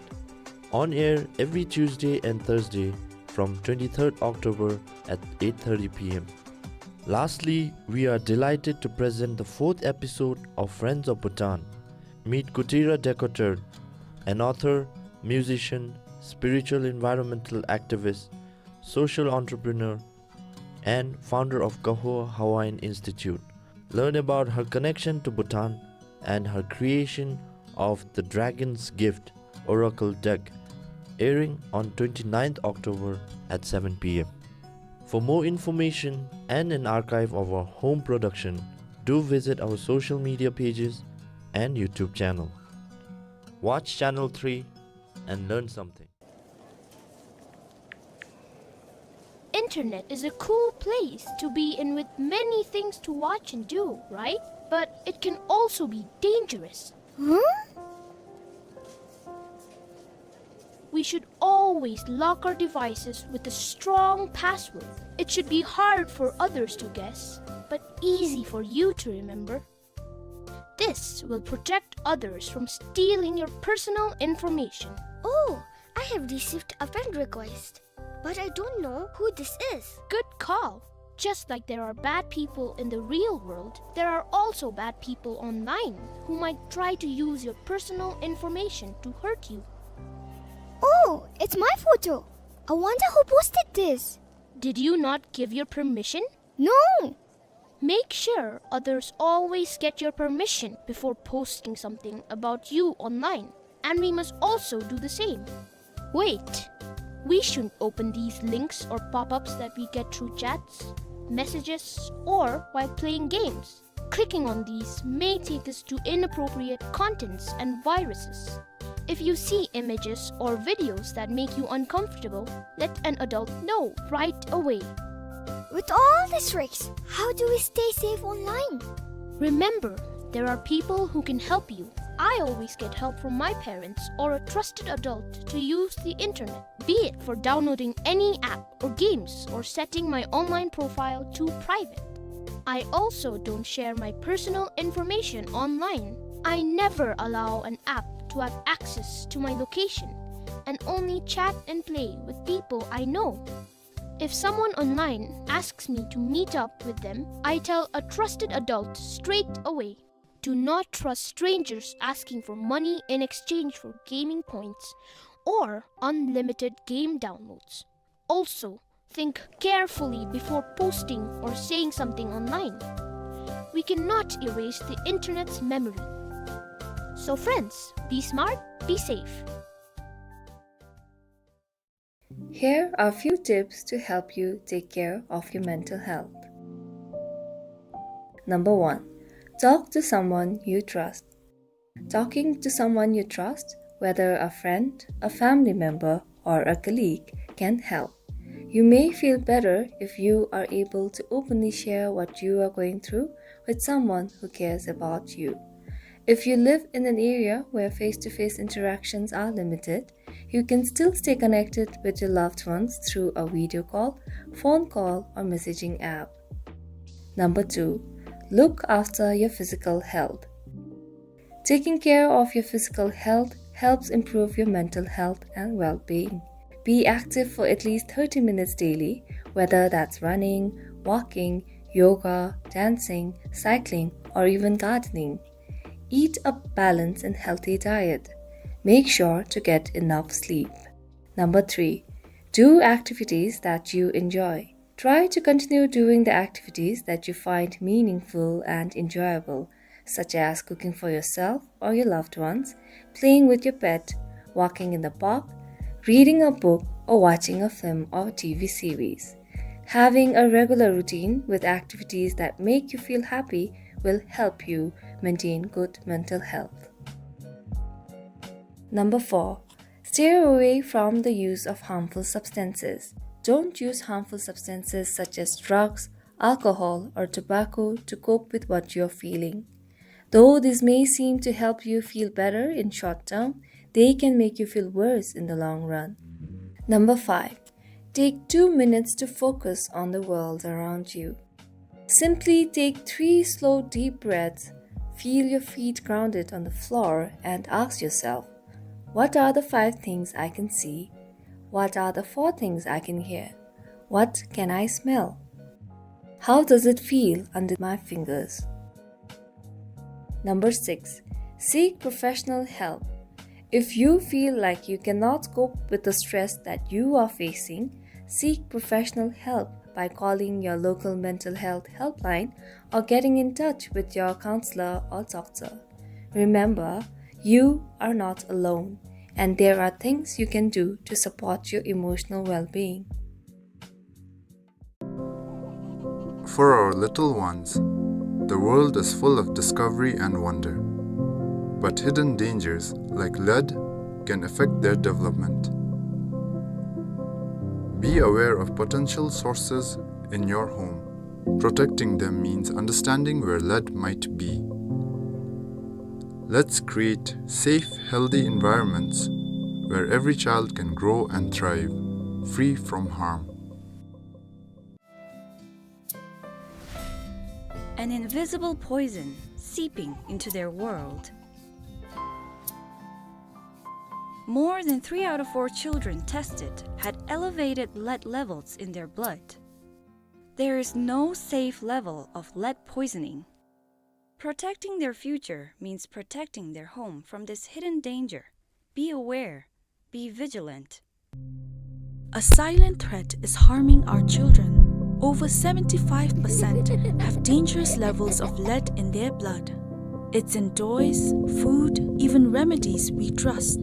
On air every Tuesday and Thursday from twenty-third October at eight thirty P M. Lastly, we are delighted to present the fourth episode of Friends of Bhutan. Meet Kutira Dekotur, an author, musician, spiritual environmental activist, social entrepreneur, and founder of Kaho Hawaiian Institute. Learn about her connection to Bhutan and her creation of the Dragon's Gift Oracle deck, airing on twenty-ninth October at seven P M. For more information and an archive of our home production, do visit our social media pages and YouTube channel. Watch Channel three and learn something. Internet is a cool place to be in with many things to watch and do, right? But it can also be dangerous. Huh? We should always lock our devices with a strong password. It should be hard for others to guess, but easy for you to remember. This will protect others from stealing your personal information. Oh, I have received a friend request, but I don't know who this is. Good call. Just like there are bad people in the real world, there are also bad people online who might try to use your personal information to hurt you. Oh, it's my photo. I wonder who posted this. Did you not give your permission? No! Make sure others always get your permission before posting something about you online, and we must also do the same. Wait! We shouldn't open these links or pop-ups that we get through chats, messages, or while playing games. Clicking on these may take us to inappropriate contents and viruses. If you see images or videos that make you uncomfortable, let an adult know right away. With all these risks, how do we stay safe online? Remember, there are people who can help you. I always get help from my parents or a trusted adult to use the internet, be it for downloading any app or games or setting my online profile to private. I also don't share my personal information online. I never allow an app to have access to my location and only chat and play with people I know. If someone online asks me to meet up with them, I tell a trusted adult straight away. Do not trust strangers asking for money in exchange for gaming points or unlimited game downloads. Also, think carefully before posting or saying something online. We cannot erase the internet's memory. So friends, be smart, be safe. Here are few tips to help you take care of your mental health. Number one, talk to someone you trust. Talking to someone you trust, whether a friend, a family member, or a colleague, can help. You may feel better if you are able to openly share what you are going through with someone who cares about you. If you live in an area where face-to-face interactions are limited, you can still stay connected with your loved ones through a video call, phone call, or messaging app. Number two, look after your physical health. Taking care of your physical health helps improve your mental health and well-being. Be active for at least thirty minutes daily, whether that's running, walking, yoga, dancing, cycling, or even gardening. Eat a balanced and healthy diet. Make sure to get enough sleep. Number three, do activities that you enjoy. Try to continue doing the activities that you find meaningful and enjoyable, such as cooking for yourself or your loved ones, playing with your pet, walking in the park, reading a book, or watching a film or T V series. Having a regular routine with activities that make you feel happy will help you maintain good mental health. Number four, stay away from the use of harmful substances. Don't use harmful substances such as drugs, alcohol, or tobacco to cope with what you're feeling. Though these may seem to help you feel better in short term, they can make you feel worse in the long run. Number five, take two minutes to focus on the world around you. Simply take three slow, deep breaths, feel your feet grounded on the floor, and ask yourself, "What are the five things I can see? What are the four things I can hear? What can I smell? How does it feel under my fingers?" Number six, seek professional help. If you feel like you cannot cope with the stress that you are facing, seek professional help by calling your local mental health helpline or getting in touch with your counselor or doctor. Remember, you are not alone, and there are things you can do to support your emotional well-being. For our little ones, the world is full of discovery and wonder. But hidden dangers like lead can affect their development. Be aware of potential sources in your home. Protecting them means understanding where lead might be. Let's create safe, healthy environments where every child can grow and thrive, free from harm. An invisible poison seeping into their world. More than three out of four children tested had elevated lead levels in their blood. There is no safe level of lead poisoning. Protecting their future means protecting their home from this hidden danger. Be aware, be vigilant. A silent threat is harming our children. Over seventy-five percent have dangerous levels of lead in their blood. It's in toys, food, even remedies we trust.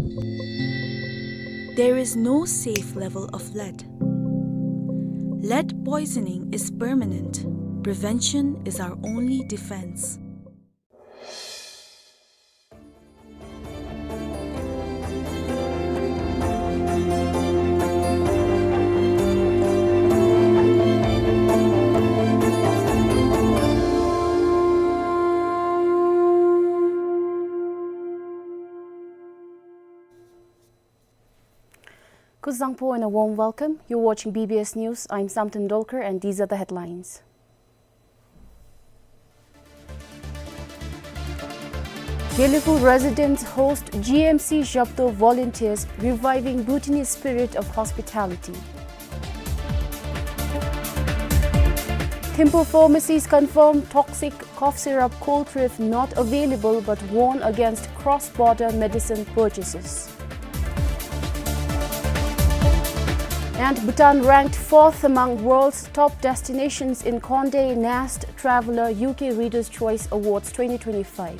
There is no safe level of lead. Lead poisoning is permanent. Prevention is our only defense. Kuzuzangpo and a warm welcome. You're watching B B S News. I'm Samten Dolkar and these are the headlines. Gelephu residents host G M C Zhepto volunteers reviving Bhutanese spirit of hospitality. Thimphu pharmacies confirm toxic cough syrup Coltref not available but warn against cross-border medicine purchases. And Bhutan ranked fourth among world's top destinations in Condé Nast Traveller U K Reader's Choice Awards twenty twenty-five.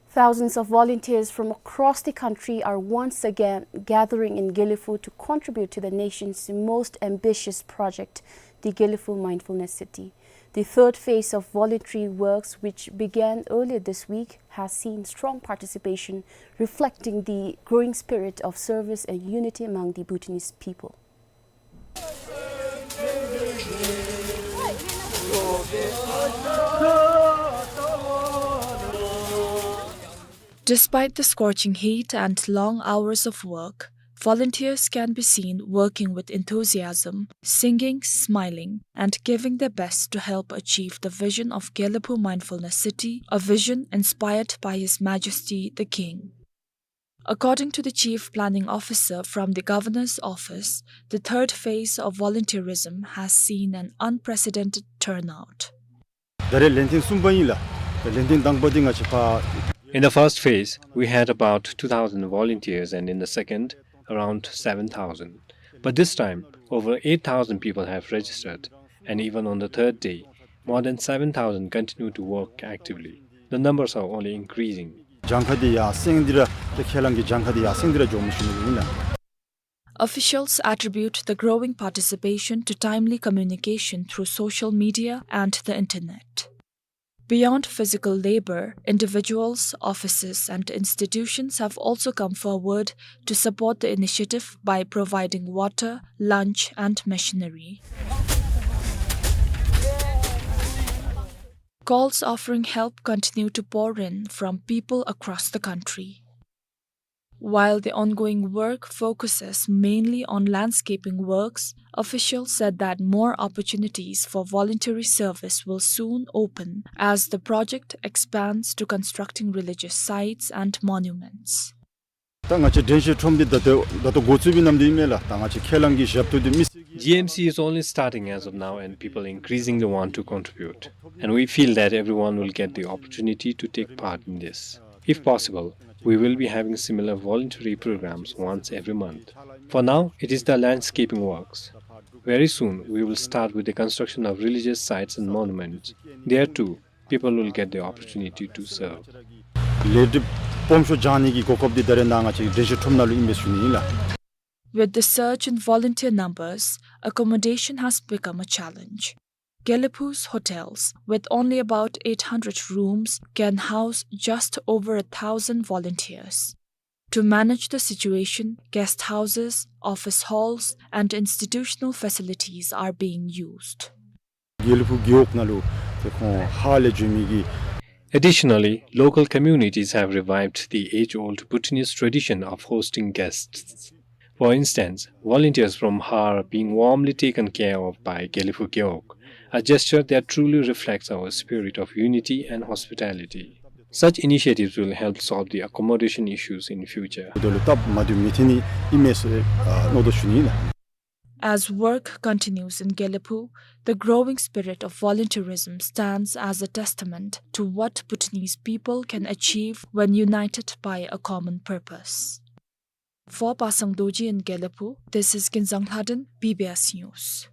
Thousands of volunteers from across the country are once again gathering in Gelephu to contribute to the nation's most ambitious project, the Gelephu Mindfulness City. The third phase of voluntary works, which began earlier this week, has seen strong participation, reflecting the growing spirit of service and unity among the Bhutanese people. Despite the scorching heat and long hours of work, volunteers can be seen working with enthusiasm, singing, smiling, and giving their best to help achieve the vision of Gelephu Mindfulness City, a vision inspired by His Majesty the King. According to the Chief Planning Officer from the Governor's Office, the third phase of volunteerism has seen an unprecedented turnout. ད་རེས་ལན་ཐེངས་གསུམ་པ་ཨིན་ལགས། ད་ལན་ཐེངས་དང་པ་འདི་ང་བཅས་ཕར In the first phase, we had about two thousand volunteers, and in the second, around seven thousand. But this time, over eight thousand people have registered, and even on the third day, more than seven thousand continue to work actively. The numbers are only increasing. གྱངས་ཁ་འདི་ཡར་སེང་སྟེ་ར་ཏེ་ཁས་བླངས་ཀྱི་གྱངས་ཁ་འདི་ཡར་སེང་སྟེ་ར་འགྱོཝ་མས་ཞུ་ནི་ཨིན་ལགས། Officials attribute the growing participation to timely communication through social media and the internet. Beyond physical labor, individuals, offices, and institutions have also come forward to support the initiative by providing water, lunch, and machinery. Calls offering help continue to pour in from people across the country. While the ongoing work focuses mainly on landscaping works, officials said that more opportunities for voluntary service will soon open as the project expands to constructing religious sites and monuments. ད་ང་བཅས་དྲན་ཤེས་ཁྲོམ་འདི་ད་ལྟོ་ད་ལྟོ་འགོ་བཙུགསཔ་ཨིན་ནམ་འདི་ཨིན་མས་ལགས། ད་ང་བཅས་ཁས་བླངས་ཀྱི་ཞབས་ཏོག་འདི་མི་G M C is only starting as of now, and people increasingly want to contribute. And we feel that everyone will get the opportunity to take part in this. If possible, we will be having similar voluntary programs once every month. For now, it is the landscaping works. Very soon, we will start with the construction of religious sites and monuments. There too, people will get the opportunity to serve. ལས་སྒྲུབ་སྤོམ་ཤོག་བྱང་ནི་གི་གོ་སྐབས་འདི་ད་རེས་ནཱ་ང་བཅས་དྲན་ཤེས་ཁྲོམ་ནང་ལུ་ཨིན་པས་ཞུ་ནི་ཨིན་ལགས། With the surge in volunteer numbers, accommodation has become a challenge. Gelephu's hotels, with only about eight hundred rooms, can house just over a thousand volunteers. To manage the situation, guest houses, office halls, and institutional facilities are being used. དགེ་ལེགས་ཕུག་རྒེད་འོག་ནང་ལུ་ཏེ་ཁོང་ཧཱར་ལས་བྱོན་མི་གི Additionally, local communities have revived the age-old Bhutanese tradition of hosting guests. For instance, volunteers from Har being warmly taken care of by དགེ་ལེགས་ཕུག་རྒེད་འོག, a gesture that truly reflects our spirit of unity and hospitality. Such initiatives will help solve the accommodation issues in future. དོ་ལུ་སྟབས་མ་བདེཝ་མི་འཐོན་ནི་ཨིན་མས་ཟེར་ཨ་མནོ་དོ་ཞུ་ནི་ལགས། As work continues in Gelephu, the growing spirit of volunteerism stands as a testament to what Bhutanese people can achieve when united by a common purpose. For Pasang Dorji in Gelephu, this is Kinzang Lhaden, B B S News.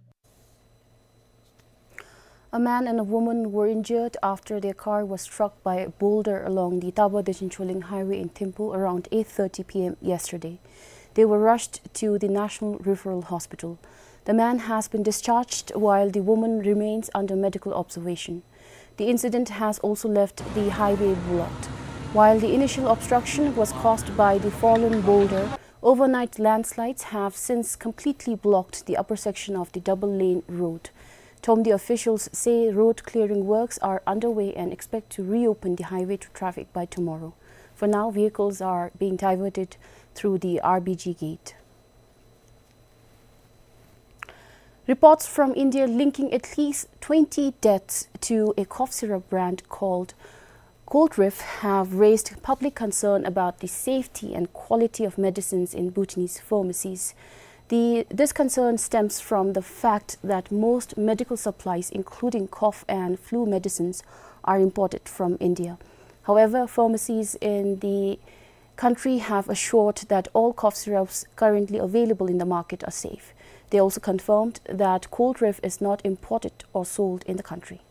A man and a woman were injured after their car was struck by a boulder along the Taba Dechen Choling Highway in Thimphu around eight thirty P M yesterday. They were rushed to the National Referral Hospital. The man has been discharged while the woman remains under medical observation. The incident has also left the highway blocked. While the initial obstruction was caused by the fallen boulder, overnight landslides have since completely blocked the upper section of the double-lane road. Tomdih officials say road clearing works are underway and expect to reopen the highway to traffic by tomorrow. For now, vehicles are being diverted through the R B G gate. Reports from India linking at least twenty deaths to a cough syrup brand called Cold Reef have raised public concern about the safety and quality of medicines in Bhutanese pharmacies. The, this concern stems from the fact that most medical supplies, including cough and flu medicines, are imported from India. However, pharmacies in the country have assured that all cough syrups currently available in the market are safe. They also confirmed that Cold Reef is not imported or sold in the country.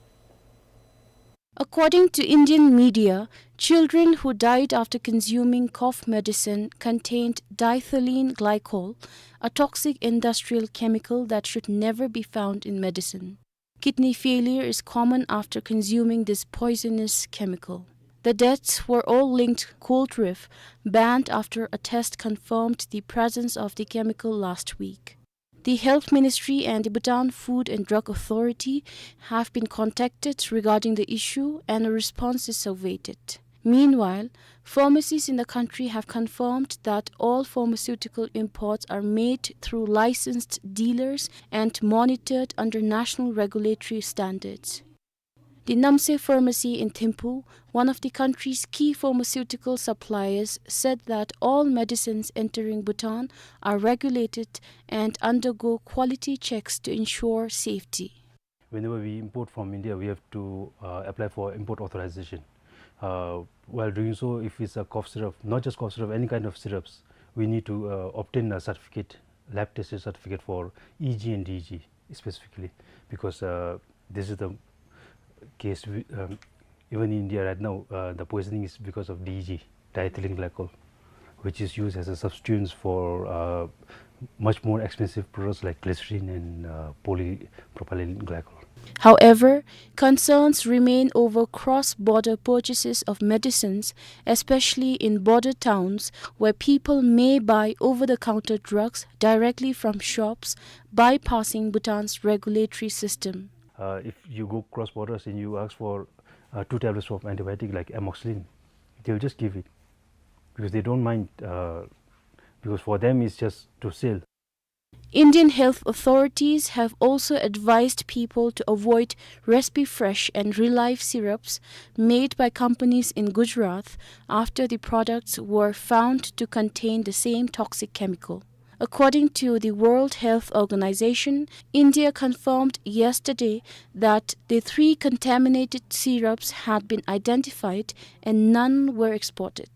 According to Indian media, children who died after consuming cough medicine contained diethylene glycol, a toxic industrial chemical that should never be found in medicine. Kidney failure is common after consuming this poisonous chemical. The deaths were all linked Cold Reef, banned after a test confirmed the presence of the chemical last week. The Health Ministry and the Bhutan Food and Drug Authority have been contacted regarding the issue and a response is awaited. Meanwhile, pharmacies in the country have confirmed that all pharmaceutical imports are made through licensed dealers and monitored under national regulatory standards. The Namse Pharmacy in Thimphu, one of the country's key pharmaceutical suppliers, said that all medicines entering Bhutan are regulated and undergo quality checks to ensure safety. Whenever we import from India, we have to, uh, apply for import authorization. Uh, while doing so, if it's a cough syrup, not just cough syrup, any kind of syrups, we need to, uh, obtain a certificate, lab tested certificate for E G and D G specifically, because, uh, this is the case we, um, even in India right now, uh, the poisoning is because of D G, diethylene glycol, which is used as a substituent for, uh, much more expensive products like glycerin and, uh, polypropylene glycol. However, concerns remain over cross-border purchases of medicines, especially in border towns where people may buy over-the-counter drugs directly from shops, bypassing Bhutan's regulatory system. Uh, if you go cross borders and you ask for, uh, two tablets of antibiotic like amoxicillin, they'll just give it because they don't mind, uh, because for them it's just to sell. Indian health authorities have also advised people to avoid Respifresh and Relife syrups made by companies in Gujarat after the products were found to contain the same toxic chemical. According to the World Health Organization, India confirmed yesterday that the three contaminated syrups had been identified and none were exported.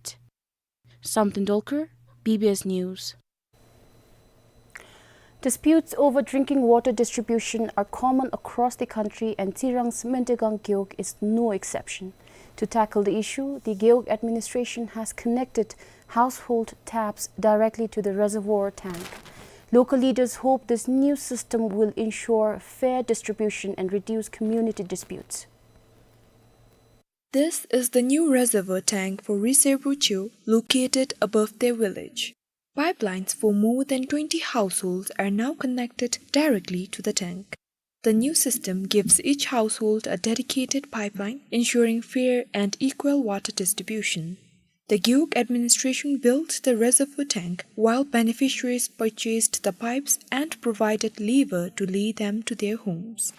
Samten Dolkar, B B S News. Disputes over drinking water distribution are common across the country, and Tsirang's Mentegang Gewog is no exception. To tackle the issue, the Gewog administration has connected household taps directly to the reservoir tank. Local leaders hope this new system will ensure fair distribution and reduce community disputes. This is the new reservoir tank for Riserbu Chew, located above their village. Pipelines for more than twenty households are now connected directly to the tank. The new system gives each household a dedicated pipeline, ensuring fair and equal water distribution. The Gewog administration built the reservoir tank while beneficiaries purchased the pipes and provided labour to lay them to their homes.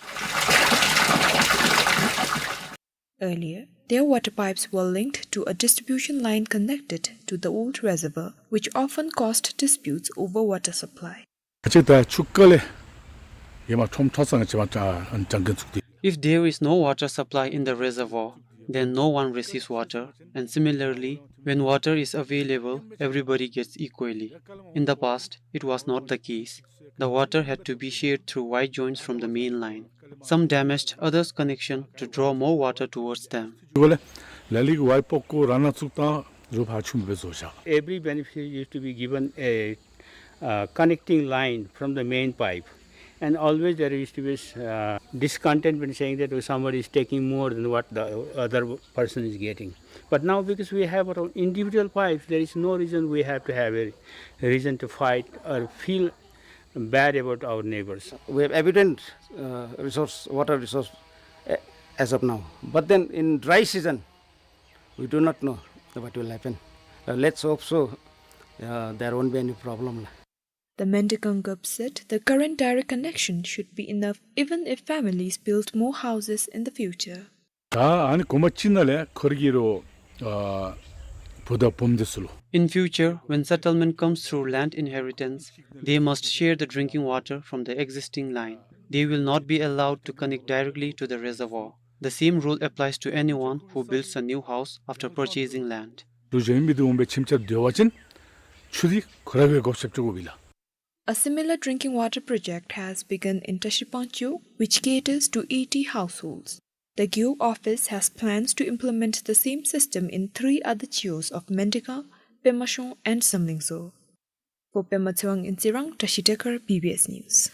Earlier, Their water pipes were linked to a distribution line connected to the old reservoir, which often caused disputes over water supply. ཨ་ཅིག་ད་ཆུ་ཁ་ལས་ཡར་མར་ཁྲོམ་ཁྲོ་ཚང་ཅིག་མར་ཨ་ནི་གྲང་གིན་ཚུགས་ཏེ། If there is no water supply in the reservoir, then no one receives water, and similarly, when water is available, everybody gets equally. In the past, it was not the case. The water had to be shared through wide joints from the main line. Some damaged others' connection to draw more water towards them. ལ་ལུ་གིས་ཝའེར་སྤོ་བཀོ་རང་ནང་བཙུགས་བཏང་རུང་ཕར་ཆུ་མེདཔ་བཟོ་བཞག། Every beneficiary used to be given a uh, connecting line from the main pipe. And always there used to be uh, discontentment, saying that, "Oh, somebody is taking more than what the other person is getting." But now, because we have our own individual pipes, there is no reason we have to have a reason to fight or feel bad about our neighbors. We have abundant uh, resource, water resource, uh, as of now. But then in dry season, we do not know what will happen. Uh, let's hope so. Uh, there won't be any problem. The Mendigang Gup said the current direct connection should be enough even if families build more houses in the future. ད་ཨ་ནི་གོང་མ་ཅིག་ནང་ལས་ཁོ་ར་གི་རོགས་ཨ་བུ་དང་བུམོ་འདི་ཚུ་ལུ། In future, when settlement comes through land inheritance, they must share the drinking water from the existing line. They will not be allowed to connect directly to the reservoir. The same rule applies to anyone who builds a new house after purchasing land. ལུ་གཞན་མི་འདི་འོང་སྦེ་ཁྱིམ་ཆ་སྡོད་པ་ཅིན་ཆུ་འདི་ཁོ་ར་གིས་བགོ་བཤའ་རྐྱབ་དགོ་པས་ལགས། A similar drinking water project has begun in Tashi Pangcheo, which caters to eighty households. The Gyo office has plans to implement the same system in three other geos of Mendigang, Pema Shong, and Samlingso. For Pema Tsewang in Tsirang, Tashi Dekar, B B S News.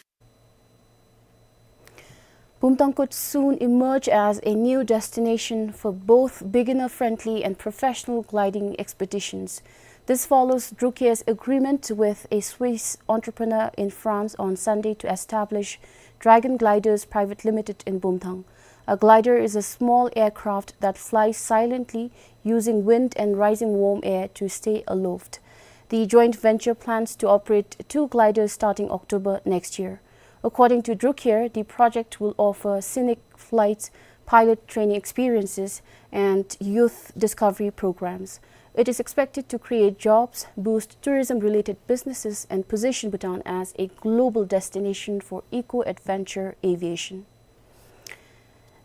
Bumthang could soon emerge as a new destination for both beginner-friendly and professional gliding expeditions. This follows Druk Air's agreement with a Swiss entrepreneur in France on Sunday to establish Dragon Gliders Private Limited in Bumthang. A glider is a small aircraft that flies silently using wind and rising warm air to stay aloft. The joint venture plans to operate two gliders starting October next year. According to Druk Air, the project will offer scenic flights, pilot training experiences, and youth discovery programs. It is expected to create jobs, boost tourism-related businesses, and position Bhutan as a global destination for eco-adventure aviation.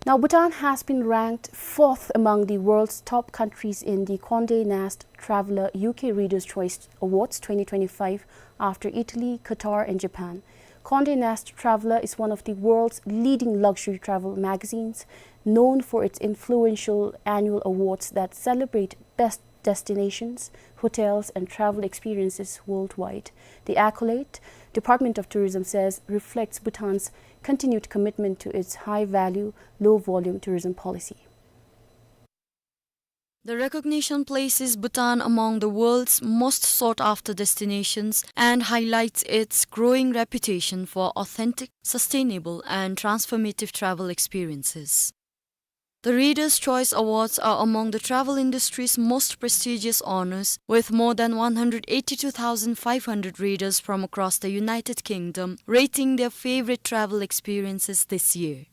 Now, Bhutan has been ranked fourth among the world's top countries in the Condé Nast Traveler U K Readers' Choice Awards twenty twenty-five after Italy, Qatar, and Japan. Condé Nast Traveler is one of the world's leading luxury travel magazines, known for its influential annual awards that celebrate best destinations, hotels, and travel experiences worldwide. The accolade, Department of Tourism says, reflects Bhutan's continued commitment to its high-value, low-volume tourism policy. The recognition places Bhutan among the world's most sought-after destinations and highlights its growing reputation for authentic, sustainable, and transformative travel experiences. The Reader's Choice Awards are among the travel industry's most prestigious honors, with more than one hundred eighty-two thousand five hundred readers from across the United Kingdom rating their favorite travel experiences this year.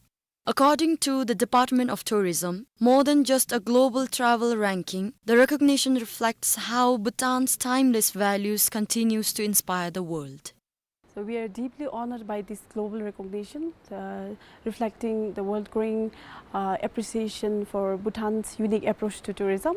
According to the Department of Tourism, more than just a global travel ranking, the recognition reflects how Bhutan's timeless values continues to inspire the world. So we are deeply honored by this global recognition, uh, reflecting the world growing, uh, appreciation for Bhutan's unique approach to tourism,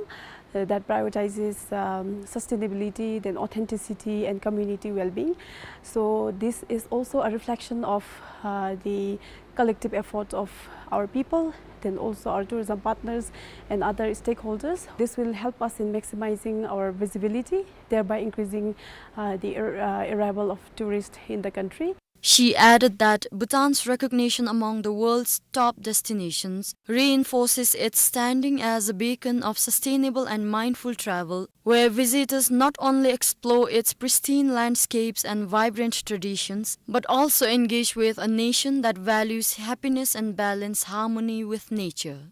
uh, that prioritizes, um, sustainability, then authenticity and community well-being. So this is also a reflection of, uh, the collective efforts of our people, then also our tourism partners and other stakeholders. This will help us in maximizing our visibility, thereby increasing, uh, the ar-, uh, arrival of tourists in the country. She added that Bhutan's recognition among the world's top destinations reinforces its standing as a beacon of sustainable and mindful travel, where visitors not only explore its pristine landscapes and vibrant traditions, but also engage with a nation that values happiness and balance harmony with nature.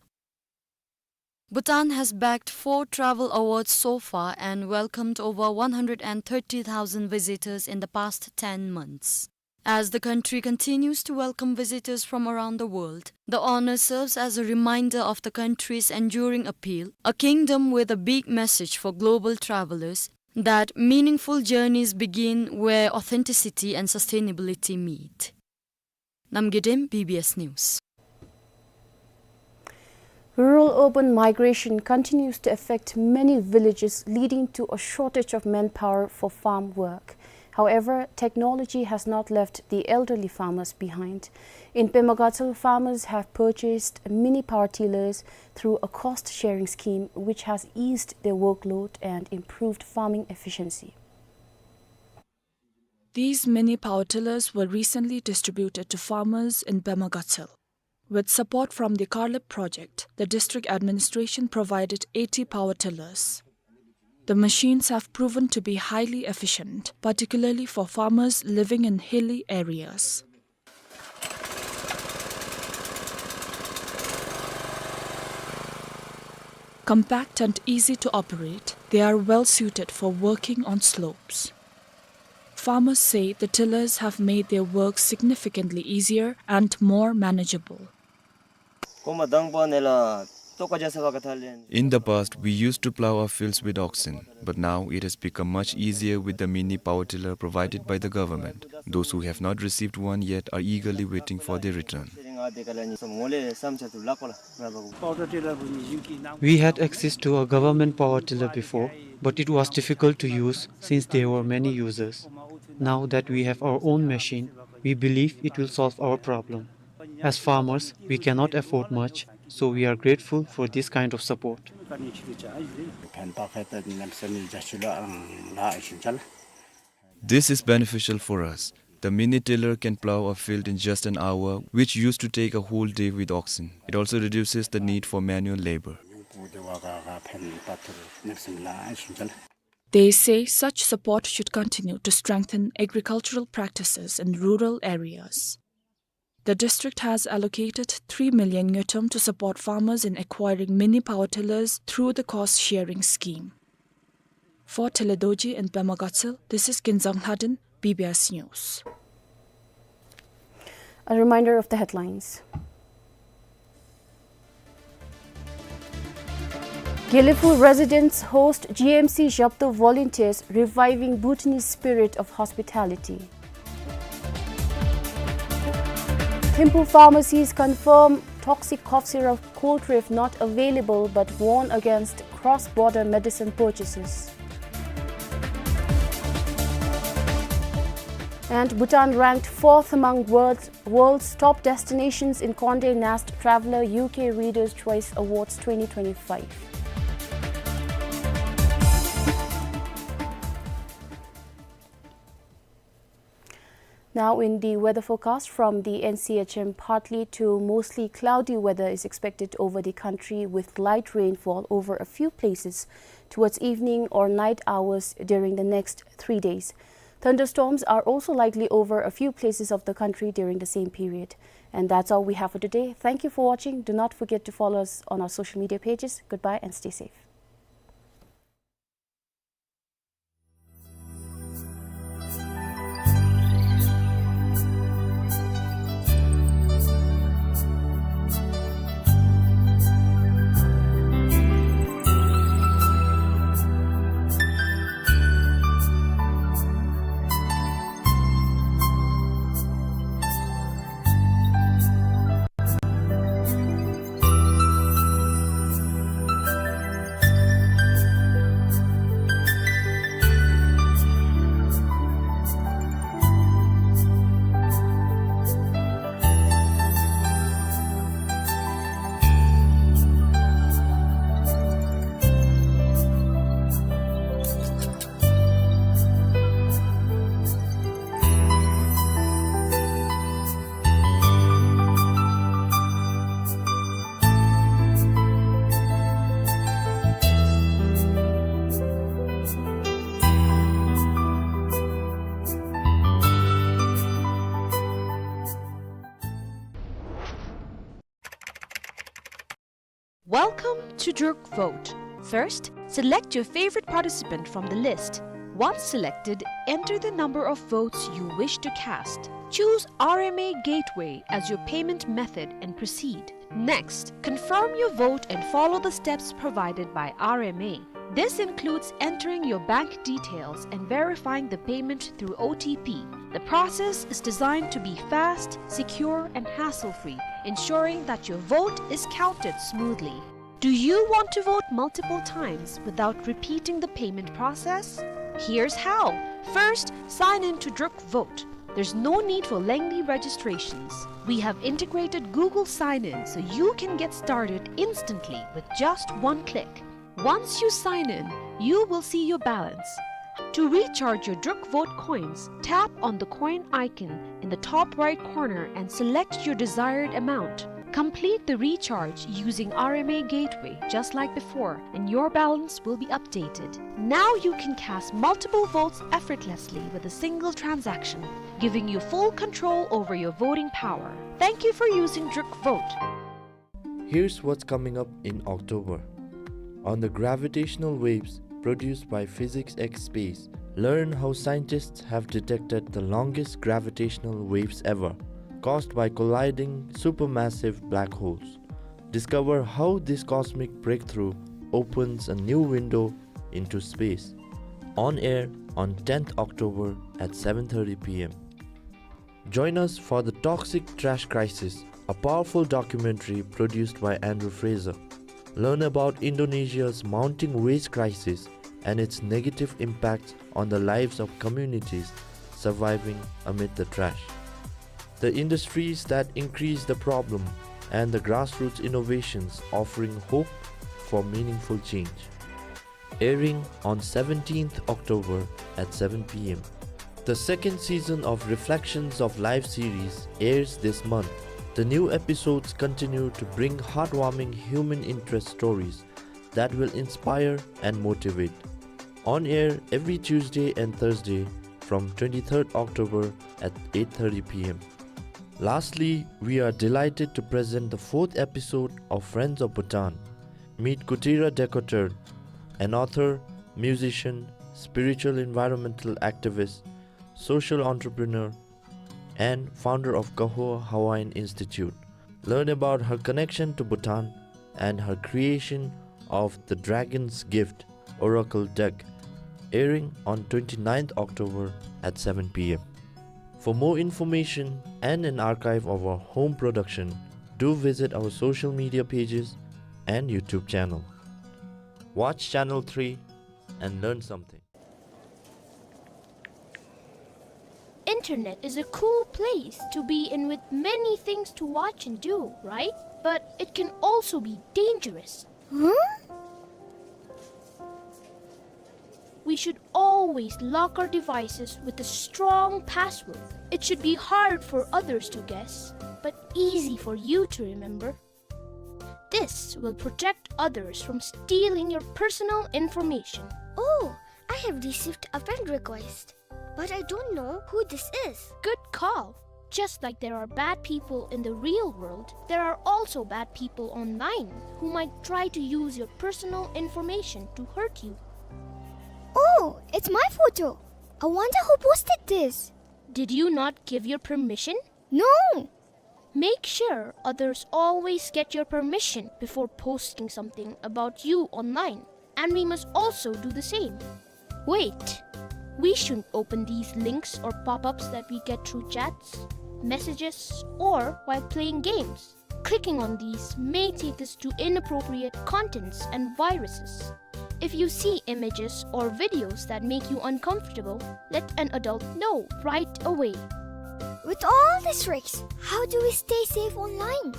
Bhutan has bagged four travel awards so far and welcomed over one hundred and thirty thousand visitors in the past ten months. As the country continues to welcome visitors from around the world, the honor serves as a reminder of the country's enduring appeal, a kingdom with a big message for global travelers, that meaningful journeys begin where authenticity and sustainability meet. Namgay Dem, B B S News. Rural-urban migration continues to affect many villages, leading to a shortage of manpower for farm work. However, technology has not left the elderly farmers behind. In Pema Gatshel, farmers have purchased mini power tillers through a cost-sharing scheme, which has eased their workload and improved farming efficiency. These mini power tillers were recently distributed to farmers in Pema Gatshel. With support from the Karlip project, the district administration provided eighty power tillers. The machines have proven to be highly efficient, particularly for farmers living in hilly areas. Compact and easy to operate, they are well suited for working on slopes. Farmers say the tillers have made their work significantly easier and more manageable. In the past, we used to plow our fields with oxen, but now it has become much easier with the mini power tiller provided by the government. Those who have not received one yet are eagerly waiting for their return. We had access to a government power tiller before, but it was difficult to use since there were many users. Now that we have our own machine, we believe it will solve our problem. As farmers, we cannot afford much, so we are grateful for this kind of support. This is beneficial for us. The mini tiller can plow a field in just an hour, which used to take a whole day with oxen. It also reduces the need for manual labor. They say such support should continue to strengthen agricultural practices in rural areas. The district has allocated three million ngultrum to support farmers in acquiring mini power tillers through the cost-sharing scheme. For Tele Dorji in Pema Gatshel, this is Kinzang Lhaden, B B S News. A reminder of the headlines. Gelephu residents host G M C Zhabto volunteers reviving Bhutanese spirit of hospitality. Thimphu pharmacies confirm toxic cough syrup Cold Reef not available but warn against cross-border medicine purchases. And Bhutan ranked fourth among world's, world's top destinations in Condé Nast Traveller U K Readers' Choice Awards twenty twenty-five. Now in the weather forecast from the N C H M, partly to mostly cloudy weather is expected over the country with light rainfall over a few places towards evening or night hours during the next three days. Thunderstorms are also likely over a few places of the country during the same period. And that's all we have for today. Thank you for watching. Do not forget to follow us on our social media pages. Goodbye and stay safe. Welcome to Druk Vote. First, select your favorite participant from the list. Once selected, enter the number of votes you wish to cast. Choose R M A Gateway as your payment method and proceed. Next, confirm your vote and follow the steps provided by R M A. This includes entering your bank details and verifying the payment through O T P. The process is designed to be fast, secure, and hassle-free, ensuring that your vote is counted smoothly. Do you want to vote multiple times without repeating the payment process? Here's how. First, sign in to Druk Vote. There's no need for lengthy registrations. We have integrated Google Sign-In so you can get started instantly with just one click. Once you sign in, you will see your balance. To recharge your Druk Vote coins, tap on the coin icon in the top right corner and select your desired amount. Complete the recharge using R M A Gateway just like before, and your balance will be updated. Now you can cast multiple votes effortlessly with a single transaction, giving you full control over your voting power. Thank you for using Druk Vote. Here's what's coming up in October. On the gravitational waves produced by PhysicsX Space, learn how scientists have detected the longest gravitational waves ever, caused by colliding supermassive black holes. Discover how this cosmic breakthrough opens a new window into space. On air on tenth October at seven thirty p m. Join us for The Toxic Trash Crisis, a powerful documentary produced by Andrew Fraser. Learn about Indonesia's mounting waste crisis and its negative impact on the lives of communities surviving amid the trash. The industries that increase the problem and the grassroots innovations offering hope for meaningful change. Airing on seventeenth October at seven p m. The second season of Reflections of Life series airs this month. The new episodes continue to bring heartwarming human interest stories that will inspire and motivate. On air every Tuesday and Thursday from twenty-third October at eight thirty p m. Lastly, we are delighted to present the fourth episode of Friends of Bhutan. Meet Kutira Dekotur, an author, musician, spiritual environmental activist, social entrepreneur, and founder of Kahowa Hawaiian Institute. Learn about her connection to Bhutan and her creation of the Dragon's Gift Oracle deck, airing on twenty-ninth October at seven p m. For more information and an archive of our home production, do visit our social media pages and YouTube channel. Watch Channel three and learn something. Internet is a cool place to be in with many things to watch and do, right? But it can also be dangerous. Huh? We should always lock our devices with a strong password. It should be hard for others to guess, but easy for you to remember. This will protect others from stealing your personal information. Oh, I have received a friend request, but I don't know who this is. Good call. Just like there are bad people in the real world, there are also bad people online who might try to use your personal information to hurt you. Oh, it's my photo. I wonder who posted this. Did you not give your permission? No. Make sure others always get your permission before posting something about you online, and we must also do the same. Wait, we shouldn't open these links or pop-ups that we get through chats, messages, or while playing games. Clicking on these may take us to inappropriate contents and viruses. If you see images or videos that make you uncomfortable, let an adult know right away. With all these tricks, how do we stay safe online?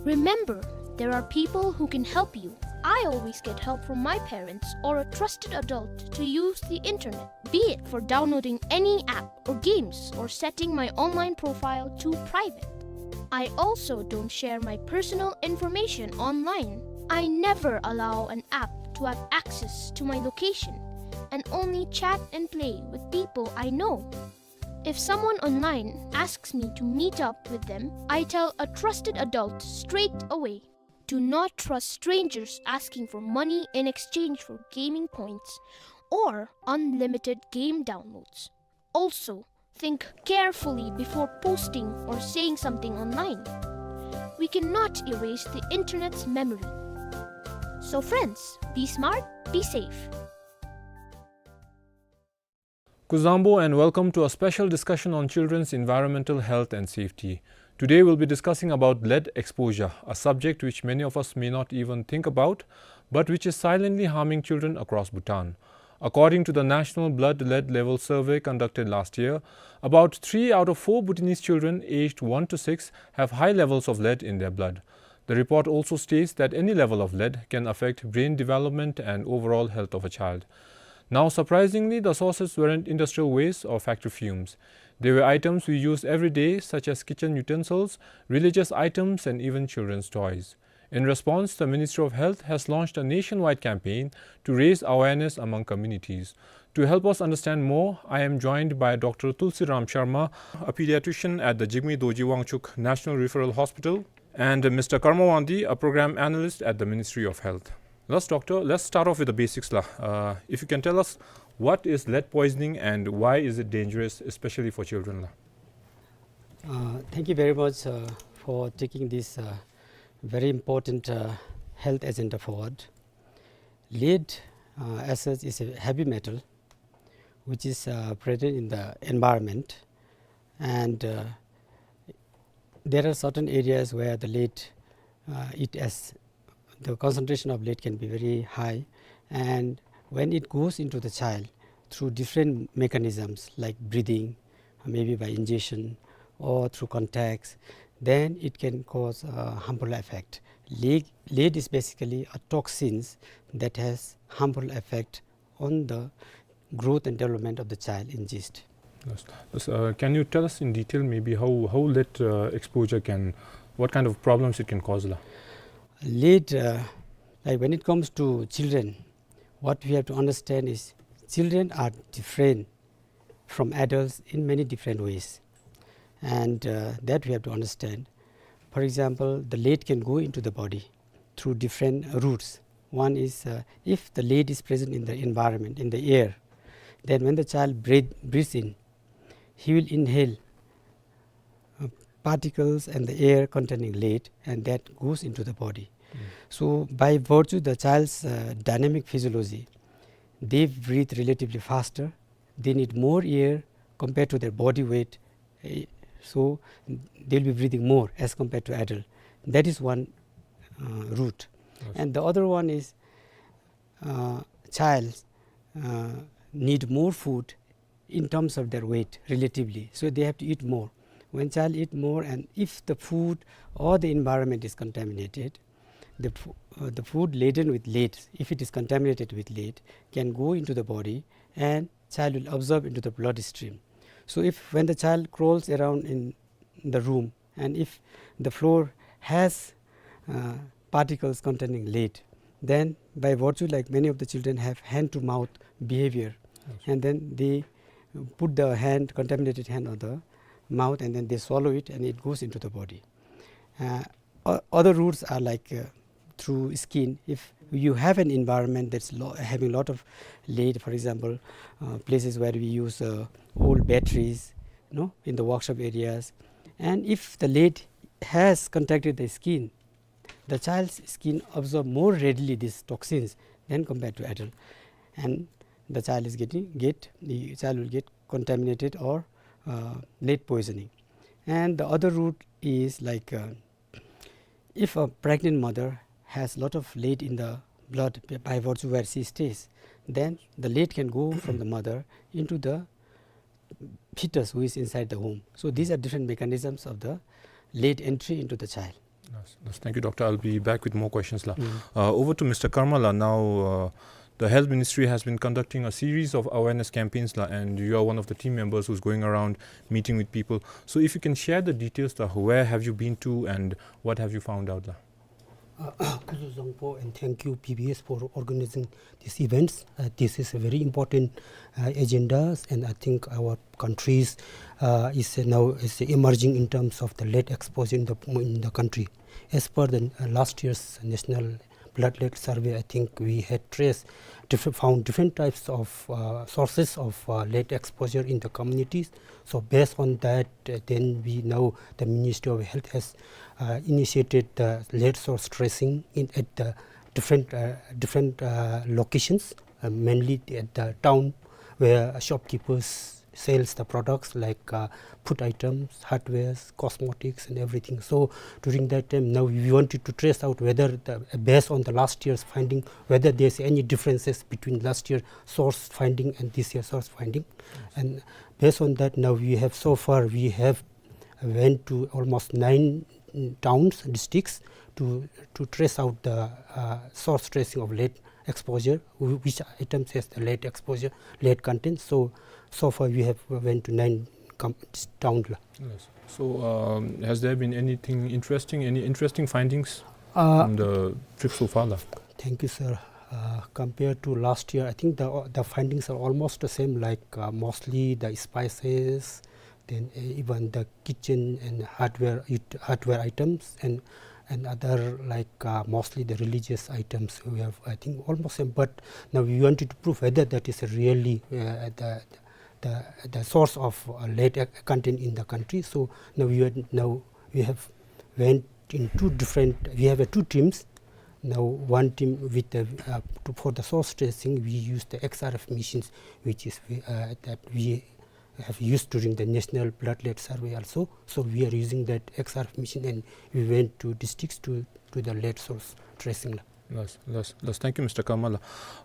Remember, there are people who can help you. I always get help from my parents or a trusted adult to use the internet, be it for downloading any app or games or setting my online profile to private. I also don't share my personal information online. I never allow an app to have access to my location and only chat and play with people I know. If someone online asks me to meet up with them, I tell a trusted adult straight away. Do not trust strangers asking for money in exchange for gaming points or unlimited game downloads. Also, Think carefully before posting or saying something online. We cannot erase the internet's memory. So friends, be smart, be safe. Kuzuzangpo and welcome to a special discussion on children's environmental health and safety. Today we'll be discussing about lead exposure, a subject which many of us may not even think about, but which is silently harming children across Bhutan. According to the National Blood Lead Level Survey conducted last year, about three out of four Bhutanese children aged one to six have high levels of lead in their blood. The report also states that any level of lead can affect brain development and overall health of a child. Now, surprisingly, the sources weren't industrial waste or factory fumes. They were items we use every day, such as kitchen utensils, religious items, and even children's toys. In response, the Ministry of Health has launched a nationwide campaign to raise awareness among communities. To help us understand more, I am joined by Doctor Tulsiram Sharma, a pediatrician at the Jigme Dorji Wangchuck National Referral Hospital, and Mister Karma Wangdi, a program analyst at the Ministry of Health. Let's, doctor, let's start off with the basics la. Uh, if you can tell us, what is lead poisoning and why is it dangerous, especially for children la? Uh, thank you very much, uh, for taking this, uh, very important, uh, health agenda forward. Lead, uh, as such, is a heavy metal which is, uh, present in the environment, and, uh, there are certain areas where the lead, uh, it has, the concentration of lead can be very high, and when it goes into the child through different mechanisms like breathing, maybe by ingestion or through contacts, then it can cause a harmful effect. Lead, lead is basically a toxins that has harmful effect on the growth and development of the child in gist. Yes. Yes, uh, can you tell us in detail maybe how, how lead, uh, exposure can, what kind of problems it can cause la? Lead, uh, like, when it comes to children, what we have to understand is children are different from adults in many different ways, and, uh, that we have to understand. For example, the lead can go into the body through different routes. One is, uh, if the lead is present in the environment, in the air, then when the child breathe, breathes in, he will inhale, uh, particles and the air containing lead, and that goes into the body. Mm. So by virtue the child's, uh, dynamic physiology, they breathe relatively faster, they need more air compared to their body weight, eh, so they'll be breathing more as compared to adult. That is one, uh, route. Yes. And the other one is, uh, child, uh, need more food in terms of their weight relatively. So they have to eat more. When child eat more, and if the food or the environment is contaminated, the fo-, uh, the food laden with lead, if it is contaminated with lead, can go into the body and child will absorb into the bloodstream. So if, when the child crawls around in the room, and if the floor has, uh, particles containing lead, then by virtue, like, many of the children have hand to mouth behavior, yes, and then they put the hand, contaminated hand on the mouth, and then they swallow it and it goes into the body. Uh, o-, other routes are like, uh, through skin. If you have an environment that's lo-, having lot of lead, for example, uh, places where we use, uh, old batteries, you know, in the workshop areas, and if the lead has contacted the skin, the child's skin absorb more readily these toxins than compared to adult, and the child is getting, get, the child will get contaminated or, uh, lead poisoning. And the other route is like, uh, if a pregnant mother has lot of lead in the blood b-, by virtue where she stays, then the lead can go from the mother into the fetus who is inside the womb. So these are different mechanisms of the lead entry into the child. Yes, yes. Thank you, doctor. I'll be back with more questions la. Mm. Uh, over to Mister Karma la now. Uh, the health ministry has been conducting a series of awareness campaigns la, and you are one of the team members who's going around meeting with people. So if you can share the details la, where have you been to and what have you found out la? Uh, Kuzuzangpo, and thank you, P B S, for organizing these events. Uh, this is a very important, uh, agendas, and I think our countries, uh, is now is emerging in terms of the lead exposure in the, in the country. As per the, uh, last year's national blood lead survey, I think we had traced, different, found different types of, uh, sources of, uh, lead exposure in the communities. So based on that, uh, then we now, the Ministry of Health has, uh, initiated the lead source tracing in, at the different, uh, different, uh, locations, uh, mainly at the town where shopkeepers sells the products like, uh, food items, hardwares, cosmetics and everything. So during that time, now we wanted to trace out whether the, based on the last year's finding, whether there's any differences between last year source finding and this year source finding. And based on that, now we have, so far we have went to almost nine, mm, towns, districts to, to trace out the, uh, source tracing of lead exposure, wh-, which items has the lead exposure, lead content. So, so far we have went to nine com-, town la. Yes. So, um, has there been anything interesting, any interesting findings Uh, from the trip so far la? Thank you, sir. Uh, compared to last year, I think the, the findings are almost the same, like, uh, mostly the spices, then, uh, even the kitchen and hardware, it-, hardware items and, and other, like, uh, mostly the religious items. We have, I think, almost same, but now we wanted to prove whether that is really, uh, the, the, the source of, uh, lead, uh, content in the country. So now we are, now we have went in two different, we have, uh, two teams. Now one team with the, uh, to, for the source tracing, we use the X R F machines, which is, uh, that we have used during the National Blood Lead Survey also. So we are using that X R F machine and we went to districts to do the lead source tracing la. Yes, yes, yes. Thank you, Mister Kamala.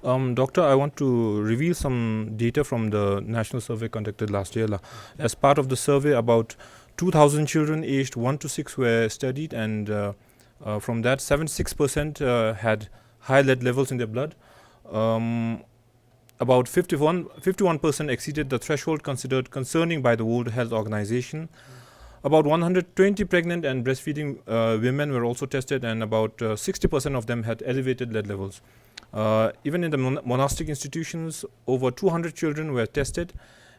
Um, Doctor, I want to reveal some data from the national survey conducted last year la. As part of the survey, about two thousand children aged one to six were studied, and, uh, uh, from that, seventy-six percent, uh, had high lead levels in their blood. Um, about fifty-one, fifty-one percent exceeded the threshold considered concerning by the World Health Organization. About one hundred twenty pregnant and breastfeeding, uh, women were also tested, and about, uh, sixty percent of them had elevated lead levels. Uh, even in the mon-, monastic institutions, over two hundred children were tested,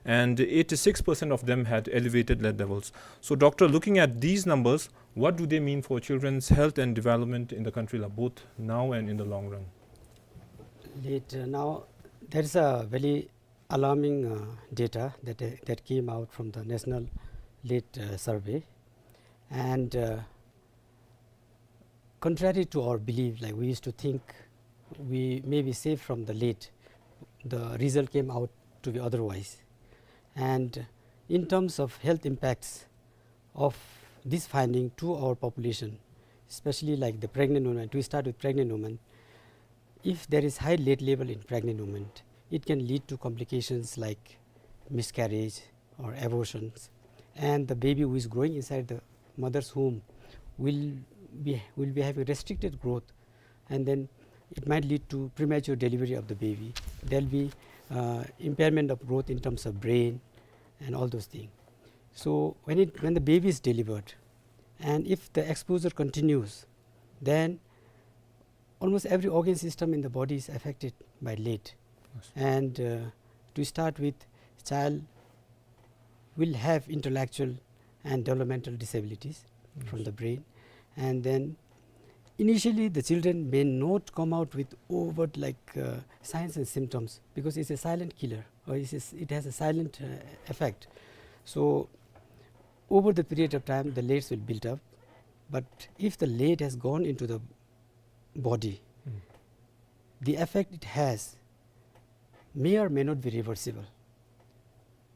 and eighty-six percent of them had elevated lead levels. So, Doctor, looking at these numbers, what do they mean for children's health and development in the country, la, both now and in the long run? Lead, uh, now, there is a very alarming, uh, data that, uh, that came out from the National Lead, uh, Survey. And, uh, contrary to our belief, like, we used to think we may be safe from the lead, the result came out to be otherwise. And in terms of health impacts of this finding to our population, especially, like, the pregnant woman, to start with pregnant woman, if there is high lead level in pregnant woman, it can lead to complications like miscarriage or abortions, and the baby who is growing inside the mother's womb will be, will be having restricted growth, and then it might lead to premature delivery of the baby. There'll be, uh, impairment of growth in terms of brain and all those things. So when it, when the baby is delivered, and if the exposure continues, then almost every organ system in the body is affected by lead. Yes. And, uh, to start with, child will have intellectual and developmental disabilities from, yes, the brain. And then initially the children may not come out with overt, like, uh, signs and symptoms, because it's a silent killer, or it's a s-, it has a silent, uh, effect. So over the period of time, the leads will build up. But if the lead has gone into the body, mm, the effect it has may or may not be reversible.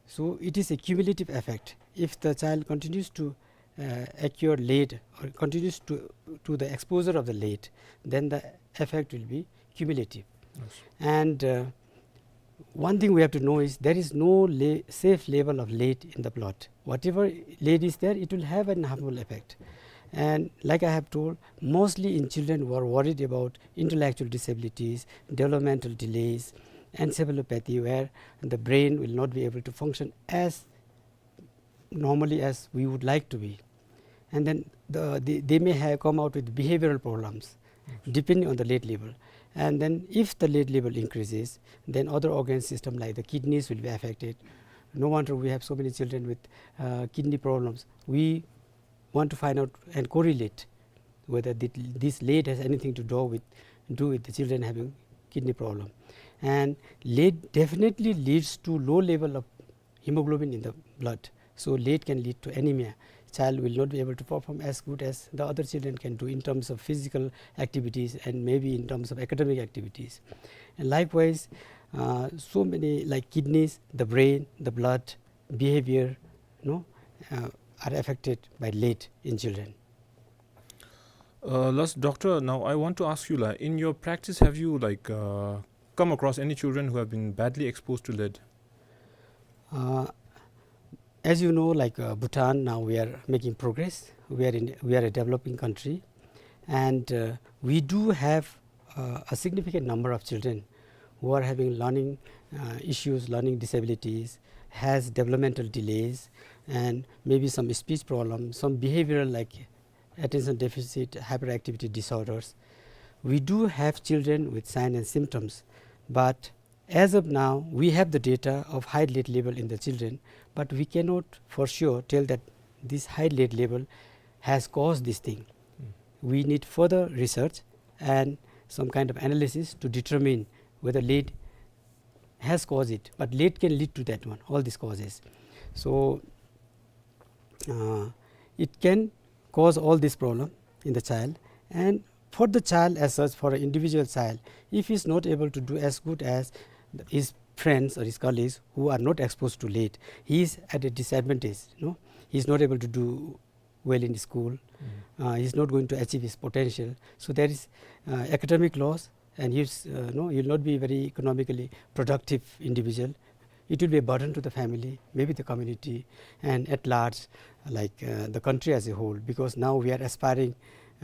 So it is a cumulative effect. If the child continues to, uh, accrue lead or continues to, to the exposure of the lead, then the effect will be cumulative. Yes. And, uh, one thing we have to know is there is no le-, safe level of lead in the blood. Whatever lead is there, it will have an harmful effect. And like I have told, mostly in children who are worried about intellectual disabilities, developmental delays, encephalopathy, where the brain will not be able to function as normally as we would like to be. And then the, the, they may have come out with behavioral problems, yes, depending on the lead level. And then if the lead level increases, then other organ system like the kidneys will be affected. No wonder we have so many children with, uh, kidney problems. We want to find out and correlate whether thi-, this lead has anything to do with do with the children having kidney problem. And lead definitely leads to low level of hemoglobin in the blood. So lead can lead to anemia. Child will not be able to perform as good as the other children can do in terms of physical activities and maybe in terms of academic activities. And likewise, uh, so many, like, kidneys, the brain, the blood, behavior, no, uh, are affected by lead in children. Uh, last, doctor, now I want to ask you, like, in your practice, have you, like, uh, come across any children who have been badly exposed to lead? Uh, as you know, like, uh, Bhutan, now we are making progress. We are in, we are a developing country, and, uh, we do have, uh, a significant number of children who are having learning, uh, issues, learning disabilities, has developmental delays, and maybe some speech problems, some behavioral, like attention deficit hyperactivity disorders. We do have children with sign and symptoms, but as of now, we have the data of high lead level in the children, but we cannot for sure tell that this high lead level has caused this thing. Mm. We need further research and some kind of analysis to determine whether lead has caused it, but lead can lead to that one, all these causes. So, uh, it can cause all this problem in the child. And for the child as such, for an individual child, if he is not able to do as good as his friends or his colleagues who are not exposed to lead, he is at a disadvantage, no? He is not able to do well in school. Mm. Uh, he is not going to achieve his potential. So there is, uh, academic loss, and he is, uh, no, he will not be very economically productive individual. It will be a burden to the family, maybe the community, and at large, like, uh, the country as a whole, because now we are aspiring,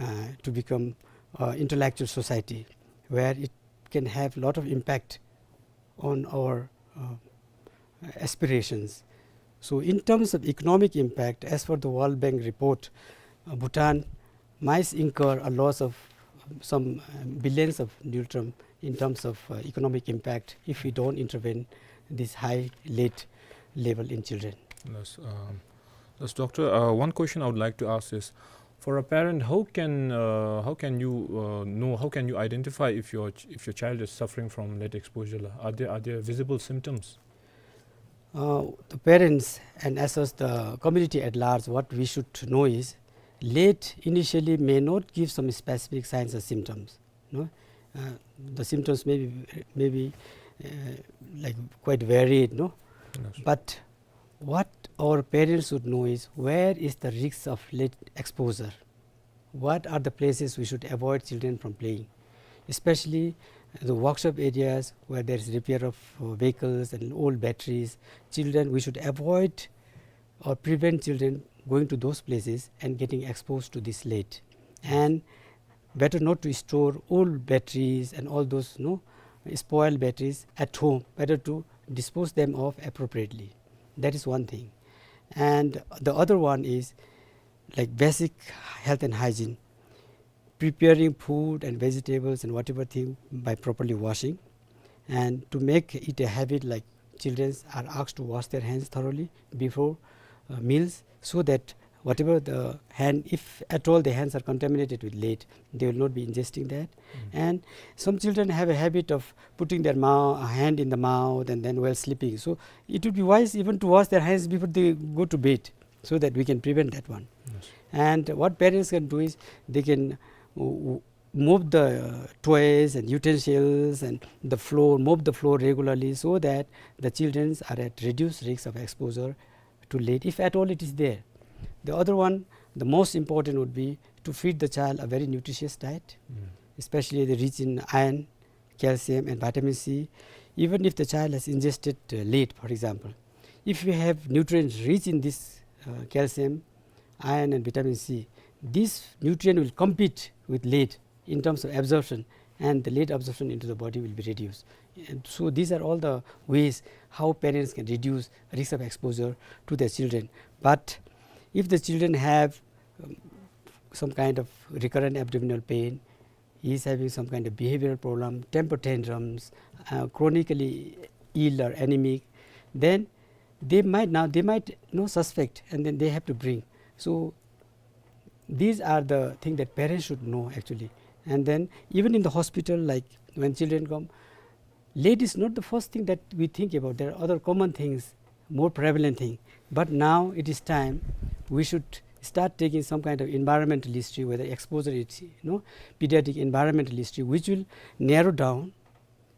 uh, to become, uh, intellectual society where it can have lot of impact on our, uh, aspirations. So in terms of economic impact, as per the World Bank report, uh, Bhutan might incur a loss of some, um, billions of ngultrum in terms of, uh, economic impact if we don't intervene this high lead level in children. Yes, um, yes, doctor, uh, one question I would like to ask is, for a parent, how can, uh, how can you, uh, know, how can you identify if your ch-, if your child is suffering from lead exposure? Are there, are there visible symptoms? Uh, the parents and as well as the community at large, what we should know is, lead initially may not give some specific signs or symptoms, no? Uh, the symptoms may be, may be, uh, like, quite varied, no? Yes. But what our parents should know is, where is the risk of lead exposure? What are the places we should avoid children from playing? Especially the workshop areas where there is repair of, uh, vehicles and old batteries. Children, we should avoid or prevent children going to those places and getting exposed to this lead. And better not to store old batteries and all those, no, spoiled batteries at home. Better to dispose them of appropriately. That is one thing. And the other one is, like, basic health and hygiene, preparing food and vegetables and whatever thing by properly washing, and to make it a habit, like, children are asked to wash their hands thoroughly before, uh, meals, so that whatever the hand, if at all the hands are contaminated with lead, they will not be ingesting that. Mm. And some children have a habit of putting their mou-, hand in the mouth and then while sleeping. So it would be wise even to wash their hands before they go to bed, so that we can prevent that one. Yes. And what parents can do is they can, uh, mop the toys and utensils and the floor, mop the floor regularly, so that the children are at reduced risk of exposure to lead, if at all it is there. The other one, the most important, would be to feed the child a very nutritious diet, Mm. especially the rich in iron, calcium and vitamin C. Even if the child has ingested, uh, lead, for example, if we have nutrients rich in this, uh, calcium, iron and vitamin C, this nutrient will compete with lead in terms of absorption, and the lead absorption into the body will be reduced. And so these are all the ways how parents can reduce risk of exposure to their children. But if the children have, um, some kind of recurrent abdominal pain, he is having some kind of behavioral problem, temper tantrums, uh, chronically ill or anemic, then they might now, they might, you know, suspect, and then they have to bring. So these are the things that parents should know actually. And then even in the hospital, like, when children come, lead is not the first thing that we think about. There are other common things, more prevalent thing. But now it is time we should start taking some kind of environmental history, whether exposure is, you know, pediatric environmental history, which will narrow down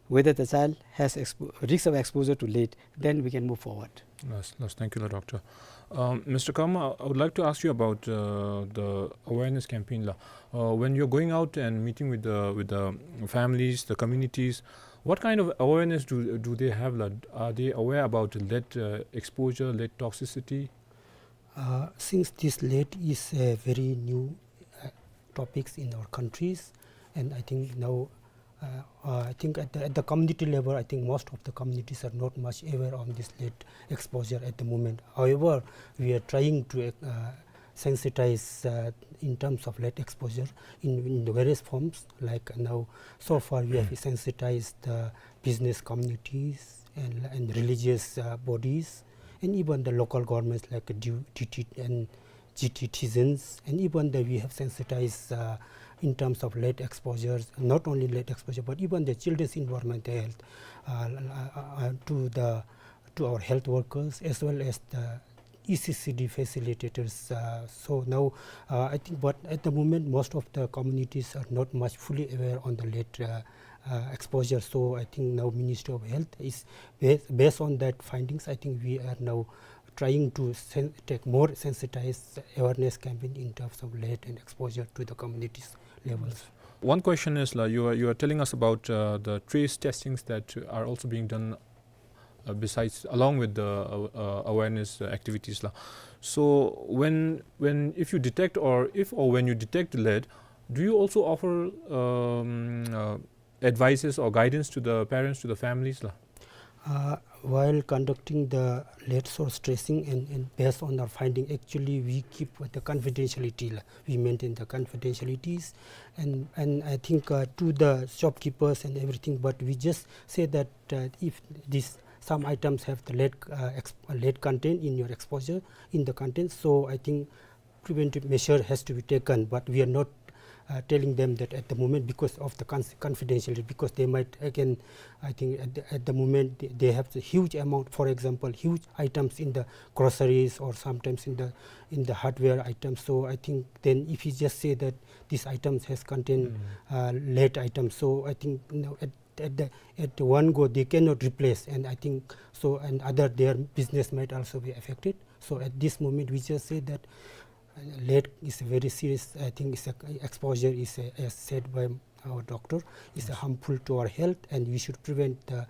whether the child has expo-, risk of exposure to lead, then we can move forward. Yes, yes, thank you, la, doctor. Um, Mister Karma, I would like to ask you about, uh, the awareness campaign, la. Uh, when you're going out and meeting with the, with the families, the communities, what kind of awareness do, do they have, la? Are they aware about lead, uh, exposure, lead toxicity? Uh, since this lead is a very new, uh, topics in our countries, and I think now, uh, uh, I think at the, at the community level, I think most of the communities are not much aware on this lead exposure at the moment. However, we are trying to, uh, sensitize, uh, in terms of lead exposure in, in the various forms. Like now, so far we have sensitized the business communities and, and religious, uh, bodies, and even the local governments like D-, D T and G T citizens, and even the, we have sensitized, uh, in terms of lead exposures, not only lead exposure, but even the children's environmental health, uh, uh, uh, to the, to our health workers as well as the E C C D facilitators. Uh, so now, uh, I think, but at the moment, most of the communities are not much fully aware on the lead, uh, uh, exposure. So I think now Ministry of Health is, ba-, based on that findings, I think we are now trying to sen-, take more sensitized awareness campaign in terms of lead and exposure to the communities levels. One question is, la, you are, you are telling us about, uh, the trace testings that are also being done, uh, besides, along with the, uh, uh, awareness, uh, activities, la. So when, when, if you detect, or if or when you detect lead, do you also offer, um, uh, advices or guidance to the parents, to the families, la? Uh, while conducting the lead source tracing and, and based on our finding, actually we keep the confidentiality, la. We maintain the confidentialities, and, and I think, uh, to the shopkeepers and everything, but we just say that, uh, if this, some items have the lead, uh, exp-, lead content in your exposure, in the content, so I think preventive measure has to be taken, but we are not, uh, telling them that at the moment because of the cons-, confidentiality, because they might again, I think at the, at the moment they, they have the huge amount, for example, huge items in the groceries or sometimes in the, in the hardware items. So I think then if you just say that these items has contained, uh, lead items, so I think, you know, at, at the, at the one go they cannot replace, and I think so, and other, their business might also be affected. So at this moment we just say that, uh, lead is a very serious, I think it's a, exposure is a, as said by our doctor, is, uh, harmful to our health, and we should prevent the,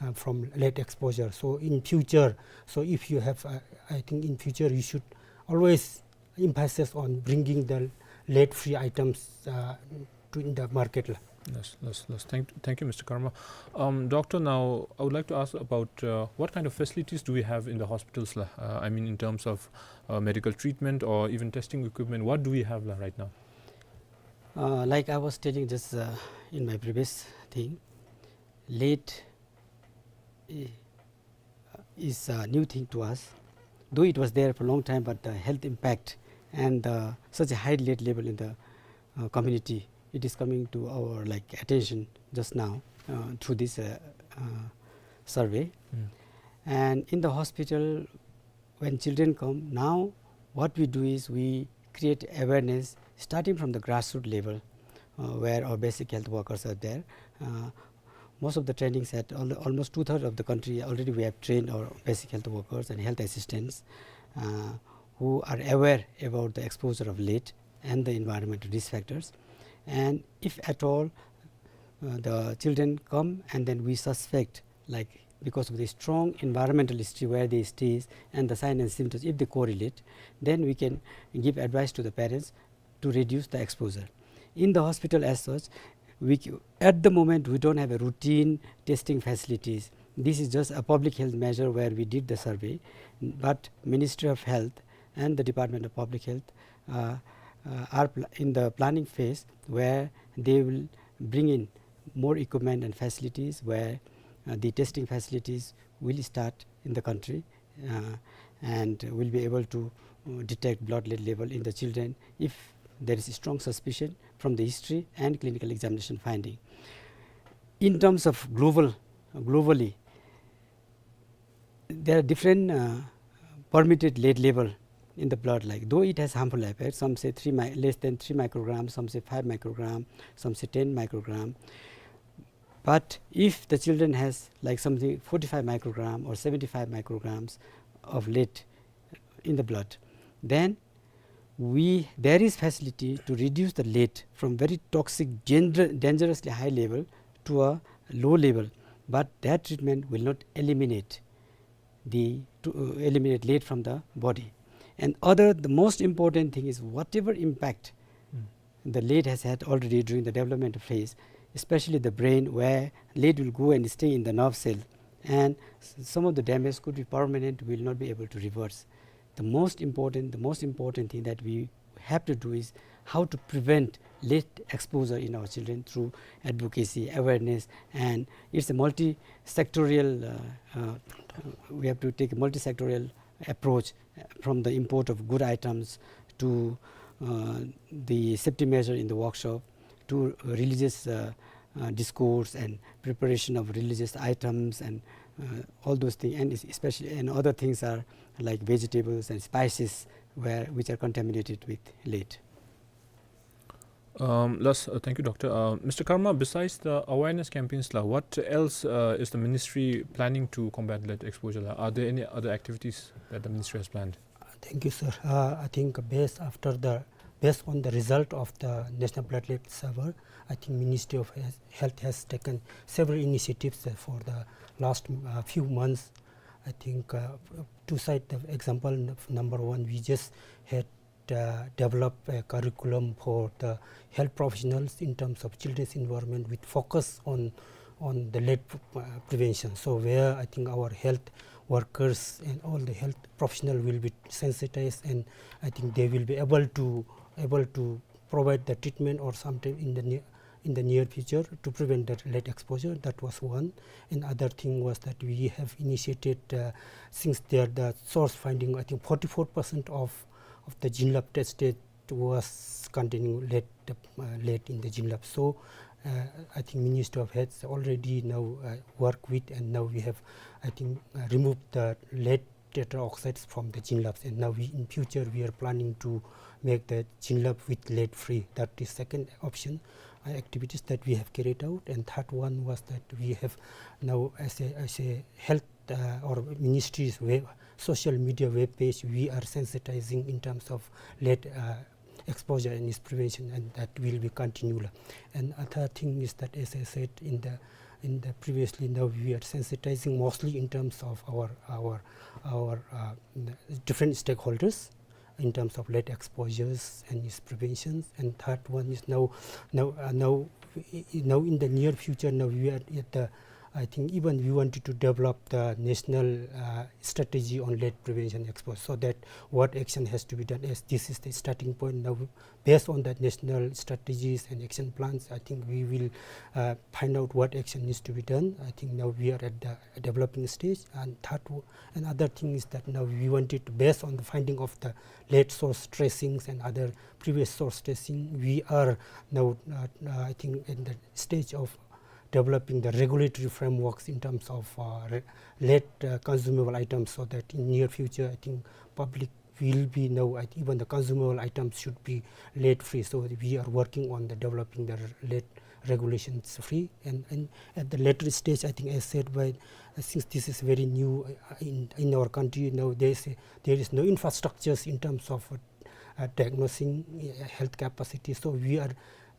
uh, from lead exposure. So in future, so if you have, uh, I think in future you should always emphasis on bringing the lead-free items, uh, to, in the market, la. Yes, yes, yes. Thank, thank you, Mister Karma. Um, doctor, now I would like to ask about, uh, what kind of facilities do we have in the hospitals, la? Uh, I mean, in terms of, uh, medical treatment or even testing equipment, what do we have, la, right now? Uh, like I was telling just, uh, in my previous thing, lead, eh, is a new thing to us. Though it was there for a long time, but the health impact and, uh, such a high lead level in the, uh, community, it is coming to our, like, attention just now, uh, through this, uh, uh, survey. And in the hospital, when children come, now what we do is we create awareness starting from the grassroots level, uh, where our basic health workers are there. Uh, most of the trainings at al-, almost two-thirds of the country already we have trained our basic health workers and health assistants, uh, who are aware about the exposure of lead and the environmental risk factors. And if at all, uh, the children come and then we suspect, like, because of the strong environmental history where they stay and the sign and symptoms, if they correlate, then we can give advice to the parents to reduce the exposure. In the hospital as such, we c-, at the moment, we don't have a routine testing facilities. This is just a public health measure where we did the survey, but Ministry of Health and the Department of Public Health, uh, uh, are pl-, in the planning phase where they will bring in more equipment and facilities where, uh, the testing facilities will start in the country, uh, and will be able to, uh, detect blood lead level in the children. If there is a strong suspicion, from the history and clinical examination finding. In terms of global, globally, there are different, uh, permitted lead level in the blood, like, though it has harmful effects, some say three mi-, less than three microgram, some say five microgram, some say ten microgram. But if the children has, like, something forty-five microgram or seventy-five micrograms of lead in the blood, then we, there is facility to reduce the lead from very toxic, danger-, dangerously high level to a low level, but that treatment will not eliminate the, to, uh, eliminate lead from the body. And other, the most important thing is whatever impact Mm. the lead has had already during the development phase, especially the brain, where lead will go and stay in the nerve cell, and s-, some of the damage could be permanent, will not be able to reverse. The most important, the most important thing that we have to do is how to prevent lead exposure in our children through advocacy, awareness, and it's a multi-sectorial, uh, uh, we have to take a multi-sectorial approach, uh, from the import of good items to, uh, the safety measure in the workshop to religious, uh, uh, discourse and preparation of religious items and, uh, all those things, and es-, especially, and other things are like vegetables and spices where, which are contaminated with lead. Um, last, uh, thank you, Doctor. Uh, Mister Karma, besides the awareness campaigns la, what else, uh, is the ministry planning to combat lead exposure la? Are there any other activities that the ministry has planned? Thank you, sir. Uh, I think based after the, based on the result of the National Blood Lead Survey, I think Ministry of Health, Health has taken several initiatives, uh, for the last, uh, few months. I think, uh, to cite the example, n-, number one, we just had, uh, developed a curriculum for the health professionals in terms of children's environment with focus on, on the lead, uh, prevention. So where I think our health workers and all the health professional will be sensitized, and I think they will be able to, able to provide the treatment or sometime in the near, in the near future to prevent that lead exposure. That was one. And other thing was that we have initiated, uh, since there the source finding, I think forty-four percent of, of the Jinlab tested was containing lead, uh, lead in the Jinlab. So, uh, I think Ministry of Health already now, uh, work with, and now we have, I think, uh, removed the lead tetra oxides from the Jinlabs, and now we, in future, we are planning to make the Jinlab with lead free. That is second option, uh, activities that we have carried out. And third one was that we have now, as a, as a health, uh, or ministry's web, social media web page, we are sensitizing in terms of lead, uh, exposure and its prevention, and that will be continued. And other thing is that, as I said in the, in the previously, now we are sensitizing mostly in terms of our, our, our, uh, different stakeholders in terms of lead exposures and its preventions. And third one is now, now, uh, now, i-, i-, now in the near future, now we are at the, I think even we wanted to develop the national, uh, strategy on lead prevention exposure, so that what action has to be done, as this is the starting point. Now, based on that national strategies and action plans, I think we will, uh, find out what action needs to be done. I think now we are at the developing stage. And third, w-, another thing is that now we wanted to, based on the finding of the lead source tracings and other previous source tracing, we are now, uh, uh, I think, in the stage of developing the regulatory frameworks in terms of, uh, re-, lead, uh, consumable items, so that in near future, I think public will be now, I think even the consumable items should be lead free. So we are working on the developing the lead regulations free. And, and at the later stage, I think, as said by, uh, since this is very new, uh, in, in our country, now there is a, there is no infrastructures in terms of, uh, uh, diagnosing, uh, health capacity. So we are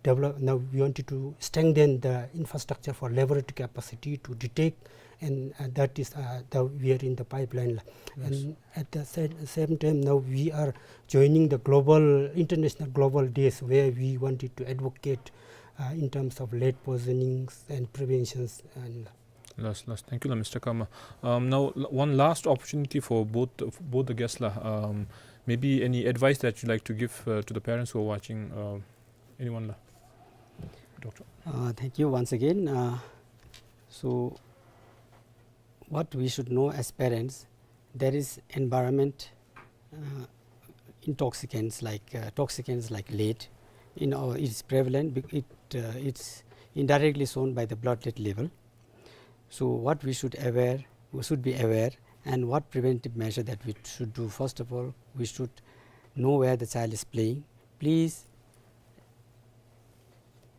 develop, now we wanted to strengthen the infrastructure for laboratory capacity to detect, and, uh, that is, uh, the, we are in the pipeline. Yes. And at the sa-, same time, now we are joining the global, international global days, where we wanted to advocate, uh, in terms of lead poisonings and preventions and Last, last. Thank you la, Mister Karma. Um, now, l-, one last opportunity for both, for both the guests la. Um, maybe any advice that you'd like to give, uh, to the parents who are watching, uh, anyone la? Doctor. Uh, thank you once again. Uh, so, what we should know as parents, there is environment, uh, intoxicants like, uh, toxicants like lead, You know, it's prevalent, bec-, it, uh, it's indirectly shown by the blood lead level. So what we should aware, we should be aware, and what preventive measure that we should do. First of all, we should know where the child is playing. Please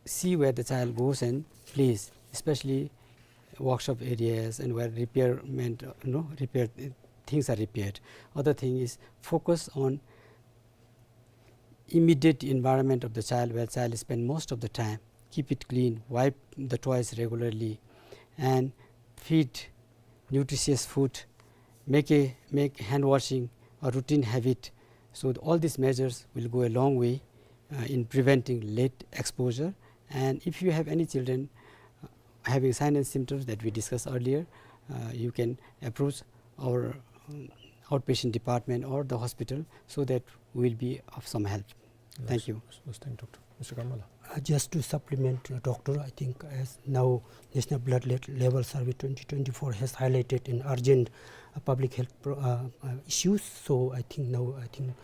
see where the child goes and plays, especially workshop areas and where repairment, uh, you know, repair, uh, things are repaired. Other thing is focus on immediate environment of the child where child spend most of the time. Keep it clean, wipe the toys regularly, and feed nutritious food. Make a, make hand washing a routine habit. So all these measures will go a long way, uh, in preventing lead exposure. And if you have any children, uh, having sign and symptoms that we discussed earlier, uh, you can approach our, um, outpatient department or the hospital so that we will be of some help. Thank you. Yes, yes, thank you, Doctor. Mister Karmala. Uh, just to supplement, uh, Doctor, I think as now National Blood Le-, Level Survey twenty twenty-four has highlighted an urgent, uh, public health pro-, uh, uh, issues. So I think now, I think,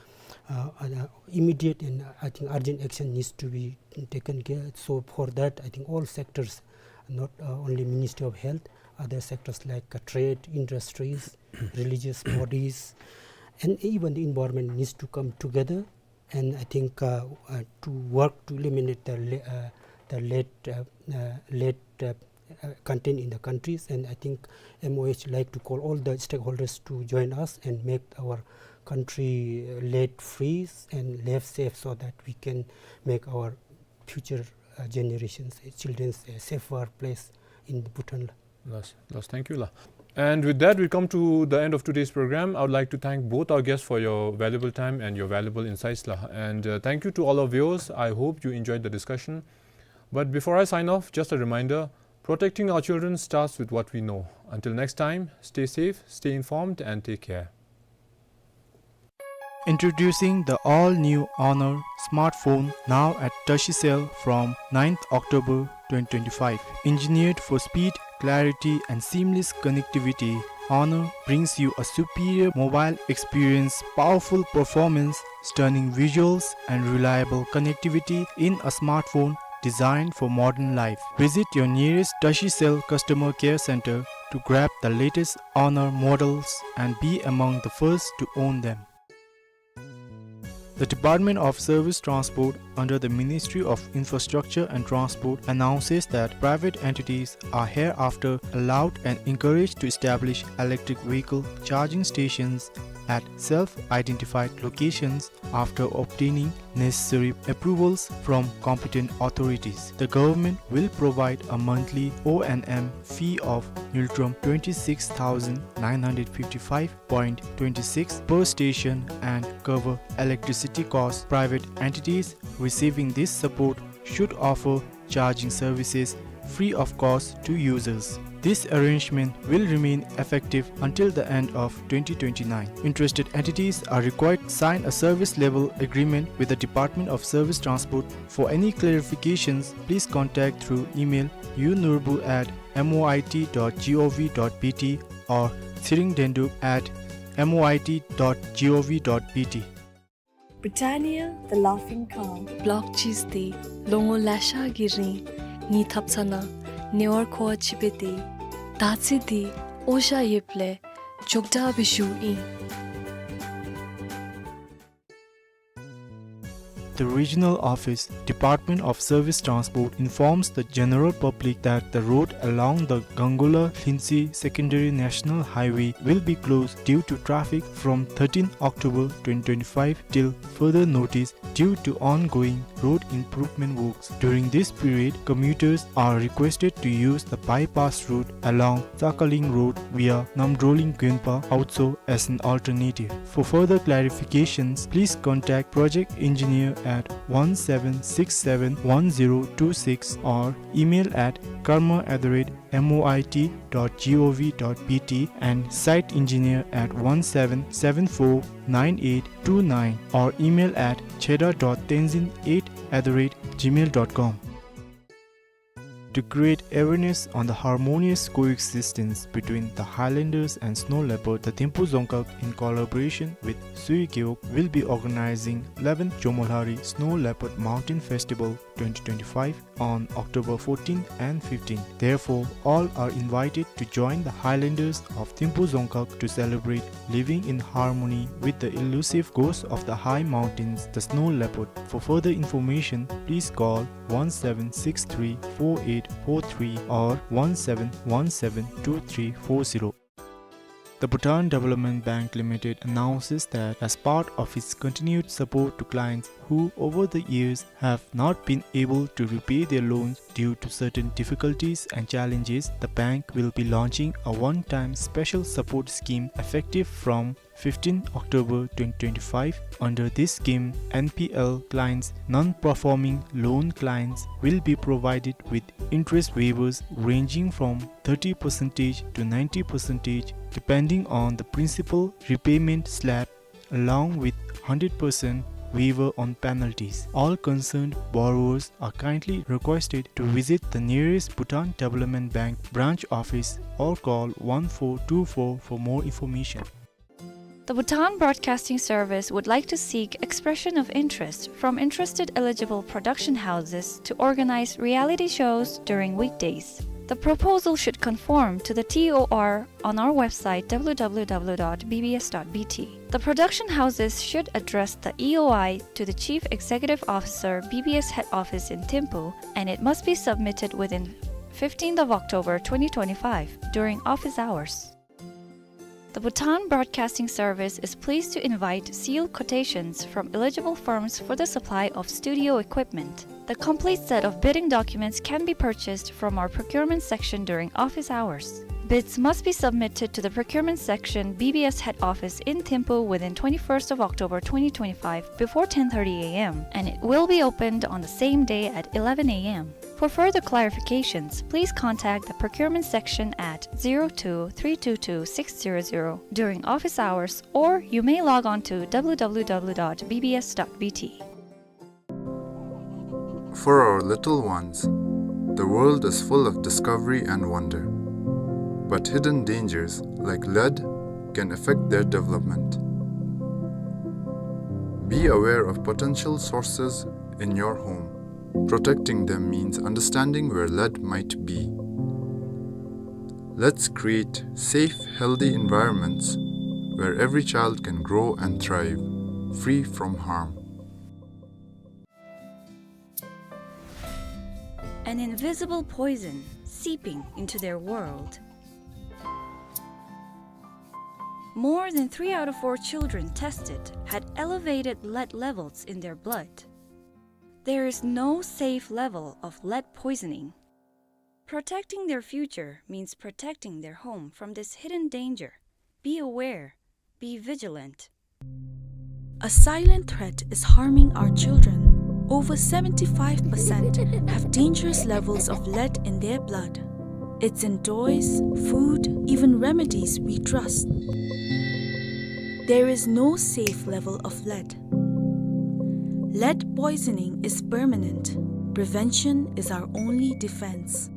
uh, uh, immediate and, uh, I think urgent action needs to be taken care. So for that, I think all sectors, not, uh, only Ministry of Health, other sectors like, uh, trade, industries, religious bodies, and even the environment needs to come together. And I think, uh, uh, to work to eliminate the le-, uh, the lead, uh, uh, lead, uh, uh, content in the countries. And I think M O H like to call all the stakeholders to join us and make our country, uh, lead free and lead safe, so that we can make our future, uh, generations, uh, children's, uh, safer place in Bhutan. Last, last, thank you, la. And with that, we come to the end of today's program. I would like to thank both our guests for your valuable time and your valuable insights, la. And, uh, thank you to all our viewers. I hope you enjoyed the discussion. But before I sign off, just a reminder, protecting our children starts with what we know. Until next time, stay safe, stay informed, and take care. Introducing the all-new Honor smartphone, now at Tashicell from ninth October twenty twenty-five. Engineered for speed, clarity, and seamless connectivity, Honor brings you a superior mobile experience, powerful performance, stunning visuals, and reliable connectivity in a smartphone designed for modern life. Visit your nearest Tashicell customer care center to grab the latest Honor models and be among the first to own them. The Department of Service Transport under the Ministry of Infrastructure and Transport announces that private entities are hereafter allowed and encouraged to establish electric vehicle charging stations at self-identified locations after obtaining necessary approvals from competent authorities. The government will provide a monthly O and M fee of ngultrum twenty-six thousand nine hundred fifty-five point twenty-six per station and cover electricity costs. Private entities receiving this support should offer charging services free of cost to users. This arrangement will remain effective until the end of twenty twenty-nine. Interested entities are required to sign a service level agreement with the Department of Service Transport. For any clarifications, please contact through email unurbu at M O I T dot G O V dot B T or tsiringdendup at M O I T dot G O V dot B T. Britannia, the laughing cow. Block cheese དེ་ལོ་ངོ་ལེ་ཤ་གི་རིང་ངེའི་ཐབ་ཚང་ནང་ཉེ་བར་མཁོ་བ་ཅིག་འབད་དེ། ད་ཚེ་འདི་འོ་ཞ་ཡོདཔ་ལས་འཇོག་དྲགས་སྦེ་བཞུགས་ཨིན། The regional office, Department of Service Transport, informs the general public that the road along the Gangula Lhinsi Secondary National Highway will be closed due to traffic from thirteenth October twenty twenty-five till further notice due to ongoing road improvement works. During this period, commuters are requested to use the bypass route along Sakhalin Road via Namdroling Gwenpa Autso as an alternative. For further clarifications, please contact project engineer at one seven six seven one zero two six or email at karma at the rate moit dot gov dot bt and site engineer at one seven seven four nine eight two nine or email at cheda dot tenzin eight at the rate gmail dot com. To create awareness on the harmonious coexistence between the highlanders and snow leopard, the Thimphu Dzongkhag, in collaboration with Sui Gewog, will be organizing eleventh Jomolhari Snow Leopard Mountain Festival twenty twenty-five on October fourteenth and fifteenth. Therefore, all are invited to join the highlanders of Thimphu Dzongkhag to celebrate living in harmony with the elusive ghost of the high mountains, the snow leopard. For further information, please call one seven six three four eight four three or one seven one seven two three four zero. The Bhutan Development Bank Limited announces that as part of its continued support to clients who over the years have not been able to repay their loans due to certain difficulties and challenges, the bank will be launching a one-time special support scheme effective from fifteenth October twenty twenty-five. Under this scheme, N P L clients, non-performing loan clients, will be provided with interest waivers ranging from thirty percent to ninety percent, depending on the principal repayment slab, along with hundred percent waiver on penalties. All concerned borrowers are kindly requested to visit the nearest Bhutan Development Bank branch office or call one four two four for more information. The Bhutan Broadcasting Service would like to seek expression of interest from interested eligible production houses to organize reality shows during weekdays. The proposal should conform to the T O R on our website, W W W dot B B S dot B T. The production houses should address the E O I to the Chief Executive Officer, B B S Head Office in Thimphu, and it must be submitted within fifteenth of October twenty twenty-five during office hours. The Bhutan Broadcasting Service is pleased to invite sealed quotations from eligible firms for the supply of studio equipment. The complete set of bidding documents can be purchased from our procurement section during office hours. Bids must be submitted to the procurement section, B B S head office in Thimphu within twenty-first of October twenty twenty-five before ten thirty A M, and it will be opened on the same day at eleven A M. For further clarifications, please contact the procurement section at zero two three two two six zero zero during office hours, or you may log on to W W W dot B B S dot B T. For our little ones, the world is full of discovery and wonder. But hidden dangers like lead can affect their development. Be aware of potential sources in your home. Protecting them means understanding where lead might be. Let's create safe, healthy environments where every child can grow and thrive, free from harm. An invisible poison seeping into their world. More than three out of four children tested had elevated lead levels in their blood. There is no safe level of lead poisoning. Protecting their future means protecting their home from this hidden danger. Be aware. Be vigilant. A silent threat is harming our children. Over seventy-five percent have dangerous levels of lead in their blood. It's in toys, food, even remedies we trust. There is no safe level of lead. Lead poisoning is permanent. Prevention is our only defense.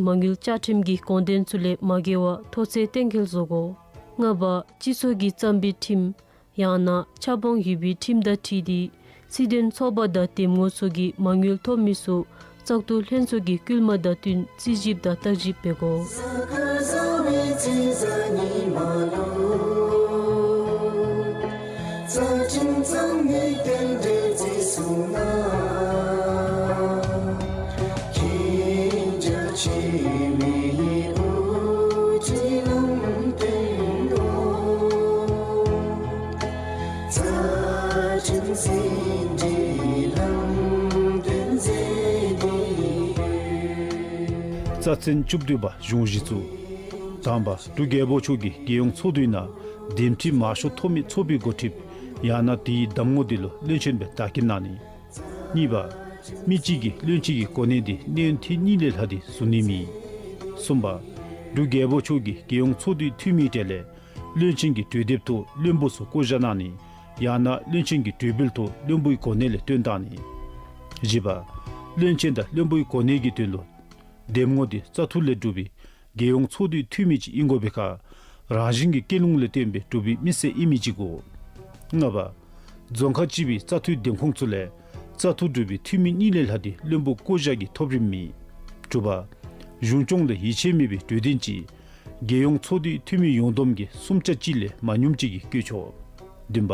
མ་དངུལ་བཅའ་ཁྲིམས་ཀྱི་དགོངས་དོན་ཚུ་ལས་མ་འགལ་བར་མཐོ་ཚད་གཏན་འཁེལ་བཟོ་དགོ། ལྔ་པ། སྤྱི་ཚོགས་ཀྱིས་བརྩམས་པའི་ཁྲིམས་ཡང་ན་ཆབ་འབངས་ཡོད་པའི་ཁྲིམས་དང་འཁྲིལ་ཏེ་སྲིད་དོན་ཚོགས་པ་དང་འདེམས་ངོ་ཚུ་གིས་མ་དངུལ་ཐོབ་མི་ཚུ་བཙག་འཐུ་ལྷན་ཚོགས་ཀྱི་སྐུལ་མ་དང་བསྟུན་རྩིས་ཞིབ་དང་བརྟག་ཞིབ་འབད་དགོ། རྩ་ཚན་བཅུ་བདུན་པ། གཞུང་གཞི་བཙུགས། དང་པ། འབྲུག་རྒྱལ་པོ་མཆོག་གིས་རྒྱལ་ཡོངས་ཚོགས་འདུའི་ནང་འདེམས་ཁྲི་མང་ཤོས་ཐོབ་མི་ཚོགས་པའི་འགོ་ཁྲིདཔ་ཡང་ན་དེའི་འདེམས་ངོ་དེ་ལུ་བློན་ཆེན་སྦེ་བདག་སྐྱོང་གནང་ནི། གཉིས་པ། མི་གཅིག་གིས་བློན་ཆེན་གྱི་གོ་གནས་དེ་གནས་ཡུན་ཐེངས་གཉིས་ལས་ལྷག་སྟེ་ཟུར་གནས་མེད། གསུམ་པ། འབྲུག་རྒྱལ་པོ་མཆོག་གིས་རྒྱལ་ཡོངས་ཚོགས་འདུའི་འཐུས་མིའི་གྲས་ལས་བློན་ཆེན་གྱི་གྲོས་དེབ་ཐོག་བློན་པོ་ཚུ་བསྐོ་བཞག་གནང་ནི་ཡང་ན་བློན་ཆེན་གྱི་གྲོས་འབུལ་ཐོག་བློན་པོའི་གོ་གནས་ལས་བཏོན་བཏང་ནི། བཞི་པ། བློན་ཆེན་དང་བློན་པོའི་གོ་གནས་ཀྱི་དོན་ལུ་འདེམས་ངོ་དེ་བཙག་འཐུ་ལས་གྲུབ་པའི་རྒྱལ་ཡོངས་ཚོགས་འདུའི་འཐུས་མི་ཅིག་ཨིན་དགོ་པའི་ཁར་རང་བཞིན་གྱི་ཀུན་སློང་ལས་བརྟེན་པའི་གྲུབ་པའི་མི་སེར་ཨིན་མི་ཅིག་དགོ། ལྔ་པ། རྫོང་ཁག་གཅིག་པའི་བཙག་འཐུའི་འདེམས་ཁོངས་ཚུ་ལས་བཙག་འཐུ་གྲུབ་པའི་འཐུས་མི་གཉིས་ལས་ལྷག་སྟེ་བློན་པོ་བསྐོ་བཞག་གི་ཐོབ་རིམ་མེད། དྲུག་པ། གཞུང་སྐྱོང་ལུ་ཡིད་ཆེས་མེད་པའི་གྲོས་དོན་ཅིག་རྒྱལ་ཡོངས་ཚོགས་འདུའི་འཐུས་མི་ཡོངས་བསྡོམས་ཀྱི་གསུམ་ཆ་གཅིག་ལས་མ་ཉུངམ་ཅིག་གིས་བསྐོ་ཆོག། བདུན་པ།